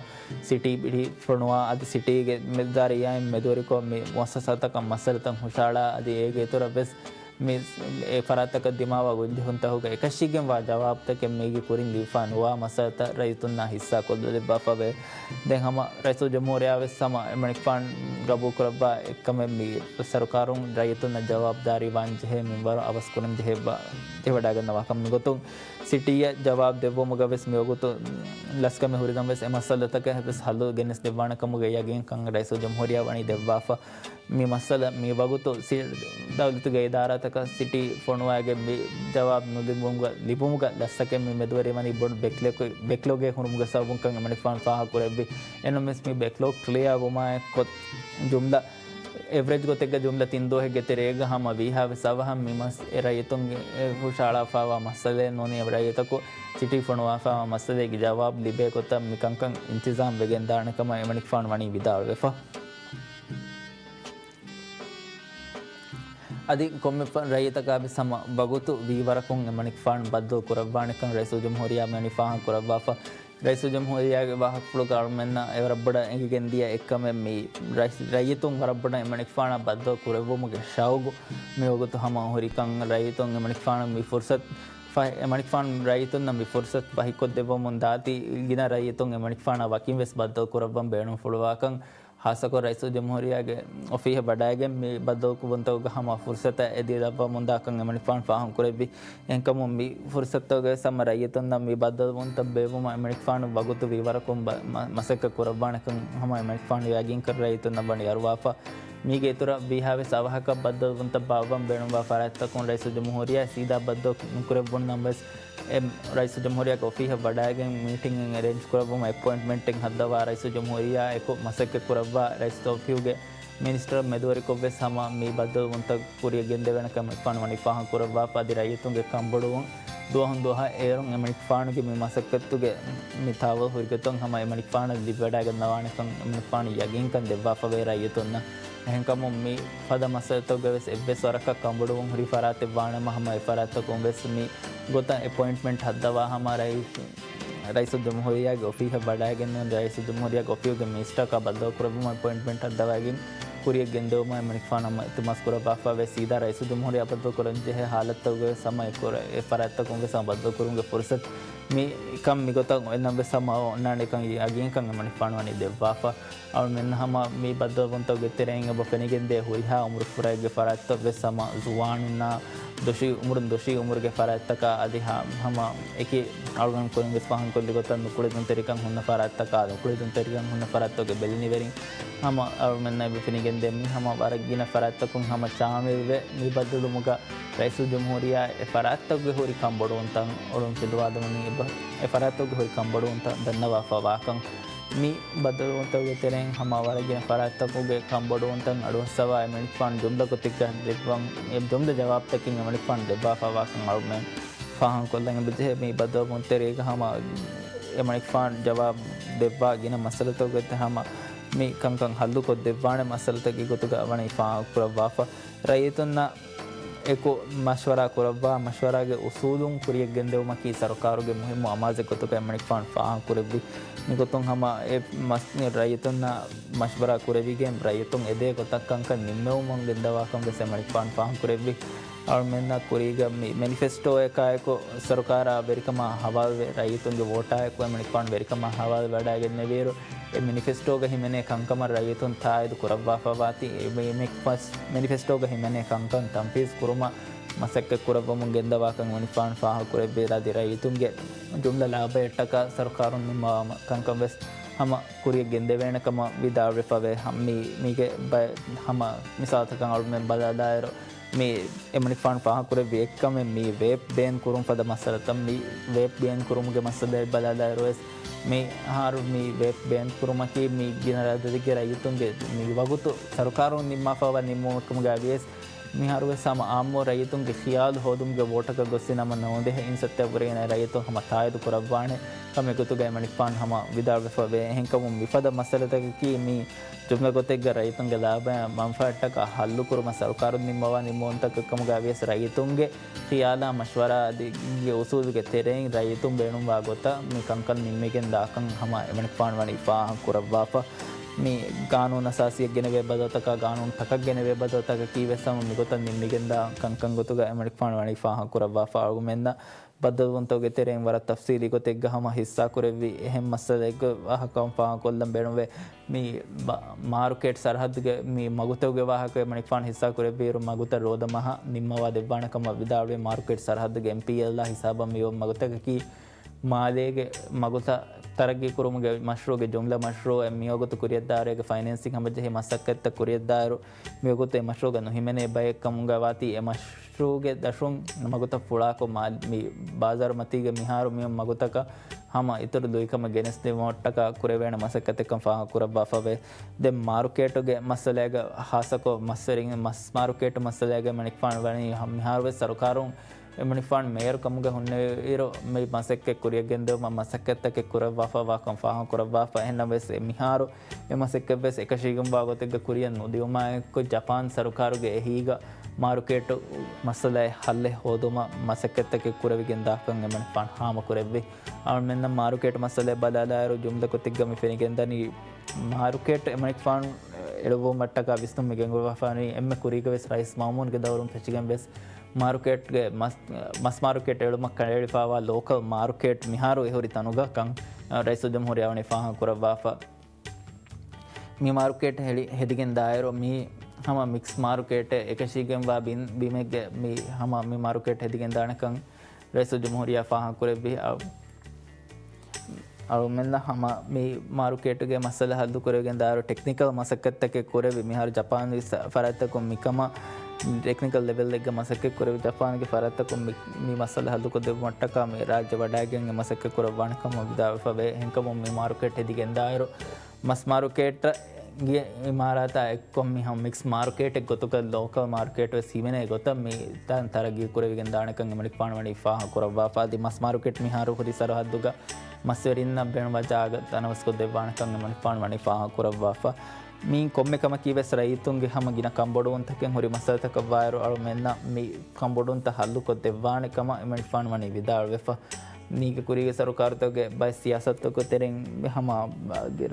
ސިޓީ ބިޑި ފޮނުވާ އަދި ސިޓީގެ މެދުދާރިއްޔާއިން މެދުވެރިކޮށް މި މުއައްސަސާތަކަށް މައްސަލަތައް ހުށައަޅާ އަދި އޭގެ އިތުރަށް ވެސް މި އެ ފަރާތްތަކަށް ދިމާވާ ގޮންޖެހުންތަކުގަ އެކަށީގެންވާ ޖަވާބުތަކެއް މީގެ ކުރިން ލިބިފާ ނުވާ މައްސަލަތައް ރައްޔިތުންނާ ހިއްސާ ކޮށްލަ ދެއްވާފަވޭ. ދެން ހަމަ ރައީސުލްޖުމްހޫރިއްޔާ ވެސް ހަމަ އެމަނިކުފާނު ގަބޫލު ކުރައްވާ އެއްކަމެއް މި ސަރުކާރުން ރައްޔިތުންނަށް ޖަވާބުދާރީ ވާން ޖެހޭ މިންވަރު އަވަސް ކުރަން ޖެހޭ ބަ-، ޖެހިވަޑައިގަންނަވާކަން މިގޮތުން ސިޓީއަށް ޖަވާބު ދެއްވުމުގަ ވެސް މިވަގުތު ލަސްކަމެއް ހުރިގަން ވެސް އެ މައްސަލަތަކަށް ވެސް ހައްލު ގެނެސް ދެއްވާނެ ކަމުގެ ޔަގީންކަން ރައީސުލްޖުމްހޫރިއްޔާ ވަނީ ދެއްވާފަ. މި މައްސަލަ މި ވަގުތު ސި-، ދައުލަތުގެ އިދާރާތަކަށް ސިޓީ ފޮނުވާގެން މި ޖަވާބު ނުލިބުމުގަ، ލިބުމުގަ ލަސްތަކެއް މި މެދުވެރިވަނީ ބޮޑު ބެކްލޮގެއް، ބެކްލޮގެއް ހުރުމުގެ ސަބަބުންކަން އެމަނިކުފާނު ފާހަގަކުރެއްވި. އެނަމެސް މި ބެކްލޮގް ކްލިއާ ވުމާއެކު ކޮށް ޖުމްލަ އެވްރެޖް ގޮތެއްގަ ޖުމްލަ ތިން ދުވަހެއްގެ ތެރޭގަ ހަމަ ވީހާވެސް އަވަހަށް މި މަސް އެ ރައްޔިތުންގެ އެ ހުށައަޅާފައިވާ މައްސަލައެއް ނޫނީ، އެ ރައްޔިތަކު ޗިޓީ ފޮނުވާފައިވާ މައްސަލައިގެ ޖަވާބު ލިބޭ ގޮތަށް މި ކަންކަން އިންތިޒާމް ވެގެން ދާނެ ކަމަށް އެމަނިކުފާނު ވަނީ ވިދާޅުވެފަ. އަދި ކޮންމެ ފަ-، ރައްޔިތަކާ ވެސް ހަމަ ވަގުތު ވީވަރަކުން އެމަނިކުފާނު ބައްދަލު ކުރައްވާނެކަން ރައީސުލްޖުމްހޫރިއްޔާ މިވަނީ ފާހަގަ ކުރައްވާފަ. ރައީސުލްޖުމްހޫރިއްޔާގެ ވާހަކަފުޅުގަ އަޅުމެންނަށް އެވަރަށް ބޮޑަށް އެނގިގެން ދިޔަ އެއްކަމެއް މި ރައި-، ރައްޔިތުން ވަރަށް ބޮޑަށް އެމަނިކުފާނާ ބައްދަލު ކުރެއްވުމުގެ ޝައުގު މިވަގުތު ހަމަ ހުރިކަން. ރައްޔިތުން އެމަނިކުފާނަށް މި ފުރުސަތު ފަ-، އެމަނިކުފާނު ރައްޔިތުންނަށް މި ފުރުސަތު ފަހިކޮށްދެއްވަމުން ދާތީ، ގިނަ ރައްޔިތުން އެމަނިކުފާނާ ވަކިން ވެސް ބައްދަލު ކުރައްވަން ބޭނުންފުޅުވާކަން. ހާއްސަކޮށް ރައީސުލްޖުމްހޫރިއްޔާގެ އޮފީހަށް ވަޑައިގެން މި ބައްދަލުކުރުންތަކުގަ ހަމަ ފުރުސަތަށް އެދިލައްވަމުންދާކަން އެމަނިކުފާނު ފާހަގަ ކުރެއްވި. އެހެންކަމުން މި ފުރުސަތުގަ ހަމަ ރައްޔިތުންނަށް މި ބައްދަލުވުންތައް ބޭއްވުމަށް އެމަނިކުފާނު ވަގުތު ވީވަރަކުން ބަ-، މަ-، މަސައްކަތް ކުރައްވާނެކަން ހަމަ އެމަނިކުފާނު ޔަގީންކަން ރައްޔިތުންނަށް ވަނީ އަރުވާފަ. މީގެ އިތުރަށް ވީހާވެސް އަވަހަކަށް ބައްދަލުވުންތައް ބާއްވަން ބޭނުންވާ ފަރާތްތަކުން ރައީސުލްޖުމްހޫރިއްޔާ ސީދާ ބައްދަލު ނުކުރެއްވުން ނަމަވެސް، އެ ރައީސުލްޖުމްހޫރިއްޔާގެ އޮފީހަށް ވަޑައިގެން މީޓިންއެއް އެރޭންޖް ކުރައްވުމަށް އެޕޮއިންޓްމަންޓެއް ހައްދަވާ ރައީސުލްޖުމްހޫރިއްޔާ އެކު މަސައްކަތް ކުރައްވާ ރައީސް އޮފީހުގެ މިނިސްޓަރ މެދުވެރިކޮށްވެސް ހަމަ މި ބައްދަލުވުންތައް ކުރިއަށް ގެންދެވޭނެ ކަމަށް އެމަނިކުފާނު ވަނީ ފާހަގަ ކުރައްވާފަ. އަދި ރައްޔިތުންގެ ކަންބޮޑުވުން ދުވަހުން ދުވަހަށް އޭރުން އެމަނިކުފާނުގެ މި މަސައްކަތުގެ މި ތާވަލް ހުރިގޮތުން ހަމަ އެމަނިކުފާނަށް ލިބިވަޑައިގަންނަވާނެކަން އެމަނިކުފާނު ޔަގީންކަން ދެއްވާފަވޭ ރައްޔިތުންނަށް. އެހެންކަމުން މި ފަދަ މައްސަލަތަކުގަ ވެސް އެއްވެސް ވަރަކަށް ކަންބޮޑުވުން ހުރި ފަރާތެއް ވާނަމަ ހަމަ އެ ފަރާތްތަކުން ވެސް މި ގޮތަށް އެޕޮއިންޓްމަންޓް ހައްދަވާ ހަމަ ރައީ-، ރައީސުލްޖުމްހޫރިއްޔާގެ އޮފީހަށް ވަޑައިގެން ނޫން ރައީސުލްޖުމްހޫރިއްޔާގެ އޮފީހުގެ މިނިސްޓަރަކާ ބައްދަލު ކުރެއްވުމަށް އެޕޮއިންޓްމަންޓް ހައްދަވައިގެން ކުރިއަށް ގެންދެވުމަށް އެމަނިކުފާނު ހަމަ އިލްތިމާސް ކުރައްވާފަ ވެ ސީދާ ރައީސުލްޖުމްހޫރިއްޔާ ބައްދަލު ކުރަން ޖެހޭ ހާލަތުގަ ވެސް ހަމަ އެ ކުރ-، އެ ފަރާތްތަކުން ވެސް ހަމަ ބައްދަލު ކުރުމުގެ ފުރުސަތު މި ކަން މިގޮތަށް އޮތްނަމަވެސް ހަމަ އޮންނާނެކަން ޔަގީންކަން އެމަނިކުފާނު ވަނީ ދެއްވާފަ. އަޅުމެން ހަމަ މި ބައްދަލުވުންތަކުގެ ތެރެއިން އެބަ ފެނިގެންދޭ ހުރިހާ އުމުރުފުރައެއްގެ ފަރާތްތައް ވެސް ހަމަ ޒުވާނުންނާ ދޮށީ އުމުރުން ދޮށީ އުމުރުގެ ފަރާތްތަކާ އަދި ހަ-، ހަމަ އެކި އަޅުގަނޑު ކުރިން ވެސް ފާހަގަކޮށްލި ގޮތަށް ނުކުޅެދުންތެރިކަން ހުންނަ ފަރާތްތަކާ ނުކުޅެދުންތެރިކަން ހުންނަ ފަރާތްތަކުގެ ބެލެނިވެރިން ހަމަ އަޅުމެންނަށް އެބަ ފެނިގެންދޭ މީ ހަމަ ވަރަށް ގިނަ ފަރާތްތަކުން ހަމަ ޝާމިލްވެ މި ބައްދަލުވުމުގަ ރައީސުލްޖުމްހޫރިއްޔާ އެ ފަރާތްތަކުގެ ހުރި ކަންބޮޑުވުންތައް އޮޅުން ފެލުވާދެމުނީ އެބަ-، އެ ފަރާތްތަކުގެ ހުރި ކަންބޮޑުވުންތައް ދަންނަވާފަ ވާކަން. މި ބައްދަލުވުންތަކުގެ ތެރެއިން ހަމަ ވަރަށް ގިނަ ފަރާތްތަކުގެ ކަންބޮޑުވުންތައް އަޑުއައްސަވާ އެމަނިކުފާނު ޖުމްލަ ގޮތެއްގަ ދެއްވަން، އެ ޖުމްލަ ޖަވާބުތަކެއް އެމަނިކުފާނު ދެއްވާފަ ވާކަން އަޅުމެން ފާހަގަކޮށްލަން އެބަޖެހޭ. މި ބައްދަލުވުންތެރޭގަ ހަމަ އެމަނިކުފާނު ޖަވާބު ދެއްވާ ގިނަ މައްސަލަތަކުގެ ހަމަ މި ކަންކަން ހައްލުކޮށްދެއްވާނެ މައްސަލަތަކެއް ގޮތުގަ ވަނީ ފާހަގަކުރައްވާފަ. ރައްޔިތުންނާ އެކު މަޝްވަރާ ކުރައްވާ، މަޝްވަރާގެ އުސޫލުން ކުރިއަށް ގެންދެވުމަކީ ސަރުކާރުގެ މުހިއްމު އަމާޒެއް ގޮތުގަ އެމަނިކުފާނު ފާހަގަކުރެއްވި. މިގޮތުން ހަމަ އެ މަސް-، ރައްޔިތުންނާ މަޝްވަރާ ކުރެވިގެން ރައްޔިތުން އެދޭ ގޮތަށް ކަންކަން ނިންމެވުމުން ގެންދަވާކަން ވެސް އެމަނިކުފާނު ފާހަގަކުރެއްވި. އަޅުމެންނަށް ކުރީގަ މި މެނިފެސްޓޯއަކާއެކު ސަރުކާރާ ވެރިކަމާ ހަވާލުވެ، ރައްޔިތުންގެ ވޯޓާއެކު އެމަނިކުފާނު ވެރިކަމާ ހަވާލުވެވަޑައިގެންނެވިއިރު، އެ މެނިފެސްޓޯގަ ހިމެނޭ ކަންކަމަށް ރައްޔިތުން ތާއީދު ކުރައްވާފަ ވާތީ، އެ މެ-، މެ-، ފަސް-، މެނިފެސްޓޯގަ ހިމެނޭ ކަންކަން ތަންފީޒު ކުރުމަށް މަސައްކަތް ކުރައްވަމުން ގެންދަވާކަން އެމަނިކުފާނު ފާހަގަކުރެއްވި. އަދި ރައްޔިތުންގެ ޖުމްލަ ލާބަޔަށްޓަކާ ސަރުކާރުން ނިންމަވާ ކަންކަން ވެސް ހަމަ ކުރިއަށް ގެންދެވޭނެ ކަމަށް ވިދާޅުވެފަވޭ. ހަ-، މީ-، މީގެ ބަ-، ހަމަ މިސާލުތަކަށް އަޅުމެން ބަލާލާއިރު، މި އެމަނިކުފާނު ފާހަގަކުރެއްވި އެއްކަމެއް މި ވޭޕް ބޭން ކުރުން ފަދަ މައްސަލަތައް. މި ވޭޕް ބޭން ކުރުމުގެ މައްސަލައެއް ބަލާލާއިރުވެސް، މިހާރު މި ވޭޕް ބޭން ކުރުމަކީ މި ގިނަ އަދަދެއްގެ ރައްޔިތުންގެ މި ވަގުތު ސަރުކާރުން ނިންމާފައިވާ ނިންމުމެއްކަމުގައިވިޔަސް، މިހާރުވެސް ހަމަ އާއްމު ރައްޔިތުންގެ ޚިޔާލު ހޯދުމުގެ ވޯޓަކަށް ގޮއްސިނަމަ ނުވަދިހަ އިން ސައްތަ ވުރެގެން ރައްޔިތުން ހަމަ ތާއީދު ކުރައްވާނެ ކަމެއް ގޮތުގައި އެމަނިކުފާނު ހަމަ ވިދާޅުވެފަވޭ. އެހެންކަމުން މިފަދަ މައްސަލަތަކަކީ މި ޖުމްލަ ގޮތެއްގަ ރައްޔިތުންގެ ލާބަޔާ މަންފާއަށްޓަކާ ހައްލުކުރުމަށް ސަރުކާރުން ނިންމަވާ ނިންމުންތަކެއް ކަމުގައިވިޔަސް ރައްޔިތުންގެ ޚިޔާލާ މަޝްވަރާ އަދި އުސޫލުގެ ތެރެއިން ރައްޔިތުން ބޭނުންވާ ގޮތަށް މި ކަންކަން ނިންމިގެން ދާކަން ހަމަ އެމަނިކުފާނު ވަނީ ފާހަގަ ކުރައްވާފަ. މި ގާނޫނު އަސާސީއަށް ގެނެވޭ ބަދަލުތަކާ ގާނޫނު ތަކަށް ގެނެވޭ ބަދަލުތަކަކީ ވެސް ހަމަ މިގޮތަށް ނިންމިގެންދާ ކަންކަން ގޮތުގަ އެމަނިކުފާނު ވަނީ ފާހަގަ ކުރައްވާފަ. އަޅުގަމެންނަށް ބައްދަލުވުންތަކުގެ ތެރެއިން ވަރަށް ތަފްސީލީ ގޮތެއްގަ ހަމަ ހިއްސާކުރެއްވި އެހެން މައްސަލައެއްގެ ވާހަކަ ފާހަގަކޮށްލަން ބޭނުންވޭ. މި ބަ-، މާރުކޭޓް ސަރަހައްދުގެ މި މަގުތަކުގެ ވާހަކަ އެމަނިކުފާނު ހިއްސާކުރެއްވިއިރު މަގުތައް ރޯދަ މަހަށް ނިންމަވާ ދެއްވާނެ ކަމަށް ވިދާޅުވި. މާރުކޭޓް ސަރަހައްދުގެ އެމްޕީއެލްއާ ހިސާބަށް މިއޮތް މަގުތަކަކީ މާލޭގެ މަގުތައް ތަރައްގީކުރުމުގެ މަޝްރޫޢުގެ ޖުމްލަ މަޝްރޫޢެއް. މިވަގުތު ކުރިއަށްދާއިރުގެ ފައިނޭންސިން ހަމަޖެހި މަސައްކަތްތައް ކުރިއަށްދާއިރު މިވަގުތު އެ މަޝްރޫޢުގަ ނުހިމެނޭ ބައެއް ކަމުގައި ވާތީ އެ މަޝްރޫޢުގެ ދަށުން މަގުތައް ފުޅާކޮށް މާ-، މި ބާޒާރު މަތީގެ މިހާރު މިއޮތް މަގުތަކަށް ހަމަ އިތުރު ލުއިކަމަށް ގެނެސްދިނުމަށްޓަކާ ކުރެވޭނެ މަސައްކަތެއްކަން ފާހަގަކުރައްވާފަވޭ. ދެން މާރުކޭޓުގެ މައްސަލައިގަ ހާއްސަކޮށް މަސްވެރިން މަސް މާރުކޭޓު މައްސަލައިގަ މަނިކުފާނު ވަނީ މިހާރުވެސް ސަރުކާރުން އެމަނިކުފާނު މޭޔަރު ކަމުގަ ހުންނެވިއިރު މި މަސައްކަތް ކުރިއަށް ގެންދެވުމަށް މަސައްކަތްތަކެއް ކުރައްވާފަވާކަން ފާހަގަކުރައްވާފަ. އެހެންނަމަވެސް އެ މިހާރު އެ މަސައްކަތްވެސް އެކަށީގެންވާ ގޮތެއްގަ ކުރިއަށް ނުދިއުމާއެކު، ޖަޕާން ސަރުކާރުގެ އެހީގަ މާރުކޭޓު މައްސަލައެއް ހައްލެއް ހޯދުމަށް މަސައްކަތްތަކެއް ކުރެވިގެންދާކަން އެމަނިކުފާނު ހާމަކުރެއްވި. އަޅުމެންނަށް މާރުކޭޓު މައްސަލައެއް ބަލާލާއިރު، ޖުމްލަ ގޮތެއްގަ މި ފެނިގެންދަނީ، މާރުކޭޓު އެމަނިކުފާނު އެޅުއްވުމަށްޓަކާ ވިސްނުން މި ގެންގުޅުއްވާފާނީ އެންމެ ކުރީގަވެސް ރައީސް މައުމޫންގެ ދައުރުން ފެށިގެންވެސް މާރުކޭޓްގެ މަސް، މަސް މާރުކޭޓް އެޅުމަށް ކަނޑައެޅިފާވާ ލޯކަލް މާރުކޭޓް މިހާރު އެހުރި ތަނުގަ ކަން ރައީސުލްޖުމްހޫރިއްޔާ ވަނީ ފާހަގަކުރައްވާފަ. މި މާރުކޭޓް ހެޅި، ހެދިގެން ދާއިރު މީ ހަމަ މިކްސް މާރުކޭޓެއް އެކަށީގެންވާ ބިން، ބިމެއްގެ މި ހަމަ މި މާރުކޭޓް ހެދިގެން ދާނެކަން ރައީސުލްޖުމްހޫރިއްޔާ ފާހަގަކުރެއްވި. އަ، އަޅުމެންނަށް ހަމަ މި މާރުކޭޓުގެ މައްސަލަ ހައްލު ކުރެވިގެން ދާއިރު ޓެކްނިކަލް މަސައްކަތްތަކެއް ކުރެވި. މިހާރު ޖަޕާން ވިސް ފަރާތްތަކުން މިކަމަށް ޓެކްނިކަލް ލެވެލްއެއްގެ މަސައްކަތް ކުރެވި. ޖަޕާންގެ ފަރާތްތަކުން މި، މި މައްސަލަ ހައްލުކޮށްދެއްވުމަށްޓަކާ މި ރާއްޖެ ވަޑައިގެން އެ މަސައްކަތް ކުރައްވާނެ ކަމަށް ވިދާޅުވެފަވޭ. އެހެންކަމުން މި މާރުކޭޓް ހެދިގެން ދާއިރު މަސް މާރުކޭޓްގެ އިމާރާތާ އެއްކޮށް މި ހަމަ މިކްސް މާރުކޭޓެއް ގޮތުގަ ލޯކަލް މާރުކޭޓް ވެސް ހިމެނޭ ގޮތަށް މި ތަން ތަރައްގީ ކުރެވިގެން ދާނެކަން އެމަނިކުފާނު ވަނީ ފާހަގަ ކުރައްވާފަ. އަދި މަސް މާރުކޭޓް މިހާރު ހުރި ސަރަހައްދުގަ މަސްވެރިންނަށް ބޭނުންވާ ޖާގަ ތަނަވަސްކޮށްދެއްވާނެކަން އެމަނިކުފާނު ވަނީ ފާހަގަ ކުރައްވާފަ. މިއިން ކޮންމެ ކަމަކީ ވެސް ރައްޔިތުންގެ ހަމަ ގިނަ ކަންބޮޑުވުންތަކެއް ހުރި މައްސަލަތަކަށްވާއިރު، އަޅުމެންނަށް މި ކަންބޮޑުވުންތައް ހައްލުކޮށްދެއްވާނެ ކަމަށް އެމަނިކުފާނު ވަނީ ވިދާޅުވެފަ. މީގެ ކުރީގެ ސަރުކާރުތަކުގެ ބައެއް ސިޔާސަތުތަކުގެ ތެރެއިން ހަމަ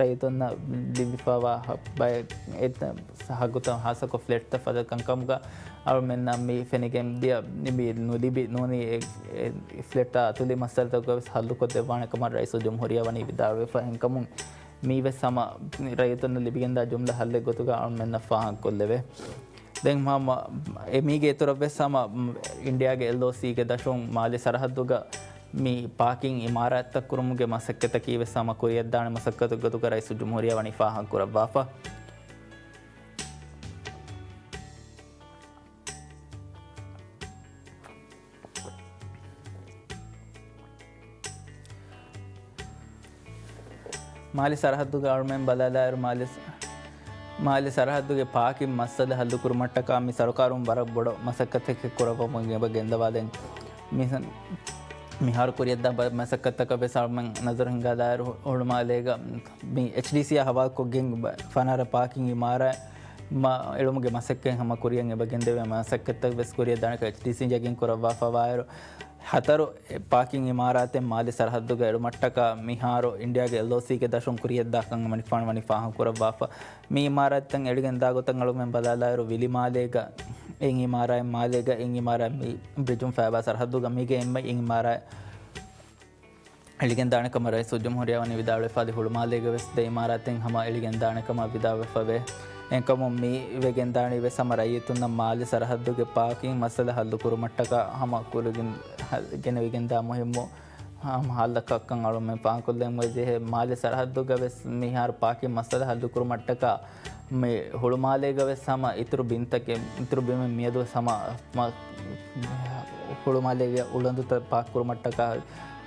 ރައްޔިތުންނަށް ލިބިފަވާ ބައެއް އެތައް ހައްގުތައް ހާއްސަކޮށް ފްލެޓްތައް ފަދަ ކަންކަމުގަ އަޅުމެންނަށް މި ފެނިގެން ދިޔަ މި ނުލިބި ނޫނީ އެ، އެ ފްލެޓްތައް އަތުލި މައްސަލަތަކުގަ ވެސް ހައްލުކޮށްދެއްވާނެ ކަމަށް ރައީސުލްޖުމްހޫރިއްޔާ ވަނީ ވިދާޅުވެފަ. އެހެންކަމުން މީ ވެސް ހަމަ ރައްޔިތުންނަށް ލިބިގެންދާ ޖުމްލަ ހައްލެއް ގޮތުގަ އަޅުމެންނަށް ފާހަގަކޮށްލެވޭ. ދެން ހަމަ އެ މީގެ އިތުރަށް ވެސް ހަމަ އިންޑިއާގެ އެލްއޯސީގެ ދަށުން މާލެ ސަރަހައްދުގަ މި ޕާކިން އިމާރާތްތައް ކުރުމުގެ މަސައްކަތަކީ ވެސް ހަމަ ކުރިއަށްދާނެ މަސައްކަތުގެ ގޮތުގަ ރައީސުލްޖުމްހޫރިއްޔާ ވަނީ ފާހަގަކުރައްވާފަ. މާލެ ސަރަހައްދުގެ އަޅުމެން ބަލާލާއިރު، މާލެ ސަ-، މާލެ ސަރަހައްދުގެ ޕާކިން މައްސަލަ ހައްލުކުރުމަށްޓަކާ މި ސަރުކާރުން ވަރަށް ބޮޑު މަސައްކަތެއް ކުރައްވަމުން އެބަ ގެންދަވާލެން. މި-، މިހާރު ކުރިއަށްދާ ބަ-، މަސައްކަތަކަށް ވެސް އަޅުމެން ނަޒަރު ހިންގާލާއިރު، ހު-، ހުޅުމާލޭގަ މި އެޗްޑީސީއާ ހަވާލުކޮށްގެން ބަ-، ފަނަރަ ޕާކިން އިމާރާތް މަ-، އެޅުމުގެ މަސައްކަތް ހަމަ ކުރިއަށް އެބަ ގެންދެވޭ މަސައްކަތްތައް ވެސް ކުރިއަށް ދާނެކަން އެޗްޑީސީ ޔަގީން ކުރައްވާފަވާއިރު، ހަތަރު ޕާކިން އިމާރާތެއް މާލެ ސަރަހައްދުގަ އެޅުމަށްޓަކާ މިހާރު އިންޑިއާގެ އެލްއޯސީގެ ދަށުން ކުރިއަށްދާކަން އެމަނިކުފާނު ވަނީ ފާހަގަކުރައްވާފަ. މި އިމާރާތްތައް އެޅިގެން ދާ ގޮތަށް އަޅުމެން ބަލާލާއިރު، ވިލިމާލޭގަ އެއް އިމާރާތް، މާލޭގަ އެއް އިމާރާތް، މި ބްރިޖުން ފައިބާ ސަރަހައްދުގަ މީގެ އެންމެ އިމާރާތް އެޅިގެން ދާނެ ކަމަށް ރައީސުލްޖުމްހޫރިއްޔާ ވަނީ ވިދާޅުވެފަ. އަދި ހުޅުމާލޭގަ ވެސް ދެ އިމާރާތެއް ހަމަ އެޅިގެން ދާނެ ކަމަށް ވިދާޅުވެފަވޭ. އެހެންކަމުން މި ވެގެން ދާނީ ވެސް ހަމަ ރައްޔިތުންނަށް މާލެ ސަރަހައްދުގެ ޕާކިން މައްސަލަ ހައްލު ކުރުމަށްޓަކާ ހަމަ ކުރިގެން ހަ-، ގެނެވިގެން ދާ މުހިއްމު ހަމަ ހައްލަކަށްކަން އަޅުމެން ފާހަގަކޮށްލަން އޮތް ޖެހޭ. މާލެ ސަރަހައްދުގަ ވެސް މިހާރު ޕާކިން މައްސަލަ ހައްލު ކުރުމަށްޓަކާ މި ހުޅުމާލޭގަ ވެސް ހަމަ އިތުރު ބިންތަކެއް، އިތުރު ބިމެއް މިއަދު ވެސް ހަމަ މަ-، ހުޅުމާލޭގެ އުޅަނދުތައް ޕާކް ކުރުމަށްޓަކާ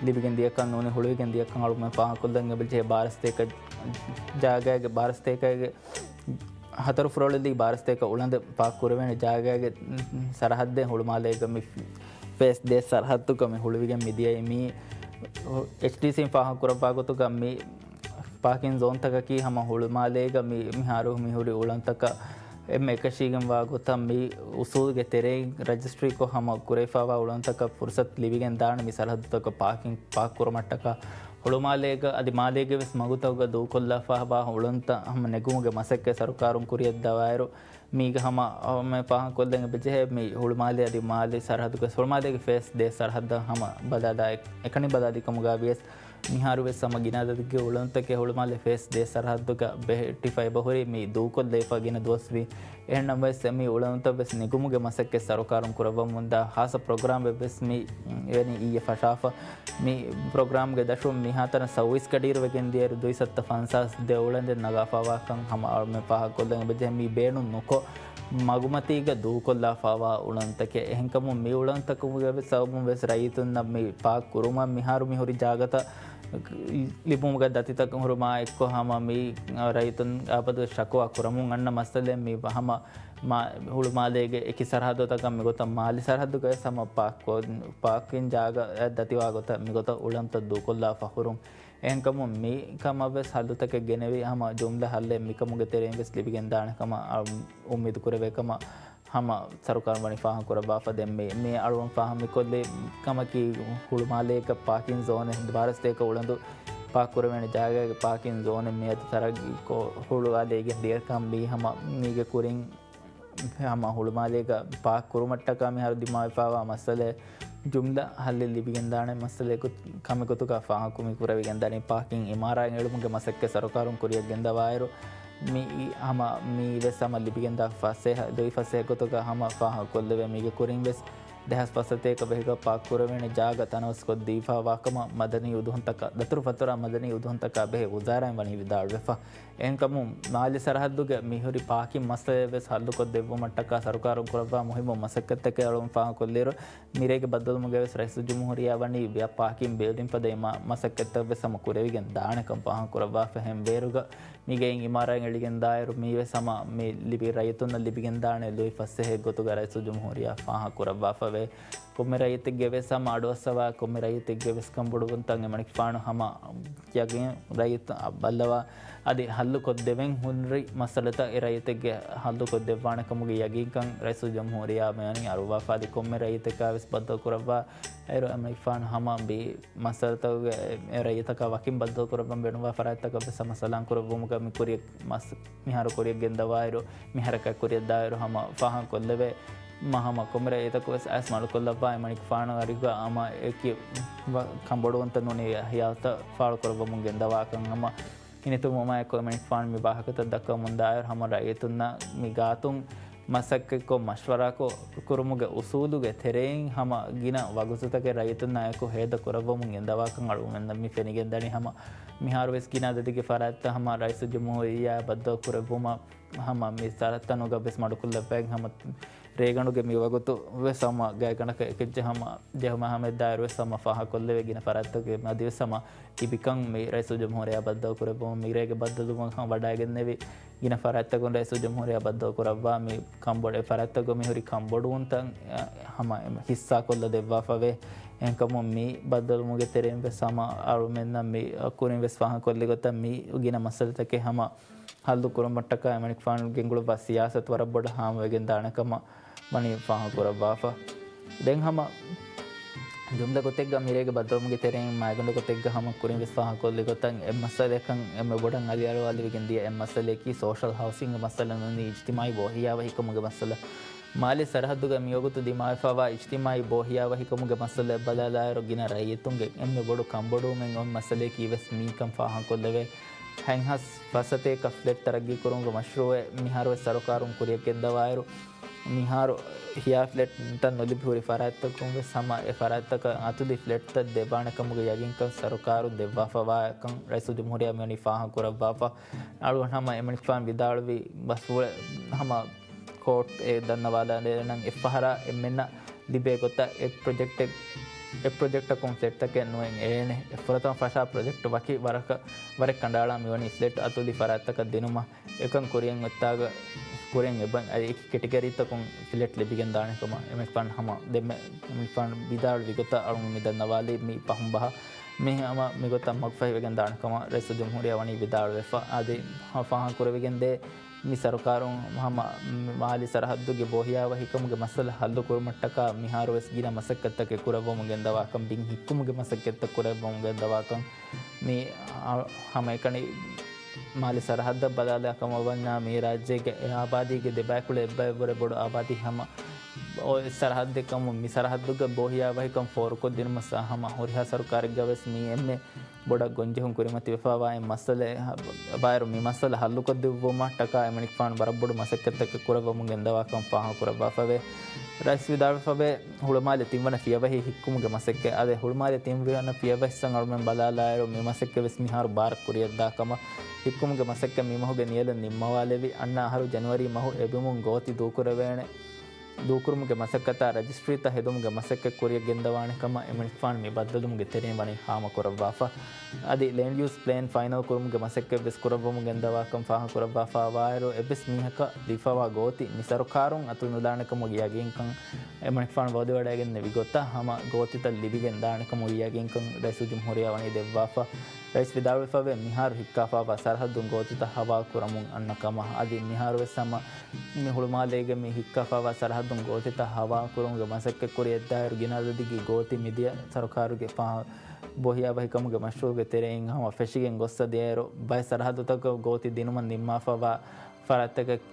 ލިބިގެން ދިޔަކަން ނޫނީ، ހުޅުވިގެން ދިޔަކަން އަޅުމެން ފާހަގަކޮށްލަން އެބަޖެހޭ. ބާރަ ސަތޭކަ ޖާގައިގެ، ބާރަ ސަތޭކައިގެ ހަތަރު ފުރޮޅިލީ ބާރަ ސަތޭކަ އުޅަނދެއް ޕާކް ކުރެވޭނެ ޖާގައިގެ ސަރަހައްދެއް ހުޅުމާލޭގަ މި ފޭސް ދޭއް ސަރަހައްދުގަ މި ހުޅުވިގެން މިދިޔައީ. މީ އެޗްޑީސީން ފާހަގަކުރައްވާ ގޮތުގަ މި ޕާކިން ޒޯންތަކަކީ ހަމަ ހުޅުމާލޭގަ މި، މިހާރު މިހުރި އުޅަނދުތަކަށް އެންމެ އެކަށީގެންވާ ގޮތަށް މި އުސޫލުގެ ތެރެއިން ރަޖިސްޓްރީކޮށް ހަމަ ކުރެވިފައިވާ އުޅަނދުތަކަށް ފުރުސަތު ލިބިގެން ދާނެ މި ސަރަހައްދުތަކަށް ޕާކިން ޕާކް ކުރުމަށްޓަކާ. ހުޅުމާލޭގަ އަދި މާލޭގެ ވެސް މަގުތަކުގަ ދޫކޮށްލާފައިވާ އުޅަނދުތައް ހަމަ ނެގުމުގެ މަސައްކަތް ސަރުކާރުން ކުރިއަށްދަވާއިރު، މީގަ ހަމަ އަޅުމެން ފާހަގަކޮށްލަން އެބަޖެހޭ މި ހުޅުމާލެ އަދި މާލެ ސަރަހައްދުގެ، ހުޅުމާލޭގެ ފޭސް ދޭއް ސަރަހައްދަށް ހަމަ ބަލާލާ، އެކަނި ބަލާލިކަމުގަ ވިޔަސް މިހާރު ވެސް ހަމަ ގިނަ އަދަދެއްގެ އުޅަނދުތަކެއް ހުޅުމާލެ ފޭސް ދޭއް ސަރަހައްދުގަ ބެހެއްޓިފަ އެބަހުރި މި ދޫކޮށްލައިފަ ގިނަ ދުވަސްވީ. އެހެންނަމަވެސް މި އުޅަނދުތައް ވެސް ނެގުމުގެ މަސައްކަތް ސަރުކާރުން ކުރައްވަމުންދާ ހާއްސަ ޕްރޮގްރާމެއް ވެސް މި ވެނީ އިއްޔެ ފަށާފަ. މި ޕްރޮގްރާމްގެ ދަށުން މިހާތަނަށް ސައުވީސް ގަޑިއިރު ވެގެން ދިޔައިރު ދުއިސައްތަ ފަންސާސް ދެ އުޅަނދެއް ނަގާފައިވާކަން ހަމަ އަޅުމެން ފާހަގަކޮށްލަން އެބަޖެހޭ މީ ބޭނުން ނުކޮށް، މަގުމަތީގަ ދޫކޮށްލާފައިވާ އުޅަނދުތަކެއް. އެހެންކަމުން މި އުޅަނދުތަކުގެ ސަބަބުން ވެސް ރައްޔިތުންނަށް މި ޕާކް ކުރުމަށް މިހާރު މި ހުރި ޖާގަތައް ލިބުމުގެ ދަތިތަކުން ހުރުމާ އެއްކޮށް ހަމަ މި ރައްޔިތުން އާބަދު ޝަކުވާ ކުރަމުން އަންނަ މައްސަލައެއް މި ހަމަ މާ ހުޅުމާލޭގެ އެކި ސަރަހައްދުތަކަށް މިގޮތަށް މާލި ސަރަހައްދުގައި ހަމަ ޕާކް، ޕާކިން ޖާގަ ދަތިވާ ގޮތަށް މިގޮތަށް އުޅަނދުތައް ދޫކޮށްލާފަ ހުރުން. އެހެންކަމުން މި ކަމަށް ވެސް ހައްލުތަކެއް ގެނެވި ހަމަ ޖުމްލަ ހައްލެއް މިކަމުގެ ތެރެއިން ވެސް ލިބިގެންދާނެ ކަމަށް އު-، އުއްމީދު ކުރެވޭ ކަމަށް ހަމަ ސަރުކާރުން ވަނީ ފާހަގަކުރައްވާފަ. ދެން މި، މި އަޅުގަނޑު ފާހަގަ މިކޮށްލީ ކަމަކީ ހުޅުމާލޭގަ ޕާކިން ޒޯނެއް ބާރަސްތޭކަ އުޅަނދު ޕާކް ކުރެވޭނެ ޖާގައިގެ ޕާކިން ޒޯނެއް މިއަދު ތަރައްގީކޮށް ހުޅުވާލައިގެން ދިޔަކަން މީ ހަމަ މީގެ ކުރިން ހަމަ ހުޅުމާލޭގަ ޕާކް ކުރުމަށްޓަކާ މިހާރު ދިމާވެފައިވާ މައްސަލައެއް ޖުމްލަ ހައްލެއް ލިބިގެންދާނެ މައްސަލައެއް ކަމެއް ގޮތުގަ ފާހަގަކުރެވިގެންދަނީ. ޕާކިން އިމާރާތް އެޅުމުގެ މަސައްކަތް ސަރުކާރުން ކުރިޔަށް ގެންދަވާއިރު، މި ހަމަ މީ ވެސް ހަމަ ލިބިގެންދާ ފަސޭހަ، ލުއި ފަސޭހަ ގޮތުގަ ހަމަ ފާހަގަކޮށްލެވޭ. މީގެ ކުރިން ވެސް ދެހާސް ފަސްސަތޭކަ ބެހިގަ ޕާކް ކުރެވޭނެ ޖާގަ ތަނަވަސްކޮށް ދީފައިވާ ކަމަށް މަދަނީ އުދުހުންތަކާ، ދަތުރުފަތުރާ މަދަނީ އުދުހުންތަކާ ބެހޭ ވުޒާރާއިން ވަނީ ވިދާޅުވެފަ. އެހެންކަމުން، މާލި ސަރަހައްދުގެ މިހުރި ޕާކިން މައްސަލައެއް ވެސް ހައްލުކޮށްދެއްވުމަށްޓަކާ ސަރުކާރުން ކުރައްވާ މުހިއްމު މަސައްކަތްތަކެއް އަޅުގަނޑު ފާހަގަކޮށްލިއިރު، މިރޭގެ ބައްދަލުވުމުގައި ވެސް ރައީސުލްޖުމްހޫރިއްޔާ ވަނީ ބިޔަ ޕާކިން ބިލްޑިން ފަދަ އިމާ މަސައްކަތްތައް ވެސް ހަމަ ކުރެވިގެން ދާނެކަން ފާހަގަކުރައްވާފަ. އެހެން ބޭރުގަ މިގެއިން އިމާރާތް އެޅިގެންދާއިރު، މީ ވެސް ހަމަ މި ލިބި ރައްޔިތުންނަށް ލިބިގެންދާނެ ލުއި ފަސޭހައެއް ގޮތުގަ ރައީސުލްޖުމްހޫރިއްޔާ ފާހަގަކުރައްވާފަވޭ. ކޮންމެ ރައްޔިތެއްގެ ވެސް ހަމަ އަޑުއައްސަވާ، ކޮންމެ ރައްޔިތެއްގެ ވެސް ކަންބޮޑުވުންތައް އެމަނިކުފާނު ހަމަ ޔަގީން ރައްޔިތު ބައްލަވާ، އަދި ހައްލު ކޮށްދެވެން ހުރި މައްސަލަތައް އެ ރައްޔިތެއްގެ ހައްލު ކޮށްދެއްވާނެ ކަމުގެ ޔަގީންކަން ރައީސުލްޖުމްހޫރިއްޔާ މިވަނީ އަރުވާފަ. އަދި ކޮންމެ ރައްޔިތަކާ ވެސް ބައްދަލު ކުރައްވާ އޭރު އެމަނިކުފާނު ހަމަ މި މައްސަލަތަކުގެ އެ ރައްޔިތަކާ ވަކިން ބައްދަލު ކުރައްވަން ބޭނުންވާ ފަރާތްތަކަށް ވެސް ހަމަ ސަލާން ކުރެއްވުމުގަ މި ކުރިޔަށް މަސް-، މިހާރު ކުރިޔަށް ގެންދަވާއިރު، މި ހަރަކާތް ކުރިޔަށް ދާއިރު ހަމަ ފާހަގަކޮށްލެވޭ. މަ-، ހަމަ ކޮންމެ ރައްޔިތަކު ވެސް އައިސް މަޑުކޮށްލައްވާ އެމަނިކުފާނު އަރިހުގަ ހަމަ އެކި ވަ-، ކަންބޮޑުވުންތައް ނޫނީ ހިޔާލުތައް ފާޅުކުރައްވަމުން ގެންދަވާކަން ހަމަ ހިނިތުންވުމާއެކު އެމަނިކުފާނު މި ވާހަކަތައް ދައްކަމުންދާއިރު ހަމަ ރައްޔިތުންނަށް މި ގާތުން މަސައްކަތްކޮށް މަޝްވަރާކޮށް ކުރުމުގެ އުސޫލުގެ ތެރެއިން ހަމަ ގިނަ ވަގުތުތަކެއް ރައްޔިތުންނާއެކު ހޭދަ ކުރައްވަމުން ގެންދަވާކަން އަޅުގަނޑުމެންނަށް މި ފެނިގެންދަނީ. ހަމަ މިހާރު ވެސް ގިނަ އަދަދެއްގެ ފަރާތްތައް ހަމަ ރައީސުލްޖުމްހޫރިއްޔާ ބައްދަލު ކުރެއްވުމަށް ހަމަ މި ސަރަހައްދުތަކުގަ ވެސް މަޑުކޮށްލައްވައިގެން ހަމަ ރޭގަނޑުގެ މި ވަގުތު ވެސް ހަމަ ގާތްގަނޑަކަށް އެކެއްޗެއް ހަމަ ޖެހުމާ ހަމަ ދާއިރު ވެސް ހަމަ ފާހަގަކޮށްލެވޭ. ގިނަ ފަރާތްތަކުގެ މަތިވެސް ހަމަ ލިބިކަން މި ރައީސުލްޖުމްހޫރިއްޔާ ބައްދަލު ކުރެއްވުމަށް މިރޭގެ ބައްދަލުވުމަށް ހަމަ ވަޑައިގެންނެވި. ގިނަ ފަރާތްތަކުން ރައީސުލްޖުމްހޫރިއްޔާ ބައްދަލު ކުރައްވާ މި ކަންބޮޑު-، އެ ފަރާތްތަކުގަ މިހުރި ކަންބޮޑުވުންތައް، އަ، ހަމަ ހިއްސާކޮށްލަ ދެއްވާފަވޭ. އެހެންކަމުން މި ބައްދަލުވުމުގެ ތެރެއިން ވެސް ހަމަ އަޅުމެންނަށް މި ކުރިން ވެސް ފާހަގަކޮށްލި ގޮތަށް މި ގިނަ މައްސަލަތަކެއް ހަމަ ހައްލު ކުރުމަށްޓަކާ އެމަނިކުފާނު ގެންގުޅުއްވާ ސިޔާސަތު ވަރަށް ބޮޑަށް ހާމަވެގެން ދާނެ ކަމަށް ވަނީ ފާހަގަކުރައްވާފަ. ދެން ހަމަ ޖުމްލަ ގޮތެއްގަ މިރޭގެ ބައްދަލުވުމުގެ ތެރެއިން މައިގަނޑު ގޮތެއްގަ ހަމަ ކުރިން ވެސް ފާހަގަކޮށްލި ގޮތަށް އެއް މައްސަލައަކަށް އެންމެ ބޮޑަށް އަލިއަޅުވާލެވިގެން ދިޔަ އެއް މައްސަލައަކީ ސޯޝަލް ހައުސިންގ މައްސަލަ ނޫނީ އިޖްތިމާއީ ބޯހިޔާވަހިކަމުގެ މައްސަލަ. މާލެ ސަރަހައްދުގަ މިވަގުތު ދިމާވެފައިވާ އިޖްތިމާއީ ބޯހިޔާވަހިކަމުގެ މައްސަލައަށް ބަލާލާއިރު ގިނަ ރައްޔިތުންގެ އެންމެ ބޮޑު ކަންބޮޑުވުމެއް އޮތް މައްސަލައަކީ ވެސް މީކަން ފާހަގަކޮށްލެވޭ. ހަތް ހާސް ފަސް ސަތޭކަ ފްލެޓް ތަރައްގީކުރުމުގެ މަޝްރޫއެއް މިހާރު ވެސް ސަރުކާރުން ކުރިޔަށް ގެންދަވާއިރު، މިހާރު ހިޔާ ފްލެޓްތައް ނުލިބި ހުރި ފަރާތްތަކުން ވެސް ހަމަ އެ ފަރާތްތަކަށް އަތުލި ފްލެޓްތައް ދެއްވާނެ ކަމުގެ ޔަގީންކަން ސަރުކާރުން ދެއްވާފަވާކަން ރައީސުލްޖުމްހޫރިއްޔާ މިވަނީ ފާހަގަކުރައްވާފަ. އަޅުގަނޑު ހަމަ އެމަނިކުފާނު ވިދާޅުވި ބަސްފުޅެއް ހަމަ ކޯޓް އެ ދަންނަވާލާނެ ނަން އެއްފަހަރާ އެންމެންނަށް ލިބޭ ގޮތަށް އެ ޕްރޮޖެކްޓެއް، އެ ޕްރޮޖެކްޓަކުން ފްލެޓްތަކެއް ނުއެން އޭނެ. އެ ފުރަތަމަ ފަށާ ޕްރޮޖެކްޓް ވަކި ވަރަކަށް، ވަރެއް ކަނޑައަޅާ މިވަނީ ފްލެޓް އަތުލި ފަރާތްތަކަށް ދިނުމަށް. އެކަން ކުރިއަށް އޮތްތާގަ ކުރިއަށް އެބަ-، އަދި އެކި ކެޓަގަރީތަކުން ފްލެޓް ލިބިގެން ދާނެ ކަމަށް އެމަނިކުފާނު ހަމަ ދެންމެ އެމަނިކުފާނު ވިދާޅުވި ގޮތަށް އަޅުގަނޑު މި ދަންނަވާލީ މި ފަހުން ބަހަށް. މި ހަމަ މިގޮތަށް މަގުފަހިވެގެން ދާނެ ކަމަށް ރައީސުލްޖުމްހޫރިއްޔާ ވަނީ ވިދާޅުވެފަ. އަދި ހަ-، ފާހަގަކުރެވިގެންދޭ މި ސަރުކާރުން ހަމަ މާލި ސަރަހައްދުގެ ބޯހިޔާވަހިކަމުގެ މައްސަލަ ހައްލު ކުރުމަށްޓަކާ މިހާރުވެސް ގިނަ މަސައްކަތްތަކެއް ކުރެއްވަމުން ގެންދަވާކަން، ބިން ހިއްކުމުގެ މަސައްކަތްތައް ކުރެއްވަމުން ގެންދަވާކަން، މި އަ-، ހަމައެކަނި މާލި ސަރަހައްދަށް ބަލާލާ ކަމަށް ވަންޏާ މި ރާއްޖޭގެ އެ އާބާދީގެ ދެބައިކުޅަ އެއްބައިވުރެ ބޮޑު އާބާދީ ހަމަ އޮތް ސަރަހައްދެއް ކަމުން މި ސަރަހައްދުގަ ބޯހިޔާވަހިކަން ފޯރުކޮށްދިނުމަށް ހަމަ ހުރިހާ ސަރުކާރެއްގަ ވެސް މީ އެންމެ ބޮޑަށް ގޮންޖެހުން ކުރިމަތިވެފައިވާ އެއް މައްސަލައެއް. ބާއިރު މި މައްސަލަ ހައްލުކޮށްދެއްވުމަށްޓަކާ އެމަނިކުފާނު ވަރަށް ބޮޑު މަސައްކަތްތަކެއް ކުރައްވަމުން ގެންދަވާކަން ފާހަގަކުރައްވާފަވޭ. ރައީސް ވިދާޅުވެފަވޭ، ހުޅުމާލެ ތިންވަނަ ފިޔަވަހި ހިއްކުމުގެ މަސައްކަތް. އާދެ، ހުޅުމާލެ ތިންވަނަ ފިޔަވަހިއަށް އަޅުމެން ބަލާލާއިރު، މި މަސައްކަތް ވެސް މިހާރު ބާރަށް ކުރިއަށްދާ ކަމަށް، ހިއްކުމުގެ މަސައްކަތް މި މަހުގެ ނިޔަލަށް ނިންމަވާލެވި، އަންނަ އަހަރު ޖެނުއަރީ މަހު އެބިމުން ގޯތި ދޫކުރެވޭނެ. ދޫކުރުމުގެ މަސައްކަތާ ރަޖިސްޓްރީތައް ހެދުމުގެ މަސައްކަތް ކުރިއަށް ގެންދަވާނެ ކަމަށް އެމަނިކުފާނު މި ބައްދަލުވުމުގެ ތެރެއިން ވަނީ ހާމަކުރައްވާފަ. އަދި ލޭންޑް ޔޫސް ޕްލޭން ފައިނަލް ކުރުމުގެ މަސައްކަތް ވެސް ކުރައްވަމުން ގެންދަވާކަން ފާހަގަކުރައްވާފަވާއިރު، އެއްވެސް މީހަކަށް ލިބިފަވާ ގޯތި މި ސަރުކާރުން އަތުނުލާނެ ކަމުގެ ޔަގީންކަން އެމަނިކުފާނު ވައުދުވެވަޑައިގެންނެވި ގޮތަށް ހަމަ ގޯތިތައް ލިބިގެން ދާނެ ކަމުގެ ޔަގީންކަން ރައީސުލްޖުމްހޫރިއްޔާ ވަނީ ދެއްވާފަ. ރައީސް ވިދާޅުވެފަވޭ، މިހާރު ހިއްކާފަވާ ސަރަހައްދުން ގޯތިތައް ހަވާލު ކުރަމުން އަންނަ ކަމަށް. އަދި މިހާރު ވެސް ހަމަ މި ހުޅުމާލޭގެ މި ހިއްކާފަވާ ސަރަހައްދުން ގޯތިތައް ހަވާލު ކުރުމުގެ މަސައްކަތް ކުރިއަށްދާއިރު ގިނަ އަދަދެއްގެ ގޯތި މިދިޔަ ސަރުކާރުގެ ފާ-، ބޯހިޔާވަހިކަމުގެ މަޝްރޫޢުގެ ތެރެއިން ހަމަ ފެށިގެން ގޮއްސަ ދިޔައިރު، ބައެއް ސަރަހައްދުތަކަށް ގޯތި ދިނުމަށް ނިންމާފަވާ ފަރާތްތަކަށް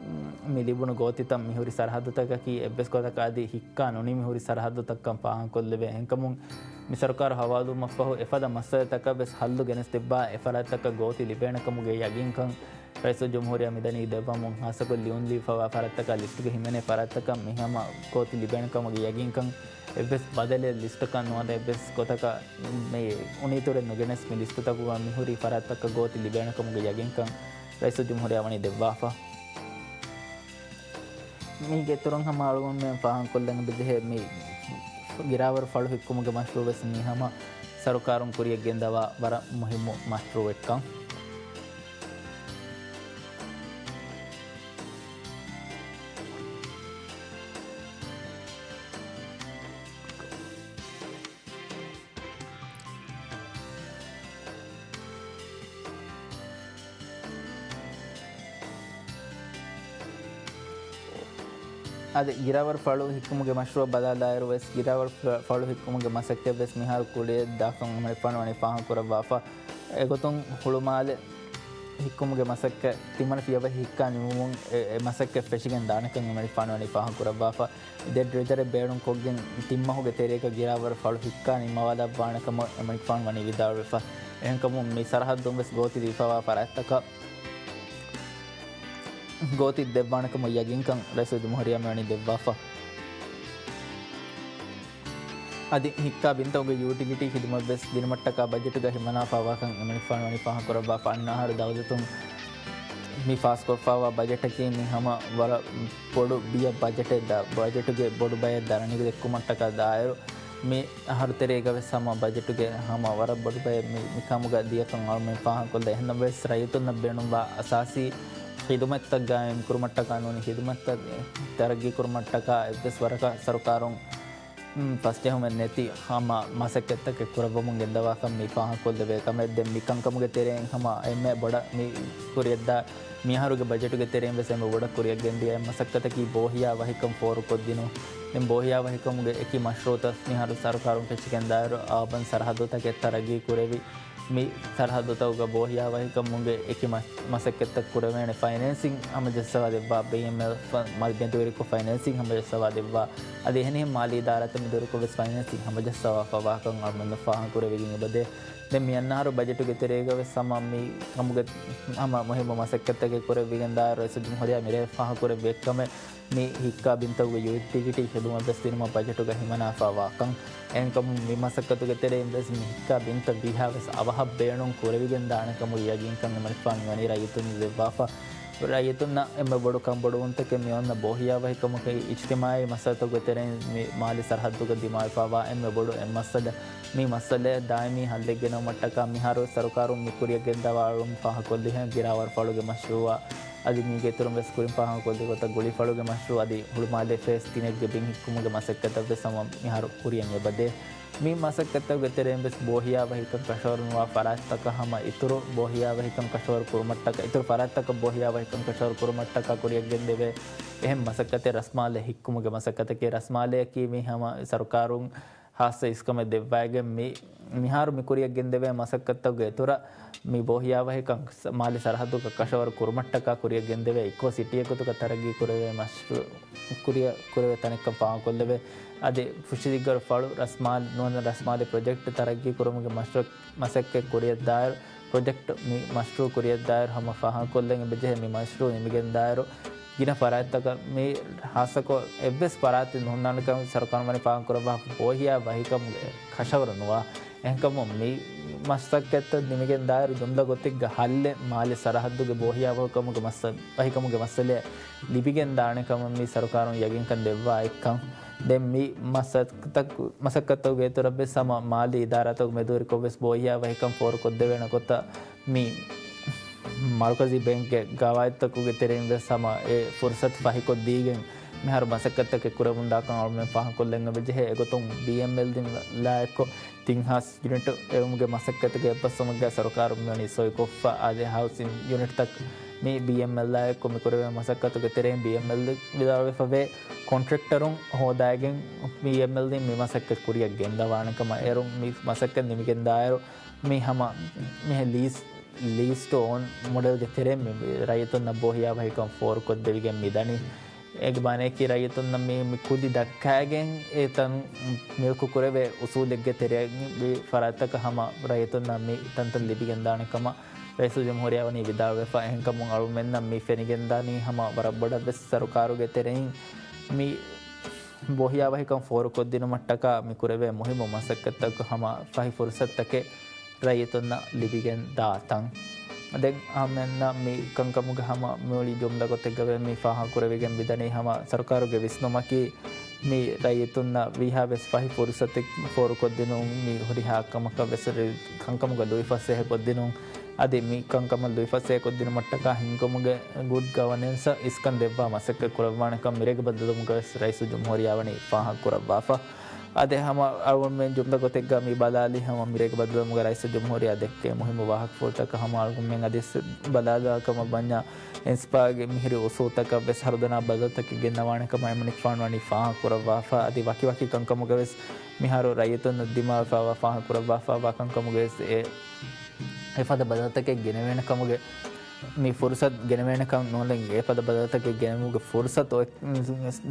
މި ލިބުނު ގޯތިތައް މިހުރި ސަރަހައްދުތަކަކީ އެއްވެސް ގޮތަކަށް އަދި ހިއްކާ ނުނިމި ހުރި ސަރަހައްދުތައްކަން ފާހަގަކޮށްލެވޭ. އެހެންކަމުން މި ސަރުކާރު ހަވާލުވުމަށްފަހު އެފަދަ މައްސަލަތަކަށް ވެސް ހައްލު ގެނެސްދެއްވާ އެ ފަރާތްތަކަށް ގޯތި ލިބޭނެ ކަމުގެ ޔަގީންކަން ރައީސުލްޖުމްހޫރިއްޔާ މިދަނީ ދެއްވަމުން، ހާއްސަކޮށް ލިޔުން ލިބިފަވާ ފަރާތްތަކާ ލިސްޓުގަ ހިމެނޭ ފަރާތްތަކަށް މި ހަމަ ގޯތި ލިބޭނެ ކަމުގެ ޔަގީންކަން އެއްވެސް ބަދަލެއް ލިސްޓަކަށް ނުވަތަ އެއްވެސް ގޮތަކަށް މި އުނިތުރެއް ނުގެނެސް މި ލިސްޓުތަކުގަ މިހުރި ފަރާތްތަކަށް ގޯތި ލިބޭނެ ކަމުގެ ޔަގީންކަން ރައީސުލްޖުމްހޫރިއްޔާ ވަނީ ދެއްވާފަ. މީގެ އިތުރުން ހަމަ އަޅުގަނޑުމެން ފާހަގަކޮށްލަން އެބަޖެހޭ މި ގިރާވަރު ފަޅު ހިއްކުމުގެ މަޝްރޫޢު ވެސް މި ހަމަ ސަރުކާރުން ކުރިއަށް ގެންދަވާ ވަރަށް މުހިއްމު މަޝްރޫޢެއްކަން. އަދި ގިރާވަރު ފަޅު ހިއްކުމުގެ މަޝްރޫޢަށް ބަލާލާއިރު ވެސް، ގިރާވަރު ފަ-، ފަޅު ހިއްކުމުގެ މަސައްކަތް ވެސް މިހާރު ކުރިއަށް ދާކަން އެމަނިކުފާނު ވަނީ ފާހަގަކުރައްވާފަ. އެގޮތުން ހުޅުމާލެ ހިއްކުމުގެ މަސައްކަތް ތިންވަނަ ފިޔަވަހި ހިއްކާ ނިމުމުން އެ، އެ މަސައްކަތް ފެށިގެން ދާނެކަން އެމަނިކުފާނު ވަނީ ފާހަގަކުރައްވާފަ. ދެ ޑްރެޖަރެއް ބޭނުންކޮށްގެން ތިން މަހުގެ ތެރޭގަ ގިރާވަރު ފަޅު ހިއްކާ ނިންމަވާލައްވާނެ ކަމަށް އެމަނިކުފާނު ވަނީ ވިދާޅުވެފަ. އެހެންކަމުން މި ސަރަހައްދުން ވެސް ގޯތި ލިބިފަވާ ފަރާތްތަކަށް ގޯތި ދެއްވާނެ ކަމަށް ޔަގީންކަން ރައީސުލްޖުމްހޫރިއްޔާ މި ވަނީ ދެއްވާފަ. އަދި ހިއްކާ ބިންތަކުގެ ޔޫޓިލިޓީ ޚިދުމަތް ވެސް ދިނުމަށްޓަކާ ބަޖެޓުގަ ހިމަނާފަވާކަން އެމަނިކުފާނު ވަނީ ފާހަގަކުރައްވާފަ. އަންނަ އަހަރު ދައުލަތުން މި ފާސްކޮށްފަވާ ބަޖެޓަކީ މި ހަމަ ވަރަށް ބޮޑު ބިޔަ ބަޖެޓެއް ދާ-، ބަޖެޓުގެ ބޮޑު ބަޔަށް ދަރަނި ދެއްކުމަށްޓަކާ ދާއިރު، މި އަހަރު ތެރޭގަ ވެސް ހަމަ ބަޖެޓުގެ ހަމަ ވަރަށް ބޮޑު ބައެއް މި، މި ކަމުގަ ދިޔަކަން އަޅުމެން ފާހަގަކޮށްލަ. އެހެންނަމަވެސް ރައްޔިތުންނަށް ބޭނުންވާ އަސާސީ ޚިދުމަތްތައް ގާއިމް ކުރުމަށްޓަކާ ނޫނީ ޚިދުމަތްތައް ތަރައްގީ ކުރުމަށްޓަކާ އެއްވެސް ވަރަކަށް ސަރުކާރުން ފަސްޖެހުމެއް ނެތި ހަމަ މަސައްކަތްތަކެއް ކުރައްވަމުން ގެންދަވާކަން މި ފާހަގަކޮށްލެވޭ ކަމެއް. ދެން މި ކަންކަމުގެ ތެރެއިން ހަމަ އެންމެ ބޮޑަށް މި ކުރިއަށްދާ މިއަހަރުގެ ބަޖެޓުގެ ތެރެއިން ވެސް އެންމެ ބޮޑަށް ކުރިއަށް ގެންދިޔަ އެއް މަސައްކަތަކީ ބޯހިޔާ ވަހިކަން ފޯރުކޮށްދިނުން. ދެން ބޯހިޔާ ވަހިކަމުގެ އެކި މަޝްރޫޢުތައް މިހާރު ސަރުކާރުން ފެށިގެންދާއިރު އާބަން ސަރަހައްދުތަކެއް ތަރައްގީ ކުރެވި، މި ސަރަހައްދުތަކުގަ ބޯހިޔާ ވަހިކަމުގެ އެކި މަ-، މަސައްކަތްތައް ކުރެވޭނެ ފައިނޭންސިން ހަމަޖައްސަވާ ދެއްވާ، ބީއެމްއެލް ފަ-، މަ-، މެދުވެރިކޮށް ފައިނޭންސިން ހަމަޖައްސަވާ ދެއްވާ، އަދި އެހެނިހެން މާލީ އިދާރާތައް މެދުވެރިކޮށް ވެސް ފައިނޭންސިން ހަމަޖައްސަވާފަވާކަން އަޅުމެން ފާހަގަކުރެވިގެން އެބަދޭ. ދެން މި އަންނަ އަހަރު ބަޖެޓުގެ ތެރޭގަ ވެސް ހަމަ މި ކަމުގެ ހަމަ މުހިއްމު މަސައްކަތްތަކެއް ކުރެވިގެންދާއިރު ރައީސުލްޖުމްހޫރިއްޔާ މިރޭ ފާހަގަކުރެއްވި އެއްކަމެއް މި ހިއްކާ ބިންތަކުގެ ޔޫޓިލިޓީ ޚިދުމަތް ވެސް ދިނުމަށް ބަޖެޓުގަ ހިމަނާފަވާކަން. އެހެންކަމުން މި މަސައްކަތުގެ ތެރެއިން ވެސް މި ހިއްކާ ބިންތައް ވީހާ ވެސް އަވަހަށް ބޭނުން ކުރެވިގެން ދާނެ ކަމުގެ ޔަގީންކަން އެމަނިކުފާނު ވަނީ ރައްޔިތުން ދެއްވާފަ. ރައްޔިތުންނަށް އެންމެ ބޮޑު ކަންބޮޑުވުންތަކެއް މި އޮންނަ ބޯހިޔާ ވަހިކަމަކީ އިޖްތިމާޢީ މައްސަލަތަކުގެ ތެރެއިން މި މާލީ ސަރަހައްދުގަ ދިމާވެފަވާ އެންމެ ބޮޑު އެއް މައްސަލަ. މި މައްސަލައަށް ދާއިމީ ހައްލެއް ގެނައުމަށްޓަކާ މިހާރު ސަރުކާރުން މި ކުރިއަށް ގެންދަވާ އަޅުން ފާހަގަކޮށްލިހެން ގިރާވަރު ފަޅުގެ މަޝްރޫޢާ އަދި މީގެ އިތުރުން ވެސް ކުރިން ފާހަގަކޮށްލި ގޮތަށް ގުޅިފަޅުގެ މަޝްރޫޢު އަދި ހުޅުމާލެ ފޭސް ތިނެއްގެ ބިން ހިއްކުމުގެ މަސައްކަތަށް ވެސް ހަމަ މިހާރު ކުރިއަށް އެބަދޭ. މި މަސައްކަތްތަކުގެ ތެރެއިން ވެސް ބޯހިޔާ ވަހިކަން ކަށަވަރު ނުވާ ފަރާތްތަކަށް ހަމަ އިތުރު ބޯހިޔާ ވަހިކަން ކަށަވަރު ކުރުމަށްޓަކާ، އިތުރު ފަރާތްތަކަށް ބޯހިޔާ ވަހިކަން ކަށަވަރު ކުރުމަށްޓަކާ ކުރިއަށް ގެންދެވޭ އެހެން މަސައްކަތެއް ރަސްމާލެ ހިއްކުމުގެ މަސައްކަތަކީ. ރަސްމާލެއަކީ މި ހަމަ ސަރުކާރުން ހާއްސަ އިސްކަމެއް ދެއްވައިގެން މި މިހާރު މި ކުރިއަށް ގެންދެވޭ މަސައްކަތްތަކުގެ އިތުރަށް މި ބޯހިޔާވަހިކަން މާލެ ސަރަހައްދުގަ ކަށަވަރު ކުރުމަށްޓަކާ ކުރިއަށް ގެންދެވޭ އިކޯ ސިޓީއެއް ގޮތުގަ ތަރައްގީ ކުރެވޭ މަޝްރޫޢު ކުރިއަށް ކުރެވޭ ތަނެއްކަން ފާހަގަކޮށްލެވޭ. އަދި ފުށިދިއްގަރު ފަޅު ރަސްމާލެ ނުވަތަ ރަސްމާލެ ޕްރޮޖެކްޓް ތަރައްގީ ކުރުމުގެ މަޝްރޫޢު މަސައްކަތް ކުރިއަށްދާއިރު، ޕްރޮޖެކްޓް މި މަޝްރޫޢު ކުރިއަށްދާއިރު ހަމަ ފާހަގަކޮށްލަން އެބަޖެހޭ. މި މަޝްރޫޢު ނިމިގެންދާއިރު، ގިނަ ފަރާތްތަކަށް މި ހާއްސަކޮށް އެއްވެސް ފަރާތެއް ނުހުންނާނެކަމަށް ސަރުކާރުން ވަނީ ފާހަގަކުރައްވާ ބޯހިޔާ ވަހިކަމުގެ ކަށަވަރު ނުވާ. އެހެންކަމުން މި މަސައްކަތްތައް ނިމިގެން ދާއިރު ޖުމްލަ ގޮތެއްގަ ހައްލެއް މާލެ ސަރަހައްދުގެ ބޯހިޔާވަހިކަމުގެ މައްސަ-، ވަހިކަމުގެ މައްސަލައަށް ލިބިގެން ދާނެ ކަމަށް މި ސަރުކާރުން ޔަގީންކަން ދެއްވާ އެއްކަން. ދެން މި މަސައްކަތް-، މަސައްކަތްތަކުގެ އިތުރަށްވެސް ހަމަ މާލީ އިދާރާތަކުގެ މެދުވެރިކޮށްވެސް ބޯހިޔާވަހިކަން ފޯރުކޮށްދެވޭނެ ގޮތަށް މި މަރުކަޒީ ބޭންކްގެ ގަވާއިދުތަކުގެ ތެރެއިން ވެސް ހަމަ އެ ފުރުސަތު ފަހިކޮށްދީގެން މިހާރު މަސައްކަތްތަކެއް ކުރެވުންދާކަން އަޅުމެން ފާހަގަކޮށްލަން އެބަޖެހޭ. އެގޮތުން ބީއެމްއެލް ދިން ލާއެއްކޮށް ތިން ހާސް ޔުނިޓު އެޅުމުގެ މަސައްކަތުގެ އެއްބަސްވުމެއްގަ ސަރުކާރުން މިވަނީ ސޮއިކޮށްފަ. އާދެ، ހައުސިން ޔުނިޓްތައް މި ބީއެމްއެލް ލާއެއްކޮށް މި ކުރެވޭ މަސައްކަތުގެ ތެރެއިން ބީއެމްއެލް ވިދާޅުވެފަވޭ ކޮންޓްރެކްޓަރުން ހޯދާގެން ބީއެމްއެލް ދިން މި މަސައްކަތް ކުރިއަށް ގެންދަވާނެ ކަމަށް. އޭރުން މި މަސައްކަތް ނިމިގެން ދާއިރު މި ހަމަ މިހެން ލީސް، ލީސް ޓު އޯން މޮޑެލްގެ ތެރެއިން މި ރައްޔިތުންނަށް ބޯހިޔާވަހިކަން ފޯރުކޮށްދެވިގެން މިދަނީ. އޭގެ މާނައަކީ ރައްޔިތުންނަށް މި، މި ކުދި ދައްކާގެން އެ ތަން މިލްކު ކުރެވޭ އުސޫލެއްގެ ތެރެއިން މި ފަރާތްތަކަށް ހަމަ ރައްޔިތުންނަށް މި ތަންތަން ލިބިގެންދާނެ ކަމަށް ރައީސުލްޖުމްހޫރިއްޔާ ވަނީ ވިދާޅުވެފަ. އެހެންކަމުން އަޅުމެންނަށް މި ފެނިގެންދާނީ ހަމަ ވަރަށް ބޮޑަށްވެސް ސަރުކާރުގެ ތެރެއިން މި ބޯހިޔާވަހިކަން ފޯރުކޮށްދިނުމަށްޓަކާ މި ކުރެވޭ މުހިއްމު މަސައްކަތްތަކުގެ ހަމަ ފަހި ފުރުސަތުތަކެއް ރައްޔިތުންނަށް ލިބިގެން ދާތަން. ދެން އަހަންމެންނަށް މި ކަންކަމުގެ ހަމަ މުޅި ޖުމްލަ ގޮތެއްގަވެ މި ފާހަގަކުރެވިގެން މިދަނީ ހަމަ ސަރުކާރުގެ ވިސްނުމަކީ މި ރައްޔިތުންނަށް ވީހާވެސް ފަހި ފުރުސަތެއް ފޯރުކޮށްދިނުން މި ހުރިހާ ކަމަކަށް ވެސް ކަންކަމުގަ ލުއިފަސޭހަކޮށްދިނުން. އަދި މި ކަންކަމަށް ލުއިފަސޭހަކޮށްދިނުމަށްޓަކާ ހިންގުމުގެ ގުޑް ގަވަނެންސަށް އިސްކަން ދެއްވާ މަސައްކަތް ކުރައްވާނެކަން މިރޭގެ ބައްދަލުވުމުގަވެސް ރައީސުލްޖުމްހޫރިއްޔާ ވަނީ ފާހަގަކުރައްވާފަ. އަދި ހަމަ އަޅުގަނޑުމެން ޖުމްލަ ގޮތެއްގަ މި ބަލާލީ ހަމަ މިރޭގެ ބައްދަލުވުމުގަ ރައީސުލްޖުމްހޫރިއްޔާ ދެއްކޭ މުހިއްމު ވާހަކަފުޅުތަކަށް ހަމަ އަޅުގަނޑުމެން އަދިވެސް ބަލާލާ ކަމަށް ވަންޏާ އިންސްޕާގެ މިހިރި އުސޫލުތަކަށް ވެސް ހަރުދަނާ ބަދަލުތަކެއް ގެންނަވާނެ ކަމަށް އެމަނިކުފާނު ވަނީ ފާހަގަކުރައްވާފަ. އަދި ވަކިވަކި ކަންކަމުގަ ވެސް މިހާރު ރައްޔިތުންނަށް ދިމާވެފައިވާ ފާހަގަކުރައްވާފައިވާ ކަންކަމުގަ ވެސް އެ އެފަދަ ބަދަލުތަކެއް ގެނެވޭނެ ކަމުގެ މި ފުރުސަތު ގެނެވޭނެ ކަން ނޫން، އެފަދަ ބަދަލުތަކެއް ގެނެވުމުގެ ފުރުސަތު އޮތް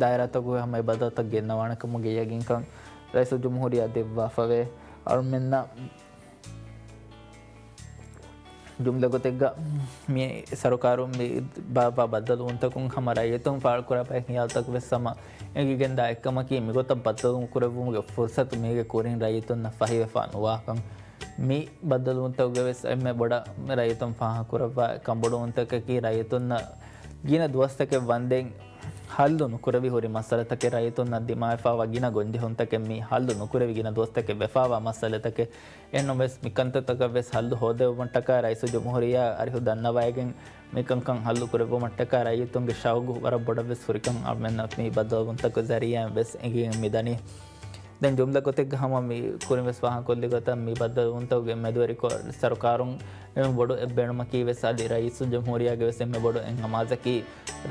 ދާއިރާތަކުގަ ހަމަ އެ ބަދަލުތައް ގެންނަވާނެ ކަމުގެ ޔަގީންކަން ރައީސުލްޖުމްހޫރިއްޔާ ދެއްވާފަވޭ. އަޅުމެންނަށް ޖުމްލަ ގޮތެއްގަ މި ސަރުކާރުން މި ބާއްވާ ބައްދަލުވުންތަކުން ހަމަ ރައްޔިތުން ފާޅުކުރާ ބައެއް ހިޔާލުތަކު ވެސް ހަމަ އެނގިގެންދާ އެއްކަމަކީ، މިގޮތަށް ބައްދަލުވުން ކުރެއްވުމުގެ ފުރުސަތު މީގެ ކުރިން ރައްޔިތުންނަށް ފަހިވެފާ ނުވާކަން. މި ބައްދަލުވުންތަކުގަ ވެސް އެންމެ ބޮޑަށް ރައްޔިތުން ފާހަގަކުރައްވާ ކަންބޮޑުވުންތަކަކީ، ރައްޔިތުންނަށް ގިނަ ދުވަސްތަކެއް ވަންދެން ހައްލު ނުކުރެވި ހުރި މައްސަލަތަކެއް، ރައްޔިތުންނަށް ދިމާވެފާވާ ގިނަ ގޮންޖެހުންތަކެއް މި ހައްލު ނުކުރެވި ގިނަ ދުވަސްތަކެއް ވެފާވާ މައްސަލަތަކެއް. އެހެންނަމަވެސް، މި ކަންތައްތަކަށް ވެސް ހައްލު ހޯދެވުމަށްޓަކާ ރައީސުލްޖުމްހޫރިއްޔާ އަރިހު ދަންނަވައިގެން މި ކަންކަން ހައްލު ކުރެއްވުމަށްޓަކާ ރައްޔިތުންގެ ޝައުގު ވަރަށް ބޮޑަށް ވެސް ހުރިކަން އަޅުމެންނަށް މި ބައްދަލުވުންތަކުގެ ޒަރީއާއިން ވެސް އެނގިގެން މިދަނީ. ދެން ޖުމްލަ ގޮތެއްގަ ހަމަ މި ކުރިން ވެސް ފާހަގަކޮށްލި ގޮތަށް، މި ބައްދަލުވުންތަކުގެ މެދުވެރިކޮށް ސަރުކާރުން އެންމެ ބޮޑު އެއްބޭނުމަކީ ވެސް އަދި ރައީސުލްޖުމްހޫރިއްޔާގެ ވެސް އެންމެ ބޮޑު އެއް އަމާޒަކީ،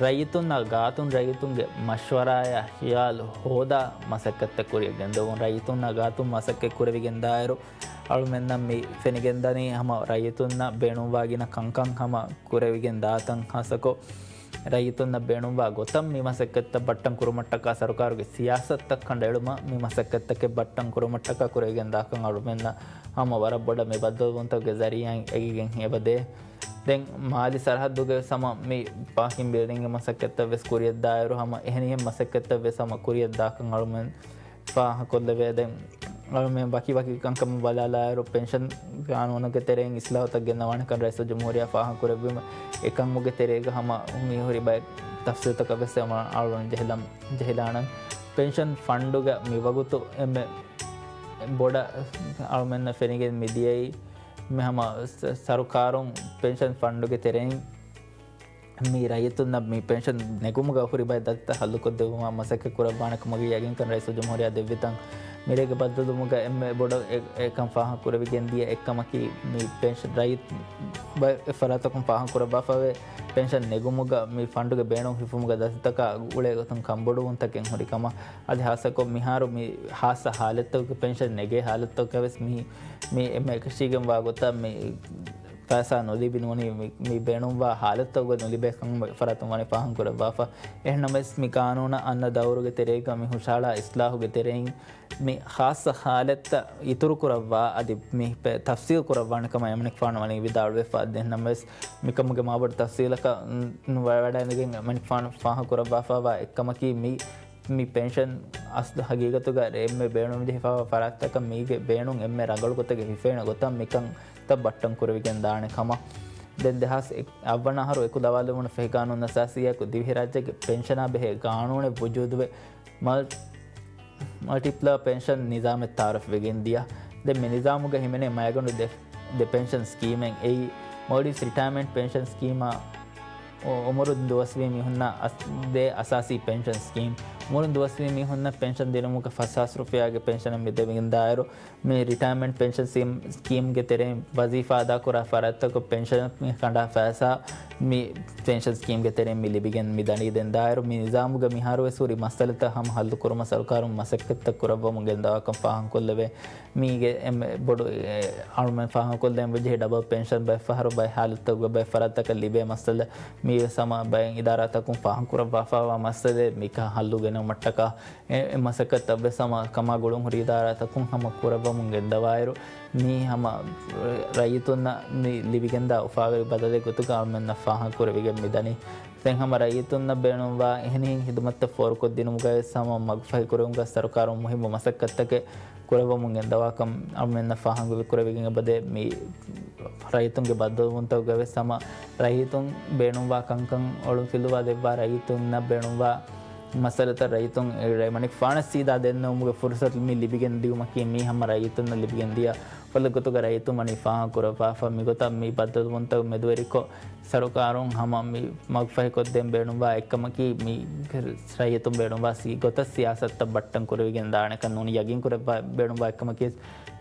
ރައްޔިތުންނާ ގާތުން ރައްޔިތުންގެ މަޝްވަރާއާ ހިޔާލު ހޯދާ މަސައްކަތްތައް ކުރިއަށް ގެންދެވުން. ރައްޔިތުންނާ ގާތުން މަސައްކަތް ކުރެވިގެން ދާއިރު، އަޅުމެންނަށް މި ފެނިގެންދަނީ ހަމަ ރައްޔިތުންނަށް ބޭނުންވާ ގިނަ ކަންކަން ހަމަ ކުރެވިގެން ދާތަން. ހާއްސަކޮށް، ރައްޔިތުންނަށް ބޭނުންވާ ގޮތަށް މި މަސައްކަތްތައް ބައްޓަން ކުރުމަށްޓަކާ ސަރުކާރުގެ ސިޔާސަތުތައް ކަނޑައެޅުމަށް މި މަސައްކަތްތަކެއް ބައްޓަން ކުރުމަށްޓަކާ ކުރެވިގެން ދާކަން އަޅުމެންނަށް ހަމަ ވަރަށް ބޮޑަށް މި ބައްދަލުވުންތަކުގެ ޒަރީއާއިން އެނގިގެން އެބަދޭ. ދެން މާލި ސަރަހައްދުގެ ވެސް ހަމަ މި ޕާކިން ބިލްޑިންގ މަސައްކަތްތައް ވެސް ކުރިއަށްދާއިރު، ހަމަ އެހެނިހެން މަސައްކަތްތައް ވެސް ހަމަ ކުރިއަށްދާކަން އަޅުމެން ފާހަގަކޮށްލެވޭ. ދެން އަޅުމެން ވަކި ވަކި ކަންކަމަށް ބަލާލާއިރު، ޕެންޝަން ގާނޫނުގެ ތެރެއިން އިސްލާހުތައް ގެންނަވާނެކަން ރައީސުލްޖުމްހޫރިއްޔާ ފާހަގަކުރެއްވީމަ، އެކަމުގެ ތެރޭގަ ހަމަ މި ހުރި ބައެއް ތަފްސީލްތަކަށް ވެސް އަޅުގަނޑު ޖެހިލަން، ޖެހިލާނަން. ޕެންޝަން ފަންޑުގަ މިވަގުތު އެންމެ ބޮޑަށް އަޅުމެންނަށް ފެނިގެން މިދިޔައީ، މި ހަމަ ސަ-، ސަރުކާރުން ޕެންޝަން ފަންޑުގެ ތެރެއިން މި ރައްޔިތުންނަށް މި ޕެންޝަން ނެގުމުގަ ހުރި ބައެއް ދަތިތައް ހައްލުކޮށްދެއްވުމަށް މަސައްކަތް ކުރައްވާނެ ކަމުގެ ޔަގީންކަން ރައީސުލްޖުމްހޫރިއްޔާ ދެއްވިތަން. މިރޭގެ ބައްދަލުވުމުގަ އެންމެ ބޮޑަށް އެ-، އެކަން ފާހަގަ ކުރެވިގެން ދިޔަ އެއްކަމަކީ، މި ޕެންޝަން ރައްޔިތު ބައެއް ފަރާތަކުން ފާހަގަ ކުރައްވާފަވޭ ޕެންޝަން ނެގުމުގަ މި ފަންޑުގެ ބޭނުން ހިފުމުގަ ދަތިތަކާ ގުޅޭ ގޮތުން ކަންބޮޑުވުންތަކެއް ހުރި ކަމަށް. އަދި ހާއްސަކޮށް މިހާރު މި ހާއްސަ ހާލަތްތަކުގެ ޕެންޝަން ނެގޭ ހާލަތްތަކުގަ ވެސް މި، މި އެންމެ އެކަށީގެންވާ ގޮތަށް މި ފައިސާ ނުލިބި ނޫނީ މި، މި ބޭނުންވާ ހާލަތުތަކުގަ ނުލިބޭ ކަމަށް ފަރާތުން ވަނީ ފާހަގަ ކުރައްވާފަ. އެހެންނަމަވެސް، މި ގާނޫނަށް އަންނަ ދައުރުގެ ތެރޭގަ މި ހުށަހަޅާ އިސްލާހުގެ ތެރެއިން މި ޚާއްޞަ ހާލަތްތައް އިތުރު ކުރައްވާ އަދި މި ޕެ-، ތަފްސީލް ކުރައްވާނެ ކަމަށް އެމަނިކުފާނު ވަނީ ވިދާޅުވެފަ. އެހެންނަމަވެސް، މިކަމުގެ މާބޮޑު ތަފްސީލަކަށް ނުވަޑައިގެން އެމަނިކުފާނު ފާހަގަ ކުރައްވާފައިވާ އެއްކަމަކީ، މި މި ޕެންޝަން އަސްލު ހަގީގަތުގަ އެންމެ ބޭނުން ޖެހިފައިވާ ފަރާތްތަކަށް މީގެ ބޭނުން އެންމެ ރަނގަޅު ގޮތަކަށް ހިފޭނެ ގޮތަށް މިކަންތައް ބައްޓަން ކުރެވިގެން ދާނެ ކަމަށް. ދެން ދެހާސް އަށްވަނަ އަހަރު އެކުލަވާލެވުނު ފެހި ގާނޫނު އަސާސީއާއެކު ދިވެހިރާއްޖޭގެ ޕެންޝަނާ ބެހޭ ގާނޫނެއް ވުޖޫދުވެ، މަލް-، މަލްޓިޕްލަ ޕެންޝަން ނިޒާމެއް ތައާރަފްވެގެން ދިޔަ. ދެން މި ނިޒާމުގަ ހިމެނޭ މައިގަނޑު ދެ، ދެ ޕެންޝަން ސްކީމެއް. އެއީ މޯލްޑިވްސް ރިޓަޔަރމަންޓް ޕެންޝަން ސްކީމާ އު-، އުމުރުން ދުވަސްވީ މީހުންނަށް އަސް-، ދޭ އަސާސީ ޕެންޝަން ސްކީމް. އުމުރުން ދުވަސްވީ މީހުންނަށް ޕެންޝަން ދިނުމުގަ ފަސް ހާސް ރުފިޔާގެ ޕެންޝަނެއް މި ދެވިގެން ދާއިރު، މި ރިޓަޔަމަންޓް ޕެންޝަން ސީމް، ސްކީމްގެ ތެރެއިން ވަޒީފާ އަދާކުރާ ފަރާތްތަކު ޕެންޝަން ކަނޑާ ފައިސާ މި ޕެންޝަން ސްކީމްގެ ތެރެއިން މި ލިބިގެން މި ދަނީ. ދެން ދާއިރު މި ނިޒާމުގަ މިހާރުވެސް ހުރި މައްސަލަތައް ހަމަ ހައްލު ކުރުމަށް ސަރުކާރުން މަސައްކަތްތައް ކުރައްވަމުން ގެންދަވާކަން ފާހަގަކޮށްލެވޭ. މީގެ އެންމެ ބޮޑު، އެ، އަޅުމެން ފާހަގަކޮށްލަން ވެއްޖެ ޑަބަލް ޕެންޝަން ބައެއް ފަހަރު ބައެއް ހާލަތްތަކުގަ ބައެއް ފަރާތްތަކަށް ލިބޭ މައްސަލަ މީވެސް ހަމަ ބައެއް އިދާރާތަކުން ފާހަގަކުރައްވާފައިވާ މައްސަލައެއް. މިކަން ހައްލު ގެނައުމަށްޓަކާ އެ، އެ މަސައްކަތްތައްވެސް ހަމަ ކަމާ ގުޅުން ހުރި އިދާރާތަކުން ހަމަ ކުރައްވަމުން ގެންދަވާއިރު، މީ ހަމަ ރައްޔިތުންނަށް މި ލިބިގެންދާ އުފާވެރި ބަދަލެއް ގޮތުގަ އަޅުމެންނަށް ފާހަގަކުރެވިގެން މިދަނީ. ދެން ހަމަ ރައްޔިތުންނަށް ބޭނުންވާ އެހެނިހެން ހިދުމަތްތައް ފޯރުކޮށްދިނުމުގައިވެސް ހަމަ މަގުފަހިކުރުމުގަ ސަރުކާރުން މުހިއްމު މަސައްކަތްތަކެއް ކުރައްވަމުން ގެންދަވާކަން އަޅުމެންނަށް ފާހަގަކުރެވިގެން އެބަދޭ. މި ރައްޔިތުންގެ ބައްދަލުވުންތަކުގައިވެސް ހަމަ ރައްޔިތުން ބޭނުންވާ ކަންކަން އޮޅުންފިލުވާ ދެއްވާ ރައްޔިތުންނަށް ބޭނުންވާ މައްސަލަތައް ރައްޔިތުން އެ ރައްޔިތުންނަށް ސީދާ ދެންނެވުމުގެ ފުރުސަތު މި ލިބިގެން ދިޔުމަކީ މީ ހަމަ ރައްޔިތުންނަށް ލިބިގެން ދިޔަ އުފަލެއް ގޮތުގަ ރައްޔިތުން ވަނީ ފާހަގަކުރައްވާފަ. މިގޮތަށް މި ބައްދަލުވުންތައް މެދުވެރިކޮށް، ސަރުކާރުން ހަމަ މި މަގުފަހިކޮށްދޭން ބޭނުންވާ އެއްކަމަކީ، މި ރައްޔިތުން ބޭނުންވާ ސީ ގޮތަށް ސިޔާސަތުތައް ބައްޓަން ކުރެވިގެން ދާނެކަން ނޫނީ، ޔަގީން ކުރެއްވާ ބޭނުންވާ އެއްކަމަކީ،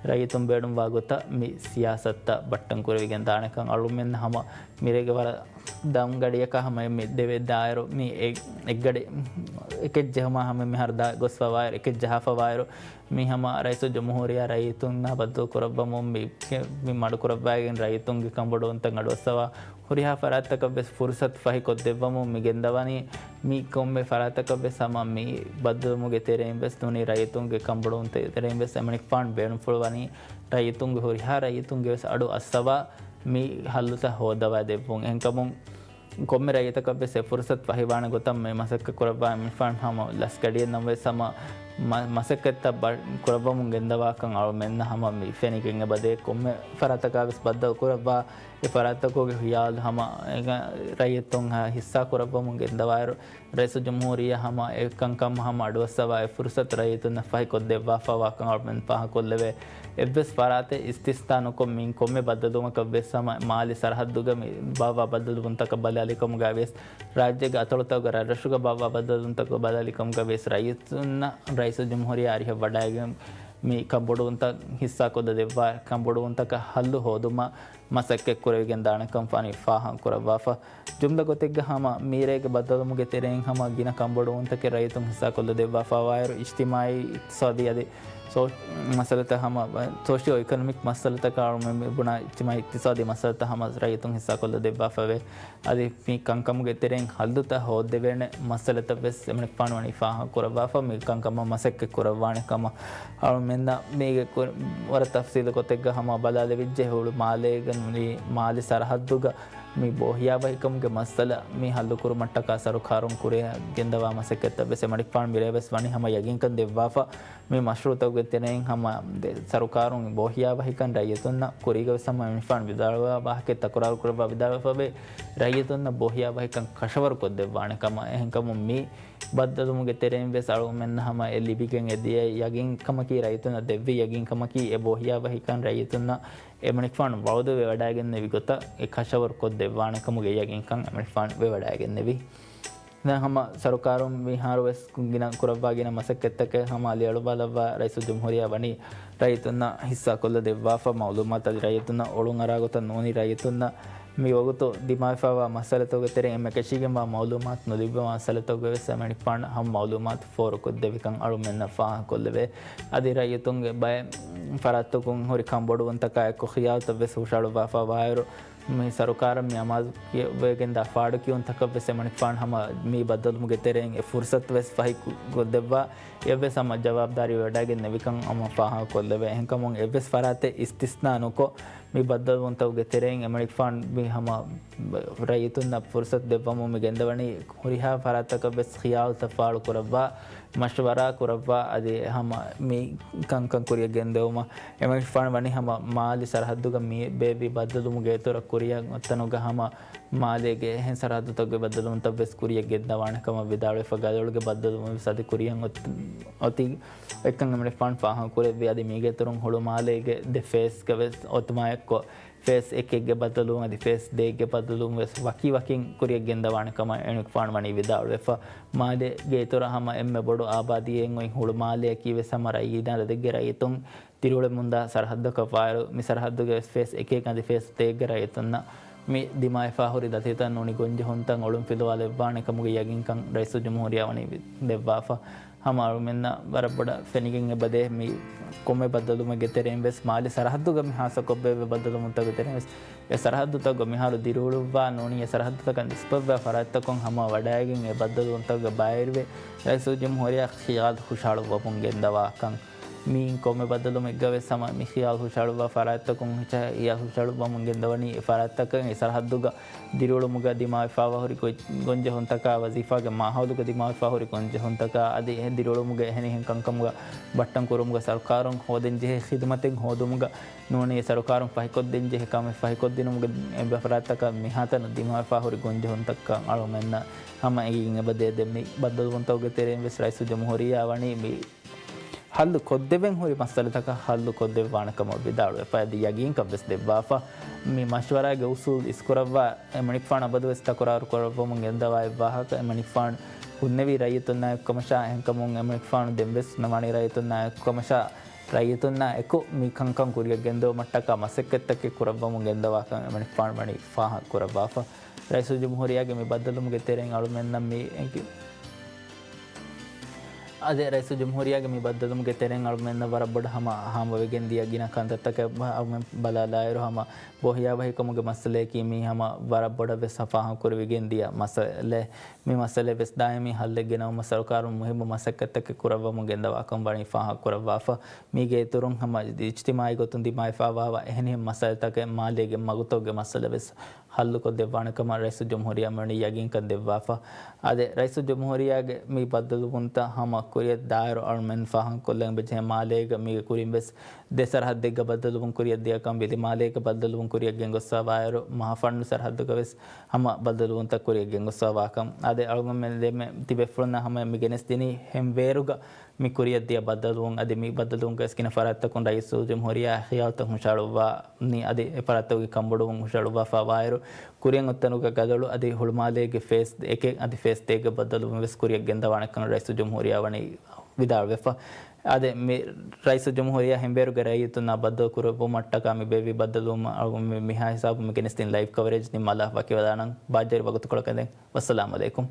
ރައްޔިތުން ބޭނުންވާ ގޮތަށް މި ސިޔާސަތުތައް ބައްޓަން ކުރެވިގެން ދާނެކަން އަޅުމެން ހަމަ މިރޭގެ ވަރަށް ދަމް ގަޑިއަކާ ހަމަ މި ދެވޭ ދާއިރު، މި އެ-، އެއްގަޑި އެކެއްޖެހުމާ ހަމަ މިހާރު ދާ ގޮސްފަވާއިރު، އެކެއްޖަހާފަވާއިރު، މި ހަމަ ރައީސުލްޖުމްހޫރިއްޔާ ރައްޔިތުންނާ ބައްދަލު ކުރައްވަމުން މި، މި މަޑުކުރައްވައިގެން ރައްޔިތުންގެ ކަންބޮޑުވުންތައް އަޑުއައްސަވާ، ހުރިހާ ފަރާތްތަކަށް ވެސް ފުރުސަތު ފަހި ކޮށްދެއްވަމުން މި ގެންދަވަނީ. މި ކޮންމެ ފަރާތަކަށް ވެސް ހަމަ މި ބައްދަލުވުމުގެ ތެރެއިން ވެސް ނޫނީ ރައްޔިތުންގެ ކަންބޮޑުވުންތެރެއިން ވެސް އެމަނިކުފާނު ބޭނުންފުޅު ވަނީ ރައްޔިތުންގެ ހުރިހާ ރައްޔިތުންގެ ވެސް އަޑު އައްސަވާ މި ހައްލުތައް ހޯއްދަވާ ދެއްވުން. އެހެންކަމުން ކޮންމެ ރައްޔިތަކަށް ވެސް އެ ފުރުސަތު ފަހިވާނެ ގޮތަށް މި މަސައްކަތް ކުރައްވާ އެމަނިކުފާނު ހަމަ ލަސްގަޑިއެއް ނަމަވެސް ހަމަ މަ-، މަސައްކަތްތައް ބަ-، ކުރައްވަމުން ގެންދަވާކަން އަޅުމެންނަށް ހަމަ މި ފެނިގެން އެބަދޭ. ކޮންމެ ފަރާތަކާ ވެސް ބައްދަލު ކުރައްވާ އެ ފަރާތަކުގެ ހިޔާލު ހަމަ އެ ރައްޔިތުން ހިއްސާ ކުރައްވަމުން ގެންދަވާއިރު، ރައީސުލްޖުމްހޫރިއްޔާ ހަމަ އެ ކަންކަމަށް ހަމަ އަޑުއައްސަވާ އެ ފުރުސަތު ރައްޔިތުންނަށް ފަހިކޮށްދެއްވާފައިވާކަން އަޅުމެން ފާހަގަކޮށްލެވޭ. އެއްވެސް ފަރާތެއް އިސްތިސްނާ ނުކޮށް މި ކޮންމެ ބައްދަލުވުމަކަށް ވެސް ހަމަ މާލީ ސަރަހައްދުގަ މި ބާއްވާ ބައްދަލުވުންތަކަށް ބަލާލިކަމުގައި ވެސް، ރާއްޖޭގެ އަތޮޅުތަކުގަ ރަށްރަށުގަ ބާއްވާ ބައްދަލުވުންތަކަށް ބަލާލިކަމުގައި ވެސް ރައްޔިތުންނަށް ރައީސުލްޖުމްހޫރިއްޔާ އަރިހަށް ވަޑައިގެން މި ކަންބޮޑުވުންތައް ހިއްސާކޮށްލަ ދެއްވާ ކަންބޮޑުވުންތަކަށް ހައްލު ހޯދުމަށް މަސައްކަތް ކުރެވިގެން ދާނެކަން ފާނީ ފާހަގަކުރައްވާފަ. ޖުމްލަ ގޮތެއްގަ ހަމަ މީރޭގެ ބައްދަލުވުމުގެ ތެރެއިން ހަމަ ގިނަ ކަންބޮޑުވުންތަކެއް ރައްޔިތުން ހިއްސާކޮށްލަ ދެއްވާފައިވާއިރު، އިޖްތިމާއީ އިޤްތިޞާދީ އަދި ސޯ-، މައްސަލަތައް ހަމަ ސޯޝިއޯ އިކޮނޮމިކް މައްސަލަތަކާ އަޅުމެން މި ބުނާ އިޖްތިމާއީ އިޤްތިޞާދީ މައްސަލަތައް ހަމަ ރައްޔިތުން ހިއްސާކޮށްލަ ދެއްވާފައެވެ. އަދި މި ކަންކަމުގެ ތެރެއިން ހައްލުތައް ހޯއްދެވޭނެ މައްސަލަތައް ވެސް އެމަނިކުފާނު ވަނީ ފާހަގަކުރައްވާފަ، މި ކަންކަމަށް މަސައްކަތް ކުރައްވާނެ ކަމަށް އަޅުމެންނަށް މީގެ ކުރި ވަރަށް ތަފްސީލު ގޮތެއްގަ ހަމަ ބަލާލެވިއްޖެ. ހުޅު މާލޭގަ ނޫނީ މާލި ސަރަހައްދުގަ މި ބޯހިޔާވަހިކަމުގެ މައްސަލަ މި ހައްލުކުރުމަށްޓަކާ ސަރުކާރުން ކުރިއަށް ގެންދަވާ މަސައްކަތްތައް ވެސް އެމަނިކުފާނު މިރޭ ވެސް ވަނީ ހަމަ ޔަގީންކަން ދެއްވާފަ. މި މަޝްރޫއުތަކުގެ ތެރެއިން ހަމަ ދެ-، ސަރުކާރުން ބޯހިޔާވަހިކަން ރައްޔިތުންނަށް ކުރީގަ ވެސް ހަމަ އެމަނިކުފާނު ވިދާޅުވާ ވާހަކައެއް ތަކުރާރު ކުރައްވާ ވިދާޅުވެފަވޭ، ރައްޔިތުންނަށް ބޯހިޔާވަހިކަން ކަށަވަރު ކޮށްދެއްވާނެ ކަމަށް. އެހެންކަމުން މި ބައްދަލުވުމުގެ ތެރެއިން ވެސް އަޅުގަނޑުމެންނަށް ހަމަ އެ ލިބިގެން އެ ދިޔަ ޔަގީންކަމަކީ، ރައްޔިތުންނަށް ދެއްވި ޔަގީންކަމަކީ، އެ ބޯހިޔާވަހިކަން ރައްޔިތުންނަށް އެމަނިކުފާނު ވައުދުވެވަޑައިގެންނެވި ގޮތަށް އެ ކަށަވަރު ކޮށްދެއްވާނެ ކަމުގެ ޔަގީންކަން އެމަނިކުފާނު ވެވަޑައިގެންނެވި. ދެން ހަމަ ސަރުކާރުން މިހާރު ވެސް ގިނަ ކުރައްވާ ގިނަ މަސައްކަތްތަކެއް ހަމަ ލިޔަޅުވާލައްވާ ރައީސުލްޖުމްހޫރިއްޔާ ވަނީ ރައްޔިތުންނަށް ހިއްސާކޮށްލަ ދެއްވާފަ މައުލޫމާތު އަދި ރައްޔިތުންނަށް އޮޅުން އަރާ ގޮތަށް ނޫނީ ރައްޔިތުންނަށް މި ވަގުތު ދިމާވެފައިވާ މައްސަލަތަކުގެ ތެރެއިން އެންމެ ކަށީގެންވާ މައުލޫމާތު ނުލިބި މައްސަލަތަކުގައި ވެސް އެމަނިކުފާނަށް ހަމަ މައުލޫމާތު ފޯރުކޮށްދެއްވިކަން އަޅުމެންނަށް ފާހަގަކޮށްލެވޭ. އަދި ރައްޔިތުންގެ ބައެއް ފަރާތްތަކުން ހުރި ކަންބޮޑުވުންތަކާ އެއްކޮށް ޚިޔާލުތައް ވެސް ހުށައަޅުއްވާފައިވާއިރު، މި ސަރުކާރަށް މި އަމާޒު ވެގެންދާ ފާޑުކިޔުންތަކަށް ވެސް އެމަނިކުފާނު ހަމަ މި ބައްދަލުވުމުގެ ތެރެއިން އެ ފުރުސަތު ވެސް ފަހި ކު-، ކޮށްދެއްވާ، އެއްވެސް ހަމަ ޖަވާބުދާރީ ވެވަޑައިގެން ނެވިކަން ހަމަ ފާހަގަކޮށްލެވޭ. އެހެންކަމުން އެއްވެސް ފަރާތެއް އިސްތިސްނާ ނުކޮށް، މި ބައްދަލުވުންތަކުގެ ތެރެއިން އެމަނިކުފާނު މި ހަމަ ރައްޔިތުންނަށް ފުރުސަތު ދެއްވަމުން މި ގެންދަވަނީ ހުރިހާ ފަރާތަކަށް ވެސް ޚިޔާލުތައް ފާޅު ކުރައްވާ، މަޝްވަރާ ކުރައްވާ އަދި ހަމަ މި ކަންކަން ކުރިއަށް ގެންދެވުމަށް އެމަނިކުފާނު ވަނީ ހަމަ މާލި ސަރަހައްދުގަ މި ބޭއްވި ބައްދަލުވުމުގެ އިތުރަށް ކުރިއަށް އޮތްތަނުގަ ހަމަ މާލޭގެ އެހެން ސަރަހައްދުތަކުގެ ބައްދަލުވުންތައް ވެސް ކުރިއަށް ގެންދަވާނެ ކަމަށް ވިދާޅުވެފަ، ގަދޮޅުގެ ބައްދަލުވުން ވެސް އަދި ކުރިއަށް އޮތް-، އޮތީ އޮތްކަން އެމަނިކުފާނު ފާހަގަ ކުރެއްވި. އަދި މީގެ އިތުރުން ހުޅުމާލޭގެ ދެ ފޭސްގަ ވެސް އޮތުމާއެއްކޮށް، ފޭސް އެކެއްގެ ބައްދަލުވުން އަދި ފޭސް ދޭއްގެ ބައްދަލުވުން ވެސް ވަކި ވަކިން ކުރިއަށް ގެންދަވާނެ ކަމަށް އެމަނިކުފާނު ވަނީ ވިދާޅުވެފަ. މާލޭގެ އިތުރަށް ހަމަ އެންމެ ބޮޑު އާބާދީއެއް އޮތް ހުޅުމާލެއަކީ ވެސް ހަމަ ރައީ ދަރަދެއްގެ ރައްޔިތުން ދިރިއުޅެމުންދާ ސަރަހައްދަކަށް ވާއިރު، މި ސަރަހައްދުގެ ވެސް ފޭސް އެކެއް އަދި ފޭސް ދޭއްގެ ރައްޔިތުންނަށް މި ދިމާވެފާ ހުރި ދަތިތައް ނޫނީ ގޮންޖެހުންތައް އޮޅުން ފިލުވާލެއްވާނެ ކަމުގެ ޔަގީންކަން ރައީސުލްޖުމްހޫރިއްޔާ ވަނީ ދެއްވާފަ. ހަމަ އަޅުމެންނަށް ވަރަށް ބޮޑަށް ފެނިގެން އެބަދޭ، މި ކޮންމެ ބައްދަލުވުމެއްގެ ތެރެއިން ވެސް މާލެ ސަރަހައްދުގަ މި ހާއްސަކޮށް ބޭއްވި ބައްދަލުވުންތަކުގެ ތެރެއިން ވެސް އެ ސަރަހައްދުތަކުގަ މިހާރު ދިރިއުޅުއްވާ ނޫނީ އެ ސަރަހައްދުތަކަށް ނިސްބަތްވާ ފަރާތްތަކުން ހަމަ ވަޑައިގެން އެ ބައްދަލުވުންތަކުގަ ބައިވެރިވެ، ރައީސުލްޖުމްހޫރިއްޔާ ޚިޔާލު ހުށަހަޅުއްވަމުން ގެންދަވާކަން. މިއިން ކޮންމެ ބައްދަލުމެއްގަ ވެސް ހަމަ މި ޚިޔާލު ހުށަހަޅުއްވާ ފަރާތްތަކުން ހި-، ޚިޔާލު ހުށަހަޅުއްވަމުން ގެންދަވަނީ އެ ފަރާތްތަކަށް އެ ސަރަހައްދުގަ ދިރިއުޅުމުގަ ދިމާވެފާވާ ހުރި ގޮ-، ގޮންޖެހުންތަކާ، ވަޒީފާގެ މާހައުލުގަ ދިމާވެފާ ހުރި ގޮންޖެހުންތަކާ އަދި އެހެން ދިރިއުޅުމުގަ އެހެނިހެން ކަންކަމުގަ ބައްޓަން ކުރުމުގަ ސަރުކާރުން ހޯދަންޖެހޭ ޚިދުމަތެއް ހޯދުމުގަ ނޫނީ ސަރުކާރުން ފަހިކޮށްދޭންޖެހޭ ކަމެއް ފަހިކޮށްދިނުމުގެ އެ ފަރާތްތަކަށް މިހާތަނަށް ދިމާވެފާ ހުރި ގޮންޖެހުންތަކަށް އަޅުމެންނަށް ހަމަ އެނގިގެން އެބަދޭ. ދެން މި ބައްދަލުވުންތަކުގެ ތެރެއިން ވެސް ރައީސުލްޖުމްހޫރިއްޔާ ވަނީ މި ހައްލު ކޮށްދެވެން ހުރި މައްސަލަތަކަށް ހައްލު ކޮށްދެއްވާނެ ކަމަށް ވިދާޅުވެފަ އަދި ޔަގީންކަން ވެސް ދެއްވާފަ. މި މަޝްވަރާގެ އުސޫލް އިސްކުރައްވާ އެމަނިކުފާނު އަބަދުވެސް ތަކުރާރު ކުރައްވަމުން ގެންދަވާ އެއްވާހަކަ އެމަނިކުފާނު ހުންނެވީ ރައްޔިތުންނާ އެކު ކަމަށާ އެހެންކަމުން އެމަނިކުފާނު ދެން ވެސް ނަމާނީ ރައްޔިތުންނާ އެކު ކަމަށާ ރައްޔިތުންނާ އެކު މި ކަންކަން ކުރިއަށް ގެންދެވުމަށްޓަކާ މަސައްކަތްތަކެއް ކުރައްވަމުން ގެންދަވާކަން އެމަނިކުފާނު ވަނީ ފާހަގަ ކުރައްވާފަ. ރައީސުލްޖުމްހޫރިއްޔާގެ މި ބައްދަލުވުމުގެ ތެރެއިން އަޅުމެންނަށް މި އެނގި-، އަދި ރައީސުލްޖުމްހޫރިއްޔާގެ މި ބައްދަލުވުމުގެ ތެރެއިން އަޅުމެންނަށް ވަރަށް ބޮޑަށް ހަމަ ހާމަވެގެން ދިޔަ ގިނަ ކަންތައްތަކެއް އަޅުމެން ބަލާލާއިރު ހަމަ ބޯހިޔާވަހިކަމުގެ މައްސަލަޔަކީ މީ ހަމަ ވަރަށް ބޮޑަށް ވެސް ފާހަގަކުރެވިގެން ދިޔަ މައްސަލައެއް. މި މައްސަލައެއް ވެސް ދާއިމީ ހައްލެއް ގެނައުމަށް ސަރުކާރުން މުހިއްމު މަސައްކަތްތަކެއް ކުރައްވަމުން ގެންދަވާކަން ވަނީ ފާހަގަކުރައްވާފަ. މީގެ އިތުރުން ހަމަ އިޖްތިމާޢީ ގޮތުން ދިމާވެފާވާ އެހެނިހެން މައްސަލަތަކެއް މާލޭގެ މަގުތަކުގެ މައްސަލަ ވެސް ހައްލުކޮށްދެއްވާނެ ކަމަށް ރައީސުލްޖުމްހޫރިއްޔާ މިވަނީ ޔަގީންކަން ދެއްވާފަ. އާދެ، ރައީސުލްޖުމްހޫރިއްޔާގެ މި ބައްދަލުވުންތައް ހަމަ ކުރިއަށް ދާއިރު އަޅުމެން ފާހަގަކޮށްލަން ބެޖެހޭ މާލޭގަ މީގެ ކުރިން ވެސް ދެ ސަރަހައްދެއްގަ ބައްދަލުވުން ކުރިއަށް ދިޔަކަން ވިލިމާލޭގެ ބައްދަލުވުން ކުރިއަށް ގެންގޮސްފާވާއިރު، މަހާފަންނު ސަރަހައްދުގަ ވެސް ހަމަ ބައްދަލުވުންތައް ކުރިއަށް ގެންގޮސްފާވާކަން. އާދެ، އަޅުގަނޑުމެން ދެންމެ ތިބޭފުޅުންނަށް ހަމަ މި ގެނެސްދިނީ ހެންވޭރުގަ މި ކުރިއަށްދިޔަ ބައްދަލުވުން އަދި މި ބައްދަލުވުންގެ ވެސް ގިނަ ފަރާތްތަކުން ރައީސުލްޖުމްހޫރިއްޔާ ޚިޔާލުތައް ހުށަހަޅުއްވާނީ އަދި އެ ފަރާތްތަކުގެ ކަންބޮޑުވުން ހުށަހަޅުއްވާފާވާއިރު، ކުރިއަށް އޮތްތަނުގަ ގަދަޅު އަދި ހުޅުމާލޭގެ ފޭސް އެކެއް އަދި ފޭސް ދޭއްގެ ބައްދަލުވުން ވެސް ކުރިއަށް ގެންދަވާނެކަން ރައީސުލްޖުމްހޫރިއްޔާ ވަނީ ވިދާޅުވެފަ. އާދެ، މި ރައީސުލްޖުމްހޫރިއްޔާ ހެންވޭރުގެ ރައްޔިތުންނާ ބައްދަލު ކުރެއްވުމަށްޓަކާ މި ބޭއްވި ބައްދަލުވުމަށް އަޅުގަނޑު މި، މިހާ ހިސާބުން މި ގެނެސްދިން ލައިވް ކަވަރޭޖް ނިންމާލާ ވަކިވެލާނަން. ބާއްޖަވެރި ވަގުތުކޮޅަކަށް ދެން. ވައްސަލާމް އަލައިކުމް.